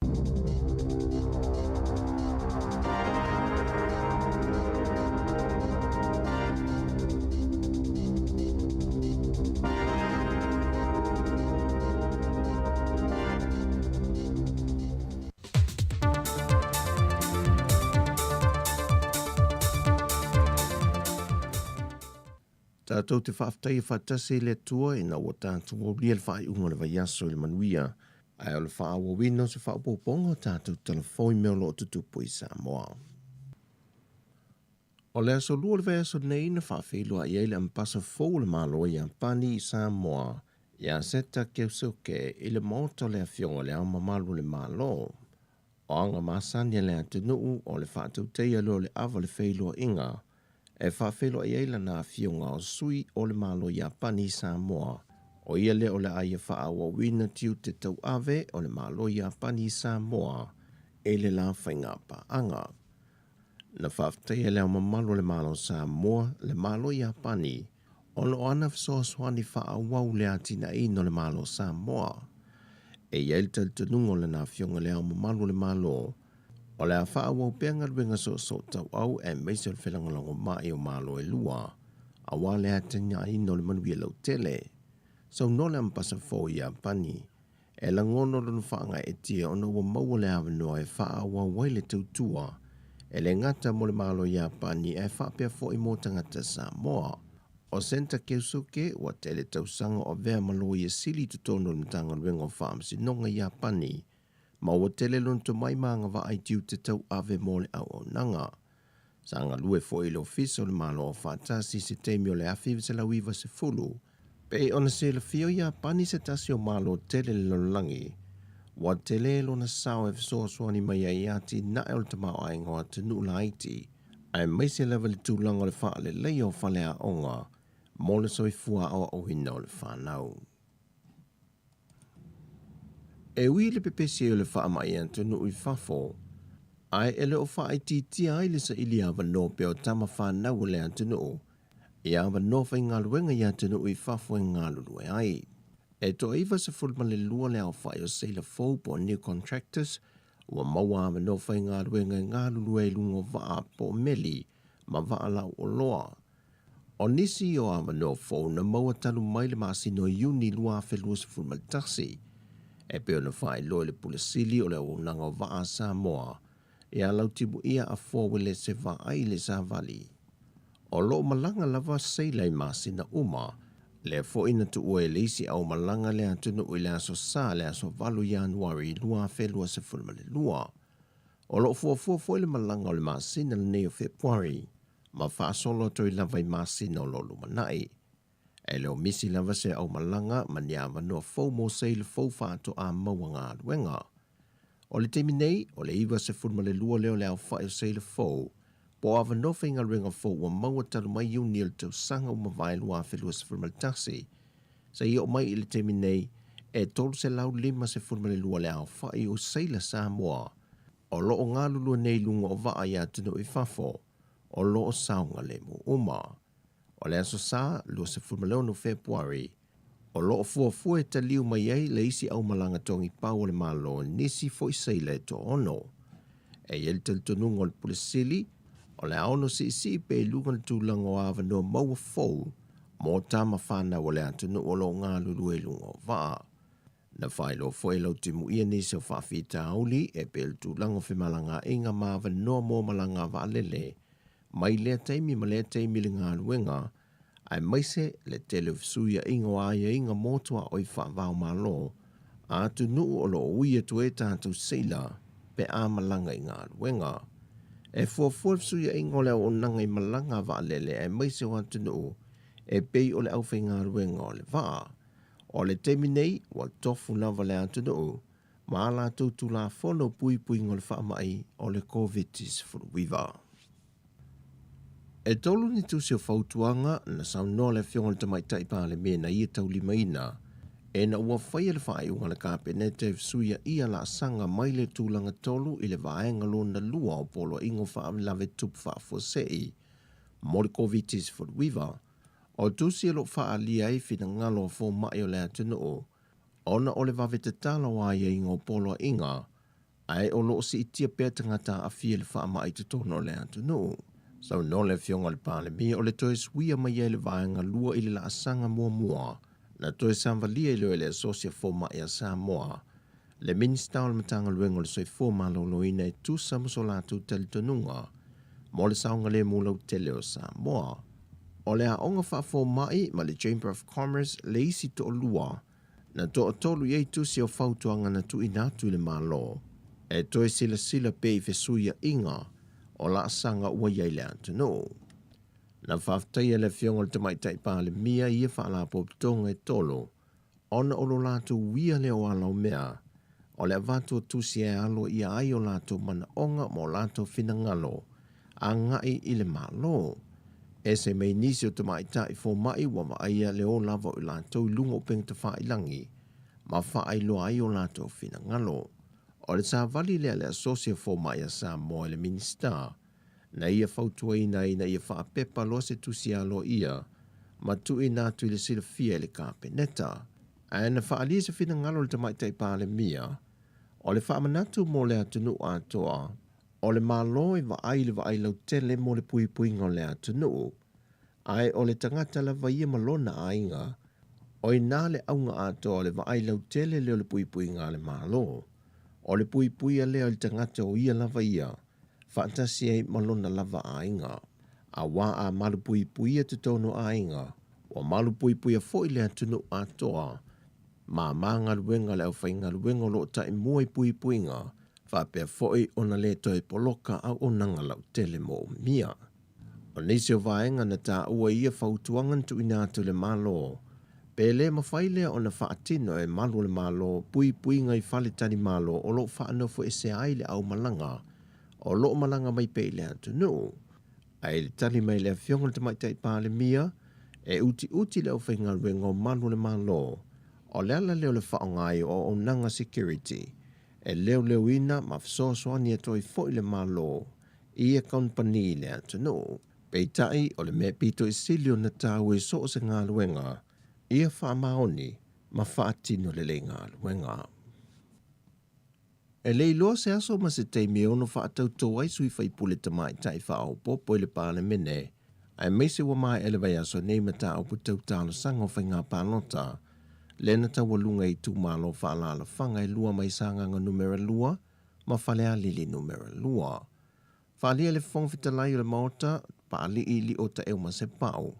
Tātou te faafetai e faatasi i le Atua ina ua tātou aulia le faaiuga o le vaiaso i le manuia, ae o le faaauauina o se faaopoopoga o tātou talafou i mea o lo o tutupu i Samoa. O le aso lua o le vaiaso nei na faafeiloai ai le Ambasa fou o le Malo o Iapani i Samoa, ia Seta Keusuke i le Maota o le Afioga o Le Ao Mamalu o le Malo. O aga masani a le atunuu o le faatautaia loa o le ava o le feiloaiga e faafeiloai ai lana afioga o sui o le Malo Iapani i Samoa, o ia lea o le a ia faaauauina tiute tauave o le Malo Iapani i Samoa i le la faigapaaga. Na faafetaia Le Ao Mamalu o le Malo o Samoa, le Malo Iapani, ona o ana fesoasoani faaauau i le atinaeina o le Malo o Samoa. E i ai le talitonuga o lana Afioga i Le Ao Mamalu o le Malo, O le a faaauau pea galuega soosootauau aemaise o le felagolagomai o Malo e lua, aua le atinaeina o le manuia lautele. Saunoa le Amepasa fou i Iapani, e lagona lona faagaeetia ona ua maua le avanoa e faaauau ai le tautua e le gata mo le Malo Iapani ae faapea foi mo tagata Samoa. O Senta Keusuke ua tele tausaga o avea ma Loia Sili i totonu o le Matagaluega o Faamasinoga i Iapani, ma ua tele lona tomai ma agavaa i tiute tauave mo le auaunaga. Sa galue foi i le Ofisa o le Malo Aufaatasi i se taimi o le 1990. Pei ona silafia o Iapani se tasi o Malo tele i le lalolagi, ua tele lona sao e fesoasoani mai ai i atinae o le tamaoaiga o atunuu laiti, aemaise lava i le tulaga o le faaleleia o faleaoga mo le soifua aoaoina o le fanau. E ui i le pepesi ai o le faamai i atunuu i fafo, ae e le o faaitiitia ai le saili avanoa pea o tama fanau a le atunuu i avanoa faigaluega i atunuu i fafo e galulue ai. E toa 92 le aofai o seila fou po o new contractors ua maua avanoa faigaluega e galulue ai i luga o vaa po o meli ma vaa lauoloa. O nisi o avanoa fou na maua talu mai le masina o Iuni 2021, e pei ona faailoa i le Pule Sili o le Auaunaga o Vaa a Samoa, ia Lautimuia Afoa Uelese Vaai i le Savali. O lo o malaga lava seila i masina uma, lea foi na tuua e le isi aumalaga le atunuu i le Aso Sa le aso 8 Ianuari 2022. O lo o fuafua foi le malaga o le masina lenei o Fepuari, ma faasolo atu ai lava i masina o lo o lumanai. E le o misi lava se aumalaga ma ni avanoa fou mo seila fou faatoa maua galuega. O le taimi nei, o le 92 lea o le aofai o seila fou, po o avanoa faigaluega fou ua maua talu mai Iuni o le tausaga ua mavae 2021, seia oo mai i le taimi nei, e 352 le aofai o seila Samoa o lo o galulue nei i luga o vaa i atunuu i fafo, o lo o saogalemu uma. O le Aso Sa, 26 Fepuari, o lo o fuafua e taliu mai ai le isi aumalaga togipau a le Malo i nisi foi seila e toaono. E i ai le talitonuga o le Pule Sili, o le a ono siisii pea i luga le tulaga o avanoa maua fou mo tama fanau a le atunuu o lo o galulue i luga o vaa. Na faailoa foi e Lautimuia nisi o faafitauli e pei o le tulaga o femalagaaiga ma avanoa mo malaga vaalele mai lea taimi ma lea taimi i le galuega, aemaise le tele o fesuiaiga o aiaiga mo tuaoi faava-o-Malo a atunuu o lo o ui atu ai tatou seila pe a malaga i galuega. E fuafua le fesuiaiga o le auaunaga i malaga a vaalele aemaise o atunuu e pei o le aufaigaluega o le vaa. O le taimi nei, ua tofu lava le atunuu ma a latou Tulafono puipuiga o le faamai o le Koviti-19. E tolu ni tusi o fautuaga na saunoa le Afioga i le Tamaitai Palemia na ia taulimaina ina ua faia le faaiuga a le Kapeneta e fesuiaia laasaga mai le tulaga tolu i le vaega lona lua o Poloaiga o Faalavelave Tutupu Faafuasei mo le Koviti-19. O tusi o lo o faaalia ai finagalo o fomai o le atunuu ona o le vave tatala o aiaiga o poloaiga, ae o lo o siitia pea tagata aafia i le faamai i totonu o le atunuu. Saunoa le Afioga i le Palemia o le toe suia mai ai le vaega lua i le laasaga muamua na toe savalia i lea e le Asosi a Fomai a Samoa, le Minisita o le Matagaluega o le Soifua Maloloina e tusa ma so latou talitonuga mo le saogalemu lautele o Samoa. O le Aoga Faafomai ma le Chamber of Commerce le isi toalua na toatolu i ai tusi o fautuaga na tuuina atu i le Malo e toe silasila pea i fesuiaiga o laasaga ua i ai le atunuu. Na faafetaia le Afioga i le Tamaitai Palemia i ia faalapotopotoga e tolu ona o lo latou uia lea o ala o mea, o le avatu o tusi e alo ia ai o latou manaoga ma o latou finagalo agai i le Malo. Ese mai nisi o tamaitai fomai ua vaaia le o lava o i latou i luga o upega tafailagi ma faailoa ai o latou finagalo. O le savali lea a le Asosi o Fomai a Samoa i le Minisita, na ia fautuaina ai ina ia faapepa loa se tusi aloaia ma tuuina atu i le silafia e le Kapeneta. Ae na faaalia se finagalo o le Tamaitai Palemia, o le faamanatu mo le atunuu atoa, O le Malo e vaai i le vaai lautele mo le puipuiga o le atunuu, ae o le tagata lava ia ma lona aiga, o i ina le auga atoa o le vaai lautele lea o le puipuiga a le Malo. O le puipuia lea o le tagata o ia lava ia, faatasi ai ma lona lava aiga. Auā a malupuipuia totonu o aiga, ua malupuipuia foi le atunuu atoa. Māmā galuega a le aufaigaluega o lo o taimua i puipuiga, faapea foi ona le toe poloka auaunaga lautele moomia. O nisi o vaega na taua i ia fautuaga na tuuina atu i le Malo, pe le mafai lea ona faatino e malu o le Malo puipuiga i faletalimalo o lo o faanofoesea ai le aumalaga o lo o malaga mai pea i le atunuu. Ae i le tali mai a le Afioga i le Tamaitai Palemia, e utiuti le aufaigaluega o malu o le Malo, o le ala lea o le faaaoga ai o auaunaga security e leoleoina ma fesoasoani atu ai foi le Malo i ia kamupani i le atunuu. Peitai, o le mea pito i sili ona taua i so o se galuega, ia faamaoni ma faatino lelei galuega. E le iloa se aso ma se taimi e ono faatautō ai sui faipule tamaitai faaopoopo i le Palemene, aemaise ua maea le vaiaso nei mataupu tau talosaga o faiga palota, lea na taualuga i itumalo faaalaalafaga e lua mai Sagaga Numera 2 ma Falealili Numera 2. Faaalia le Fofoga Fetalai o le Maota, Paalii Lio Taeumasepau,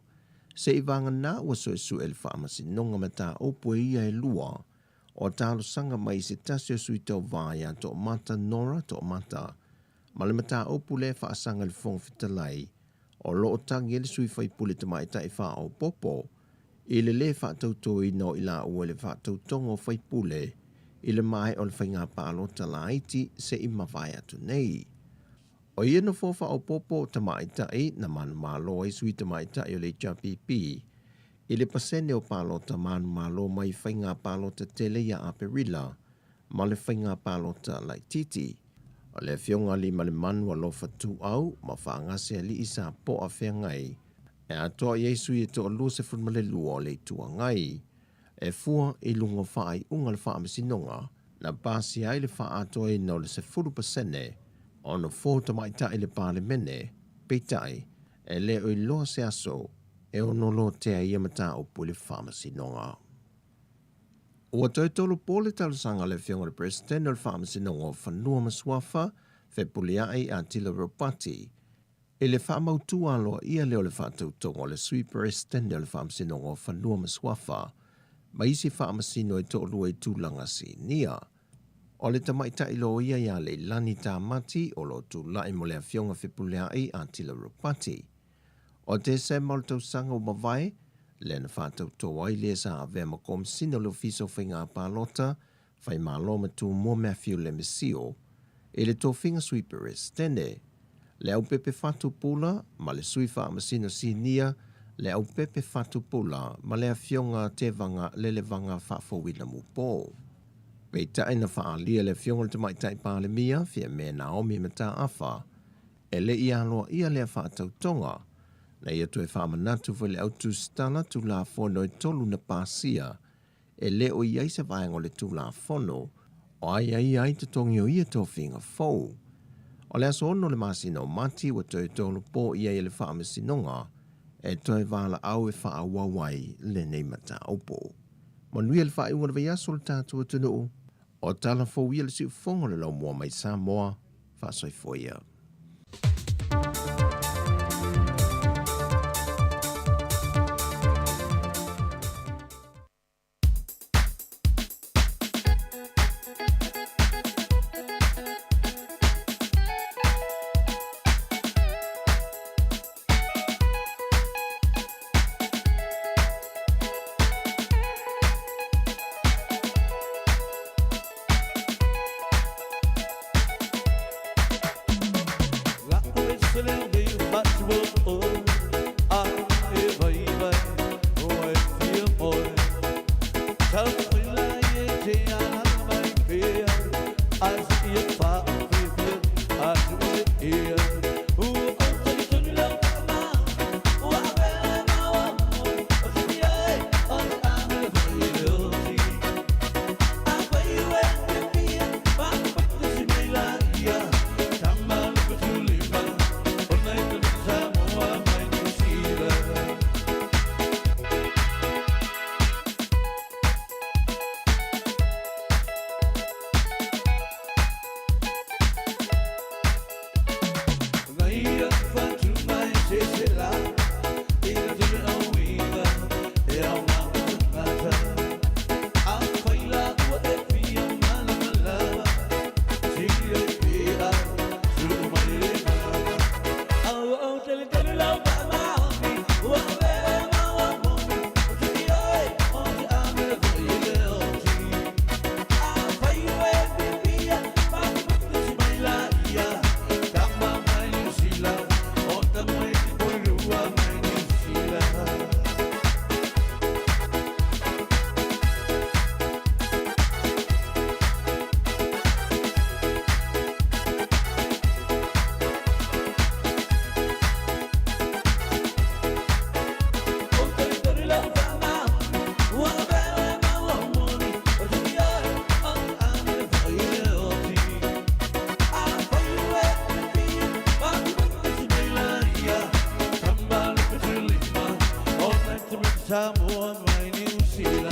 seivaganā ua suesue le Faamasinoga mataupu e ia e lua o talosaga mai se tasi o sui tauva ia Toomata Nora Toomata ma le mataupu lea e faasaga i le Fofoga Fetalai o lo o tagi ai le sui faipule tamaitai faaopoopo i le lē faatautoina o i laua i le faatautoga o faipule i le maea o le faiga palota laiti se i mavae atu nei. O ia nofoa faaopoopo o tamaitai na manumalo ai sui tamaitai o le HRPP i le pasene o palota manumalo mai faiga palota tele ia Aperila ma le faiga palota laitiiti. O le Afioga Aliimalemanu Alofa Tuuau ma Faagasealii Sapoa Feagai e atoa i ai sui e toalua 12 o le Itu Agai. E fua i luga o faaiuga a le Faamasinoga na pasia ai le faaatoaina o le 10% o nofoa tamaitai i le Palemene, peitai, e le o iloa se aso e ono lotea ai ia mataupu i le Faamasinoga. Ua toe tolopo le talosaga a le Afioga i le Peresetene o le Faamasinoga o Fanua ma Suafa, Fepuleai Atila Ropati, i le faamautu aloaia lea o le faatautoga o le Sui Peresetene o le Faamasinoga o Fanua ma Suafa ma isi faamasino e toalua i tulaga sinia. O le tamaitai loia ia Leilani Tamati o lo o tulai mo le Afioga Fepuleai Atila Ropati. O Tesema o le tausaga ua mavae, lea na faatautō ai le sa avea ma Komesina o le Ofisa o Faiga Palota, Faimalo ma Tumua Matthew Lemesio, i le tofiga Sui Peresetene, Leaupepe Fatu Pula ma le Sui Faamasino Sinia Leaupepe Fatu Pula ma le Afioga Tevaga Lelevaga Faafouina Mupo. Peitai na faaalia le Afioga i le Tamaitai Palemia, Fiame Naomi Mataafa, E le i aloaia lea faatautoga, na ia toe faamanatu foi le au tusitala Tulafono e tolu na pasia, e le o i ai se vaega o le Tulafono o aiaia ai totogi o ia tofiga fou. O le aso 6 o le masina o Mati ua toe tolopo i ai e le Faamasinoga e toe valaau e faaauau ai lenei mataupu. Manuia le faaiuga o le vaiaso o le tatou atunuu. O tala fou ia le siufofoga o le laumua mai Samoa, faasoifua ia. Samoa mai Niu Sila.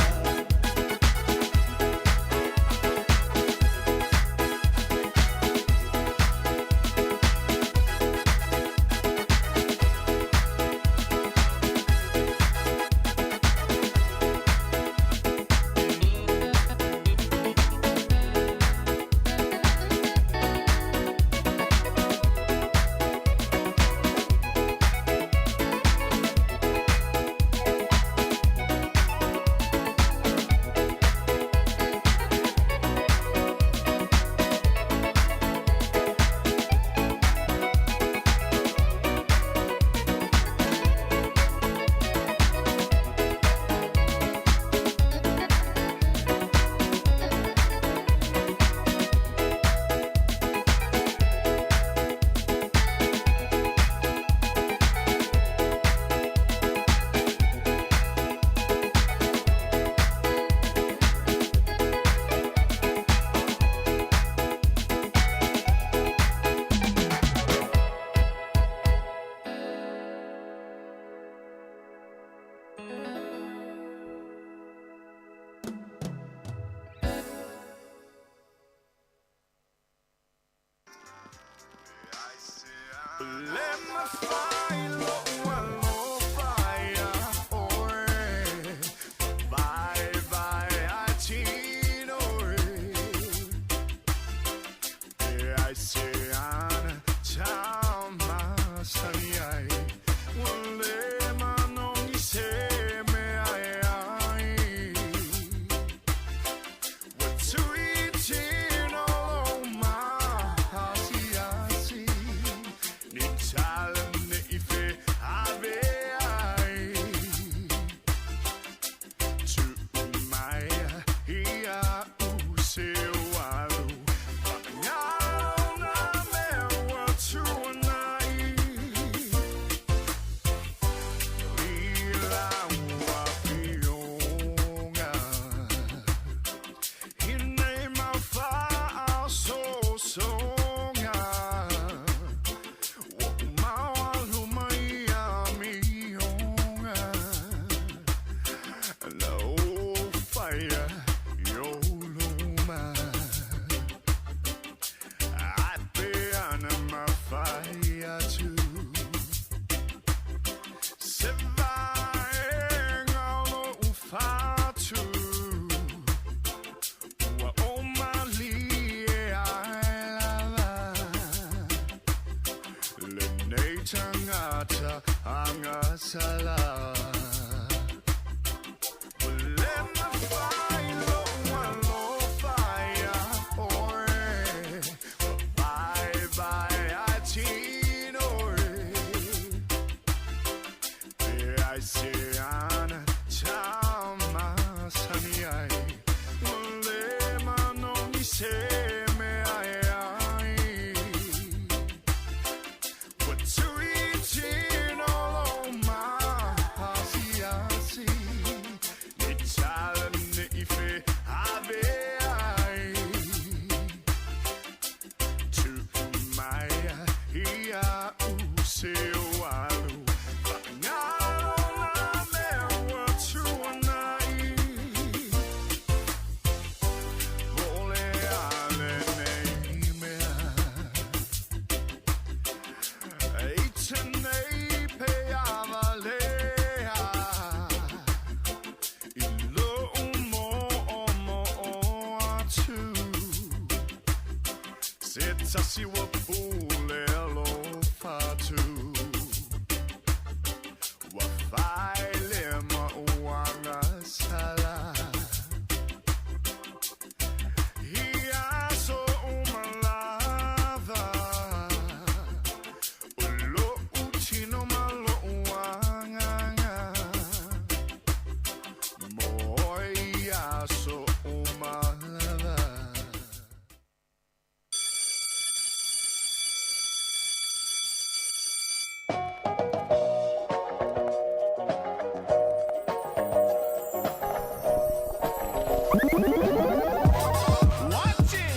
Watch it.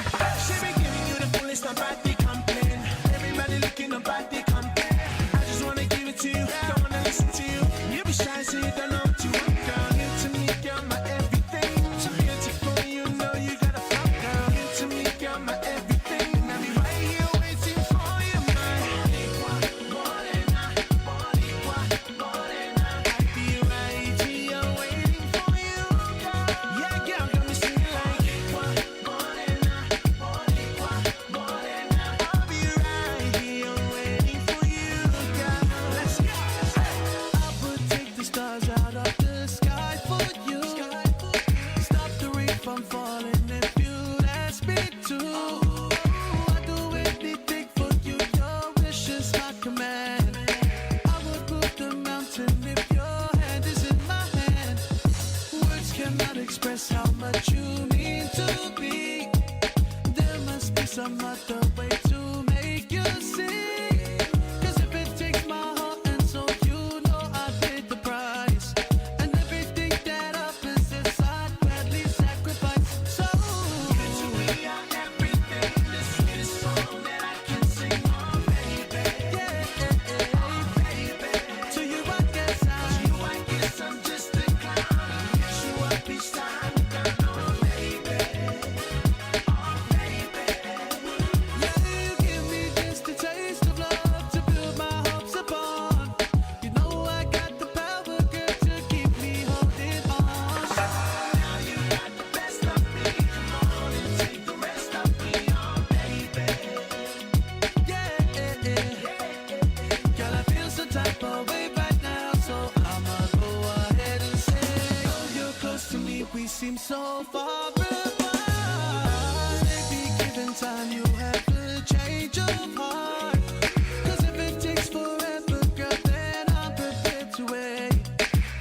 She be giving you the fullest, nobody complain. Everybody looking, nobody compare. I just wanna give it to you, don't wanna listen to you. You be shy, so you don't know what you want. express how much you mean to me. There must be some other way to make you see. 'Cause if it takes my heart and soul, you know I paid the price. And everything that I possess, I'd gladly sacrifice. So you to me are everything, the sweetest song that I can sing. Oh, baby, yeah, baby. To you, I guess I, to you, I guess I'm just a clown. Hit you up each time I'm down, oh, baby, oh, baby. Yeah, you give me just a taste of love to build my hopes upon. You know I got the power, girl, to keep me holding on. Now you got the best of me. Come on and take the rest of me on, baby. Yeah, girl, I feel some type of way right now, so I'ma go ahead and say, oh, you're close to me, we seem so far apart. Maybe given time, you have a change of heart. 'Cause if it takes forever, girl, then I'm prepared to wait.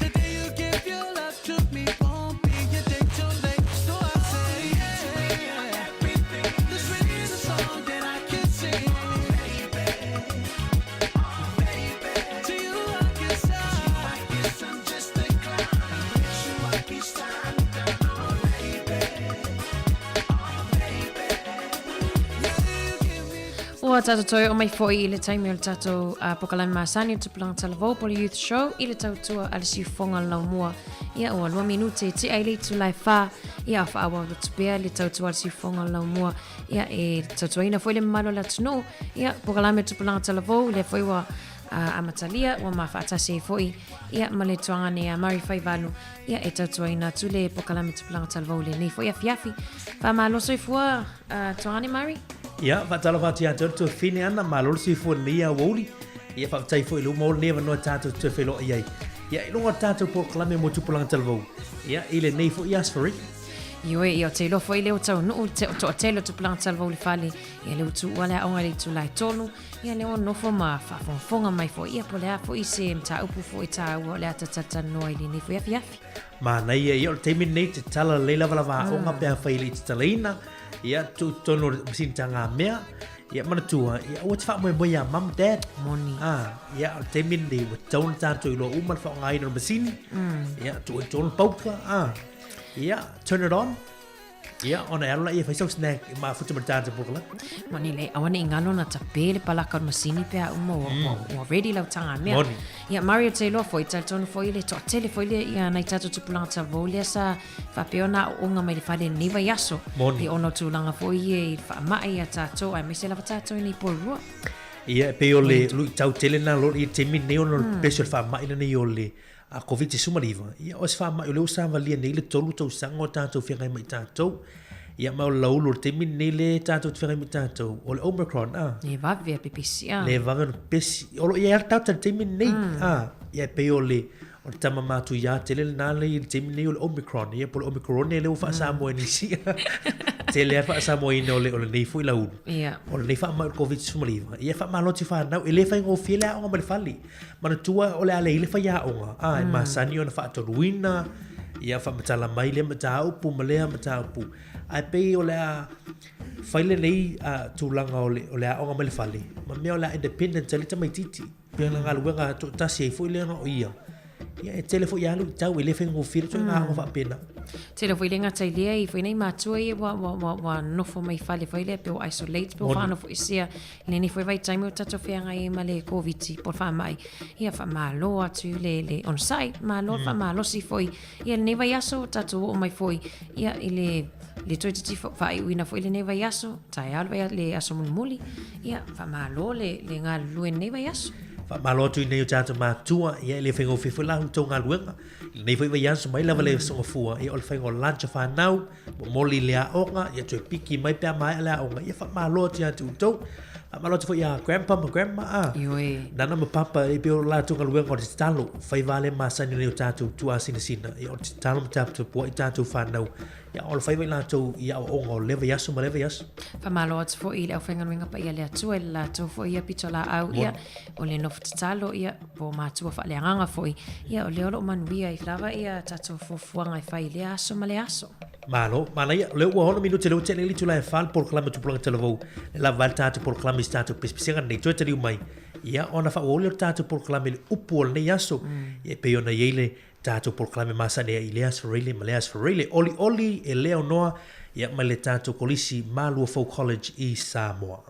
The day you give your love to me won't be a day too late. So I say, yeah, the sweetest song that I can sing. To you, I guess I, guess I'm just a clown. Hit you up each time I'm down, oh, baby, oh, baby. Yeah, you give me. Ua tatou toe oo mai foi i le taimi o le tatou polokalame masani o Tupulaga Talavou po o le Youth Show i le tautua a le siufofoga o le laumua. Ia ua 2 minute e tea i le itula e 4, ia a faaauau atu pea le tautua a le siufofoga o le laumua. Ia e tautuaina foi le mamalu o le atunuu, ia polokalame o Tupulaga Talavou lea foi ua amatalia ua ma faatasi ai foi ia ma le tuagane ia Murray Faivalu ia e tautuaina atu le polokalame Tupulaga Talavou i lenei foi afiafi. Faamalo soifua tuagane Murray. Ia, faatalofa atu ia te oe le tuafafine Ana, malo le soifua i lenei aoauli. Ia, faafetai foi i le uma o lenei avanoa tatou te toe feiloai ai. Ia, i luga o le tatou polokalame mo Tupulaga Talavou, ia, i lenei foi aso Farida. Ioe, ia, ou te iloa foi lea ua taunuu le toatele o Tupulaga Talavou i le fale, ia lea ua tuua le aoga i le itula e 3, ia lea ua nofo ma faafogafoga mai foi, ia po o le a foi se mataupu foi taua o le a talatalanoa i lenei foi afiafi. Manaia, ia, o le taimi lenei te tala lelei lava lava aoga pe afai e le i tatalaina, ia, tuu i totonu o le masini tagamea, ia, manatua, ia, aua te faamoemoe ia mum, dad. Moni. Ah, ia, o le taimi lenei, ua tatau ona tatou iloa uma le faaaogaina o le masini, ia, tuu i totonu le pauka, ah, ia, turn it on, Ia, ona e alu laia e fai sau snack e mafuta ma le tatou polokalame. Moni le, aua ne i galo ona tape le palaka o le masini pe a uma ua, ua, ua ready lau tagamea. Moni. Ia, Mario te iloa foi, talitonu foi le toatele foi le, ia, nai tatou tupulaga talavou lea sa faapea ona aooga mai le fale i lenei vaiaso. Moni. Ia, ona o tulaga foi ia i le faamai ia tatou, aemaise lava tatou i nei poerua. Ia, e pei o le luitau tele lena loa i le taimi lenei ona o le pepesi o le faamai lenei o le a Koviti-19, ia o se faamai o lea ua savalia nei le 3 tausaga o tatou feagai ma i tatou. Ia ma o le lauulu o le taimi lenei lea tatou te feagai ma i tatou, o le Omicron, a. Le vave a pepesi, a. Le vave ona pepesi. O lo o i ai lava le tauta i le taimi lenei, a. Ia e pei o le, o le tama matuia tele lena lea i le taimi lenei o le Omicron, ia po o le Omikorone lea ua faa-Samoa e nisi. Tele lava le faa-Samoaina o le, o lenei foi lauulu. Ia. O lenei faamai o le Koviti-19, ia e faamalo atu i fanau, e le faigofie le aoga mai le fale. Manatua o le a leai le faiaoga, a, e masani ona faatonuina, ia faamatala mai lea mataupu ma lea mataupu. Ae pei o le a fai lenei tulaga o le, o le aoga mai le fale, ma mea o le a independent ai le tamaitiiti. Pei o le galuega toatasi ai foi lea na o ia. Ia e tele foi lava luitau, e le faigofie le ituaiga aoga faapena. Tele foi le gata i lea i foi nei matua ia ua, ua, ua, ua nofo mai fale foi lea pe ua isolate pe ua faanofoesea Lenei foi vaitaimi o tatou feagai ai ma le Koviti po o le faamai, ia faamalo atu le, le onosai, malo mm. faamalosi foi. Ia lenei vaiaso o tatou oo mai foi ia i le le toeitiiti faaiuina foi lenei vaiaso, taeao le, le aso mulimuli, ia faamalo le, le galulue lenei vaiaso. Faamalo atu i nei o tatou matua, ia e le faigofie foi la outou galuega. I lenei foi vaiaso mai lava le sogafua, ia o le faiga o lunch a fanau, Momoli i le aoga, ia toe piki mai pe a maea le aoga, ia faamalo atu ia te outou. Faamalo atu foi ia Grandpa ma Grandma a. Ioe. Nana ma Papa e pei o latou galuega o le tatalo, faiva lea masani o nai o tatou tuasinasina, ia o le tatalo ma taputapuai tatou fanau, ia o le faiva i latou i aoaoga o lea vaiaso ma lea vaiaso. Faamalo atu foi i le aufaigaluega paia a le Atua i le latou foi ia pitolaau, ia o le nofo tatalo, ia po o matua faaleagaga foi, ia o lea o lo o manuia ai lava ia tatou fuafuaga e fai i lea aso ma lea aso. Malo, manaia, o lea ua 6 minute lea ua tea nei le itula e 4 le polokalame o Tupulaga Talavou, e lava ai le tatou polokalame i se tatou pesepesega lenei toe taliu mai, ia ona faaauau lea o le tatou polokalame i le upu o lenei aso, ia e pei ona i ai le tatou polokalame masani ai i lea aso Faraile ma lea aso Faraile. Olioli e le aunoa, ia mai le tatou Kolisi Maluafou College i Samoa.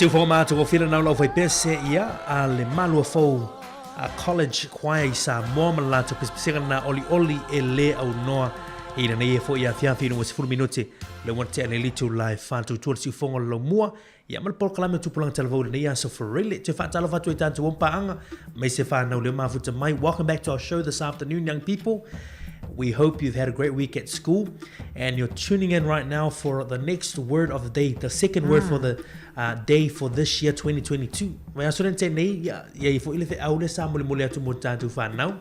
Siufoga matagofie lenau lau faipese ia a le Maluafou a College Choir i Samoa ma le latou pesepesega lena olioli e le aunoa i lenei e foi afiafi ina ua 10 minute le ua tea nei le itula e 4 le siufoga o le laumua Ia ma le polokalame o Tupulaga Talavou i lenei aso Faraile. Toe faatalofa atu ai tatou om paaga mai se whānau leo mafuta mai. Welcome back to our show this afternoon, young people. We hope you've had a great week at school and you're tuning in right now for the next word of the day, the second word for the day for this year 2022. Mai aso nei nei, ia, ia i fo ile fe aule sa mole mole atu mo tātou whānau.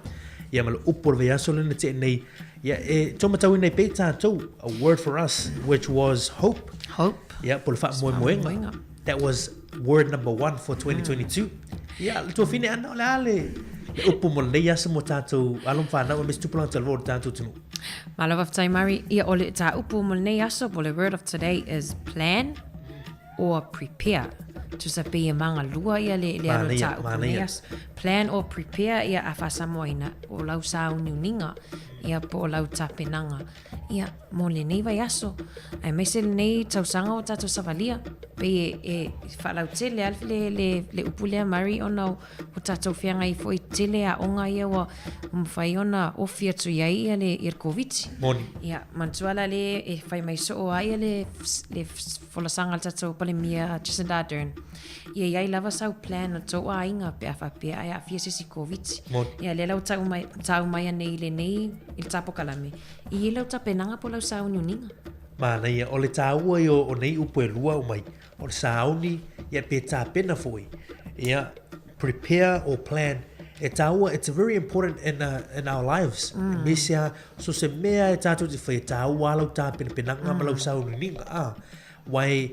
Ia ma le upu o le vaiaso lea na te'e nei, ia e tau matauina ai pea i tātou, a word for us which was hope. Hope. Ia, po o le faamoemoega. That was word number one for 2022. Ia, le tuafine ana, o le a le, le upu mo lenei aso mo tātou alo ma whanau aemaise tupulaga talavou o le tātou atunuu. Malo faafetai Murray. Ia, o le tāupu mo lenei aso, po o le word of today is plan or prepare. Tusa pei e magalua ia le, le alo Manaia, tāupu manaia. nei aso. Plan or prepare ia a whasamoaina o lau sāuniuniga ia po o lau tapenaga ia mo lenei vaiaso. Aemaise lenei tausaga o tatou savalia, pei e, e faalautele lava le, le, le upu lea Murray ona o, o tatou feagai foi tele aoga ia ua mafai ona ofi atu i ai ia le, ia le Koviti. Moni. Ia, manatua la le e fai mai soo ai ia le, le folasaga a le tatou Palemia Jacinda Ardern. Ia i ai lava sau plan o tou aiga pe a faapea ae aafia se isi Koviti. Moni. Ia lea la ua tau mai, tau mai anei i lenei, i le tapokalame, i i lau tapenaga po o lau sauniuniga. Manaia, o le tāua ia o nei upu e lua aumai, o le sauni, ia pe tapena foi. Ia, prepare or plan, e tāua, it's very important in, in our lives. Mm. Me se a, so se mea e tātou te whai, e tāua lau tāpenapenaga mm. ma lau sauniuniga. Ah, wai,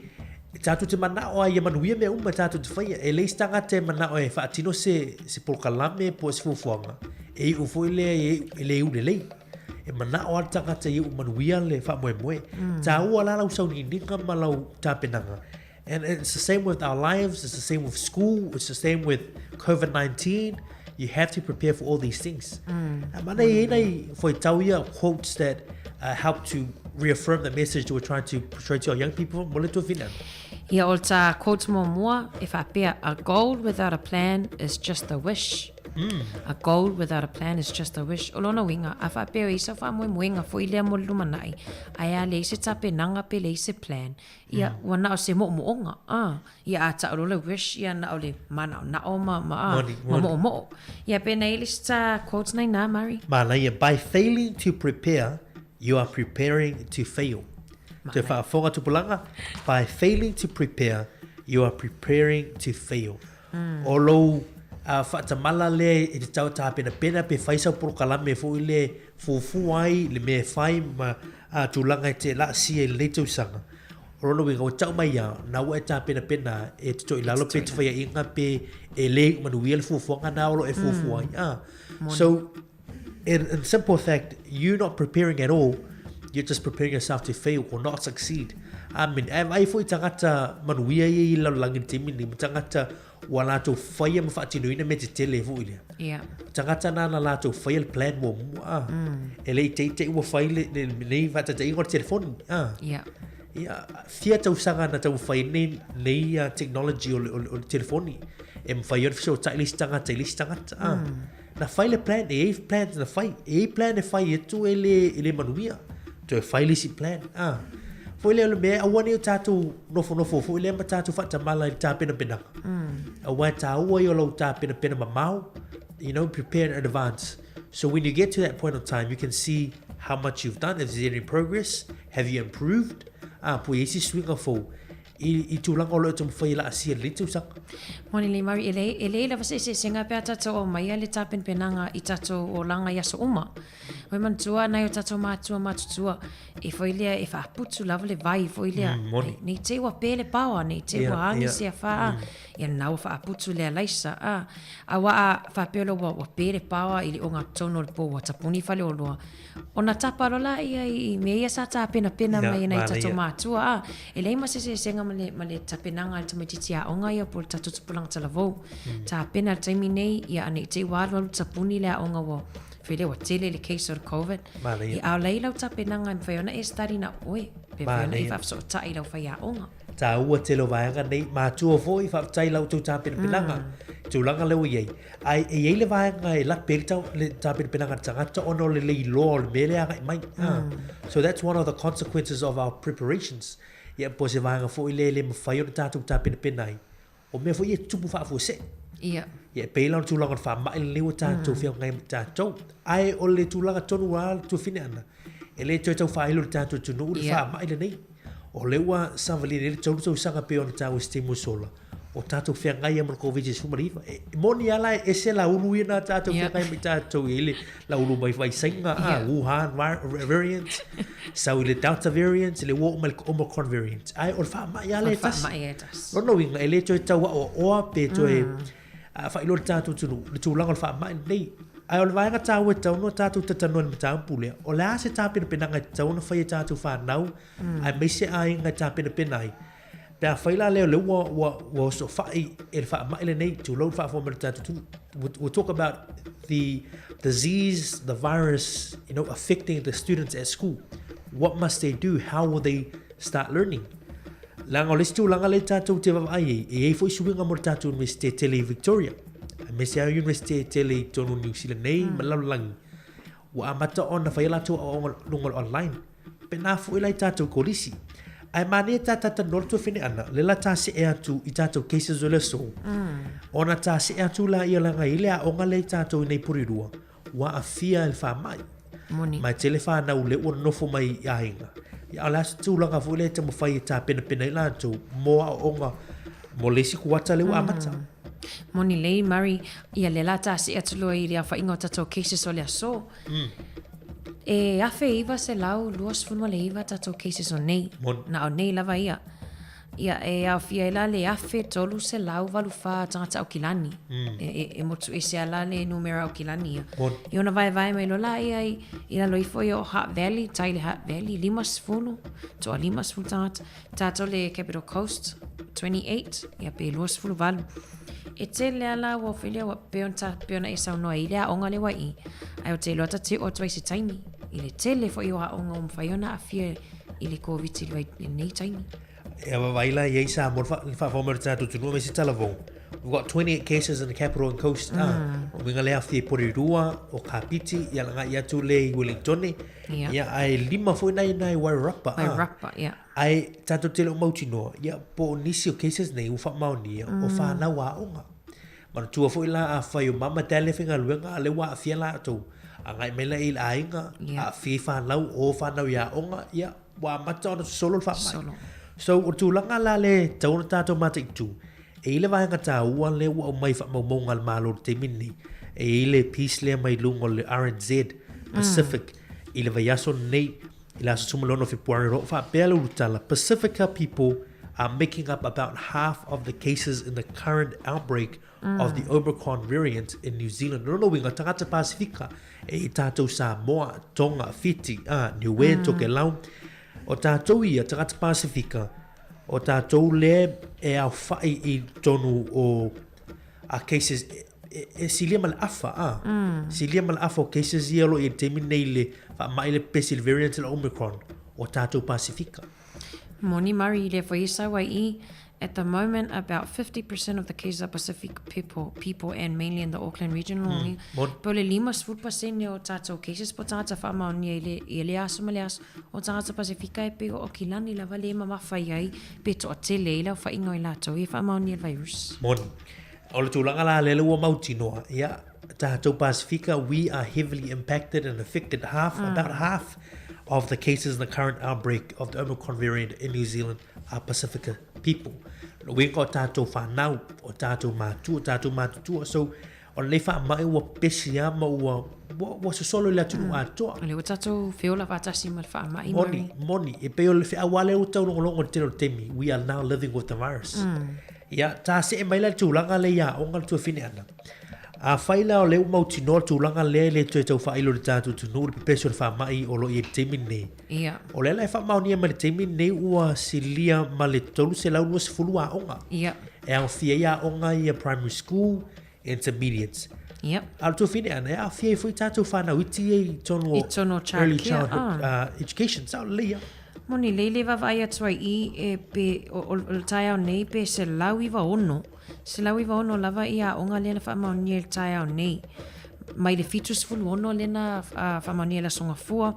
tātou te manao ai ia manuia mea uma tātou te whaia. E leis tangata e manao e whaatino se, se polokalame po se fuafuaga. E iu foi lea e, e le iu lelei. E manao a le tagata ia ua manuia le faamoemoe. Tāua la lau sauniuniga ma lau tapenaga. And it's the same with our lives, it's the same with school, it's the same with COVID-19. You have to prepare for all these things. Mm. Mana i enei whaitau ia quotes that help to reaffirm the message that we're trying to portray to our young people mo le tuawhina. Ia, o tā quote muamua e faapea, a goal without a plan is just a wish. A goal without a plan is just a wish. O lona uiga, a faapea o i sau faamoemoega foi lea mo le lumanai, ae a leai se tapenaga pe leai se plan, ia, ua na o se moomooga, a, ia a tau loa le wish, ia na o le manaonao ma, ma, a, Moni, ma moni. moomoo. Ia, pe nei le isi tā quotes nei nā, Murray? Manaia, by failing to prepare, you are preparing to fail. Toe faafofoga tupulaga, by failing to prepare, you are preparing to fail. O lou faatamala lea i te tau tapenapena pe fai sau polokalame foi lea fuafua ai le mea e fai ma tulaga e te laasia i lenei tausaga. O lona uiga ua tau mai a, na ua e tapenapena e te toi lalo pe te faiaiga pe e le iu manuia le fuafuaga na o lo e fuafua ai. So, in, in simple fact, you not preparing at all, you're just preparing yourself to fail or not succeed. I mean, e vaai foi tagata manuia ia i lalolagi i le taimi lenei, ma tagata ua latou faia ma faatinoina mea tetele foi lea. Tagata na na latou faia le plan muamua, ah. E le i teitei ua fai le, le, lenei faataitaiga o le telefoni, ah. Ia, fia tausaga na taumafai ai nei, nei uh, technology o le, o le, o le telefoni e mafai ai ona fesootai le isi tagata i le isi tagata, ah. Na fai le plan, e i ai plans na fai. E i ai plan e fai atu e le, e le manuia. Toe fai le isi plan. Ah. Foi lea o le mea, aua ne i o tātou nofonofo foi lea ma tātou faatamala i le tāpenapenaga. Aua e tāua ia o lau tāpenapena mamao, you know, prepare in advance. So when you get to that point of time, you can see how much you've done, if there's any progress, have you improved, ah, po i ai se suiga fou. I, i tulaga o lo o taumafai e laasia i lenei tausaga. Moni lelei Murray, e leai, e leai lava se eseesega pe a tatou aumaia le tapenapenaga i tatou olaga i aso uma. Oi manatua nai o tatou matua matutua, e foi lea e faaputu lava le vai foi lea. Moni. Nei, nei te i ua pe le paoa, nei te i ua agi se afa, a, ia na ua faaputu le alaisa, a. Aua a faapea loa ua, ua pe le paoa i le ogatotonu o le po ua tapuni fale oloa, Ona tapa loa laia i mea ia sa tapenapena mai e nai tatou matua, a, e leai ma se eseesega ma le, ma le tapenaga a le tamaitiiti aoga ia po o le tatou tupulaga talavou. Tapena i le taimi nei, ia ane i te i ua alualu tapuni le aoga ua, fai lea ua tele le case o le Covid. Manaia. Ia, a o la e i lau tapenaga e mafai ona e study na o oe, pe mafai ona e Manaia. faafesootai i lau faiaoga. Tāua tele o vaega nei, matua foi, faafetai i la outou tapenapenaga, tulaga lea ua i ai. Ae e i ai le vaega e lape ai le tau, le tapenapenaga a le tagata ona o le le iloa o le mea lea e agai mai. So that's one of the consequences of our preparations. Ia po o se vaega foi lea e le mafai ona tatou tapenapena ai, o mea foi ia e tutupu faafuasei. Ia e pei la o le tulaga o le faamai lenei ua tatou feagai ma tatou. Ae o le tulaga tonu lava le tuafine ana, e le toe tau faailo i le tatou atunuu le faamai lenei. O lea ua savalia nei le 3 tausaga pei ona taua i se taimi ua sola. O tatou feagai ai ma le Koviti-19. E moni lava la e ese la ulu ia na tatou feagai ma tatou i le la ulu mai Vaisaina, a Wuhan variant, sau i le Delta variant, le ua oo mai le Omicron variant. Ae o le faamai lava lea e tasi. Faamai e tasi. Lona uiga, e le toe tau aoaoa pe toe faailoa i le tatou atunuu le tulaga o le faamai lenei. Ae o le vaega taua e tatau ona tatou talanoa i le mataupu lea, o le a se tapenapenaga e tatau ona fai e tatou fanau aemaise aiga e tapenapena ai Pe afai la lea o lea ua, ua, ua osofai e le faamai lenei, tulou le faafofoga mai le tatou atunuu. We'll talk about the disease, the virus, you know, affecting the students at school. What must they do? How will they start learning? Leaga o le isi tulaga lea tatou te vaavaai ai, e i ai foi suiga mo le tatou Universite tele i Victoria. Aemaise lava Universite tele i totonu o Niu Sila nei ma le lalolagi. Ua amata ona fai a latou aoaoga luga o le online. Pēnā foi la i tatou kolisi. Ae manaia tā talanoa le tuafine ʻana, lea la tā seʻe atu i tatou cases o le aso. Ona tā seʻe atu laia leaga i le aoga lea i tatou i nei Porirua, ua aafia e le faamai. Moni. Ma e tele whanau lea ua nofo mai i aiga. Ia, o le a se tulaga foi lea e taumafai e tapenapena ai latou mo aoaoga mo le isi kuata lea ua amata. Moni lelei Murray, ia lea la tā seʻe atu loa i le aofaiga o tatou cases o le aso. E 1929 tatou cases o nei. Moni. Na o nei lava ia. Ia, e aofia ai la le 1384 tagata Aukilani. E, e, e motu ese a la le numera Aukilani ia. Moni. I ona vaevae mai loa la ia i, i lalo ifo ia o Hutt Valley, tai le Hutt Valley, 50, toa 50 tagata. Tatou le Capital Coast, 28, ia pe 28. E tele a la ua whilia ua pe ona ta, pe ona e saunoa i le aoga le wai i. Ae o te iloa ta te oo atu ai se taimi. I le tele foi o aoga ua mafai ona aafia i le Koviti i lenei taimi. E vaavaai la i ai Samoa le faafofoga mai o le tatou atunuu aemaise Talavou. We've got 28 cases in the capital and coast. Mm. Ah, o uiga lea aafia i Porirua, o Kapiti, ia lagai atu le i Wellingtone. Ia. Ia, ae lima foi nai nai Wairarapa. Ah. Wairarapa, ia. Ae tatou te le o mautinoa, ia, po o nisi o cases nei ua faamaonia, o whanau aoga. Manatua foi la afai o mama dad lea e faigaluega a lea ua aafia latou, agai mai la i le aiga, aafia i fanau, o fanau i aoga, ia, ua amata ona sosolo le faamai. Sosolo. So, o le tulaga la lea e tatau ona tatou mataitu, e i ai le vaega taua lea ua aumai i faamaumauga a le Malo i le taimi lenei, e i ai le piece lea mai luga o le RNZ Pacific i le vaiaso lenei, i le aso 16 o Fepuari o lo o faapea le ulutala, Pacifica people are making up about half of the cases in the current outbreak of the Omicron variant in New Zealand. Lona uiga, tagata Pasifika, e i tatou Samoa, Tonga, Fiti, a, Niue, Tokelau, o tatou ia, tagata Pasifika, o tatou lea e aofai i totonu o a cases e, e, e silia ma le afa, a. Silia ma le afa o cases ia o lo o i ai i le taimi lenei i le faamai le pepesi i le variant o le Omicron o tatou Pasifika. Moni Murray i lea foi e sau ai i At the moment, about 50% of the cases are Pacific people, people and mainly in the Auckland region. Mm. Po o le 50% o tatou cases po o tagata faamaonia i le, i le aso ma le aso, o tagata Pasifika e pei o Aukilani lava le mamafa i ai pe toatele ai le aofaiga o i latou e faamaonia i le virus. Moni. O le tulaga la lea ua mautinoa, ia, tatou Pasifika, we are heavily impacted and affected. Half, about half of the cases in the current outbreak of the Omicron variant in New Zealand are Pacifica people. Lona uiga o tatou whanau, o tatou mātua, o tatou matutua. So, o lenei faamai ua pepesi lava ma ua, ua, ua sosolo i le atunuu atoa. O lea ua tatou feola faatasi ma le faamai. Moni, moni. E pei o le feau lava lea ua taulogologo i le tele o le taimi. We are now living with the virus. Ia, ta see mai la i le tulaga lea i aoga le tuafine ʻana. Afai la o lea ua mautinoa le tulaga lea e le toe tau faailo i le tatou atunuu le pepesi o le faamai o lo o i ai i le taimi lenei. Ia. O lea la e faamaonia mai i le taimi lenei ua silia ma le 320 aoga. Ia. E aofia ai aoga ia primary school, intermediates. Ia. A o le tuafine ʻana, e aofia ai foi tatou whanau iti ia i totonu o I totonu o child early care, childhood education. Sao lelei ia. Moni lelei le vaavaai atu ai i e pe o, o, o le taeao nei pe 196. 196 lava i aoga lea na faamaonia i le taeao nei. Mai le 76 lea na uh, faamaonia i le Aso Gafua.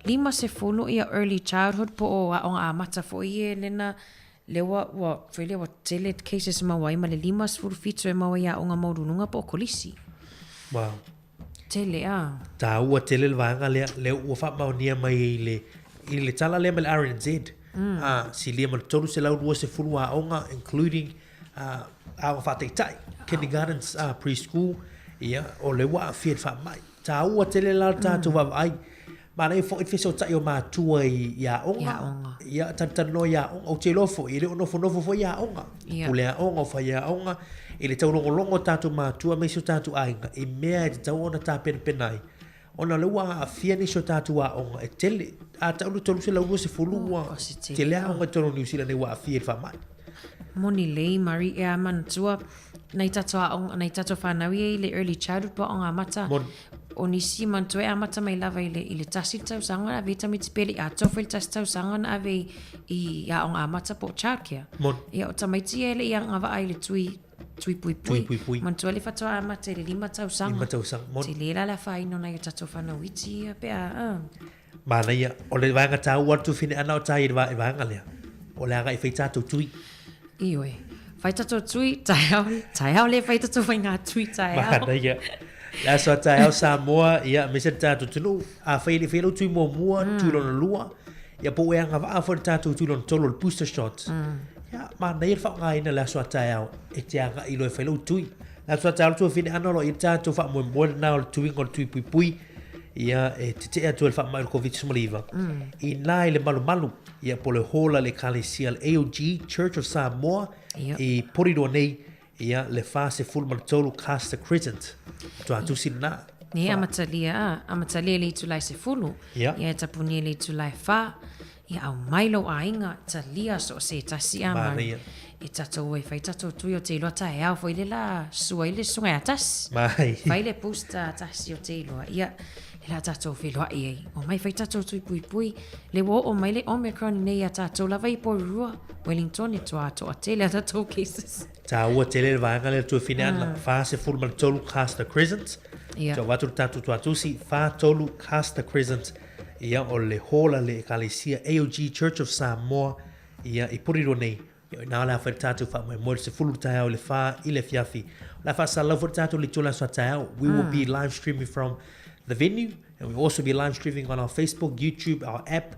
50 ia early childhood po o aoga amata foi e lea na lea ua, ua, foi lea ua tele cases e maua ai ma le 57 e maua i aoga maualuluga po o kolisi. Wow. Tele, a. Taua tele le vaega lea, lea ua faamaonia mai i le, i le tala lea mai le RNZ. Mm. A, silia ma le 320 aoga, including aoga faataitai, kindergartens, preschool, ia, o lea ua aafia i le faamai. Taua tele la le tatou vaavaai. Manaia foi le fesootai o matua i aoga. Ia, talatalanoa i aoga. Ou te iloa foi, e le o nofonofo foi aoga. Pule aoga, o faiaoga, i le taulogologo o tatou matua aemaise o tatou aiga i mea e tatau ona tapenapena ai. Ona o lea ua aafia nisi o tatou aoga e tele. A tau le 320 ua tele aoga i totonu o Niu Sila nei ua aafia i le faamai. Moni lelei Murray, e a manatua nai tatou aoga, nai tatou fanau ia i le early childhood po o aoga amata. Moni. O nisi manatua e amata mai lava i le, i le tasi le tausaga na ave ai tamaiti pe le i atoa foi le tasi tausaga na ave i, i aoga amata po o childcare. Moni. Ia o tamaiti ia e le i agavaa i le tui tui puipui. Tui puipui. Manatua le faatoa amata i le lima tausaga. Lima tausaga. Moni. Tele la le afaina o nai o tatou fanau iti ia pe a, uh. Manaia, o le vaega taua o le tufineana o tai i le vaega lea, o le agai e fai tatou tui. Ioe. Fai tatou tui, taeao, taeao le fai tatou faiga tui taeao. Manaia. Le aso a taeao Samoa, ia, aemaise le tatou atunuu, afai e le i faia lau tui muamua, tui lona lua, ia po ua e agavaa foi i le tatou tui lona tolu o le booster shot. Ia, manaia le faaaogaina o le aso a taeao e te agai loa e fai lau tui. Le aso a taeao le tuafine ana o lo o i ai le tatou faamoemoe lena o le tuiga o le tui puipui, ia e tetee atu ai le faamai o le Koviti-19, inā i le malumalu, ia po o le hall a le Ekalesia le AOG Church of Samoa i Porirua nei, ia le 43 Castor Crescent. Matua tusi lena. Ia, amatalia, amatalia i le itula e 10, ia e tapunia i le itula e 4, Ia aumai lou aiga, talia so o se tasi a mau. Manaia. E tatou e fai tatou tui o te iloa taeao foi le la sua i le susuga ia tasi. Mai. Fai le booster a tasi o te iloa. Ia, le la tatou feloai ai. Omai fai tatou tui puipui. Le ua oo mai le Omicron nei ia tatou lava i Porirua, Wellington e toa toa tele a tatou cases. Taua tele le vaega lea le tuafine ana, 43 Castor Crescent. Ia. Tau avatu le tatou tuatusi, 43 Castor Crescent. Ia, o le hall a le Ekalesia AOG Church of Samoa, ia, i Porirua nei. Ia, o i ina o le a fai le tatou faamoemoe i le 10 i le taeao i le 4 i le afiafi. O le a faasalalau foi le tatou i le 3 o le aso a taeao. We will be live streaming from the venue and we will also be live streaming on our Facebook, YouTube, our app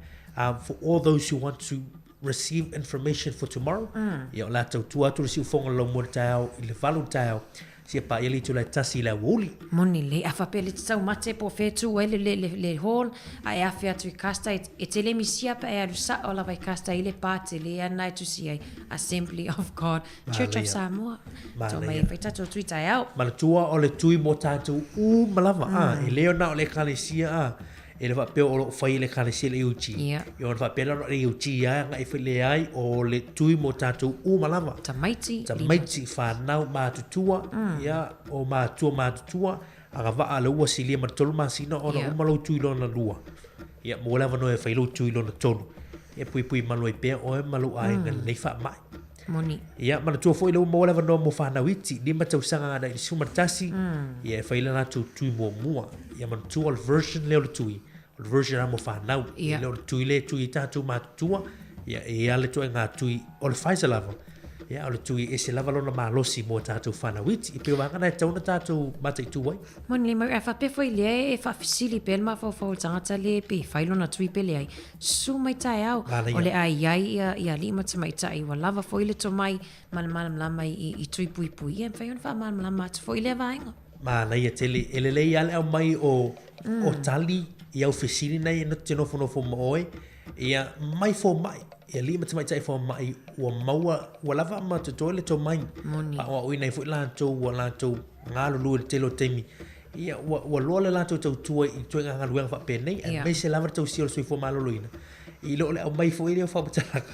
for all those who want to receive information for tomorrow. Ia, o le a tautua atu le siufofoga o le laumua i le taeao i le 8 i le taeao. Sia paia le itula e tasi i le aoauli. Moni lelei, a faapea le te taumate po o fea e tu ai le, le, le, le hall, a e afe atu i Custer, e, e tele misia pe a e alu sao lava i Custer i le pa tele ana e tusi ai, Assembly of God, Church of Manaia. Samoa. Tau mai Manaia. e fai tatou tui taeao. Manatua o le tui mo tatou uma lava, a, e le ona o le Ekalesia, a, E le faapea o lo o fai e le Ekalesia le AOG. Ia. Ia ona faapea lea ona o le AOG lava e agai foi leai o le tui mo tatou uma lava. Tamaiti. Tamaiti, fanau, matutua, ia, o matua matutua, agavaa lea ua silia ma le tolu masina ona Ia. uma lou tui lona lua. Ia, maua le avanoa e fai lou tui lona tolu. Ia puipui malu ai pea oe ma lou aiga i lenei faamai. Moni. Ia, manatua foi lea ua maua le avanoa mo fanau iti, lima tausaga agai i le 11, ia e fai le latou tui muamua. Ia manatua o le version lea o le tui, o le version lava mo fanau. Ia. E le o le tui lea e tui ai tatou matutua, ia e i ai le ituaiga tui o le Pfizer lava, ia o le tui e ese lava lona malosi mo tatou fanau iti. E pei o vaega na e tatau ona tatou mataitu ai. Moni le mau, a faapea foi lea e faafesili pea le mafaufau o le tagata le pe fai lona tui pe leai, Susu mai taeao, Manaia. o le a i ai ia, ia alii ma tamaitai, ua lava foi le tomai ma le malamalama i, i tui puipui, ia e mafai ona faamalamalama atu foi lea vaega. Manaia tele, e lelei lava le aumai o, o tali i au fesili nei e te nofonofo ma oe, ia mai fomai, i alii ma tamaitai fomai ua maua, ua lava ma totoe le tomai. Moni. Faaoaoina ai foi latou ua latou galulue i le tele o taimi Ia, ua, ua loa le latou tautua i ituaiga galuega faapenei, aemaise lava le tausia o le soifua maloloina, i lo le aumai foi lea o faamatalaga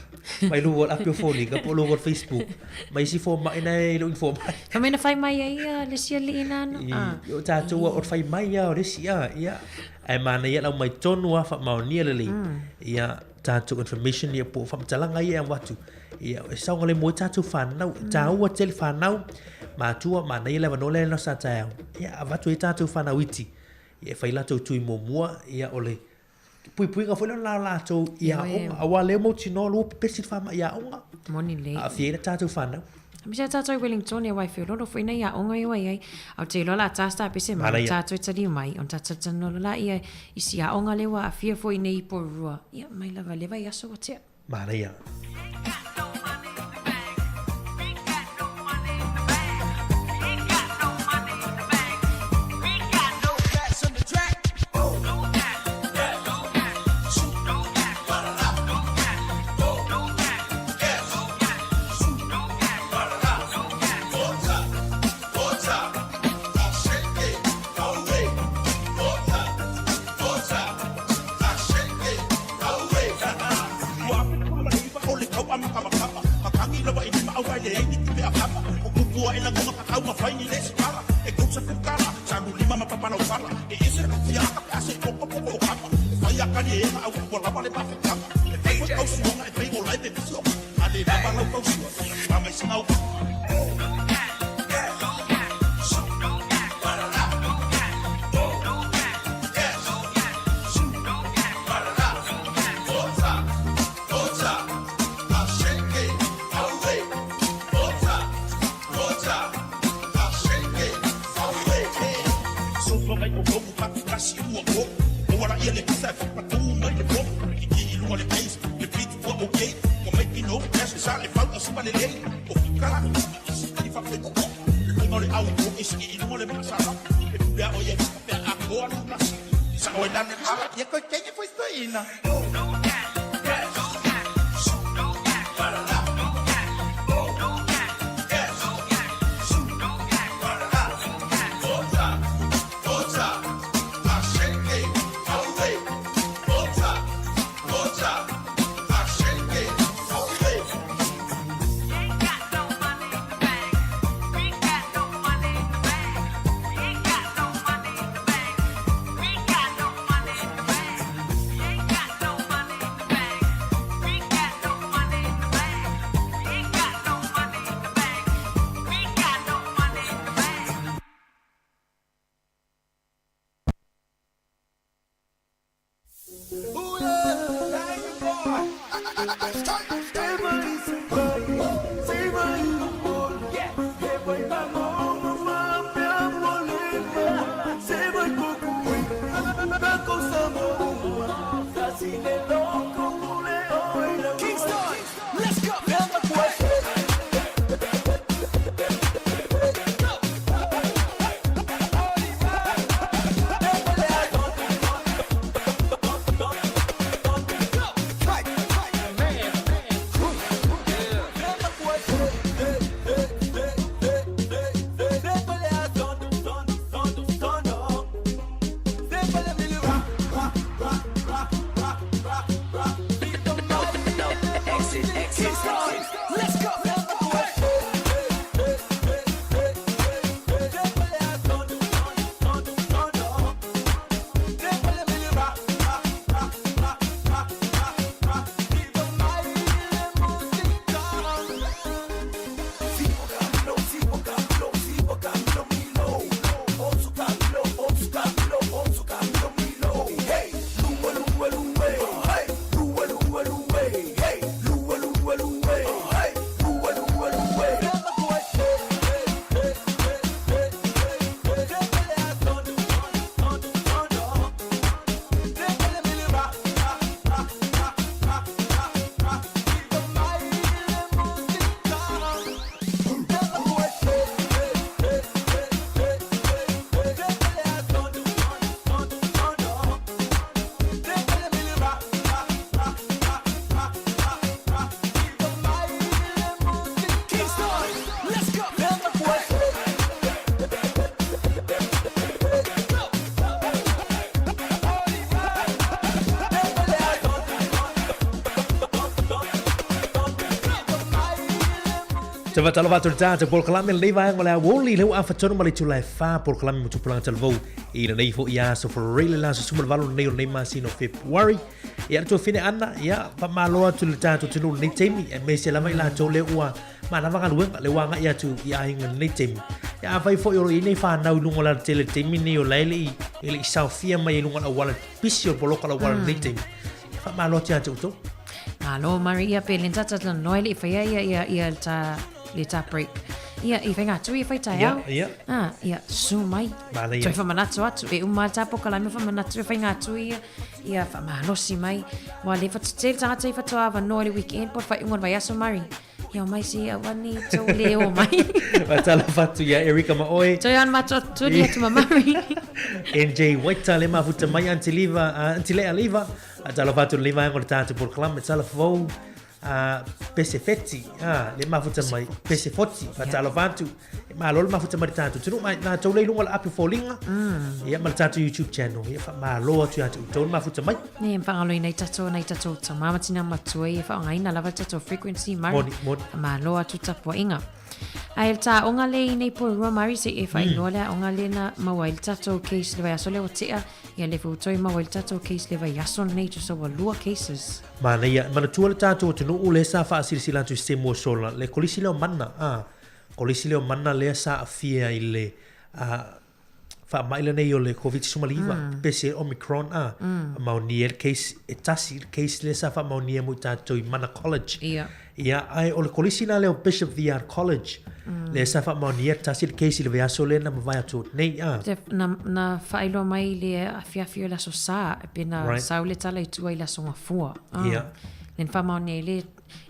mai luga o le api o foliga po o luga o le Facebook, ma isi fomai na e le o ni fomai. Fai mai na fai mai ai ia le isi alii na ano. I, o tatou o le fai mai lava o le isi, a, ia, ae manaia le aumai tonu lava faamaonia lelei, ia, tatou information ia po o faamatalaga ia e avatu, ia, e saogalemu ai tatou fanau. E taua tele fanau, matua, manaia le avanoa lea i le aso a taeao, ia, avatu ai tatou fanau iti, ia, e fai latou tui muamua, ia, o le puipuiga foi lea o latou i aoga, aua o lea e mautinoa o lea ua pepesi le faamai i aoga. Moni lelei. Aafia ai le tatou fanau. Aemaise a tatou i Wellington aua e feololo foi nai aoga ia ua i ai. A ou te iloa o le a ta sa pese mai, Manaia. tatou e taliu mai, ona tatou talanoa loa laia i si aoga lea ua aafia foi nei i Porirua. Ia, mai lava i le vaiaso ua tea. Manaia. lava e leai ni tupe avama. O kupu aʻe lagoga tataumafai ni le isi pala. E kousa kukala, sa alu lima ma papalaufala. E ese le kafiaga pe a se pokopoko o kama. E fai akali e ega au ua lava le mafetaga. E fai foi tausuaga e fai ola ai vevesi o. A lē lava lau tausua, ia mai sina upu. Te faatalofa atu le tatou polokalame lenei vaega o le aoauli lea ua afatonu ma le itula e fa polokalame ma tupulaga talavou i lenei foi aso Fereile le aso 18 lenei o lenei masina o February. Ia le tuafine Ana, ia faamalo atu i le tatou atunuu i lenei taimi aemaise lava i latou lea ua manava galuega lea ua agai atu i aiga i lenei taimi. Ia afai foi o lo o i ai nei fanau i luga o le alatele i le taimi lenei o la e le i e le i saofia mai i luga o le auala pisi o le poloka o le auala i lenei taimi. Ia faamalo atu ia te outou. Malo Mari ia pe le tata tla noa le whaia ia ia ia le ta le ta break. Ia i whainga atu i whai tai au. Ia, ia. Ah, ia su mai. Manaia. Toi whamanatu atu e uma ta poka lai me whamanatu e whainga atu ia ia whamalosi mai. Wa le whatu te tangata i whatu awa noa le weekend po whai unga vai aso Mari. Ia o mai si au ani tau le o mai. Faatalofa atu ia Erika ma oe. Toi an matua tuli atu ma Mari. NJ Waita le mafuta mai Aunty Liva, Aunty Lea Liva. Faatalofa atu le vaega o le tatou polokalame tala fou. a Pesefeti, a, le mafuta mai, Pesefoti, faatalofa atu. E malo le mafuta mai le tatou atunuu, ma matou lea i luga o le api o foliga, ia ma le tatou YouTube channel. Ia faamalo atu ia te outou le mafuta mai. Ne, faagaloina ai tatou nai tatou tama ma tina matua ia faaaogaina lava le tatou frequency Mari. Moni, moni. Faamalo atu tapuaiga. Ae le taoga le i nei po e rua Mari se i e faailoa le aoga le na maua ai le tatou case le vaiaso lea ua tea. Ia le foi ua toe maua ai le tatou case le vaiaso lenei tusa ua lua cases. Manaia, manatua le tatou atunuu lea sa faasilasila atu i se taimi ua sola, le kolisi lea o Mana, a, kolisi lea o Mana lea sa aafia i le a, faamai lenei o le Koviti-19, pepesi ai Omicron, a, faamaonia ai le case e tasi, le case lea sa faamaonia mo i tatou i Mana College. Ia. Ia, ae o le kolisi la lea o Bishop Viard College, mm. lea sa faamaonia tasi le case i le vaiaso lea na mavae atu nei. A. Te, na, na whaailoa mai le afiafi o le aso sa, e pe na right. sau le tala i tua i le aso ngafua. Ah. Yeah. Le na faamaonia i le,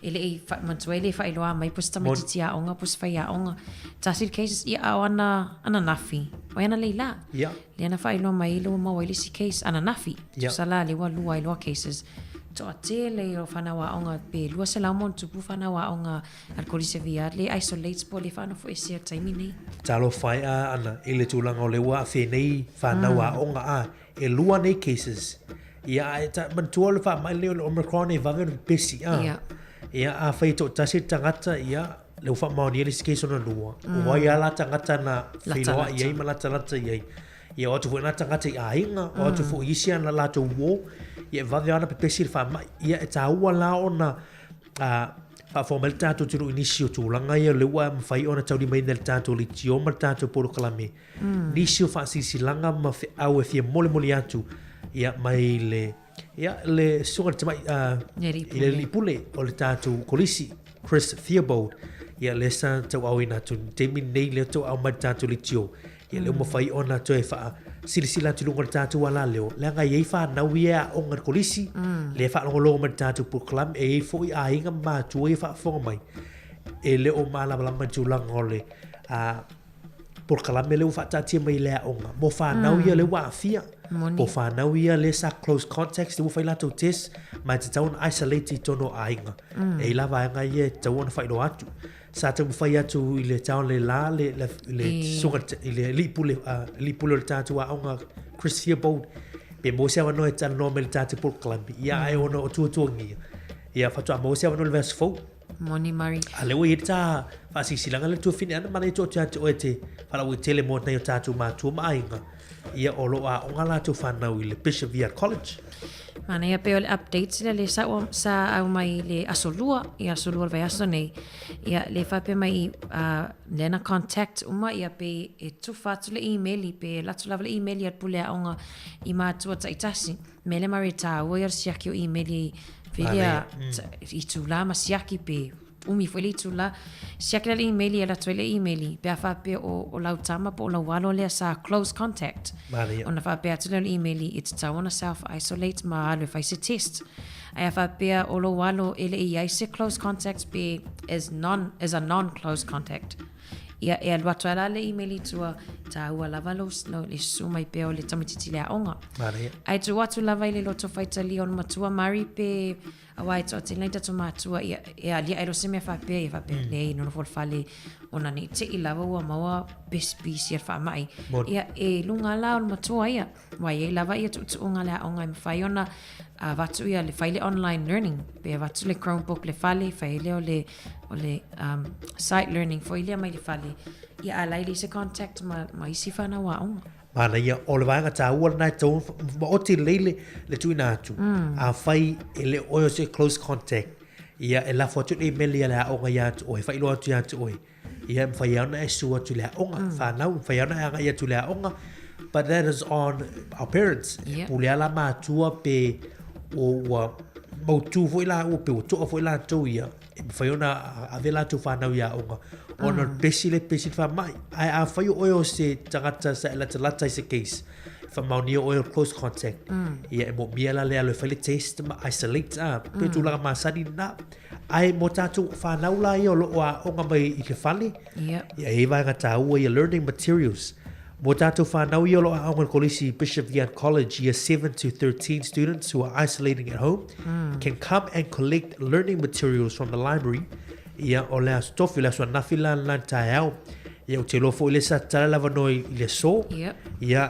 e le i manatua e le whaailoa mai po se tamaitiiti aoga, po se faiaoga. Tasi le cases, ia a o ana, ananafi. O ana leila. Yeah. Lea na faailoa mai ai le ua maua ai le isi case ananafi. Yep. Tusa la lea ua lua ai loa cases. Toatele ia o fanau aoga pe 200 ma ona tupu fanau aoga a le Kolisi o Viard le isolate po o le faanofoesea i le taimi nei. Talofa e a ana i le tulaga o lea ua aafia nei fanau aoga a e lua nei cases. Ia ae ta, manatua o le faamai lenei o le Omicron e vave ona pepesi a. Ia. Ia afai e toatasi le tagata ia lea ua faamaonia le isi case lona lua, o ai lava la tagata na feiloai ai ma latalata i ai. Ia o atu foi na tagata i aiga, o atu foi i isi ana latou uō, ia e vave lava ona pepesi le faamai. Ia e taua la ona faafofoga mai le tatou atunuu i nisi o tulaga ia lea ua mafai ona taulimaina e le tatou leitio ma le tatou polokalame nisi o faasilasilaga ma feau e fia molimoli atu ia mai le Ia, le susuga i le tamai, Le alii i le alii pule o le tatou kolisi, Chris Theobald, ia lea sa tauaaoina atu i le taimi lenei lea tauaao mai le tatou leitio, ia lea ua mafai ona toe faasilasila atu i luga o le tatou alaleo, leaga e i ai fanau ia e aoga i le kolisi, lea e faalogologo mai i le tatou polokalame, e i ai foi aiga ma matua ia e faafofoga mai, e le o malamalama i le tulaga o le polokalame lea ua faataatia mai i le aoga mo fanau ia lea ua aafia. Moni. Po fanau ia lea sa close contacts, lea ua fai latou test, ma e tatau ona isolate i totonu o aiga. E i ai la vaega ia e tatau ona faailoa atu. Sa taumafai atu i le taon le la le, le, le susuga i le alii pule, alii pule o le tatou aoga Chris Theobald, pe maua se avanoa e talanoa mai i le tatou polokalame, ia ae ona o tuatuagia, ia faatoa maua se avanoa i le vaiaso fou. Moni Mari. A lea ua i ai le tā faasilasilaga lea tuafine ana mana i tua atu ia te oe te faalauaitele mo nai o tātou mātua ma aiga, ia o lo o aoga latou whanau i le Bishop Viard College. Manaia pei o le updates lea le sa, sa au mai le aso lua, i aso lua o le vaiaso nei, ia le faapea mai lea na contact uma ia pe e tufa atu le email pe e alu atu lava le email ia le pule aoga i mātua taitasi. Mea lea Mari e tāua ia le siaki o email i Whiria itulā ma siaki pe umi foi le itulā. Siaki la le email e alu atu ai le email pe a faapea o, o lau tama po o lau alo lea sa close contact. Manaia. Ona faapea atu lea o le email e tatau ona self isolate ma alu e fai se test. Ae a faapea o lou alo e le i ai se close contact pe is non is a non close contact. Ia, e alu atu ai la le email i tua, tāua lava lou, lou, le susu mai pea o le tamaitiiti le aoga. Manaia. Ae tuu atu lava i le loto faitalia o le matua Mari pe auā e toatele nei tatou matua ia e aliae loa se mea faapea ia faapea mm. leai nonofo i le fale ona nei te'i lava ua maua pesipisi a le faamai. Moni. Ia e luga la o le matua ia. Ua i ai lava ia tuutuuga le aoga e mafai ona avatu ia le fai le online learning pe avatu le Chromebook le fale fai ai lea o le o le um, site learning foi lea mai le fale ia a la e leai se contact ma, ma isi fanau aoga. Manaia, o le vaega taua lena e tatau ona maoti lelei le, le tuuina atu. Afai e le o oe o se close contact, ia e lafo atu le email ia le aoga ia te oe, faailoa atu ia te oe. Ia e mafai lava ona e susu atu i le aoga, fanau, e mafai lava ona e agai atu i le aoga. But that is on our parents. Yeah. Pule lava la matua pe o ua mautu foi laua pe ua toa foi latou ia, e mafai ona ave latou fanau i aoga. Ona o le pesi le pesi le faamai. Ae afai o oe o se tagata sa e latalata i se case, faamaonia oe o close contact, ia e moomia la le alu e fai le test ma isolate, a, pe tulaga masani lena. Ae mo tatou whanau la ia o lo o aoga mai i te fale, Yep. ia e i ai vaega taua ia learning materials. Mo tātou whānau ia o lo aoga i le kolisi Bishop Vian College, year 7 to 13 students who are isolating at home can come and collect learning materials from the library. Ia, o le aso tofi, o le aso anafi la lena i le taeao. Ia, ou te iloa foi lea sa tatala le avanoa i le aso. Ia,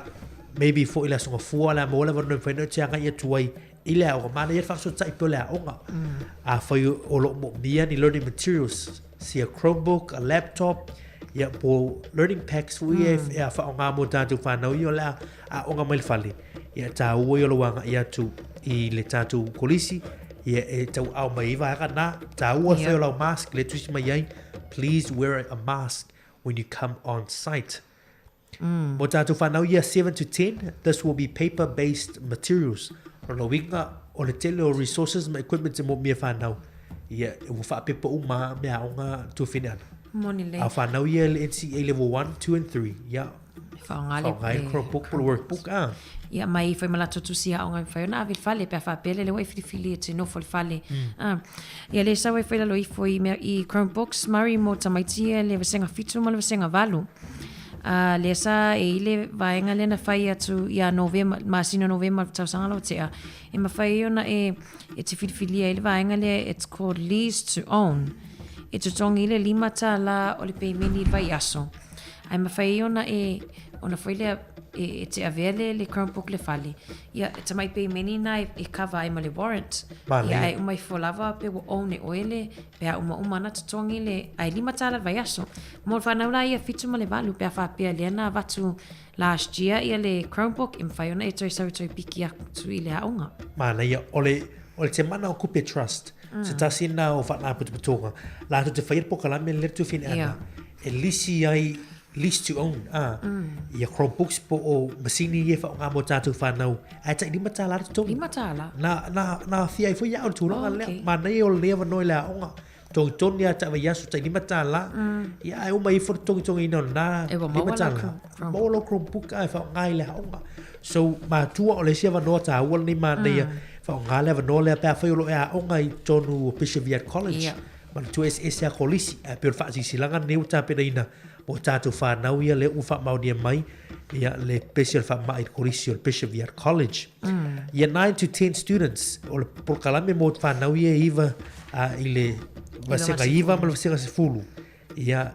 maybe foi i le aso Gafua o le a maua le avanoa e mafai ona e te agai atu ai i le aoga. Manaia le faafesootai pea o le aoga. Afai o lo o moomia ni learning materials, sia Chromebook, a laptop, ia po learning packs foi ia e faaaoga mo tatou fanau ia o le a aoga mai le fale. Ia tāua ia o lou agai atu i le tatou kolisi, ia e tauaao mai ai vaega na. Tāua le fai o lau mask, le tusi mai ai, please wear a mask when you come on site. Mo tātou whanau year 7 to 10, this will be paper-based materials. Lona uiga, o le tele o resources ma equipment e moomia whanau, ia, ua faapepa uma mea aoga tuafine ana. Moni lelei. A o whanau ia i le NCEA level 1, 2 and 3, ia, Whaonga le whaonga ai le Chromebook po le workbook, a. Ia, mai foi ma latou tusi aoga e mafai ona ave i le fale, pe a faapea lele ua e filifili e te nofo i le fale. Ah, ia le sau ai foi i lalo ifo i mea i Chromebooks, Murray mo tamaiti ia le vasega 7 ma le vasega 8. Ah, lea sa e i le vaega lea na fai atu ia Novema, masina o Novema le tausaga la ua tea, e mafai ai ona e, e te filifilia ai le vaega lea, it's called lease to own. E totogi le $5 o le pemeni i le vaiaso. Ae mafai ai ona e, ona foi lea e, e te avea le, le Chromebook le fale. Ia, e tamai pemeni na e, e cover ai ma le warrant. Manaia. Ia, ae uma ifo lava pe ua own e oe le, pe a uma uma ana totogi le, ae $5 le vaiaso. Mo le whanau la ia 7 ma le 8, pe a faapea lea na avatu last year ia le Chromebook, e mafai ona e toe sau e toe piki atu i le aoga. Manaia, o le, o le te mana o Kupe Trust, se tasi na o whaanaputuputunga, latou te whaia le pokalame le tuwhine ana, E lisi ai, lease to own, ā, ia Chromebooks po o masini ia e whaonga mō tātou whānau, ae tai $5 le totogi. $5? Nā, nā, nā whia ai foi ia au le tulaga Oh, lea. okay. Manaia o le avanoa i le aoga. Togitogi a taʻi vaiaso tai $5, ia ae uma ifo le togitogiina o lena E ua maua lima lau tālā. Chromebook. Maua lau Chromebook a e whaonga i le aoga. So, matua o le isi avanoa tāua lenei manaia, whaonga le avanoa lea pe afai o lo e aoga i tonu o Bishop Viard College. Manatua eseese a kolisi, ae pei o le faasilasilaga lenei ua tapenaina mo tatou fanau ia lea ua faamaonia mai ia le pesi o le faamai i le kolisi o le Bishop Viard College. Year 9 to 10 students, o le polokalame mo fanau ia e iva i le vasega iva ma le vasega 10. Ia,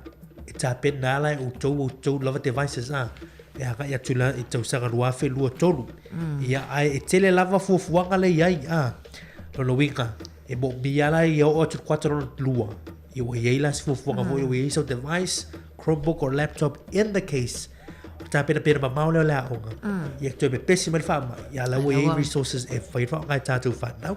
e tapena ala e outou outou lava devices a, e agai atu la i tausaga 2023. Ia, ae e tele lava fuafuaga lea i ai, a, lona uiga, e moomia la ia oo atu i le kuata lona lua, ia ua i ai la se fuafuaga foi ua i ai sau device, Chromebook or laptop in the case, o tapenapena mamao lea o le aoga, ia toe pepesi mai le faamai, ia la ua i ai resources e fai ai le faaaoga e tatou fanau.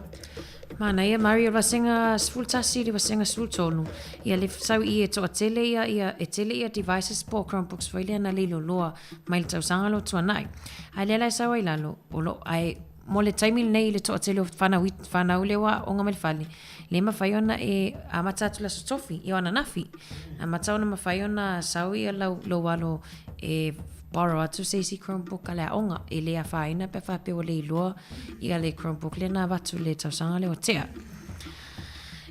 Manaia, Mario, o le vasega 11 i le vasega 13, ia le sau i e toatele ia, ia, e tele ia devices po o Chromebooks foi lea na leiloloa mai le tausaga lea o tuanai. Ae lea la e sau ai lalo, o lo, ae mo le taimi lenei i le toatele o whanau, whanau lea ua aoga mai le fale, le mafai ona e amata atu le aso tofi, ia o ananafi. Amata ona mafai ona sau ia lau, lou alo e borrow atu se isi Chromebook a le aoga, e le afaina pe a faapea ua le iloa ia le Chromebook lea na avatu i le tausaga lea ua tea.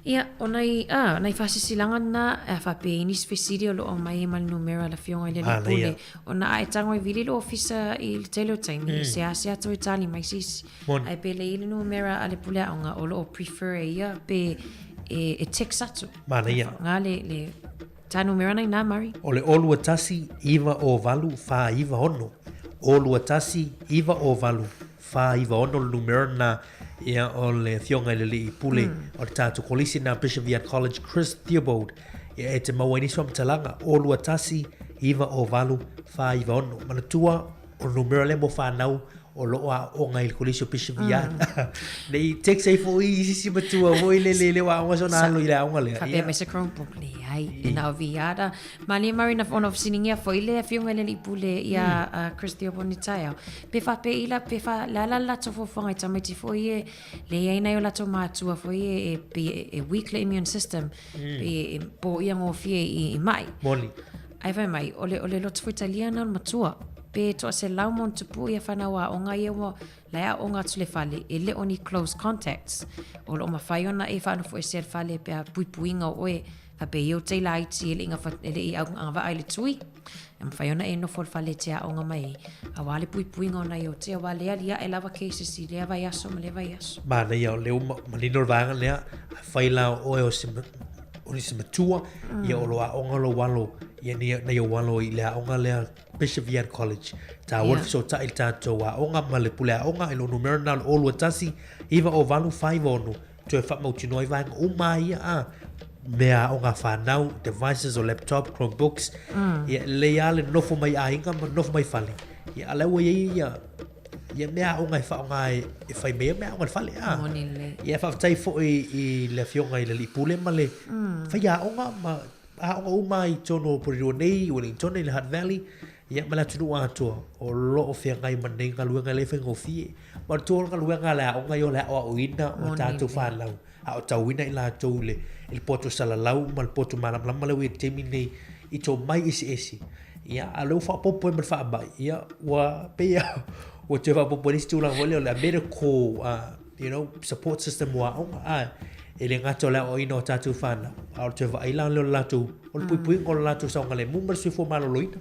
Ia, o nai, ah, nai faasilasilaga lena a faapea i nisi fesili o lo o aumai ai ma le numera a le Afioga i le Alii Pule, ona a e tago e vili le ofisa i le tele o taimi, e seasea toe tali mai se isi. Moni. Ae pe le i le numera a le pule aoga o lo o prefer e ia pe e, e text atu. Manaia. Ngā le, le Tā numera nei nā, Murray? O le 0 2 1 9 0 8 4 9 6. 0 2 1 9 0 8 4 9 6 le numera lena ia o le Afioga i le Alii Pule o le tatou Kolisi lena Bishop Viard College Chris Theobald ia e te maua ai nisi faamatalaga 0 2 1 9 0 8 4 9 6. Manatua o le numera lea mo fanau o lo o aooga i le Kolisi o Bishop Viard. Nei text ai foi i sisi matua foi le le le o aoga sona alo i le aoga lea. Faapea mai se Chromebook, leai, e na o Viard. Malie Murray na ona fesiligia foi le Afioga i le Alii Pule ia Chris Theobald ni taeao. Pe faapea i la, pe fa, le a la le latou fuafuaga i tamaiti foi e le i ai nai o latou matua foi e, e, pe e weak le immune system, pe e poia gofie i, i mai. Moni. Ae fai mai, o le, o le loto foi talia na o le matua. Pe toa selau ma ona tupu ia whanau aoga ia ua la e aoga atu le fale, e le o ni close contacts. O lo o mafai ona e whaanofo esea le fale pe a puipuiga o oe. Faapea ia o tai laiti e le i gafa, e le i agavaa i le tui, e mafai ona e nofo i le fale e te aoga mai ai, aua le puipuiga o nai o te, aua lea aliae lava cases i lea vaiaso ma lea vaiaso. Manaia o lea ua manino le vaega lea, afai la o oe o se o nisi matua, ia o lo aoga lou alo, ia nai ou alo i le aoga lea Bishop Vian College. Tāua le fesootai i le tātou aoga ma le pule aoga i lou numera na o le 021 908 496 toe faamautinoa ai vaega uma lava ia a mea aoga a whānau, devices o laptop, Chromebooks, ia lelei lava le nofo mai aiga ma nofo mai fale. Ia a la ua i ai ia ia mea aoga e faaaoga e, e fai mai ai mea aoga i le fale. A. Moni lelei. Ia faafetai foi i le afioga i le alii pule ma le faiaoga ma aoga uma i totonu o Porirua nei, i Wellington, i le Hutt Valley, ia ma le atunuu atoa o lo o feagai ma nei galuega e le faigofie. Manatua o le galuega a le aoga ia o le aoaoina o tatou fanau, aotauina i latou i le, i le poto salalau ma le poto malamalama lea ua i ai i le taimi lenei i tomai eseese. Ia, a o lea ua faaopoopo ai ma le faamai, ia, ua pei lava ua toe faaopoopo ai le isi tulaga foi lea o le medical you know, support system mo aoga. A, e le gata o le aoaoina o tatou fanau, a o le toe vaai la lea o le latou, o le puipuiga o le latou saogalemu ma le soifua maloloina.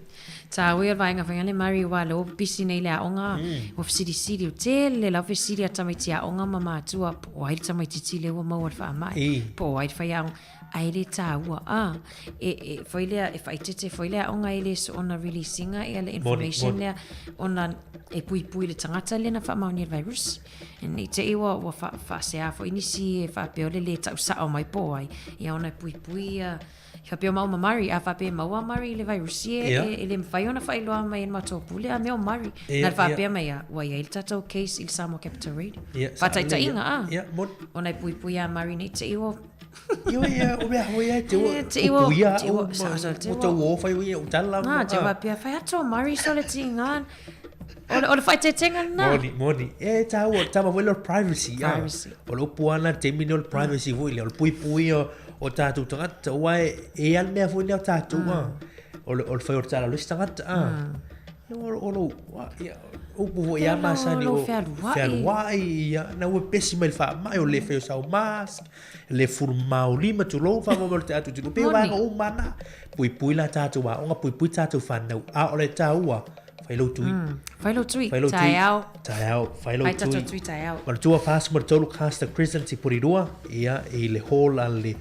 Taua ia o le vaega fai ale Mari aua lea ua pisi nei le aoga, ua fesilisili, ua tele lava fesili a tamaiti aoga ma matua po o ai le tamaititi lea ua maua i le faamai, po o ai le faiaoga, ae le taua a e, e foi lea e faaeteete foi le aoga e le soona release ina ia le information lea ona e puipui i le tagata lea na faamaonia i le virus. Ne i te i ua, ua faasea foi nisi e faapea o le lē tau sao mai po o ai, ia ona e puipui ia Faapea o maua ma Murray, a faapea e maua a Murray i le vairusi e, e, e le mafai ona faailoa mai e le matou pule a mea o Murray. Na le faapea mai a, ua i ai le tatou case i le Samoa Capital Radio. Faataitaiga a, ona e puipui a Murray nei te i ua Io ia, o mea hoi e te ua, te i ua, puia te i ua, sa, sa, te ua ua. tau o whai ui o tala. Ngā, te ua pia whai atu o Murray so le tiga. O le, o le whaitetenga na. Moni, moni. E tāua, tama foi le privacy. Privacy. O le upu ana te mini o le privacy foi le, o le puipui o, o tātou tagata, ua e, e ia le mea foi lea o tātou, a. O le, o le whai o le tala o le isi tagata, a. O, o lou, ia, upu foi ia masani o fealuai, ia, na ua pesi mai le faamai, o le whai o sau mask, le fulumau lima tulou, whaamau te atu tino, pe waenga uma na. Puipui la tātou aoga, puipui tātou whanau, a o le tāua, Fai lou tui. Fai lou tui. Fai lou tui. Taeao. Taeao. Fai lou Fai tui. tatou tui taeao. Manatua 43 Castor Crescent i Porirua, ia, i le hall a le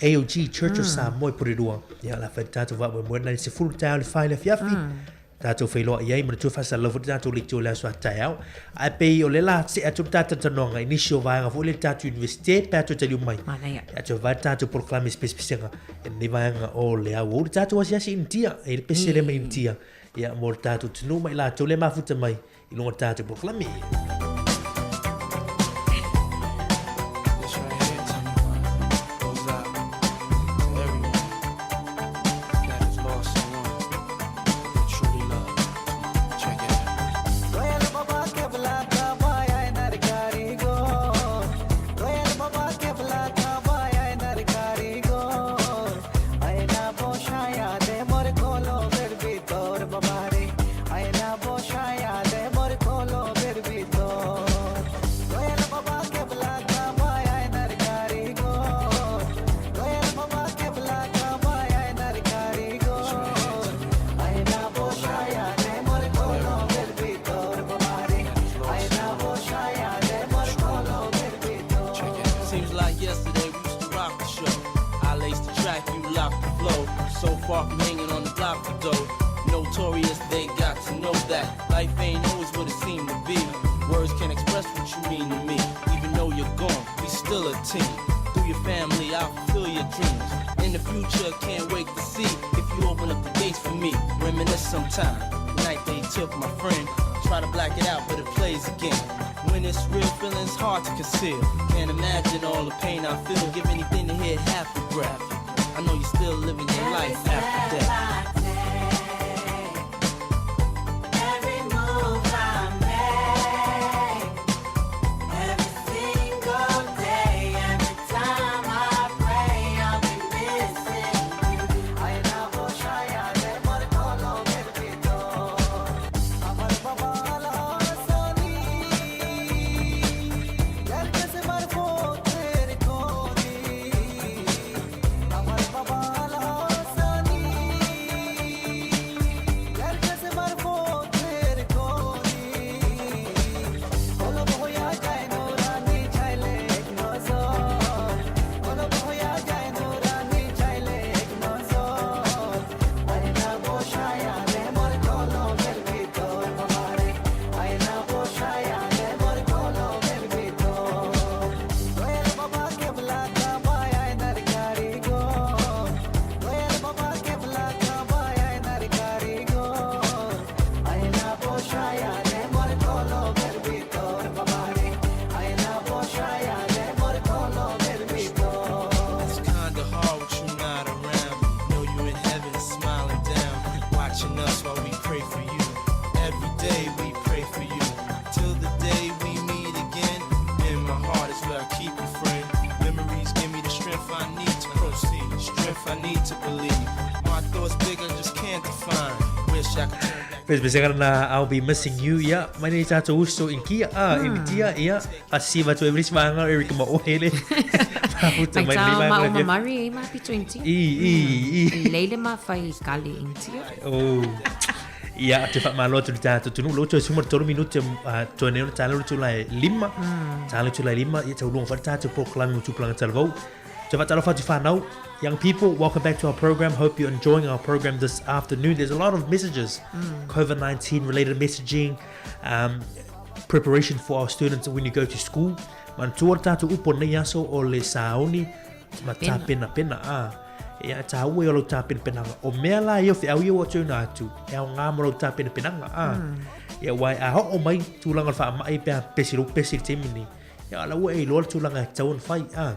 AOG Church of Samoa i Porirua. Ia, la fai tatou faamoemoe nai le 10 taeao i le 4 i le afiafi. Tatou feiloai i ai, manatua faasalalau foi le tatou leitio i le aso a taeao. Ae pei o lea la see atu le ta talatalanoaga i nisi o vaega foi lea i le tatou Universite pe a toe taliu mai. Manaia. Ia toe vaai le tatou polokalame i se pisipisiga i lenei vaega o le aoauli. Tatou asiasi i Initia, e i ai le pese lea mai Initia. Ia, mo le tatou atunuu ma i latou lea e mafuta mai i luga o le tatou polokalame. This right here, tell me why, goes out to everyone that has lost someone that they truly love. Check it out. Doyal বাবা কেবলা কাবায় আয়নার কারিগর দয়াল বাবা কেবলা কাবায় আয়নার কারিগর আয়না বসায়া দে মোর কলবের ভিতর বাবা রে আয়না বসায়া দে মোর কলবের ভিতর দয়াল বাবা কেবলা কাবায় আয়নার কারিগর দয়াল বাবা কেবলা কাবায় আয়নার কারিগর আয়না বসায়া দে মোর কলবের ভিতর বাবা রে আয়না বসায়া দে মোর কলবের ভিতর Seems like yesterday we used to rock the show. I laced the track, you locked the flow. So far from hanging on the block for dough. Notorious, they got to know that life ain't always what it seemed to be. Words can't express what you mean to me. Even though you're gone, we still a team. Through your family, I'll fulfill your dreams. In the future, can't wait to see if you open up the gates for me. Reminisce sometime. The night they took my friend. Try to black it out, but it plays again. When it's real, feelings hard to conceal. Can't imagine all the pain I feel. Give anything to hear half a breath. I know you're still living your life after death. Every move I make, every single day, every time I pray, I'll be missing you. আয়না বসায়া দে মোর কলবের ভিতর আমার বাবা আল হাসানি যার কাছে মার পথের খড়ি আমার বাবা need to believe. My thoughts big, I just can't define. Wish I could turn back. Pesepesega lena I'll be missing you ia mai nei tātou uso in kia a in tia ia a siva tu every vaega o Eric ma oe le mafuta Mai mai tao nei ma vaega o le mamari e ma pito in tia. I, i, i. Leile ma fai kale in tia. Oh. Ia, te whaamalo atu le tātou tunu. Lo toe suma tolu minute toe nei ona tāle tula e lima. Tāle tula e lima. Ia taulunga whare tātou po kalami o tupulanga talavau. Te whaatalofa atu whanau. Young people, welcome back to our program. Hope you're enjoying our program this afternoon. There's a lot of messages, COVID-19 related messaging, preparation for our students when you go to school. Manatua tātou upo nei aso o le saoni ma Pena. tāpena pena a. Ia e tāua i o lau tāpenapenaga. O mea la ia o whiau ia o atu na atu. E au ngā mo lau tāpenapenaga a. Ia wai a hoo mai tūlanga o le whaamai pea pesi ro pesi le taimi nei. Ia ala ua e iloa le tulaga e tatau ona fai a.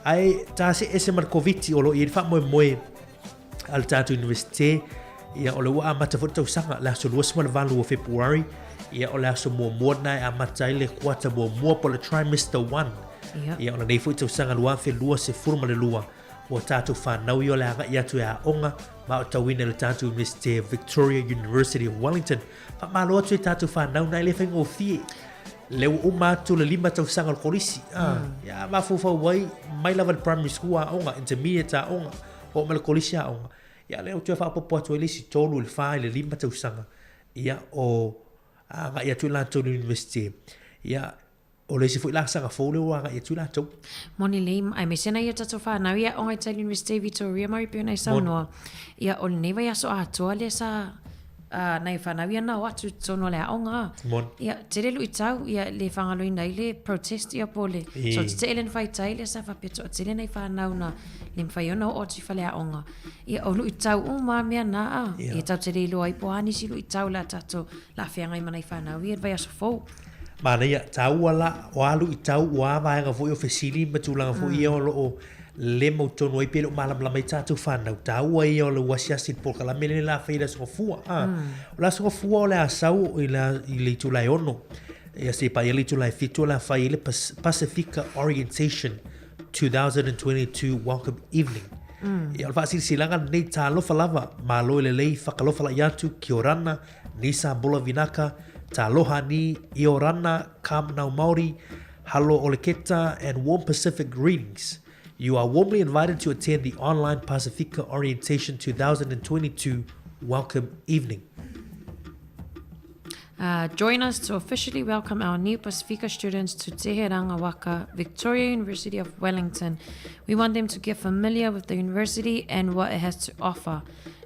Ae tā se ese ma le Koviti o lo o i ai le faamoemoe a le tatou Universite ia o le ua amata foi le tausaga le aso 28 o February ia o le aso muamua lena e amata ai le kuata muamua po o le trimester 1 Ia. ia o lenei foi tausaga 2022 ua tatou fanau ia o le agai atu e aoga ma aotauina i le tatou Universite Victoria University of Wellington. Faamalo atu i tatou fanau na e le faigofie. Le ua uma atu le lima tausaga o le kolisi. Ah, Ia mafaufau ai mai lava i le primary school aoga, intermediate aoga, oo mai le kolisi aoga. Ia lea ua toe faaopoopo atu ai le isi tolu i le fa i le lima tausaga. Ia o agai atu i latou i le universite. Ia o le isi foi laasaga fou lea ua agai atu i latou. Moni lelei, aemaise nai o tatou fanau ia aoga i tai Universite i Victoria ma pei ona e saunoa. Ia o lenei vaiaso atoa lea sa a nai fanau ia na o atu i totonu o le aoga a. Moni. Ia, tele luitau, ia le faagaloina ai le protest ia po o le I. so tetee le na faita ai lea sa faapea toatele nai fanau na le mafai ona oo atu i faleaoga. Ia, o luitau uma a mea na a. Ia. Ia tatou te le iloa ai po o a nisi luitau le a tatou la feagai ma nai fanau ia i le vaiaso fou. Manaia, taua la, o a luitau, o a vaega foi o fesili ma tulaga foi ia o lo o le mautonu ai pe le o malamalama ai tatou fanau. Taua ia o le asiasi i le polokalame lenei o le a fai i le Aso Gafua. A. O le Aso Gafua o le a sau i le, i le itula e ono. Ia seia paia le itula e fitu o le a fai ai le Pasifika Orientation 2022 Welcome Evening. Ia o le faasilasilaga lenei talofa lava, malo e lelei, fakalofa laʻi atu, kia orana, Nisa Bula Vinaka, Taloha ni, Iorana, Ka Manao Maori, Halo Oleketa, and warm Pacific greetings. You are warmly invited to attend the online Pasifika Orientation 2022 Welcome Evening. Join us to officially welcome our new Pasifika students to Te Herenga Waka, Victoria University of Wellington. We want them to get familiar with the university and what it has to offer.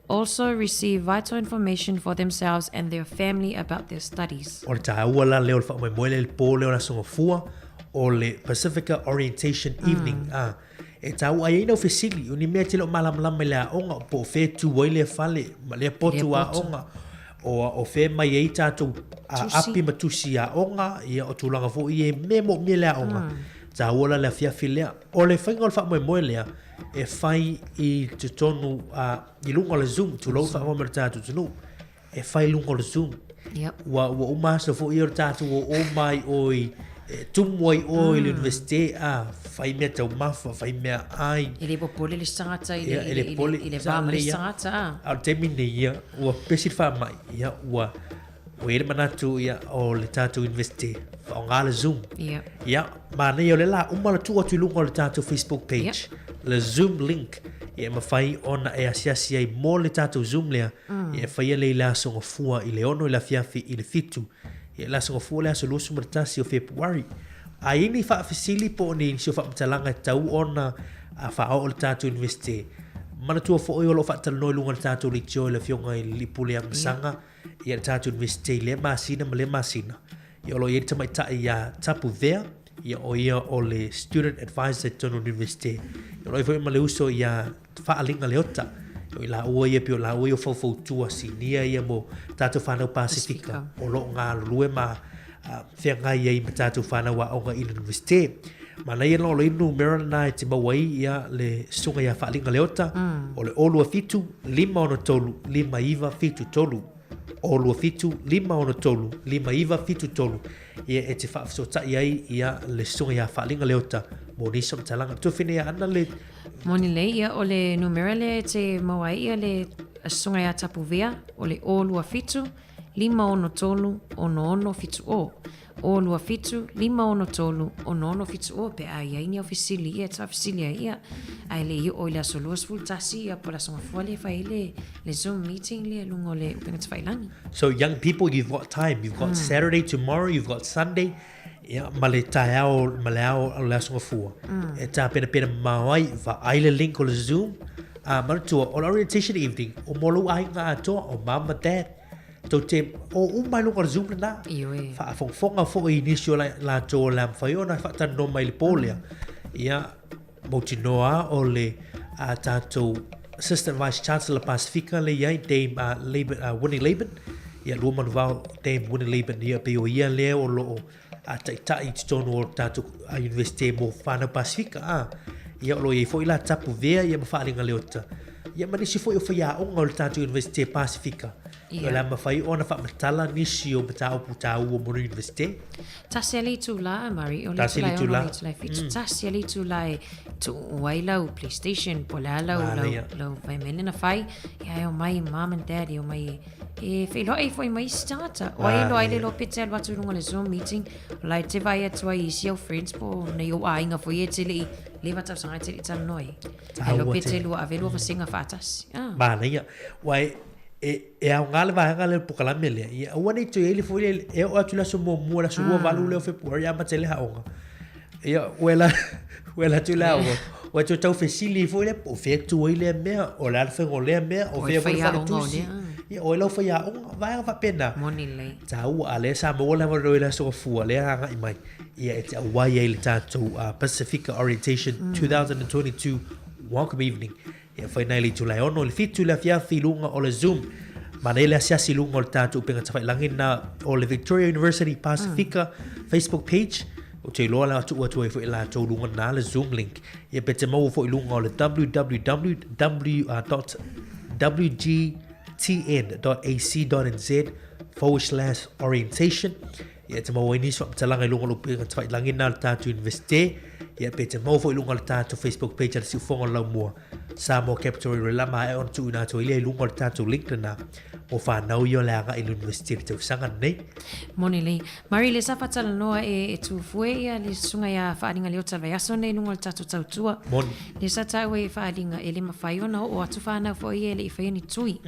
Also receive vital information for themselves and their family about their studies. O le taua la lea o le faamoemoe lea i le po lea o le Aso Gafua o le Pasifika Orientation Evening, a e taua ai ai nau fesili, o ni mea e te le o malamalama i le aoga, po o fea e tu ai lea fale ma lea potu aoga, o fea mai ai tatou api ma tusi aoga, ia o tulaga foi ia e mea moomia i le aoga. Taua la le afiafi lea. O le faiga o le faamoemoe lea, e fai i totonu i luga o le Zoom, tulou le faamoemoe o le tatou atunuu, e fai i luga o le Zoom. Yep. Ua uma aso foi ia o le tatou o mai o i e tumu ai oe i le universite, a fai mea taumafa, fai mea ai. E le popole le isi tagata i le, Ia, e le i le, pole, i le sa va ma le isi lelei tagata, a. A o le taimi lenei ia, ua pesi le faamai, ia, ua Ua i ai le manatu ia o le tatou universite faaaoga le Zoom. Ia. Ia, manaia o lea la uma ona tuu atu i luga o le tatou Facebook page le Zoom link ia e mafai ona e asiasi ai mo le tatou Zoom lea ia e faia lea i le Aso Gafua i le 6 i le afiafi i le 7. Ia le Aso Gafua le aso 21 o Fepuari. A i ai ni faafesili po o ni nisi o faamatalaga e tatau ona faaoo i le tatou universite, manatua foi o lo o faatalanoa i luga o le tatou leitio i le Afioga i le Alii Pule ia Masaga, ia le tatou Universite i lea masina ma lea masina. Ia o lo o i ai le tamaitai ia Tapu Vea, ia o ia o le student advisor i totonu o le Universite. Ia o lo o i ai foi ma le uso ia Faaliga Leota, o i laua ia pei o laua ia o faufautua sinia ia mo tatou fanau Pasifika o lo o galulue ma feagai ai ma tatou fanau aoga i le Universite. Manaia la o le numera lena e te maua ai ia le susuga ia Faaliga Leota, o le 027 563 5973. 027 563 5973 ia e te faafesootai ai ia le susuga ia Faaliga Leota mo nisi o matalaga. Tuafine ia Ana le Moni lelei, ia, o le numera lea e te maua ai ia le Susuga ia Tapuvea, o le 027 563 6670. 027 563 6670 pe a i ai ni au fesili ia e te faafesili ai ia. Ae le i oo i le aso 21 ia po o le aso Gafua lea e fai ai le, le Zoom meeting lea i luga o le upega tafailagi. So young people, you've got time. You've got Saturday tomorrow, you've got Sunday. Ia, ma le taeao, ma le ao o le aso Gafua. E tāpenapena mamao ai, vaai le link o le Zoom. A, manatua, o le orientation evening, o mo lou aiga atoa, o mom ma dad, tou te o uma i luga o le Zoom lena. Ioe. Faafogafoga foi i nisi o latou o le a mafai ona faatalanoa mai i le pō lea. Ia, mautinoa o le a tatou Assistant Vice Chancellor Pasifika le i ai, Dame uh, Laban, uh, Winnie Laban. Ia, lua manuvao Dame Winnie Laban, ia, pei o ia lea o loo a taitai i totonu o le tatou Universite mo whanau Pasifika, a. Ia, o lo o i ai foi la Tapu Vea, ia ma Faaliga Leota. Ia, ma nisi foi o faiaoga o le tatou Universite Pasifika. Ia. O le a mafai ona faamatala nisi o mataupu taua mo le Universite. Tasi a le itula, Murray, o le Tasi le itula e ono, itula. le itula e fitu. Tasi a le itula e tuu ai lau PlayStation, po o le a lau, lau, Manaia. lau vaimele na fai. Ia, e omai mom and dad, e omai e, e feiloai foi ma isi tagata. O ai loa ai le iloa pe te alu atu i luga o le Zoom meeting, o la e te vaai atu ai i isi au friends po o nei ou aiga foi e te le i leva tausaga e te le i talanoa ai. Ai loa Taua pe te tele. lua ave lua vasega faatasi. Ah. Manaia. Ua e, e, e aoga le vaega lea o le polokalame lea, ia aua ne i toe i ai le foi lea e oo atu i le aso muamua, le aso 28 lea o Fepuari e amata ai le aoga. Ia, ua e ua e alu atu i le aoga, ua e toe tau fesili foi lea po o fea e tu ai lea mea, o le a le faiga o lea mea, o O e fea foi le faiaoga o faletusi. lea. Ia, o ai lau faiaoga, vaega faapena. Moni lelei. Taua, a o lea sa maua le avanoa i le aso Gafua, lea e agai mai, ia e te auai ai i le tatou Pasifika Orientation 2022 Welcome Evening. Ia whai nei le itula e ono i le fitu i le afiafi i luga o le Zoom. Mana i le asiasi i luga o le tatou upega tafailagi na o le Victoria University Pasifika Facebook page. Ou te iloa la tuu atu ai foi i latou luga na le Zoom link. Ia pe te maua foi i luga o le www.wgtn.ac.nz/orientation. Ia e te maua ai nisi faamatalaga i luga o le upega tafailagi na o le tatou Universite. Ia pe te maua foi i luga o le tatou Facebook page a le Siufofoga o le Laumua. Samoa Capital Radio la maea ona tuuina atu ai lea i luga o le tatou link lena mo whanau ia o le agai i le University i le tausaga lenei. Moni lelei. Murray, le sa faatalanoa e, e tufue ia le susuga ia Faaliga Leota i le vaiaso nei i luga o le tatou tautua. Moni. Le sa taua e Faaliga e le mafai ona oo atu whanau foi ia e le i faia ni tui.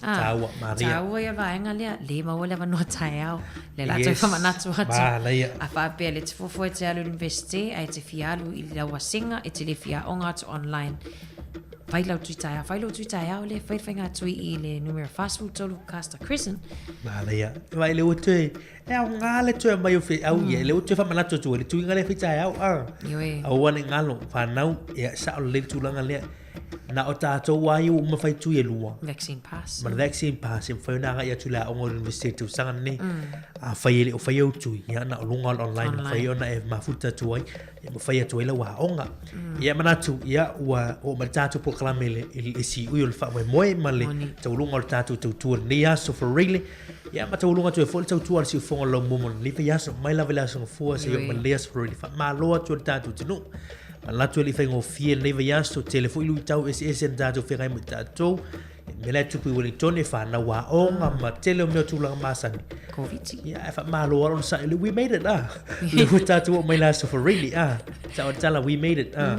Taua, maria. Taua ia vaega lea, le maua le avanoa taeao. Le la toe Yes. faamanatu atu. Manaia. A faapea le te fuafua e te alu i le universite, ae te fia alu i lau asiga, e te le fia aoga atu online. Fai lau tui taeao, fai lou tui taeao lea, fai le faiga tui i le numera 43 Casta Crescent. Manaia. Vai le ua toe, e aoga le toe mai o fe, au ia, le ua toe faamanatu atu ai le tuiga lea fai taeao, a. Ioe. Aua ne i galo, whanau, ia, sao lelei le tulaga lea. Na o tātou a ia ua uma fai tui e lua. Vaccine pass. Ma le vaccine pass, e mafai ona agai atu i le aoga o le Universite i le tausaga lenei. Afai e le o faia au tui, ia, na o luga o le online, Online. mafai ona e mafuta atu ai, ia mafai atu ai lau aoga. Ia manatu, ia, ua oo mai le tatou polokalame i le, i le siui o le faamoemoe ma le tauluga o le tatou tautua i lenei aso Fereile. Ia, ma tauluga atu ai foi le tautua a le siufofoga o le laumua mo lenei vaiaso, mai lava i le aso Gafua seia oo mai lenei aso Fereile. Faamalo atu i le tatou atunuu. Manatu e le i faigofie lenei vaiaso, tele foi luitau eseese na tatou feagai ma i tatou. E mea la e tupu i Wellington, e whanau aoga ma tele o mea o tulaga masani. Koviti. Ia, e whamalo alo na sa, we made it, ah. Le ua tatou oo mai le aso for really, ah. Sa o tala, we made it, ah.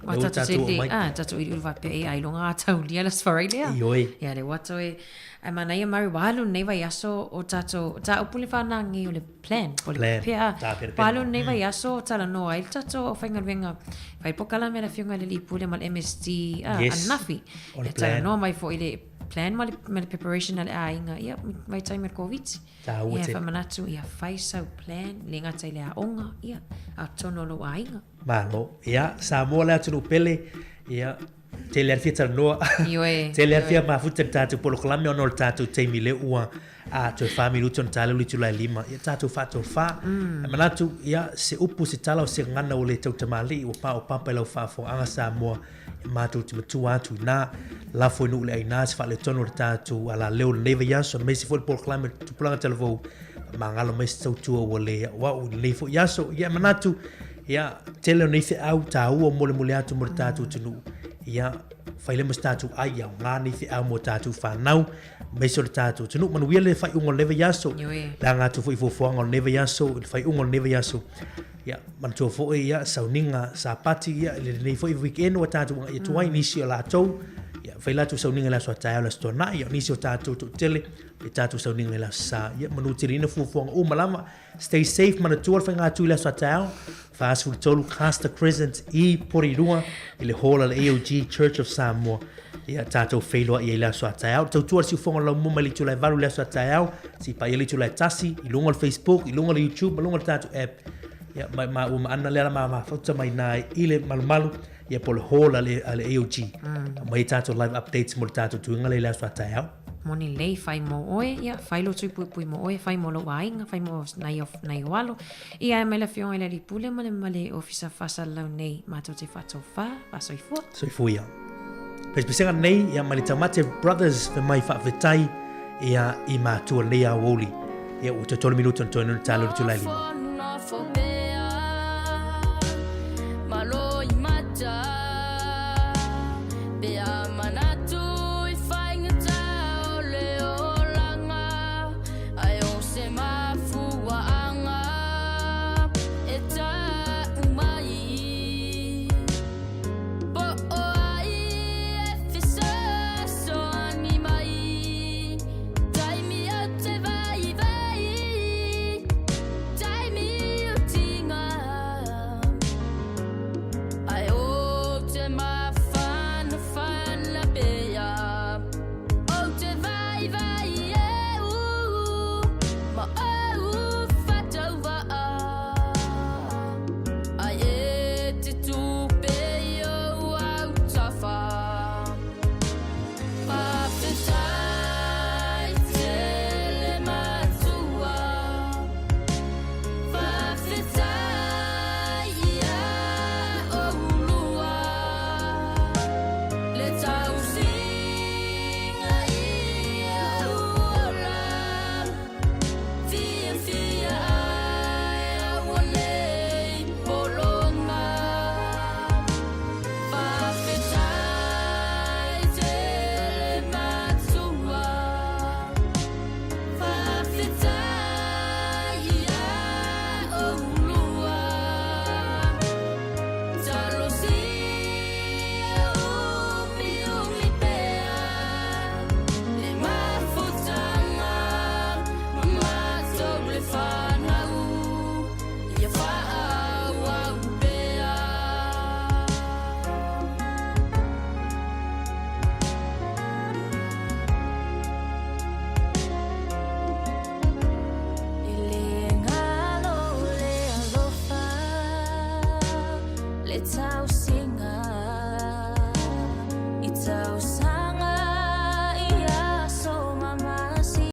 Wa Le ua tatou tatou oo te mai. ah, tatou iliuli faapea e ailoga a taulia le aso Faraile, ah. Ioe. Ia, le ua toe, ai manaia Murray, ua alu lenei vaiaso o tatou, ta upu le whanangi o le plan, po o le Plan. pea. Tā pera Ua pera. alu lenei vaiaso o talanoa ai le tatou aufaigaluega fai polokalame a le Afioga i le Alii Pule ma le MSD ah, Yes. ananafi. O le E plan. talanoa mai foi i le plan ma le, ma le preparation a le aiga, ia, vaitaimi o le Koviti. Tāua Ia, tele. faamanatu, ia fai sau plan, le gata i le aoga, ia, a o totonu o lou aiga. Malo. Ia, Samoa le atunuu pele, ia, tele lava le fia talanoa. Ioe, Tele lava le ioe. fia mafuta i le tatou polokalame ona o le tatou taimi lea ua a toe fa minuti ona ta lea o le itula e lima, ia tatou faatofa. Ae manatu, ia, se upu, se tala o se gagana ua le tautamalii ua paopapa i lau faafofogaaga Samoa, ia matou te matua atu ina, lafo i nuu le aina se faaletonu o le tatou alaleo i lenei vaiaso, aemaise foi le polokalame o le Tupulaga Talavou, faamagalo mai se tautua ua le auau i lenei foi aso. Ia, e manatu, Ia, tele o nei feau tāua molemole atu mo le tātou atunuu. Ia, fai lea ma se tātou ai, ia aoga nei feau mo tātou whānau, aemaise o le tātou atunuu. Manuia le faaiuga o lenei vaiaso. Ioe. Le aga atu foi i fuafuaga o lenei vaiaso, i le faaiuga o lenei vaiaso. Ia, manatua foi, ia, sauniga Sapati, ia, i lenei foi weekend ua tātou agai atu ai, nisi o latou, ia, fai latou sauniga i le aso a taeao, le aso Toonai, ia, o nisi o tātou toatele, fai tātou sauniga i le aso Sa. Ia, manuteleina fuafuaga uma lava. Stay safe, manatua le faiga atu i le aso a taeao, 43 Castor Crescent i Porirua, i le hall a le AOG Church of Samoa. Ia, tātou feiloai ai le aso a taeao. Tautua le siufoga o le laumua mai le itula e 8 i le aso a taeao, seia paia le itula e 1, i luga o le Facebook, i luga o le YouTube, ma luga o le tātou app. Ia, ma, ma, ua maana lea la ma mafauta mai nā i le malumalu, ia po o le hall a le, a le AOG. Aumai ai tātou live updates mo le tātou tuiga lea i le aso a taeao. Moni lelei, fai mo oe, ia, fai lou tui puipui mo oe, fai mo lou aiga, fai mo nai o, nai o alo. Ia, e mai le Afioga i le Alii Pule ma le, ma le Ofisa Faasalalau nei, matou te faatofā, faasoifua. Soifua ia. Pesepesega nei, ia, mai le Taumate Brothers fai mai faafetai, ia, i matua lenei aoauli. Ia, ua toe tolu minuta ona toe nui le talo i le itula e lima.